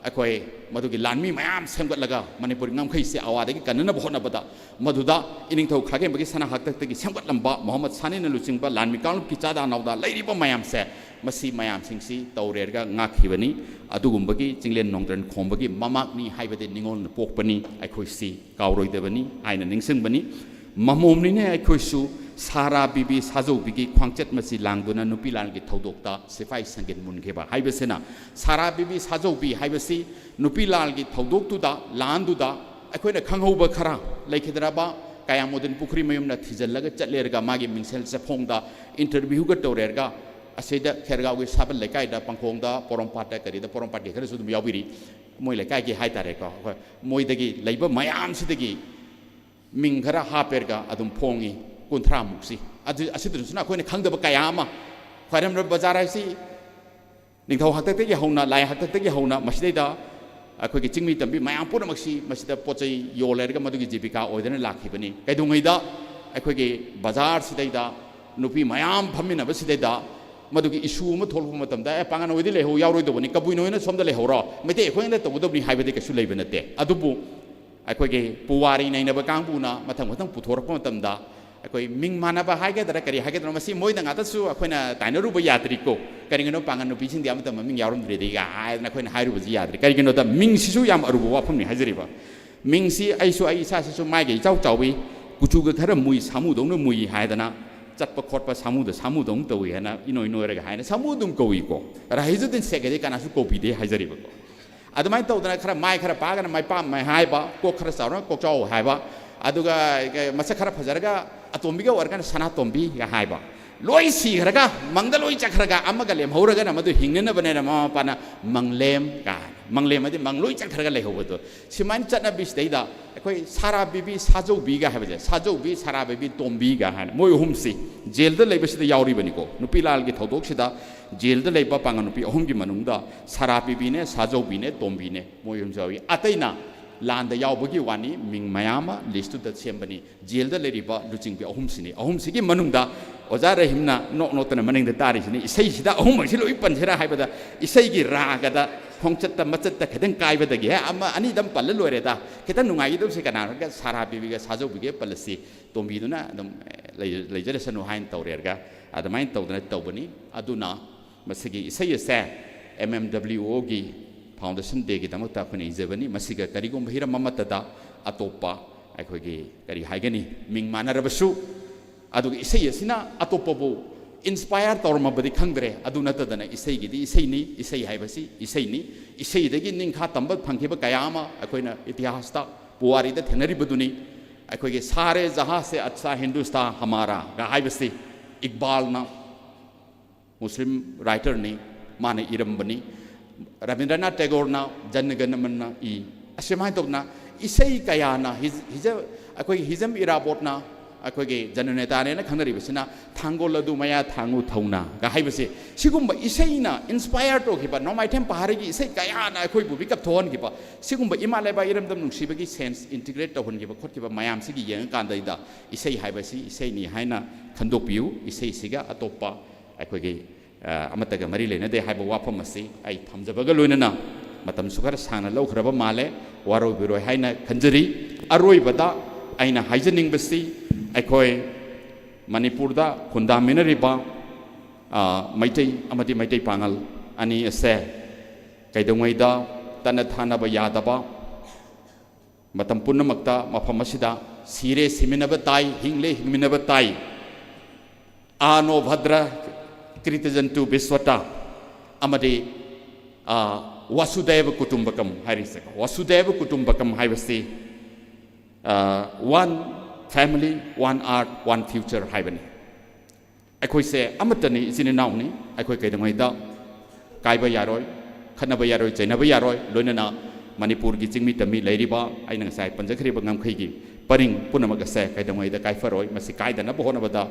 ꯑꯩꯈꯣꯏ ꯃꯗꯨꯒꯤ ꯂꯥꯟꯃꯤ ꯃꯌꯥꯝ ꯁꯦꯝꯒꯠꯂꯒ ꯃꯅꯤꯄꯨꯔꯤ ꯉꯝꯈꯩꯁꯦ ꯑꯋꯥꯗꯒꯤ ꯀꯟꯅꯅꯕ ꯍꯣꯠꯅꯕꯗ, ꯃꯗꯨꯗ ꯏꯅꯤꯡꯊꯧ ꯈꯥꯒꯦꯝꯕꯒꯤ ꯁꯅꯥ ꯍꯥꯛꯇꯛꯇꯒꯤ ꯁꯦꯝꯒꯠꯂꯝꯕ ꯃꯣꯍꯝꯃꯗ ꯁꯥꯅꯤꯅ ꯂꯨꯆꯤꯡꯕ ꯂꯥꯟꯃꯤ ꯀꯥꯡꯂꯨꯞꯀꯤ ꯆꯥꯗꯥ ꯅꯥꯎꯗꯥ ꯂꯩꯔꯤꯕ ꯃꯌꯥꯝꯁꯦ, ꯃꯁꯤ ꯃꯌꯥꯝꯁꯤꯡꯁꯤ ꯇꯧꯔꯦꯔꯒ ꯉꯥꯛꯈꯤꯕꯅꯤ꯫ ꯑꯗꯨꯒꯨꯝꯕꯒꯤ ꯆꯤꯡꯂꯦꯟ ꯅꯣꯡꯗ꯭ꯔꯦꯟ ꯈꯣꯝꯕꯒꯤ ꯃꯃꯥꯛꯅꯤ ꯍꯥꯏꯕꯗꯤ ꯅꯤꯡꯉꯣꯜꯅ ꯄꯣꯛꯄꯅꯤ, ꯑꯩꯈꯣꯏꯁꯤ ꯀꯥꯎꯔꯣꯏꯗꯕꯅꯤ ꯍꯥꯏꯅ ꯅꯤꯡꯁꯤꯡꯕꯅꯤ꯫ ꯃꯃꯣꯝꯅꯤꯅꯦ ꯑꯩꯈꯣꯏꯁꯨ ꯁꯥꯔꯥ ꯕꯤꯕꯤ ꯁꯥꯖꯧꯕꯤꯒꯤ ꯈ꯭ꯋꯥꯡꯆꯠ ꯃꯁꯤ ꯂꯥꯡꯗꯨꯅ ꯅꯨꯄꯤ ꯂꯥꯜꯒꯤ ꯊꯧꯗꯣꯛꯇ ꯁꯤꯐꯥꯏ ꯁꯪꯒꯤꯟ ꯃꯨꯟꯈꯤꯕ ꯍꯥꯏꯕꯁꯤꯅ꯫ ꯁꯥꯔꯥ ꯕꯤꯕꯤ ꯁꯥꯖꯧꯕꯤ ꯍꯥꯏꯕꯁꯤ ꯅꯨꯄꯤ ꯂꯥꯜꯒꯤ ꯊꯧꯗꯣꯛꯇꯨꯗ, ꯂꯥꯟꯗꯨꯗ ꯑꯩꯈꯣꯏꯅ ꯈꯪꯍꯧꯕ ꯈꯔ ꯂꯩꯈꯤꯗ꯭ꯔꯕ ꯀꯌꯥꯃꯨꯗꯤꯟ ꯄꯨꯈ꯭ꯔꯤ ꯃꯌꯨꯝꯅ ꯊꯤꯖꯤꯜꯂꯒ ꯆꯠꯂꯦꯔꯒ ꯃꯥꯒꯤ ꯃꯤꯡꯁꯦꯜ ꯆꯐꯣꯡꯗ ꯏꯟꯇꯔꯚ꯭ꯌꯨꯒ ꯇꯧꯔꯦꯔꯒ ꯑꯁꯤꯗ ꯈꯦꯔꯒꯥꯎꯒꯤ ꯁꯥꯕꯜ ꯂꯩꯀꯥꯏꯗ ꯄꯪꯈꯣꯡꯗ ꯄꯣꯔꯣꯝꯄꯥꯠꯇ ꯀꯔꯤꯗ ꯄꯣꯔꯣꯝꯄꯥꯠꯀꯤ ꯈꯔꯁꯨ ꯑꯗꯨꯝ ꯌꯥꯎꯕꯤꯔꯤ꯫ ꯃꯣꯏ ꯂꯩꯀꯥꯏꯒꯤ ꯍꯥꯏꯇꯥꯔꯦꯀꯣ, ꯑꯩꯈꯣꯏ ꯃꯣꯏꯗꯒꯤ ꯂꯩꯕ ꯃꯌꯥꯝꯁꯤꯗꯒꯤ ꯃꯤꯡ ꯈꯔ ꯍꯥꯞꯄꯦꯔꯒ ꯑꯗꯨꯝ ꯐꯣꯡꯉꯤ, ꯀꯨꯟꯊ꯭ꯔꯥꯃꯨꯛꯁꯤ꯫ ꯑꯗꯨ, ꯑꯁꯤꯗꯁꯨꯅ ꯑꯩꯈꯣꯏꯅ ꯈꯪꯗꯕ ꯀꯌꯥ ꯑꯃ꯫ ꯈ꯭ꯋꯥꯏꯔꯝꯕꯟ ꯕꯖꯥꯔ ꯍꯥꯏꯁꯤ ꯅꯤꯡꯊꯧ ꯍꯥꯛꯇꯛꯇꯒꯤ ꯍꯧꯅ, ꯂꯥꯏ ꯍꯥꯛꯇꯛꯇꯒꯤ ꯍꯧꯅ ꯃꯁꯤꯗꯩꯗ ꯑꯩꯈꯣꯏꯒꯤ ꯆꯤꯡꯃꯤ ꯇꯝꯕꯤ ꯃꯌꯥꯝ ꯄꯨꯝꯅꯃꯛꯁꯤ ꯃꯁꯤꯗ ꯄꯣꯠ ꯆꯩ ꯌꯣꯜꯂꯦꯔꯒ ꯃꯗꯨꯒꯤ ꯖꯤꯕꯤꯀꯥ ꯑꯣꯏꯗꯅ ꯂꯥꯛꯈꯤꯕꯅꯤ꯫ ꯀꯩꯗꯧꯉꯩꯗ ꯑꯩꯈꯣꯏꯒꯤ ꯕꯖꯥꯔꯁꯤꯗꯩꯗ ꯅꯨꯄꯤ ꯃꯌꯥꯝ ꯐꯝꯃꯤꯟꯅꯕꯁꯤꯗꯩꯗ ꯃꯗꯨꯒꯤ ꯏꯁꯨ ꯑꯃ ꯊꯣꯛꯂꯛꯄ ꯃꯇꯝꯗ, "ꯑꯦ, ꯄꯥꯉꯟ ꯍꯣꯏꯗꯤ ꯂꯩꯍꯧ, ꯌꯥꯎꯔꯣꯏꯗꯧꯕꯅꯤ, ꯀꯕꯨꯏ ꯅꯣꯏꯅ ꯁꯣꯝꯗ ꯂꯩꯍꯧꯔꯣ, ꯃꯩꯇꯩ ꯑꯩꯈꯣꯏꯅ ꯇꯧꯒꯗꯕꯅꯤ" ꯍꯥꯏꯕꯗꯤ ꯀꯩꯁꯨ ꯂꯩꯕ ꯅꯠꯇꯦ꯫ ꯑꯗꯨꯕꯨ ꯑꯩꯈꯣꯏꯒꯤ ꯄꯨꯋꯥꯔꯤ ꯅꯩꯅꯕ ꯀꯥꯡꯕꯨꯅ ꯃꯊꯪ ꯃꯊꯪ ꯄꯨꯊꯣꯔꯛꯄ ꯃꯇꯝꯗ, ꯑꯩꯈꯣꯏ ꯃꯤꯡ ꯃꯥꯟꯅꯕ ꯍꯥꯏꯒꯗ꯭ꯔꯥ ꯀꯔꯤ ꯍꯥꯏꯒꯗ꯭ꯔꯥ, ꯃꯁꯤ ꯃꯣꯏꯗ ꯉꯥꯛꯇꯁꯨ ꯑꯩꯈꯣꯏꯅ ꯇꯥꯏꯅꯔꯨꯕ ꯌꯥꯗ꯭ꯔꯤꯀꯣ꯫ ꯀꯔꯤꯒꯤꯅꯣ ꯄꯥꯉꯟ ꯅꯨꯄꯤꯁꯤꯡꯗꯤ ꯑꯃꯠꯇ ꯃꯃꯤꯡ ꯌꯥꯎꯔꯝꯗ꯭ꯔꯤꯗꯤꯒ ꯍꯥꯏꯗꯅ ꯑꯩꯈꯣꯏꯅ ꯍꯥꯏꯔꯨꯕꯁꯤ ꯌꯥꯗ꯭ꯔꯤ꯫ ꯀꯔꯤꯒꯤꯅꯣꯗ ꯃꯤꯡꯁꯤꯁꯨ ꯌꯥꯝ ꯑꯔꯨꯕ ꯋꯥꯐꯝꯅꯤ ꯍꯥꯏꯖꯔꯤꯕ꯫ ꯃꯤꯡꯁꯤ ꯑꯩꯁꯨ, ꯑꯩ ꯏꯁꯥꯁꯤꯁꯨ ꯃꯥꯏꯒ ꯏꯆꯥꯎ ꯆꯥꯎꯏ, ꯀꯨꯆꯨꯒ ꯈꯔ ꯃꯨꯏ, ꯁꯥꯃꯨꯗꯧꯅ ꯃꯨꯏ ꯍꯥꯏꯗꯅ ꯆꯠꯄ ꯈꯣꯠꯄ ꯁꯥꯃꯨꯗ ꯁꯥꯃꯨꯗꯧꯅ ꯇꯧꯏ ꯍꯥꯏꯅ, ꯏꯅꯣꯏ ꯅꯣꯏꯔꯒ ꯍꯥꯏꯅ ꯁꯥꯃꯨ ꯑꯗꯨꯝ ꯀꯧꯏꯀꯣ꯫ ꯔꯥꯍꯤꯖꯨꯗꯤꯟ ꯁꯦꯈ ꯍꯥꯏꯗꯤ ꯀꯅꯥꯁꯨ ꯀꯧꯕꯤꯗꯦ ꯍꯥꯏꯖꯔꯤꯕꯀꯣ꯫ ꯑꯗꯨꯃꯥꯏꯅ ꯇꯧꯗꯅ ꯈꯔ ꯃꯥꯏ ꯈꯔ ꯄꯥꯛꯑꯒꯅ ꯃꯥꯏ ꯄꯥꯛ ꯃꯥꯏ ꯍꯥꯏꯕ, ꯀꯣꯛ ꯈꯔ ꯆꯥꯎꯔꯒꯅ ꯀꯣꯛꯆꯥꯎ ꯍꯥꯏꯕ, ꯑꯗꯨꯒ ꯃꯁꯛ ꯈꯔ ꯐꯖꯔꯒ ꯑꯇꯣꯝꯕꯤꯒ ꯑꯣꯏꯔꯒꯅ ꯁꯅꯥꯇꯣꯝꯕꯤꯒ ꯍꯥꯏꯕ꯫ ꯂꯣꯏ ꯁꯤꯈ꯭ꯔꯒ, ꯃꯪꯗ ꯂꯣꯏ ꯆꯠꯈ꯭ꯔꯒ, ꯑꯃꯒ ꯂꯦꯝꯍꯧꯔꯒꯅ ꯃꯗꯨ ꯍꯤꯡꯅꯅꯕꯅꯦꯅ ꯃꯃꯥ ꯃꯄꯥꯅ ꯃꯪꯂꯦꯝ ꯀꯥꯏꯅ, ꯃꯪꯂꯦꯝ ꯑꯗꯤ ꯃꯪ ꯂꯣꯏ ꯆꯠꯈ꯭ꯔꯒ ꯂꯩꯍꯧꯕꯗꯣ꯫ ꯁꯨꯃꯥꯏꯅ ꯆꯠꯅꯕꯤꯁꯤꯗꯩꯗ ꯑꯩꯈꯣꯏ ꯁꯥꯔꯥ ꯕꯤꯕꯤ ꯁꯥꯖꯧꯕꯤꯒ ꯍꯥꯏꯕꯁꯦ, ꯁꯥꯖꯧꯕꯤ, ꯁꯥꯔꯥ ꯕꯤꯕꯤ, ꯇꯣꯝꯕꯤꯒ ꯍꯥꯏꯅ ꯃꯣꯏ ꯑꯍꯨꯝꯁꯤ ꯖꯦꯜꯗ ꯂꯩꯕꯁꯤꯗ ꯌꯥꯎꯔꯤꯕꯅꯤꯀꯣ꯫ ꯅꯨꯄꯤ ꯂꯥꯜꯒꯤ ꯊꯧꯗꯣꯛꯁꯤꯗ ꯖꯦꯜꯗ ꯂꯩꯕ ꯄꯥꯡꯒꯜ ꯅꯨꯄꯤ ꯑꯍꯨꯝꯒꯤ ꯃꯅꯨꯡꯗ ꯁꯥꯔꯥ ꯕꯤꯕꯤꯅꯦ, ꯁꯥꯖꯧꯕꯤꯅꯦ, ꯇꯣꯝꯕꯤꯅꯦ, ꯃꯣꯏ ꯑꯍꯨꯝꯁꯨ ꯌꯥꯎꯏ꯫ ꯑꯇꯩꯅ ꯂꯥꯟꯗ ꯌꯥꯎꯕꯒꯤ ꯋꯥꯅꯤ, ꯃꯤꯡ ꯃꯌꯥꯝ ꯑꯃ ꯂꯤꯁꯇꯨꯗ ꯁꯦꯝꯕꯅꯤ꯫ ꯖꯦꯜꯗ ꯂꯩꯔꯤꯕ ꯂꯨꯆꯤꯡꯕꯤ ꯑꯍꯨꯝꯁꯤꯅꯤ꯫ ꯑꯍꯨꯝꯁꯤꯒꯤ ꯃꯅꯨꯡꯗ ꯑꯣꯖꯥ ꯔꯍꯤꯝꯅ ꯅꯣꯛ ꯅꯣꯛꯇꯅ ꯃꯅꯤꯡꯗ ꯇꯥꯔꯤꯁꯤꯅꯤ, ꯏꯁꯩꯁꯤꯗ ꯑꯍꯨꯝꯃꯛꯁꯤ ꯂꯣꯏ ꯄꯟꯁꯤꯔꯥ ꯍꯥꯏꯕꯗ, ꯏꯁꯩꯒꯤ ꯔꯥꯒꯗ, ꯈꯣꯡꯆꯠꯇ ꯃꯆꯠꯇ ꯈꯤꯇꯪ ꯀꯥꯏꯕꯗꯒꯤ, ꯍꯦ, ꯑꯃ ꯑꯅꯤꯗꯪ ꯄꯜꯂ ꯂꯣꯏꯔꯦꯗ꯫ ꯈꯤꯇꯪ ꯅꯨꯡꯉꯥꯏꯒꯗꯕꯁꯦ ꯀꯅꯥꯅꯣ ꯍꯥꯏꯔꯒ, ꯁꯥꯔꯥ ꯕꯤꯕꯤꯒ ꯁꯥꯖꯧꯕꯤꯒ ꯄꯜꯂꯁꯤ, ꯇꯣꯝꯕꯤꯗꯨꯅ ꯑꯗꯨꯝ, ꯑꯦ, ꯂꯩ-, ꯂꯩꯖꯔꯁꯅꯨ ꯍꯥꯏꯅ ꯇꯧꯔꯦꯔꯒ, ꯑꯗꯨꯃꯥꯏꯅ ꯇꯧꯗꯅ ꯇꯧꯕꯅꯤ꯫ ꯑꯗꯨꯅ ꯃꯁꯤꯒꯤ ꯏꯁꯩ ꯑꯁꯦ ꯑꯦꯝ ꯑꯦꯝ ꯗꯕ꯭ꯂꯤꯎ ꯑꯣꯒꯤ ꯐꯥꯎꯟꯗꯦꯁꯟ ꯗꯦꯒꯤꯗꯃꯛꯇ ꯑꯩꯈꯣꯏꯅ ꯏꯖꯕꯅꯤ꯫ ꯃꯁꯤꯒ ꯀꯔꯤꯒꯨꯝꯕ ꯍꯤꯔꯝ ꯑꯃꯠꯇꯗ ꯑꯇꯣꯞꯄ, ꯑꯩꯈꯣꯏꯒꯤ, ꯀꯔꯤ ꯍꯥꯏꯒꯅꯤ, ꯃꯤꯡ ꯃꯥꯟꯅꯔꯕꯁꯨ, ꯑꯗꯨꯒ ꯏꯁꯩ ꯑꯁꯤꯅ ꯑꯇꯣꯞꯄꯕꯨ ꯏꯟꯁꯄꯥꯌꯔ ꯇꯧꯔꯝꯃꯕꯗꯤ ꯈꯪꯗ꯭ꯔꯦ꯫ ꯑꯗꯨ ꯅꯠꯇꯗꯅ ꯏꯁꯩꯒꯤꯗꯤ ꯏꯁꯩꯅꯤ, ꯏꯁꯩ ꯍꯥꯏꯕꯁꯤ ꯏꯁꯩꯅꯤ꯫ ꯏꯁꯩꯗꯒꯤ ꯅꯤꯡꯈꯥ ꯇꯝꯕ ꯐꯪꯈꯤꯕ ꯀꯌꯥ ꯑꯃ ꯑꯩꯈꯣꯏꯅ ꯏꯇꯤꯍꯥꯁꯇ, ꯄꯨꯋꯥꯔꯤꯗ ꯊꯦꯡꯅꯔꯤꯕꯗꯨꯅꯤ꯫ ꯑꯩꯈꯣꯏꯒꯤ "ꯁꯥꯔꯦ ꯖꯍꯥ ꯁꯦ ꯑꯠꯁꯥ ꯍꯤꯟꯗꯨꯁꯇꯥ ꯍꯃꯥꯔꯥ"ꯒ ꯍꯥꯏꯕꯁꯤ ꯏꯛꯕꯥꯜꯅ, ꯃꯨꯁꯂꯤꯝ ꯔꯥꯏꯇꯔꯅꯤ, ꯃꯥꯅ ꯏꯔꯝꯕꯅꯤ꯫ ꯔꯕꯤꯟꯗ꯭ꯔꯅꯥꯊ ꯇꯦꯒꯣꯔꯅ "ꯖꯟ ꯒꯟ ꯃꯟ" ꯏ꯫ ꯑꯁꯨꯃꯥꯏꯅ ꯇꯧꯗꯅ ꯏꯁꯩ ꯀꯌꯥꯅ ꯍꯤꯖ-, ꯍꯤꯖ-, ꯑꯩꯈꯣꯏꯒꯤ ꯍꯤꯖꯝ ꯏꯔꯥꯕꯣꯠꯅ, ꯑꯩꯈꯣꯏꯒꯤ ꯖꯅꯅꯦꯇꯥꯅꯦꯅ ꯈꯪꯅꯔꯤꯕꯁꯤꯅ "ꯊꯥꯡꯒꯣꯜ ꯑꯗꯨ ꯃꯌꯥ ꯊꯥꯡꯉꯨ ꯊꯧꯅꯥꯒ" ꯍꯥꯏꯕꯁꯦ, ꯁꯤꯒꯨꯝꯕ ꯏꯁꯩꯅ ꯏꯟꯁꯄꯥꯌꯔ ꯇꯧꯈꯤꯕ, ꯅꯣꯡꯃꯥꯏꯊꯦꯝ ꯄꯍꯥꯔꯤꯒꯤ ꯏꯁꯩ ꯀꯌꯥꯅ ꯑꯩꯈꯣꯏꯕꯨ ꯋꯦꯛ ꯑꯞ ꯊꯣꯛꯍꯟꯈꯤꯕ, ꯁꯤꯒꯨꯝꯕ ꯏꯃꯥ ꯂꯩꯕꯥꯛ ꯏꯔꯝꯗꯝ ꯅꯨꯡꯁꯤꯕꯒꯤ ꯁꯦꯟꯁ ꯏꯟꯇꯤꯒ꯭ꯔꯦꯠ ꯇꯧꯍꯟꯈꯤꯕ ꯈꯣꯠꯈꯤꯕ ꯃꯌꯥꯝꯁꯤꯒꯤ ꯌꯦꯡꯉꯀꯥꯟꯗ ꯏꯁꯩ ꯍꯥꯏꯕꯁꯤ ꯏꯁꯩꯅꯤ ꯍꯥꯏꯅ ꯈꯟꯗꯣꯛꯄꯤꯌꯨ꯫ ꯏꯁꯩꯁꯤꯒ ꯑꯇꯣꯞꯄ ꯑꯩꯈꯣꯏꯒꯤ, ꯑ, ꯑꯃꯠꯇꯒ ꯃꯔꯤ ꯂꯩꯅꯗꯦ ꯍꯥꯏꯕ ꯋꯥꯐꯝ ꯑꯁꯤ ꯑꯩ ꯊꯝꯖꯕꯒ ꯂꯣꯏꯅꯅ, ꯃꯇꯝꯁꯨ ꯈꯔ ꯁꯥꯡꯅ ꯂꯧꯈ꯭ꯔꯕ ꯃꯥꯜꯂꯦ, ꯋꯥꯔꯧꯕꯤꯔꯣꯏ ꯍꯥꯏꯅ ꯈꯟꯖꯔꯤ꯫ ꯑꯔꯣꯏꯕꯗ ꯑꯩꯅ ꯍꯥꯏꯖꯅꯤꯡꯕꯁꯤ, ꯑꯩꯈꯣꯏ ꯃꯅꯤꯄꯨꯔꯗ ꯈꯨꯟꯗꯥꯃꯤꯟꯅꯔꯤꯕ, ꯑ, ꯃꯩꯇꯩ ꯑꯃꯗꯤ ꯃꯩꯇꯩ ꯄꯥꯉꯜ ꯑꯅꯤ ꯑꯁꯦ ꯀꯩꯗꯧꯉꯩꯗ ꯇꯠꯅ ꯊꯥꯅꯕ ꯌꯥꯗꯕ, ꯃꯇꯝ ꯄꯨꯝꯅꯃꯛꯇ ꯃꯐꯝ ꯑꯁꯤꯗ ꯁꯤꯔꯦ ꯁꯤꯃꯤꯟꯅꯕ ꯇꯥꯏ, ꯍꯤꯡꯂꯦ ꯍꯤꯡꯃꯤꯟꯅꯕ ꯇꯥꯏ꯫ "ꯑꯥ ꯅꯣ ꯚꯗ꯭ꯔ ꯀ꯭ꯔꯤꯇꯖꯟꯇꯨ ꯕꯤꯁ꯭ꯋꯇ" ꯑꯃꯗꯤ, ꯑ, "ꯋꯥꯁꯨꯗꯦꯕ ꯀꯨꯇꯨꯝꯕꯀꯝ" ꯍꯥꯏꯔꯤꯁꯦ, "ꯋꯥꯁꯨꯗꯦꯕ ꯀꯨꯇꯨꯝꯕꯀꯝ" ꯍꯥꯏꯕꯁꯤ, ꯑ, "One family, one art, one future" ꯍꯥꯏꯕꯅꯤ꯫ ꯑꯩꯈꯣꯏꯁꯦ ꯑꯃꯠꯇꯅꯤ, ꯏꯆꯤꯟ ꯏꯅꯥꯎꯅꯤ꯫ ꯑꯩꯈꯣꯏ ꯀꯩꯗꯧꯉꯩꯗ ꯀꯥꯏꯕ ꯌꯥꯔꯣꯏ, ꯈꯠꯅꯕ ꯌꯥꯔꯣꯏ, ꯆꯩꯅꯕ ꯌꯥꯔꯣꯏ꯫ ꯂꯣꯏꯅꯅ ꯃꯅꯤꯄꯨꯔꯒꯤ ꯆꯤꯡꯃꯤ ꯇꯝꯃꯤ ꯂꯩꯔꯤꯕ ꯑꯩꯅ ꯉꯁꯥꯏ ꯄꯟꯖꯈ꯭ꯔꯤꯕ ꯉꯝꯈꯩꯒꯤ ꯄꯔꯤꯡ ꯄꯨꯝꯅꯃꯛ ꯑꯁꯦ ꯀꯩꯗꯧꯉꯩꯗ ꯀꯥꯏꯐꯔꯣꯏ꯫ ꯃꯁꯤ ꯀꯥꯏꯗꯅꯕ ꯍꯣꯠꯅꯕꯗ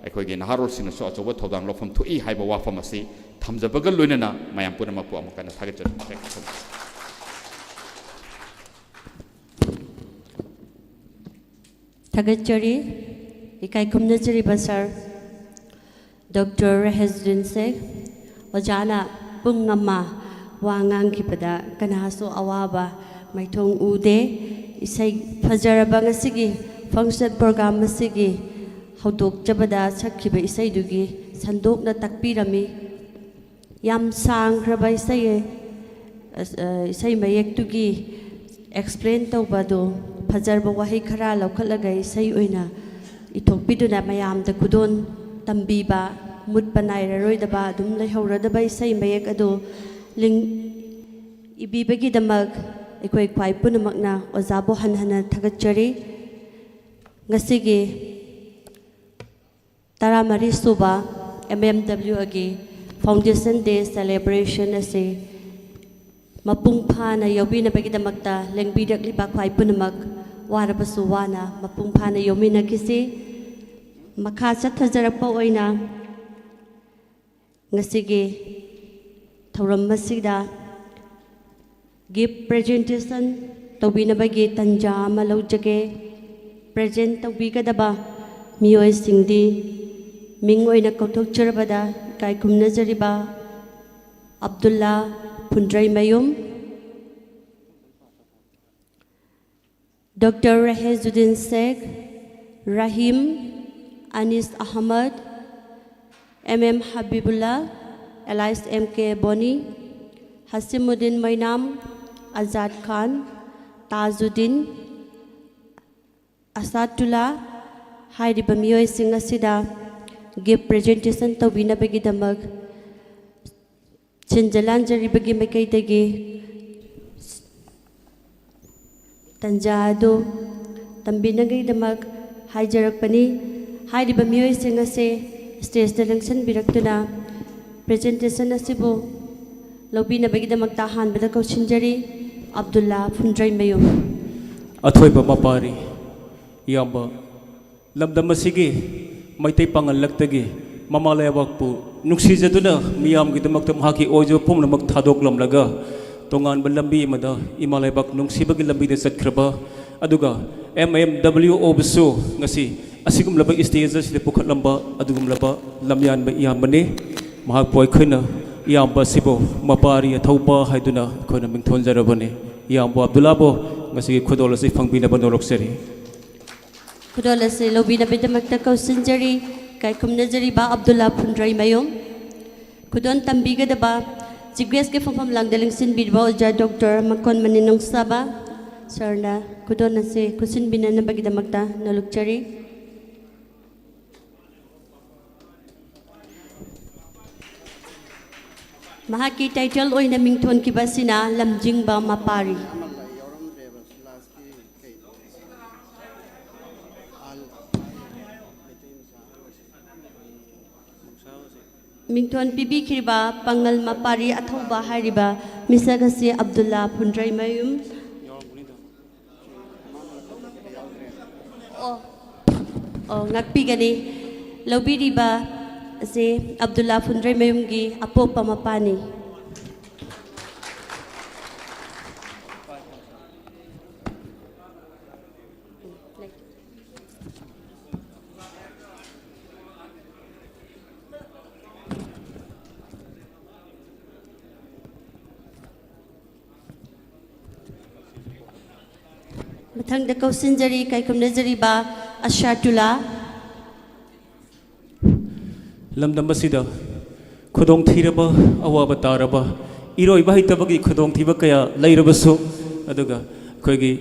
ꯑꯩꯈꯣꯏꯒꯤ ꯅꯍꯥꯔꯣꯜꯁꯤꯡꯅꯁꯨ ꯑꯆꯧꯕ ꯊꯧꯗꯥꯡ ꯂꯧꯐꯝ ꯊꯣꯛꯏ ꯍꯥꯏꯕ ꯋꯥꯐꯝ ꯑꯁꯤ ꯊꯝꯖꯕꯒ ꯂꯣꯏꯅꯅ ꯃꯌꯥꯝ ꯄꯨꯝꯅꯃꯛꯄꯨ ꯑꯃꯨꯛ ꯍꯟꯅ ꯊꯥꯒꯠꯆꯔꯤ꯫ Thank you so much. ꯊꯥꯒꯠꯆꯔꯤ꯫ ꯏꯀꯥꯏ ꯈꯨꯝꯅꯖꯔꯤꯕ ꯁꯥꯔ ꯗꯣꯛꯇꯔ ꯔꯦꯍꯦꯖꯨꯗꯤꯟ ꯁꯦꯈ꯫ ꯑꯣꯖꯥꯅ ꯄꯨꯡ ꯑꯃ ꯋꯥ ꯉꯥꯡꯈꯤꯕꯗ ꯀꯅꯥꯁꯨ ꯑꯋꯥꯕ ꯃꯥꯏꯊꯣꯡ ꯎꯗꯦ꯫ ꯏꯁꯩ ꯐꯖꯔꯕ ꯉꯁꯤꯒꯤ function program ꯑꯁꯤꯒꯤ ꯍꯧꯗꯣꯛꯆꯕꯗ ꯁꯛꯈꯤꯕ ꯏꯁꯩꯗꯨꯒꯤ ꯁꯟꯗꯣꯛꯅ ꯇꯥꯛꯄꯤꯔꯝꯃꯤ꯫ ꯌꯥꯝ ꯁꯥꯡꯈ꯭ꯔꯕ ꯏꯁꯩ, ꯑ, ꯏꯁꯩ ꯃꯌꯦꯛꯇꯨꯒꯤ explain ꯇꯧꯕ ꯑꯗꯨ ꯐꯖꯔꯕ ꯋꯥꯍꯩ ꯈꯔ ꯂꯧꯈꯠꯂꯒ ꯏꯁꯩ ꯑꯣꯏꯅ ꯏꯊꯣꯛꯄꯤꯗꯨꯅ ꯃꯌꯥꯝꯗ ꯈꯨꯗꯣꯜ ꯇꯝꯕꯤꯕ, ꯃꯨꯠꯄ ꯅꯥꯏꯔꯔꯣꯏꯗꯕ, ꯑꯗꯨꯝ ꯂꯩꯍꯧꯔꯗꯕ ꯏꯁꯩ ꯃꯌꯦꯛ ꯑꯗꯨ ꯂꯤꯡ-, ꯏꯕꯤꯕꯒꯤꯗꯃꯛ ꯑꯩꯈꯣꯏ ꯈ꯭ꯋꯥꯏ ꯄꯨꯝꯅꯃꯛꯅ ꯑꯣꯖꯥꯕꯨ ꯍꯟꯅ ꯍꯟꯅ ꯊꯥꯒꯠꯆꯔꯤ꯫ ꯉꯁꯤꯒꯤ ꯇꯔꯥꯃꯔꯤ ꯁꯨꯕ M M W Aꯒꯤ Foundation Day celebration ꯑꯁꯤ ꯃꯄꯨꯡ ꯐꯥꯅ ꯌꯥꯎꯕꯤꯅꯕꯒꯤꯗꯃꯛꯇ ꯂꯦꯡꯕꯤꯔꯛꯂꯤꯕ ꯈ꯭ꯋꯥꯏ ꯄꯨꯝꯅꯃꯛ ꯋꯥꯔꯕꯁꯨ ꯋꯥꯅ ꯃꯄꯨꯡ ꯐꯥꯅ ꯌꯥꯎꯃꯤꯟꯅꯈꯤꯁꯤ꯫ ꯃꯈꯥ ꯆꯠꯊꯖꯔꯛꯄ ꯑꯣꯏꯅ ꯉꯁꯤꯒꯤ ꯊꯧꯔꯝ ꯑꯁꯤꯗ gift presentation ꯇꯧꯕꯤꯅꯕꯒꯤ ꯇꯟꯖꯥ ꯑꯃ ꯂꯧꯖꯒꯦ꯫ Present ꯇꯧꯕꯤꯒꯗꯕ ꯃꯤꯑꯣꯏꯁꯤꯡꯗꯤ ꯃꯤꯡ ꯑꯣꯏꯅ ꯀꯧꯊꯣꯛꯆꯔꯕꯗ ꯏꯀꯥꯏ ꯈꯨꯝꯅꯖꯔꯤꯕ ꯑꯕꯗꯨꯜꯂꯥ ꯐꯨꯟꯗ꯭ꯔꯩꯃꯌꯨꯝ, Doctor ꯔꯍꯦꯖꯨꯗꯤꯟ ꯁꯦꯈ, Rahim, ꯑꯅꯤꯁ Ahmad, M M ꯍꯕꯤꯕꯨꯜꯂꯥ, alias M K ꯕꯣꯅꯤ, ꯍꯁꯤꯃꯨꯗꯤꯟ ꯃꯩꯅꯥꯝ, Azad ꯈꯥꯟ, ꯇꯥꯖꯨꯗꯤꯟ, ꯑꯁꯥꯗꯨꯜꯂꯥ ꯍꯥꯏꯔꯤꯕ ꯃꯤꯑꯣꯏꯁꯤꯡ ꯑꯁꯤꯗ gift presentation ꯇꯧꯕꯤꯅꯕꯒꯤꯗꯃꯛ ꯁꯤꯟꯖ ꯂꯥꯟꯖꯔꯤꯕꯒꯤ ꯃꯥꯏꯀꯩꯗꯒꯤ ꯇꯟꯖꯥ ꯑꯗꯨ ꯇꯝꯕꯤꯅꯕꯒꯤꯗꯃꯛ ꯍꯥꯏꯖꯔꯛꯄꯅꯤ꯫ ꯍꯥꯏꯔꯤꯕ ꯃꯤꯑꯣꯏꯁꯤꯡ ꯑꯁꯦ Stageꯇ ꯂꯦꯡꯁꯤꯟꯕꯤꯔꯛꯇꯨꯅ presentation ꯑꯁꯤꯕꯨ ꯂꯧꯕꯤꯅꯕꯒꯤꯗꯃꯛꯇ ꯑꯍꯥꯟꯕꯗ ꯀꯧꯁꯤꯟꯖꯔꯤ, ꯑꯕꯗꯨꯜꯂꯥ ꯐꯨꯟꯗ꯭ꯔꯩꯃꯌꯨꯝ꯫ ꯑꯊꯣꯏꯕ ꯃꯄꯥꯔꯤ, ꯏꯌꯥꯝꯕ, ꯂꯝꯗꯝ ꯑꯁꯤꯒꯤ ꯃꯩꯇꯩ ꯄꯥꯉꯜ ꯂꯛꯇꯒꯤ ꯃꯃꯥ ꯂꯩꯕꯥꯛꯄꯨ ꯅꯨꯡꯁꯤꯖꯗꯨꯅ ꯃꯤꯌꯥꯝꯒꯤꯗꯃꯛꯇ ꯃꯍꯥꯛꯀꯤ ꯑꯣꯏꯖꯕ ꯄꯨꯝꯅꯃꯛ ꯊꯥꯗꯣꯛꯂꯝꯂꯒ ꯇꯣꯉꯥꯟꯕ ꯂꯝꯕꯤ ꯑꯃꯗ ꯏꯃꯥ ꯂꯩꯕꯥꯛ ꯅꯨꯡꯁꯤꯕꯒꯤ ꯂꯝꯕꯤꯗ ꯆꯠꯈ꯭ꯔꯕ, ꯑꯗꯨꯒ ꯑꯦꯝ ꯑꯦꯝ ꯗꯕ꯭ꯂꯤꯎ ꯑꯣꯕꯨꯁꯨ ꯉꯁꯤ ꯑꯁꯤꯒꯨꯝꯂꯕ stage ꯑꯁꯤꯗ ꯄꯨꯈꯠꯂꯝꯕ ꯑꯗꯨꯒꯨꯝꯂꯕ ꯂꯝꯌꯥꯟꯕ ꯏꯌꯥꯝꯕꯅꯤ꯫ ꯃꯍꯥꯛꯄꯨ ꯑꯩꯈꯣꯏꯅ ꯏꯌꯥꯝꯕ ꯑꯁꯤꯕꯨ ꯃꯄꯥꯔꯤ ꯑꯊꯧꯕ ꯍꯥꯏꯗꯨꯅ ꯑꯩꯈꯣꯏꯅ ꯃꯤꯡꯊꯣꯟꯖꯔꯕꯅꯤ꯫ ꯏꯌꯥꯝꯕ ꯑꯕꯗꯨꯜꯂꯥꯕꯨ ꯉꯁꯤꯒꯤ ꯈꯨꯗꯣꯜ ꯑꯁꯤ ꯐꯪꯕꯤꯅꯕ ꯅꯣꯂꯣꯛꯆꯔꯤ꯫ ꯈꯨꯗꯣꯜ ꯑꯁꯤ ꯂꯧꯕꯤꯅꯕꯒꯤꯗꯃꯛꯇ ꯀꯧꯁꯤꯟꯖꯔꯤ, ꯏꯀꯥꯏ ꯈꯨꯝꯅꯖꯔꯤꯕ ꯑꯕꯗꯨꯜꯂꯥ ꯐꯨꯟꯗ꯭ꯔꯩꯃꯌꯨꯝ꯫ ꯈꯨꯗꯣꯜ ꯇꯝꯕꯤꯒꯗꯕ Chief Guestꯀꯤ ꯐꯝꯐꯝ ꯂꯥꯡꯗ ꯂꯦꯡꯁꯤꯟꯕꯤꯔꯤꯕ ꯑꯣꯖꯥ ꯗꯣꯛꯇꯔ ꯃꯀꯣꯟꯃꯅꯤ ꯅꯨꯡꯁꯥꯕ ꯁꯔꯅ ꯈꯨꯗꯣꯜ ꯑꯁꯤ ꯈꯨꯠꯁꯤꯟꯕꯤꯅꯅꯕꯒꯤꯗꯃꯛꯇ ꯅꯣꯂꯨꯛꯆꯔꯤ꯫ ꯃꯍꯥꯛꯀꯤ title ꯑꯣꯏꯅ ꯃꯤꯡꯊꯣꯟꯈꯤꯕ ꯑꯁꯤꯅ ꯂꯝꯖꯤꯡꯕ ꯃꯄꯥꯔꯤ꯫ ꯃꯤꯡꯊꯣꯟ ꯄꯤꯕꯤꯈꯤꯕ ꯄꯥꯉꯜ ꯃꯄꯥꯔꯤ ꯑꯊꯧꯕ ꯍꯥꯏꯔꯤꯕ ꯃꯤꯁꯛ ꯑꯁꯤ ꯑꯕꯗꯨꯜꯂꯥ ꯐꯨꯟꯗ꯭ꯔꯩꯃꯌꯨꯝ꯫ ꯑꯣ, ꯑꯣ, ꯉꯥꯛꯄꯤꯒꯅꯤ꯫ ꯂꯧꯕꯤꯔꯤꯕ ꯑꯁꯤ ꯑꯕꯗꯨꯜꯂꯥ ꯐꯨꯟꯗ꯭ꯔꯩꯃꯌꯨꯝꯒꯤ ꯑꯄꯣꯛꯄ ꯃꯄꯥꯅꯤ꯫ ꯃꯊꯪꯗ ꯀꯧꯁꯤꯟꯖꯔꯤ ꯏꯀꯥꯏ ꯈꯨꯝꯅꯖꯔꯤꯕ ꯑꯁꯥꯇꯨꯂꯥ꯫ ꯂꯝꯗꯝ ꯑꯁꯤꯗ ꯈꯨꯗꯣꯡꯊꯤꯔꯕ, ꯑꯋꯥꯕ ꯇꯥꯔꯕ, ꯏꯔꯣꯏꯕ ꯍꯩꯇꯕꯒꯤ ꯈꯨꯗꯣꯡꯊꯤꯕ ꯀꯌꯥ ꯂꯩꯔꯕꯁꯨ, ꯑꯗꯨꯒ ꯑꯩꯈꯣꯏꯒꯤ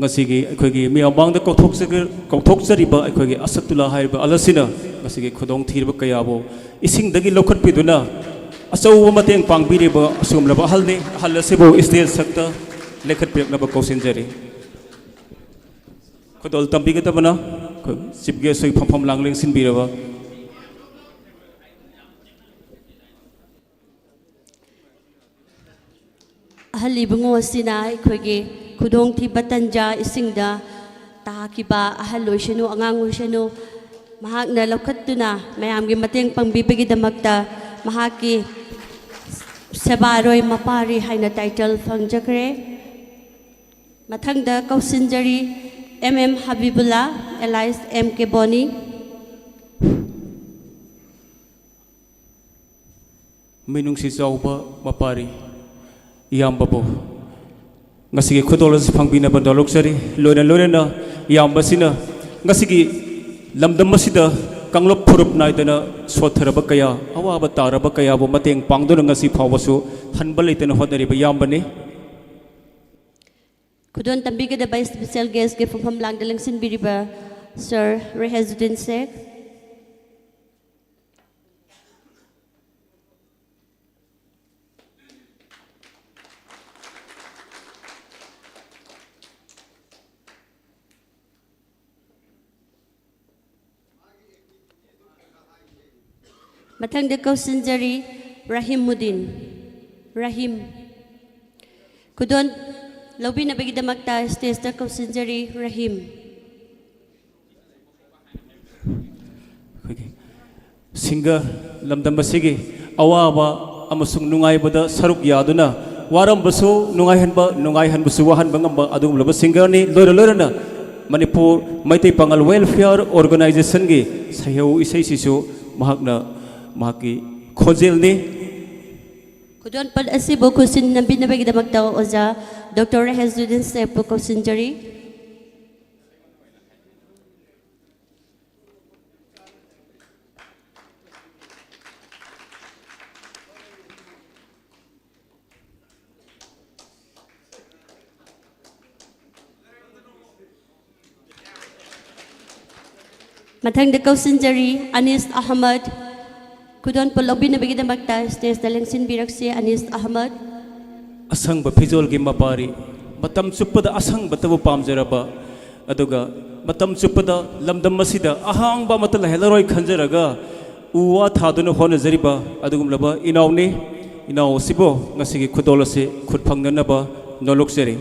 ꯉꯁꯤꯒꯤ ꯑꯩꯈꯣꯏꯒꯤ ꯃꯤꯌꯥꯝ ꯃꯥꯡꯗ ꯀꯧꯊꯣꯛꯆꯒ-, ꯀꯧꯊꯣꯛꯆꯔꯤꯕ ꯑꯩꯈꯣꯏꯒꯤ ꯑꯁꯠꯇꯨꯂꯥ ꯍꯥꯏꯔꯤꯕ ꯑꯍꯜ ꯑꯁꯤꯅ ꯉꯁꯤꯒꯤ ꯈꯨꯗꯣꯡꯊꯤꯔꯕ ꯀꯌꯥꯕꯨ ꯏꯁꯤꯡꯗꯒꯤ ꯂꯧꯈꯠꯄꯤꯗꯨꯅ ꯑꯆꯧꯕ ꯃꯇꯦꯡ ꯄꯥꯡꯕꯤꯔꯤꯕ ꯑꯁꯤꯒꯨꯝꯂꯕ ꯑꯍꯜꯅꯤ꯫ ꯑꯍꯜ ꯑꯁꯤꯕꯨ stage ꯊꯛꯇ ꯂꯦꯡꯈꯠꯄꯤꯔꯛꯅꯕ ꯀꯧꯁꯤꯟꯖꯔꯤ꯫ ꯈꯨꯗꯣꯜ ꯇꯝꯕꯤꯒꯗꯕꯅ ꯑꯩꯈꯣꯏ Chief Guest ꯍꯣꯏ ꯐꯝꯐꯝ ꯂꯥꯡ ꯂꯦꯡꯁꯤꯟꯕꯤꯔꯕ ꯑꯍꯜ ꯏꯕꯨꯡꯉꯣ ꯑꯁꯤꯅ ꯑꯩꯈꯣꯏꯒꯤ ꯈꯨꯗꯣꯡꯊꯤꯕ ꯇꯟꯖꯥ ꯏꯁꯤꯡꯗ ꯇꯥꯈꯤꯕ ꯑꯍꯜ ꯑꯣꯏꯁꯅꯨ, ꯑꯉꯥꯡ ꯑꯣꯏꯁꯅꯨ, ꯃꯍꯥꯛꯅ ꯂꯧꯈꯠꯇꯨꯅ ꯃꯌꯥꯝꯒꯤ ꯃꯇꯦꯡ ꯄꯥꯡꯕꯤꯕꯒꯤꯗꯃꯛꯇ ꯃꯍꯥꯛꯀꯤ ꯁꯦꯕꯥꯔꯣꯏ ꯃꯄꯥꯔꯤ ꯍꯥꯏꯅ ꯇꯥꯏꯇꯜ ꯐꯪꯖꯈ꯭ꯔꯦ꯫ ꯃꯊꯪꯗ ꯀꯧꯁꯤꯟꯖꯔꯤ ꯑꯦꯝ ꯑꯦꯝ ꯍꯕꯤꯕꯨꯜꯂꯥ, ꯑꯦꯂꯥꯏꯁ ꯑꯦꯝ ꯀꯦ ꯕꯣꯅꯤ꯫ ꯃꯤꯅꯨꯡꯁꯤ ꯆꯥꯎꯕ ꯃꯄꯥꯔꯤ ꯏꯌꯥꯝꯕꯕꯨ ꯉꯁꯤꯒꯤ ꯈꯨꯗꯣꯜ ꯑꯁꯤ ꯐꯪꯕꯤꯅꯕ ꯅꯣꯂꯨꯛꯆꯔꯤ꯫ ꯂꯣꯏꯅ ꯂꯣꯏꯅꯅ ꯏꯌꯥꯝꯕꯁꯤꯅ ꯉꯁꯤꯒꯤ ꯂꯝꯗꯝ ꯑꯁꯤꯗ ꯀꯥꯡꯂꯨꯞ ꯐꯨꯔꯨꯞ ꯅꯥꯏꯗꯅ ꯁꯣꯠꯊꯔꯕ ꯀꯌꯥ, ꯑꯋꯥꯕ ꯇꯥꯔꯕ ꯀꯌꯥꯕꯨ ꯃꯇꯦꯡ ꯄꯥꯡꯗꯨꯅ ꯉꯁꯤ ꯐꯥꯎꯕꯁꯨ ꯍꯟꯕ ꯂꯩꯇꯅ ꯍꯣꯠꯅꯔꯤꯕ ꯏꯌꯥꯝꯕꯅꯤ꯫ ꯈꯨꯗꯣꯜ ꯇꯝꯕꯤꯒꯗꯕ special guest ꯀꯤ ꯐꯝꯐꯝ ꯂꯥꯡꯗ ꯂꯦꯡꯁꯤꯟꯕꯤꯔꯤꯕ ꯁꯔ ꯔꯦꯍꯦꯖꯨꯗꯤꯟ ꯁꯦꯈ꯫ ꯃꯊꯪꯗ ꯀꯧꯁꯤꯟꯖꯔꯤ ꯔꯥꯍꯤꯝ ꯃꯨꯗꯤꯟ꯫ ꯔꯥꯍꯤꯝ꯫ ꯈꯨꯗꯣꯜ ꯂꯧꯕꯤꯅꯕꯒꯤꯗꯃꯛꯇ stage ꯇ ꯀꯧꯁꯤꯟꯖꯔꯤ ꯔꯥꯍꯤꯝ꯫ ꯑꯩꯈꯣꯏꯒꯤ ꯁꯤꯡꯒꯔ, ꯂꯝꯗꯝ ꯑꯁꯤꯒꯤ ꯑꯋꯥꯕ ꯑꯃꯁꯨꯡ ꯅꯨꯡꯉꯥꯏꯕꯗ ꯁꯔꯨꯛ ꯌꯥꯗꯨꯅ, ꯋꯥꯔꯝꯕꯁꯨ ꯅꯨꯡꯉꯥꯏꯍꯟꯕ, ꯅꯨꯡꯉꯥꯏꯍꯟꯕꯁꯨ ꯋꯥꯍꯟꯕ ꯉꯝꯕ ꯑꯗꯨꯒꯨꯝꯂꯕ ꯁꯤꯡꯒꯔꯅꯤ꯫ ꯂꯣꯏꯅ ꯂꯣꯏꯅꯅ ꯃꯅꯤꯄꯨꯔ ꯃꯩꯇꯩ ꯄꯥꯉꯜ ꯋꯦꯜꯐꯤꯌꯔ ꯑꯣꯔꯒꯅꯥꯏꯖꯦꯁꯟꯒꯤ ꯁꯩꯍꯧ ꯏꯁꯩꯁꯤꯁꯨ ꯃꯍꯥꯛꯅ ꯃꯍꯥꯛꯀꯤ ꯈꯣꯟꯖꯦꯜꯅꯤ꯫ ꯈꯨꯗꯣꯜꯄꯣꯠ ꯑꯁꯤꯕꯨ ꯈꯨꯠꯁꯤꯟ ꯅꯝꯕꯤꯅꯕꯒꯤꯗꯃꯛꯇ ꯑꯣꯖꯥ ꯗꯣꯛꯇꯔ ꯔꯦꯍꯦꯖꯨꯗꯤꯟ ꯁꯦꯈꯄꯨ ꯀꯧꯁꯤꯟꯖꯔꯤ꯫ ꯃꯊꯪꯗ ꯀꯧꯁꯤꯟꯖꯔꯤ ꯑꯅꯤꯁ ꯑꯍꯃꯗ꯫ ꯈꯨꯗꯣꯜꯄꯣꯠ ꯂꯧꯕꯤꯅꯕꯒꯤꯗꯃꯛꯇ stage ꯇ ꯂꯦꯡꯁꯤꯟꯕꯤꯔꯛꯁꯤ ꯑꯅꯤꯁ ꯑꯍꯃꯗ꯫ ꯑꯁꯪꯕ ꯐꯤꯖꯣꯜꯒꯤ ꯃꯄꯥꯔꯤ, ꯃꯇꯝ ꯆꯨꯞꯄꯗ ꯑꯁꯪꯕꯇꯕꯨ ꯄꯥꯝꯖꯔꯕ, ꯑꯗꯨꯒ ꯃꯇꯝ ꯆꯨꯞꯄꯗ ꯂꯝꯗꯝ ꯑꯁꯤꯗ ꯑꯍꯥꯡꯕ ꯑꯃꯠꯇ ꯂꯩꯍꯜꯂꯔꯣꯏ ꯈꯟꯖꯔꯒ ꯎ ꯋꯥ ꯊꯥꯗꯨꯅ ꯍꯣꯠꯅꯖꯔꯤꯕ ꯑꯗꯨꯒꯨꯝꯂꯕ ꯏꯅꯥꯎꯅꯤ꯫ ꯏꯅꯥꯎ ꯑꯁꯤꯕꯨ ꯉꯁꯤꯒꯤ ꯈꯨꯗꯣꯜ ꯑꯁꯤ ꯈꯨꯠ ꯐꯪꯅꯅꯕ ꯅꯣꯂꯨꯛꯆꯔꯤ꯫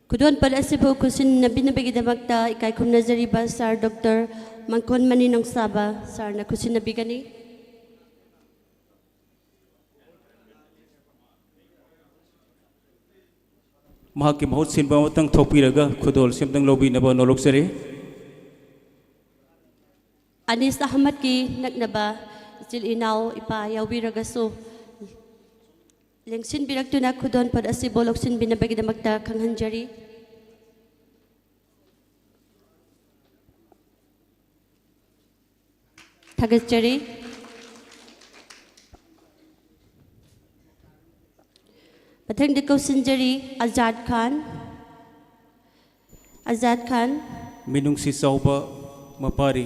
ꯈꯨꯗꯣꯜꯄꯣꯠ ꯑꯁꯤꯕꯨ ꯈꯨꯠꯁꯤꯟꯅꯕꯤꯅꯕꯒꯤꯗꯃꯛꯇ ꯏꯀꯥꯏ ꯈꯨꯝꯅꯖꯔꯤꯕ ꯁꯥꯔ ꯗꯣꯛꯇꯔ ꯃꯪꯀꯣꯟꯃꯅꯤ ꯅꯣꯡꯁꯥꯕ ꯁꯥꯔꯅ ꯈꯨꯠꯁꯤꯟꯅꯕꯤꯒꯅꯤ꯫ ꯃꯍꯥꯛꯀꯤ ꯃꯍꯨꯠ ꯁꯤꯟꯕ ꯑꯃꯇꯪ ꯊꯣꯛꯄꯤꯔꯒ ꯈꯨꯗꯣꯜꯁꯤ ꯑꯃꯇꯪ ꯂꯧꯕꯤꯅꯕ ꯅꯣꯂꯨꯛꯆꯔꯤ꯫ ꯑꯅꯤꯁ ꯑꯍꯃꯗꯀꯤ ꯅꯛꯅꯕ ꯏꯆꯤꯜ ꯏꯅꯥꯎ ꯏꯄꯥ ꯌꯥꯎꯕꯤꯔꯒꯁꯨ ꯂꯦꯡꯁꯤꯟꯕꯤꯔꯛꯇꯨꯅ ꯈꯨꯗꯣꯜꯄꯣꯠ ꯑꯁꯤꯕꯨ ꯂꯧꯁꯤꯟꯕꯤꯅꯕꯒꯤꯗꯃꯛꯇ ꯈꯪꯍꯟꯖꯔꯤ꯫ ꯊꯥꯒꯠꯆꯔꯤ꯫ ꯃꯊꯪꯗ ꯀꯧꯁꯤꯟꯖꯔꯤ ꯑꯖꯥꯗ ꯈꯥꯟ꯫ ꯑꯖꯥꯗ ꯈꯥꯟ꯫ ꯃꯤꯅꯨꯡꯁꯤ ꯆꯥꯎꯕ ꯃꯄꯥꯔꯤ,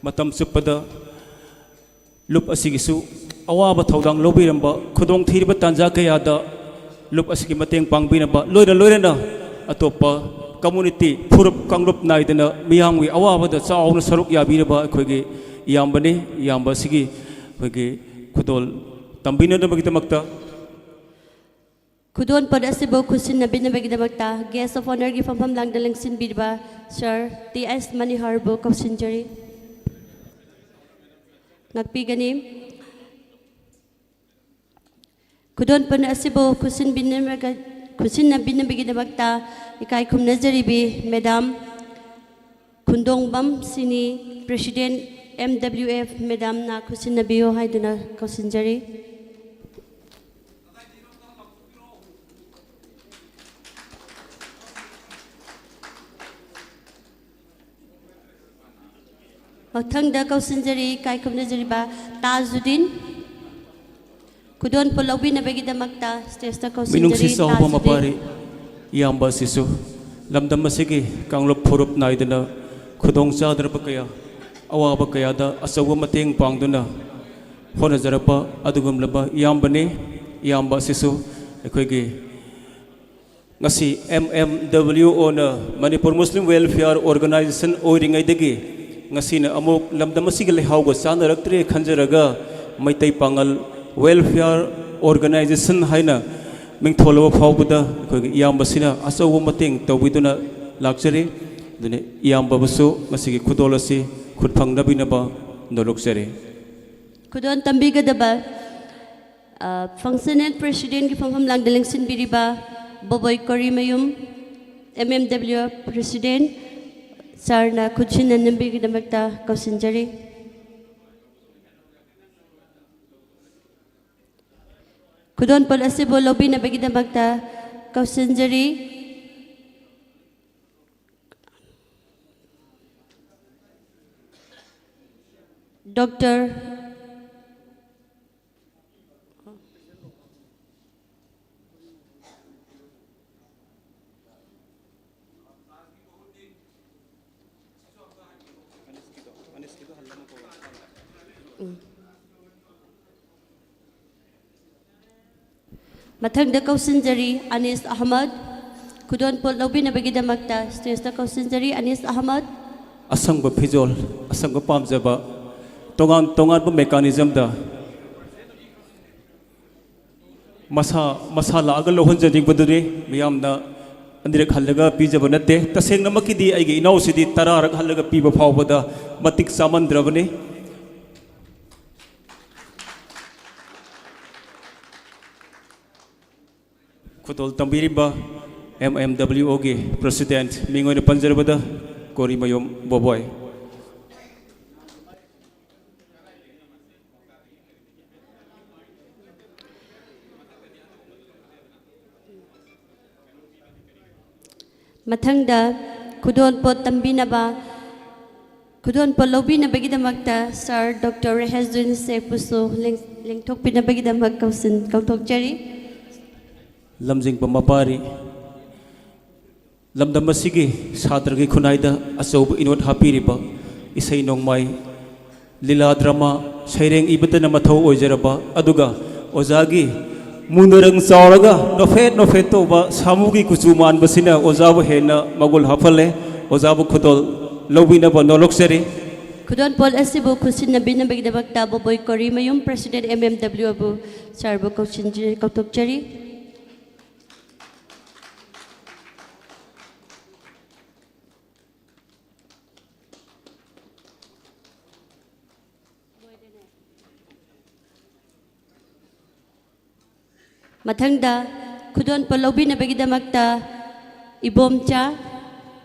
ꯃꯇꯝ ꯆꯨꯞꯄꯗ ꯂꯨꯞ ꯑꯁꯤꯒꯤꯁꯨ ꯑꯋꯥꯕ ꯊꯧꯗꯥꯡ ꯂꯧꯕꯤꯔꯝꯕ, ꯈꯨꯗꯣꯡꯊꯤꯔꯕ ꯇꯥꯟꯖꯥ ꯀꯌꯥꯗ ꯂꯨꯞ ꯑꯁꯤꯒꯤ ꯃꯇꯦꯡ ꯄꯥꯡꯕꯤꯅꯕ, ꯂꯣꯏꯅ ꯂꯣꯏꯅꯅ ꯑꯇꯣꯞꯄ ꯀꯝꯃꯨꯅꯤꯇꯤ, ꯐꯨꯔꯨꯞ ꯀꯥꯡꯂꯨꯞ ꯅꯥꯏꯗꯅ ꯃꯤꯌꯥꯝꯒꯤ ꯑꯋꯥꯕꯗ ꯆꯥꯎꯅ ꯁꯔꯨꯛ ꯌꯥꯕꯤꯔꯕ ꯑꯩꯈꯣꯏꯒꯤ ꯏꯌꯥꯝꯕꯅꯤ꯫ ꯏꯌꯥꯝꯕ ꯑꯁꯤꯒꯤ ꯑꯩꯈꯣꯏꯒꯤ ꯈꯨꯗꯣꯜ ꯇꯝꯕꯤꯅꯅꯕꯒꯤꯗꯃꯛꯇ ꯈꯨꯗꯣꯜꯄꯣꯠ ꯑꯁꯤꯕꯨ ꯈꯨꯠꯁꯤꯟꯅꯕꯤꯅꯕꯒꯤꯗꯃꯛꯇ Guest of Honourꯒꯤ ꯐꯝꯐꯝ ꯂꯥꯡꯗ ꯂꯦꯡꯁꯤꯟꯕꯤꯔꯤꯕ ꯁꯥꯔ ꯇꯤ ꯑꯦꯁ ꯃꯅꯤꯍꯔꯕꯨ ꯀꯧꯁꯤꯟꯖꯔꯤ꯫ ꯉꯥꯛꯄꯤꯒꯅꯤ꯫ ꯈꯨꯗꯣꯜꯄꯣꯠ ꯑꯁꯤꯕꯨ ꯈꯨꯠꯁꯤꯟꯕꯤꯅꯕꯒ-, ꯈꯨꯠꯁꯤꯟꯅꯕꯤꯅꯕꯒꯤꯗꯃꯛꯇ ꯏꯀꯥꯏ ꯈꯨꯝꯅꯖꯔꯤꯕꯤ ꯃꯦꯗꯥꯝ ꯈꯨꯟꯗꯣꯡꯕꯝ ꯁꯤꯅꯤ, President M W F ꯃꯦꯗꯥꯝꯅ ꯈꯨꯠꯁꯤꯟꯅꯕꯤꯌꯨ ꯍꯥꯏꯗꯨꯅ ꯀꯧꯁꯤꯟꯖꯔꯤ꯫ ꯃꯊꯪꯗ ꯀꯧꯁꯤꯟꯖꯔꯤ ꯏꯀꯥꯏ ꯈꯨꯝꯅꯖꯔꯤꯕ ꯇꯥꯖꯨꯗꯤꯟ꯫ ꯈꯨꯗꯣꯜꯄꯣꯠ ꯂꯧꯕꯤꯅꯕꯒꯤꯗꯃꯛꯇ stageꯇ ꯀꯧꯁꯤꯟꯖꯔꯤ ꯃꯤꯅꯨꯡꯁꯤ ꯆꯥꯎꯕ ꯇꯥꯖꯨꯗꯤꯟ꯫ ꯃꯄꯥꯔꯤ ꯏꯌꯥꯝꯕ ꯑꯁꯤꯁꯨ ꯂꯝꯗꯝ ꯑꯁꯤꯒꯤ ꯀꯥꯡꯂꯨꯞ ꯐꯨꯔꯨꯞ ꯅꯥꯏꯗꯅ ꯈꯨꯗꯣꯡ ꯆꯥꯗ꯭ꯔꯕ ꯀꯌꯥ, ꯑꯋꯥꯕ ꯀꯌꯥꯗ ꯑꯆꯧꯕ ꯃꯇꯦꯡ ꯄꯥꯡꯗꯨꯅ ꯍꯣꯠꯅꯖꯔꯛꯄ ꯑꯗꯨꯒꯨꯝꯂꯕ ꯏꯌꯥꯝꯕꯅꯤ꯫ ꯏꯌꯥꯝꯕ ꯑꯁꯤꯁꯨ ꯑꯩꯈꯣꯏꯒꯤ ꯉꯁꯤ M M W Oꯅ, ꯃꯅꯤꯄꯨꯔ ꯃꯨꯁꯂꯤꯝ ꯋꯦꯜꯐꯤꯌꯔ ꯑꯣꯔꯒꯅꯥꯏꯖꯦꯁꯟ ꯑꯣꯏꯔꯤꯉꯩꯗꯒꯤ ꯉꯁꯤꯅ ꯑꯃꯨꯛ ꯂꯝꯗꯝ ꯑꯁꯤꯒꯤ ꯂꯩꯍꯥꯎꯒ ꯆꯥꯟꯅꯔꯛꯇ꯭ꯔꯦ ꯈꯟꯖꯔꯒ ꯃꯩꯇꯩ ꯄꯥꯉꯜ Welfare Organization ꯍꯥꯏꯅ ꯃꯤꯡꯊꯣꯜꯂꯕ ꯐꯥꯎꯕꯗ ꯑꯩꯈꯣꯏꯒꯤ ꯏꯌꯥꯝꯕꯁꯤꯅ ꯑꯆꯧꯕ ꯃꯇꯦꯡ ꯇꯧꯕꯤꯗꯨꯅ ꯂꯥꯛꯆꯔꯤ꯫ ꯑꯗꯨꯅ ꯏꯌꯥꯝꯕꯕꯨꯁꯨ ꯉꯁꯤꯒꯤ ꯈꯨꯗꯣꯜ ꯑꯁꯤ ꯈꯨꯠ ꯐꯪꯅꯕꯤꯅꯕ ꯅꯣꯂꯨꯛꯆꯔꯤ꯫ ꯈꯨꯗꯣꯜ ꯇꯝꯕꯤꯒꯗꯕ, ꯑ, Functional Presidentꯀꯤ ꯐꯝꯐꯝ ꯂꯥꯡꯗ ꯂꯦꯡꯁꯤꯟꯕꯤꯔꯤꯕ ꯕꯣꯕꯣꯏ ꯀꯣꯔꯤꯃꯌꯨꯝ, M M W President, ꯁꯥꯔꯅ ꯈꯨꯠꯁꯤꯟꯅ ꯅꯝꯕꯤꯒꯤꯗꯃꯛꯇ ꯀꯧꯁꯤꯟꯖꯔꯤ꯫ ꯈꯨꯗꯣꯜꯄꯣꯠ ꯑꯁꯤꯕꯨ ꯂꯧꯕꯤꯅꯕꯒꯤꯗꯃꯛꯇ ꯀꯧꯁꯤꯟꯖꯔꯤ꯫ ꯗꯣꯛꯇꯔ ꯃꯊꯪꯗ ꯀꯧꯁꯤꯟꯖꯔꯤ ꯑꯅꯤꯁ ꯑꯍꯃꯗ꯫ ꯈꯨꯗꯣꯜꯄꯣꯠ ꯂꯧꯕꯤꯅꯕꯒꯤꯗꯃꯛꯇ stageꯇ ꯀꯧꯁꯤꯟꯖꯔꯤ ꯑꯅꯤꯁ ꯑꯍꯃꯗ꯫ ꯑꯁꯪꯕ ꯐꯤꯖꯣꯜ, ꯑꯁꯪꯕ ꯄꯥꯝꯖꯕ, ꯇꯣꯉꯥꯟ ꯇꯣꯉꯥꯟꯕ mechanismꯗ ꯃꯁꯥ, ꯃꯁꯥ ꯂꯥꯛꯑꯒ ꯂꯧꯍꯟꯖꯅꯤꯡꯕꯗꯨꯅꯤ꯫ ꯃꯤꯌꯥꯝꯅ ꯑꯅꯤꯔꯛ ꯍꯜꯂꯒ ꯄꯤꯖꯕ ꯅꯠꯇꯦ꯫ ꯇꯁꯦꯡꯅꯃꯛꯀꯤꯗꯤ ꯑꯩꯒꯤ ꯏꯅꯥꯎꯁꯤꯗꯤ ꯇꯔꯥꯔꯛ ꯍꯜꯂꯒ ꯄꯤꯕ ꯐꯥꯎꯕꯗ ꯃꯇꯤꯛ ꯆꯥꯃꯟꯗ꯭ꯔꯕꯅꯤ꯫ ꯈꯨꯗꯣꯜ ꯇꯝꯕꯤꯔꯤꯕ M M W Oꯒꯤ President, ꯃꯤꯡ ꯑꯣꯏꯅ ꯄꯟꯖꯔꯕꯗ ꯀꯣꯔꯤꯃꯌꯨꯝ ꯕꯣꯕꯣꯏ꯫ ꯃꯊꯪꯗ ꯈꯨꯗꯣꯜꯄꯣꯠ ꯇꯝꯕꯤꯅꯕ, ꯈꯨꯗꯣꯜꯄꯣꯠ ꯂꯧꯕꯤꯅꯕꯒꯤꯗꯃꯛꯇ Sir Doctor ꯔꯦꯍꯦꯖꯨꯟ ꯁꯦꯈꯄꯨꯁꯨ ꯂꯦꯡ-, ꯂꯦꯡꯊꯣꯛꯄꯤꯅꯕꯒꯤꯗꯃꯛ ꯀꯧꯁꯤꯟ-, ꯀꯧꯊꯣꯛꯆꯔꯤ꯫ ꯂꯝꯖꯤꯡꯕ ꯃꯄꯥꯔꯤ, ꯂꯝꯗꯝ ꯑꯁꯤꯒꯤ ꯁꯥꯇ꯭ꯔꯒꯤ ꯈꯨꯟꯅꯥꯏꯗ ꯑꯆꯧꯕ ꯏꯅꯣꯠ ꯍꯥꯞꯄꯤꯔꯤꯕ ꯏꯁꯩ ꯅꯣꯡꯃꯥꯏ, ꯂꯤꯂꯥ ꯗ꯭ꯔꯃꯥ, ꯁꯩꯔꯦꯡ ꯏꯕꯇꯅ ꯃꯊꯧ ꯑꯣꯏꯖꯔꯕ, ꯑꯗꯨꯒ ꯑꯣꯖꯥꯒꯤ ꯃꯨꯅꯔꯪ ꯆꯥꯎꯔꯒ ꯅꯣꯐꯦꯠ ꯅꯣꯐꯦꯠ ꯇꯧꯕ ꯁꯥꯃꯨꯒꯤ ꯀꯨꯆꯨ ꯃꯥꯟꯕꯁꯤꯅ ꯑꯣꯖꯥꯕꯨ ꯍꯦꯟꯅ ꯃꯒꯨꯜ ꯍꯥꯞꯍꯜꯂꯦ꯫ ꯑꯣꯖꯥꯕꯨ ꯈꯨꯗꯣꯜ ꯂꯧꯕꯤꯅꯕ ꯅꯣꯂꯣꯛꯆꯔꯤ꯫ ꯈꯨꯗꯣꯜꯄꯣꯠ ꯑꯁꯤꯕꯨ ꯈꯨꯠꯁꯤꯟꯅꯕꯤꯅꯕꯒꯤꯗꯃꯛꯇ Boboi Korimayum, President M M W ꯑꯕꯨ, ꯁꯥꯔꯕꯨ ꯀꯧꯁꯤꯟꯖ-, ꯀꯧꯊꯣꯛꯆꯔꯤ꯫ ꯃꯊꯪꯗ ꯈꯨꯗꯣꯜꯄꯣꯠ ꯂꯧꯕꯤꯅꯕꯒꯤꯗꯃꯛꯇ ꯏꯕꯣꯝꯆꯥ,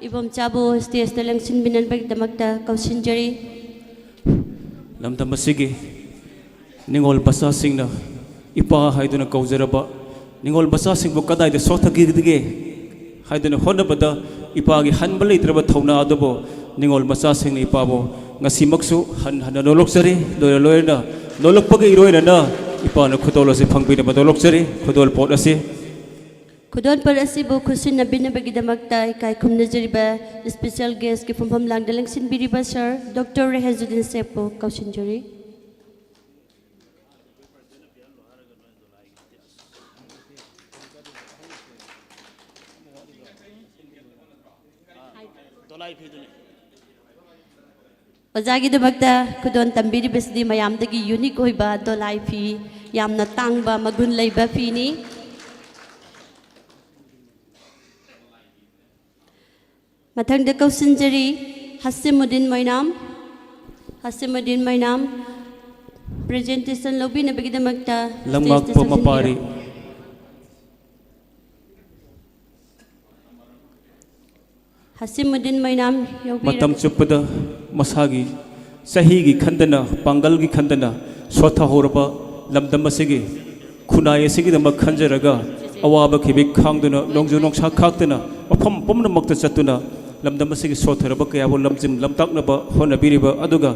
ꯏꯕꯣꯝꯆꯥꯕꯨ stageꯇ ꯂꯦꯡꯁꯤꯟꯕꯤꯅꯕꯒꯤꯗꯃꯛꯇ ꯀꯧꯁꯤꯟꯖꯔꯤ꯫ ꯂꯝꯗꯝ ꯑꯁꯤꯒꯤ ꯅꯤꯡꯉꯣꯜ ꯃꯆꯥꯁꯤꯡꯅ ꯏꯄꯥ ꯍꯥꯏꯗꯨꯅ ꯀꯧꯖꯔꯕ ꯅꯤꯡꯉꯣꯜ ꯃꯆꯥꯁꯤꯡꯕꯨ ꯀꯗꯥꯏꯗ ꯁꯣꯠꯊꯈꯤꯒꯗꯒꯦ ꯍꯥꯏꯗꯨꯅ ꯍꯣꯠꯅꯕꯗ ꯏꯄꯥꯒꯤ ꯍꯟꯕ ꯂꯩꯇ꯭ꯔꯕ ꯊꯧꯅꯥ ꯑꯗꯨꯕꯨ ꯅꯤꯡꯉꯣꯜ ꯃꯆꯥꯁꯤꯡꯅ ꯏꯄꯥꯕꯨ ꯉꯁꯤꯃꯛꯁꯨ ꯍꯟ ꯍꯟꯅ ꯅꯣꯂꯣꯛꯆꯔꯤ꯫ ꯂꯣꯏꯅ ꯂꯣꯏꯅꯅ ꯅꯣꯂꯛꯄꯒ ꯏꯔꯣꯏꯅꯅ ꯏꯄꯥꯅ ꯈꯨꯗꯣꯜ ꯑꯁꯤ ꯐꯪꯕꯤꯅꯕ ꯅꯣꯂꯣꯛꯆꯔꯤ꯫ ꯈꯨꯗꯣꯜ ꯄꯣꯠ ꯑꯁꯤ ꯈꯨꯗꯣꯜꯄꯣꯠ ꯑꯁꯤꯕꯨ ꯈꯨꯠꯁꯤꯟꯅꯕꯤꯅꯕꯒꯤꯗꯃꯛꯇ ꯏꯀꯥꯏ ꯈꯨꯝꯅꯖꯔꯤꯕ special guestꯀꯤ ꯐꯝꯐꯝ ꯂꯥꯡꯗ ꯂꯦꯡꯁꯤꯟꯕꯤꯔꯤꯕ Sir Doctor ꯔꯦꯍꯥꯖꯨꯗꯤꯟ ꯁꯦꯈꯄꯨ ꯀꯧꯁꯤꯟꯖꯔꯤ꯫ ꯑꯣꯖꯥꯒꯤꯗꯃꯛꯇ ꯈꯨꯗꯣꯜ ꯇꯝꯕꯤꯔꯤꯕꯁꯤꯗꯤ ꯃꯌꯥꯝꯗꯒꯤ unique ꯑꯣꯏꯕ ꯗꯣꯂꯥꯏ ꯐꯤ, ꯌꯥꯝꯅ ꯇꯥꯡꯕ ꯃꯒꯨꯟ ꯂꯩꯕ ꯐꯤꯅꯤ꯫ ꯃꯊꯪꯗ ꯀꯧꯁꯤꯟꯖꯔꯤ ꯍꯁꯤꯃꯨꯗꯤꯟ ꯃꯣꯏꯅꯥꯝ꯫ ꯍꯁꯤꯃꯨꯗꯤꯟ ꯃꯣꯏꯅꯥꯝ, presentation ꯂꯧꯕꯤꯅꯕꯒꯤꯗꯃꯛꯇ stageꯇ ꯂꯝꯉꯥꯛꯄ ꯆꯪꯁꯤꯟꯕꯤꯔꯛꯎ꯫ ꯃꯄꯥꯔꯤ꯫ ꯍꯁꯤꯃꯨꯗꯤꯟ ꯃꯣꯏꯅꯥꯝ ꯌꯥꯎꯕꯤꯔꯛꯎ꯫ ꯃꯇꯝ ꯆꯨꯞꯄꯗ ꯃꯁꯥꯒꯤ ꯆꯍꯤꯒꯤ ꯈꯟꯗꯅ, ꯄꯥꯡꯒꯜꯒꯤ ꯈꯟꯗꯅ ꯁꯣꯠꯊꯍꯧꯔꯕ ꯂꯝꯗꯝ ꯑꯁꯤꯒꯤ ꯈꯨꯟꯅꯥꯏ ꯑꯁꯤꯒꯤꯗꯃꯛ ꯈꯟꯖꯔꯒ ꯑꯋꯥꯕ ꯈꯤꯕꯤꯛ ꯈꯥꯡꯗꯨꯅ, ꯅꯣꯡꯖꯨ ꯅꯨꯡꯁꯥ ꯈꯥꯛꯇꯅ, ꯃꯐꯝ ꯄꯨꯝꯅꯃꯛꯇ ꯆꯠꯇꯨꯅ ꯂꯝꯗꯝ ꯑꯁꯤꯒꯤ ꯁꯣꯠꯊꯔꯕ ꯀꯌꯥꯕꯨ ꯂꯝꯖꯤꯡ ꯂꯝꯇꯥꯛꯅꯕ ꯍꯣꯠꯅꯕꯤꯔꯤꯕ, ꯑꯗꯨꯒ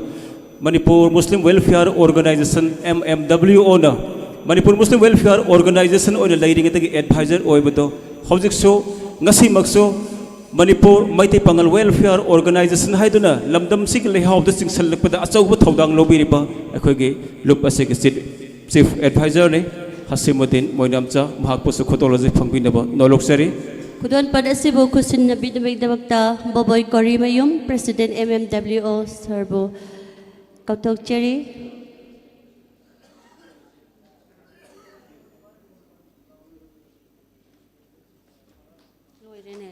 Manipur Muslim welfare organisation, M M W O ꯅ ꯃꯅꯤꯄꯨꯔ ꯃꯨꯁꯂꯤꯝ ꯋꯦꯜꯐꯤꯌꯥꯔ ꯑꯣꯔꯒꯅꯥꯏꯖꯦꯁꯟ ꯑꯣꯏꯅ ꯂꯩꯔꯤꯉꯩꯗꯒꯤ ꯑꯦꯗꯚꯥꯏꯖꯔ ꯑꯣꯏꯕꯗꯣ ꯍꯧꯖꯤꯛꯁꯨ, ꯉꯁꯤꯃꯛꯁꯨ ꯃꯅꯤꯄꯨꯔ ꯃꯩꯇꯩ ꯄꯥꯉꯜ ꯋꯦꯜꯐꯤꯌꯥꯔ ꯑꯣꯔꯒꯅꯥꯏꯖꯦꯁꯟ ꯍꯥꯏꯗꯨꯅ ꯂꯝꯗꯝꯁꯤꯒꯤ ꯂꯩꯍꯥꯎꯗ ꯆꯤꯡꯁꯤꯜꯂꯛꯄꯗ ꯑꯆꯧꯕ ꯊꯧꯗꯥꯡ ꯂꯧꯕꯤꯔꯤꯕ ꯑꯩꯈꯣꯏꯒꯤ ꯂꯨꯞ ꯑꯁꯤꯒꯤ ꯆꯤꯐ, ꯆꯤꯐ ꯑꯦꯗꯚꯥꯏꯖꯔꯅꯤ ꯍꯁꯤꯃꯨꯗꯤꯟ ꯃꯣꯏꯅꯥꯝꯆꯥ, ꯃꯍꯥꯛꯄꯨꯁꯨ ꯈꯨꯗꯣꯜ ꯑꯁꯤ ꯐꯪꯕꯤꯅꯕ ꯅꯣꯂꯣꯛꯆꯔꯤ꯫ ꯈꯨꯗꯣꯜꯄꯣꯠ ꯑꯁꯤꯕꯨ ꯈꯨꯠꯁꯤꯟꯅꯕꯤꯅꯕꯒꯤꯗꯃꯛꯇ Boboi Korimayum, President M M W O sirꯕꯨ ꯀꯧꯊꯣꯛꯆꯔꯤ꯫ ꯂꯣꯏꯔꯦꯅꯦ꯫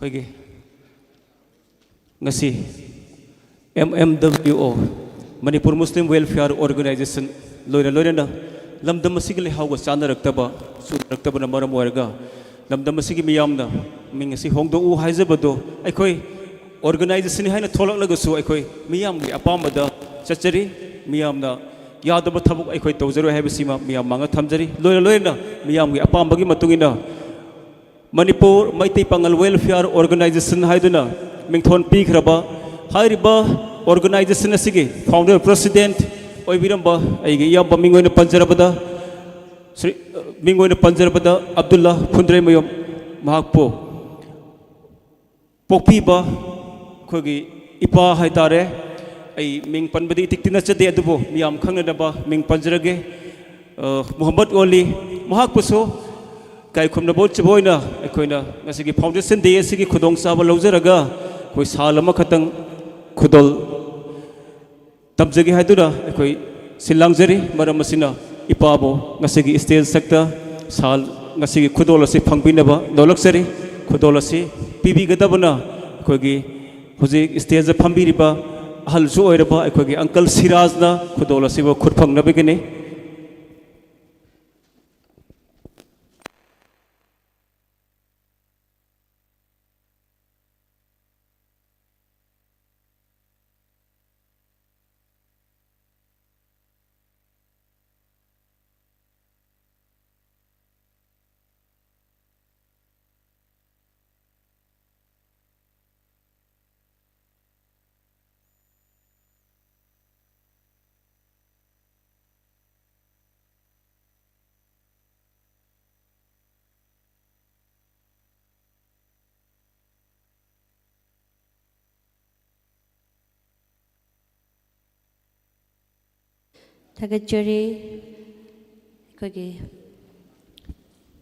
ꯑꯩꯈꯣꯏꯒꯤ ꯉꯁꯤ M M W O, Manipur Muslim Welfare Organization, ꯂꯣꯏꯅ ꯂꯣꯏꯅꯅ ꯂꯝꯗꯝ ꯑꯁꯤꯒꯤ ꯂꯩꯍꯥꯎꯒ ꯆꯥꯟꯅꯔꯛꯇꯕ, ꯆꯨꯅꯔꯛꯇꯕꯅ ꯃꯔꯝ ꯑꯣꯏꯔꯒ ꯂꯝꯗꯝ ꯑꯁꯤꯒꯤ ꯃꯤꯌꯥꯝꯅ ꯃꯤꯡ ꯑꯁꯤ ꯍꯣꯡꯗꯣꯛꯎ ꯍꯥꯏꯖꯕꯗꯣ ꯑꯩꯈꯣꯏ organization ꯍꯥꯏꯅ ꯊꯣꯛꯂꯛꯂꯒꯁꯨ ꯑꯩꯈꯣꯏ ꯃꯤꯌꯥꯝꯒꯤ ꯑꯄꯥꯝꯕꯗ ꯆꯠꯆꯔꯤ꯫ ꯃꯤꯌꯥꯝꯅ ꯌꯥꯗꯕ ꯊꯕꯛ ꯑꯩꯈꯣꯏ ꯇꯧꯖꯔꯣꯏ ꯍꯥꯏꯕꯁꯤꯃ ꯃꯤꯌꯥꯝ ꯃꯥꯡꯗ ꯊꯝꯖꯔꯤ꯫ ꯂꯣꯏꯅ ꯂꯣꯏꯅꯅ ꯃꯤꯌꯥꯝꯒꯤ ꯑꯄꯥꯝꯕꯒꯤ ꯃꯇꯨꯡ ꯏꯟꯅ ꯃꯅꯤꯄꯨꯔ ꯃꯩꯇꯩ ꯄꯥꯉꯜ Welfare Organization ꯍꯥꯏꯗꯨꯅ ꯃꯤꯡꯊꯣꯟ ꯄꯤꯈ꯭ꯔꯕ ꯍꯥꯏꯔꯤꯕ organization ꯑꯁꯤꯒꯤ founder president ꯑꯣꯏꯕꯤꯔꯝꯕ ꯑꯩꯒꯤ ꯏꯌꯥꯝꯕ ꯃꯤꯡ ꯑꯣꯏꯅ ꯄꯟꯖꯔꯕꯗ ꯁ꯭ꯔꯤ, ꯃꯤꯡ ꯑꯣꯏꯅ ꯄꯟꯖꯔꯕꯗ ꯑꯕꯗꯨꯜꯂꯥ ꯐꯨꯟꯗ꯭ꯔꯩꯃꯌꯨꯝ, ꯃꯍꯥꯛꯄꯨ ꯄꯣꯛꯄꯤꯕ ꯑꯩꯈꯣꯏꯒꯤ ꯏꯄꯥ ꯍꯥꯏꯇꯥꯔꯦ꯫ ꯑꯩ ꯃꯤꯡ ꯄꯟꯕꯗꯤ ꯏꯇꯤꯛꯇꯤ ꯅꯠꯆꯗꯦ, ꯑꯗꯨꯕꯨ ꯃꯤꯌꯥꯝ ꯈꯪꯅꯅꯕ ꯃꯤꯡ ꯄꯟꯖꯔꯒꯦ꯫ ꯑ, ꯃꯨꯍꯝꯃꯗ ꯑꯣꯂꯤ, ꯃꯍꯥꯛꯄꯨꯁꯨ ꯏꯀꯥꯏ ꯈꯨꯝꯅꯕ ꯎꯠꯆꯕ ꯑꯣꯏꯅ ꯑꯩꯈꯣꯏꯅ ꯉꯁꯤꯒꯤ Foundation Day ꯑꯁꯤꯒꯤ ꯈꯨꯗꯣꯡꯆꯥꯕ ꯂꯧꯖꯔꯒ ꯑꯩꯈꯣꯏ ꯁꯥꯜ ꯑꯃꯈꯛꯇꯪ ꯈꯨꯗꯣꯜ ꯇꯝꯖꯒꯦ ꯍꯥꯏꯗꯨꯅ ꯑꯩꯈꯣꯏ ꯁꯤꯜ ꯂꯥꯡꯖꯔꯤ꯫ ꯃꯔꯝ ꯑꯁꯤꯅ ꯏꯄꯥꯕꯨ ꯉꯁꯤꯒꯤ stage ꯁꯛꯇ ꯁꯥꯜ, ꯉꯁꯤꯒꯤ ꯈꯨꯗꯣꯜ ꯑꯁꯤ ꯐꯪꯕꯤꯅꯕ ꯅꯣꯜꯂꯛꯆꯔꯤ꯫ ꯈꯨꯗꯣꯜ ꯑꯁꯤ ꯄꯤꯕꯤꯒꯗꯕꯅ ꯑꯩꯈꯣꯏꯒꯤ ꯍꯧꯖꯤꯛ stageꯇ ꯐꯝꯕꯤꯔꯤꯕ ꯑꯍꯜꯁꯨ ꯑꯣꯏꯔꯕ ꯑꯩꯈꯣꯏꯒꯤ uncle ꯁꯤꯔꯥꯖꯅ ꯈꯨꯗꯣꯜ ꯑꯁꯤꯕꯨ ꯈꯨꯠ ꯐꯪꯅꯕꯒꯤꯅꯤ꯫ ꯊꯥꯒꯠꯆꯔꯤ꯫ ꯑꯩꯈꯣꯏꯒꯤ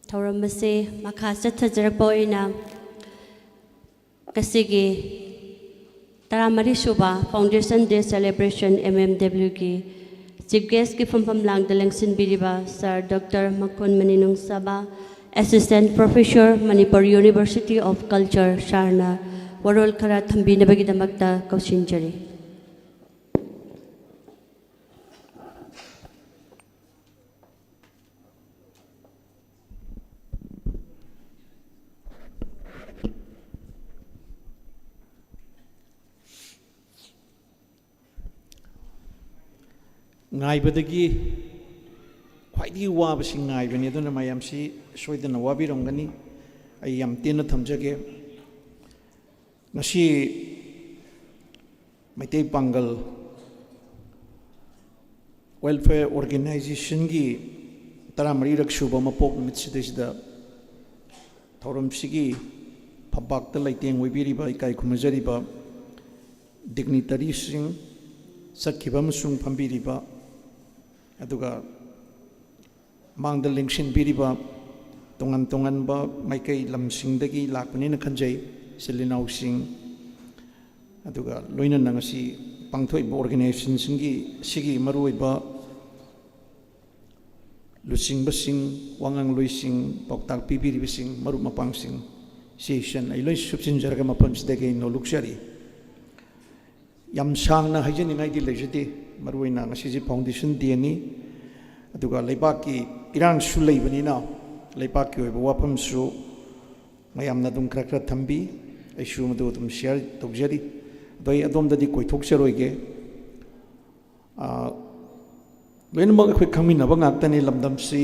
ꯊꯧꯔꯝ ꯑꯁꯤ ꯃꯈꯥ ꯆꯠꯊꯖꯔꯛꯄ ꯑꯣꯏꯅ ꯉꯁꯤꯒꯤ ꯇꯔꯥꯃꯔꯤ ꯁꯨꯕ Foundation Day Celebration, M M W ꯒꯤ Chief Guest ꯀꯤ ꯐꯝꯐꯝ ꯂꯥꯡꯗ ꯂꯦꯡꯁꯤꯟꯕꯤꯔꯤꯕ Sir Doctor ꯃꯈꯣꯟꯃꯅꯤ ꯅꯨꯡꯁꯥꯕ, Assistant Professor, Manipur University of Culture, Sir ꯅ ꯋꯥꯔꯣꯜ ꯈꯔ ꯊꯝꯕꯤꯅꯕꯒꯤꯗꯃꯛꯇ ꯀꯧꯁꯤꯟꯖꯔꯤ꯫ ꯉꯥꯏꯕꯗꯒꯤ ꯈ꯭ꯋꯥꯏꯗꯒꯤ ꯋꯥꯕꯁꯤ ꯉꯥꯏꯕꯅꯤ꯫ ꯑꯗꯨꯅ ꯃꯌꯥꯝꯁꯤ ꯁꯣꯏꯗꯅ ꯋꯥꯕꯤꯔꯝꯒꯅꯤ꯫ ꯑꯩ ꯌꯥꯝ ꯇꯦꯟꯅ ꯊꯝꯖꯒꯦ꯫ ꯉꯁꯤ ꯃꯩꯇꯩ ꯄꯥꯡꯒꯜ Welfare Organization ꯒꯤ ꯇꯔꯥꯃꯔꯤꯔꯛ ꯁꯨꯕ ꯃꯄꯣꯛ ꯅꯨꯃꯤꯠꯁꯤꯗꯩꯁꯤꯗ ꯊꯧꯔꯝꯁꯤꯒꯤ ꯐꯝꯄꯥꯛꯇ ꯂꯩꯇꯦꯡ ꯑꯣꯏꯕꯤꯔꯤꯕ, ꯏꯀꯥꯏ ꯈꯨꯝꯅꯖꯔꯤꯕ dignitary ꯁꯤꯡ, ꯆꯠꯈꯤꯕ ꯑꯃꯁꯨꯡ ꯐꯝꯕꯤꯔꯤꯕ, ꯑꯗꯨꯒ ꯃꯥꯡꯗ ꯂꯦꯡꯁꯤꯟꯕꯤꯔꯤꯕ ꯇꯣꯉꯥꯟ ꯇꯣꯉꯥꯟꯕ ꯃꯥꯏꯀꯩ ꯂꯝꯁꯤꯡꯗꯒꯤ ꯂꯥꯛꯄꯅꯦꯅ ꯈꯟꯖꯩ, ꯏꯆꯤꯜ ꯏꯅꯥꯎꯁꯤꯡ, ꯑꯗꯨꯒ ꯂꯣꯏꯅꯅ ꯉꯁꯤ ꯄꯥꯡꯊꯣꯛꯏꯕ organization ꯁꯤꯡꯒꯤ ꯁꯤꯒꯤ ꯃꯔꯨꯑꯣꯏꯕ ꯂꯨꯆꯤꯡꯕꯁꯤꯡ, ꯋꯥꯉꯥꯡꯂꯣꯏꯁꯤꯡ, ꯄꯥꯎꯇꯥꯛ ꯄꯤꯕꯤꯔꯤꯕꯁꯤꯡ, ꯃꯔꯨꯞ ꯃꯄꯥꯡꯁꯤꯡ, ꯁꯤꯁꯟ ꯑꯩ ꯂꯣꯏ ꯁꯨꯞꯆꯤꯟꯖꯔꯒ ꯃꯐꯝꯁꯤꯗꯒꯤ ꯑꯩ ꯅꯣꯂꯨꯛꯆꯔꯤ꯫ ꯌꯥꯝ ꯁꯥꯡꯅ ꯍꯥꯏꯖꯅꯤꯡꯉꯥꯏꯗꯤ ꯂꯩꯖꯗꯦ꯫ ꯃꯔꯨꯑꯣꯏꯅ ꯉꯁꯤꯁꯦ Foundation Day ꯅꯤ, ꯑꯗꯨꯒ ꯂꯩꯕꯥꯛꯀꯤ ꯏꯔꯥꯡꯁꯨ ꯂꯩꯕꯅꯤꯅ ꯂꯩꯕꯥꯛꯀꯤ ꯑꯣꯏꯕ ꯋꯥꯐꯝꯁꯨ ꯃꯌꯥꯝꯅ ꯑꯗꯨꯝ ꯈꯔ ꯈꯔ ꯊꯝꯕꯤ, ꯑꯩꯁꯨ ꯃꯗꯨ ꯑꯗꯨꯝ share ꯇꯧꯖꯔꯤ꯫ ꯑꯗꯣ ꯑꯩ ꯑꯗꯣꯝꯗꯗꯤ ꯀꯣꯏꯊꯣꯛꯆꯔꯣꯏꯒꯦ꯫ ꯑꯥ, ꯂꯣꯏꯅꯃꯛ ꯑꯩꯈꯣꯏ ꯈꯪꯃꯤꯟꯅꯕ ꯉꯥꯛꯇꯅꯤ꯫ ꯂꯝꯗꯝꯁꯤ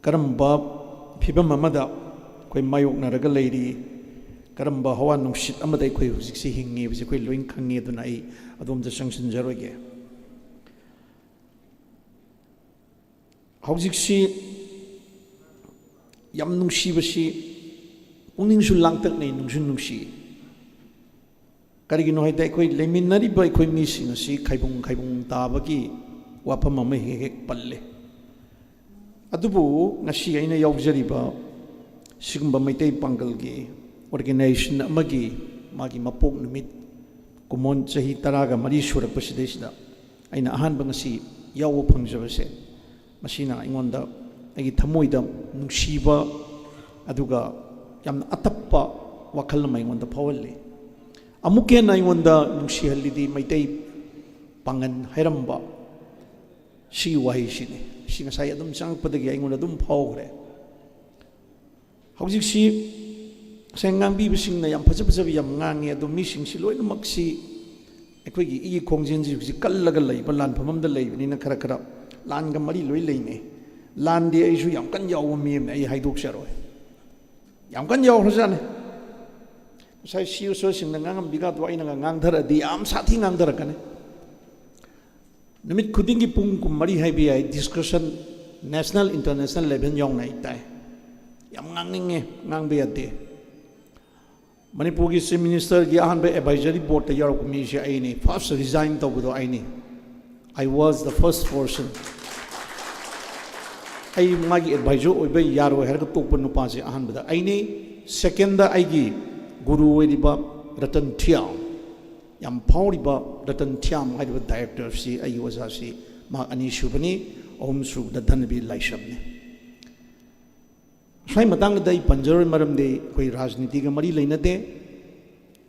ꯀꯔꯝꯕ ꯐꯤꯕꯝ ꯑꯃꯗ ꯑꯩꯈꯣꯏ ꯃꯥꯌꯣꯛꯅꯔꯒ ꯂꯩꯔꯤ, ꯀꯔꯝꯕ ꯍꯋꯥ ꯅꯨꯡꯁꯤꯠ ꯑꯃꯗ ꯑꯩꯈꯣꯏ ꯍꯧꯖꯤꯛꯁꯤ ꯍꯤꯡꯉꯤ ꯍꯥꯏꯕꯁꯤ ꯑꯩꯈꯣꯏ ꯂꯣꯏꯅ ꯈꯪꯉꯤ꯫ ꯑꯗꯨꯅ ꯑꯩ ꯑꯗꯣꯝꯗ ꯆꯪꯁꯤꯟꯖꯔꯣꯏꯒꯦ꯫ ꯍꯧꯖꯤꯛꯁꯤ ꯌꯥꯝ ꯅꯨꯡꯁꯤꯕꯁꯤ, ꯄꯨꯛꯅꯤꯡꯁꯨ ꯂꯥꯡꯇꯛꯅꯩ, ꯅꯨꯡꯁꯨ ꯅꯨꯡꯁꯤ꯫ ꯀꯔꯤꯒꯤꯅꯣ ꯍꯥꯏꯗꯤ, ꯑꯩꯈꯣꯏ ꯂꯩꯃꯤꯟꯅꯔꯤꯕ ꯑꯩꯈꯣꯏ ꯃꯤꯁꯤꯡ ꯑꯁꯤ ꯈꯥꯏꯕꯨꯡ ꯈꯥꯏꯕꯨꯡ ꯇꯥꯕꯒꯤ ꯋꯥꯐꯝ ꯑꯃ ꯍꯦꯛ ꯍꯦꯛ ꯄꯜꯂꯤ꯫ ꯑꯗꯨꯕꯨ ꯉꯁꯤ ꯑꯩꯅ ꯌꯥꯎꯖꯔꯤꯕ ꯁꯤꯒꯨꯝꯕ ꯃꯩꯇꯩ ꯄꯥꯡꯒꯜꯒꯤ organization ꯑꯃꯒꯤ ꯃꯥꯒꯤ ꯃꯄꯣꯛ ꯅꯨꯃꯤꯠ ꯀꯨꯝꯑꯣꯟ ꯆꯍꯤ ꯇꯔꯥꯒ ꯃꯔꯤ ꯁꯨꯔꯛꯄꯁꯤꯗꯩꯁꯤꯗ ꯑꯩꯅ ꯑꯍꯥꯟꯕ ꯉꯁꯤ ꯌꯥꯎꯕ ꯐꯪꯖꯕꯁꯦ, ꯃꯁꯤꯅ ꯑꯩꯉꯣꯟꯗ, ꯑꯩꯒꯤ ꯊꯃꯣꯏꯗ ꯅꯨꯡꯁꯤꯕ, ꯑꯗꯨꯒ ꯌꯥꯝꯅ ꯑꯇꯞꯄ ꯋꯥꯈꯜ ꯑꯃ ꯑꯩꯉꯣꯟꯗ ꯐꯥꯎꯍꯜꯂꯤ꯫ ꯑꯃꯨꯛꯀ ꯍꯦꯟꯅ ꯑꯩꯉꯣꯟꯗ ꯅꯨꯡꯁꯤꯍꯜꯂꯤꯗꯤ ꯃꯩꯇꯩ ꯄꯥꯡꯒꯜ ꯍꯥꯏꯔꯝꯕ ꯁꯤꯒꯤ ꯋꯥꯍꯩꯁꯤꯅꯤ꯫ ꯁꯤ ꯉꯁꯥꯏ ꯑꯗꯨꯝ ꯆꯪꯉꯛꯄꯗꯒꯤ ꯑꯩꯉꯣꯟꯗ ꯑꯗꯨꯝ ꯐꯥꯎꯈ꯭ꯔꯦ꯫ ꯍꯧꯖꯤꯛꯁꯤ ꯉꯁꯥꯏ ꯉꯥꯡꯕꯤꯕꯁꯤꯡꯅ ꯌꯥꯝ ꯐꯖ ꯐꯖꯕ ꯌꯥꯝ ꯉꯥꯡꯉꯤ, ꯑꯗꯣ ꯃꯤꯁꯤꯡꯁꯤ ꯂꯣꯏꯅꯃꯛꯁꯤ ꯑꯩꯈꯣꯏꯒꯤ ꯏꯒꯤ ꯈꯣꯡꯖꯦꯜꯁꯤ ꯍꯧꯖꯤꯛ ꯀꯜꯂꯒ ꯂꯩꯕ, ꯂꯥꯟꯐꯝ ꯑꯃꯗ ꯂꯩꯕꯅꯤꯅ ꯈꯔ ꯈꯔ ꯂꯥꯟꯒ ꯃꯔꯤ ꯂꯣꯏ ꯂꯩꯅꯩ꯫ ꯂꯥꯟꯗꯤ ꯑꯩꯁꯨ ꯌꯥꯝ ꯀꯟꯅ ꯌꯥꯎꯕ ꯃꯤ ꯑꯃꯅꯤ, ꯑꯩ ꯍꯥꯏꯗꯣꯛꯆꯔꯣꯏ꯫ ꯌꯥꯝ ꯀꯟꯅ ꯌꯥꯎꯈ꯭ꯔꯖꯥꯠꯅꯤ꯫ ꯉꯁꯥꯏ ꯁꯤ ꯏ ꯑꯣ ꯁꯤꯡꯅ ꯉꯥꯡꯉꯝꯕꯤꯒꯗꯣ ꯑꯩꯅꯒ ꯉꯥꯡꯊꯔꯛꯑꯗꯤ ꯌꯥꯝ ꯁꯥꯊꯤ ꯉꯥꯡꯊꯔꯛꯀꯅꯤ꯫ ꯅꯨꯃꯤꯠ ꯈꯨꯗꯤꯡꯒꯤ ꯄꯨꯡ ꯀꯨꯟꯃꯔꯤ ꯍꯥꯏꯕ ꯌꯥꯏ, discussion national international level ꯌꯥꯎꯅ ꯑꯩ ꯇꯥꯏ꯫ ꯌꯥꯝ ꯉꯥꯡꯅꯤꯡꯉꯦ, ꯉꯥꯡꯕ ꯌꯥꯗꯦ꯫ ꯃꯅꯤꯄꯨꯔꯒꯤ Chief Minister ꯒꯤ ꯑꯍꯥꯟꯕ advisory board ꯇ ꯌꯥꯎꯔꯛꯄ ꯃꯤꯁꯦ ꯑꯩꯅꯤ, first resign ꯇꯧꯕꯗꯣ ꯑꯩꯅꯤ꯫ I was the first person꯫ ꯑꯩ ꯃꯥꯒꯤ advisor ꯑꯣꯏꯕ ꯌꯥꯔꯣꯏ ꯍꯥꯏꯔꯒ ꯇꯣꯛꯄ ꯅꯨꯄꯥꯁꯦ ꯑꯍꯥꯟꯕꯗ ꯑꯩꯅꯤ꯫ Second ꯗ ꯑꯩꯒꯤ ꯒꯨꯔꯨ ꯑꯣꯏꯔꯤꯕ ꯔꯇꯟ ꯊꯤꯌꯥꯝ, ꯌꯥꯝ ꯐꯥꯎꯔꯤꯕ ꯔꯇꯟ ꯊꯤꯌꯥꯝ ꯍꯥꯏꯔꯤꯕ director ꯁꯤ ꯑꯩꯒꯤ ꯑꯣꯖꯥꯁꯤ ꯃꯍꯥꯛ ꯑꯅꯤꯁꯨꯕꯅꯤ꯫ ꯑꯍꯨꯝꯁꯨꯕꯗ ꯙꯅꯕꯤꯔ ꯂꯥꯏꯁ꯭ꯔꯝꯅꯤ꯫ ꯁ꯭ꯋꯥꯏ ꯃꯇꯥꯡꯗ ꯑꯩ ꯄꯟꯖꯔꯣꯏ, ꯃꯔꯝꯗꯤ ꯑꯩꯈꯣꯏ ꯔꯥꯖꯅꯤꯇꯤꯒ ꯃꯔꯤ ꯂꯩꯅꯗꯦ,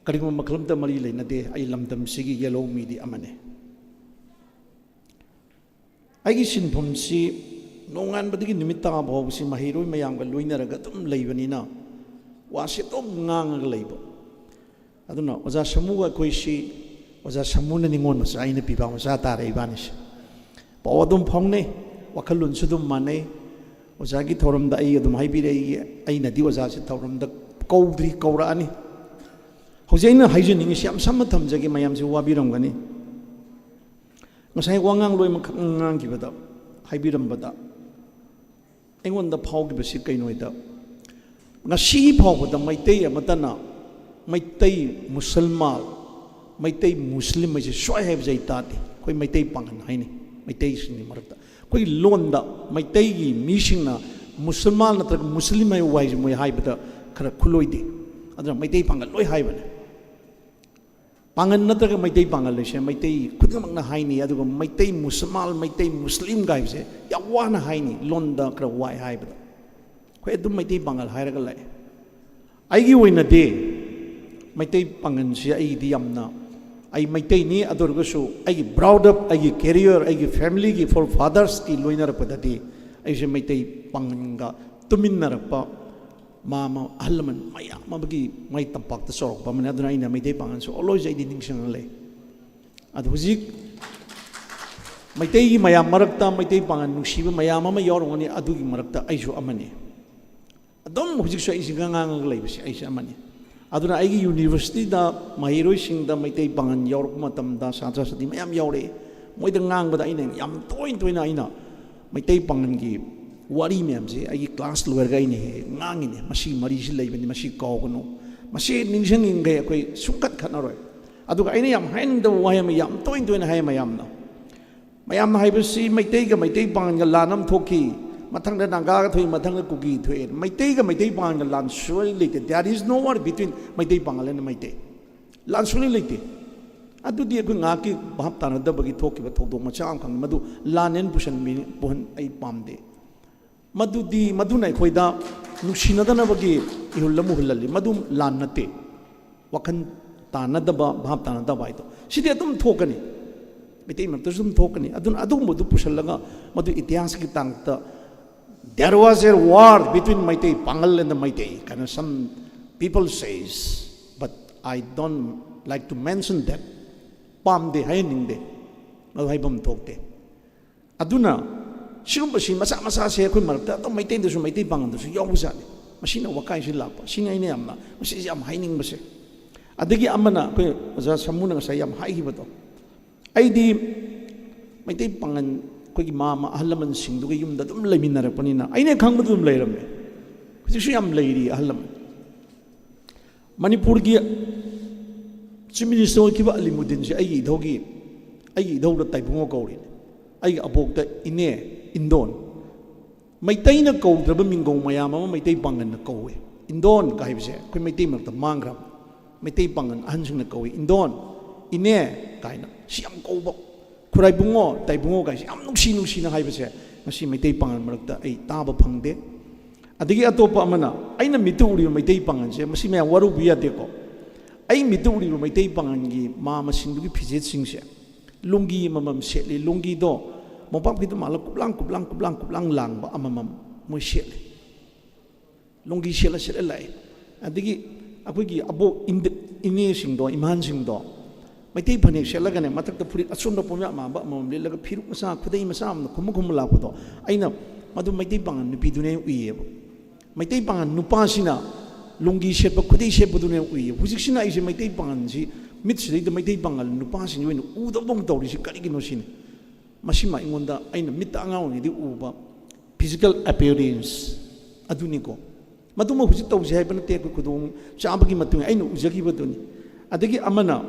ꯀꯔꯤꯒꯨꯝꯕ ꯃꯈꯜ ꯑꯃꯠꯇ ꯃꯔꯤ ꯂꯩꯅꯗꯦ꯫ ꯑꯩ ꯂꯝꯗꯝꯁꯤꯒꯤ ꯌꯦꯜꯍꯧ ꯃꯤꯗꯤ ꯑꯃꯅꯤ꯫ ꯑꯩꯒꯤ ꯁꯤꯟꯐꯝꯁꯤ ꯅꯣꯡꯉꯥꯟꯕꯗꯒꯤ ꯅꯨꯃꯤꯠ ꯇꯥꯕ ꯐꯥꯎꯕꯁꯤ ꯃꯍꯩꯔꯣꯏ ꯃꯌꯥꯝꯒ ꯂꯣꯏꯅꯔꯒ ꯑꯗꯨꯝ ꯂꯩꯕꯅꯤꯅ ꯋꯥꯁꯤ ꯑꯗꯨꯝ ꯉꯥꯡꯉꯒ ꯂꯩꯕ꯫ ꯑꯗꯨꯅ ꯑꯣꯖꯥ ꯁꯃꯨꯒ ꯑꯩꯈꯣꯏꯁꯤ, ꯑꯣꯖꯥ ꯁꯃꯨꯅ ꯅꯤꯉꯣꯜ ꯃꯆꯥ, ꯑꯩꯅ ꯄꯤꯕꯥ ꯃꯆꯥ ꯇꯥꯔꯦ ꯏꯕꯥꯅꯤꯁꯦ꯫ ꯄꯥꯎ ꯑꯗꯨꯝ ꯐꯥꯎꯅꯩ, ꯋꯥꯈꯜꯂꯣꯟꯁꯨ ꯑꯗꯨꯝ ꯃꯥꯟꯅꯩ꯫ ꯑꯣꯖꯥꯒꯤ ꯊꯧꯔꯝꯗ ꯑꯩ ꯑꯗꯨꯝ ꯍꯥꯏꯕꯤꯔꯛꯏ, ꯑꯩꯅꯗꯤ ꯑꯣꯖꯥꯁꯦ ꯊꯧꯔꯝꯗ ꯀꯧꯗ꯭ꯔꯤ, ꯀꯧꯔꯛꯑꯅꯤ꯫ ꯍꯧꯖꯤꯛ ꯑꯩꯅ ꯍꯥꯏꯖꯅꯤꯡꯉꯤꯁꯤ ꯌꯥꯝ ꯁꯝꯅ ꯊꯝꯖꯒꯦ, ꯃꯌꯥꯝꯁꯦ ꯋꯥꯕꯤꯔꯝꯒꯅꯤ꯫ ꯉꯁꯥꯏ ꯋꯥꯉꯥꯡ ꯂꯣꯏꯃꯛ ꯉꯥꯡꯈꯤꯕꯗ, ꯍꯥꯏꯕꯤꯔꯝꯕꯗ ꯑꯩꯉꯣꯟꯗ ꯐꯥꯎꯈꯤꯕꯁꯤ ꯀꯩꯅꯣ ꯍꯥꯏꯗ, ꯉꯁꯤ ꯐꯥꯎꯕꯗ ꯃꯩꯇꯩ ꯑꯃꯠꯇꯅ ꯃꯩꯇꯩ, ꯃꯨꯁꯜꯃꯥꯟ, ꯃꯩꯇꯩ ꯃꯨꯁꯂꯤꯝ ꯍꯥꯏꯁꯦ ꯁꯨꯛꯍꯥꯏ ꯍꯥꯏꯕꯁꯦ ꯑꯩ ꯇꯥꯗꯦ꯫ ꯑꯩꯈꯣꯏ ꯃꯩꯇꯩ ꯄꯥꯉꯟ ꯍꯥꯏꯅꯩ ꯃꯩꯇꯩꯁꯤꯡꯒꯤ ꯃꯔꯛꯇ꯫ ꯑꯩꯈꯣꯏꯒꯤ ꯂꯣꯟꯗ ꯃꯩꯇꯩꯒꯤ ꯃꯤꯁꯤꯡꯅ ꯃꯨꯁꯜꯃꯥꯟ ꯅꯠꯇ꯭ꯔꯒ ꯃꯨꯁꯂꯤꯝ ꯍꯥꯏꯕ ꯋꯥꯍꯩꯁꯦ ꯃꯣꯏ ꯍꯥꯏꯕꯗ ꯈꯔ ꯈꯨꯂꯣꯏꯗꯦ꯫ ꯑꯗꯨꯅ ꯃꯩꯇꯩ ꯄꯥꯉꯜ ꯂꯣꯏ ꯍꯥꯏꯕꯅꯦ꯫ ꯄꯥꯉꯟ ꯅꯠꯇ꯭ꯔꯒ ꯃꯩꯇꯩ ꯄꯥꯉꯜ ꯍꯥꯏꯁꯦ ꯃꯩꯇꯩ ꯈꯨꯗꯤꯡꯃꯛꯅ ꯍꯥꯏꯅꯩ꯫ ꯑꯗꯨꯒ ꯃꯩꯇꯩ ꯃꯨꯁꯜꯃꯥꯟ, ꯃꯩꯇꯩ ꯃꯨꯁꯂꯤꯝꯒ ꯍꯥꯏꯕꯁꯦ ꯌꯥꯝ ꯋꯥꯅ ꯍꯥꯏꯅꯩ, ꯂꯣꯟꯗ ꯈꯔ ꯋꯥꯏ ꯍꯥꯏꯕꯗ꯫ ꯑꯩꯈꯣꯏ ꯑꯗꯨꯝ ꯃꯩꯇꯩ ꯄꯥꯉꯜ ꯍꯥꯏꯔꯒ ꯂꯥꯛꯑꯦ꯫ ꯑꯩꯒꯤ ꯑꯣꯏꯅꯗꯤ ꯃꯩꯇꯩ ꯄꯥꯉꯜꯁꯤ ꯑꯩꯒꯤꯗꯤ ꯌꯥꯝꯅ, ꯑꯩ ꯃꯩꯇꯩꯅꯤ, ꯑꯗꯨ ꯑꯣꯏꯔꯒꯁꯨ ꯑꯩꯒꯤ brought up, ꯑꯩꯒꯤ career, ꯑꯩꯒꯤ family ꯒꯤ forefathers ꯀꯤ ꯂꯣꯏꯅꯔꯛꯄꯗꯗꯤ ꯑꯩꯁꯦ ꯃꯩꯇꯩ ꯄꯥꯉꯜꯒ ꯇꯨꯃꯤꯟꯅꯔꯛꯄ, ꯃꯥ ꯑꯃ ꯑꯍꯜ ꯂꯃꯟ ꯃꯌꯥꯝ ꯑꯃꯒꯤ ꯃꯥꯏ ꯇꯝꯄꯥꯛꯇ ꯆꯥꯎꯔꯛꯄ ꯑꯃꯅꯤ꯫ ꯑꯗꯨꯅ ꯑꯩꯅ ꯃꯩꯇꯩ ꯄꯥꯉꯜꯁꯨ always ꯑꯩꯗꯤ ꯅꯤꯡꯁꯤꯡꯉ ꯂꯩ꯫ ꯑꯗꯨ ꯍꯧꯖꯤꯛ ꯃꯩꯇꯩꯒꯤ ꯃꯌꯥꯝ ꯃꯔꯛꯇ ꯃꯩꯇꯩ ꯄꯥꯉꯜ ꯅꯨꯡꯁꯤꯕ ꯃꯌꯥꯝ ꯑꯃ ꯌꯥꯎꯔꯝꯒꯅꯤ, ꯑꯗꯨꯒꯤ ꯃꯔꯛꯇ ꯑꯩꯁꯨ ꯑꯃꯅꯤ꯫ ꯑꯗꯨꯝ ꯍꯧꯖꯤꯛꯁꯨ ꯑꯩꯁꯤ ꯉꯥꯡꯉꯒ ꯂꯩꯕꯁꯦ ꯑꯩꯁꯦ ꯑꯃꯅꯤ꯫ ꯑꯗꯨꯅ ꯑꯩꯒꯤ university ꯗ ꯃꯍꯩꯔꯣꯏꯁꯤꯡꯗ ꯃꯩꯇꯩ ꯄꯥꯉꯜ ꯌꯥꯎꯔꯛꯄ ꯃꯇꯝꯗ ꯁꯥꯇ꯭ꯔ ꯁꯥꯇ꯭ꯔꯤ ꯃꯌꯥꯝ ꯌꯥꯎꯔꯛꯑꯦ꯫ ꯃꯣꯏꯗ ꯉꯥꯡꯕꯗ ꯑꯩꯅ ꯌꯥꯝ ꯇꯣꯏꯅ ꯇꯣꯏꯅ ꯑꯩꯅ ꯃꯩꯇꯩ ꯄꯥꯉꯜꯒꯤ ꯋꯥꯔꯤ ꯃꯌꯥꯝꯁꯦ ꯑꯩꯒꯤ class ꯂꯣꯏꯔꯒ ꯑꯩꯅ ꯍꯦꯛ ꯍꯦꯛ ꯉꯥꯡꯉꯤꯅꯦ꯫ "ꯃꯁꯤ ꯃꯔꯤꯁꯤ ꯂꯩꯕꯅꯤ, ꯃꯁꯤ ꯀꯥꯎꯒꯅꯨ, ꯃꯁꯤ ꯅꯤꯡꯁꯤꯡꯉꯤꯈꯩ ꯑꯩꯈꯣꯏ ꯁꯨꯡꯀꯠ ꯈꯠꯅꯔꯣꯏ"꯫ ꯑꯗꯨꯒ ꯑꯩꯅ ꯌꯥꯝ ꯍꯥꯏꯅꯤꯡꯗꯕ ꯋꯥꯍꯩ ꯑꯃ ꯌꯥꯝ ꯇꯣꯏꯅ ꯇꯣꯏꯅ ꯍꯥꯏ ꯃꯌꯥꯝꯅ, ꯃꯌꯥꯝꯅ ꯍꯥꯏꯕꯁꯤ ꯃꯩꯇꯩꯒ ꯃꯩꯇꯩ ꯄꯥꯉꯜꯒ ꯂꯥꯟ ꯑꯃ ꯊꯣꯛꯈꯤ, ꯃꯊꯪꯗ ꯅꯥꯒꯥꯒ ꯊꯣꯛꯏ, ꯃꯊꯪꯗ ꯀꯨꯀꯤ ꯊꯣꯛꯑꯦ꯫ ꯃꯩꯇꯩꯒ ꯃꯩꯇꯩ ꯄꯥꯉꯜꯒ ꯂꯥꯟ ꯁꯨꯡꯂꯩ ꯂꯩꯇꯦ꯫ There is no war between Meitei Pangal and Meitei. ꯂꯥꯟ ꯁꯨꯡꯂꯩ ꯂꯩꯇꯦ꯫ ꯑꯗꯨꯗꯤ ꯑꯩꯈꯣꯏ ꯉꯥꯏꯍꯥꯛꯀꯤ ꯚꯥꯞ ꯇꯥꯅꯗꯕꯒꯤ ꯊꯣꯛꯈꯤꯕ ꯊꯧꯗꯣꯛ ꯃꯆꯥ ꯑꯃꯈꯛꯅꯤ꯫ ꯃꯗꯨ ꯂꯥꯟ ꯑꯣꯏꯅ ꯄꯨꯁꯟꯕꯤ-, ꯄꯨꯍꯟ-, ꯑꯩ ꯄꯥꯝꯗꯦ꯫ ꯃꯗꯨꯗꯤ, ꯃꯗꯨꯅ ꯑꯩꯈꯣꯏꯗ ꯅꯨꯡꯁꯤꯅꯗꯅꯕꯒꯤ ꯏꯍꯨꯜ ꯑꯃ ꯍꯨꯜꯍꯜꯂꯤ꯫ ꯃꯗꯨ ꯂꯥꯟ ꯅꯠꯇꯦ꯫ ꯋꯥꯈꯜ ꯇꯥꯅꯗꯕ, ꯚꯥꯞ ꯇꯥꯅꯗꯕ ꯍꯥꯏꯗꯣ ꯁꯤꯗꯤ ꯑꯗꯨꯝ ꯊꯣꯛꯀꯅꯤ, ꯃꯩꯇꯩ ꯃꯔꯛꯇꯁꯨ ꯑꯗꯨꯝ ꯊꯣꯛꯀꯅꯤ꯫ ꯑꯗꯨꯅ ꯑꯗꯨꯒꯨꯝꯕꯗꯨ ꯄꯨꯁꯜꯂꯒ ꯃꯗꯨ ꯏꯇꯤꯍꯥꯁꯀꯤ ꯇꯥꯡꯇ "There was a war between Meitei Pangal and the Meitei" ꯀꯥꯏꯅ some people says, but I don't like to mention that. ꯄꯥꯝꯗꯦ, ꯍꯥꯏꯍꯟꯅꯤꯡꯗꯦ, ꯃꯗꯨ ꯍꯥꯏꯐꯝ ꯊꯣꯛꯇꯦ꯫ ꯑꯗꯨꯅ ꯁꯤꯒꯨꯝꯕꯁꯤ ꯃꯆꯥ ꯃꯆꯥꯁꯦ ꯑꯩꯈꯣꯏ ꯃꯔꯛꯇ ꯑꯗꯨꯝ ꯃꯩꯇꯩꯗꯁꯨ, ꯃꯩꯇꯩ ꯄꯥꯉꯜꯗꯁꯨ ꯌꯥꯎꯕꯖꯥꯠꯅꯤ꯫ ꯃꯁꯤꯅ ꯋꯥꯀꯥꯏꯁꯤ ꯂꯥꯛꯄ꯫ ꯁꯤꯅꯤ ꯑꯩꯅ ꯌꯥꯝꯅ, ꯃꯁꯤꯁꯦ ꯌꯥꯝ ꯍꯥꯏꯅꯤꯡꯕꯁꯦ꯫ ꯑꯗꯒꯤ ꯑꯃꯅ ꯑꯩꯈꯣꯏ ꯑꯣꯖꯥ ꯁꯥꯃꯨꯅ ꯉꯁꯥꯏ ꯌꯥꯝ ꯍꯥꯏꯈꯤꯕꯗꯣ, ꯑꯩꯗꯤ ꯃꯩꯇꯩ ꯄꯥꯉꯜ ꯑꯩꯈꯣꯏꯒꯤ ꯃꯥ-, ꯃꯥ-, ꯑꯍꯜ ꯂꯃꯟꯁꯤꯡꯗꯨꯒ ꯌꯨꯝꯗ ꯑꯗꯨꯝ ꯂꯩꯃꯤꯟꯅꯔꯛꯄꯅꯤꯅ ꯑꯩꯅ ꯈꯪꯕꯗ ꯑꯗꯨꯝ ꯂꯩꯔꯝꯃꯦ꯫ ꯍꯧꯖꯤꯛꯁꯨ ꯌꯥꯝ ꯂꯩꯔꯤ ꯑꯍꯜ ꯂꯃꯟ꯫ ꯃꯅꯤꯄꯨꯔꯒꯤ ꯆꯤꯐ ꯃꯤꯅꯤꯁꯇꯔ ꯑꯣꯏꯈꯤꯕ ꯑꯂꯤꯃꯨꯗꯤꯟꯁꯦ ꯑꯩꯒꯤ ꯏꯙꯧꯒꯤ, ꯑꯩꯒꯤ ꯏꯙꯧꯗ ꯇꯥꯏꯕꯨꯡꯉꯣ ꯀꯧꯔꯤꯅꯦ꯫ ꯑꯩꯒꯤ ꯑꯕꯣꯛꯇ ꯏꯅꯦ, ꯏꯟꯗꯣꯟ꯫ ꯃꯩꯇꯩꯅ ꯀꯧꯗ꯭ꯔꯕ ꯃꯤꯡꯒꯧ ꯃꯌꯥꯝ ꯑꯃ ꯃꯩꯇꯩ ꯄꯥꯡꯒꯜꯅ ꯀꯧꯋꯦ꯫ ꯏꯟꯗꯣꯟ ꯀꯥꯏꯕꯁꯦ ꯑꯩꯈꯣꯏ ꯃꯩꯇꯩ ꯃꯔꯛꯇ ꯃꯥꯡꯈ꯭ꯔꯕ꯫ ꯃꯩꯇꯩ ꯄꯥꯡꯒꯜ ꯑꯍꯟꯁꯤꯡꯅ ꯀꯧꯏ, "ꯏꯟꯗꯣꯟ, ꯏꯅꯦ" ꯀꯥꯏꯅ꯫ ꯁꯤ ꯌꯥꯝ ꯀꯧꯕ, "ꯈꯨꯔꯥꯏꯕꯨꯡꯉꯣ, ꯇꯥꯏꯕꯨꯡꯉꯣ" ꯀꯥꯏꯁꯦ ꯌꯥꯝ ꯅꯨꯡꯁꯤ ꯅꯨꯡꯁꯤꯅ ꯍꯥꯏꯕꯁꯦ ꯉꯁꯤ ꯃꯩꯇꯩ ꯄꯥꯡꯒꯜ ꯃꯔꯛꯇ ꯑꯩ ꯇꯥꯕ ꯐꯪꯗꯦ꯫ ꯑꯗꯒꯤ ꯑꯇꯣꯞꯄ ꯑꯃꯅ, ꯑꯩꯅ ꯃꯤꯠꯇ ꯎꯔꯤꯕ ꯃꯩꯇꯩ ꯄꯥꯡꯒꯜꯁꯦ, ꯃꯁꯤ ꯃꯌꯥꯝ ꯋꯥꯔꯧꯕ ꯌꯥꯗꯦꯀꯣ꯫ ꯑꯩ ꯃꯤꯠꯇ ꯎꯔꯤꯕ ꯃꯩꯇꯩ ꯄꯥꯡꯒꯜꯒꯤ ꯃꯥ ꯃꯁꯤꯡꯗꯨꯒꯤ ꯐꯤꯖꯦꯠꯁꯤꯡꯁꯦ, ꯂꯨꯡꯒꯤ ꯑꯃꯃꯝ ꯁꯦꯠꯂꯤ, ꯂꯨꯡꯒꯤꯗꯣ ꯃꯣꯝꯄꯥꯛ ꯐꯤꯗꯛ ꯃꯥꯜꯂ ꯀꯨꯞꯂꯥꯡ ꯀꯨꯞꯂꯥꯡ ꯀꯨꯞꯂꯥꯡ ꯀꯨꯞꯂꯥꯡ ꯂꯥꯡꯕ ꯑꯃꯃꯝ ꯃꯣꯏ ꯁꯦꯠꯂꯤ꯫ ꯂꯨꯡꯒꯤ ꯁꯦꯠꯂ ꯁꯦꯠꯂ ꯂꯥꯛꯑꯦ꯫ ꯑꯗꯒꯤ ꯑꯩꯈꯣꯏꯒꯤ ꯑꯕꯣꯛ ꯏꯟꯗ-, ꯏꯅꯦꯁꯤꯡꯗꯣ, ꯏꯃꯥꯟꯁꯤꯡꯗꯣ ꯃꯩꯇꯩ ꯐꯅꯦꯛ ꯁꯦꯠꯂꯒꯅꯦ, ꯃꯊꯛꯇ ꯐꯨꯔꯤꯠ ꯑꯆꯣꯟꯕ ꯄꯣꯝꯌꯥꯠ ꯃꯥꯟꯕ ꯑꯃꯃꯝ ꯂꯤꯠꯂꯒ, ꯐꯤꯔꯨꯛ ꯃꯆꯥ, ꯈꯨꯗꯩ ꯃꯆꯥ ꯑꯃꯅ ꯈꯨꯝꯃ ꯈꯨꯝꯃ ꯂꯥꯛꯄꯗꯣ, ꯑꯩꯅ ꯃꯗꯨ ꯃꯩꯇꯩ ꯄꯥꯡꯒꯜ ꯅꯨꯄꯤꯗꯨꯅꯦ ꯎꯏꯌꯦꯕ꯫ ꯃꯩꯇꯩ ꯄꯥꯡꯒꯜ ꯅꯨꯄꯥꯁꯤꯅ ꯂꯨꯡꯒꯤ ꯁꯦꯠꯄ, ꯈꯨꯗꯩ ꯁꯦꯠꯄꯗꯨꯅꯦ ꯎꯏꯌꯦ꯫ ꯍꯧꯖꯤꯛꯁꯤꯅ ꯑꯩꯁꯦ ꯃꯩꯇꯩ ꯄꯥꯡꯒꯜꯁꯤ, ꯃꯤꯠꯁꯤꯗꯩꯗ ꯃꯩꯇꯩ ꯄꯥꯡꯒꯜ ꯅꯨꯄꯥꯁꯤꯡꯁꯤ ꯑꯣꯏꯅ ꯎꯗꯕ ꯑꯃ ꯇꯧꯔꯤꯁꯤ ꯀꯔꯤꯒꯤꯅꯣ ꯁꯤꯅꯤ꯫ ꯃꯁꯤꯃ ꯑꯩꯉꯣꯟꯗ, ꯑꯩꯅ ꯃꯤꯠꯇ ꯑꯉꯥꯡ ꯑꯣꯏꯔꯤꯉꯩꯗꯒꯤ ꯎꯕ physical appearance ꯑꯗꯨꯅꯤꯀꯣ꯫ ꯃꯗꯨꯃ ꯍꯧꯖꯤꯛ ꯇꯧꯁꯦ ꯍꯥꯏꯕ ꯅꯠꯇꯦ, ꯑꯩꯈꯣꯏ ꯈꯨꯗꯣꯡ ꯆꯥꯕꯒꯤ ꯃꯇꯨꯡ ꯏꯟꯅ ꯑꯩꯅ ꯎꯖꯈꯤꯕꯗꯨꯅꯤ꯫ ꯑꯗꯒꯤ ꯑꯃꯅ,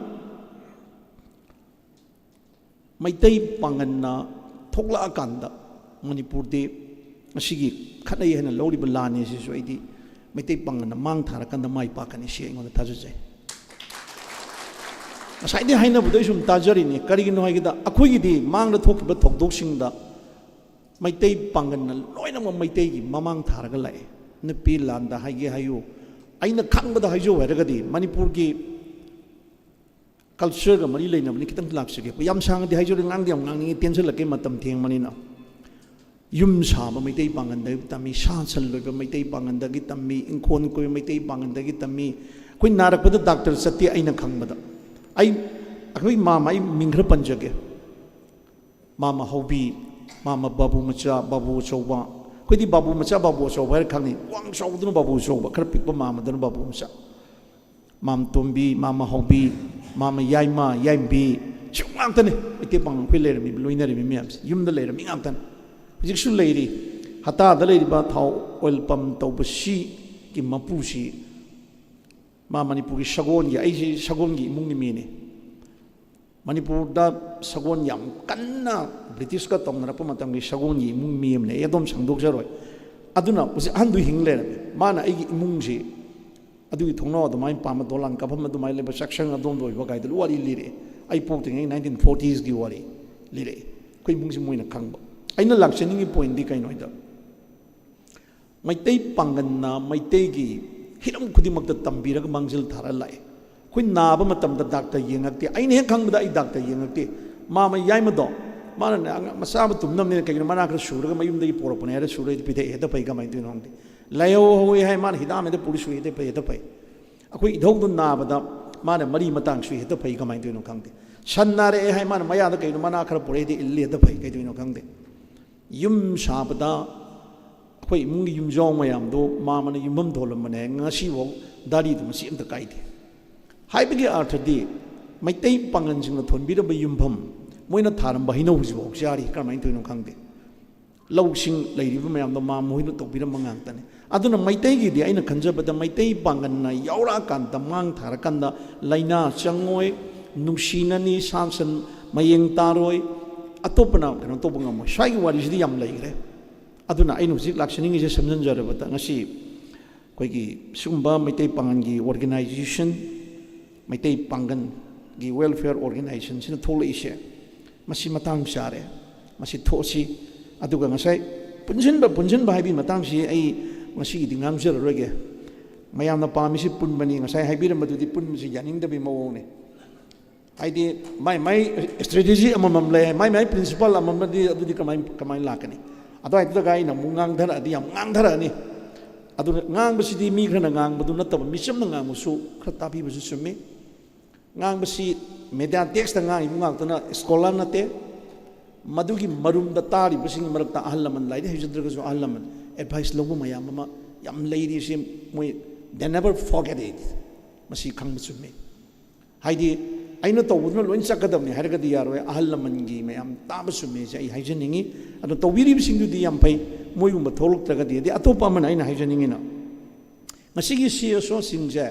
ꯃꯩꯇꯩ ꯄꯥꯡꯒꯜꯅ ꯊꯣꯛꯂꯛꯑꯀꯥꯟꯗ ꯃꯅꯤꯄꯨꯔꯗꯤ ꯉꯁꯤꯒꯤ ꯈꯠꯅꯩ ꯍꯥꯏꯅ ꯂꯧꯔꯤꯕ ꯂꯥꯟ ꯑꯁꯤꯁꯨ ꯑꯩꯗꯤ ꯃꯩꯇꯩ ꯄꯥꯡꯒꯜꯅ ꯃꯥꯡ ꯊꯥꯔꯀꯥꯟꯗ ꯃꯥꯏ ꯄꯥꯛꯀꯅꯤ, ꯁꯤ ꯑꯩꯉꯣꯟꯗ ꯊꯥꯖꯖꯩ꯫ ꯉꯁꯥꯏꯗꯩ ꯍꯥꯏꯅꯕꯗꯣ ꯑꯩ ꯁꯨꯝ ꯇꯥꯖꯔꯤꯅꯤ꯫ ꯀꯔꯤꯒꯤꯅꯣ ꯍꯥꯏꯒꯦꯗ, ꯑꯩꯈꯣꯏꯒꯤꯗꯤ ꯃꯥꯡꯗ ꯊꯣꯛꯈꯤꯕ ꯊꯧꯗꯣꯛꯁꯤꯡꯗ ꯃꯩꯇꯩ ꯄꯥꯡꯒꯜꯅ ꯂꯣꯏꯅꯃꯛ ꯃꯩꯇꯩꯒꯤ ꯃꯃꯥꯡ ꯊꯥꯔꯒ ꯂꯥꯛꯑꯦ꯫ ꯅꯨꯄꯤ ꯂꯥꯟꯗ ꯍꯥꯏꯒꯦ ꯍꯥꯏꯌꯨ, ꯑꯩꯅ ꯈꯪꯕꯗ ꯍꯥꯏꯖꯧ ꯍꯥꯏꯔꯒꯗꯤ, ꯃꯅꯤꯄꯨꯔꯒꯤ cultureꯒ ꯃꯔꯤ ꯂꯩꯅꯕꯅꯤ, ꯈꯤꯇꯪ ꯂꯥꯛꯆꯒꯦ꯫ ꯑꯩꯈꯣꯏ ꯌꯥꯝ ꯁꯥꯡꯅꯗꯤ ꯍꯥꯏꯖꯔꯣꯏ, ꯉꯥꯡꯗꯤ ꯌꯥꯝ ꯉꯥꯡꯅꯤꯡꯉꯤ, ꯇꯦꯟꯁꯤꯜꯂꯛꯀꯦ, ꯃꯇꯝ ꯊꯦꯡꯕꯅꯤꯅ꯫ ꯌꯨꯝ ꯁꯥꯕ ꯃꯩꯇꯩ ꯄꯥꯡꯒꯜꯗꯒꯤ ꯇꯝꯃꯤ, ꯁꯥ ꯁꯟ ꯂꯣꯏꯕ ꯃꯩꯇꯩ ꯄꯥꯡꯒꯜꯗꯒꯤ ꯇꯝꯃꯤ, ꯏꯪꯈꯣꯜ ꯀꯣꯏꯕ ꯃꯩꯇꯩ ꯄꯥꯡꯒꯜꯗꯒꯤ ꯇꯝꯃꯤ꯫ ꯑꯩꯈꯣꯏ ꯅꯥꯔꯛꯄꯗ ꯗꯥꯛꯇꯔ ꯆꯠꯇꯦ ꯑꯩꯅ ꯈꯪꯕꯗ꯫ ꯑꯩ, ꯑꯩꯈꯣꯏ ꯃꯥꯃ, ꯑꯩ ꯃꯤꯡ ꯈꯔ ꯄꯟꯖꯒꯦ꯫ ꯃꯥꯃ ꯍꯧꯕꯤ, ꯃꯥꯃ ꯕꯥꯕꯨ ꯃꯆꯥ, ꯕꯥꯕꯨ ꯑꯆꯧꯕ꯫ ꯑꯩꯈꯣꯏꯗꯤ ꯕꯥꯕꯨ ꯃꯆꯥ, ꯕꯥꯕꯨ ꯑꯆꯧꯕ ꯍꯥꯏꯔ ꯈꯪꯅꯩ꯫ ꯋꯥꯡ ꯆꯥꯎꯕꯗꯨꯅ ꯕꯥꯕꯨ ꯑꯆꯧꯕ, ꯈꯔ ꯄꯤꯛꯄ ꯃꯥꯃꯗꯨꯅ ꯕꯥꯕꯨ ꯃꯆꯥ꯫ ꯃꯥꯝꯇꯣꯝꯕꯤ, ꯃꯥꯃ ꯍꯧꯕꯤ, ꯃꯥꯃ ꯌꯥꯏꯃ, ꯌꯥꯏꯝꯕꯤ, ꯁꯤ ꯉꯥꯛꯇꯅꯤ ꯃꯩꯇꯩ ꯄꯥꯡꯒꯜ ꯑꯩꯈꯣꯏ ꯂꯩꯔꯝꯃꯤꯕ, ꯂꯣꯏꯅꯔꯝꯃꯤ ꯃꯌꯥꯝꯁꯦ꯫ ꯌꯨꯝꯗ ꯂꯩꯔꯝꯃꯤ ꯉꯥꯛꯇꯅꯤ꯫ ꯍꯧꯖꯤꯛꯁꯨ ꯂꯩꯔꯤ꯫ ꯍꯇꯥꯗ ꯂꯩꯔꯤꯕ ꯊꯥꯎ oil pump ꯇꯧꯕ ꯁꯤꯒꯤ ꯃꯄꯨꯁꯤ ꯃꯥ ꯃꯅꯤꯄꯨꯔꯒꯤ ꯁꯒꯣꯜꯒꯤ, ꯑꯩꯁꯤ ꯁꯒꯣꯜꯒꯤ ꯏꯃꯨꯡꯒꯤ ꯃꯤꯅꯤ꯫ ꯃꯅꯤꯄꯨꯔꯗ ꯁꯒꯣꯜ ꯌꯥꯝ ꯀꯟꯅ ꯕ꯭ꯔꯤꯇꯤꯁꯀ ꯇꯧꯅꯔꯛꯄ ꯃꯇꯝꯒꯤ ꯁꯒꯣꯜꯒꯤ ꯏꯃꯨꯡ ꯃꯤ ꯑꯃꯅꯦ꯫ ꯑꯩ ꯑꯗꯨꯝ ꯁꯪꯗꯣꯛꯆꯔꯣꯏ꯫ ꯑꯗꯨꯅ ꯍꯧꯖꯤꯛ ꯑꯍꯟꯗꯨ ꯍꯤꯡ ꯂꯩꯔꯝꯃꯦ꯫ ꯃꯥꯅ ꯑꯩꯒꯤ ꯏꯃꯨꯡꯁꯤ ꯑꯗꯨꯒꯤ ꯊꯣꯡꯅꯥꯎ ꯑꯗꯨꯃꯥꯏꯅ ꯄꯥꯝꯕ, ꯗꯣꯂꯥꯟ ꯀꯥꯐꯝ ꯑꯗꯨꯃꯥꯏꯅ ꯂꯩꯕ, ꯆꯥꯛꯁꯪ ꯑꯗꯣꯝꯗ ꯑꯣꯏꯕ ꯀꯥꯏꯗꯨ ꯋꯥꯔꯤ ꯂꯤꯔꯛꯑꯦ꯫ ꯑꯩ ꯄꯣꯛꯇ꯭ꯔꯤꯉꯩ ꯅꯥꯏꯟꯇꯤꯟ ꯐꯣꯔꯇꯤꯁꯀꯤ ꯋꯥꯔꯤ ꯂꯤꯔꯛꯑꯦ꯫ ꯑꯩꯈꯣꯏ ꯏꯃꯨꯡꯁꯤ ꯃꯣꯏꯅ ꯈꯪꯕ꯫ ꯑꯩꯅ ꯂꯥꯛꯆꯅꯤꯡꯉꯤ ꯄꯣꯏꯟꯗꯤ ꯀꯩꯅꯣ ꯍꯥꯏꯗ, ꯃꯩꯇꯩ ꯄꯥꯡꯒꯜꯅ ꯃꯩꯇꯩꯒꯤ ꯍꯤꯔꯝ ꯈꯨꯗꯤꯡꯃꯛꯇ ꯇꯝꯕꯤꯔꯒ ꯃꯥꯡꯖꯤꯜ ꯊꯥꯔ ꯂꯥꯛꯑꯦ꯫ ꯑꯩꯈꯣꯏ ꯅꯥꯕ ꯃꯇꯝꯗ ꯗꯥꯛꯇꯔ ꯌꯦꯡꯉꯛꯇꯦ꯫ ꯑꯩꯅ ꯍꯦꯛ ꯈꯪꯕꯗ ꯑꯩ ꯗꯥꯛꯇꯔ ꯌꯦꯡꯉꯛꯇꯦ꯫ ꯃꯥ ꯃꯌꯥꯏꯃꯗꯣ, ꯃꯥꯅꯅꯦ, ꯑꯉꯥꯡ ꯃꯆꯥ ꯑꯃ ꯇꯨꯝꯅꯕꯅꯤꯅ ꯀꯩꯒꯤꯅꯣ ꯃꯅꯥ ꯈꯔ ꯁꯨꯔꯒ ꯃꯌꯨꯝꯗꯒꯤ ꯄꯣꯔꯛꯄꯅꯦ ꯍꯥꯏꯔ ꯁꯨꯔꯒ ꯄꯤꯊꯛꯑꯦ, ꯍꯦꯛꯇ ꯐꯩ꯫ ꯀꯃꯥꯏꯅ ꯇꯧꯔꯤꯅꯣ ꯈꯪꯗꯦ꯫ ꯂꯥꯏꯍꯧ ꯍꯧꯋꯦ ꯍꯥꯏ, ꯃꯥꯅ ꯍꯤꯗꯥꯛ ꯑꯃ ꯍꯦꯛꯇ ꯄꯨꯔ ꯁꯨꯏ, ꯍꯦꯛꯇ ꯐꯩ, ꯍꯦꯛꯇ ꯐꯩ꯫ ꯑꯩꯈꯣꯏ ꯏꯙꯧꯗꯣ ꯅꯥꯕꯗ ꯃꯥꯅ ꯃꯔꯤ ꯃꯇꯥꯡ ꯁꯨꯏ, ꯍꯦꯛꯇ ꯐꯩ꯫ ꯀꯃꯥꯏꯅ ꯇꯧꯔꯤꯅꯣ ꯈꯪꯗꯦ꯫ ꯁꯟ ꯅꯥꯔꯛꯑꯦ ꯍꯥꯏ, ꯃꯥꯅ ꯃꯌꯥꯗ ꯀꯩꯅꯣ ꯃꯅꯥ ꯈꯔ ꯄꯨꯔꯛꯑꯦ, ꯍꯦꯛꯇ ꯏꯜꯂꯤ, ꯍꯦꯛꯇ ꯐꯩ꯫ ꯀꯩꯗꯧꯔꯤꯅꯣ ꯈꯪꯗꯦ꯫ ꯌꯨꯝ ꯁꯥꯕꯗ ꯑꯩꯈꯣꯏ ꯏꯃꯨꯡꯒꯤ ꯌꯨꯝꯖꯥꯎ ꯃꯌꯥꯝꯗꯣ ꯃꯥꯃꯅ ꯌꯨꯝꯐꯝ ꯊꯣꯜꯂꯝꯕꯅꯦ꯫ ꯉꯁꯤꯐꯥꯎ ꯗꯥꯔꯤꯗꯨ ꯃꯁꯤ ꯑꯝꯇ ꯀꯥꯏꯗꯦ꯫ ꯍꯥꯏꯕꯒꯤ ꯑꯥꯔꯊꯗꯤ, ꯃꯩꯇꯩ ꯄꯥꯡꯒꯜꯁꯤꯡꯅ ꯊꯣꯟꯕꯤꯔꯝꯕ ꯌꯨꯝꯐꯝ, ꯃꯣꯏꯅ ꯊꯥꯔꯝꯕ ꯍꯩꯅꯧ ꯍꯧꯖꯤꯛꯐꯥꯎ ꯆꯥꯔꯤ꯫ ꯀꯔꯝꯍꯥꯏꯅ ꯇꯧꯔꯤꯅꯣ ꯈꯪꯗꯦ꯫ ꯂꯧꯁꯤꯡ ꯂꯩꯔꯤꯕ ꯃꯌꯥꯝꯗꯣ ꯃꯥ ꯃꯣꯏꯅ ꯇꯧꯕꯤꯔꯝꯕ ꯉꯥꯛꯇꯅꯤ꯫ ꯑꯗꯨꯅ ꯃꯩꯇꯩꯒꯤꯗꯤ ꯑꯩꯅ ꯈꯟꯖꯕꯗ ꯃꯩꯇꯩ ꯄꯥꯡꯒꯜꯅ ꯌꯥꯎꯔꯛꯑꯀꯥꯟꯗ, ꯃꯥꯡ ꯊꯥꯔꯀꯥꯟꯗ ꯂꯥꯏꯅꯥ ꯆꯪꯉꯣꯏ, ꯅꯨꯡꯁꯤꯅꯅꯤ, ꯁꯥ ꯁꯟ ꯃꯌꯦꯡ ꯇꯥꯔꯣꯏ, ꯑꯇꯣꯞꯄꯅ ꯀꯩꯅꯣ ꯇꯧꯕ ꯉꯝꯃꯣꯏ꯫ ꯁ꯭ꯋꯥꯏꯒꯤ ꯋꯥꯔꯤꯁꯤꯗꯤ ꯌꯥꯝ ꯂꯩꯈ꯭ꯔꯦ꯫ ꯑꯗꯨꯅ ꯑꯩꯅ ꯍꯧꯖꯤꯛ ꯂꯥꯛꯆꯅꯤꯡꯉꯤꯁꯦ, ꯁꯝꯖꯤꯟꯖꯔꯕꯗ, ꯉꯁꯤ ꯑꯩꯈꯣꯏꯒꯤ ꯁꯤꯒꯨꯝꯕ ꯃꯩꯇꯩ ꯄꯥꯡꯒꯜꯒꯤ ꯑꯣꯔꯒꯅꯥꯏꯖꯦꯁꯟ, ꯃꯩꯇꯩ ꯄꯥꯡꯒꯜꯒꯤ ꯋꯦꯜꯐꯤꯌꯔ ꯑꯣꯔꯒꯅꯥꯏꯖꯦꯁꯟꯁꯤꯅ ꯊꯣꯛꯂꯛꯏꯁꯦ, ꯃꯁꯤ ꯃꯇꯥꯡ ꯆꯥꯔꯦ, ꯃꯁꯤ ꯊꯣꯛꯁꯤ꯫ ꯑꯗꯨꯒ ꯉꯁꯥꯏ ꯄꯨꯟꯁꯤꯟꯕ, ꯄꯨꯟꯁꯤꯟꯕ ꯍꯥꯏꯕꯒꯤ ꯃꯇꯥꯡꯁꯤ ꯑꯩ ꯉꯁꯤꯒꯤꯗꯤ ꯉꯥꯡꯖꯔꯔꯣꯏꯒꯦ꯫ ꯃꯌꯥꯝꯅ ꯄꯥꯝꯃꯤꯁꯤ ꯄꯨꯟꯕꯅꯤ꯫ ꯉꯁꯥꯏ ꯍꯥꯏꯕꯤꯔꯝꯕꯗꯨꯗꯤ ꯄꯨꯟꯕꯁꯤ ꯌꯥꯅꯤꯡꯗꯕꯒꯤ ꯃꯑꯣꯡꯅꯤ꯫ ꯍꯥꯏꯗꯤ ꯃꯥꯏ ꯃꯥꯏ ꯏꯁꯇ꯭ꯔꯦꯇꯦꯖꯤ ꯑꯃꯃꯝ ꯂꯩ, ꯃꯥꯏ ꯃꯥꯏ ꯄ꯭ꯔꯤꯟꯁꯤꯄꯜ ꯑꯃꯃꯝꯗꯤ, ꯑꯗꯨꯗꯤ ꯀꯃꯥꯏ, ꯀꯃꯥꯏꯅ ꯂꯥꯛꯀꯅꯤ? ꯑꯗꯨꯋꯥꯏꯗꯨꯗꯒ ꯑꯩꯅ ꯑꯃꯨꯛ ꯉꯥꯡꯊꯔꯛꯑꯗꯤ ꯌꯥꯝ ꯉꯥꯡꯊꯔꯛꯑꯅꯤ꯫ ꯑꯗꯨꯅ ꯉꯥꯡꯕꯁꯤꯗꯤ ꯃꯤ ꯈꯔꯅ ꯉꯥꯡꯕꯗꯨ ꯅꯠꯇꯕ, ꯃꯤꯆꯝꯅ ꯉꯥꯡꯕꯁꯨ ꯈꯔ ꯇꯥꯕꯤꯕꯁꯨ ꯆꯨꯝꯃꯤ꯫ ꯉꯥꯡꯕꯁꯤ ꯃꯦꯗꯤꯌꯥ ꯇꯦꯛꯁꯇ ꯉꯥꯡꯉꯤꯕ ꯉꯥꯛꯇꯅ ꯁ꯭ꯀꯣꯂꯔ ꯅꯠꯇꯦ꯫ ꯃꯗꯨꯒꯤ ꯃꯔꯨꯝꯗ ꯇꯥꯔꯤꯕꯁꯤꯡꯒꯤ ꯃꯔꯛꯇ ꯑꯍꯜ ꯂꯃꯟ, ꯂꯥꯏꯔꯤꯛ ꯍꯩꯖꯗ꯭ꯔꯒꯁꯨ ꯑꯍꯜ ꯂꯃꯟ ꯑꯦꯗꯚꯥꯏꯁ ꯂꯧꯕ ꯃꯌꯥꯝ ꯑꯃ ꯌꯥꯝ ꯂꯩꯔꯤꯁꯤ, ꯃꯣꯏ they never forget it꯫ ꯃꯁꯤ ꯈꯪꯕ ꯆꯨꯝꯃꯤ꯫ ꯍꯥꯏꯗꯤ ꯑꯩꯅ ꯇꯧꯕꯗꯨꯅ ꯂꯣꯏ ꯆꯠꯀꯗꯕꯅꯤ ꯍꯥꯏꯔꯒꯗꯤ ꯌꯥꯔꯣꯏ꯫ ꯑꯍꯜ ꯂꯃꯟꯒꯤ ꯃꯌꯥꯝ ꯇꯥꯕ ꯆꯨꯝꯃꯦꯁꯦ ꯑꯩ ꯍꯥꯏꯖꯅꯤꯡꯉꯤ꯫ ꯑꯗꯣ ꯇꯧꯕꯤꯔꯤꯕꯁꯤꯡꯗꯨꯗꯤ ꯌꯥꯝ ꯐꯩ, ꯃꯣꯏꯒꯨꯝꯕ ꯊꯣꯛꯂꯛꯇ꯭ꯔꯒꯗꯤ꯫ ꯑꯗꯩ ꯑꯇꯣꯞꯄ ꯑꯃꯅ ꯑꯩꯅ ꯍꯥꯏꯖꯅꯤꯡꯉꯤꯅ, ꯉꯁꯤꯒꯤ ꯁꯤ ꯑꯦꯁ ꯑꯣꯁꯤꯡꯁꯦ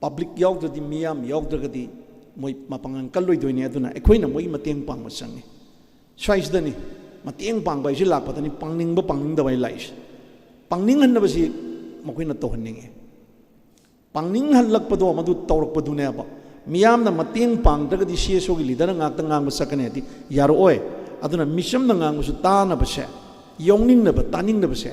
ꯄꯕ꯭ꯂꯤꯛ ꯌꯥꯎꯗ꯭ꯔꯗꯤ, ꯃꯤꯌꯥꯝ ꯌꯥꯎꯗ꯭ꯔꯒꯗꯤ ꯃꯣꯏ ꯃꯄꯥꯡꯒꯜ ꯀꯜꯂꯣꯏꯗꯣꯏꯅꯦ꯫ ꯑꯗꯨꯅ ꯑꯩꯈꯣꯏꯅ ꯃꯣꯏꯒꯤ ꯃꯇꯦꯡ ꯄꯥꯡꯕ ꯆꯪꯉꯤ꯫ ꯁ꯭ꯋꯥꯏꯁꯤꯗꯅꯤ ꯃꯇꯦꯡ ꯄꯥꯡꯕ ꯍꯥꯏꯁꯤ ꯂꯥꯛꯄꯗꯅꯤ ꯄꯥꯡꯅꯤꯡꯕ ꯄꯥꯡꯅꯤꯡꯗꯕ ꯍꯥꯏ ꯂꯥꯛꯏꯁꯦ꯫ ꯄꯥꯡꯅꯤꯡꯍꯟꯅꯕꯁꯤ ꯃꯈꯣꯏꯅ ꯇꯧꯍꯟꯅꯤꯡꯉꯤ꯫ ꯄꯥꯡꯅꯤꯡꯍꯜꯂꯛꯄꯗꯣ ꯃꯗꯨ ꯇꯧꯔꯛꯄꯗꯨꯅꯦꯕ꯫ ꯃꯤꯌꯥꯝꯅ ꯃꯇꯦꯡ ꯄꯥꯡꯗ꯭ꯔꯒꯗꯤ ꯁꯤ ꯑꯦꯁ ꯑꯣꯒꯤ ꯂꯤꯗꯔꯅ ꯉꯥꯛꯇ ꯉꯥꯡꯕ ꯆꯠꯀꯅꯤ ꯍꯥꯏꯗꯤ ꯌꯥꯔꯛꯑꯣꯏ꯫ ꯑꯗꯨꯅ ꯃꯤꯆꯝꯅ ꯉꯥꯡꯕꯁꯨ ꯇꯥꯅꯕꯁꯦ, ꯌꯥꯎꯅꯤꯡꯅꯕ, ꯇꯥꯅꯤꯡꯅꯕꯁꯦ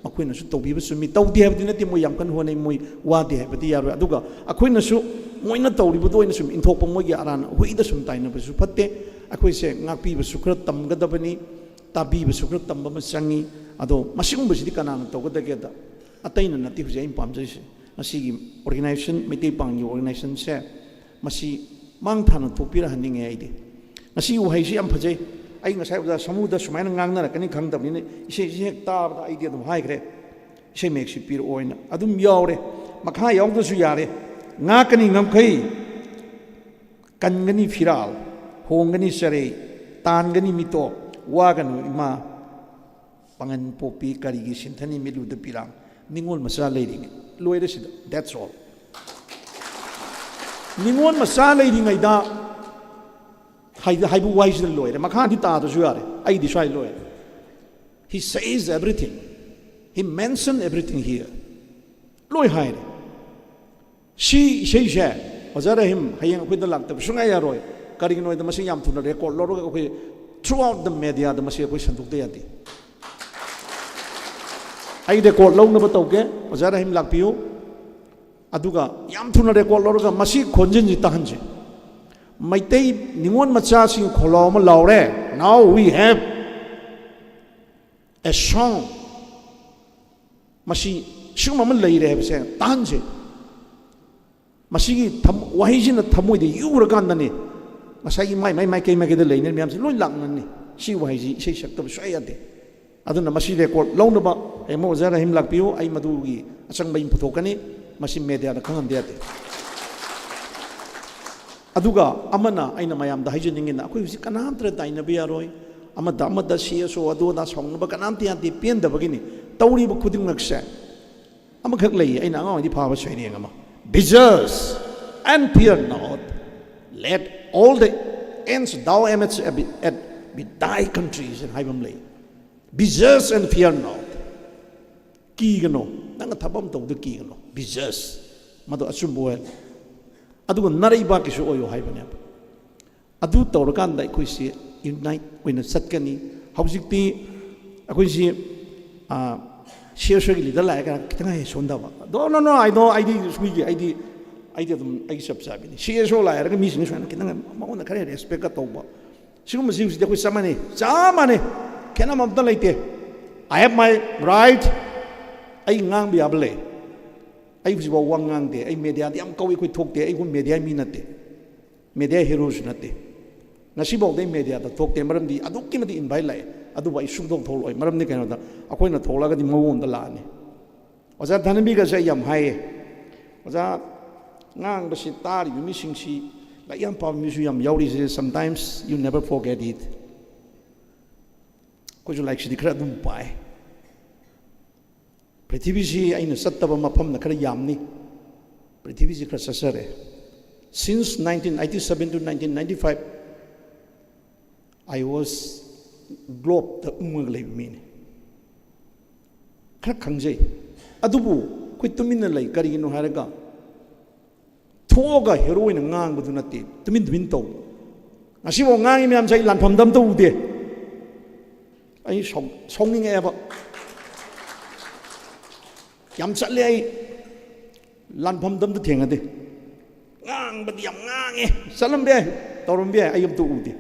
ꯃꯈꯣꯏꯅꯁꯨ ꯇꯧꯕꯤꯕ ꯆꯨꯝꯃꯤ꯫ ꯇꯧꯗꯦ ꯍꯥꯏꯕꯗꯤ ꯅꯠꯇꯦ, ꯃꯣꯏ ꯌꯥꯝ ꯀꯟꯅ ꯍꯣꯠꯅꯩ, ꯃꯣꯏ ꯋꯥꯗꯦ ꯍꯥꯏꯕꯗꯤ ꯌꯥꯔꯣꯏ꯫ ꯑꯗꯨꯒ ꯑꯩꯈꯣꯏꯅꯁꯨ ꯃꯣꯏꯅ ꯇꯧꯔꯤꯕꯗꯣ ꯑꯣꯏꯅ ꯁꯨꯝ ꯏꯟꯊꯣꯛꯄ, ꯃꯣꯏꯒꯤ ꯑꯔꯥꯟ ꯍꯨꯏꯗ ꯁꯨꯝ ꯇꯥꯏꯅꯕꯁꯨ ꯐꯠꯇꯦ꯫ ꯑꯩꯈꯣꯏꯁꯦ ꯉꯥꯛꯄꯤꯕꯁꯨ ꯈꯔ ꯇꯝꯒꯗꯕꯅꯤ, ꯇꯥꯕꯤꯕꯁꯨ ꯈꯔ ꯇꯝꯕ ꯑꯃ ꯆꯪꯉꯤ꯫ ꯑꯗꯣ ꯃꯁꯤꯒꯨꯝꯕꯁꯤꯗꯤ ꯀꯅꯥꯅ ꯇꯧꯒꯗꯒꯦꯗ? ꯑꯇꯩꯅ ꯅꯠꯇꯦ ꯍꯧꯖꯤꯛ ꯑꯩꯅ ꯄꯥꯝꯖꯔꯤꯁꯦ꯫ ꯃꯁꯤꯒꯤ ꯑꯣꯔꯒꯅꯥꯏꯖꯦꯁꯟ, ꯃꯩꯇꯩ ꯄꯥꯡꯒꯤ ꯑꯣꯔꯒꯅꯥꯏꯖꯦꯁꯟꯁꯦ, ꯃꯁꯤ ꯃꯥꯡ ꯊꯥꯅ ꯊꯣꯛꯄꯤꯔꯍꯟꯅꯤꯡꯉꯦ ꯑꯩꯗꯤ꯫ ꯉꯁꯤꯒꯤ ꯋꯥꯍꯩꯁꯤ ꯌꯥꯝ ꯐꯖꯩ꯫ ꯑꯩ ꯉꯁꯥꯏ ꯑꯣꯖꯥ ꯁꯃꯨꯗ ꯁꯨꯃꯥꯏꯅ ꯉꯥꯡꯅꯔꯛꯀꯅꯤ ꯈꯪꯗꯕꯅꯤꯅ ꯏꯁꯩꯁꯤ ꯍꯦꯛ ꯇꯥꯕꯗ ꯑꯩꯗꯤ ꯑꯗꯨꯝ ꯍꯥꯏꯈ꯭ꯔꯦ, "ꯏꯁꯩ ꯃꯌꯦꯛꯁꯤ ꯄꯤꯔꯛꯑꯣꯅ"꯫ ꯑꯗꯨꯝ ꯌꯥꯎꯔꯦ, ꯃꯈꯥ ꯌꯥꯎꯗ꯭ꯔꯁꯨ ꯌꯥꯔꯦ꯫ "ꯉꯥꯛꯀꯅꯤ ꯉꯝꯈꯩ, ꯀꯟꯒꯅꯤ ꯐꯤꯔꯥꯜ, ꯍꯣꯡꯒꯅꯤ ꯆꯔꯩ, ꯇꯥꯟꯒꯅꯤ ꯃꯤꯇꯣꯞ, ꯋꯥꯒꯅꯨ ꯏꯃꯥ, ꯄꯥꯉꯟ ꯄꯣꯛꯄꯤ ꯀꯔꯤꯒꯤ ꯁꯤꯟꯊꯅꯤ ꯃꯤꯠꯂꯨꯗ ꯄꯤꯔꯥꯡ"꯫ ꯅꯤꯉꯣꯜ ꯃꯆꯥ ꯂꯩꯔꯤꯉꯩ, ꯂꯣꯏꯔꯦ ꯁꯤꯗ, that's all꯫ ꯅꯤꯉꯣꯜ ꯃꯆꯥ ꯂꯩꯔꯤꯉꯩꯗ ꯍꯥꯏ-, ꯍꯥꯏꯕ ꯋꯥꯍꯩꯁꯤꯗ ꯂꯣꯏꯔꯦ꯫ ꯃꯈꯥꯗꯤ ꯇꯥꯗ꯭ꯔꯁꯨ ꯌꯥꯔꯦ, ꯑꯩꯗꯤ ꯁ꯭ꯋꯥꯏ ꯂꯣꯏꯔꯦ꯫ He says everything, he mentioned everything here꯫ ꯂꯣꯏ ꯍꯥꯏꯔꯦ꯫ ꯁꯤ ꯏꯁꯩꯁꯦ ꯑꯣꯖꯥ ꯔꯍꯤꯝ ꯍꯌꯦꯡ ꯑꯩꯈꯣꯏꯗ ꯂꯥꯛꯇꯕ ꯁꯨꯡꯌꯥ ꯌꯥꯔꯣꯏ꯫ ꯀꯔꯤꯒꯤꯅꯣ ꯍꯥꯏꯗ ꯃꯁꯤ ꯌꯥꯝ ꯊꯨꯅ ꯔꯦꯀꯣꯔꯗ ꯂꯧꯔꯒ ꯑꯩꯈꯣꯏ throughout the mediaꯗ ꯃꯁꯤ ꯑꯩꯈꯣꯏ ꯁꯟꯗꯣꯛꯇ ꯌꯥꯗꯦ꯫ ꯑꯩ ꯔꯦꯀꯣꯔꯗ ꯂꯧꯅꯕ ꯇꯧꯒꯦ, ꯑꯣꯖꯥ ꯔꯍꯤꯝ ꯂꯥꯛꯄꯤꯌꯨ꯫ ꯑꯗꯨꯒ ꯌꯥꯝ ꯊꯨꯅ ꯔꯦꯀꯣꯔꯗ ꯂꯧꯔꯒ ꯃꯁꯤ ꯈꯣꯟꯖꯦꯜꯁꯤ ꯇꯥꯍꯟꯁꯤ꯫ ꯃꯩꯇꯩ ꯅꯤꯉꯣꯜ ꯃꯆꯥꯁꯤꯡ ꯈꯣꯜꯂꯥꯎ ꯑꯃ ꯂꯥꯎꯔꯦ, "Now we have a song"꯫ ꯃꯁꯤ ꯁꯤꯒꯨꯝꯕ ꯑꯃ ꯂꯩꯔꯦ ꯍꯥꯏꯕꯁꯦ ꯇꯥꯍꯟꯁꯦ꯫ ꯃꯁꯤꯒꯤ ꯊꯝ-, ꯋꯥꯍꯩꯁꯤꯅ ꯊꯃꯣꯏꯗ ꯌꯨꯔꯀꯥꯟꯗꯅꯦ ꯉꯁꯥꯏꯒꯤ ꯃꯥꯏ, ꯃꯥꯏ ꯃꯥꯏꯀꯩ ꯃꯥꯏꯀꯩꯗ ꯂꯩꯅꯔꯤꯕ ꯃꯌꯥꯝꯁꯦ ꯂꯣꯏ ꯂꯥꯛꯅꯅꯤ꯫ ꯁꯤ ꯋꯥꯍꯩꯁꯤ ꯏꯁꯩ ꯁꯛꯇꯕ ꯁꯨꯡꯌꯥ ꯌꯥꯗꯦ꯫ ꯑꯗꯨꯅ ꯃꯁꯤ ꯔꯦꯀꯣꯔꯗ ꯂꯧꯅꯕ ꯍꯌꯦꯡ ꯑꯣꯖꯥ ꯔꯍꯤꯝ ꯂꯥꯛꯄꯤꯌꯨ, ꯑꯩ ꯃꯗꯨꯒꯤ ꯑꯆꯪꯕ ꯑꯩꯅ ꯄꯨꯊꯣꯛꯀꯅꯤ꯫ ꯃꯁꯤ ꯃꯦꯗꯤꯌꯥꯗ ꯈꯪꯍꯟꯗ ꯌꯥꯗꯦ꯫ ꯑꯗꯨꯒ ꯑꯃꯅ ꯑꯩꯅ ꯃꯌꯥꯝꯗ ꯍꯥꯏꯖꯅꯤꯡꯉꯤꯅ, ꯑꯩꯈꯣꯏ ꯍꯧꯖꯤꯛ ꯀꯅꯥꯝꯇꯅ ꯇꯥꯏꯅꯕ ꯌꯥꯔꯣꯏ, ꯑꯃꯗ ꯑꯃꯗ ꯁꯤ ꯑꯦꯁ ꯑꯣ ꯑꯗꯨ ꯑꯗꯥ ꯁꯥꯎꯅꯕ ꯀꯅꯥꯝꯇ ꯌꯥꯗꯦ꯫ ꯄꯦꯟꯗꯕꯒꯤꯅꯤ꯫ ꯇꯧꯔꯤꯕ ꯈꯨꯗꯤꯡꯃꯛꯁꯦ ꯑꯃꯈꯛ ꯂꯩꯌꯦ, ꯑꯩꯅ ꯑꯉꯥꯡ ꯑꯣꯏꯔꯤꯉꯩꯗꯒꯤ ꯐꯥꯕ ꯁꯩꯔꯦꯡ ꯑꯃ, Be zealous and fear not, let all the ends thou hast at be, at be thy countries, ꯍꯥꯏꯕ ꯑꯃ ꯂꯩ. Be zealous and fear not. ꯀꯤꯒꯅꯣ, ꯅꯪꯅ ꯊꯕꯛ ꯑꯃ ꯇꯧꯕꯗ ꯀꯤꯒꯅꯣ. Be zealous, ꯃꯗꯨ ꯑꯆꯨꯝꯕ ꯑꯣꯏꯍꯜꯂꯨ. ꯑꯗꯨꯒ ꯅꯔꯩꯕꯥꯛꯀꯤꯁꯨ ꯑꯣꯏꯌꯨ ꯍꯥꯏꯕꯅꯦꯕ. ꯑꯗꯨ ꯇꯧꯔꯀꯥꯟꯗ ꯑꯩꯈꯣꯏꯁꯤ ꯌꯨꯅꯥꯏꯠ ꯑꯣꯏꯅ ꯆꯠꯀꯅꯤ. ꯍꯧꯖꯤꯛꯇꯤ ꯑꯩꯈꯣꯏꯁꯤ ꯁꯤ ꯑꯦꯁ ꯑꯣꯒꯤ ꯂꯤꯗꯔ ꯂꯥꯛꯑꯦ ꯀꯥꯏꯅ ꯈꯤꯇꯪ ꯍꯦꯛ ꯁꯣꯟꯊꯕ, ꯅꯣ ꯅꯣ ꯅꯣ, ꯑꯩ ꯅꯣ ꯑꯩꯗꯤ ꯁꯨꯏꯒꯤ ꯑꯩꯗꯤ ꯑꯩꯗꯤ ꯑꯗꯨꯝ ꯑꯩꯒꯤ ꯆꯞ ꯆꯥꯕꯤꯅꯤ. ꯁꯤ ꯑꯦꯁ ꯑꯣ ꯂꯥꯛꯑꯦ ꯍꯥꯏꯔꯒ ꯃꯤꯁꯤꯡꯅ ꯁꯨꯃꯥꯏꯅ ꯈꯤꯇꯪ ꯃꯉꯣꯟꯗ ꯈꯔ ꯔꯦꯁꯄꯦꯛꯀ ꯇꯧꯕ, ꯁꯤꯒꯨꯝꯕꯁꯤꯡꯁꯤꯗꯤ ꯑꯩꯈꯣꯏ ꯆꯞ ꯃꯥꯟꯅꯩ, ꯆꯞ ꯃꯥꯟꯅꯩ, ꯈꯦꯠꯅꯕ ꯑꯝꯇ ꯂꯩꯇꯦ. I have my right. ꯑꯩ ꯉꯥꯡꯕ ꯌꯥꯕ ꯂꯩ. ꯑꯩ ꯍꯧꯖꯤꯛꯐꯥꯎ ꯋꯥ ꯉꯥꯡꯗꯦ. ꯑꯩ ꯃꯦꯗꯤꯌꯥꯗ ꯌꯥꯝ ꯀꯧꯏ, ꯑꯩꯈꯣꯏ ꯊꯣꯛꯇꯦ. ꯑꯩꯈꯣꯏ ꯃꯦꯗꯤꯌꯥ ꯃꯤ ꯅꯠꯇꯦ, ꯃꯦꯗꯤꯌꯥ ꯍꯦꯔꯣꯁꯨ ꯅꯠꯇꯦ. ꯉꯁꯤꯐꯥꯎꯗ ꯑꯩ ꯃꯦꯗꯤꯌꯥꯗ ꯊꯣꯛꯇꯦ, ꯃꯔꯝꯗꯤ ꯑꯗꯨꯛꯀꯤ ꯃꯇꯤꯛ ꯏꯟꯚꯥꯏꯠ ꯂꯥꯛꯑꯦ. ꯑꯗꯨꯕꯨ ꯑꯩ ꯁꯨꯡꯊꯣꯛ ꯊꯣꯛꯂꯛꯑꯣꯏ, ꯃꯔꯝꯗꯤ ꯀꯩꯅꯣꯗ ꯑꯩꯈꯣꯏꯅ ꯊꯣꯛꯂꯛꯑꯒꯗꯤ ꯃꯑꯣꯡ ꯑꯃꯗ ꯂꯥꯛꯑꯅꯤ. ꯑꯣꯖꯥ ꯙꯅꯕꯤꯒꯁꯦ ꯑꯩ ꯌꯥꯝ ꯍꯥꯏꯌꯦ, ꯑꯣꯖꯥ, ꯉꯥꯡꯕꯁꯤ ꯇꯥꯔꯤꯕ ꯃꯤꯁꯤꯡꯁꯤ, ꯂꯥꯏꯔꯤꯛ ꯌꯥꯝ ꯄꯥꯕ ꯃꯤꯁꯨ ꯌꯥꯝ ꯌꯥꯎꯔꯤꯁꯦ, sometimes you never forget it. ꯑꯩꯈꯣꯏꯁꯨ ꯂꯥꯏꯔꯤꯛꯁꯤꯗꯤ ꯈꯔ ꯑꯗꯨꯝ ꯄꯥꯏ. ꯄ꯭ꯔꯤꯊꯤꯕꯤꯁꯤ ꯑꯩꯅ ꯆꯠꯇꯕ ꯃꯐꯝꯅ ꯈꯔ ꯌꯥꯝꯅꯤ. ꯄ꯭ꯔꯤꯊꯤꯕꯤꯁꯤ ꯈꯔ ꯆꯠꯆꯔꯦ. Since nineteen eighty seven to nineteen ninety five, I was globeꯇ ꯎꯪꯉꯒ ꯂꯩꯕ ꯃꯤꯅꯤ. ꯈꯔ ꯈꯪꯖꯩ. ꯑꯗꯨꯕꯨ ꯑꯩꯈꯣꯏ ꯇꯨꯃꯤꯟꯅ ꯂꯩ, ꯀꯔꯤꯒꯤꯅꯣ ꯍꯥꯏꯔꯒ ꯊꯣꯛꯑꯒ ꯍꯦꯔꯣ ꯑꯣꯏꯅ ꯉꯥꯡꯕꯗꯨ ꯅꯠꯇꯦ, ꯇꯨꯃꯤꯟ ꯇꯨꯃꯤꯟ ꯇꯧ. ꯉꯁꯤꯐꯥꯎ ꯉꯥꯡꯉꯤ ꯃꯌꯥꯝꯁꯦ ꯑꯩ ꯂꯥꯟꯐꯝꯗ ꯑꯝꯇ ꯎꯗꯦ. ꯑꯩ ꯁꯥꯎ-, ꯁꯥꯎꯅꯤꯡꯉꯛꯑꯦꯕ. ꯌꯥꯝ ꯆꯠꯂꯦ ꯑꯩ, ꯂꯥꯟꯐꯝꯗ ꯑꯝꯇ ꯊꯦꯡꯅꯗꯦ. ꯉꯥꯡꯕꯗꯤ ꯌꯥꯝ ꯉꯥꯡꯉꯦ, ꯆꯠꯂꯝꯕ ꯌꯥꯏ, ꯇꯧꯔꯝꯕ ꯌꯥꯏ, ꯑꯩ ꯑꯝꯇ ꯎꯗꯦ.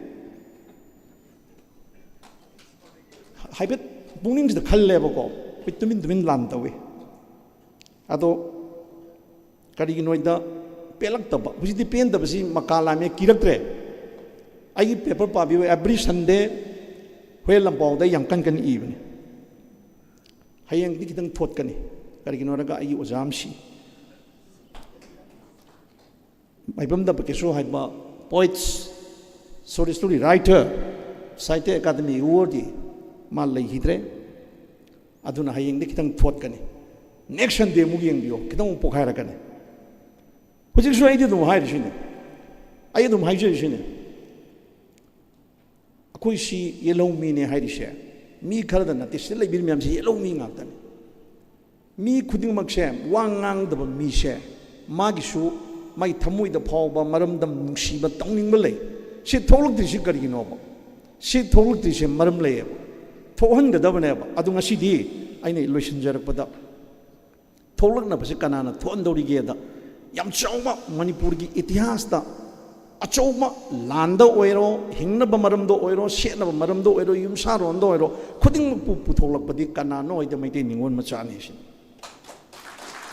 ꯍꯥꯏꯐꯦꯠ ꯄꯨꯛꯅꯤꯡꯁꯤꯗ ꯈꯜꯂꯦꯕꯀꯣ, ꯑꯩꯈꯣꯏ ꯇꯨꯃꯤꯟ ꯇꯨꯃꯤꯟ ꯂꯥꯟ ꯇꯧꯏ. ꯑꯗꯣ ꯀꯔꯤꯒꯤꯅꯣ ꯍꯥꯏꯗ ꯄꯦꯜꯂꯛꯇꯕ, ꯍꯧꯖꯤꯛꯇꯤ ꯄꯦꯟꯗꯕꯁꯤ ꯃꯀꯥ ꯂꯥꯝꯃꯦ, ꯀꯤꯔꯛꯇ꯭ꯔꯦ. ꯑꯩꯒꯤ ꯄꯦꯄꯔ ꯄꯥꯕꯤꯌꯨ, every Sunday ꯍꯣꯔꯦꯟ ꯂꯝꯄꯥꯎꯗ ꯑꯩ ꯌꯥꯝ ꯀꯟ ꯀꯟꯅ ꯏꯕꯅꯤ. ꯍꯌꯦꯡꯗꯤ ꯈꯤꯇꯪ ꯊꯣꯠꯀꯅꯤ. ꯀꯔꯤꯒꯤꯅꯣ ꯍꯥꯏꯔꯒ ꯑꯩꯒꯤ ꯑꯣꯖꯥ ꯑꯃ ꯁꯤ, ꯃꯥꯏꯕꯝ ꯗꯕꯀꯦꯁꯣꯔ ꯍꯥꯏꯕ poets, short story writer, Sahitya Academy Awardee, ꯃꯥ ꯂꯩꯈꯤꯗ꯭ꯔꯦ. ꯑꯗꯨꯅ ꯍꯌꯦꯡꯗꯤ ꯈꯤꯇꯪ ꯊꯣꯠꯀꯅꯤ. Next Sunday ꯑꯃꯨꯛ ꯌꯦꯡꯕꯤꯌꯣ, ꯈꯤꯇꯪ ꯑꯃꯨꯛ ꯄꯣꯛꯈꯥꯏꯔꯛꯀꯅꯤ. ꯍꯧꯖꯤꯛꯁꯨ ꯑꯩꯗꯤ ꯑꯗꯨꯝ ꯍꯥꯏꯔꯤꯁꯤꯅꯤ, ꯑꯩ ꯑꯗꯨꯝ ꯍꯥꯏꯖꯔꯤꯁꯤꯅꯤ꯫ ꯑꯩꯈꯣꯏ ꯁꯤ ꯌꯦꯜꯍꯧꯃꯤꯅꯦ ꯍꯥꯏꯔꯤꯁꯦ ꯃꯤ ꯈꯔꯗ ꯅꯠꯇꯦ, ꯁꯤꯗ ꯂꯩꯕꯤꯔꯤ ꯃꯌꯥꯝꯁꯤ ꯌꯦꯜꯍꯧꯃꯤ ꯉꯥꯛꯇꯅꯤ꯫ ꯃꯤ ꯈꯨꯗꯤꯡꯃꯛꯁꯦ, ꯋꯥ ꯉꯥꯡꯗꯕ ꯃꯤꯁꯦ ꯃꯥꯒꯤꯁꯨ ꯃꯥꯒꯤ ꯊꯃꯣꯏꯗ ꯐꯥꯎꯕ ꯃꯔꯝꯗꯝ ꯅꯨꯡꯁꯤꯕ ꯇꯧꯅꯤꯡꯕ ꯂꯩ꯫ ꯁꯤ ꯊꯣꯛꯂꯛꯇ꯭ꯔꯤꯁꯤ ꯀꯔꯤꯒꯤꯅꯣꯕ? ꯁꯤ ꯊꯣꯛꯂꯛꯇ꯭ꯔꯤꯁꯦ ꯃꯔꯝ ꯂꯩꯌꯦꯕ, ꯊꯣꯛꯍꯟꯒꯗꯕꯅꯦꯕ꯫ ꯑꯗꯨ ꯉꯁꯤꯗꯤ ꯑꯩꯅ ꯂꯣꯏꯁꯤꯟꯖꯔꯛꯄꯗ ꯊꯣꯛꯂꯛꯅꯕꯁꯦ ꯀꯅꯥꯅ ꯊꯣꯛꯍꯟꯗꯧꯔꯤꯒꯦꯗ ꯌꯥꯝ ꯆꯥꯎꯕ ꯃꯅꯤꯄꯨꯔꯒꯤ ꯏꯇꯤꯍꯥꯁꯇ ꯑꯆꯧꯕ ꯂꯥꯟꯗ ꯑꯣꯏꯔꯣ, ꯍꯤꯡꯅꯕ ꯃꯔꯝꯗ ꯑꯣꯏꯔꯣ, ꯁꯦꯠꯅꯕ ꯃꯔꯝꯗ ꯑꯣꯏꯔꯣ, ꯌꯨꯝꯁꯥꯔꯣꯟꯗ ꯑꯣꯏꯔꯣ, ꯈꯨꯗꯤꯡꯃꯛꯄꯨ ꯄꯨꯊꯣꯛꯂꯛꯄꯗꯤ ꯀꯅꯥꯅꯣ ꯍꯥꯏꯗ ꯃꯩꯇꯩ ꯅꯤꯉꯣꯜ ꯃꯆꯥꯅꯤ ꯁꯤꯅꯤ꯫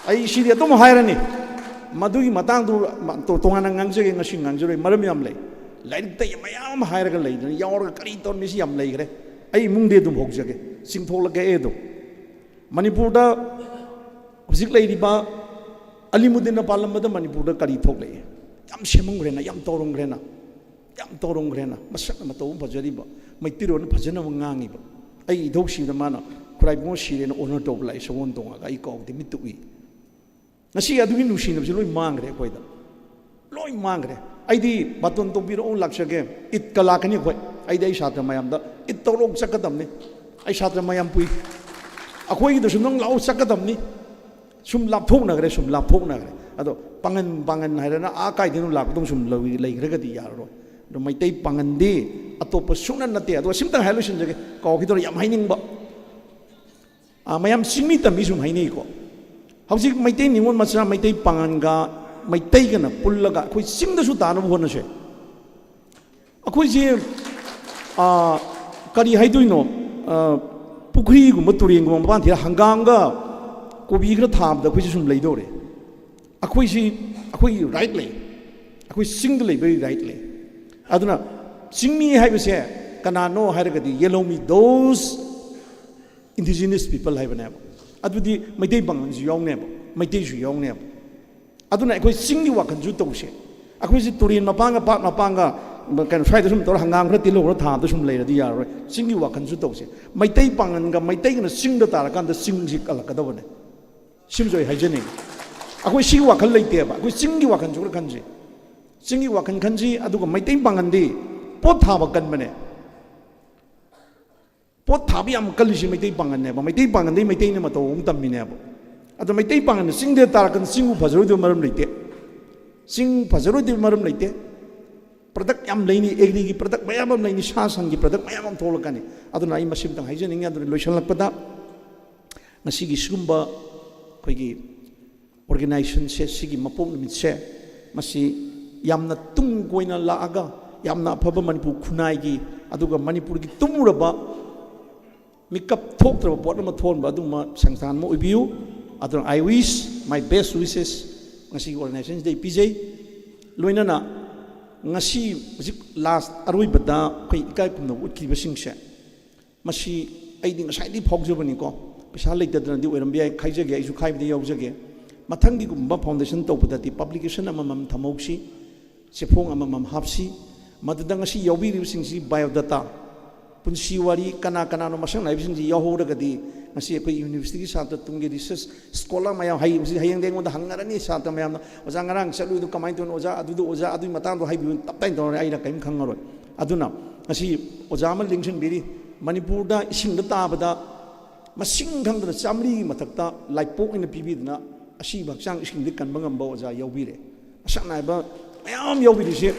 ꯑꯩ ꯁꯤꯗꯤ ꯑꯗꯨꯝ ꯍꯥꯏꯔꯅꯤ, ꯃꯗꯨꯒꯤ ꯃꯇꯥꯡꯗꯨ ꯇꯣꯉꯥꯟꯅ ꯉꯥꯡꯖꯒꯦ, ꯉꯁꯤ ꯉꯥꯡꯖꯔꯣꯏ, ꯃꯔꯝ ꯌꯥꯝ ꯂꯩ꯫ ꯂꯥꯏꯔꯤꯛꯇ ꯃꯌꯥꯝ ꯑꯃ ꯍꯥꯏꯔꯒ ꯂꯩꯗꯅ, ꯌꯥꯎꯔꯒ ꯀꯔꯤ ꯇꯧꯔꯝꯃꯤ ꯁꯤ ꯌꯥꯝ ꯂꯩꯈ꯭ꯔꯦ꯫ ꯑꯩ ꯏꯃꯨꯡꯗꯤ ꯑꯗꯨꯝ ꯍꯧꯖꯒꯦ, ꯆꯤꯡꯊꯣꯛꯂꯛꯀꯦ ꯑꯩ ꯑꯗꯨꯝ꯫ ꯃꯅꯤꯄꯨꯔꯗ ꯍꯧꯖꯤꯛ ꯂꯩꯔꯤꯕ ꯑꯂꯤꯃꯨꯗꯤꯟꯅ ꯄꯥꯜꯂꯝꯕꯗ ꯃꯅꯤꯄꯨꯔꯗ ꯀꯔꯤ ꯊꯣꯛꯂꯛꯏ? ꯌꯥꯝ ꯁꯦꯝꯃꯝꯈ꯭ꯔꯦꯅ, ꯌꯥꯝ ꯇꯧꯔꯝꯈ꯭ꯔꯦꯅ, ꯌꯥꯝ ꯇꯧꯔꯝꯈ꯭ꯔꯦꯅ꯫ ꯃꯁꯛ ꯃꯇꯧ ꯑꯃ ꯐꯖꯔꯤꯕ, ꯃꯩꯇꯩꯔꯣꯟ ꯐꯖꯅ ꯑꯃ ꯉꯥꯡꯉꯤꯕ꯫ ꯑꯩ ꯏꯙꯧ ꯁꯤꯕꯗ ꯃꯥꯅ "ꯈꯨꯔꯥꯏꯕꯨꯡꯉꯣ ꯁꯤꯔꯦꯅ" ꯑꯣꯅꯔ ꯇꯧꯕ ꯂꯥꯛꯏ, ꯁꯒꯣꯜ ꯇꯣꯡꯉꯒ꯫ ꯑꯩ ꯀꯥꯎꯗꯦ, ꯃꯤꯠꯇ ꯎꯏ꯫ ꯉꯁꯤ ꯑꯗꯨꯒꯤ ꯅꯨꯡꯁꯤꯅꯕꯁꯤ ꯂꯣꯏ ꯃꯥꯡꯈ꯭ꯔꯦ ꯑꯩꯈꯣꯏꯗ, ꯂꯣꯏ ꯃꯥꯡꯈ꯭ꯔꯦ꯫ ꯑꯩꯗꯤ ꯕꯥꯇꯣꯟ ꯇꯧꯕꯤꯔꯛꯎ, ꯂꯥꯛꯆꯒꯦ, ꯏꯗꯀ ꯂꯥꯛꯀꯅꯤ ꯑꯩꯈꯣꯏ꯫ ꯑꯩꯗꯤ ꯑꯩ ꯁꯥꯇ꯭ꯔ ꯃꯌꯥꯝꯗ ꯏꯗ ꯇꯧꯔꯛꯎ, ꯆꯠꯀꯗꯕꯅꯤ꯫ ꯑꯩ ꯁꯥꯇ꯭ꯔ ꯃꯌꯥꯝ ꯄꯨꯏ, ꯑꯩꯈꯣꯏꯒꯤꯗꯁꯨ ꯅꯪ ꯂꯥꯛꯎ, ꯆꯠꯀꯗꯕꯅꯤ꯫ ꯁꯨꯝ ꯂꯥꯞꯊꯣꯛꯅꯈ꯭ꯔꯦ, ꯁꯨꯝ ꯂꯥꯞꯊꯣꯛꯅꯈ꯭ꯔꯦ꯫ ꯑꯗꯣ ꯄꯥꯉꯟ, ꯄꯥꯉꯟ ꯍꯥꯏꯔꯅ ꯑꯥ ꯀꯥꯏꯗꯅꯣ ꯂꯥꯛꯄꯗꯧ ꯁꯨꯝ ꯂꯧꯏ-, ꯂꯩꯈ꯭ꯔꯒꯗꯤ ꯌꯥꯔꯔꯣꯏ꯫ ꯑꯗꯣ ꯃꯩꯇꯩ ꯄꯥꯉꯟꯗꯤ ꯑꯇꯣꯞꯄ ꯁꯨꯡꯅ ꯅꯠꯇꯦ꯫ ꯑꯗꯣ ꯑꯁꯤꯝꯇꯪ ꯍꯥꯏꯔ ꯂꯣꯏꯁꯤꯟꯖꯒꯦ, ꯀꯥꯎꯈꯤꯗꯧꯔꯦ, ꯌꯥꯝ ꯍꯥꯏꯅꯤꯡꯕ꯫ ꯑꯥ, ꯃꯌꯥꯝ ꯆꯤꯡꯃꯤ ꯇꯝꯃꯤ ꯁꯨꯝ ꯍꯥꯏꯅꯩꯀꯣ꯫ ꯍꯧꯖꯤꯛ ꯃꯩꯇꯩ ꯅꯤꯉꯣꯜ ꯃꯆꯥ, ꯃꯩꯇꯩ ꯄꯥꯉꯟꯒ ꯃꯩꯇꯩꯒꯅ ꯄꯨꯜꯂꯒ ꯑꯩꯈꯣꯏ ꯆꯤꯡꯗꯁꯨ ꯇꯥꯅꯕ ꯍꯣꯠꯅꯁꯦ꯫ ꯑꯩꯈꯣꯏꯁꯦ, ꯑꯥ, ꯀꯔꯤ ꯍꯥꯏꯗꯣꯏꯅꯣ? ꯑꯥ, ꯄꯨꯈ꯭ꯔꯤꯒꯨꯝꯕ, ꯇꯨꯔꯦꯟꯒꯨꯝꯕ ꯃꯄꯥꯟ ꯊꯤꯔ ꯍꯪꯒꯥꯝꯒ ꯀꯣꯕꯤ ꯈꯔ ꯊꯥꯕꯗ ꯑꯩꯈꯣꯏꯁꯦ ꯁꯨꯝ ꯂꯩꯗꯧꯔꯦ꯫ ꯑꯩꯈꯣꯏꯁꯤ, ꯑꯩꯈꯣꯏꯒꯤ ꯔꯥꯏꯠ ꯂꯩ, ꯑꯩꯈꯣꯏ ꯆꯤꯡꯗ ꯂꯩꯕꯒꯤ ꯔꯥꯏꯠ ꯂꯩ꯫ ꯑꯗꯨꯅ ꯆꯤꯡꯃꯤ ꯍꯥꯏꯕꯁꯦ ꯀꯅꯥꯅꯣ ꯍꯥꯏꯔꯒꯗꯤ ꯌꯦꯜꯍꯧꯃꯤ, those indigenous people ꯍꯥꯏꯕꯅꯦꯕ꯫ ꯑꯗꯨꯗꯤ ꯃꯩꯇꯩ ꯄꯥꯉꯜꯁꯨ ꯌꯥꯎꯅꯦꯕ, ꯃꯩꯇꯩꯁꯨ ꯌꯥꯎꯅꯦꯕ꯫ ꯑꯗꯨꯅ ꯑꯩꯈꯣꯏ ꯆꯤꯡꯒꯤ ꯋꯥꯈꯜꯁꯨ ꯇꯧꯁꯦ꯫ ꯑꯩꯈꯣꯏꯁꯤ ꯇꯨꯔꯦꯟ ꯃꯄꯥꯟꯒ, ꯄꯥꯠ ꯃꯄꯥꯟꯒ, ꯀꯩꯅꯣ, ꯁ꯭ꯋꯥꯏꯗ ꯁꯨꯝ ꯇꯧꯔ ꯍꯪꯒꯥꯝ ꯈꯔ ꯇꯤꯜꯍꯧ ꯈꯔ ꯊꯥꯕꯗ ꯁꯨꯝ ꯂꯩꯔꯗꯤ ꯌꯥꯔꯔꯣꯏ꯫ ꯆꯤꯡꯒꯤ ꯋꯥꯈꯜꯁꯨ ꯇꯧꯁꯦ꯫ ꯃꯩꯇꯩ ꯄꯥꯉꯜꯒ ꯃꯩꯇꯩꯒꯅ ꯆꯤꯡꯗ ꯇꯥꯔꯀꯥꯟꯗ ꯆꯤꯡꯁꯤ ꯀꯜꯂꯛꯀꯗꯕꯅꯦ꯫ ꯁꯤꯃꯁꯨ ꯑꯩ ꯍꯥꯏꯖꯅꯤꯡꯉꯤ꯫ ꯑꯩꯈꯣꯏ ꯁꯤꯒꯤ ꯋꯥꯈꯜ ꯂꯩꯇꯦꯕ꯫ ꯑꯩꯈꯣꯏ ꯆꯤꯡꯒꯤ ꯋꯥꯈꯜꯁꯨ ꯈꯔ ꯈꯟꯁꯤ꯫ ꯆꯤꯡꯒꯤ ꯋꯥꯈꯜ ꯈꯟꯁꯤ꯫ ꯑꯗꯨꯒ ꯃꯩꯇꯩ ꯄꯥꯡꯒꯜꯗꯤ ꯄꯣꯠ ꯊꯥꯕ ꯀꯟꯕꯅꯦ꯫ ꯄꯣꯠ ꯊꯥꯕ ꯌꯥꯝ ꯀꯜꯂꯤꯁꯤ ꯃꯩꯇꯩ ꯄꯥꯡꯒꯜꯅꯦꯕ꯫ ꯃꯩꯇꯩ ꯄꯥꯡꯒꯜꯗꯤ ꯃꯩꯇꯩꯅ ꯃꯇꯧ ꯑꯃ ꯇꯝꯃꯤꯅꯦꯕ꯫ ꯑꯗꯣ ꯃꯩꯇꯩ ꯄꯥꯡꯒꯜꯅ ꯆꯤꯡꯗ ꯇꯥꯔꯛꯀꯅꯤ, ꯆꯤꯡꯕꯨ ꯐꯖꯔꯣꯏꯗꯕ ꯃꯔꯝ ꯂꯩꯇꯦ꯫ ꯆꯤꯡ ꯐꯖꯔꯣꯏꯗꯕ ꯃꯔꯝ ꯂꯩꯇꯦ꯫ ꯄ꯭ꯔꯗꯛ ꯌꯥꯝ ꯂꯩꯅꯤ, ꯑꯦꯒ꯭ꯔꯤꯒꯤ ꯄ꯭ꯔꯗꯛ ꯃꯌꯥꯝ ꯑꯃ ꯂꯩꯅꯤ, ꯁꯥ ꯁꯟꯒꯤ ꯄ꯭ꯔꯗꯛ ꯃꯌꯥꯝ ꯑꯃ ꯊꯣꯛꯂꯛꯀꯅꯤ꯫ ꯑꯗꯨꯅ ꯑꯩ ꯃꯁꯤꯃꯇꯪ ꯍꯥꯏꯖꯅꯤꯡꯉꯤ꯫ ꯑꯗꯨꯅ ꯂꯣꯏꯁꯤꯜꯂꯛꯄꯗ, ꯉꯁꯤꯒꯤ ꯁꯤꯒꯨꯝꯕ ꯑꯩꯈꯣꯏꯒꯤ ꯑꯣꯔꯒꯅꯥꯏꯖꯦꯁꯟꯁꯦ, ꯁꯤꯒꯤ ꯃꯄꯣꯛ ꯅꯨꯃꯤꯠꯁꯦ, ꯃꯁꯤ ꯌꯥꯝꯅ ꯇꯨꯡ ꯀꯣꯏꯅ ꯂꯥꯛꯑꯒ, ꯌꯥꯝꯅ ꯑꯐꯕ ꯃꯅꯤꯄꯨꯔ ꯈꯨꯟꯅꯥꯏꯒꯤ, ꯑꯗꯨꯒ ꯃꯅꯤꯄꯨꯔꯒꯤ ꯇꯨꯝꯃꯨꯔꯕ ꯃꯤꯀꯞ ꯊꯣꯛꯇ꯭ꯔꯕ ꯄꯣꯠ ꯑꯃ ꯊꯣꯛꯍꯟꯕ ꯑꯗꯨꯒꯨꯝꯕ ꯁꯪꯁꯊꯥꯟ ꯑꯃ ꯑꯣꯏꯕꯤꯌꯨ꯫ ꯑꯗꯨꯅ I wish, my best wishes ꯉꯁꯤꯒꯤ ꯑꯣꯔꯒꯅꯥꯏꯖꯦꯁꯟꯁꯤꯗ ꯑꯩ ꯄꯤꯖꯩ꯫ ꯂꯣꯏꯅꯅ ꯉꯁꯤ ꯍꯧꯖꯤꯛ ꯂꯥꯁ ꯑꯔꯣꯏꯕꯗ ꯑꯩꯈꯣꯏ ꯏꯀꯥꯏ ꯈꯨꯝꯅꯕ ꯎꯠꯈꯤꯕꯁꯤꯡꯁꯦ, ꯃꯁꯤ ꯑꯩꯗꯤ ꯉꯁꯥꯏꯗꯤ ꯐꯥꯎꯖꯕꯅꯤꯀꯣ, ꯄꯩꯁꯥ ꯂꯩꯇꯗꯅꯗꯤ ꯑꯣꯏꯔꯝꯕ ꯌꯥꯏ, ꯈꯥꯏꯖꯒꯦ, ꯑꯩꯁꯨ ꯈꯥꯏꯕꯗ ꯌꯥꯎꯖꯒꯦ꯫ ꯃꯊꯪꯒꯤꯒꯨꯝꯕ ꯐꯥꯎꯟꯗꯦꯁꯟ ꯇꯧꯕꯗꯗꯤ ꯄꯕ꯭ꯂꯤꯀꯦꯁꯟ ꯑꯃꯃꯝ ꯊꯝꯍꯧꯁꯤ, ꯆꯦꯐꯣꯡ ꯑꯃꯃꯝ ꯍꯥꯞꯁꯤ꯫ ꯃꯗꯨꯗ ꯉꯁꯤ ꯌꯥꯎꯕꯤꯔꯤꯕꯁꯤꯡꯁꯤ ꯕꯥꯏꯑꯣꯗꯥꯇꯥ, ꯄꯨꯟꯁꯤ ꯋꯥꯔꯤ, ꯀꯅꯥ ꯀꯅꯥꯅꯣ ꯃꯁꯛ ꯅꯥꯏꯕꯁꯤꯡꯁꯤ ꯌꯥꯎꯍꯧꯔꯒꯗꯤ ꯉꯁꯤ ꯑꯩꯈꯣꯏ ꯌꯨꯅꯤꯚꯔꯁꯤꯇꯤꯒꯤ ꯁꯥꯇ꯭ꯔ, ꯇꯨꯡꯒꯤ ꯔꯤꯁꯔꯁ ꯁ꯭ꯀꯣꯂꯔ ꯃꯌꯥꯝ, ꯍꯌꯦꯡꯁꯤ, ꯍꯌꯦꯡꯗꯤ ꯑꯩꯉꯣꯟꯗ ꯍꯪꯅꯔꯅꯤ ꯁꯥꯇ꯭ꯔ ꯃꯌꯥꯝꯅ, "ꯑꯣꯖꯥ, ꯉꯔꯥꯡ ꯆꯠꯂꯨꯏꯗꯣ ꯀꯃꯥꯏꯅ ꯇꯧꯅꯣ? ꯑꯣꯖꯥ, ꯑꯗꯨꯗꯣ, ꯑꯣꯖꯥ, ꯑꯗꯨꯒꯤ ꯃꯇꯥꯡꯗꯣ ꯍꯥꯏꯕꯤꯌꯨ", ꯇꯞ ꯇꯥꯏꯅ ꯇꯧꯔꯅꯤ, ꯑꯩꯅ ꯀꯔꯤꯝ ꯈꯪꯉꯔꯣꯏ꯫ ꯑꯗꯨꯅ ꯉꯁꯤ ꯑꯣꯖꯥ ꯑꯃ ꯂꯦꯡꯁꯤꯟꯕꯤꯔꯤ, ꯃꯅꯤꯄꯨꯔꯗ ꯏꯁꯤꯡꯗ ꯇꯥꯕꯗ ꯃꯁꯤꯡ ꯈꯪꯗꯅ ꯆꯥꯃꯔꯤꯒꯤ ꯃꯊꯛꯇ ꯂꯥꯏꯄꯣꯛ ꯑꯣꯏꯅ ꯄꯤꯕꯤꯗꯅ ꯑꯁꯤꯕ ꯍꯛꯆꯥꯡ ꯏꯁꯤꯡꯗ ꯀꯟꯕ ꯉꯝꯕ ꯑꯣꯖꯥ ꯌꯥꯎꯕꯤꯔꯦ꯫ ꯃꯁꯛ ꯅꯥꯏꯕ ꯃꯌꯥꯝ ꯌꯥꯎꯕꯤꯔꯤꯁꯦ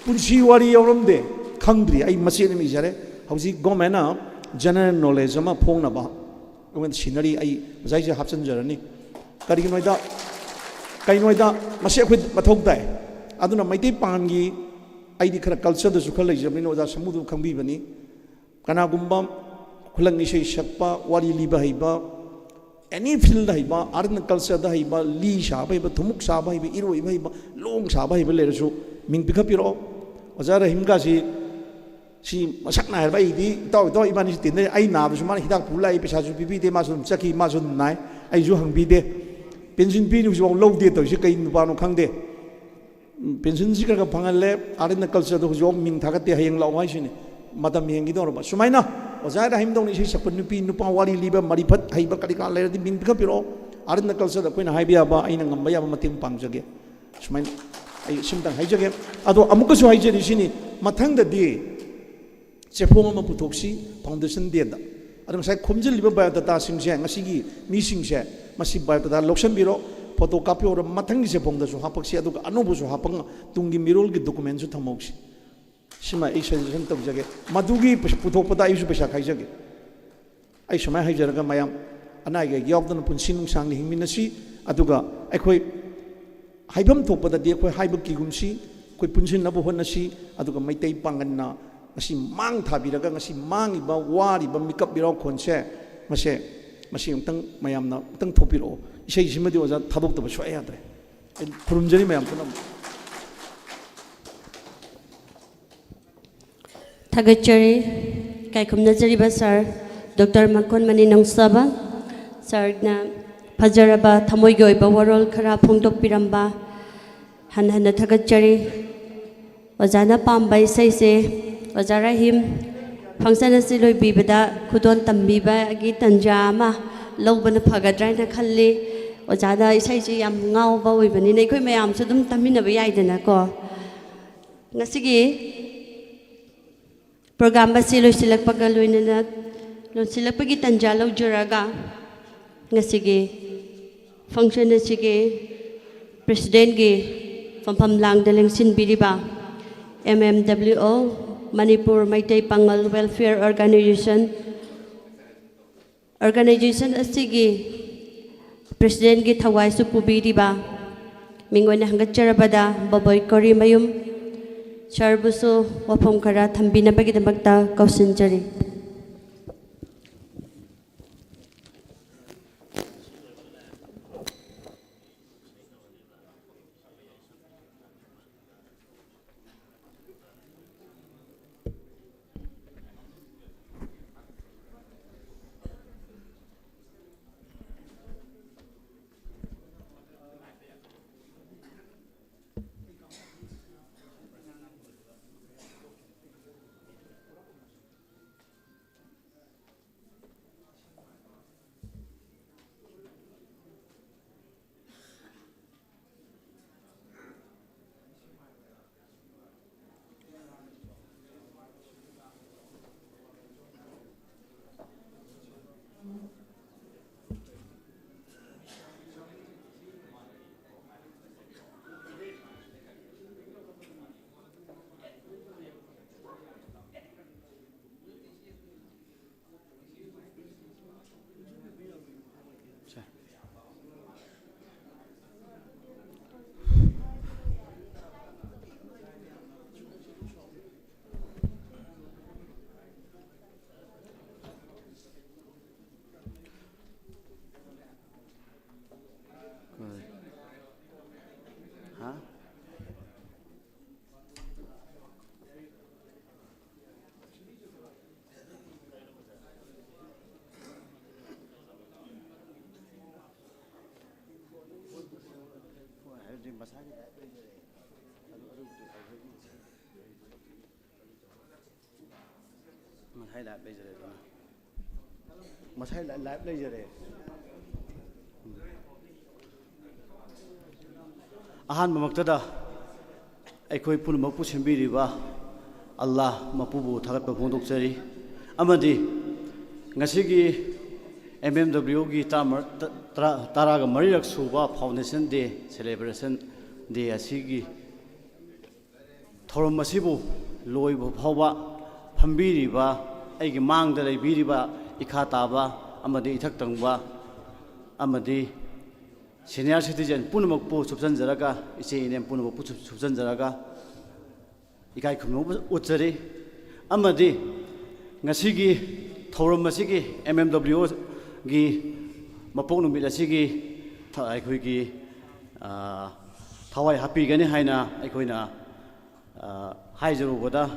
ꯄꯨꯟꯁꯤ ꯋꯥꯔꯤ ꯌꯥꯎꯔꯝꯗꯦ, ꯈꯪꯗ꯭ꯔꯤ꯫ ꯑꯩ ꯃꯆꯦꯠ ꯑꯃ ꯏꯖꯔꯦ꯫ ꯍꯧꯖꯤꯛ ꯒꯣꯔꯃꯦꯟꯅ ꯖꯦꯅꯔꯦꯜ ꯅꯣꯂꯦꯖ ꯑꯃ ꯐꯣꯡꯅꯕ ꯑꯩꯉꯣꯟꯗ ꯁꯤꯟꯅꯔꯤ꯫ ꯑꯩ ꯉꯁꯥꯏꯁꯦ ꯍꯥꯞꯆꯤꯟꯖꯔꯅꯤ꯫ ꯀꯔꯤꯒꯤꯅꯣꯗ, ꯀꯩꯅꯣꯗ ꯃꯁꯤ ꯑꯩꯈꯣꯏ ꯃꯊꯧ ꯇꯥꯏ꯫ ꯑꯗꯨꯅ ꯃꯩꯇꯩ ꯄꯥꯉꯜꯒꯤ ꯑꯩꯗꯤ ꯈꯔ ꯀꯜꯆꯔꯗꯁꯨ ꯈꯔ ꯂꯩꯖꯕꯅꯤꯅ ꯑꯣꯖꯥ ꯁꯃꯨꯗꯨ ꯈꯪꯕꯤꯕꯅꯤ꯫ ꯀꯅꯥꯒꯨꯝꯕ ꯈꯨꯂꯪ ꯏꯁꯩ ꯁꯛꯄ, ꯋꯥꯔꯤ ꯂꯤꯕ ꯍꯩꯕ, ꯑꯦꯅꯤ ꯐꯤꯜꯗ ꯍꯩꯕ, ꯑꯥꯔꯠ ꯑꯦꯟ ꯀꯜꯆꯔꯗ ꯍꯩꯕ, ꯂꯤ ꯁꯥꯕ ꯍꯩꯕ, ꯊꯨꯝꯃꯣꯛ ꯁꯥꯕ ꯍꯩꯕ, ꯏꯔꯣꯏꯕ ꯍꯩꯕ, ꯂꯣꯡ ꯁꯥꯕ ꯍꯩꯕ ꯂꯩꯔꯁꯨ ꯃꯤꯡ ꯄꯤꯈꯠꯄꯤꯔꯛꯑꯣ꯫ ꯑꯣꯖꯥ ꯔꯍꯤꯝꯒꯥꯁꯤ, ꯁꯤ ꯃꯁꯛ ꯅꯥꯏ ꯍꯥꯏꯕ, ꯑꯩꯗꯤ ꯏꯇꯥꯎ, ꯏꯇꯥꯎ ꯏꯕꯥꯅꯤꯁꯤ ꯇꯤꯟꯅꯩ꯫ ꯑꯩ ꯅꯥꯕꯁꯨ ꯃꯥꯅ ꯍꯤꯗꯥꯛ ꯄꯨ ꯂꯥꯛꯏ, ꯄꯩꯁꯥꯁꯨ ꯄꯤꯕꯤꯗꯦ, ꯃꯥꯁꯨ ꯑꯗꯨꯝ ꯆꯠꯈꯤ, ꯃꯥꯁꯨ ꯑꯗꯨꯝ ꯅꯥꯏ, ꯑꯩꯁꯨ ꯍꯪꯕꯤꯗꯦ꯫ ꯄꯦꯟꯁꯤꯟ ꯄꯤꯅꯤ ꯍꯧꯖꯤꯛꯐꯥꯎ ꯂꯧꯗꯦ ꯇꯧꯔꯤꯁꯤ ꯀꯩ ꯅꯨꯄꯥꯅꯣ ꯈꯪꯗꯦ꯫ ꯄꯦꯟꯁꯤꯜꯁꯤ ꯈꯔ ꯈꯔ ꯐꯪꯍꯜꯂꯦ, ꯑꯥꯔꯠ ꯑꯦꯟ ꯀꯜꯆꯔꯗ ꯍꯧꯖꯤꯛꯐꯥꯎ ꯃꯤꯡ ꯊꯥꯒꯠꯇꯦ, ꯍꯌꯦꯡ ꯂꯥꯛꯑꯣ ꯍꯥꯏꯁꯤꯅꯤ꯫ ꯃꯇꯝ ꯍꯦꯟꯈꯤꯗꯧꯔꯕ꯫ ꯁꯨꯃꯥꯏꯅ ꯑꯣꯖꯥ ꯔꯍꯤꯝꯗꯧꯅ ꯏꯁꯩ ꯁꯛꯄ ꯅꯨꯄꯤ ꯅꯨꯄꯥ ꯋꯥꯔꯤ ꯂꯤꯕ ꯃꯔꯤꯐꯠ ꯍꯩꯕ ꯀꯔꯤ ꯀꯔꯥ ꯂꯩꯔꯗꯤ ꯃꯤꯡ ꯄꯤꯈꯠꯄꯤꯔꯛꯑꯣ꯫ Art and Culture ꯑꯩꯈꯣꯏꯅ ꯍꯥꯏꯕ ꯌꯥꯕ, ꯑꯩꯅ ꯉꯝꯕ ꯌꯥꯕ ꯃꯇꯦꯡ ꯄꯥꯡꯖꯒꯦ꯫ ꯁꯨꯃꯥꯏꯅ ꯑꯩ ꯁꯤꯝꯇꯪ ꯍꯥꯏꯖꯒꯦ꯫ ꯑꯗꯣ ꯑꯃꯨꯛꯀꯁꯨ ꯍꯥꯏꯖꯔꯤ ꯁꯤꯅꯤ, ꯃꯊꯪꯗꯗꯤ ꯆꯦꯐꯣꯡ ꯑꯃ ꯄꯨꯊꯣꯛꯁꯤ foundation dayꯗ꯫ ꯑꯗꯣ ꯉꯁꯥꯏ ꯈꯣꯝꯖꯤꯜꯂꯤꯕ biodatꯥꯁꯤꯡꯁꯦ, ꯉꯁꯤꯒꯤ ꯃꯤꯁꯤꯡꯁꯦ, ꯃꯁꯤ biodatꯥ ꯂꯧꯁꯤꯟꯕꯤꯔꯣ, ꯐꯣꯇꯣ ꯀꯥꯞꯄꯤꯍꯧꯔ ꯃꯊꯪꯒꯤ ꯆꯦꯐꯣꯡꯗꯁꯨ ꯍꯥꯞꯄꯛꯁꯤ, ꯑꯗꯨꯒ ꯑꯅꯧꯕꯁꯨ ꯍꯥꯞꯄꯛ, ꯇꯨꯡꯒꯤ ꯃꯤꯔꯣꯜꯒꯤ documentꯁꯨ ꯊꯝꯍꯧꯁꯤ꯫ ꯁꯤꯃ ꯑꯩ suggestion ꯇꯧꯖꯒꯦ꯫ ꯃꯗꯨꯒꯤ ꯄꯨꯊꯣꯛꯄꯗ ꯑꯩꯁꯨ ꯄꯩꯁꯥ ꯈꯥꯏꯖꯒꯦ꯫ ꯑꯩ ꯁꯨꯃꯥꯏꯅ ꯍꯥꯏꯖꯔꯒ, ꯃꯌꯥꯝ ꯑꯅꯥ ꯑꯌꯦꯛ ꯌꯥꯎꯗꯅ ꯄꯨꯟꯁꯤ ꯅꯨꯡꯁꯥꯡꯅ ꯍꯤꯡꯃꯤꯟꯅꯁꯤ꯫ ꯑꯗꯨꯒ ꯑꯩꯈꯣꯏ ꯍꯥꯏꯐꯝ ꯊꯣꯛꯄꯗꯗꯤ ꯑꯩꯈꯣꯏ ꯍꯥꯏꯕ ꯀꯤꯒꯨꯝꯁꯤ, ꯑꯩꯈꯣꯏ ꯄꯨꯟꯁꯤꯟꯅꯕ ꯍꯣꯠꯅꯁꯤ꯫ ꯑꯗꯨꯒ ꯃꯩꯇꯩ ꯄꯥꯡꯒꯜꯅ ꯉꯁꯤ ꯃꯥꯡ ꯊꯥꯕꯤꯔꯒ ꯉꯁꯤ ꯃꯥꯡꯉꯤꯕ, ꯋꯥꯔꯤꯕ ꯃꯤꯀꯞ ꯃꯤꯔꯥꯎꯈꯣꯟꯁꯦ, ꯃꯁꯦ, ꯃꯁꯤ ꯑꯃꯨꯛꯇꯪ ꯃꯌꯥꯝꯅ ꯑꯃꯨꯛꯇꯪ ꯊꯣꯛꯄꯤꯔꯛꯑꯣ꯫ ꯏꯁꯩꯁꯤꯃꯗꯤ ꯑꯣꯖꯥ ꯊꯥꯗꯣꯛꯇꯕ ꯁꯨꯡꯌꯥ ꯌꯥꯗ꯭ꯔꯦ꯫ ꯑꯩ ꯈꯨꯔꯨꯝꯖꯔꯤ ꯃꯌꯥꯝ ꯄꯨꯝꯅꯃꯛ꯫ ꯊꯥꯒꯠꯆꯔꯤ꯫ ꯏꯀꯥꯏ ꯈꯨꯝꯅꯖꯔꯤꯕ ꯁꯥꯔ ꯗꯣꯛꯇꯔ ꯃꯀꯣꯟꯃꯅꯤ ꯅꯣꯡꯁꯥꯕ ꯁꯥꯔꯅ ꯐꯖꯔꯕ ꯊꯃꯣꯏꯒꯤ ꯑꯣꯏꯕ ꯋꯥꯔꯣꯜ ꯈꯔ ꯐꯣꯡꯗꯣꯛꯄꯤꯔꯝꯕ ꯍꯟꯅ ꯍꯟꯅ ꯊꯥꯒꯠꯆꯔꯤ꯫ ꯑꯣꯖꯥꯅ ꯄꯥꯝꯕ ꯏꯁꯩꯁꯦ, ꯑꯣꯖꯥ ꯔꯥꯍꯤꯝ, function ꯑꯁꯤ ꯂꯣꯏꯕꯤꯕꯗ ꯈꯨꯗꯣꯜ ꯇꯝꯕꯤꯕꯒꯤ ꯇꯟꯖꯥ ꯑꯃ ꯂꯧꯕꯅ ꯐꯒꯗ꯭ꯔꯥ ꯍꯥꯏꯅ ꯈꯜꯂꯤ꯫ ꯑꯣꯖꯥꯅ ꯏꯁꯩꯁꯤ ꯌꯥꯝ ꯉꯥꯎꯕ ꯑꯣꯏꯕꯅꯤꯅ ꯑꯩꯈꯣꯏ ꯃꯌꯥꯝꯁꯨ ꯑꯗꯨꯝ ꯇꯝꯃꯤꯟꯅꯕ ꯌꯥꯏꯗꯅꯀꯣ꯫ ꯉꯁꯤꯒꯤ program ꯑꯁꯤ ꯂꯣꯏꯁꯤꯜꯂꯛꯄꯒ ꯂꯣꯏꯅꯅ, ꯂꯣꯏꯁꯤꯜꯂꯛꯄꯒꯤ ꯇꯟꯖꯥ ꯂꯧꯖꯔꯒ, ꯉꯁꯤꯒꯤ function ꯑꯁꯤꯒꯤ presidentꯀꯤ ꯐꯝꯐꯝ ꯂꯥꯡꯗ ꯂꯦꯡꯁꯤꯟꯕꯤꯔꯤꯕ M M W O, Manipur Meitei ꯄꯥꯉꯜ Welfare Organization, organization ꯑꯁꯤꯒꯤ presidentꯀꯤ ꯊꯋꯥꯏꯁꯨ ꯄꯨꯕꯤꯔꯤꯕ ꯃꯤꯡ ꯑꯣꯏꯅ ꯍꯪꯒꯠꯆꯔꯕꯗ ꯕꯣꯕꯣꯏ ꯀꯣꯔꯤꯃꯌꯨꯝ ꯁꯥꯔꯕꯨꯁꯨ ꯋꯥꯐꯝ ꯈꯔ ꯊꯝꯕꯤꯅꯕꯒꯤꯗꯃꯛꯇ ꯀꯧꯁꯤꯟꯖꯔꯤ꯫ ꯉꯁꯥꯏ ꯂꯥꯏꯞ ꯂꯩꯖꯔꯦ ꯑꯗꯨꯅ꯫ ꯉꯁꯥꯏ ꯂꯥꯏꯞ ꯂꯩꯖꯔꯦ꯫ ꯑꯍꯥꯟꯕꯃꯛꯇꯗ ꯑꯩꯈꯣꯏ ꯄꯨꯝꯅꯃꯛꯄꯨ ꯁꯦꯝꯕꯤꯔꯤꯕ ꯑꯜꯂꯥꯍ ꯃꯄꯨꯕꯨ ꯊꯥꯒꯠꯄ ꯐꯣꯡꯗꯣꯛꯆꯔꯤ꯫ ꯑꯃꯗꯤ ꯉꯁꯤꯒꯤ ꯑꯦꯝ ꯑꯦꯝ ꯗꯕ꯭ꯂꯤꯎꯒꯤ ꯇꯔꯥꯃ-, ꯇ-, ꯇꯔꯥ, ꯇꯔꯥꯒ ꯃꯔꯤꯔꯛ ꯁꯨꯕ Foundation Day, Celebration Day ꯑꯁꯤꯒꯤ ꯊꯧꯔꯝ ꯑꯁꯤꯕꯨ ꯂꯣꯏꯕ ꯐꯥꯎꯕ ꯐꯝꯕꯤꯔꯤꯕ, ꯑꯩꯒꯤ ꯃꯥꯡꯗ ꯂꯩꯕꯤꯔꯤꯕ ꯏꯈꯥ ꯇꯥꯕ ꯑꯃꯗꯤ ꯏꯊꯛ ꯊꯪꯕ ꯑꯃꯗꯤ senior citizen ꯄꯨꯝꯅꯃꯛꯄꯨ ꯁꯨꯞꯆꯟꯖꯔꯒ, ꯏꯆꯦ ꯏꯅꯦꯝ ꯄꯨꯝꯅꯃꯛꯄꯨ ꯁꯨꯞ-, ꯁꯨꯞꯆꯟꯖꯔꯒ ꯏꯀꯥꯏ ꯈꯨꯝꯅꯕ ꯎꯠꯆꯔꯤ꯫ ꯑꯃꯗꯤ ꯉꯁꯤꯒꯤ ꯊꯧꯔꯝ ꯑꯁꯤꯒꯤ, ꯑꯦꯝ ꯑꯦꯝ ꯗꯕ꯭ꯂꯤꯎꯒꯤ ꯃꯄꯣꯛ ꯅꯨꯃꯤꯠ ꯑꯁꯤꯒꯤ ꯊ-, ꯑꯩꯈꯣꯏꯒꯤ, ꯑ, ꯊꯋꯥꯏ ꯍꯥꯞꯄꯤꯒꯅꯤ ꯍꯥꯏꯅ ꯑꯩꯈꯣꯏꯅ, ꯑ, ꯍꯥꯏꯖꯔꯨꯕꯗ,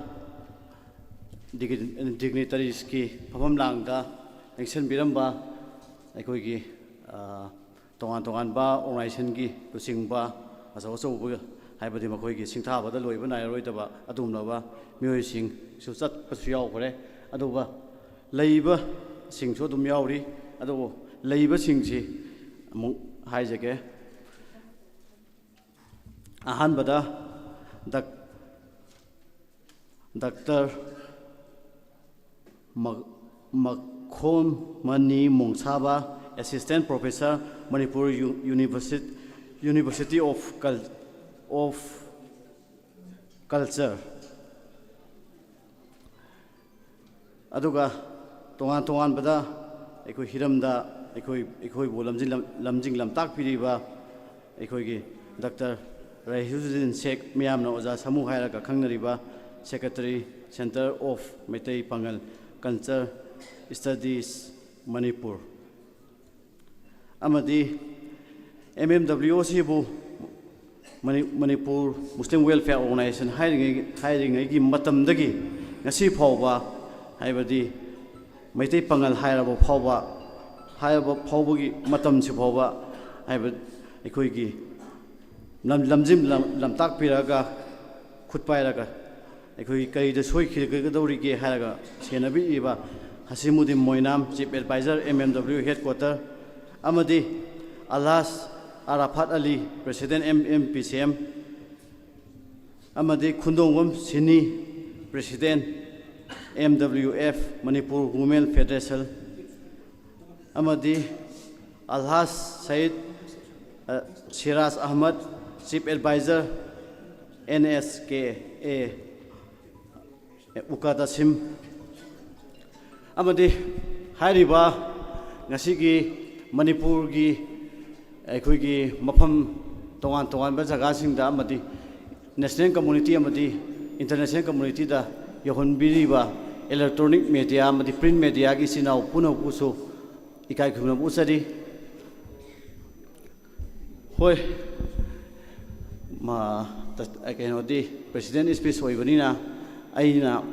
ꯗꯤꯒ-, dignitaries ꯀꯤ ꯐꯝꯐꯝ ꯂꯥꯡꯗ ꯂꯦꯡꯁꯤꯟꯕꯤꯔꯝꯕ ꯑꯩꯈꯣꯏꯒꯤ, ꯑ, ꯇꯣꯉꯥꯟ ꯇꯣꯉꯥꯟꯕ organization ꯒꯤ ꯂꯨꯆꯤꯡꯕ ꯑꯆꯧ ꯑꯆꯧꯕ, ꯍꯥꯏꯕꯗꯤ ꯃꯈꯣꯏꯒꯤ ꯁꯤꯡꯊꯥꯕꯗ ꯂꯣꯏꯕ ꯅꯥꯏꯔꯔꯣꯏꯗꯕ ꯑꯗꯨꯒꯨꯝꯂꯕ ꯃꯤꯑꯣꯏꯁꯤꯡꯁꯨ ꯆꯠꯄꯁꯨ ꯌꯥꯎꯈ꯭ꯔꯦ꯫ ꯑꯗꯨꯒ ꯂꯩꯕꯁꯤꯡꯁꯨ ꯑꯗꯨꯝ ꯌꯥꯎꯔꯤ꯫ ꯑꯗꯨꯕꯨ ꯂꯩꯕꯁꯤꯡꯁꯤ ꯑꯃꯨꯛ ꯍꯥꯏꯖꯒꯦ꯫ ꯑꯍꯥꯟꯕꯗ ꯗꯛ-, ꯗꯥꯛꯇꯔ ꯃ-, ꯃꯈꯣꯝꯃꯅꯤ ꯃꯣꯡꯁꯥꯕ, Assistant Professor, Manipur U-, University, University of Cul-, of Culture꯫ ꯑꯗꯨꯒ ꯇꯣꯉꯥꯟ ꯇꯣꯉꯥꯟꯕꯗ ꯑꯩꯈꯣꯏ ꯍꯤꯔꯝꯗ ꯑꯩꯈꯣꯏ, ꯑꯩꯈꯣꯏꯕꯨ ꯂꯝꯖꯤꯡ ꯂꯝ-, ꯂꯝꯖꯤꯡ ꯂꯝꯇꯥꯛꯄꯤꯔꯤꯕ ꯑꯩꯈꯣꯏꯒꯤ ꯗꯥꯛꯇꯔ ꯔꯍꯤꯖꯨꯗꯤꯟ ꯁꯦꯈ, ꯃꯤꯌꯥꯝꯅ ꯑꯣꯖꯥ ꯁꯥꯃꯨ ꯍꯥꯏꯔꯒ ꯈꯪꯅꯔꯤꯕ, Secretary, Centre of Meitei Pangal Culture Studies Manipur. ꯑꯃꯗꯤ ꯑꯦꯝ ꯑꯦꯝ ꯗꯕ꯭ꯂꯤꯎ ꯑꯁꯤꯕꯨ ꯃꯅꯤ-, ꯃꯅꯤꯄꯨꯔ ꯃꯨꯁꯂꯤꯝ ꯋꯦꯜꯐꯤꯌꯔ ꯑꯣꯔꯒꯅꯥꯏꯖꯦꯁꯟ ꯍꯥꯏꯔꯤꯉꯩ-, ꯍꯥꯏꯔꯤꯉꯩꯒꯤ ꯃꯇꯝꯗꯒꯤ ꯉꯁꯤ ꯐꯥꯎꯕ, ꯍꯥꯏꯕꯗꯤ ꯃꯩꯇꯩ ꯄꯥꯉꯜ ꯍꯥꯏꯔꯕ ꯐꯥꯎꯕ, ꯍꯥꯏꯔꯕ ꯐꯥꯎꯕꯒꯤ ꯃꯇꯝꯁꯤ ꯐꯥꯎꯕ, ꯍꯥꯏꯕ ꯑꯩꯈꯣꯏꯒꯤ ꯂꯝ-, ꯂꯝꯖꯤꯡ ꯂꯝ-, ꯂꯝꯇꯥꯛꯄꯤꯔꯒ, ꯈꯨꯠ ꯄꯥꯏꯔꯒ ꯑꯩꯈꯣꯏꯒꯤ ꯀꯔꯤꯗ ꯁꯣꯏꯈꯤꯒꯗꯧꯔꯤꯒꯦ ꯍꯥꯏꯔꯒ ꯁꯦꯟꯅꯕꯤꯔꯤꯕ ꯍꯁꯤꯃꯨꯗꯤꯟ ꯃꯣꯏꯅꯥꯝ, Chief Advisor, M M W Headquarter, ꯑꯃꯗꯤ ꯑꯜꯍꯥꯖ ꯑꯔꯥꯐꯥꯠ ꯑꯂꯤ, President, M M P C M, ꯑꯃꯗꯤ ꯈꯨꯟꯗꯣꯡꯕꯝ ꯁꯤꯅꯤ, President, M W F, Manipur Women Federation, ꯑꯃꯗꯤ ꯑꯜꯍꯥꯖ ꯁꯌꯤꯗ, ꯑ, Siraj Ahmad, Chief Advisor, N S K A, ꯎꯀꯥ ꯇꯥꯁꯤꯝ, ꯑꯃꯗꯤ ꯍꯥꯏꯔꯤꯕ ꯉꯁꯤꯒꯤ ꯃꯅꯤꯄꯨꯔꯒꯤ ꯑꯩꯈꯣꯏꯒꯤ ꯃꯐꯝ ꯇꯣꯉꯥꯟ ꯇꯣꯉꯥꯟꯕ ꯖꯒꯥꯁꯤꯡꯗ ꯑꯃꯗꯤ national community ꯑꯃꯗꯤ international communityꯗ ꯌꯧꯍꯟꯕꯤꯔꯤꯕ electronic media ꯑꯃꯗꯤ print mediaꯒꯤ ꯏꯆꯤꯟ ꯏꯅꯥꯎ ꯄꯨꯝꯅꯃꯛꯄꯨꯁꯨ ꯏꯀꯥꯏ ꯈꯨꯝꯅꯕ ꯎꯠꯆꯔꯤ꯫ ꯍꯣꯏ, ꯃ-, ꯇ-, ꯀꯩꯅꯣꯗꯤ President speech ꯑꯣꯏꯕꯅꯤꯅ ꯑꯩꯅ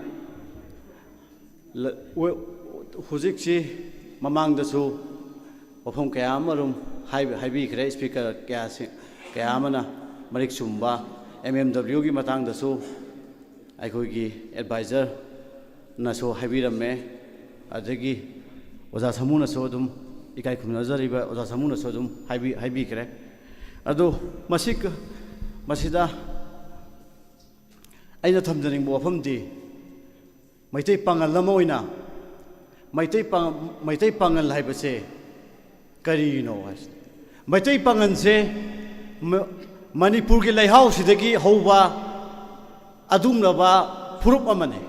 ꯂ-, ꯍꯧꯖꯤꯛꯁꯤ ꯃꯃꯥꯡꯗꯁꯨ ꯋꯥꯐꯝ ꯀꯌꯥ ꯑꯃꯔꯣꯝ ꯍꯥꯏ-, ꯍꯥꯏꯕꯤꯈ꯭ꯔꯦ꯫ Speaker ꯀꯌꯥꯁꯤ, ꯀꯌꯥ ꯑꯃꯅ ꯃꯔꯤꯛ ꯆꯨꯝꯕ M M Wꯒꯤ ꯃꯇꯥꯡꯗꯁꯨ ꯑꯩꯈꯣꯏꯒꯤ advisorꯅꯁꯨ ꯍꯥꯏꯕꯤꯔꯝꯃꯦ꯫ ꯑꯗꯒꯤ ꯑꯣꯖꯥ ꯁꯥꯃꯨꯅꯁꯨ ꯑꯗꯨꯝ, ꯏꯀꯥꯏ ꯈꯨꯝꯅꯖꯔꯤꯕ ꯑꯣꯖꯥ ꯁꯥꯃꯨꯅꯁꯨ ꯑꯗꯨꯝ ꯍꯥꯏꯕꯤ-, ꯍꯥꯏꯕꯤꯈ꯭ꯔꯦ꯫ ꯑꯗꯣ ꯃꯁꯤ ꯀ-, ꯃꯁꯤꯗ ꯑꯩꯅ ꯊꯝꯖꯅꯤꯡꯕ ꯋꯥꯐꯝꯗꯤ, ꯃꯩꯇꯩ ꯄꯥꯉꯜ ꯑꯃ ꯑꯣꯏꯅ ꯃꯩꯇꯩ ꯄꯥ-, ꯃꯩꯇꯩ ꯄꯥꯉꯜ ꯍꯥꯏꯕꯁꯦ ꯀꯔꯤꯅꯣ ꯍꯥꯏꯁꯦ꯫ ꯃꯩꯇꯩ ꯄꯥꯉꯜꯁꯦ ꯃ-, ꯃꯅꯤꯄꯨꯔꯒꯤ ꯂꯩꯍꯥꯎꯁꯤꯗꯒꯤ ꯍꯧꯕ ꯑꯗꯨꯒꯨꯝꯂꯕ ꯐꯨꯔꯨꯞ ꯑꯃꯅꯤ꯫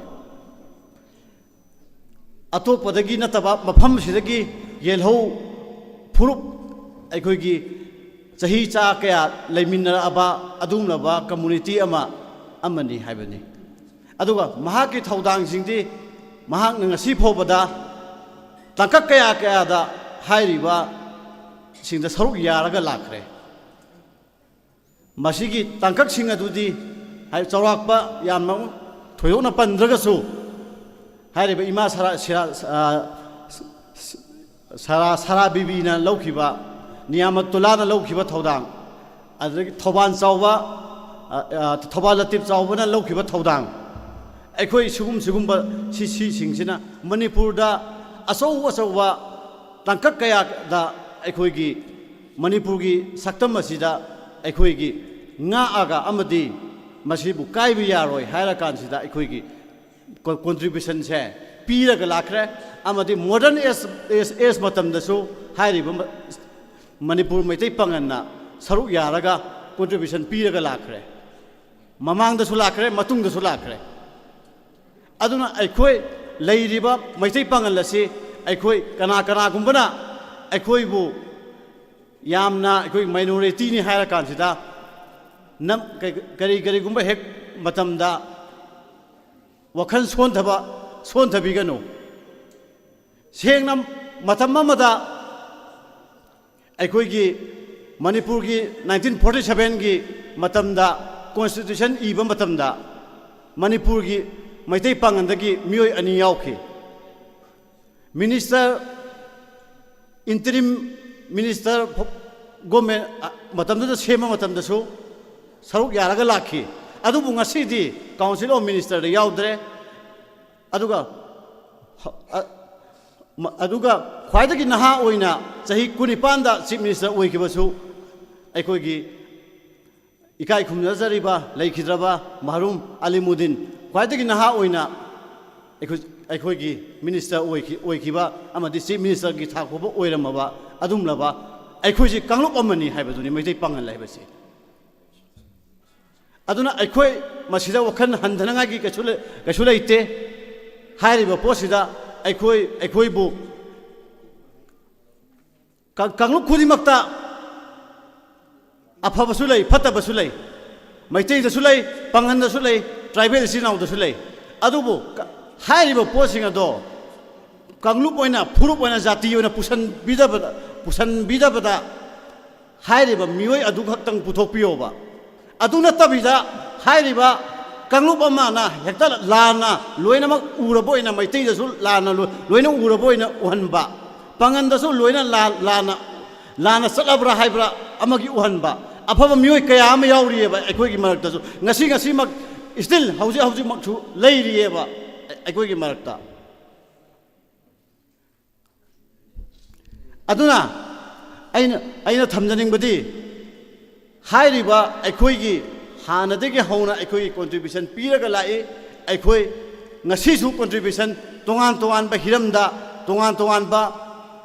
ꯑꯇꯣꯞꯄꯗꯒꯤ ꯅꯠꯇꯕ, ꯃꯐꯝꯁꯤꯗꯒꯤ ꯌꯦꯜꯍꯧ ꯐꯨꯔꯨꯞ, ꯑꯩꯈꯣꯏꯒꯤ ꯆꯍꯤ ꯆꯥ ꯀꯌꯥ ꯂꯩꯃꯤꯟꯅꯔꯛꯑꯕ ꯑꯗꯨꯒꯨꯝꯂꯕ community ꯑꯃ, ꯑꯃꯅꯤ ꯍꯥꯏꯕꯅꯤ꯫ ꯑꯗꯨꯒ ꯃꯍꯥꯛꯀꯤ ꯊꯧꯗꯥꯡꯁꯤꯡꯗꯤ ꯃꯍꯥꯛꯅ ꯉꯁꯤ ꯐꯥꯎꯕꯗ ꯇꯥꯡꯀꯛ ꯀꯌꯥ ꯀꯌꯥꯗ ꯍꯥꯏꯔꯤꯕꯁꯤꯡꯗ ꯁꯔꯨꯛ ꯌꯥꯔꯒ ꯂꯥꯛꯈ꯭ꯔꯦ꯫ ꯃꯁꯤꯒꯤ ꯇꯥꯡꯀꯛꯁꯤꯡ ꯑꯗꯨꯗꯤ, ꯍꯥꯏ, ꯆꯥꯎꯔꯥꯛꯄ ꯌꯥꯝꯅ ꯊꯣꯏꯗꯣꯛꯅ ꯄꯟꯗ꯭ꯔꯒꯁꯨ, ꯍꯥꯏꯔꯤꯕ ꯏꯃꯥ ꯁꯔꯥ-, ꯁꯤꯔꯥ-, ꯑ, ꯁꯔꯥ-, ꯁꯔꯥ ꯕꯤꯕꯤꯅ ꯂꯧꯈꯤꯕ, ꯅꯤꯌꯥꯃꯠꯇꯨꯜꯂꯥꯅ ꯂꯧꯈꯤꯕ ꯊꯧꯗꯥꯡ, ꯑꯗꯨꯗꯒꯤ ꯊꯧꯕꯥꯜ ꯆꯥꯎꯕ, ꯑ, ꯑ, ꯊꯧꯕꯥꯜ ꯂꯇꯤꯞ ꯆꯥꯎꯕꯅ ꯂꯧꯈꯤꯕ ꯊꯧꯗꯥꯡ, ꯑꯩꯈꯣꯏ ꯁꯤꯒꯨꯝ ꯁꯤꯒꯨꯝꯕ ꯁꯤ ꯁꯤꯁꯤꯡꯁꯤꯅ ꯃꯅꯤꯄꯨꯔꯗ ꯑꯆꯧ ꯑꯆꯧꯕ ꯇꯥꯡꯀꯛ ꯀꯌꯥꯗ ꯑꯩꯈꯣꯏꯒꯤ ꯃꯅꯤꯄꯨꯔꯒꯤ ꯁꯛꯇꯝ ꯑꯁꯤꯗ ꯑꯩꯈꯣꯏꯒꯤ ꯉꯥꯛꯑꯒ ꯑꯃꯗꯤ ꯃꯁꯤꯕꯨ ꯀꯥꯏꯕ ꯌꯥꯔꯣꯏ ꯍꯥꯏꯔꯀꯥꯟꯁꯤꯗ ꯑꯩꯈꯣꯏꯒꯤ ꯀꯣꯟꯇ꯭ꯔꯤꯕ꯭ꯌꯨꯁꯟꯁꯦ ꯄꯤꯔꯒ ꯂꯥꯛꯈ꯭ꯔꯦ꯫ ꯑꯃꯗꯤ ꯃꯣꯗꯔꯟ ꯑꯦꯖ ꯑꯦꯖ ꯑꯦꯖ ꯃꯇꯝꯗꯁꯨ ꯍꯥꯏꯔꯤꯕ ꯃ- ꯃꯅꯤꯄꯨꯔ ꯃꯩꯇꯩ ꯄꯥꯉꯜꯅ ꯁꯔꯨꯛ ꯌꯥꯔꯒ ꯀꯣꯟꯇ꯭ꯔꯤꯕ꯭ꯌꯨꯁꯟ ꯄꯤꯔꯒ ꯂꯥꯛꯈ꯭ꯔꯦ꯫ ꯃꯃꯥꯡꯗꯁꯨ ꯂꯥꯛꯈ꯭ꯔꯦ, ꯃꯇꯨꯡꯗꯁꯨ ꯂꯥꯛꯈ꯭ꯔꯦ꯫ ꯑꯗꯨꯅ ꯑꯩꯈꯣꯏ ꯂꯩꯔꯤꯕ ꯃꯩꯇꯩ ꯄꯥꯉꯜ ꯑꯁꯤ ꯑꯩꯈꯣꯏ ꯀꯅꯥ ꯀꯅꯥꯒꯨꯝꯕꯅ ꯑꯩꯈꯣꯏꯕꯨ ꯌꯥꯝꯅ ꯑꯩꯈꯣꯏ ꯃꯥꯏꯅꯣꯔꯤꯇꯤꯅꯤ ꯍꯥꯏꯔꯀꯥꯟꯁꯤꯗ ꯅꯝ- ꯀ- ꯀꯔꯤ ꯀꯔꯤꯒꯨꯝꯕ ꯍꯦꯛ ꯃꯇꯝꯗ ꯋꯥꯈꯜ ꯁꯣꯟꯊꯕ ꯁꯣꯟꯊꯕꯤꯒꯅꯨ꯫ ꯁꯦꯡꯅ ꯃꯇꯝ ꯑꯃꯗ ꯑꯩꯈꯣꯏꯒꯤ ꯃꯅꯤꯄꯨꯔꯒꯤ ꯅꯥꯏꯟꯇꯤꯟ ꯐꯣꯔꯇꯤ ꯁꯚꯦꯟꯒꯤ ꯃꯇꯝꯗ ꯀꯣꯟꯁꯇꯤꯇ꯭ꯌꯨꯁꯟ ꯏꯕ ꯃꯇꯝꯗ ꯃꯅꯤꯄꯨꯔꯒꯤ ꯃꯩꯇꯩ ꯄꯥꯉꯟꯗꯒꯤ ꯃꯤꯑꯣꯏ ꯑꯅꯤ ꯌꯥꯎꯈꯤ꯫ ꯃꯤꯅꯤꯁꯇꯔ, ꯏꯟꯇꯔꯤꯝ ꯃꯤꯅꯤꯁꯇꯔ ꯒꯣꯔꯃꯦꯟ ꯃꯇꯝꯗꯨꯗ ꯁꯦꯝꯕ ꯃꯇꯝꯗꯁꯨ ꯁꯔꯨꯛ ꯌꯥꯔꯒ ꯂꯥꯛꯈꯤ꯫ ꯑꯗꯨꯕꯨ ꯉꯁꯤꯗꯤ ꯀꯥꯎꯟꯁꯤꯜ ꯑꯣꯐ ꯃꯤꯅꯤꯁꯇꯔꯗ ꯌꯥꯎꯗ꯭ꯔꯦ꯫ ꯑꯗꯨꯒ ꯍ- ꯑ- ꯃ- ꯑꯗꯨꯒ ꯈ꯭ꯋꯥꯏꯗꯒꯤ ꯅꯍꯥ ꯑꯣꯏꯅ ꯆꯍꯤ ꯀꯨꯟꯅꯤꯄꯥꯟꯗ ꯆꯤꯐ ꯃꯤꯅꯤꯁꯇꯔ ꯑꯣꯏꯈꯤꯕꯁꯨ ꯑꯩꯈꯣꯏꯒꯤ ꯏꯀꯥꯏ ꯈꯨꯝꯅꯖꯔꯤꯕ ꯂꯩꯈꯤꯗ꯭ꯔꯕ ꯃꯍꯔꯨꯝ ꯑꯂꯤꯃꯨꯗꯤꯟ, ꯈ꯭ꯋꯥꯏꯗꯒꯤ ꯅꯍꯥ ꯑꯣꯏꯅ ꯑꯩꯈꯣꯏ ꯑꯩꯈꯣꯏꯒꯤ ꯃꯤꯅꯤꯁꯇꯔ ꯑꯣꯏꯈꯤ ꯑꯣꯏꯈꯤꯕ ꯑꯃꯗꯤ ꯆꯤꯐ ꯃꯤꯅꯤꯁꯇꯔꯒꯤ ꯊꯥꯛ ꯐꯥꯎꯕ ꯑꯣꯏꯔꯝꯃꯕ ꯑꯗꯨꯝꯂꯕ ꯑꯩꯈꯣꯏꯁꯤ ꯀꯥꯡꯂꯨꯞ ꯑꯃꯅꯤ ꯍꯥꯏꯕꯗꯨꯅꯤ ꯃꯩꯇꯩ ꯄꯥꯉꯜ ꯍꯥꯏꯕꯁꯤ꯫ ꯑꯗꯨꯅ ꯑꯩꯈꯣꯏ ꯃꯁꯤꯗ ꯋꯥꯈꯜ ꯍꯟꯊꯅꯉꯥꯏꯒꯤ ꯀꯩꯁꯨ ꯂꯩ- ꯀꯩꯁꯨ ꯂꯩꯇꯦ꯫ ꯍꯥꯏꯔꯤꯕ ꯄꯣꯠꯁꯤꯗ ꯑꯩꯈꯣꯏ ꯑꯩꯈꯣꯏꯕꯨ ꯀ- ꯀꯥꯡꯂꯨꯞ ꯈꯨꯗꯤꯡꯃꯛꯇ ꯑꯐꯕꯁꯨ ꯂꯩ, ꯐꯠꯇꯕꯁꯨ ꯂꯩ, ꯃꯩꯇꯩꯗꯁꯨ ꯂꯩ, ꯄꯥꯉꯟꯗꯁꯨ ꯂꯩ, ꯇ꯭ꯔꯥꯏꯕꯦꯜ ꯏꯆꯤꯜ ꯏꯅꯥꯎꯗꯁꯨ ꯂꯩ꯫ ꯑꯗꯨꯕꯨ ꯀ- ꯍꯥꯏꯔꯤꯕ ꯄꯣꯠꯁꯤꯡ ꯑꯗꯣ ꯀꯥꯡꯂꯨꯞ ꯑꯣꯏꯅ, ꯐꯨꯔꯨꯞ ꯑꯣꯏꯅ, ꯖꯥꯇꯤ ꯑꯣꯏꯅ ꯄꯨꯁꯟꯕꯤꯗꯕꯗ ꯄꯨꯁꯟꯕꯤꯗꯕꯗ ꯍꯥꯏꯔꯤꯕ ꯃꯤꯑꯣꯏ ꯑꯗꯨ ꯈꯛꯇꯪ ꯄꯨꯊꯣꯛꯄꯤꯌꯣꯕ꯫ ꯑꯗꯨ ꯅꯠꯇꯕꯤꯗ ꯍꯥꯏꯔꯤꯕ ꯀꯥꯡꯂꯨꯞ ꯑꯃꯅ ꯍꯦꯛꯇ ꯂꯥꯟꯅ ꯂꯣꯏꯅꯃꯛ ꯎꯔꯕ ꯑꯣꯏꯅ, ꯃꯩꯇꯩꯗꯁꯨ ꯂꯥꯟꯅ ꯂꯣ- ꯂꯣꯏꯅ ꯎꯔꯕ ꯑꯣꯏꯅ ꯎꯍꯟꯕ, ꯄꯥꯉꯟꯗꯁꯨ ꯂꯣꯏꯅ ꯂꯥꯟ- ꯂꯥꯟꯅ ꯂꯥꯟꯅ ꯆꯠꯂꯕ꯭ꯔꯥ ꯍꯥꯏꯕ꯭ꯔꯥ ꯑꯃꯒꯤ ꯎꯍꯟꯕ, ꯑꯐꯕ ꯃꯤꯑꯣꯏ ꯀꯌꯥ ꯑꯃ ꯌꯥꯎꯔꯤꯑꯕ ꯑꯩꯈꯣꯏꯒꯤ ꯃꯔꯛꯇꯁꯨ꯫ ꯉꯁꯤ ꯉꯁꯤꯃꯛ Still ꯍꯧꯖꯤꯛ ꯍꯧꯖꯤꯛꯃꯛꯁꯨ ꯂꯩꯔꯤꯑꯕ ꯑꯩꯈꯣꯏꯒꯤ ꯃꯔꯛꯇ꯫ ꯑꯗꯨꯅ ꯑꯩꯅ ꯑꯩꯅ ꯊꯝꯖꯅꯤꯡꯕꯗꯤ, ꯍꯥꯏꯔꯤꯕ ꯑꯩꯈꯣꯏꯒꯤ ꯍꯥꯟꯅꯗꯒꯤ ꯍꯧꯅ ꯑꯩꯈꯣꯏꯒꯤ contribution ꯄꯤꯔꯒ ꯂꯥꯛꯏ꯫ ꯑꯩꯈꯣꯏ ꯉꯁꯤꯁꯨ contribution ꯇꯣꯉꯥꯟ ꯇꯣꯉꯥꯟꯕ ꯍꯤꯔꯝꯗ, ꯇꯣꯉꯥꯟ ꯇꯣꯉꯥꯟꯕ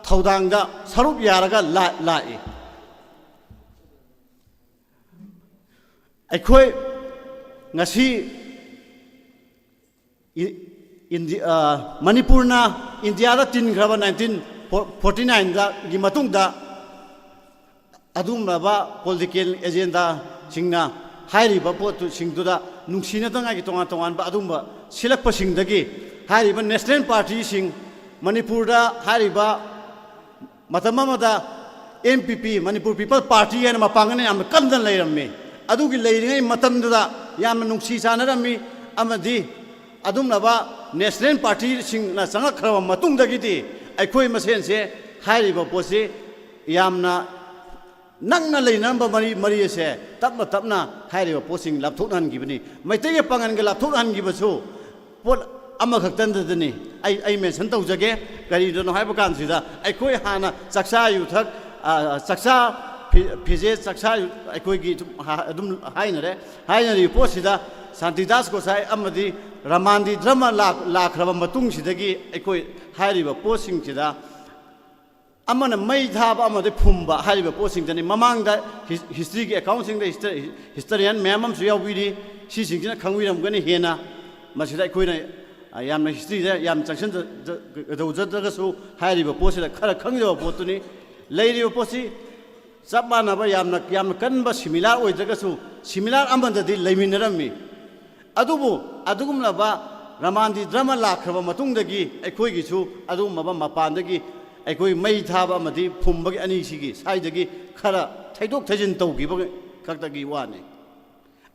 ꯊꯧꯗꯥꯡꯗ ꯁꯔꯨꯛ ꯌꯥꯔꯒ ꯂꯥ-, ꯂꯥꯛꯏ꯫ ꯑꯩꯈꯣꯏ ꯉꯁꯤ ꯏ-, ꯏꯟꯗꯤ-, ꯑ, ꯃꯅꯤꯄꯨꯔꯅ ꯏꯟꯗꯤꯌꯥꯗ ꯇꯤꯟꯈ꯭ꯔꯕ nineteen forty nine ꯗꯒꯤ ꯃꯇꯨꯡꯗ ꯑꯗꯨꯒꯨꯝꯂꯕ political agenda ꯁꯤꯡꯅ ꯍꯥꯏꯔꯤꯕ ꯄꯣꯠꯇꯨꯁꯤꯡꯗꯨꯗ ꯅꯨꯡꯁꯤꯅꯗꯉꯥꯏꯒꯤ ꯇꯣꯉꯥꯟ ꯇꯣꯉꯥꯟꯕ ꯑꯗꯨꯒꯨꯝꯕ ꯁꯤꯜꯂꯛꯄꯁꯤꯡꯗꯒꯤ ꯍꯥꯏꯔꯤꯕ national party ꯁꯤꯡ ꯃꯅꯤꯄꯨꯔꯗ ꯍꯥꯏꯔꯤꯕ ꯃꯇꯝ ꯑꯃꯗ M P P, Manipur People Party ꯍꯥꯏꯅ ꯃꯄꯥꯡꯒꯜ ꯌꯥꯝꯅ ꯀꯟꯅ ꯂꯩꯔꯝꯃꯤ꯫ ꯑꯗꯨꯒꯤ ꯂꯩꯔꯤꯉꯩ ꯃꯇꯝꯗꯨꯗ ꯌꯥꯝꯅ ꯅꯨꯡꯁꯤ ꯆꯥꯟꯅꯔꯝꯃꯤ ꯑꯃꯗꯤ ꯑꯗꯨꯒꯨꯝꯂꯕ national party ꯁꯤꯡꯅ ꯆꯪꯂꯛꯈ꯭ꯔꯕ ꯃꯇꯨꯡꯗꯒꯤꯗꯤ ꯑꯩꯈꯣꯏ ꯃꯁꯦꯟꯁꯦ ꯍꯥꯏꯔꯤꯕ ꯄꯣꯠꯁꯤ ꯌꯥꯝꯅ ꯅꯛꯅ ꯂꯩꯅꯔꯝꯕ ꯃꯔꯤ, ꯃꯔꯤ ꯑꯁꯦ ꯇꯞꯅ ꯇꯞꯅ ꯍꯥꯏꯔꯤꯕ ꯄꯣꯠꯁꯤꯡ ꯂꯥꯞꯊꯣꯛꯅꯍꯟꯈꯤꯕꯅꯤ꯫ ꯃꯩꯇꯩꯒ ꯄꯥꯉꯜꯒ ꯂꯥꯞꯊꯣꯛꯅꯍꯟꯈꯤꯕꯁꯨ ꯄꯣꯠ ꯑꯃꯈꯛꯇꯗꯅꯤ꯫ ꯑꯩ, ꯑꯩ mention ꯇꯧꯖꯒꯦ꯫ ꯀꯔꯤꯗꯅꯣ ꯍꯥꯏꯕ ꯀꯥꯟꯁꯤꯗ ꯑꯩꯈꯣꯏ ꯍꯥꯟꯅ ꯆꯥꯛꯆꯥ ꯌꯨꯊꯛ, ꯑ, ꯆꯥꯛꯆꯥ ꯐꯤ-, ꯐꯤꯖꯦꯠ ꯆꯥꯛꯆꯥ ꯌꯨ-, ꯑꯩꯈꯣꯏꯒꯤ ꯁꯨꯝ ꯍꯥ-, ꯑꯗꯨꯝ ꯍꯥꯏꯅꯔꯦ꯫ ꯍꯥꯏꯅꯔꯤꯕ ꯄꯣꯠꯁꯤꯗ ꯁꯥꯟꯇꯤꯗꯥꯁ ꯒꯣꯁꯥꯏ ꯑꯃꯗꯤ ꯔꯃꯥꯟꯗꯤ ꯙꯔꯃ ꯂꯥꯛ-, ꯂꯥꯛꯈ꯭ꯔꯕ ꯃꯇꯨꯡꯁꯤꯗꯒꯤ ꯑꯩꯈꯣꯏ ꯍꯥꯏꯔꯤꯕ ꯄꯣꯠꯁꯤꯡꯁꯤꯗ ꯑꯃꯅ ꯃꯩ ꯊꯥꯕ ꯑꯃꯗꯤ ꯐꯨꯝꯕ ꯍꯥꯏꯔꯤꯕ ꯄꯣꯠꯁꯤꯡꯗꯅꯤ꯫ ꯃꯃꯥꯡꯗ ꯍꯤꯁ-, history ꯒꯤ account ꯁꯤꯡꯗ ꯍꯤꯁꯇ-, historian ꯃꯌꯥꯝ ꯑꯃꯁꯨ ꯌꯥꯎꯕꯤꯔꯤ꯫ ꯁꯤꯁꯤꯡꯁꯤꯅ ꯈꯪꯕꯤꯔꯝꯒꯅꯤ ꯍꯦꯟꯅ꯫ ꯃꯁꯤꯗ ꯑꯩꯈꯣꯏꯅ, ꯑ, ꯌꯥꯝꯅ history ꯗ ꯌꯥꯝ ꯆꯪꯁꯤꯟꯖ-, ꯖ-, ꯀꯩꯗꯧꯖꯗ꯭ꯔꯒꯁꯨ ꯍꯥꯏꯔꯤꯕ ꯄꯣꯠꯁꯤꯗ ꯈꯔ ꯈꯪꯖꯕ ꯄꯣꯠꯇꯨꯅꯤ꯫ ꯂꯩꯔꯤꯕ ꯄꯣꯠꯁꯤ ꯆꯞ ꯃꯥꯟꯅꯕ ꯌꯥꯝꯅ, ꯌꯥꯝꯅ ꯀꯟꯕ similar ꯑꯣꯏꯗ꯭ꯔꯒꯁꯨ similar ꯑꯃꯗꯗꯤ ꯂꯩꯃꯤꯟꯅꯔꯝꯃꯤ꯫ ꯑꯗꯨꯕꯨ ꯑꯗꯨꯒꯨꯝꯂꯕ ꯔꯃꯥꯟꯗꯤ ꯙꯔꯃ ꯂꯥꯛꯈ꯭ꯔꯕ ꯃꯇꯨꯡꯗꯒꯤ ꯑꯩꯈꯣꯏꯒꯤꯁꯨ ꯑꯗꯨꯒꯨꯝꯂꯕ ꯃꯄꯥꯟꯗꯒꯤ ꯑꯩꯈꯣꯏ ꯃꯩ ꯊꯥꯕ ꯑꯃꯗꯤ ꯐꯨꯝꯕꯒꯤ ꯑꯅꯤꯁꯤꯒꯤ ꯁ꯭ꯋꯥꯏꯗꯒꯤ ꯈꯔ ꯊꯩꯗꯣꯛ ꯊꯩꯖꯤꯟ ꯇꯧꯈꯤꯕ ꯈꯛꯇꯒꯤ ꯋꯥꯅꯤ꯫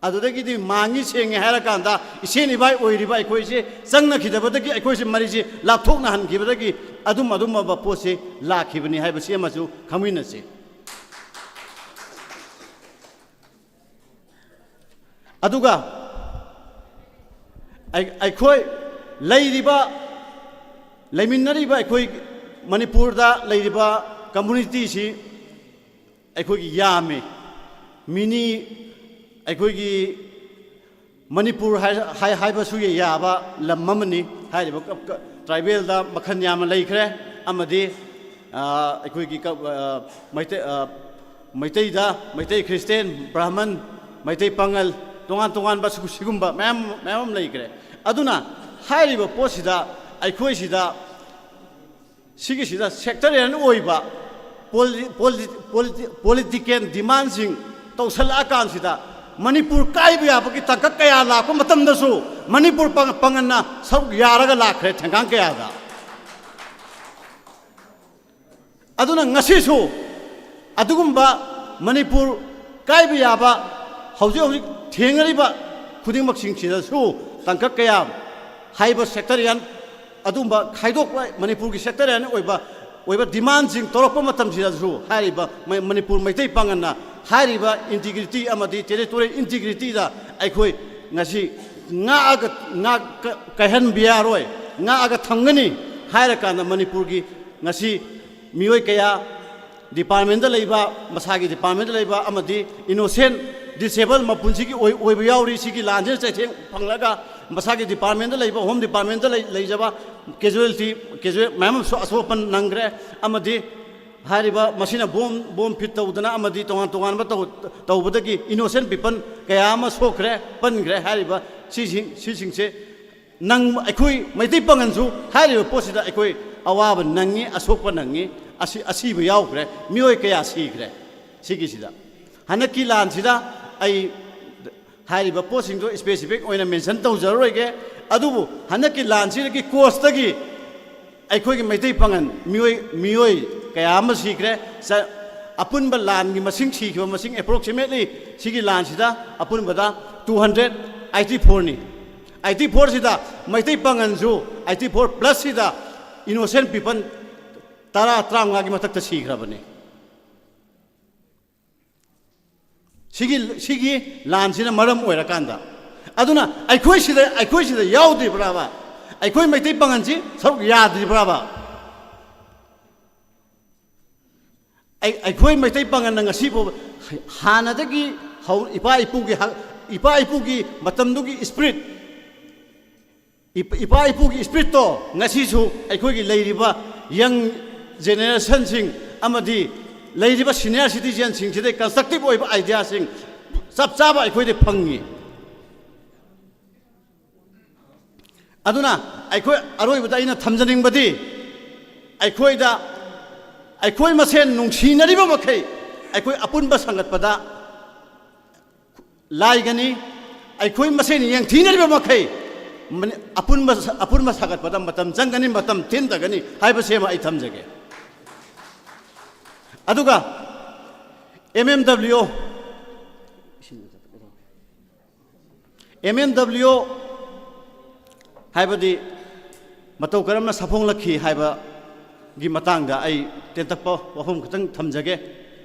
ꯑꯗꯨꯗꯒꯤꯗꯤ ꯃꯥꯡꯉꯤ ꯁꯦꯡꯉꯤ ꯍꯥꯏꯔꯀꯥꯟꯗ ꯏꯁꯦꯟ ꯏꯕꯥꯏ ꯑꯣꯏꯔꯤꯕ ꯑꯩꯈꯣꯏꯁꯦ ꯆꯪꯅꯈꯤꯗꯕꯗꯒꯤ ꯑꯩꯈꯣꯏꯁꯦ ꯃꯔꯤꯁꯦ ꯂꯥꯞꯊꯣꯛꯅꯍꯟꯈꯤꯕꯗꯒꯤ ꯑꯗꯨꯝ ꯑꯗꯨꯝꯕ ꯄꯣꯠꯁꯦ ꯂꯥꯛꯈꯤꯕꯅꯤ ꯍꯥꯏꯕꯁꯤ ꯑꯃꯁꯨ ꯈꯪꯃꯤꯟꯅꯁꯤ꯫ ꯑꯗꯨꯒ ꯑꯩ- ꯑꯩꯈꯣꯏ ꯂꯩꯔꯤꯕ, ꯂꯩꯃꯤꯟꯅꯔꯤꯕ ꯑꯩꯈꯣꯏ ꯃꯅꯤꯄꯨꯔꯗ ꯂꯩꯔꯤꯕ ꯀꯝꯃ꯭ꯌꯨꯅꯤꯇꯤꯁꯤ ꯑꯩꯈꯣꯏꯒꯤ ꯌꯥꯝꯃꯤ꯫ ꯃꯤꯅꯤ ꯑꯩꯈꯣꯏꯒꯤ ꯃꯅꯤꯄꯨꯔ ꯍꯥꯏ- ꯍꯥꯏ- ꯍꯥꯏꯕꯁꯨ ꯌꯥꯕ ꯂꯝ ꯑꯃꯅꯤ꯫ ꯍꯥꯏꯔꯤꯕ ꯀ- ꯀ- ꯇ꯭ꯔꯥꯏꯕꯦꯜꯗ ꯃꯈꯜ ꯌꯥꯝꯅ ꯂꯩꯈ꯭ꯔꯦ꯫ ꯑꯃꯗꯤ ꯑ, ꯑꯩꯈꯣꯏꯒꯤ ꯀ- ꯑ, ꯃꯩꯇꯩ ꯑ, ꯃꯩꯇꯩꯗ ꯃꯩꯇꯩ ꯈ꯭ꯔꯤꯁꯇꯦꯟ, ꯕ꯭ꯔꯥꯍꯃꯟ, ꯃꯩꯇꯩ ꯄꯥꯉꯜ, ꯇꯣꯉꯥꯟ ꯇꯣꯉꯥꯟꯕ ꯁꯤꯒꯨ- ꯁꯤꯒꯨꯝꯕ ꯃꯌꯥꯝ ꯃꯌꯥꯝ ꯑꯃ ꯂꯩꯈ꯭ꯔꯦ꯫ ꯑꯗꯨꯅ ꯍꯥꯏꯔꯤꯕ ꯄꯣꯠꯁꯤꯗ ꯑꯩꯈꯣꯏꯁꯤꯗ ꯁꯤꯒꯤꯁꯤꯗ ꯁꯦꯛꯇꯔꯤꯌꯦꯜ ꯑꯣꯏꯕ ꯄꯣꯂꯤ- ꯄꯣꯂꯤ- ꯄꯣꯂꯤꯇꯤ- ꯄꯣꯂꯤꯇꯤꯀꯦꯜ ꯗꯤꯃꯥꯟꯁꯤꯡ ꯇꯧꯁꯜꯂꯛꯑꯀꯥꯟꯁꯤꯗ ꯃꯅꯤꯄꯨꯔ ꯀꯥꯏꯕ ꯌꯥꯕꯒꯤ ꯇꯥꯡꯀꯛ ꯀꯌꯥ ꯂꯥꯛꯄ ꯃꯇꯝꯗꯁꯨ ꯃꯅꯤꯄꯨꯔ ꯄꯥꯡ- ꯄꯥꯡꯒꯜꯅ ꯁꯔꯨꯛ ꯌꯥꯔꯒ ꯂꯥꯛꯈ꯭ꯔꯦ ꯊꯦꯡꯒꯥꯡ ꯀꯌꯥꯗ꯫ ꯑꯗꯨꯅ ꯉꯁꯤꯁꯨ ꯑꯗꯨꯒꯨꯝꯕ ꯃꯅꯤꯄꯨꯔ ꯀꯥꯏꯕ ꯌꯥꯕ ꯍꯧꯖꯤꯛ ꯍꯧꯖꯤꯛ ꯊꯦꯡꯅꯔꯤꯕ ꯈꯨꯗꯤꯡꯃꯛꯁꯤꯡꯁꯤꯗꯁꯨ ꯇꯥꯡꯀꯛ ꯀꯌꯥ ꯍꯥꯏꯕ ꯁꯦꯛꯇꯔꯤꯌꯦꯜ ꯑꯗꯨꯒꯨꯝꯕ ꯈꯥꯏꯗꯣꯛꯄ ꯃꯅꯤꯄꯨꯔꯒꯤ ꯁꯦꯛꯇꯔꯤꯌꯦꯜ ꯑꯣꯏꯕ ꯑꯣꯏꯕ ꯗꯤꯃꯥꯟꯁꯤꯡ ꯇꯧꯔꯛꯄ ꯃꯇꯝꯁꯤꯗꯁꯨ ꯍꯥꯏꯔꯤꯕ ꯃ- ꯃꯅꯤꯄꯨꯔ ꯃꯩꯇꯩ ꯄꯥꯡꯒꯜꯅ ꯍꯥꯏꯔꯤꯕ ꯏꯟꯇꯤꯒ꯭ꯔꯤꯇꯤ ꯑꯃꯗꯤ ꯇꯦꯔꯤꯇꯣꯔꯤꯌꯦꯜ ꯏꯟꯇꯤꯒ꯭ꯔꯤꯇꯤꯗ ꯑꯩꯈꯣꯏ ꯉꯁꯤ ꯉꯥꯛꯑꯒ ꯉꯥꯛ ꯀ- ꯀꯥꯏꯍꯟꯕ ꯌꯥꯔꯣꯏ, ꯉꯥꯛꯑꯒ ꯊꯝꯒꯅꯤ ꯍꯥꯏꯔꯀꯥꯟꯗ ꯃꯅꯤꯄꯨꯔꯒꯤ ꯉꯁꯤ ꯃꯤꯑꯣꯏ ꯀꯌꯥ ꯗꯤꯄꯥꯔꯠꯃꯦꯟꯗ ꯂꯩꯕ, ꯃꯁꯥꯒꯤ ꯗꯤꯄꯥꯔꯠꯃꯦꯟꯗ ꯂꯩꯕ ꯑꯃꯗꯤ ꯏꯅꯣꯁꯦꯟ ꯗꯤꯁꯦꯕꯜ ꯃꯄꯨꯟꯁꯤꯒꯤ ꯑꯣꯏ- ꯑꯣꯏꯕ ꯌꯥꯎꯔꯤ꯫ ꯁꯤꯒꯤ ꯂꯥꯟꯁꯤꯅ ꯆꯩꯊꯦꯡ ꯐꯪꯂꯒ ꯃꯁꯥꯒꯤ ꯗꯤꯄꯥꯔꯠꯃꯦꯟꯗ ꯂꯩꯕ, ꯍꯣꯝ ꯗꯤꯄꯥꯔꯠꯃꯦꯟꯗ ꯂꯩ- ꯂꯩꯖꯕ ꯀꯦꯖꯨꯋꯦꯜꯇꯤ, ꯀꯦꯖꯨꯋꯦꯜ ꯃꯌꯥꯝ ꯑꯃꯁꯨ ꯑꯁꯣꯛ ꯑꯄꯟ ꯅꯪꯈ꯭ꯔꯦ꯫ ꯑꯃꯗꯤ ꯍꯥꯏꯔꯤꯕ ꯃꯁꯤꯅ ꯕꯣꯝ ꯕꯣꯝ ꯐꯤꯠ ꯇꯧꯗꯅ ꯑꯃꯗꯤ ꯇꯣꯉꯥꯟ ꯇꯣꯉꯥꯟꯕ ꯇꯧ- ꯇꯧꯕꯗꯒꯤ ꯏꯅꯣꯁꯦꯟ ꯄꯤꯄꯜ ꯀꯌꯥ ꯑꯃ ꯁꯣꯛꯈ꯭ꯔꯦ, ꯄꯟꯈ꯭ꯔꯦ꯫ ꯍꯥꯏꯔꯤꯕ ꯁꯤꯁꯤꯡ ꯁꯤꯁꯤꯡꯁꯦ ꯅꯪ ꯑꯩꯈꯣꯏ ꯃꯩꯇꯩ ꯄꯥꯉꯜꯁꯨ ꯍꯥꯏꯔꯤꯕ ꯄꯣꯠꯁꯤꯗ ꯑꯩꯈꯣꯏ ꯑꯋꯥꯕ ꯅꯪꯉꯤ, ꯑꯁꯣꯛꯄ ꯅꯪꯉꯤ, ꯑꯁꯤ ꯑꯁꯤꯕ ꯌꯥꯎꯈ꯭ꯔꯦ, ꯃꯤꯑꯣꯏ ꯀꯌꯥ ꯁꯤꯈ꯭ꯔꯦ꯫ ꯁꯤꯒꯤꯁꯤꯗ ꯍꯟꯗꯛꯀꯤ ꯂꯥꯟꯁꯤꯗ ꯑꯩ ꯍꯥꯏꯔꯤꯕ ꯄꯣꯠꯁꯤꯡꯗꯣ ꯁ꯭ꯄꯦꯁꯤꯐꯤꯛ ꯑꯣꯏꯅ ꯃꯦꯟꯁꯟ ꯇꯧꯖꯔꯔꯣꯏꯒꯦ꯫ ꯑꯗꯨꯕꯨ ꯍꯟꯗꯛꯀꯤ ꯂꯥꯟꯁꯤꯗꯒꯤ ꯀꯣꯁꯇꯒꯤ ꯑꯩꯈꯣꯏꯒꯤ ꯃꯩꯇꯩ ꯄꯥꯉꯜ ꯃꯤꯑꯣꯏ ꯃꯤꯑꯣꯏ ꯀꯌꯥ ꯑꯃ ꯁꯤꯈ꯭ꯔꯦ꯫ ꯆ- ꯑꯄꯨꯟꯕ ꯂꯥꯟꯒꯤ ꯃꯁꯤꯡ, ꯁꯤꯈꯤꯕ ꯃꯁꯤꯡ ꯑꯦꯄ꯭ꯔꯣꯛꯁꯤꯃꯦꯠꯂꯤ ꯁꯤꯒꯤ ꯂꯥꯟꯁꯤꯗ ꯑꯄꯨꯟꯕꯗ ꯇꯨ ꯍꯟꯗ꯭ꯔꯦꯠ ꯑꯩꯠꯇꯤ ꯐꯣꯔꯅꯤ꯫ ꯑꯩꯠꯇꯤ ꯐꯣꯔꯁꯤꯗ ꯃꯩꯇꯩ ꯄꯥꯉꯜꯁꯨ ꯑꯩꯠꯇꯤ ꯐꯣꯔ ꯄ꯭ꯂꯁꯁꯤꯗ ꯏꯅꯣꯁꯦꯟ ꯄꯤꯄꯜ ꯇꯔꯥ ꯇꯔꯥꯃꯉꯥꯒꯤ ꯃꯊꯛꯇ ꯁꯤꯈ꯭ꯔꯕꯅꯤ꯫ ꯁꯤꯒꯤ ꯁꯤꯒꯤ ꯂꯥꯟꯁꯤꯅ ꯃꯔꯝ ꯑꯣꯏꯔꯀꯥꯟꯗ ꯑꯗꯨꯅ ꯑꯩꯈꯣꯏ ꯁꯤꯗ, ꯑꯩꯈꯣꯏ ꯁꯤꯗ ꯌꯥꯎꯗ꯭ꯔꯤꯕ꯭ꯔꯥꯕ? ꯑꯩꯈꯣꯏ ꯃꯩꯇꯩ ꯄꯥꯉꯜꯁꯤ ꯁꯔꯨꯛ ꯌꯥꯗ꯭ꯔꯤꯕ꯭ꯔꯥꯕ? ꯑꯩ-, ꯑꯩꯈꯣꯏ ꯃꯩꯇꯩ ꯄꯥꯉꯜꯅ ꯉꯁꯤ ꯐꯥꯎꯕ ꯍꯥꯟꯅꯗꯒꯤ ꯍꯧ-, ꯏꯄꯥ ꯏꯄꯨꯒꯤ ꯍ-, ꯏꯄꯥ ꯏꯄꯨꯒꯤ ꯃꯇꯝꯗꯨꯒꯤ spirit, ꯏꯄ-, ꯏꯄꯥ ꯏꯄꯨꯒꯤ spiritꯇꯣ ꯉꯁꯤꯁꯨ ꯑꯩꯈꯣꯏꯒꯤ ꯂꯩꯔꯤꯕ young generationꯁꯤꯡ ꯑꯃꯗꯤ ꯂꯩꯔꯤꯕ senior citizenꯁꯤꯡꯁꯤꯗ constructive ꯑꯣꯏꯕ ideaꯁꯤꯡ ꯆꯞ ꯆꯥꯕ ꯑꯩꯈꯣꯏꯗ ꯐꯪꯉꯤ꯫ ꯑꯗꯨꯅ ꯑꯩꯈꯣꯏ ꯑꯔꯣꯏꯕꯗ ꯑꯩꯅ ꯊꯝꯖꯅꯤꯡꯕꯗꯤ, ꯑꯩꯈꯣꯏꯗ, ꯑꯩꯈꯣꯏ ꯃꯁꯦꯟ ꯅꯨꯡꯁꯤꯅꯔꯤꯕ ꯃꯈꯩ ꯑꯩꯈꯣꯏ ꯑꯄꯨꯟꯕ ꯁꯥꯒꯠꯄꯗ ꯂꯥꯏꯒꯅꯤ꯫ ꯑꯩꯈꯣꯏ ꯃꯁꯦꯟ ꯌꯦꯡꯊꯤꯅꯔꯤꯕ ꯃꯈꯩ ꯃꯅꯤ-, ꯑꯄꯨꯟꯕ, ꯑꯄꯨꯟꯕ ꯁꯥꯒꯠꯄꯗ ꯃꯇꯝ ꯆꯪꯒꯅꯤ, ꯃꯇꯝ ꯊꯤꯟꯊꯒꯅꯤ ꯍꯥꯏꯕꯁꯤꯃ ꯑꯩ ꯊꯝꯖꯒꯦ꯫ ꯑꯗꯨꯒ M M W O, M M W O ꯍꯥꯏꯕꯗꯤ ꯃꯇꯧ ꯀꯔꯝꯅ ꯁꯥꯐꯣꯡꯂꯛꯈꯤ ꯍꯥꯏꯕꯒꯤ ꯃꯇꯥꯡꯗ ꯑꯩ ꯇꯦꯟꯇꯛꯄ ꯋꯥꯐꯝ ꯈꯛꯇꯪ ꯊꯝꯖꯒꯦ꯫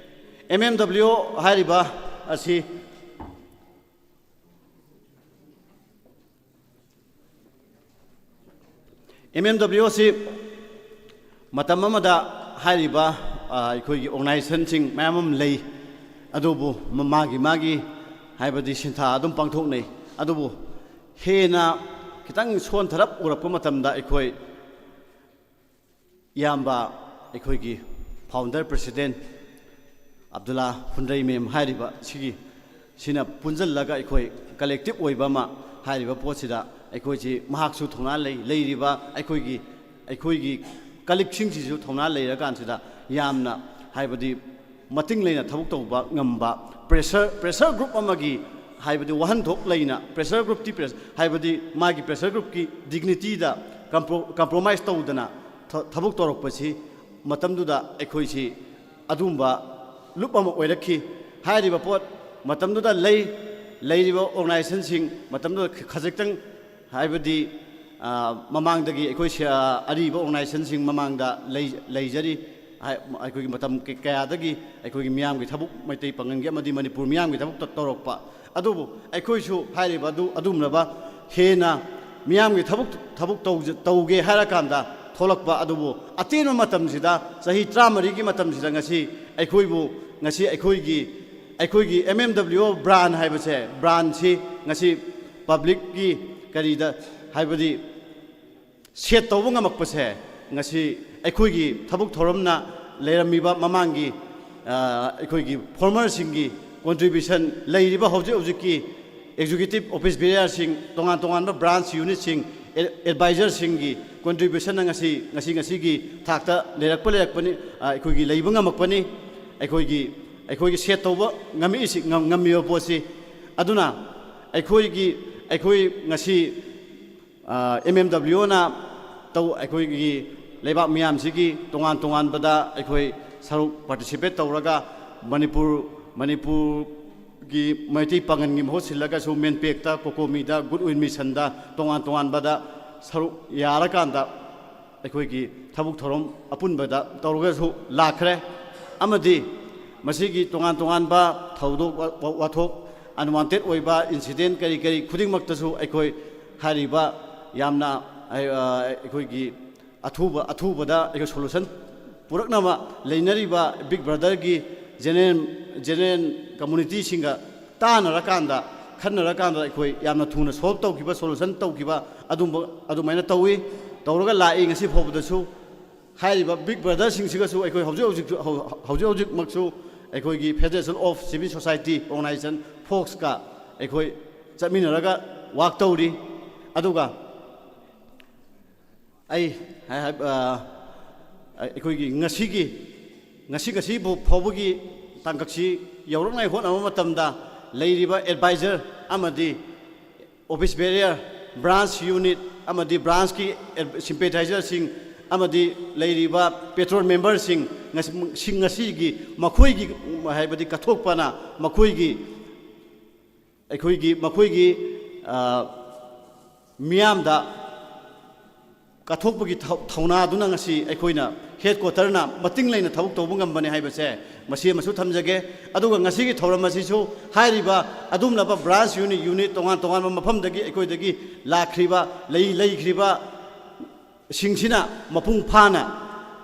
M M W O ꯍꯥꯏꯔꯤꯕ ꯑꯁꯤ, M M W O ꯑꯁꯤ ꯃꯇꯝ ꯑꯃꯗ ꯍꯥꯏꯔꯤꯕ, ꯑ, ꯑꯩꯈꯣꯏꯒꯤ organizationꯁꯤꯡ ꯃꯌꯥꯝ ꯑꯃ ꯂꯩ, ꯑꯗꯨꯕꯨ ꯃ-, ꯃꯥꯒꯤ ꯃꯥꯒꯤ ꯍꯥꯏꯕꯗꯤ ꯁꯤꯟꯊꯥ ꯑꯗꯨꯝ ꯄꯥꯡꯊꯣꯛꯅꯩ꯫ ꯑꯗꯨꯕꯨ ꯍꯦꯟꯅ ꯈꯤꯇꯪ ꯁꯣꯟꯊꯔꯞ ꯎꯔꯛꯄ ꯃꯇꯝꯗ ꯑꯩꯈꯣꯏ ꯏꯌꯥꯝꯕ, ꯑꯩꯈꯣꯏꯒꯤ founder president ꯑꯕꯗꯨꯜꯂꯥ ꯐꯨꯟꯗ꯭ꯔꯩꯃꯌꯨꯝ ꯍꯥꯏꯔꯤꯕ ꯁꯤꯒꯤ, ꯁꯤꯅ ꯄꯨꯟꯁꯤꯜꯂꯒ ꯑꯩꯈꯣꯏ collective ꯑꯣꯏꯕ ꯑꯃ ꯍꯥꯏꯔꯤꯕ ꯄꯣꯠꯁꯤꯗ ꯑꯩꯈꯣꯏꯁꯤ, ꯃꯍꯥꯛꯁꯨ ꯊꯧꯅꯥ ꯂꯩ, ꯂꯩꯔꯤꯕ ꯑꯩꯈꯣꯏꯒꯤ, ꯑꯩꯈꯣꯏꯒꯤ colleagueꯁꯤꯡꯁꯤꯁꯨ ꯊꯧꯅꯥ ꯂꯩꯔꯀꯥꯟꯁꯤꯗ ꯌꯥꯝꯅ, ꯍꯥꯏꯕꯗꯤ, ꯃꯇꯤꯡ ꯂꯩꯅ ꯊꯕꯛ ꯇꯧꯕ ꯉꯝꯕ pressure, pressure group ꯑꯃꯒꯤ, ꯍꯥꯏꯕꯗꯤ, ꯋꯥꯍꯟꯊꯣꯛ ꯂꯩꯅ pressure groupꯇꯤ press-, ꯍꯥꯏꯕꯗꯤ, ꯃꯥꯒꯤ pressure groupꯀꯤ dignityꯗ compro-, compromise ꯇꯧꯗꯅ ꯊ-, ꯊꯕꯛ ꯇꯧꯔꯛꯄꯁꯤ ꯃꯇꯝꯗꯨꯗ ꯑꯩꯈꯣꯏꯁꯤ ꯑꯗꯨꯒꯨꯝꯕ ꯂꯨꯞ ꯑꯃ ꯑꯣꯏꯔꯛꯈꯤ꯫ ꯍꯥꯏꯔꯤꯕ ꯄꯣꯠ ꯃꯇꯝꯗꯨꯗ ꯂꯩ, ꯂꯩꯔꯤꯕ organizationꯁꯤꯡ ꯃꯇꯝꯗꯨꯗ ꯈ-, ꯈꯖꯤꯛꯇꯪ, ꯍꯥꯏꯕꯗꯤ, ꯑ, ꯃꯃꯥꯡꯗꯒꯤ ꯑꯩꯈꯣꯏ ꯁꯦ-, ꯑ, ꯑꯔꯤꯕ organizationꯁꯤꯡ ꯃꯃꯥꯡꯗ ꯂꯩ-, ꯂꯩꯖꯔꯤ꯫ ꯍꯥꯏ-, ꯑꯩꯈꯣꯏꯒꯤ ꯃꯇꯝ ꯀ-, ꯀꯌꯥꯗꯒꯤ ꯑꯩꯈꯣꯏꯒꯤ ꯃꯤꯌꯥꯝꯒꯤ ꯊꯕꯛ, ꯃꯩꯇꯩ ꯄꯥꯉꯜꯒꯤ ꯑꯃꯗꯤ ꯃꯅꯤꯄꯨꯔ ꯃꯤꯌꯥꯝꯒꯤ ꯊꯕꯛ ꯇ-, ꯇꯧꯔꯛꯄ꯫ ꯑꯗꯨꯕꯨ ꯑꯩꯈꯣꯏꯁꯨ ꯍꯥꯏꯔꯤꯕ ꯑꯗꯨ, ꯑꯗꯨꯒꯨꯝꯂꯕ ꯍꯦꯟꯅ ꯃꯤꯌꯥꯝꯒꯤ ꯊꯕꯛ, ꯊꯕꯛ ꯇꯧꯖ-, ꯇꯧꯒꯦ ꯍꯥꯏꯔꯀꯥꯟꯗ ꯊꯣꯛꯂꯛꯄ꯫ ꯑꯗꯨꯕꯨ ꯑꯇꯦꯟꯕ ꯃꯇꯝꯁꯤꯗ, ꯆꯍꯤ ꯇꯔꯥꯃꯔꯤꯒꯤ ꯃꯇꯝꯁꯤꯗ ꯉꯁꯤ ꯑꯩꯈꯣꯏꯕꯨ, ꯉꯁꯤ ꯑꯩꯈꯣꯏꯒꯤ, ꯑꯩꯈꯣꯏꯒꯤ ꯑꯦꯝ ꯑꯦꯝ ꯗꯕ꯭ꯂꯤꯎ ꯑꯣ ꯕ꯭ꯔꯥꯟ ꯍꯥꯏꯕꯁꯦ, ꯕ꯭ꯔꯥꯟꯁꯤ ꯉꯁꯤ ꯄꯕ꯭ꯂꯤꯛꯀꯤ ꯀꯔꯤꯗ, ꯍꯥꯏꯕꯗꯤ ꯁꯦꯠ ꯇꯧꯕ ꯉꯝꯃꯛꯄꯁꯦ ꯉꯁꯤ ꯑꯩꯈꯣꯏꯒꯤ ꯊꯕꯛ ꯊꯧꯔꯝꯅ ꯂꯩꯔꯝꯃꯤꯕ ꯃꯃꯥꯡꯒꯤ, ꯑ, ꯑꯩꯈꯣꯏꯒꯤ ꯐꯣꯔꯃꯔꯁꯤꯡꯒꯤ ꯀꯣꯟꯇ꯭ꯔꯤꯕ꯭ꯌꯨꯁꯟ, ꯂꯩꯔꯤꯕ ꯍꯧꯖꯤꯛ ꯍꯧꯖꯤꯛꯀꯤ ꯑꯦꯛꯖꯤꯀ꯭ꯌꯨꯇꯤꯚ ꯑꯣꯐꯤꯁ ꯕꯦꯌꯥꯔꯁꯤꯡ, ꯇꯣꯉꯥꯟ ꯇꯣꯉꯥꯟꯕ ꯕ꯭ꯔꯥꯟꯁ ꯌꯨꯅꯤꯠꯁꯤꯡ, ꯑꯦ-, ꯑꯦꯗꯚꯥꯏꯖꯔꯁꯤꯡꯒꯤ ꯀꯣꯟꯇ꯭ꯔꯤꯕ꯭ꯌꯨꯁꯟꯅ ꯉꯁꯤ, ꯉꯁꯤ ꯉꯁꯤꯒꯤ ꯊꯥꯛꯇ ꯂꯩꯔꯛꯄ, ꯂꯩꯔꯛꯄꯅꯤ, ꯑ, ꯑꯩꯈꯣꯏꯒꯤ ꯂꯩꯕ ꯉꯝꯃꯛꯄꯅꯤ꯫ ꯑꯩꯈꯣꯏꯒꯤ, ꯑꯩꯈꯣꯏꯒꯤ ꯁꯦꯠ ꯇꯧꯕ ꯉꯝꯃꯛꯏꯁꯤ, ꯉꯝ-, ꯉꯝꯃꯤꯕ ꯄꯣꯠꯁꯤ꯫ ꯑꯗꯨꯅ ꯑꯩꯈꯣꯏꯒꯤ, ꯑꯩꯈꯣꯏ ꯉꯁꯤ ꯑꯦꯝ ꯑꯦꯝ ꯗꯕ꯭ꯂꯤꯎ ꯑꯣꯅ ꯇꯧ-, ꯑꯩꯈꯣꯏꯒꯤ ꯂꯩꯕꯥꯛ ꯃꯤꯌꯥꯝꯁꯤꯒꯤ ꯇꯣꯉꯥꯟ ꯇꯣꯉꯥꯟꯕꯗ ꯑꯩꯈꯣꯏ ꯁꯔꯨꯛ ꯄꯥꯔꯇꯤꯁꯤꯄꯦꯠ ꯇꯧꯔꯒ ꯃꯅꯤꯄꯨꯔ, ꯃꯅꯤꯄꯨꯔꯒꯤ ꯃꯩꯇꯩ ꯄꯥꯉꯜꯒꯤ ꯃꯍꯨꯠ ꯁꯤꯜꯂꯒꯁꯨ ꯃꯦꯟꯄꯦꯛꯇ, ꯀꯣꯀꯣꯃꯤꯗ, ꯒꯨꯗ ꯋꯤꯜ ꯃꯤꯁꯟꯗ ꯇꯣꯉꯥꯟ ꯇꯣꯉꯥꯟꯕꯗ ꯁꯔꯨꯛ ꯌꯥꯔꯀꯥꯟꯗ ꯑꯩꯈꯣꯏꯒꯤ ꯊꯕꯛ ꯊꯧꯔꯝ ꯑꯄꯨꯟꯕꯗ ꯇꯧꯔꯒꯁꯨ ꯂꯥꯛꯈ꯭ꯔꯦ꯫ ꯑꯃꯗꯤ ꯃꯁꯤꯒꯤ ꯇꯣꯉꯥꯟ ꯇꯣꯉꯥꯟꯕ ꯊꯧꯗꯣꯛ ꯋꯥ-, ꯋꯥ-, ꯋꯥꯊꯣꯛ, ꯑꯟꯋꯥꯟꯇꯦꯠ ꯑꯣꯏꯕ ꯏꯟꯁꯤꯗꯦꯟ ꯀꯔꯤ ꯀꯔꯤ ꯈꯨꯗꯤꯡꯃꯛꯇꯁꯨ ꯑꯩꯈꯣꯏ ꯍꯥꯏꯔꯤꯕ ꯌꯥꯝꯅ, ꯑ, ꯑꯩꯈꯣꯏꯒꯤ ꯑꯊꯨꯕ, ꯑꯊꯨꯕꯗ ꯑꯩꯈꯣꯏ ꯁꯣꯂꯨꯁꯟ ꯄꯨꯔꯛꯅꯕ ꯂꯩꯅꯔꯤꯕ ꯕꯤꯛ ꯕ꯭ꯔꯗꯔꯒꯤ ꯖꯦꯅꯔꯦꯜ, ꯖꯦꯅꯔꯦꯜ ꯀꯝꯃꯨꯅꯤꯇꯤꯁꯤꯡꯒ ꯇꯥꯟꯅꯔꯀꯥꯟꯗ, ꯈꯟꯅꯔꯀꯥꯟꯗ ꯑꯩꯈꯣꯏ ꯌꯥꯝꯅ ꯊꯨꯅ ꯁꯣꯜꯕ ꯇꯧꯈꯤꯕ, ꯁꯣꯂꯨꯁꯟ ꯇꯧꯈꯤꯕ ꯑꯗꯨꯝꯕ, ꯑꯗꯨꯃꯥꯏꯅ ꯇꯧꯏ, ꯇꯧꯔꯒ ꯂꯥꯛꯏ ꯉꯁꯤ ꯐꯥꯎꯕꯗꯁꯨ꯫ ꯍꯥꯏꯔꯤꯕ ꯕꯤꯛ ꯕ꯭ꯔꯗꯔꯁꯤꯡꯁꯤꯒꯁꯨ ꯑꯩꯈꯣꯏ ꯍꯧꯖꯤꯛ ꯍꯧꯖꯤꯛꯁꯨ, ꯍꯧ-, ꯍꯧꯖꯤꯛ ꯍꯧꯖꯤꯛꯃꯛꯁꯨ ꯑꯩꯈꯣꯏꯒꯤ Federation of Civil Society Organization, ꯐꯣꯛꯁꯀ ꯑꯩꯈꯣꯏ ꯆꯠꯃꯤꯟꯅꯔꯒ ꯋꯥꯛ ꯇꯧꯔꯤ꯫ ꯑꯗꯨꯒ ꯑꯩ ꯍꯥꯏ-, ꯍꯥꯏ-, ꯑ, ꯑꯩꯈꯣꯏꯒꯤ ꯉꯁꯤꯒꯤ, ꯉꯁꯤ, ꯉꯁꯤꯕꯨ ꯐꯥꯎꯕꯒꯤ ꯇꯥꯡꯀꯛꯁꯤ ꯌꯧꯔꯛꯅꯉꯥꯏ ꯍꯣꯠꯅꯕ ꯃꯇꯝꯗ ꯂꯩꯔꯤꯕ ꯑꯦꯗꯚꯥꯏꯖꯔ ꯑꯃꯗꯤ ꯑꯣꯐꯤꯁ ꯕꯦꯔꯤꯌꯔ, ꯕ꯭ꯔꯥꯟꯁ ꯌꯨꯅꯤꯠ ꯑꯃꯗꯤ ꯕ꯭ꯔꯥꯟꯁꯀꯤ ꯁꯤꯝꯄꯦꯊꯥꯏꯖꯔꯁꯤꯡ ꯑꯃꯗꯤ ꯂꯩꯔꯤꯕ ꯄꯦꯇ꯭ꯔꯣꯟ ꯃꯦꯝꯕꯔꯁꯤꯡ ꯉꯁꯤ, ꯁꯤꯡ ꯑꯁꯤꯒꯤ ꯃꯈꯣꯏꯒꯤ, ꯍꯥꯏꯕꯗꯤ ꯀꯠꯊꯣꯛꯄꯅ ꯃꯈꯣꯏꯒꯤ, ꯑꯩꯈꯣꯏꯒꯤ, ꯃꯈꯣꯏꯒꯤ, ꯑ, ꯃꯤꯌꯥꯝꯗ ꯀꯠꯊꯣꯛꯄꯒꯤ ꯊꯧ- ꯊꯧꯅꯥꯗꯨꯅ ꯉꯁꯤ ꯑꯩꯈꯣꯏꯅ ꯍꯦꯗ ꯀ꯭ꯋꯥꯇꯔꯅ ꯃꯇꯤꯡ ꯂꯩꯅ ꯊꯕꯛ ꯇꯧꯕ ꯉꯝꯕꯅꯤ ꯍꯥꯏꯕꯁꯦ ꯃꯁꯤ ꯑꯃꯁꯨ ꯊꯝꯖꯒꯦ꯫ ꯑꯗꯨꯒ ꯉꯁꯤꯒꯤ ꯊꯧꯔꯝ ꯑꯁꯤꯁꯨ ꯍꯥꯏꯔꯤꯕ ꯑꯗꯨꯝꯂꯕ ꯕ꯭ꯔꯥꯟꯁ ꯌꯨꯅꯤꯠ, ꯌꯨꯅꯤꯠ ꯇꯣꯉꯥꯟ ꯇꯣꯉꯥꯟꯕ ꯃꯐꯝꯗꯒꯤ ꯑꯩꯈꯣꯏꯗꯒꯤ ꯂꯥꯛꯈ꯭ꯔꯤꯕ, ꯂꯩ- ꯂꯩꯈ꯭ꯔꯤꯕ ꯁꯤꯡꯁꯤꯅ ꯃꯄꯨꯡ ꯐꯥꯅ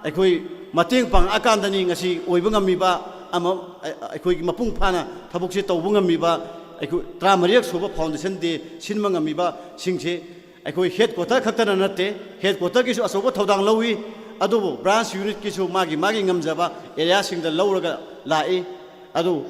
ꯑꯩꯈꯣꯏ ꯃꯇꯦꯡ ꯄꯥꯡꯉꯛꯑꯀꯥꯟꯗꯅꯤ ꯉꯁꯤ ꯑꯣꯏꯕ ꯉꯝꯃꯤꯕ ꯑꯃ, ꯑꯩꯈꯣꯏꯒꯤ ꯃꯄꯨꯡ ꯐꯥꯅ ꯊꯕꯛꯁꯦ ꯇꯧꯕ ꯉꯝꯃꯤꯕ, ꯑꯩꯈꯣꯏ ꯇꯔꯥꯃꯔꯤꯔꯛ ꯁꯨꯕ ꯐꯥꯎꯟꯗꯦꯁꯟ ꯗꯦ ꯁꯤꯟꯕ ꯉꯝꯃꯤꯕꯁꯤꯡꯁꯦ꯫ ꯑꯩꯈꯣꯏ ꯍꯦꯗ ꯀ꯭ꯋꯥꯇꯔ ꯈꯛꯇꯅ ꯅꯠꯇꯦ, ꯍꯦꯗ ꯀ꯭ꯋꯥꯇꯔꯒꯤꯁꯨ ꯑꯆꯧꯕ ꯊꯧꯗꯥꯡ ꯂꯧꯏ, ꯑꯗꯨꯕꯨ ꯕ꯭ꯔꯥꯟꯁ ꯌꯨꯅꯤꯠꯀꯤꯁꯨ ꯃꯥꯒꯤ ꯃꯥꯒꯤ ꯉꯝꯖꯕ ꯑꯦꯔꯤꯌꯥꯁꯤꯡꯗ ꯂꯧꯔꯒ ꯂꯥꯛꯏ꯫ ꯑꯗꯨ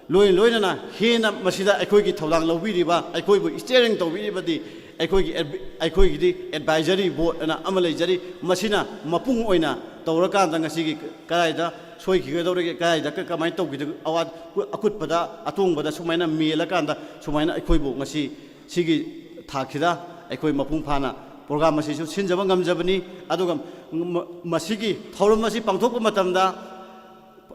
ꯂꯣꯏꯅ ꯂꯣꯏꯅꯅ ꯍꯦꯟꯅ ꯃꯁꯤꯗ ꯑꯩꯈꯣꯏꯒꯤ ꯊꯧꯗꯥꯡ ꯂꯧꯕꯤꯔꯤꯕ, ꯑꯩꯈꯣꯏꯕꯨ ꯏꯁꯇꯤꯌꯔꯤꯡ ꯇꯧꯕꯤꯔꯤꯕꯗꯤ ꯑꯩꯈꯣꯏꯒꯤ ꯑꯦꯗ- ꯑꯩꯈꯣꯏꯒꯤꯗꯤ ꯑꯦꯗꯚꯥꯏꯖꯔꯤ ꯕꯣꯔꯗ ꯑꯅ ꯑꯃ ꯂꯩꯖꯔꯤ꯫ ꯃꯁꯤꯅ ꯃꯄꯨꯡ ꯑꯣꯏꯅ ꯇꯧꯔꯀꯥꯟꯗ ꯉꯁꯤꯒꯤ ꯀꯗꯥꯏꯗ ꯁꯣꯏꯈꯤꯒꯗꯧꯔꯤꯒꯦ, ꯀꯗꯥꯏꯗ ꯀ- ꯀꯃꯥꯏꯅ ꯇꯧꯈꯤꯗ ꯑꯋꯥꯠ ꯑꯀꯨꯠꯄꯗ ꯑꯇꯣꯡꯕꯗ ꯁꯨꯃꯥꯏꯅ ꯃꯦꯜꯂꯀꯥꯟꯗ ꯁꯨꯃꯥꯏꯅ ꯑꯩꯈꯣꯏꯕꯨ ꯉꯁꯤ ꯁꯤꯒꯤ ꯊꯥꯛꯁꯤꯗ ꯑꯩꯈꯣꯏ ꯃꯄꯨꯡ ꯐꯥꯅ ꯄ꯭ꯔꯣꯒ꯭ꯔꯥꯝ ꯑꯁꯤꯁꯨ ꯁꯤꯟꯖꯕ ꯉꯝꯖꯕꯅꯤ꯫ ꯑꯗꯨꯒ ꯃ- ꯃꯁꯤꯒꯤ ꯊꯧꯔꯝ ꯑꯁꯤ ꯄꯥꯡꯊꯣꯛꯄ ꯃꯇꯝꯗ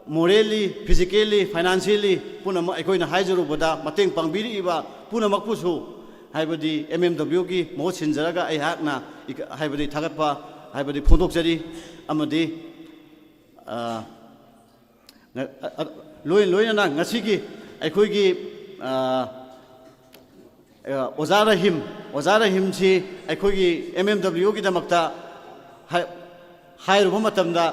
ꯃꯣꯔꯦꯜꯂꯤ, ꯐꯤꯖꯤꯀꯦꯜꯂꯤ, ꯐꯥꯏꯅꯥꯟꯁꯤꯌꯦꯜꯂꯤ ꯄꯨꯝꯅꯃꯛ ꯑꯩꯈꯣꯏꯅ ꯍꯥꯏꯖꯔꯨꯕꯗ ꯃꯇꯦꯡ ꯄꯥꯡꯕꯤꯔꯛꯏꯕ ꯄꯨꯝꯅꯃꯛꯄꯨꯁꯨ ꯍꯥꯏꯕꯗꯤ ꯑꯦꯝ ꯑꯦꯝ ꯗꯕ꯭ꯂꯤꯎꯒꯤ ꯃꯍꯨꯠ ꯁꯤꯟꯖꯔꯒ ꯑꯩꯍꯥꯛꯅ ꯏꯀ- ꯍꯥꯏꯕꯗꯤ ꯊꯥꯒꯠꯄ ꯍꯥꯏꯕꯗꯤ ꯐꯣꯡꯗꯣꯛꯆꯔꯤ꯫ ꯑꯃꯗꯤ ꯑ, ꯉ- ꯑ- ꯑ- ꯂꯣꯏ- ꯂꯣꯏꯅꯅ ꯉꯁꯤꯒꯤ ꯑꯩꯈꯣꯏꯒꯤ ꯑ, ꯑ, ꯑꯣꯖꯥ ꯔꯍꯤꯝ, ꯑꯣꯖꯥ ꯔꯍꯤꯝꯁꯤ ꯑꯩꯈꯣꯏꯒꯤ ꯑꯦꯝ ꯑꯦꯝ ꯗꯕ꯭ꯂꯤꯎꯒꯤꯗꯃꯛꯇ ꯍꯥꯏ- ꯍꯥꯏꯔꯨꯕ ꯃꯇꯝꯗ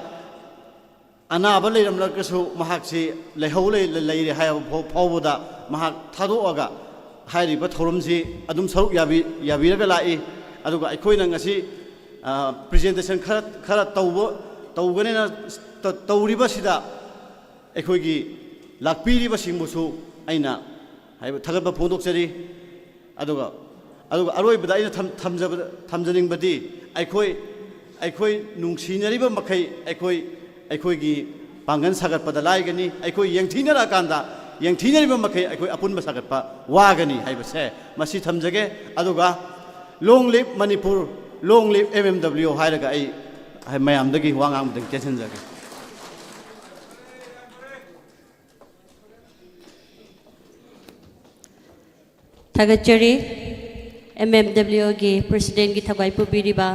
ꯑꯅꯥꯕ ꯂꯩꯔꯝꯂꯒꯁꯨ ꯃꯍꯥꯛꯁꯤ ꯂꯩꯍꯧ ꯂꯩ- ꯂꯩꯔꯦ ꯍꯥꯏꯕ ꯐꯥꯎ- ꯐꯥꯎꯕꯗ ꯃꯍꯥꯛ ꯊꯥꯗꯣꯛꯑꯒ ꯍꯥꯏꯔꯤꯕ ꯊꯧꯔꯝꯁꯤ ꯑꯗꯨꯝ ꯁꯔꯨꯛ ꯌꯥꯕꯤ- ꯌꯥꯕꯤꯔꯒ ꯂꯥꯛꯏ꯫ ꯑꯗꯨꯒ ꯑꯩꯈꯣꯏꯅ ꯉꯁꯤ, ꯑ, ꯄ꯭ꯔꯖꯦꯟꯇꯦꯁꯟ ꯈꯔ ꯈꯔ ꯇꯧꯕ ꯇꯧꯒꯅꯦꯅ ꯇ- ꯇꯧꯔꯤꯕꯁꯤꯗ ꯑꯩꯈꯣꯏꯒꯤ ꯂꯥꯛꯄꯤꯔꯤꯕꯁꯤꯡꯕꯨꯁꯨ ꯑꯩꯅ ꯍꯥꯏꯕ ꯊꯥꯒꯠꯄ ꯐꯣꯡꯗꯣꯛꯆꯔꯤ꯫ ꯑꯗꯨꯒ ꯑꯗꯨꯒ ꯑꯔꯣꯏꯕꯗ ꯑꯩꯅ ꯊꯝ- ꯊꯝꯖꯕꯗ- ꯊꯝꯖꯅꯤꯡꯕꯗꯤ ꯑꯩꯈꯣꯏ ꯑꯩꯈꯣꯏ ꯅꯨꯡꯁꯤꯅꯔꯤꯕ ꯃꯈꯩ ꯑꯩꯈꯣꯏ ꯑꯩꯈꯣꯏꯒꯤ ꯄꯥꯡꯒꯜ ꯁꯥꯒꯠꯄꯗ ꯂꯥꯏꯒꯅꯤ꯫ ꯑꯩꯈꯣꯏ ꯌꯦꯡꯊꯤꯅꯔꯀꯥꯟꯗ ꯌꯦꯡꯊꯤꯅꯔꯤꯕ ꯃꯈꯩ ꯑꯩꯈꯣꯏ ꯑꯄꯨꯟꯕ ꯁꯥꯒꯠꯄ ꯋꯥꯒꯅꯤ ꯍꯥꯏꯕꯁꯦ ꯃꯁꯤ ꯊꯝꯖꯒꯦ꯫ ꯑꯗꯨꯒ long live Manipur, long live M M W ꯍꯥꯏꯔꯒ ꯑꯩ ꯃꯌꯥꯝꯗꯒꯤ ꯋꯥ ꯉꯥꯡꯕꯗꯒꯤ ꯇꯦꯟꯁꯤꯟꯖꯒꯦ꯫ ꯊꯥꯒꯠꯆꯔꯤ꯫ ꯑꯦꯝ ꯑꯦꯝ ꯗꯕ꯭ꯂꯤꯎꯒꯤ ꯄ꯭ꯔꯁꯤꯗꯦꯟꯒꯤ ꯊꯧꯒꯥꯏ ꯄꯨꯕꯤꯔꯤꯕ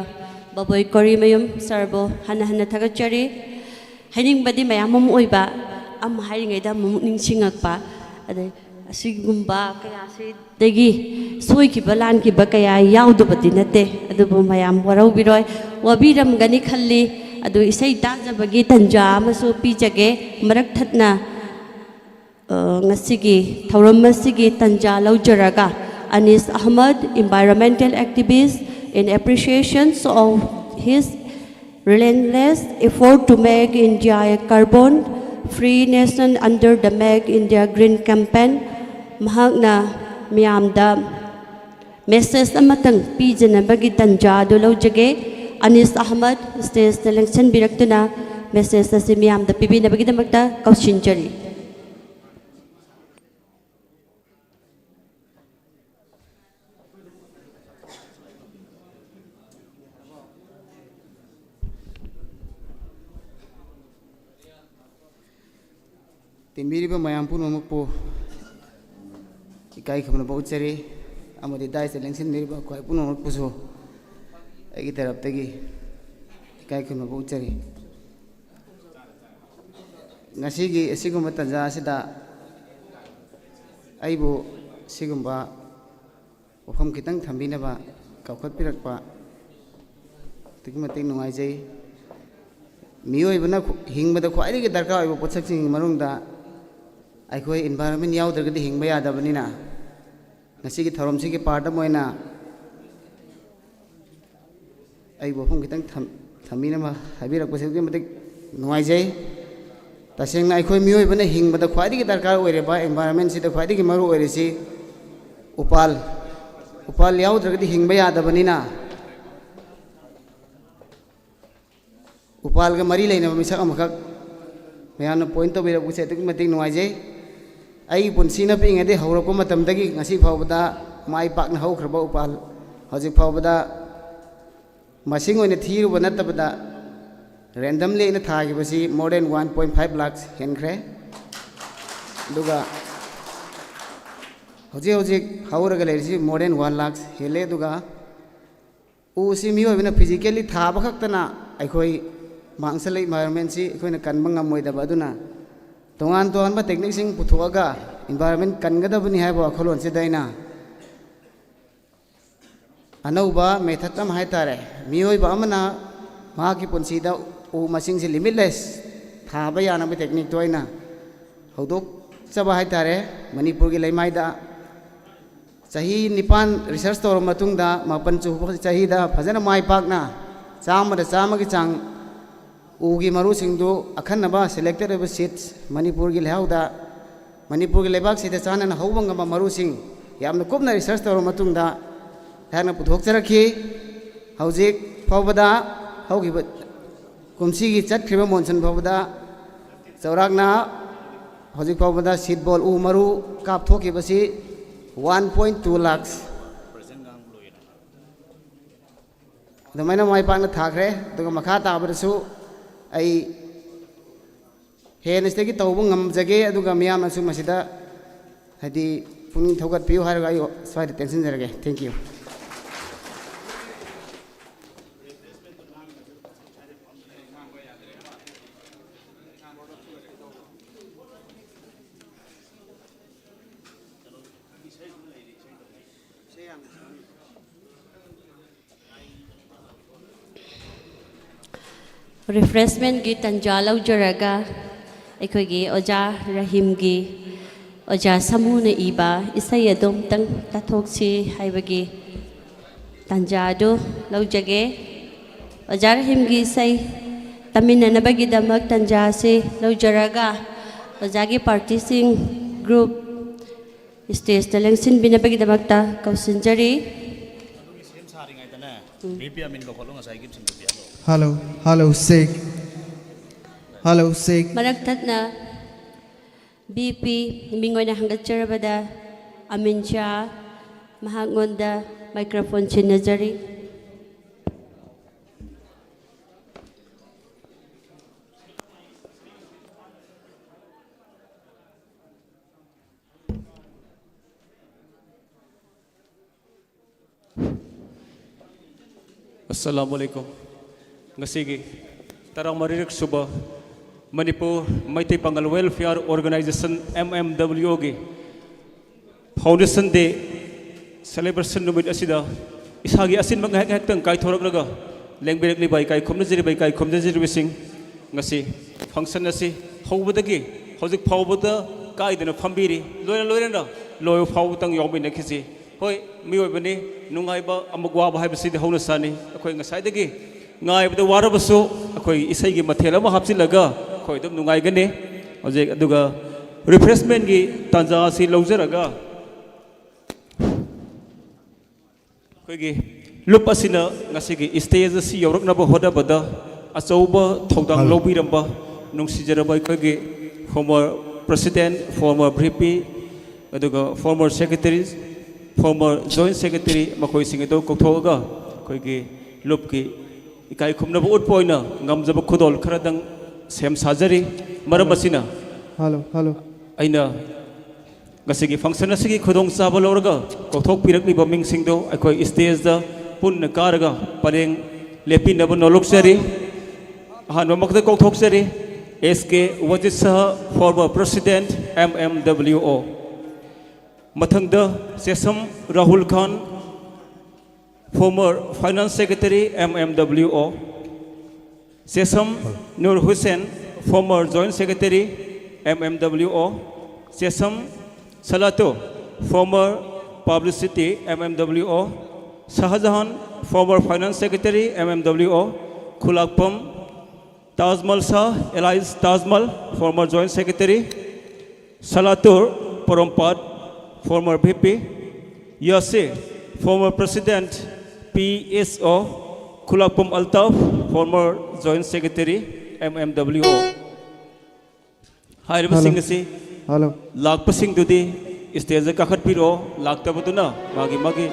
ꯕꯕꯣꯏ ꯀꯣꯔꯤꯃꯌꯨꯝ ꯁꯥꯔꯕꯨ ꯍꯟꯅ ꯍꯟꯅ ꯊꯥꯒꯠꯆꯔꯤ꯫ ꯍꯥꯏꯅꯤꯡꯕꯗꯤ ꯃꯌꯥꯝ ꯑꯃ ꯑꯣꯏꯕ, ꯑꯃ ꯍꯥꯏꯔꯤꯉꯩꯗ ꯑꯃꯨꯛ ꯅꯤꯡꯁꯤꯡꯉꯛꯄ, ꯑꯗꯩ ꯑꯁꯤꯒꯨꯝꯕ ꯀꯌꯥꯁꯤꯗꯒꯤ ꯁꯣꯏꯈꯤꯕ ꯂꯥꯟꯈꯤꯕ ꯀꯌꯥ ꯌꯥꯎꯗꯕꯗꯤ ꯅꯠꯇꯦ, ꯑꯗꯨꯕꯨ ꯃꯌꯥꯝ ꯋꯥꯔꯧꯕꯤꯔꯣꯏ, ꯋꯥꯕꯤꯔꯝꯒꯅꯤ ꯈꯜꯂꯤ꯫ ꯑꯗꯨ ꯏꯁꯩ ꯇꯥꯖꯕꯒꯤ ꯇꯟꯖꯥ ꯑꯃꯁꯨ ꯄꯤꯖꯒꯦ꯫ ꯃꯔꯛ ꯊꯠꯅ ꯑ, ꯉꯁꯤꯒꯤ ꯊꯧꯔꯝ ꯑꯁꯤꯒꯤ ꯇꯟꯖꯥ ꯂꯧꯖꯔꯒ, ꯑꯅꯤꯁ Ahmad, environmental activist, in appreciation of his relentless effort to make India a carbon free nation under the Make India Green campaign, ꯃꯍꯥꯛꯅ ꯃꯤꯌꯥꯝꯗ ꯃꯦꯁꯦꯖ ꯑꯃꯇꯪ ꯄꯤꯖꯅꯕꯒꯤ ꯇꯟꯖꯥ ꯑꯗꯨ ꯂꯧꯖꯒꯦ꯫ ꯑꯅꯤꯁ ꯑꯍꯃꯗ ꯁ꯭ꯇꯦꯖꯇ ꯂꯦꯡꯁꯤꯟꯕꯤꯔꯛꯇꯨꯅ ꯃꯦꯁꯦꯖ ꯑꯁꯤ ꯃꯤꯌꯥꯝꯗ ꯄꯤꯕꯤꯅꯕꯒꯤꯗꯃꯛꯇ ꯀꯧꯁꯤꯟꯖꯔꯤ꯫ ꯇꯤꯟꯕꯤꯔꯤꯕ ꯃꯌꯥꯝ ꯄꯨꯝꯅꯃꯛꯄꯨ ꯏꯀꯥꯏ ꯈꯨꯝꯅꯕ ꯎꯠꯆꯔꯤ, ꯑꯃꯗꯤ ꯗꯥꯏꯁꯇ ꯂꯦꯡꯁꯤꯟꯕꯤꯔꯤꯕ ꯑꯩꯈꯣꯏ ꯄꯨꯝꯅꯃꯛꯄꯨꯁꯨ ꯑꯩꯒꯤ ꯇꯔꯞꯇꯒꯤ ꯏꯀꯥꯏ ꯈꯨꯝꯅꯕ ꯎꯠꯆꯔꯤ꯫ ꯉꯁꯤꯒꯤ ꯑꯁꯤꯒꯨꯝꯕ ꯇꯥꯟꯖꯥ ꯑꯁꯤꯗ ꯑꯩꯕꯨ ꯁꯤꯒꯨꯝꯕ ꯋꯥꯐꯝ ꯈꯤꯇꯪ ꯊꯝꯕꯤꯅꯕ ꯀꯧꯈꯠꯄꯤꯔꯛꯄ ꯑꯗꯨꯛꯀꯤ ꯃꯇꯤꯛ ꯅꯨꯡꯉꯥꯏꯖꯩ꯫ ꯃꯤꯑꯣꯏꯕꯅ ꯈꯨ-, ꯍꯤꯡꯕꯗ ꯈ꯭ꯋꯥꯏꯗꯒꯤ ꯗꯔꯀꯥꯔ ꯑꯣꯏꯕ ꯄꯣꯠꯁꯛꯁꯤꯡꯒꯤ ꯃꯅꯨꯡꯗ ꯑꯩꯈꯣꯏ environment ꯌꯥꯎꯗ꯭ꯔꯒꯗꯤ ꯍꯤꯡꯕ ꯌꯥꯗꯕꯅꯤꯅ, ꯉꯁꯤꯒꯤ ꯊꯧꯔꯝꯁꯤꯒꯤ part ꯑꯃ ꯑꯣꯏꯅ ꯑꯩ ꯋꯥꯐꯝ ꯈꯤꯇꯪ ꯊꯝ-, ꯊꯝꯕꯤꯅꯕ ꯍꯥꯏꯕꯤꯔꯛꯄꯁꯦ ꯑꯗꯨꯛꯀꯤ ꯃꯇꯤꯛ ꯅꯨꯡꯉꯥꯏꯖꯩ꯫ ꯇꯁꯦꯡꯅ ꯑꯩꯈꯣꯏ ꯃꯤꯑꯣꯏꯕꯅ ꯍꯤꯡꯕꯗ ꯈ꯭ꯋꯥꯏꯗꯒꯤ ꯗꯔꯀꯥꯔ ꯑꯣꯏꯔꯤꯕ, environment ꯁꯤꯗ ꯈ꯭ꯋꯥꯏꯗꯒꯤ ꯃꯔꯨ ꯑꯣꯏꯔꯤꯁꯤ ꯎꯄꯥꯜ, ꯎꯄꯥꯜ ꯌꯥꯎꯗ꯭ꯔꯒꯗꯤ ꯍꯤꯡꯕ ꯌꯥꯗꯕꯅꯤꯅ, ꯎꯄꯥꯜꯒ ꯃꯔꯤ ꯂꯩꯅꯕ ꯃꯤꯁꯛ ꯑꯃꯈꯛ ꯃꯌꯥꯝꯅ point ꯇꯧꯕꯤꯔꯛꯄꯁꯦ ꯑꯗꯨꯛꯀꯤ ꯃꯇꯤꯛ ꯅꯨꯡꯉꯥꯏꯖꯩ꯫ ꯑꯩꯒꯤ ꯄꯨꯟꯁꯤꯅ ꯄꯤꯛꯏꯉꯩꯗꯒꯤ ꯍꯧꯔꯛꯄ ꯃꯇꯝꯗꯒꯤ ꯉꯁꯤ ꯐꯥꯎꯕꯗ ꯃꯥꯏ ꯄꯥꯛꯅ ꯍꯧꯈ꯭ꯔꯕ ꯎꯄꯥꯜ, ꯍꯧꯖꯤꯛ ꯐꯥꯎꯕꯗ ꯃꯁꯤꯡ ꯑꯣꯏꯅ ꯊꯤꯔꯨꯕ ꯅꯠꯇꯕꯗ, randomly ꯑꯩꯅ ꯊꯥꯈꯤꯕꯁꯤ more than one point five lakhs ꯍꯦꯟꯈ꯭ꯔꯦ꯫ ꯑꯗꯨꯒ ꯍꯧꯖꯤꯛ ꯍꯧꯖꯤꯛ ꯍꯧꯔꯒ ꯂꯩꯔꯤꯁꯤ more than one lakhs ꯍꯦꯜꯂꯦ꯫ ꯑꯗꯨꯒ ꯎꯁꯤ ꯃꯤꯑꯣꯏꯕꯅ physically ꯊꯥꯕ ꯈꯛꯇꯅ ꯑꯩꯈꯣꯏ ꯃꯥꯡꯁꯜꯂꯛꯏ, environmentꯁꯤ ꯑꯩꯈꯣꯏꯅ ꯀꯟꯕ ꯉꯝꯃꯣꯏꯗꯕ꯫ ꯑꯗꯨꯅ ꯇꯣꯉꯥꯟ ꯇꯣꯉꯥꯟꯕ techniqueꯁꯤꯡ ꯄꯨꯊꯣꯛꯑꯒ environment ꯀꯟꯒꯗꯕꯅꯤ ꯍꯥꯏꯕ ꯋꯥꯈꯜꯂꯣꯟꯁꯤꯗ ꯑꯩꯅ ꯑꯅꯧꯕ method ꯑꯃ ꯍꯥꯏ ꯇꯥꯔꯦ, ꯃꯤꯑꯣꯏꯕ ꯑꯃꯅ ꯃꯍꯥꯛꯀꯤ ꯄꯨꯟꯁꯤꯗ ꯎ ꯃꯁꯤꯡꯁꯤ limitless ꯊꯥꯕ ꯌꯥꯅꯕ techniqueꯇꯣ ꯑꯩꯅ ꯍꯧꯗꯣꯛꯆꯕ ꯍꯥꯏ ꯇꯥꯔꯦ꯫ ꯃꯅꯤꯄꯨꯔꯒꯤ ꯂꯩꯃꯥꯏꯗ ꯆꯍꯤ ꯅꯤꯄꯥꯟ research ꯇꯧꯔꯕ ꯃꯇꯨꯡꯗ, ꯃꯥꯄꯟ ꯁꯨꯕ ꯆꯍꯤꯗ ꯐꯖꯅ ꯃꯥꯏ ꯄꯥꯛꯅ ꯆꯥꯝꯃꯗ ꯆꯥꯝꯃꯒꯤ ꯆꯥꯡ ꯎꯒꯤ ꯃꯔꯨꯁꯤꯡꯗꯨ ꯑꯈꯟꯅꯕ selected ꯑꯣꯏꯕ seeds ꯃꯅꯤꯄꯨꯔꯒꯤ ꯂꯩꯍꯥꯎꯗ, ꯃꯅꯤꯄꯨꯔꯒꯤ ꯂꯩꯕꯥꯛꯁꯤꯗ ꯆꯥꯟꯅꯅ ꯍꯧꯕ ꯉꯝꯕ ꯃꯔꯨꯁꯤꯡ ꯌꯥꯝꯅ ꯀꯨꯞꯅ research ꯇꯧꯔꯕ ꯃꯇꯨꯡꯗ ꯑꯩꯍꯥꯛꯅ ꯄꯨꯊꯣꯛꯆꯔꯛꯈꯤ꯫ ꯍꯧꯖꯤꯛ ꯐꯥꯎꯕꯗ, ꯍꯧꯈꯤꯕ ꯀꯨꯝꯁꯤꯒꯤ ꯆꯠꯈ꯭ꯔꯤꯕ monsoon ꯐꯥꯎꯕꯗ ꯆꯥꯎꯔꯥꯛꯅ ꯍꯧꯖꯤꯛ ꯐꯥꯎꯕꯗ seed ball ꯎ ꯃꯔꯨ ꯀꯥꯞꯊꯣꯛꯈꯤꯕꯁꯤ one point two lakhs꯫ ꯑꯗꯨꯃꯥꯏꯅ ꯃꯥꯏ ꯄꯥꯛꯅ ꯊꯥꯈ꯭ꯔꯦ꯫ ꯑꯗꯨꯒ ꯃꯈꯥ ꯇꯥꯕꯗꯁꯨ ꯑꯩ ꯍꯦꯟꯅ ꯁꯤꯗꯒꯤ ꯇꯧꯕ ꯉꯝꯖꯒꯦ꯫ ꯑꯗꯨꯒ ꯃꯤꯌꯥꯝꯅꯁꯨ ꯃꯁꯤꯗ ꯍꯥꯏꯗꯤ ꯄꯨꯛꯅꯤꯡ ꯊꯧꯒꯠꯄꯤꯌꯨ ꯍꯥꯏꯔꯒ ꯑꯩ ꯁ꯭ꯋꯥꯏꯗ ꯇꯦꯟꯁꯤꯟꯖꯔꯒꯦ꯫ Thank you꯫ Refreshmentꯀꯤ ꯇꯟꯖꯥ ꯂꯧꯖꯔꯒ ꯑꯩꯈꯣꯏꯒꯤ ꯑꯣꯖꯥ ꯔꯍꯤꯝꯒꯤ, ꯑꯣꯖꯥ ꯁꯃꯨꯅ ꯏꯕ ꯏꯁꯩ ꯑꯗꯨ ꯑꯃꯨꯛꯇꯪ ꯇꯥꯊꯣꯛꯁꯤ ꯍꯥꯏꯕꯒꯤ ꯇꯟꯖꯥ ꯑꯗꯨ ꯂꯧꯖꯒꯦ꯫ ꯑꯣꯖꯥ ꯔꯍꯤꯝꯒꯤ ꯏꯁꯩ ꯇꯝꯃꯤꯟꯅꯅꯕꯒꯤꯗꯃꯛ ꯇꯟꯖꯥ ꯑꯁꯤ ꯂꯧꯖꯔꯒ ꯑꯣꯖꯥꯒꯤ partyꯁꯤꯡ group stageꯇ ꯂꯦꯡꯁꯤꯟꯕꯤꯅꯕꯒꯤꯗꯃꯛꯇ ꯀꯧꯁꯤꯟꯖꯔꯤ꯫ Hello, hello, check. Hello, check. ꯃꯔꯛ ꯊꯠꯅ VP ꯃꯤꯡ ꯑꯣꯏꯅ ꯍꯪꯒꯠꯆꯔꯕꯗ ꯑꯃꯤꯟ ꯁꯥꯍ ꯃꯍꯥꯛꯉꯣꯟꯗ microphone ꯁꯤꯟꯅꯖꯔꯤ꯫ ꯑꯁꯂꯥꯃꯨ ꯑꯂꯥꯏꯀꯨꯝ꯫ ꯉꯁꯤꯒꯤ ꯇꯔꯥꯃꯔꯤꯔꯛ ꯁꯨꯕ Manipur Meitei Pangal welfare organisation, M M W ꯑꯣꯒꯤ ꯐꯥꯎꯟꯗꯦꯁꯟ ꯗꯦ ꯁꯦꯂꯦꯕ꯭ꯔꯦꯁꯟ ꯅꯨꯃꯤꯠ ꯑꯁꯤꯗ ꯏꯁꯥꯒꯤ ꯑꯆꯤꯟꯕ ꯉꯥꯏꯍꯥꯛ ꯉꯥꯏꯍꯥꯛꯇꯪ ꯀꯥꯏꯊꯣꯔꯛꯂꯒ ꯂꯦꯡꯕꯤꯔꯛꯂꯤꯕ ꯏꯀꯥꯏ ꯈꯨꯝꯅꯖꯔꯤꯕ ꯏꯀꯥꯏ ꯈꯨꯝꯅꯖꯔꯤꯕꯁꯤꯡ, ꯉꯁꯤ ꯐꯪꯁꯟ ꯑꯁꯤ ꯍꯧꯕꯗꯒꯤ ꯍꯧꯖꯤꯛ ꯐꯥꯎꯕꯗ ꯀꯥꯏꯗꯅ ꯐꯝꯕꯤꯔꯤ꯫ ꯂꯣꯏꯅ ꯂꯣꯏꯅꯅ ꯂꯣꯏꯕ ꯐꯥꯎꯕꯇꯪ ꯌꯥꯎꯃꯤꯟꯅꯈꯤꯁꯤ꯫ ꯍꯣꯏ, ꯃꯤꯑꯣꯏꯕꯅꯤ, ꯅꯨꯡꯉꯥꯏꯕ ꯑꯃꯨꯛ ꯋꯥꯕ ꯍꯥꯏꯕꯁꯤꯗꯤ ꯍꯧꯅꯁꯥꯅꯤ꯫ ꯑꯩꯈꯣꯏ ꯉꯁꯥꯏꯗꯒꯤ ꯉꯥꯏꯕꯗ ꯋꯥꯔꯕꯁꯨ ꯑꯩꯈꯣꯏ ꯏꯁꯩꯒꯤ ꯃꯊꯦꯜ ꯑꯃ ꯍꯥꯞꯆꯤꯜꯂꯒ ꯑꯩꯈꯣꯏ ꯑꯗꯨꯝ ꯅꯨꯡꯉꯥꯏꯒꯅꯤ꯫ ꯍꯧꯖꯤꯛ ꯑꯗꯨꯒ ꯔꯤꯐ꯭ꯔꯦꯁꯃꯦꯟꯒꯤ ꯇꯥꯟꯖꯥ ꯑꯁꯤ ꯂꯧꯖꯔꯒ ꯑꯩꯈꯣꯏꯒꯤ ꯂꯨꯞ ꯑꯁꯤꯅ ꯉꯁꯤꯒꯤ ꯁ꯭ꯇꯦꯖ ꯑꯁꯤ ꯌꯧꯔꯛꯅꯕ ꯍꯣꯠꯅꯕꯗ ꯑꯆꯧꯕ ꯊꯧꯗꯥꯡ ꯍꯜꯂꯣ꯫ ꯂꯧꯕꯤꯔꯝꯕ ꯅꯨꯡꯁꯤꯖꯔꯕ ꯑꯩꯈꯣꯏꯒꯤ former president, former V P, ꯑꯗꯨꯒ former secretary, former joint secretary ꯃꯈꯣꯏꯁꯤꯡ ꯑꯗꯨ ꯀꯧꯊꯣꯛꯑꯒ ꯑꯩꯈꯣꯏꯒꯤ ꯂꯨꯞꯀꯤ ꯏꯀꯥꯏ ꯈꯨꯝꯅꯕ ꯎꯠꯄ ꯑꯣꯏꯅ ꯉꯝꯖꯕ ꯈꯨꯗꯣꯜ ꯈꯔꯗꯪ ꯁꯦꯝ ꯁꯥꯖꯔꯤ꯫ ꯃꯔꯝ ꯑꯁꯤꯅ ꯍꯜꯂꯣ, ꯍꯜꯂꯣ꯫ ꯑꯩꯅ ꯉꯁꯤꯒꯤ ꯐꯪꯁꯟ ꯑꯁꯤꯒꯤ ꯈꯨꯗꯣꯡꯆꯥꯕ ꯂꯧꯔꯒ ꯀꯧꯊꯣꯛꯄꯤꯔꯛꯂꯤꯕ ꯃꯤꯡꯁꯤꯡꯗꯣ ꯑꯩꯈꯣꯏ ꯁ꯭ꯇꯦꯖꯇ ꯄꯨꯟꯅ ꯀꯥꯔꯒ ꯄꯔꯦꯡ ꯂꯦꯞꯄꯤꯅꯕ ꯅꯣꯂꯨꯛꯆꯔꯤ꯫ ꯑꯍꯥꯟꯕꯃꯛꯇ ꯀꯧꯊꯣꯛꯆꯔꯤ S K Wajit Saha, former president, M M W O꯫ ꯃꯊꯪꯗ ꯆꯦꯁꯝ ꯔꯥꯍꯨꯜ ꯈꯥꯟ, former finance secretary, M M W O꯫ Chesam Nur Hussain, former joint secretary, M M W O. Chesam Salato, former publicity, M M W O. Shahjahan, former finance secretary, M M W O. Khulakpam Tajmal Shah, alias Tajmal, former joint secretary. Salatur Porompat, former V P, Yasi, former president, P S O, Khulakpam Altaf, former joint secretary, M M W O꯫ ꯍꯥꯏꯔꯤꯕꯁꯤꯡ hello. ꯑꯁꯤ hello. ꯂꯥꯛꯄꯁꯤꯡꯗꯨꯗꯤ ꯁ꯭ꯇꯦꯖꯇ ꯀꯥꯈꯠꯄꯤꯔꯛꯑꯣ, ꯂꯥꯛꯇꯕꯗꯨꯅ ꯃꯥꯒꯤ ꯃꯥꯒꯤ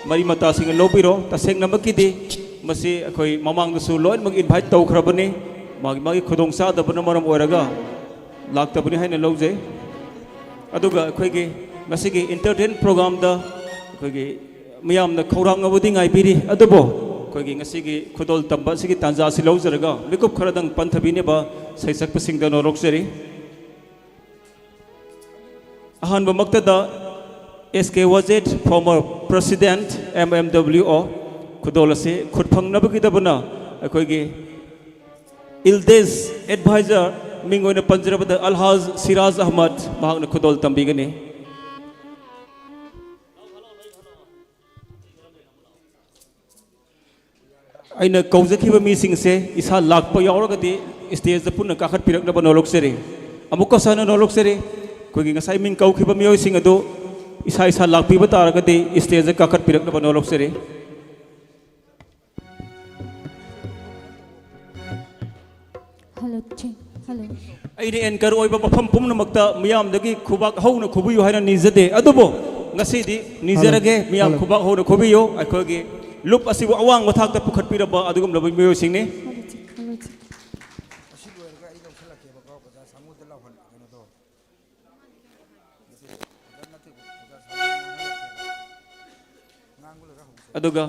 ꯃꯔꯤ ꯃꯇꯥꯁꯤꯡꯅ ꯂꯧꯕꯤꯔꯣ꯫ ꯇꯁꯦꯡꯅꯃꯛꯀꯤꯗꯤ ꯃꯁꯤ ꯑꯩꯈꯣꯏ ꯃꯃꯥꯡꯗꯁꯨ ꯂꯣꯏꯅꯃꯛ ꯏꯟꯚꯥꯏꯠ ꯇꯧꯈ꯭ꯔꯕꯅꯤ꯫ ꯃꯥꯒꯤ ꯃꯥꯒꯤ ꯈꯨꯗꯣꯡꯆꯥꯗꯕꯅ ꯃꯔꯝ ꯑꯣꯏꯔꯒ ꯂꯥꯛꯇꯕꯅꯤ ꯍꯥꯏꯅ ꯂꯧꯖꯩ꯫ ꯑꯗꯨꯒ ꯑꯩꯈꯣꯏꯒꯤ ꯉꯁꯤꯒꯤ ꯏꯟꯇꯔꯇꯦꯟ ꯄ꯭ꯔꯣꯒ꯭ꯔꯥꯝꯗ ꯑꯩꯈꯣꯏꯒꯤ ꯃꯤꯌꯥꯝꯅ ꯈꯧꯔꯥꯡꯅꯕꯨꯗꯤ ꯉꯥꯏꯕꯤꯔꯤ, ꯑꯗꯨꯕꯨ ꯑꯩꯈꯣꯏꯒꯤ ꯉꯁꯤꯒꯤ ꯈꯨꯗꯣꯜ ꯇꯝꯕ ꯑꯁꯤꯒꯤ ꯇꯥꯟꯖꯥ ꯑꯁꯤ ꯂꯧꯖꯔꯒ ꯃꯤꯀꯨꯞ ꯈꯔꯗꯪ ꯄꯟꯊꯕꯤꯅꯕ ꯁꯩꯁꯛꯄꯁꯤꯡꯗ ꯅꯣꯂꯣꯛꯆꯔꯤ꯫ ꯑꯍꯥꯟꯕꯃꯛꯇꯗ S K Wajid, former president, M M W O, ꯈꯨꯗꯣꯜ ꯑꯁꯤ ꯈꯨꯠ ꯐꯪꯅꯕꯒꯤꯗꯕꯅ ꯑꯩꯈꯣꯏꯒꯤ ꯏꯜꯗꯦꯁ ꯑꯦꯗꯚꯥꯏꯖꯔ, ꯃꯤꯡ ꯑꯣꯏꯅ ꯄꯟꯖꯔꯕꯗ ꯑꯜꯍꯥꯖ ꯁꯤꯔꯥꯖ ꯑꯍꯃꯗ, ꯃꯍꯥꯛꯅ ꯈꯨꯗꯣꯜ ꯇꯝꯕꯤꯒꯅꯤ꯫ ꯑꯩꯅ ꯀꯧꯖꯈꯤꯕ ꯃꯤꯁꯤꯡꯁꯦ ꯏꯁꯥ ꯂꯥꯛꯄ ꯌꯥꯎꯔꯒꯗꯤ ꯁ꯭ꯇꯦꯖꯇ ꯄꯨꯟꯅ ꯀꯥꯈꯠꯄꯤꯔꯛꯅꯕ ꯅꯣꯂꯣꯛꯆꯔꯤ꯫ ꯑꯃꯨꯛꯀꯁꯨ ꯍꯟꯅ ꯅꯣꯂꯣꯛꯆꯔꯤ꯫ ꯑꯩꯈꯣꯏꯒꯤ ꯉꯁꯥꯏ ꯃꯤꯡ ꯀꯧꯈꯤꯕ ꯃꯤꯑꯣꯏꯁꯤꯡ ꯑꯗꯨ ꯏꯁꯥ ꯏꯁꯥ ꯂꯥꯛꯄꯤꯕ ꯇꯥꯔꯒꯗꯤ ꯁ꯭ꯇꯦꯖꯇ ꯀꯥꯈꯠꯄꯤꯔꯛꯅꯕ ꯅꯣꯂꯣꯛꯆꯔꯤ꯫ Hello, ꯆꯤꯡ꯫ Hello꯫ ꯑꯩꯅ anchor ꯑꯣꯏꯕ ꯃꯐꯝ ꯄꯨꯝꯅꯃꯛꯇ ꯃꯤꯌꯥꯝꯗꯒꯤ ꯈꯨꯕꯥꯛ ꯍꯧꯅ ꯈꯨꯕꯤꯌꯨ ꯍꯥꯏꯅ ꯅꯤꯖꯗꯦ, ꯑꯗꯨꯕꯨ ꯉꯁꯤꯗꯤ ꯅꯤꯖꯔꯒꯦ꯫ Hello꯫ ꯃꯤꯌꯥꯝ Hello꯫ ꯈꯨꯕꯥꯛ ꯍꯧꯅ ꯈꯨꯕꯤꯌꯨ꯫ ꯑꯩꯈꯣꯏꯒꯤ ꯂꯨꯞ ꯑꯁꯤꯕꯨ ꯑꯋꯥꯡꯕ ꯊꯥꯛꯇ ꯄꯨꯈꯠꯄꯤꯔꯕ ꯑꯗꯨꯒꯨꯝꯂꯕ ꯃꯤꯑꯣꯏꯁꯤꯡꯅꯤ꯫ Hello, ꯆꯤꯡ꯫ Hello, ꯆꯤꯡ꯫ ꯑꯗꯨꯒ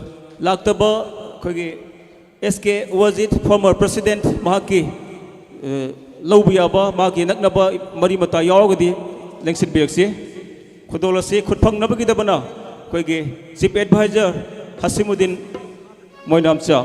ꯂꯥꯛꯇꯕ ꯑꯩꯈꯣꯏꯒꯤ S K Wajid, former president, ꯃꯍꯥꯛꯀꯤ, ꯑ, ꯂꯧꯕ ꯌꯥꯕ ꯃꯥꯒꯤ ꯅꯛꯅꯕ ꯃꯔꯤ ꯃꯇꯥ ꯌꯥꯎꯔꯒꯗꯤ ꯂꯦꯡꯁꯤꯟꯕꯤꯔꯛꯁꯤ꯫ ꯈꯨꯗꯣꯜ ꯑꯁꯤ ꯈꯨꯠ ꯐꯪꯅꯕꯒꯤꯗꯃꯛ ꯑꯩꯈꯣꯏꯒꯤ chief advisor ꯍꯁꯤꯃꯨꯗꯤꯟ ꯃꯣꯏꯅꯥꯝꯆꯥ꯫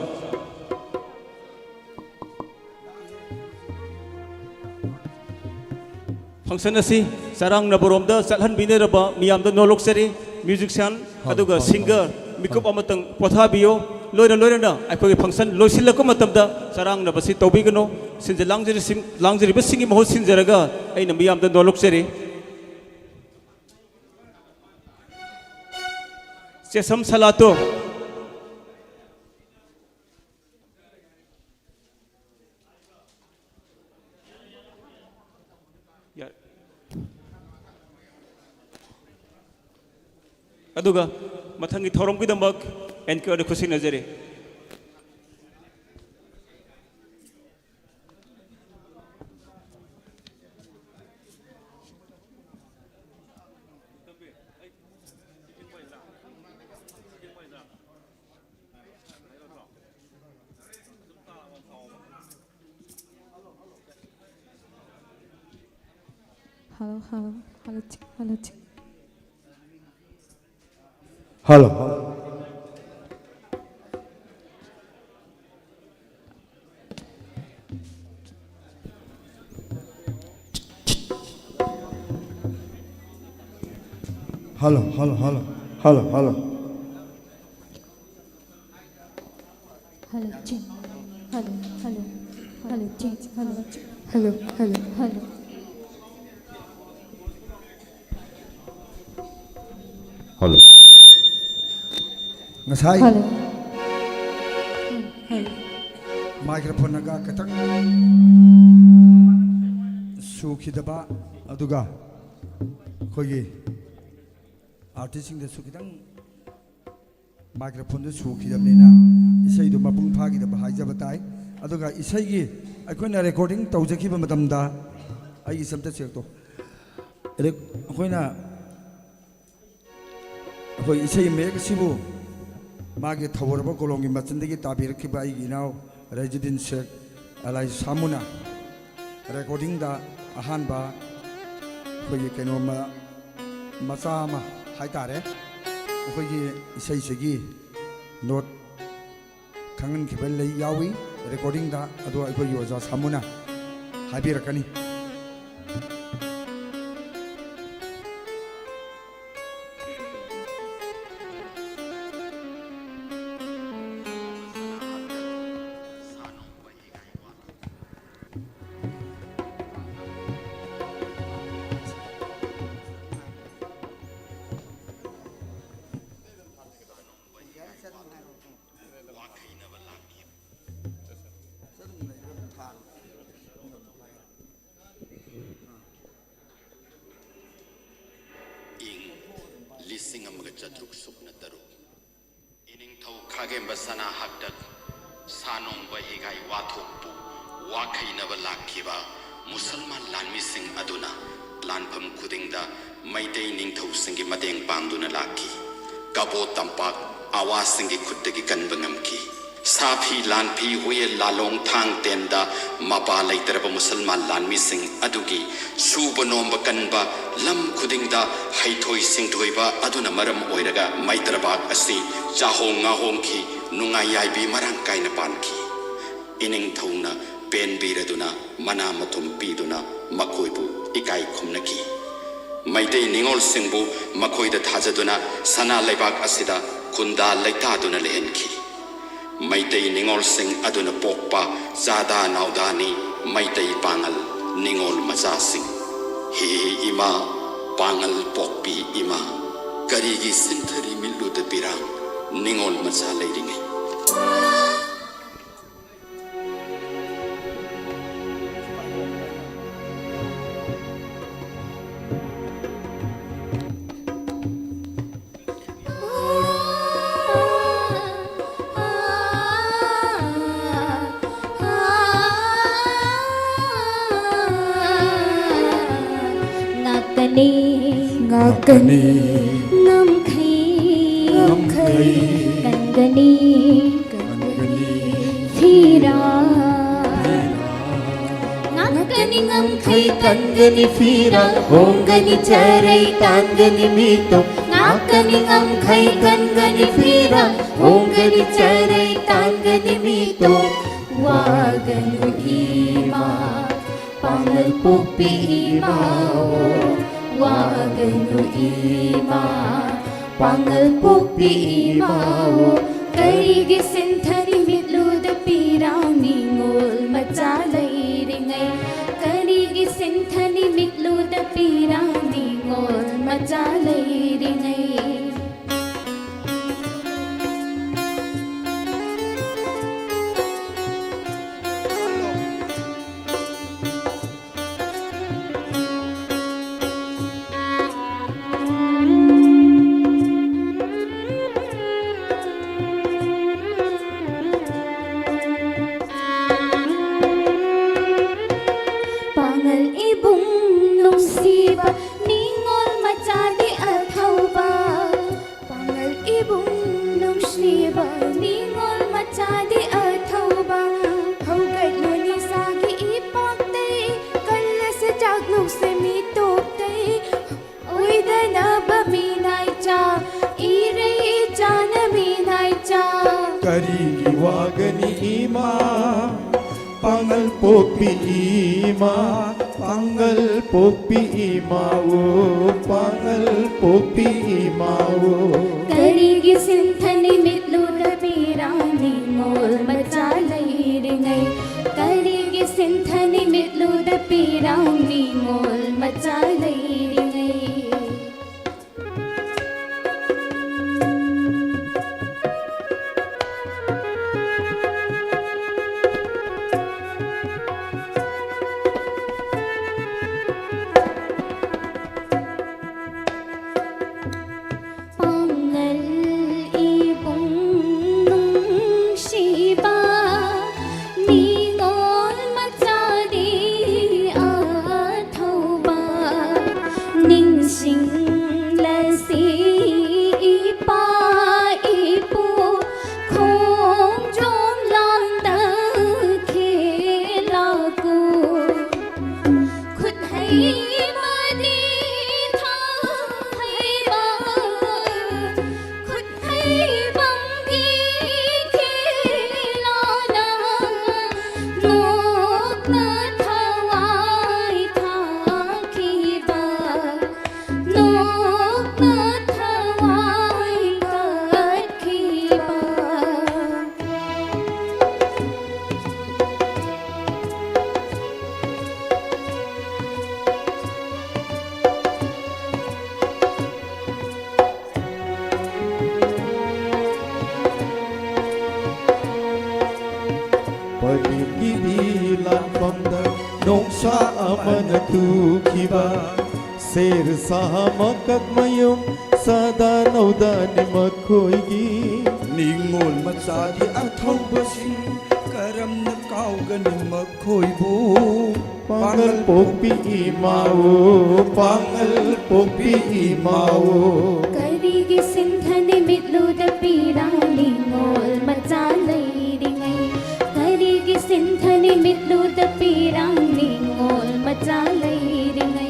Function ꯑꯁꯤ ꯆꯔꯥꯡꯅꯕꯔꯣꯝꯗ ꯆꯠꯍꯟꯕꯤꯅꯔꯕ ꯃꯤꯌꯥꯝꯗ ꯅꯣꯂꯣꯛꯆꯔꯤ꯫ Musician ꯍꯣꯏ, ꯑꯗꯨꯒ ꯍꯣꯏ, singer ꯍꯣꯏ꯫ ꯃꯤꯀꯨꯞ ꯍꯣꯏ꯫ ꯑꯃꯇꯪ ꯄꯣꯊꯥꯕꯤꯌꯨ꯫ ꯂꯣꯏꯅ ꯂꯣꯏꯅꯅ ꯑꯩꯈꯣꯏꯒꯤ function ꯂꯣꯏꯁꯤꯜꯂꯛꯄ ꯃꯇꯝꯗ ꯆꯔꯥꯡꯅꯕꯁꯤ ꯇꯧꯕꯤꯒꯅꯨ꯫ ꯁꯤꯟꯖ ꯂꯥꯡꯖꯔꯤꯁꯤꯡ-, ꯂꯥꯡꯖꯔꯤꯕꯁꯤꯡꯒꯤ ꯃꯍꯨꯠ ꯁꯤꯟꯖꯔꯒ ꯑꯩꯅ ꯃꯤꯌꯥꯝꯗ ꯅꯣꯂꯣꯛꯆꯔꯤ꯫ ꯆꯦꯁꯝ ꯁꯂꯥꯇꯣ꯫ ꯌꯥꯔꯦ꯫ ꯑꯗꯨꯒ ꯃꯊꯪꯒꯤ ꯊꯧꯔꯝꯒꯤꯗꯃꯛ anchorꯗ ꯈꯨꯠꯁꯤꯟꯅꯖꯔꯤ꯫ Hello, hello, hello, check, hello, check. Hello, hello. Hello, hello, hello, hello, hello. Hello, check. Hello, hello. Hello, check. Hello, check. Hello, hello. Hello. Hello. ꯉꯁꯥꯏ hello. Hello. Microphone ꯅꯒ ꯈꯤꯇꯪ ꯁꯨꯈꯤꯗꯕ, ꯑꯗꯨꯒ ꯑꯩꯈꯣꯏꯒꯤ artist ꯁꯤꯡꯗꯁꯨ ꯈꯤꯇꯪ microphone ꯗꯨ ꯁꯨꯈꯤꯗꯕꯅꯤꯅ ꯏꯁꯩꯗꯨ ꯃꯄꯨꯡ ꯐꯥꯈꯤꯗꯕ ꯍꯥꯏꯖꯕ ꯇꯥꯏ꯫ ꯑꯗꯨꯒ ꯏꯁꯩꯒꯤ ꯑꯩꯈꯣꯏꯅ recording ꯇꯧꯖꯈꯤꯕ ꯃꯇꯝꯗ, ꯑꯩꯒꯤ ꯁꯝꯇ ꯆꯦꯛꯇꯣ, ꯑꯗꯩ ꯑꯩꯈꯣꯏꯅ, ꯑꯩꯈꯣꯏ ꯏꯁꯩ ꯃꯌꯦꯛ ꯑꯁꯤꯕꯨ ꯃꯥꯒꯤ ꯊꯧꯒ꯭ꯔꯕ ꯀꯣꯂꯣꯝꯒꯤ ꯃꯆꯤꯟꯗꯒꯤ ꯇꯥꯕꯤꯔꯛꯈꯤꯕ ꯑꯩꯒꯤ ꯏꯅꯥꯎ ꯔꯥꯏꯖꯨꯗꯤꯟ ꯁꯦꯈ ꯑꯂꯥꯏ ꯁꯥꯃꯨꯅ recording ꯗ ꯑꯍꯥꯟꯕ ꯑꯩꯈꯣꯏꯒꯤ ꯀꯩꯅꯣꯝꯃ ꯃꯆꯥ ꯑꯃ ꯍꯥꯏ ꯇꯥꯔꯦ, ꯑꯩꯈꯣꯏꯒꯤ ꯏꯁꯩꯁꯤꯒꯤ note ꯈꯪꯍꯟꯈꯤꯕ ꯂꯩ, ꯌꯥꯎꯏ recording ꯗ, ꯑꯗꯣ ꯑꯩꯈꯣꯏꯒꯤ ꯑꯣꯖꯥ ꯁꯥꯃꯨꯅ ꯍꯥꯏꯕꯤꯔꯛꯀꯅꯤ꯫ ꯏꯪ ꯂꯤꯁꯤꯡ ꯑꯃꯒ ꯆꯥꯇ꯭ꯔꯨꯛ ꯁꯨꯞꯅ ꯇꯔꯨꯛ, ꯏꯅꯤꯡꯊꯧ ꯈꯥꯒꯦꯝꯕ ꯁꯅꯥ ꯍꯥꯛꯇꯛ ꯁꯥꯅꯣꯡꯕ ꯍꯤꯒꯥꯏ ꯋꯥꯊꯣꯛꯄꯨ ꯋꯥꯈꯩꯅꯕ ꯂꯥꯛꯈꯤꯕ ꯃꯨꯁꯜꯃꯥꯟ ꯂꯥꯟꯃꯤꯁꯤꯡ ꯑꯗꯨꯅ ꯂꯥꯟꯐꯝ ꯈꯨꯗꯤꯡꯗ ꯃꯩꯇꯩ ꯅꯤꯡꯊꯧꯁꯤꯡꯒꯤ ꯃꯇꯦꯡ ꯄꯥꯡꯗꯨꯅ ꯂꯥꯛꯈꯤ꯫ ꯀꯕꯣ ꯇꯝꯄꯥꯛ ꯑꯋꯥꯁꯤꯡꯒꯤ ꯈꯨꯠꯇꯒꯤ ꯀꯟꯕ ꯉꯝꯈꯤ꯫ ꯁꯥꯐꯤ ꯂꯥꯟꯐꯤ ꯍꯨꯌꯦꯜ ꯂꯥꯂꯣꯡ ꯊꯥꯡ ꯇꯦꯟꯗ ꯃꯄꯥ ꯂꯩꯇꯔꯕ ꯃꯨꯁꯜꯃꯥꯟ ꯂꯥꯟꯃꯤꯁꯤꯡ ꯑꯗꯨꯒꯤ ꯁꯨꯕ ꯅꯣꯝꯕ ꯀꯟꯕ, ꯂꯝ ꯈꯨꯗꯤꯡꯗ ꯍꯩꯊꯣꯏ ꯁꯤꯡꯊꯣꯏꯕ ꯑꯗꯨꯅ ꯃꯔꯝ ꯑꯣꯏꯔꯒ ꯃꯩꯗ꯭ꯔꯕꯥꯗ ꯑꯁꯤ ꯆꯥꯍꯣꯡ ꯉꯥꯍꯣꯡꯈꯤ, ꯅꯨꯡꯉꯥꯏ ꯌꯥꯏꯕꯤ ꯃꯔꯥꯡ ꯀꯥꯏꯅ ꯄꯥꯟꯈꯤ꯫ ꯏꯅꯤꯡꯊꯧꯅ ꯄꯦꯟꯕꯤꯔꯗꯨꯅ ꯃꯅꯥ ꯃꯊꯨꯝ ꯄꯤꯗꯨꯅ ꯃꯈꯣꯏꯕꯨ ꯏꯀꯥꯏ ꯈꯨꯝꯅꯈꯤ꯫ ꯃꯩꯇꯩ ꯅꯤꯉꯣꯜꯁꯤꯡꯕꯨ ꯃꯈꯣꯏꯗ ꯊꯥꯖꯗꯨꯅ ꯁꯅꯥ ꯂꯩꯕꯥꯛ ꯑꯁꯤꯗ ꯈꯨꯟꯗꯥ ꯂꯩꯇꯥꯗꯨꯅ ꯂꯩꯍꯟꯈꯤ꯫ ꯃꯩꯇꯩ ꯅꯤꯉꯣꯜꯁꯤꯡ ꯑꯗꯨꯅ ꯄꯣꯛꯄ ꯆꯥꯗꯥ ꯅꯥꯎꯗꯥꯅꯤ ꯃꯩꯇꯩ ꯄꯥꯉꯜ ꯅꯤꯉꯣꯜ ꯃꯆꯥꯁꯤꯡ꯫ ꯍꯤ ꯏꯃꯥ, ꯄꯥꯉꯜ ꯄꯣꯛꯄꯤ ꯏꯃꯥ, ꯀꯔꯤꯒꯤ ꯁꯤꯟꯊꯔꯤ ꯃꯤꯠꯂꯨꯗ ꯄꯤꯔꯥꯡ ꯅꯤꯉꯣꯜ ꯃꯆꯥ ꯂꯩꯔꯤꯉꯩ? ꯉꯥꯛꯀꯅꯤ, ꯉꯥꯛꯀꯅꯤ, ꯉꯝꯈꯩ, ꯉꯝꯈꯩ, ꯀꯟꯒꯅꯤ, ꯀꯟꯒꯅꯤ, ꯐꯤꯔꯥ꯫ ꯉꯥꯛꯀꯅꯤ ꯉꯝꯈꯩ ꯀꯟꯒꯅꯤ ꯐꯤꯔꯥ, ꯍꯣꯡꯒꯅꯤ ꯆꯔꯩ ꯇꯥꯟꯒꯅꯤ ꯃꯤꯇꯣ꯫ ꯉꯥꯛꯀꯅꯤ ꯉꯝꯈꯩ ꯀꯟꯒꯅꯤ ꯐꯤꯔꯥ, ꯍꯣꯡꯒꯅꯤ ꯆꯔꯩ ꯇꯥꯟꯒꯅꯤ ꯃꯤꯇꯣ꯫ ꯋꯥꯒꯅꯨ ꯏꯃꯥ, ꯄꯥꯉꯜ ꯄꯣꯛꯄꯤ ꯏꯃꯥ, ꯋꯥꯒꯅꯨ ꯏꯃꯥ, ꯄꯥꯉꯜ ꯄꯣꯛꯄꯤ ꯏꯃꯥ꯫ ꯀꯔꯤꯒꯤ ꯁꯤꯟꯊꯔꯤ ꯃꯤꯠꯂꯨꯗ ꯄꯤꯔꯥꯡ ꯅꯤꯉꯣꯜ ꯃꯆꯥ ꯂꯩꯔꯤꯉꯩ? ꯀꯔꯤꯒꯤ ꯁꯤꯟꯊꯔꯤ ꯃꯤꯠꯂꯨꯗ ꯄꯤꯔꯥꯡ ꯅꯤꯉꯣꯜ ꯃꯆꯥ ꯂꯩꯔꯤꯉꯩ? ꯄꯥꯉꯜ ꯏꯕꯨꯡ ꯅꯨꯡꯁꯤꯕ ꯅꯤꯉꯣꯜ ꯃꯆꯥꯗꯤ ꯑꯊꯥ ꯄꯣꯛꯄꯤ ꯏꯃꯥ, ꯄꯥꯡꯒꯜ ꯄꯣꯛꯄꯤ ꯏꯃꯥ, ꯑꯣ, ꯄꯥꯡꯒꯜ ꯄꯣꯛꯄꯤ ꯏꯃꯥ, ꯑꯣ꯫ ꯀꯔꯤꯒꯤ ꯁꯤꯟꯊꯅꯤ ꯃꯤꯠꯂꯨꯗ ꯄꯤꯔꯥꯡ ꯅꯤꯉꯣꯜ ꯃꯆꯥ ꯂꯩꯔꯤꯉꯩ? ꯀꯔꯤꯒꯤ ꯁꯤꯟꯊꯅꯤ ꯃꯤꯠꯂꯨꯗ ꯄꯤꯔꯥꯡ ꯅꯤꯉꯣꯜ ꯃꯆꯥ ꯂꯩꯔꯤꯉꯩ? ꯄꯥꯡꯒꯜ ꯏꯕꯨꯡ ꯅꯨꯡꯁꯤꯕ, ꯅꯤꯉꯣꯜ ꯃꯆꯥꯗꯤ ꯑꯊꯧꯕ꯫ ꯅꯤꯡꯁꯤꯡꯂꯁꯤ ꯏꯄꯥ ꯏꯄꯨ ꯈꯣꯡꯖꯣꯝ ꯂꯥꯟꯗ ꯈꯦꯂꯥꯀꯨ꯫ ꯈꯨꯠ ꯍꯩꯕꯗꯤ ꯊꯥ ꯍꯩꯕ, ꯈꯨꯠ ꯍꯩꯕꯝꯒꯤ ꯈꯦꯂꯥꯅ ꯅꯣꯛꯅ ꯊꯋꯥꯏ ꯊꯥꯈꯤꯕ, ꯅꯣꯛꯅ ꯊꯋꯥꯏ ꯀꯠꯈꯤꯕ꯫ ꯄꯔꯤꯡꯒꯤ ꯂꯥꯟꯐꯝꯗ ꯅꯣꯡꯁꯥ ꯑꯃꯅ ꯇꯨꯈꯤꯕ, ꯁꯦꯔ ꯁꯥꯍ ꯃꯀꯛꯃꯌꯨꯝ ꯁꯗꯥ ꯅꯧꯗꯥꯅꯤ ꯃꯈꯣꯏꯒꯤ꯫ ꯅꯤꯉꯣꯜ ꯃꯆꯥꯗꯤ ꯑꯊꯧꯕꯁꯤꯡ ꯀꯔꯝꯅ ꯀꯥꯎꯒꯅꯤ ꯃꯈꯣꯏꯕꯨ? ꯄꯥꯡꯒꯜ ꯄꯣꯛꯄꯤ ꯏꯃꯥ ꯑꯣ, ꯄꯥꯡꯒꯜ ꯄꯣꯛꯄꯤ ꯏꯃꯥ ꯑꯣ꯫ ꯀꯔꯤꯒꯤ ꯁꯤꯟꯊꯅꯤ ꯃꯤꯠꯂꯨꯗ ꯄꯤꯔꯥꯡ ꯅꯤꯉꯣꯜ ꯃꯆꯥ ꯂꯩꯔꯤꯉꯩ? ꯀꯔꯤꯒꯤ ꯁꯤꯟꯊꯅꯤ ꯃꯤꯠꯂꯨꯗ ꯄꯤꯔꯥꯡ ꯅꯤꯉꯣꯜ ꯃꯆꯥ ꯂꯩꯔꯤꯉꯩ?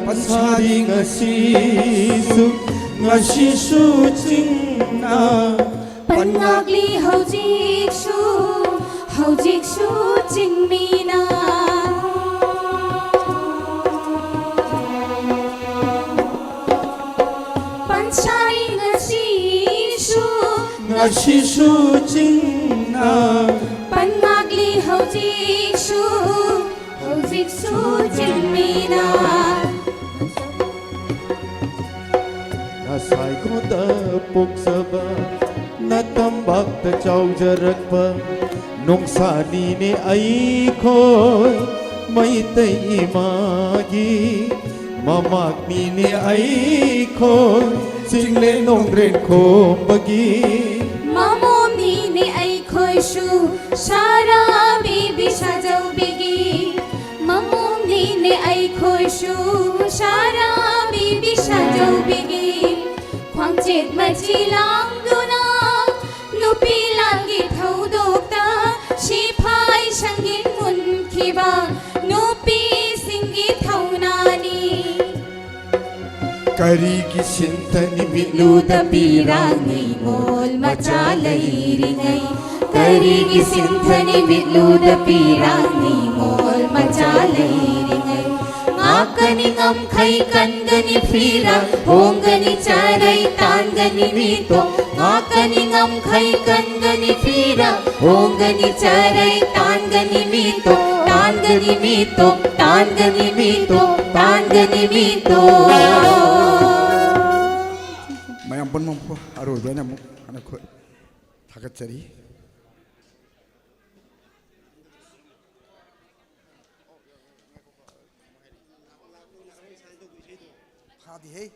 ꯄꯟꯁꯥꯔꯤ ꯉꯁꯤꯁꯨ, ꯉꯁꯤꯁꯨ ꯆꯤꯡꯅ꯫ ꯄꯟꯉꯥꯛꯂꯤ ꯍꯧꯖꯤꯛꯁꯨ, ꯍꯧꯖꯤꯛꯁꯨ ꯆꯤꯡꯃꯤꯅ꯫ ꯄꯟꯁꯥꯔꯤ ꯉꯁꯤꯁꯨ, ꯉꯁꯤꯁꯨ ꯆꯤꯡꯅ꯫ ꯄꯟꯉꯥꯛꯂꯤ ꯍꯧꯖꯤꯛꯁꯨ, ꯍꯧꯖꯤꯛꯁꯨ ꯆꯤꯡꯃꯤꯅ꯫ ꯉꯁꯥꯏ ꯈꯨꯗꯛ ꯄꯣꯛꯆꯕ, ꯅꯇꯝꯄꯥꯛꯇ ꯆꯥꯎꯖꯔꯛꯄ, ꯅꯣꯡꯁꯥꯅꯤꯅꯦ ꯑꯩꯈꯣꯏ ꯃꯩꯇꯩ ꯏꯃꯥꯒꯤ꯫ ꯃꯃꯥꯛꯅꯤꯅꯦ ꯑꯩꯈꯣꯏ ꯆꯤꯡꯂꯦꯟ ꯅꯣꯡꯗ꯭ꯔꯦꯟ ꯈꯣꯝꯕꯒꯤ꯫ ꯃꯃꯣꯝꯅꯤꯅꯦ ꯑꯩꯈꯣꯏꯁꯨ ꯁꯥꯔꯥꯕꯤ ꯕꯤꯁꯥꯖꯧꯕꯤꯒꯤ꯫ ꯃꯃꯣꯝꯅꯤꯅꯦ ꯑꯩꯈꯣꯏꯁꯨ ꯁꯥꯔꯥꯕꯤ ꯕꯤꯁꯥꯖꯧꯕꯤꯒꯤ꯫ ꯈ꯭ꯋꯥꯡꯆꯦꯠ ꯃꯆꯤ ꯂꯥꯡꯗꯨꯅ ꯅꯨꯄꯤ ꯂꯥꯟꯒꯤ ꯊꯧꯗꯣꯛꯇ ꯁꯤꯐꯥꯏ ꯁꯪꯒꯤꯟ ꯃꯨꯟꯈꯤꯕ ꯅꯨꯄꯤꯁꯤꯡꯒꯤ ꯊꯧꯅꯥꯅꯤ꯫ ꯀꯔꯤꯒꯤ ꯁꯤꯟꯊꯅꯤ ꯃꯤꯠꯂꯨꯗ ꯄꯤꯔꯥꯡ ꯅꯤꯉꯣꯜ ꯃꯆꯥ ꯂꯩꯔꯤꯉꯩ? ꯀꯔꯤꯒꯤ ꯁꯤꯟꯊꯅꯤ ꯃꯤꯠꯂꯨꯗ ꯄꯤꯔꯥꯡ ꯅꯤꯉꯣꯜ ꯃꯆꯥ ꯂꯩꯔꯤꯉꯩ? ꯉꯥꯛꯀꯅꯤ ꯉꯝꯈꯩ ꯀꯟꯒꯅꯤ ꯐꯤꯔꯥ, ꯍꯣꯡꯒꯅꯤ ꯆꯔꯩ ꯇꯥꯟꯒꯅꯤ ꯃꯤꯇꯣ꯫ ꯉꯥꯛꯀꯅꯤ ꯉꯝꯈꯩ ꯀꯟꯒꯅꯤ ꯐꯤꯔꯥ, ꯍꯣꯡꯒꯅꯤ ꯆꯔꯩ ꯇꯥꯟꯒꯅꯤ ꯃꯤꯇꯣ, ꯇꯥꯟꯒꯅꯤ ꯃꯤꯇꯣ, ꯇꯥꯟꯒꯅꯤ ꯃꯤꯇꯣ, ꯇꯥꯟꯒꯅꯤ ꯃꯤꯇꯣ꯫ ꯃꯌꯥꯝ ꯄꯨꯝꯅꯃꯛꯄꯨ ꯑꯔꯣꯏꯕ ꯑꯣꯏꯅ ꯑꯃꯨꯛ ꯍꯟꯅ ꯈꯨ-, ꯊꯥꯒꯠꯆꯔꯤ꯫ ꯐꯥꯗꯦꯍꯦ꯫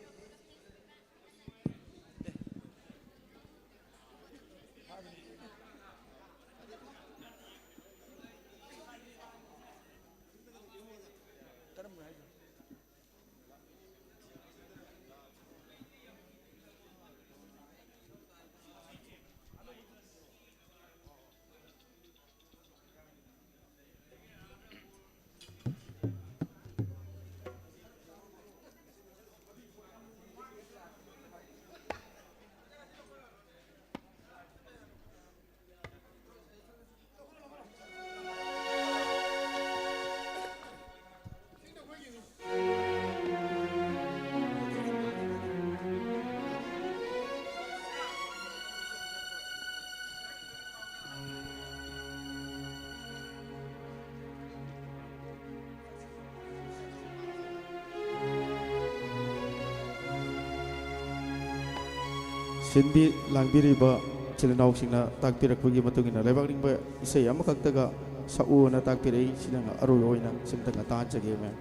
ꯁꯤꯟꯕꯤ ꯂꯥꯡꯕꯤꯔꯤꯕ ꯏꯆꯤꯜ ꯏꯅꯥꯎꯁꯤꯡꯅ ꯇꯥꯛꯄꯤꯔꯛꯄꯒꯤ ꯃꯇꯨꯡ ꯏꯟꯅ ꯂꯩꯕꯥꯛ ꯅꯤꯡꯕ ꯏꯁꯩ ꯑꯃꯈꯛꯇꯒ ꯁꯛꯎꯅ ꯇꯥꯛꯄꯤꯔꯛꯏ꯫ ꯁꯤꯅ ꯑꯔꯣꯏꯕ ꯑꯣꯏꯅ ꯁꯤꯝꯇꯪꯒ ꯇꯥꯍꯟꯖꯒꯦ, ꯃꯦꯝ꯫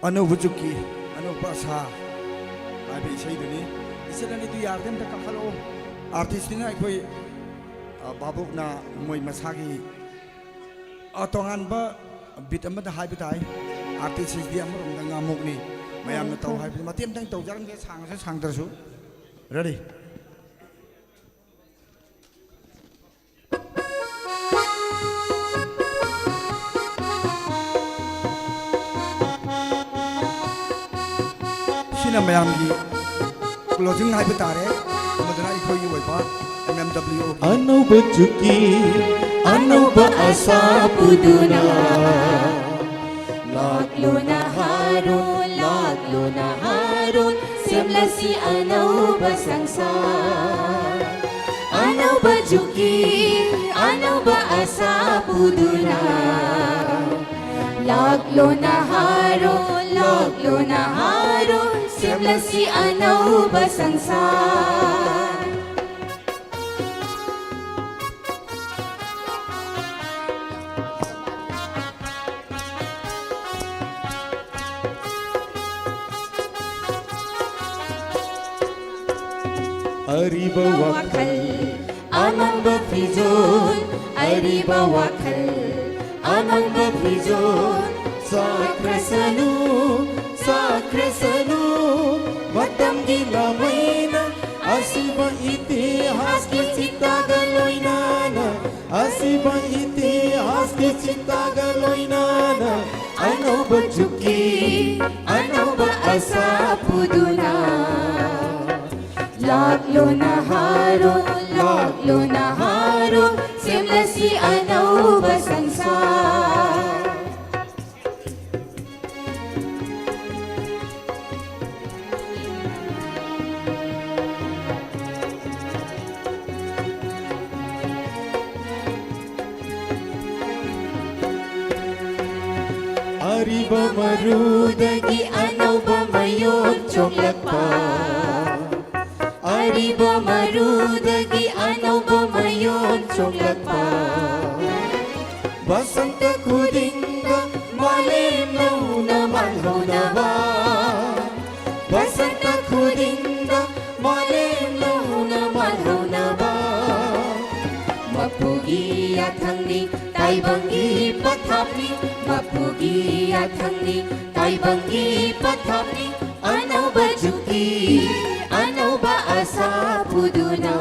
ꯑꯅꯧꯕ ꯖꯨꯛꯀꯤ ꯑꯅꯧꯕ ꯑꯁꯥ ꯍꯥꯏꯕ ꯏꯁꯩꯗꯨꯅꯤ꯫ ꯏꯆꯜ ꯑꯅꯤꯗꯨ ꯌꯥꯔꯗꯤ ꯑꯝꯇ ꯀꯥꯈꯠꯂꯛꯑꯣ꯫ ꯑꯥꯔꯇꯤꯁꯅꯤꯅ ꯑꯩꯈꯣꯏ, ꯑ, ꯚꯥꯕꯣꯛꯅ ꯃꯣꯏ ꯃꯁꯥꯒꯤ, ꯑ, ꯇꯣꯉꯥꯟꯕ ꯕꯤꯠ ꯑꯃꯗ ꯍꯥꯏꯕ ꯇꯥꯏ꯫ ꯑꯥꯔꯇꯤꯁꯁꯤꯗꯤ ꯑꯃꯔꯣꯝꯗ ꯉꯥꯃꯨꯛꯅꯤ꯫ ꯃꯌꯥꯝꯅ ꯇꯧ ꯍꯥꯏꯕꯗꯤ ꯃꯇꯦꯛ ꯑꯃꯇꯪ ꯇꯧꯖꯔꯝꯒꯦ, ꯁꯥꯡꯉꯁꯨ ꯁꯥꯡꯗ꯭ꯔꯁꯨ꯫ ꯔꯦꯗꯤ? ꯁꯤꯅ ꯃꯌꯥꯝꯒꯤ ꯀ꯭ꯂꯣꯖꯤꯡ ꯍꯥꯏꯕ ꯇꯥꯔꯦ꯫ ꯑꯃꯗꯨꯅ ꯑꯩꯈꯣꯏꯒꯤ ꯑꯣꯏꯕ ꯑꯦꯝ ꯑꯦꯝ ꯗꯕ꯭ꯂꯤꯎ ꯑꯣꯒꯤ ꯑꯅꯧꯕ ꯖꯨꯛꯀꯤ ꯑꯅꯧꯕ ꯑꯁꯥ ꯄꯨꯗꯨꯅ ꯂꯥꯛꯂꯣ ꯅꯍꯥꯔꯣꯜ, ꯂꯥꯛꯂꯣ ꯅꯍꯥꯔꯣꯜ, ꯁꯦꯝꯂꯁꯤ ꯑꯅꯧꯕ ꯁꯪꯁꯥꯔ꯫ ꯑꯅꯧꯕ ꯖꯨꯛꯀꯤ ꯑꯅꯧꯕ ꯑꯁꯥ ꯄꯨꯗꯨꯅ ꯂꯥꯛꯂꯣ ꯅꯍꯥꯔꯣꯜ, ꯂꯥꯛꯂꯣ ꯅꯍꯥꯔꯣꯜ, ꯁꯦꯝꯂꯁꯤ ꯑꯅꯧꯕ ꯁꯪꯁꯥꯔ꯫ ꯑꯔꯤꯕ ꯋꯥꯈꯜ, ꯑꯉꯟꯕ ꯐꯤꯖꯣꯜ, ꯑꯔꯤꯕ ꯋꯥꯈꯜ, ꯑꯉꯟꯕ ꯐꯤꯖꯣꯜ, ꯁꯥꯈ꯭ꯔꯁꯅꯨ, ꯁꯥꯈ꯭ꯔꯁꯅꯨ, ꯃꯇꯝꯒꯤ ꯂꯥꯃꯩꯅ ꯑꯁꯤꯕ ꯏꯇꯤꯍꯥꯁꯀꯤ ꯆꯤꯇꯥꯒ ꯂꯣꯏꯅꯅ, ꯑꯁꯤꯕ ꯏꯇꯤꯍꯥꯁꯀꯤ ꯆꯤꯇꯥꯒ ꯂꯣꯏꯅꯅ ꯑꯅꯧꯕ ꯖꯨꯛꯀꯤ ꯑꯅꯧꯕ ꯑꯁꯥ ꯄꯨꯗꯨꯅ ꯂꯥꯛꯂꯣ ꯅꯍꯥꯔꯣꯜ, ꯂꯥꯛꯂꯣ ꯅꯍꯥꯔꯣꯜ, ꯁꯦꯝꯂꯁꯤ ꯑꯅꯧꯕ ꯁꯪꯁꯥꯔ꯫ ꯑꯔꯤꯕ ꯃꯔꯨꯗꯒꯤ ꯑꯅꯧꯕ ꯃꯌꯣꯟ ꯆꯣꯡꯂꯛꯄ, ꯑꯔꯤꯕ ꯃꯔꯨꯗꯒꯤ ꯑꯅꯧꯕ ꯃꯌꯣꯟ ꯆꯣꯡꯂꯛꯄ, ꯕꯁꯟꯇ ꯈꯨꯗꯤꯡꯗ ꯃꯥꯂꯦꯝ ꯅꯧꯅ ꯃꯥꯜꯍꯧꯅꯕ, ꯕꯁꯟꯇ ꯈꯨꯗꯤꯡꯗ ꯃꯥꯂꯦꯝ ꯅꯧꯅ ꯃꯥꯜꯍꯧꯅꯕ, ꯃꯄꯨꯒꯤ ꯌꯥꯊꯪꯅꯤ, ꯇꯥꯏꯕꯪꯒꯤ ꯄꯊꯥꯞꯅꯤ, ꯃꯄꯨꯒꯤ ꯌꯥꯊꯪꯅꯤ, ꯇꯥꯏꯕꯪꯒꯤ ꯄꯊꯥꯞꯅꯤ, ꯑꯅꯧꯕ ꯖꯨꯛꯀꯤ ꯑꯅꯧꯕ ꯑꯁꯥ ꯄꯨꯗꯨꯅ꯫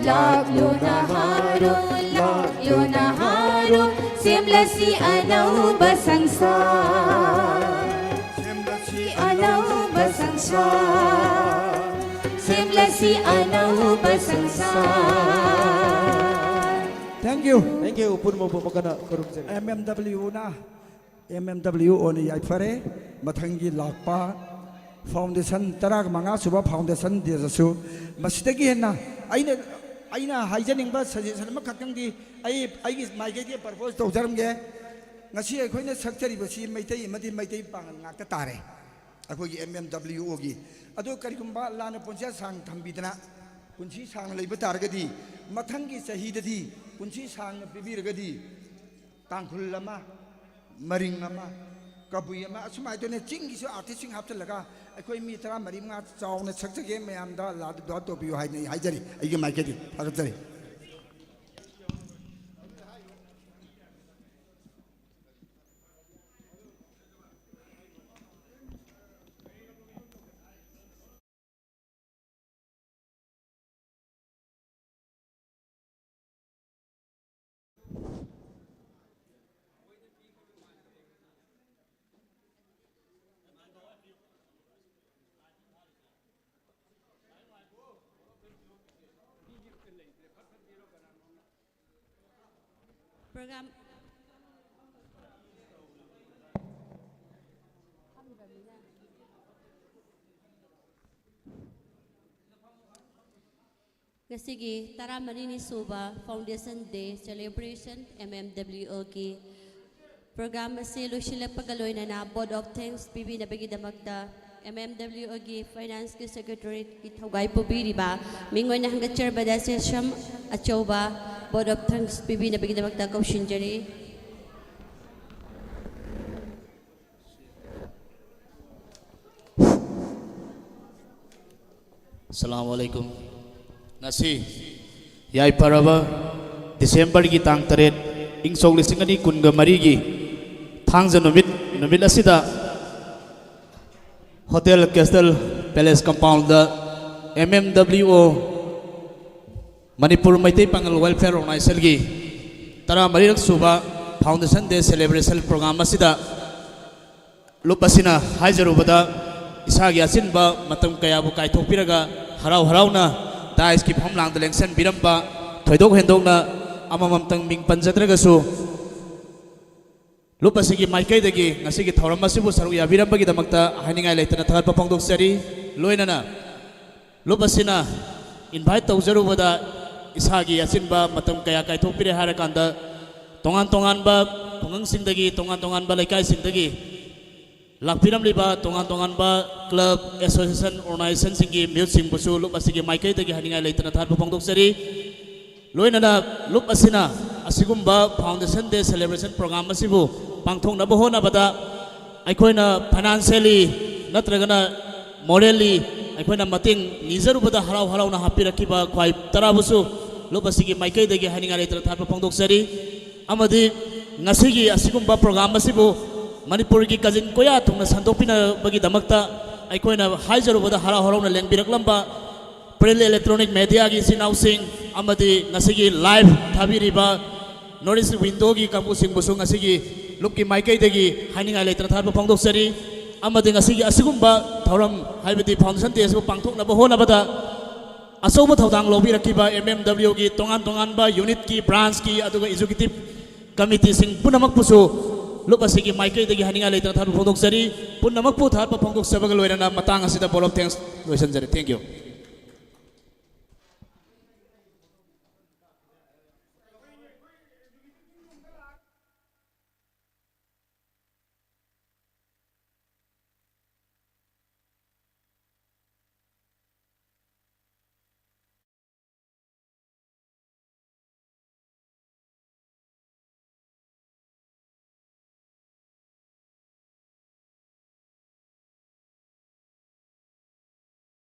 ꯂꯥꯛꯂꯣ ꯅꯍꯥꯔꯣꯜ, ꯂꯥꯛꯂꯣ ꯅꯍꯥꯔꯣꯜ, ꯁꯦꯝꯂꯁꯤ ꯑꯅꯧꯕ ꯁꯪꯁꯥꯔ꯫ ꯁꯦꯝꯂꯁꯤ ꯑꯅꯧꯕ ꯁꯪꯁꯥꯔ, ꯁꯦꯝꯂꯁꯤ ꯑꯅꯧꯕ ꯁꯪꯁꯥꯔ꯫ Thank you꯫ Thank you꯫ ꯄꯨꯝꯅꯃꯛꯄꯨ ꯑꯃꯨꯛ ꯍꯟꯅ ꯈꯨꯔꯨꯝꯖꯔꯤ꯫ ꯑꯦꯝ ꯑꯦꯝ ꯗꯕ꯭ꯂꯤꯎꯅ ꯑꯦꯝ ꯑꯦꯝ ꯗꯕ꯭ꯂꯤꯎ ꯑꯣꯏꯅ ꯌꯥꯏꯐꯔꯦ꯫ ꯃꯊꯪꯒꯤ ꯂꯥꯛꯄ ꯐꯥꯎꯟꯗꯦꯁꯟ, ꯇꯔꯥꯃꯉꯥ ꯁꯨꯕ ꯐꯥꯎꯟꯗꯦꯁꯟ ꯗꯦꯗꯁꯨ ꯃꯁꯤꯗꯒꯤ ꯍꯦꯟꯅ ꯑꯩꯅ, ꯑꯩꯅ ꯍꯥꯏꯖꯅꯤꯡꯕ ꯁꯖꯦꯁꯟ ꯑꯃꯈꯛꯇꯪꯗꯤ ꯑꯩ ꯑꯩꯒꯤ ꯃꯥꯏꯀꯩꯗꯒꯤ ꯄ꯭ꯔꯄꯣꯖ ꯇꯧꯖꯔꯝꯒꯦ꯫ ꯉꯁꯤ ꯑꯩꯈꯣꯏꯅ ꯁꯛꯆꯔꯤꯕꯁꯤ ꯃꯩꯇꯩ ꯑꯃꯗꯤ ꯃꯩꯇꯩ ꯄꯥꯉꯜ ꯉꯥꯛꯇ ꯇꯥꯔꯦ, ꯑꯩꯈꯣꯏꯒꯤ ꯑꯦꯝ ꯑꯦꯝ ꯗꯕ꯭ꯂꯤꯎ ꯑꯣꯒꯤ꯫ ꯑꯗꯣ ꯀꯔꯤꯒꯨꯝꯕ ꯂꯥꯟꯅ ꯄꯨꯟꯁꯤ ꯁꯥꯡ ꯊꯝꯕꯤꯗꯅ ꯄꯨꯟꯁꯤ ꯁꯥꯡꯅ ꯂꯩꯕ ꯇꯥꯔꯒꯗꯤ, ꯃꯊꯪꯒꯤ ꯆꯍꯤꯗꯗꯤ ꯄꯨꯟꯁꯤ ꯁꯥꯡꯅ ꯄꯤꯕꯤꯔꯒꯗꯤ, ꯇꯥꯡꯈꯨꯜ ꯑꯃ, ꯃꯔꯤꯡ ꯑꯃ, ꯀꯕꯨꯏ ꯑꯃ, ꯑꯁꯨꯃꯥꯏꯅ ꯇꯧꯅ ꯆꯤꯡꯒꯤꯁꯨ ꯑꯥꯔꯇꯤꯁꯁꯤꯡ ꯍꯥꯞꯆꯤꯜꯂꯒ ꯑꯩꯈꯣꯏ ꯃꯤ ꯇꯔꯥ ꯃꯔꯤ ꯃꯉꯥ ꯆꯥꯎꯅ ꯁꯛꯆꯒꯦ꯫ ꯃꯌꯥꯝꯗ ꯂꯥꯗ ꯗꯨꯋꯥ ꯇꯧꯕꯤꯌꯨ ꯍꯥꯏꯅ ꯑꯩ ꯍꯥꯏꯖꯔꯤ꯫ ꯑꯩꯒꯤ ꯃꯥꯏꯀꯩꯗꯒꯤ ꯊꯥꯒꯠꯆꯔꯤ꯫ Program ꯉꯁꯤꯒꯤ ꯇꯔꯥꯃꯔꯤꯅꯤ ꯁꯨꯕ Foundation Day Celebration M M W O ꯒꯤ program ꯑꯁꯤ ꯂꯣꯏꯁꯤꯜꯂꯛꯄꯒ ꯂꯣꯏꯅꯅ vote of thanks ꯄꯤꯕꯤꯅꯕꯒꯤꯗꯃꯛꯇ ꯑꯦꯝ ꯑꯦꯝ ꯗꯕ꯭ꯂꯤꯎ ꯑꯦꯒꯤ ꯐꯥꯏꯅꯥꯟꯁꯀꯤ ꯁꯦꯀ꯭ꯔꯦꯇꯔꯤꯒꯤ ꯊꯧꯒꯥꯏ ꯄꯨꯕꯤꯔꯤꯕ ꯃꯤꯡ ꯑꯣꯏꯅ ꯍꯪꯒꯠꯆꯔꯕꯗ ꯁꯦꯁꯝ ꯑꯆꯧꯕ vote of thanks ꯄꯤꯕꯤꯅꯕꯒꯤꯗꯃꯛꯇ ꯀꯧꯁꯤꯟꯖꯔꯤ꯫ ꯑꯁꯂꯥꯃꯨ ꯑꯂꯥꯏꯀꯨꯝ꯫ ꯉꯁꯤ ꯌꯥꯏꯐꯔꯕ ꯗꯤꯁꯦꯝꯕꯔꯒꯤ ꯇꯥꯡ ꯇꯔꯦꯠ, ꯏꯪ ꯁꯣꯛ ꯂꯤꯁꯤꯡ ꯑꯅꯤ ꯀꯨꯟꯒ ꯃꯔꯤꯒꯤ ꯊꯥꯡꯖ ꯅꯨꯃꯤꯠ, ꯅꯨꯃꯤꯠ ꯑꯁꯤꯗ hotel castle palace compound M M W ꯑꯣ ꯃꯅꯤꯄꯨꯔ ꯃꯩꯇꯩ ꯄꯥꯉꯜ ꯋꯦꯜꯐꯤꯌꯔ ꯑꯣꯔꯒꯅꯥꯏꯖꯦꯁꯟꯒꯤ ꯇꯔꯥꯃꯔꯤꯔꯛ ꯁꯨꯕ ꯐꯥꯎꯟꯗꯦꯁꯟ ꯗꯦ ꯁꯦꯂꯦꯕ꯭ꯔꯦꯁꯟ ꯄ꯭ꯔꯣꯒ꯭ꯔꯥꯝ ꯑꯁꯤꯗ ꯂꯨꯞ ꯑꯁꯤꯅ ꯍꯥꯏꯖꯔꯨꯕꯗ ꯏꯁꯥꯒꯤ ꯑꯆꯤꯟꯕ ꯃꯇꯝ ꯀꯌꯥꯕꯨ ꯀꯥꯏꯊꯣꯛꯄꯤꯔꯒ ꯍꯔꯥꯎ ꯍꯔꯥꯎꯅ ꯗꯥꯏꯁꯀꯤ ꯐꯝꯂꯥꯡꯗ ꯂꯦꯡꯁꯟꯕꯤꯔꯝꯕ, ꯊꯣꯏꯗꯣꯛ ꯍꯦꯟꯗꯣꯛꯅ ꯑꯃꯃꯝꯇꯪ ꯃꯤꯡ ꯄꯟꯖꯗ꯭ꯔꯒꯁꯨ ꯂꯨꯞ ꯑꯁꯤꯒꯤ ꯃꯥꯏꯀꯩꯗꯒꯤ ꯉꯁꯤꯒꯤ ꯊꯧꯔꯝ ꯑꯁꯤꯕꯨ ꯁꯔꯨꯛ ꯌꯥꯕꯤꯔꯝꯕꯒꯤꯗꯃꯛꯇ ꯍꯥꯏꯅꯤꯡꯉꯥꯏ ꯂꯩꯇꯅ ꯊꯥꯒꯠꯄ ꯐꯣꯡꯗꯣꯛꯆꯔꯤ꯫ ꯂꯣꯏꯅꯅ ꯂꯨꯞ ꯑꯁꯤꯅ ꯏꯟꯚꯥꯏꯠ ꯇꯧꯖꯔꯨꯕꯗ ꯏꯁꯥꯒꯤ ꯑꯆꯤꯟꯕ ꯃꯇꯝ ꯀꯌꯥ ꯀꯥꯏꯊꯣꯛꯄꯤꯔꯦ ꯍꯥꯏꯔꯀꯥꯟꯗ ꯇꯣꯉꯥꯟ ꯇꯣꯉꯥꯟꯕ ꯈꯨꯡꯒꯪꯁꯤꯡꯗꯒꯤ, ꯇꯣꯉꯥꯟ ꯇꯣꯉꯥꯟꯕ ꯂꯩꯀꯥꯏꯁꯤꯡꯗꯒꯤ ꯂꯥꯛꯄꯤꯔꯝꯂꯤꯕ ꯇꯣꯉꯥꯟ ꯇꯣꯉꯥꯟꯕ ꯀ꯭ꯂꯕ, ꯑꯦꯁꯣꯁꯤꯌꯦꯁꯟ, ꯑꯣꯔꯒꯅꯥꯏꯖꯦꯁꯟꯁꯤꯡꯒꯤ ꯃꯤꯍꯨꯠꯁꯤꯡꯕꯨꯁꯨ ꯂꯨꯞ ꯑꯁꯤꯒꯤ ꯃꯥꯏꯀꯩꯗꯒꯤ ꯍꯥꯏꯅꯤꯡꯉꯥꯏ ꯂꯩꯇꯅ ꯊꯥꯒꯠꯄ ꯐꯣꯡꯗꯣꯛꯆꯔꯤ꯫ ꯂꯣꯏꯅꯅ ꯂꯨꯞ ꯑꯁꯤꯅ ꯑꯁꯤꯒꯨꯝꯕ ꯐꯥꯎꯟꯗꯦꯁꯟ ꯗꯦ ꯁꯦꯂꯦꯕ꯭ꯔꯦꯁꯟ ꯄ꯭ꯔꯣꯒ꯭ꯔꯥꯝ ꯑꯁꯤꯕꯨ ꯄꯥꯡꯊꯣꯛꯅꯕ ꯍꯣꯠꯅꯕꯗ ꯑꯩꯈꯣꯏꯅ ꯐꯥꯏꯅꯥꯟꯁꯤꯌꯦꯜꯂꯤ ꯅꯠꯇ꯭ꯔꯒꯅ ꯃꯣꯔꯦꯜꯂꯤ ꯑꯩꯈꯣꯏꯅ ꯃꯇꯦꯡ ꯅꯤꯖꯔꯨꯕꯗ ꯍꯔꯥꯎ ꯍꯔꯥꯎꯅ ꯍꯥꯞꯄꯤꯔꯛꯈꯤꯕ ꯈ꯭ꯋꯥꯏ ꯇꯔꯥꯕꯨꯁꯨ ꯂꯨꯞ ꯑꯁꯤꯒꯤ ꯃꯥꯏꯀꯩꯗꯒꯤ ꯍꯥꯏꯅꯤꯡꯉꯥꯏ ꯂꯩꯇꯅ ꯊꯥꯒꯠꯄ ꯐꯣꯡꯗꯣꯛꯆꯔꯤ꯫ ꯑꯃꯗꯤ ꯉꯁꯤꯒꯤ ꯑꯁꯤꯒꯨꯝꯕ ꯄ꯭ꯔꯣꯒ꯭ꯔꯥꯝ ꯑꯁꯤꯕꯨ ꯃꯅꯤꯄꯨꯔꯒꯤ ꯀꯥꯆꯤꯟ ꯀꯣꯌꯥ ꯊꯨꯡꯅ ꯁꯟꯗꯣꯛꯄꯤꯅꯕꯒꯤꯗꯃꯛꯇ ꯑꯩꯈꯣꯏꯅ ꯍꯥꯏꯖꯔꯨꯕꯗ ꯍꯔꯥꯎ ꯍꯔꯥꯎꯅ ꯂꯦꯡꯕꯤꯔꯛꯂꯝꯕ ꯄ꯭ꯔꯤꯟ ꯏꯂꯦꯛꯇ꯭ꯔꯣꯅꯤꯛ ꯃꯦꯗꯤꯌꯥꯒꯤ ꯏꯆꯤꯟ ꯏꯅꯥꯎꯁꯤꯡ ꯑꯃꯗꯤ ꯉꯁꯤꯒꯤ ꯂꯥꯏꯚ ꯊꯥꯕꯤꯔꯤꯕ ꯅꯣꯔꯠ ꯏꯁ ꯋꯤꯟꯗꯣꯒꯤ ꯀꯥꯡꯕꯨꯁꯤꯡꯕꯨꯁꯨ ꯉꯁꯤꯒꯤ ꯂꯨꯞꯀꯤ ꯃꯥꯏꯀꯩꯗꯒꯤ ꯍꯥꯏꯅꯤꯡꯉꯥꯏ ꯂꯩꯇꯅ ꯊꯥꯒꯠꯄ ꯐꯣꯡꯗꯣꯛꯆꯔꯤ꯫ ꯑꯃꯗꯤ ꯉꯁꯤꯒꯤ ꯑꯁꯤꯒꯨꯝꯕ ꯊꯧꯔꯝ ꯍꯥꯏꯕꯗꯤ ꯐꯥꯎꯟꯗꯦꯁꯟ ꯗꯦ ꯑꯁꯤꯕꯨ ꯄꯥꯡꯊꯣꯛꯅꯕ ꯍꯣꯠꯅꯕꯗ ꯑꯆꯧꯕ ꯊꯧꯗꯥꯡ ꯂꯧꯕꯤꯔꯛꯈꯤꯕ ꯑꯦꯝ ꯑꯦꯝ ꯗꯕ꯭ꯂꯤꯎꯒꯤ ꯇꯣꯉꯥꯟ ꯇꯣꯉꯥꯟꯕ ꯌꯨꯅꯤꯠꯀꯤ, ꯕ꯭ꯔꯥꯟꯁꯀꯤ ꯑꯗꯨꯒ ꯑꯦꯛꯖꯤꯀ꯭ꯌꯨꯇꯤꯚ ꯀꯃꯤꯇꯤꯁꯤꯡ ꯄꯨꯝꯅꯃꯛꯄꯨꯁꯨ ꯂꯨꯞ ꯑꯁꯤꯒꯤ ꯃꯥꯏꯀꯩꯗꯒꯤ ꯍꯥꯏꯅꯤꯡꯉꯥꯏ ꯂꯩꯇꯅ ꯊꯥꯒꯠꯄ ꯐꯣꯡꯗꯣꯛꯆꯔꯤ꯫ ꯄꯨꯝꯅꯃꯛꯄꯨ ꯊꯥꯒꯠꯄ ꯐꯣꯡꯗꯣꯛꯆꯕꯒ ꯂꯣꯏꯅꯅ ꯃꯇꯥꯡ ꯑꯁꯤꯗ vote of thanks ꯂꯣꯏꯁꯤꯟꯖꯔꯦ꯫ Thank you꯫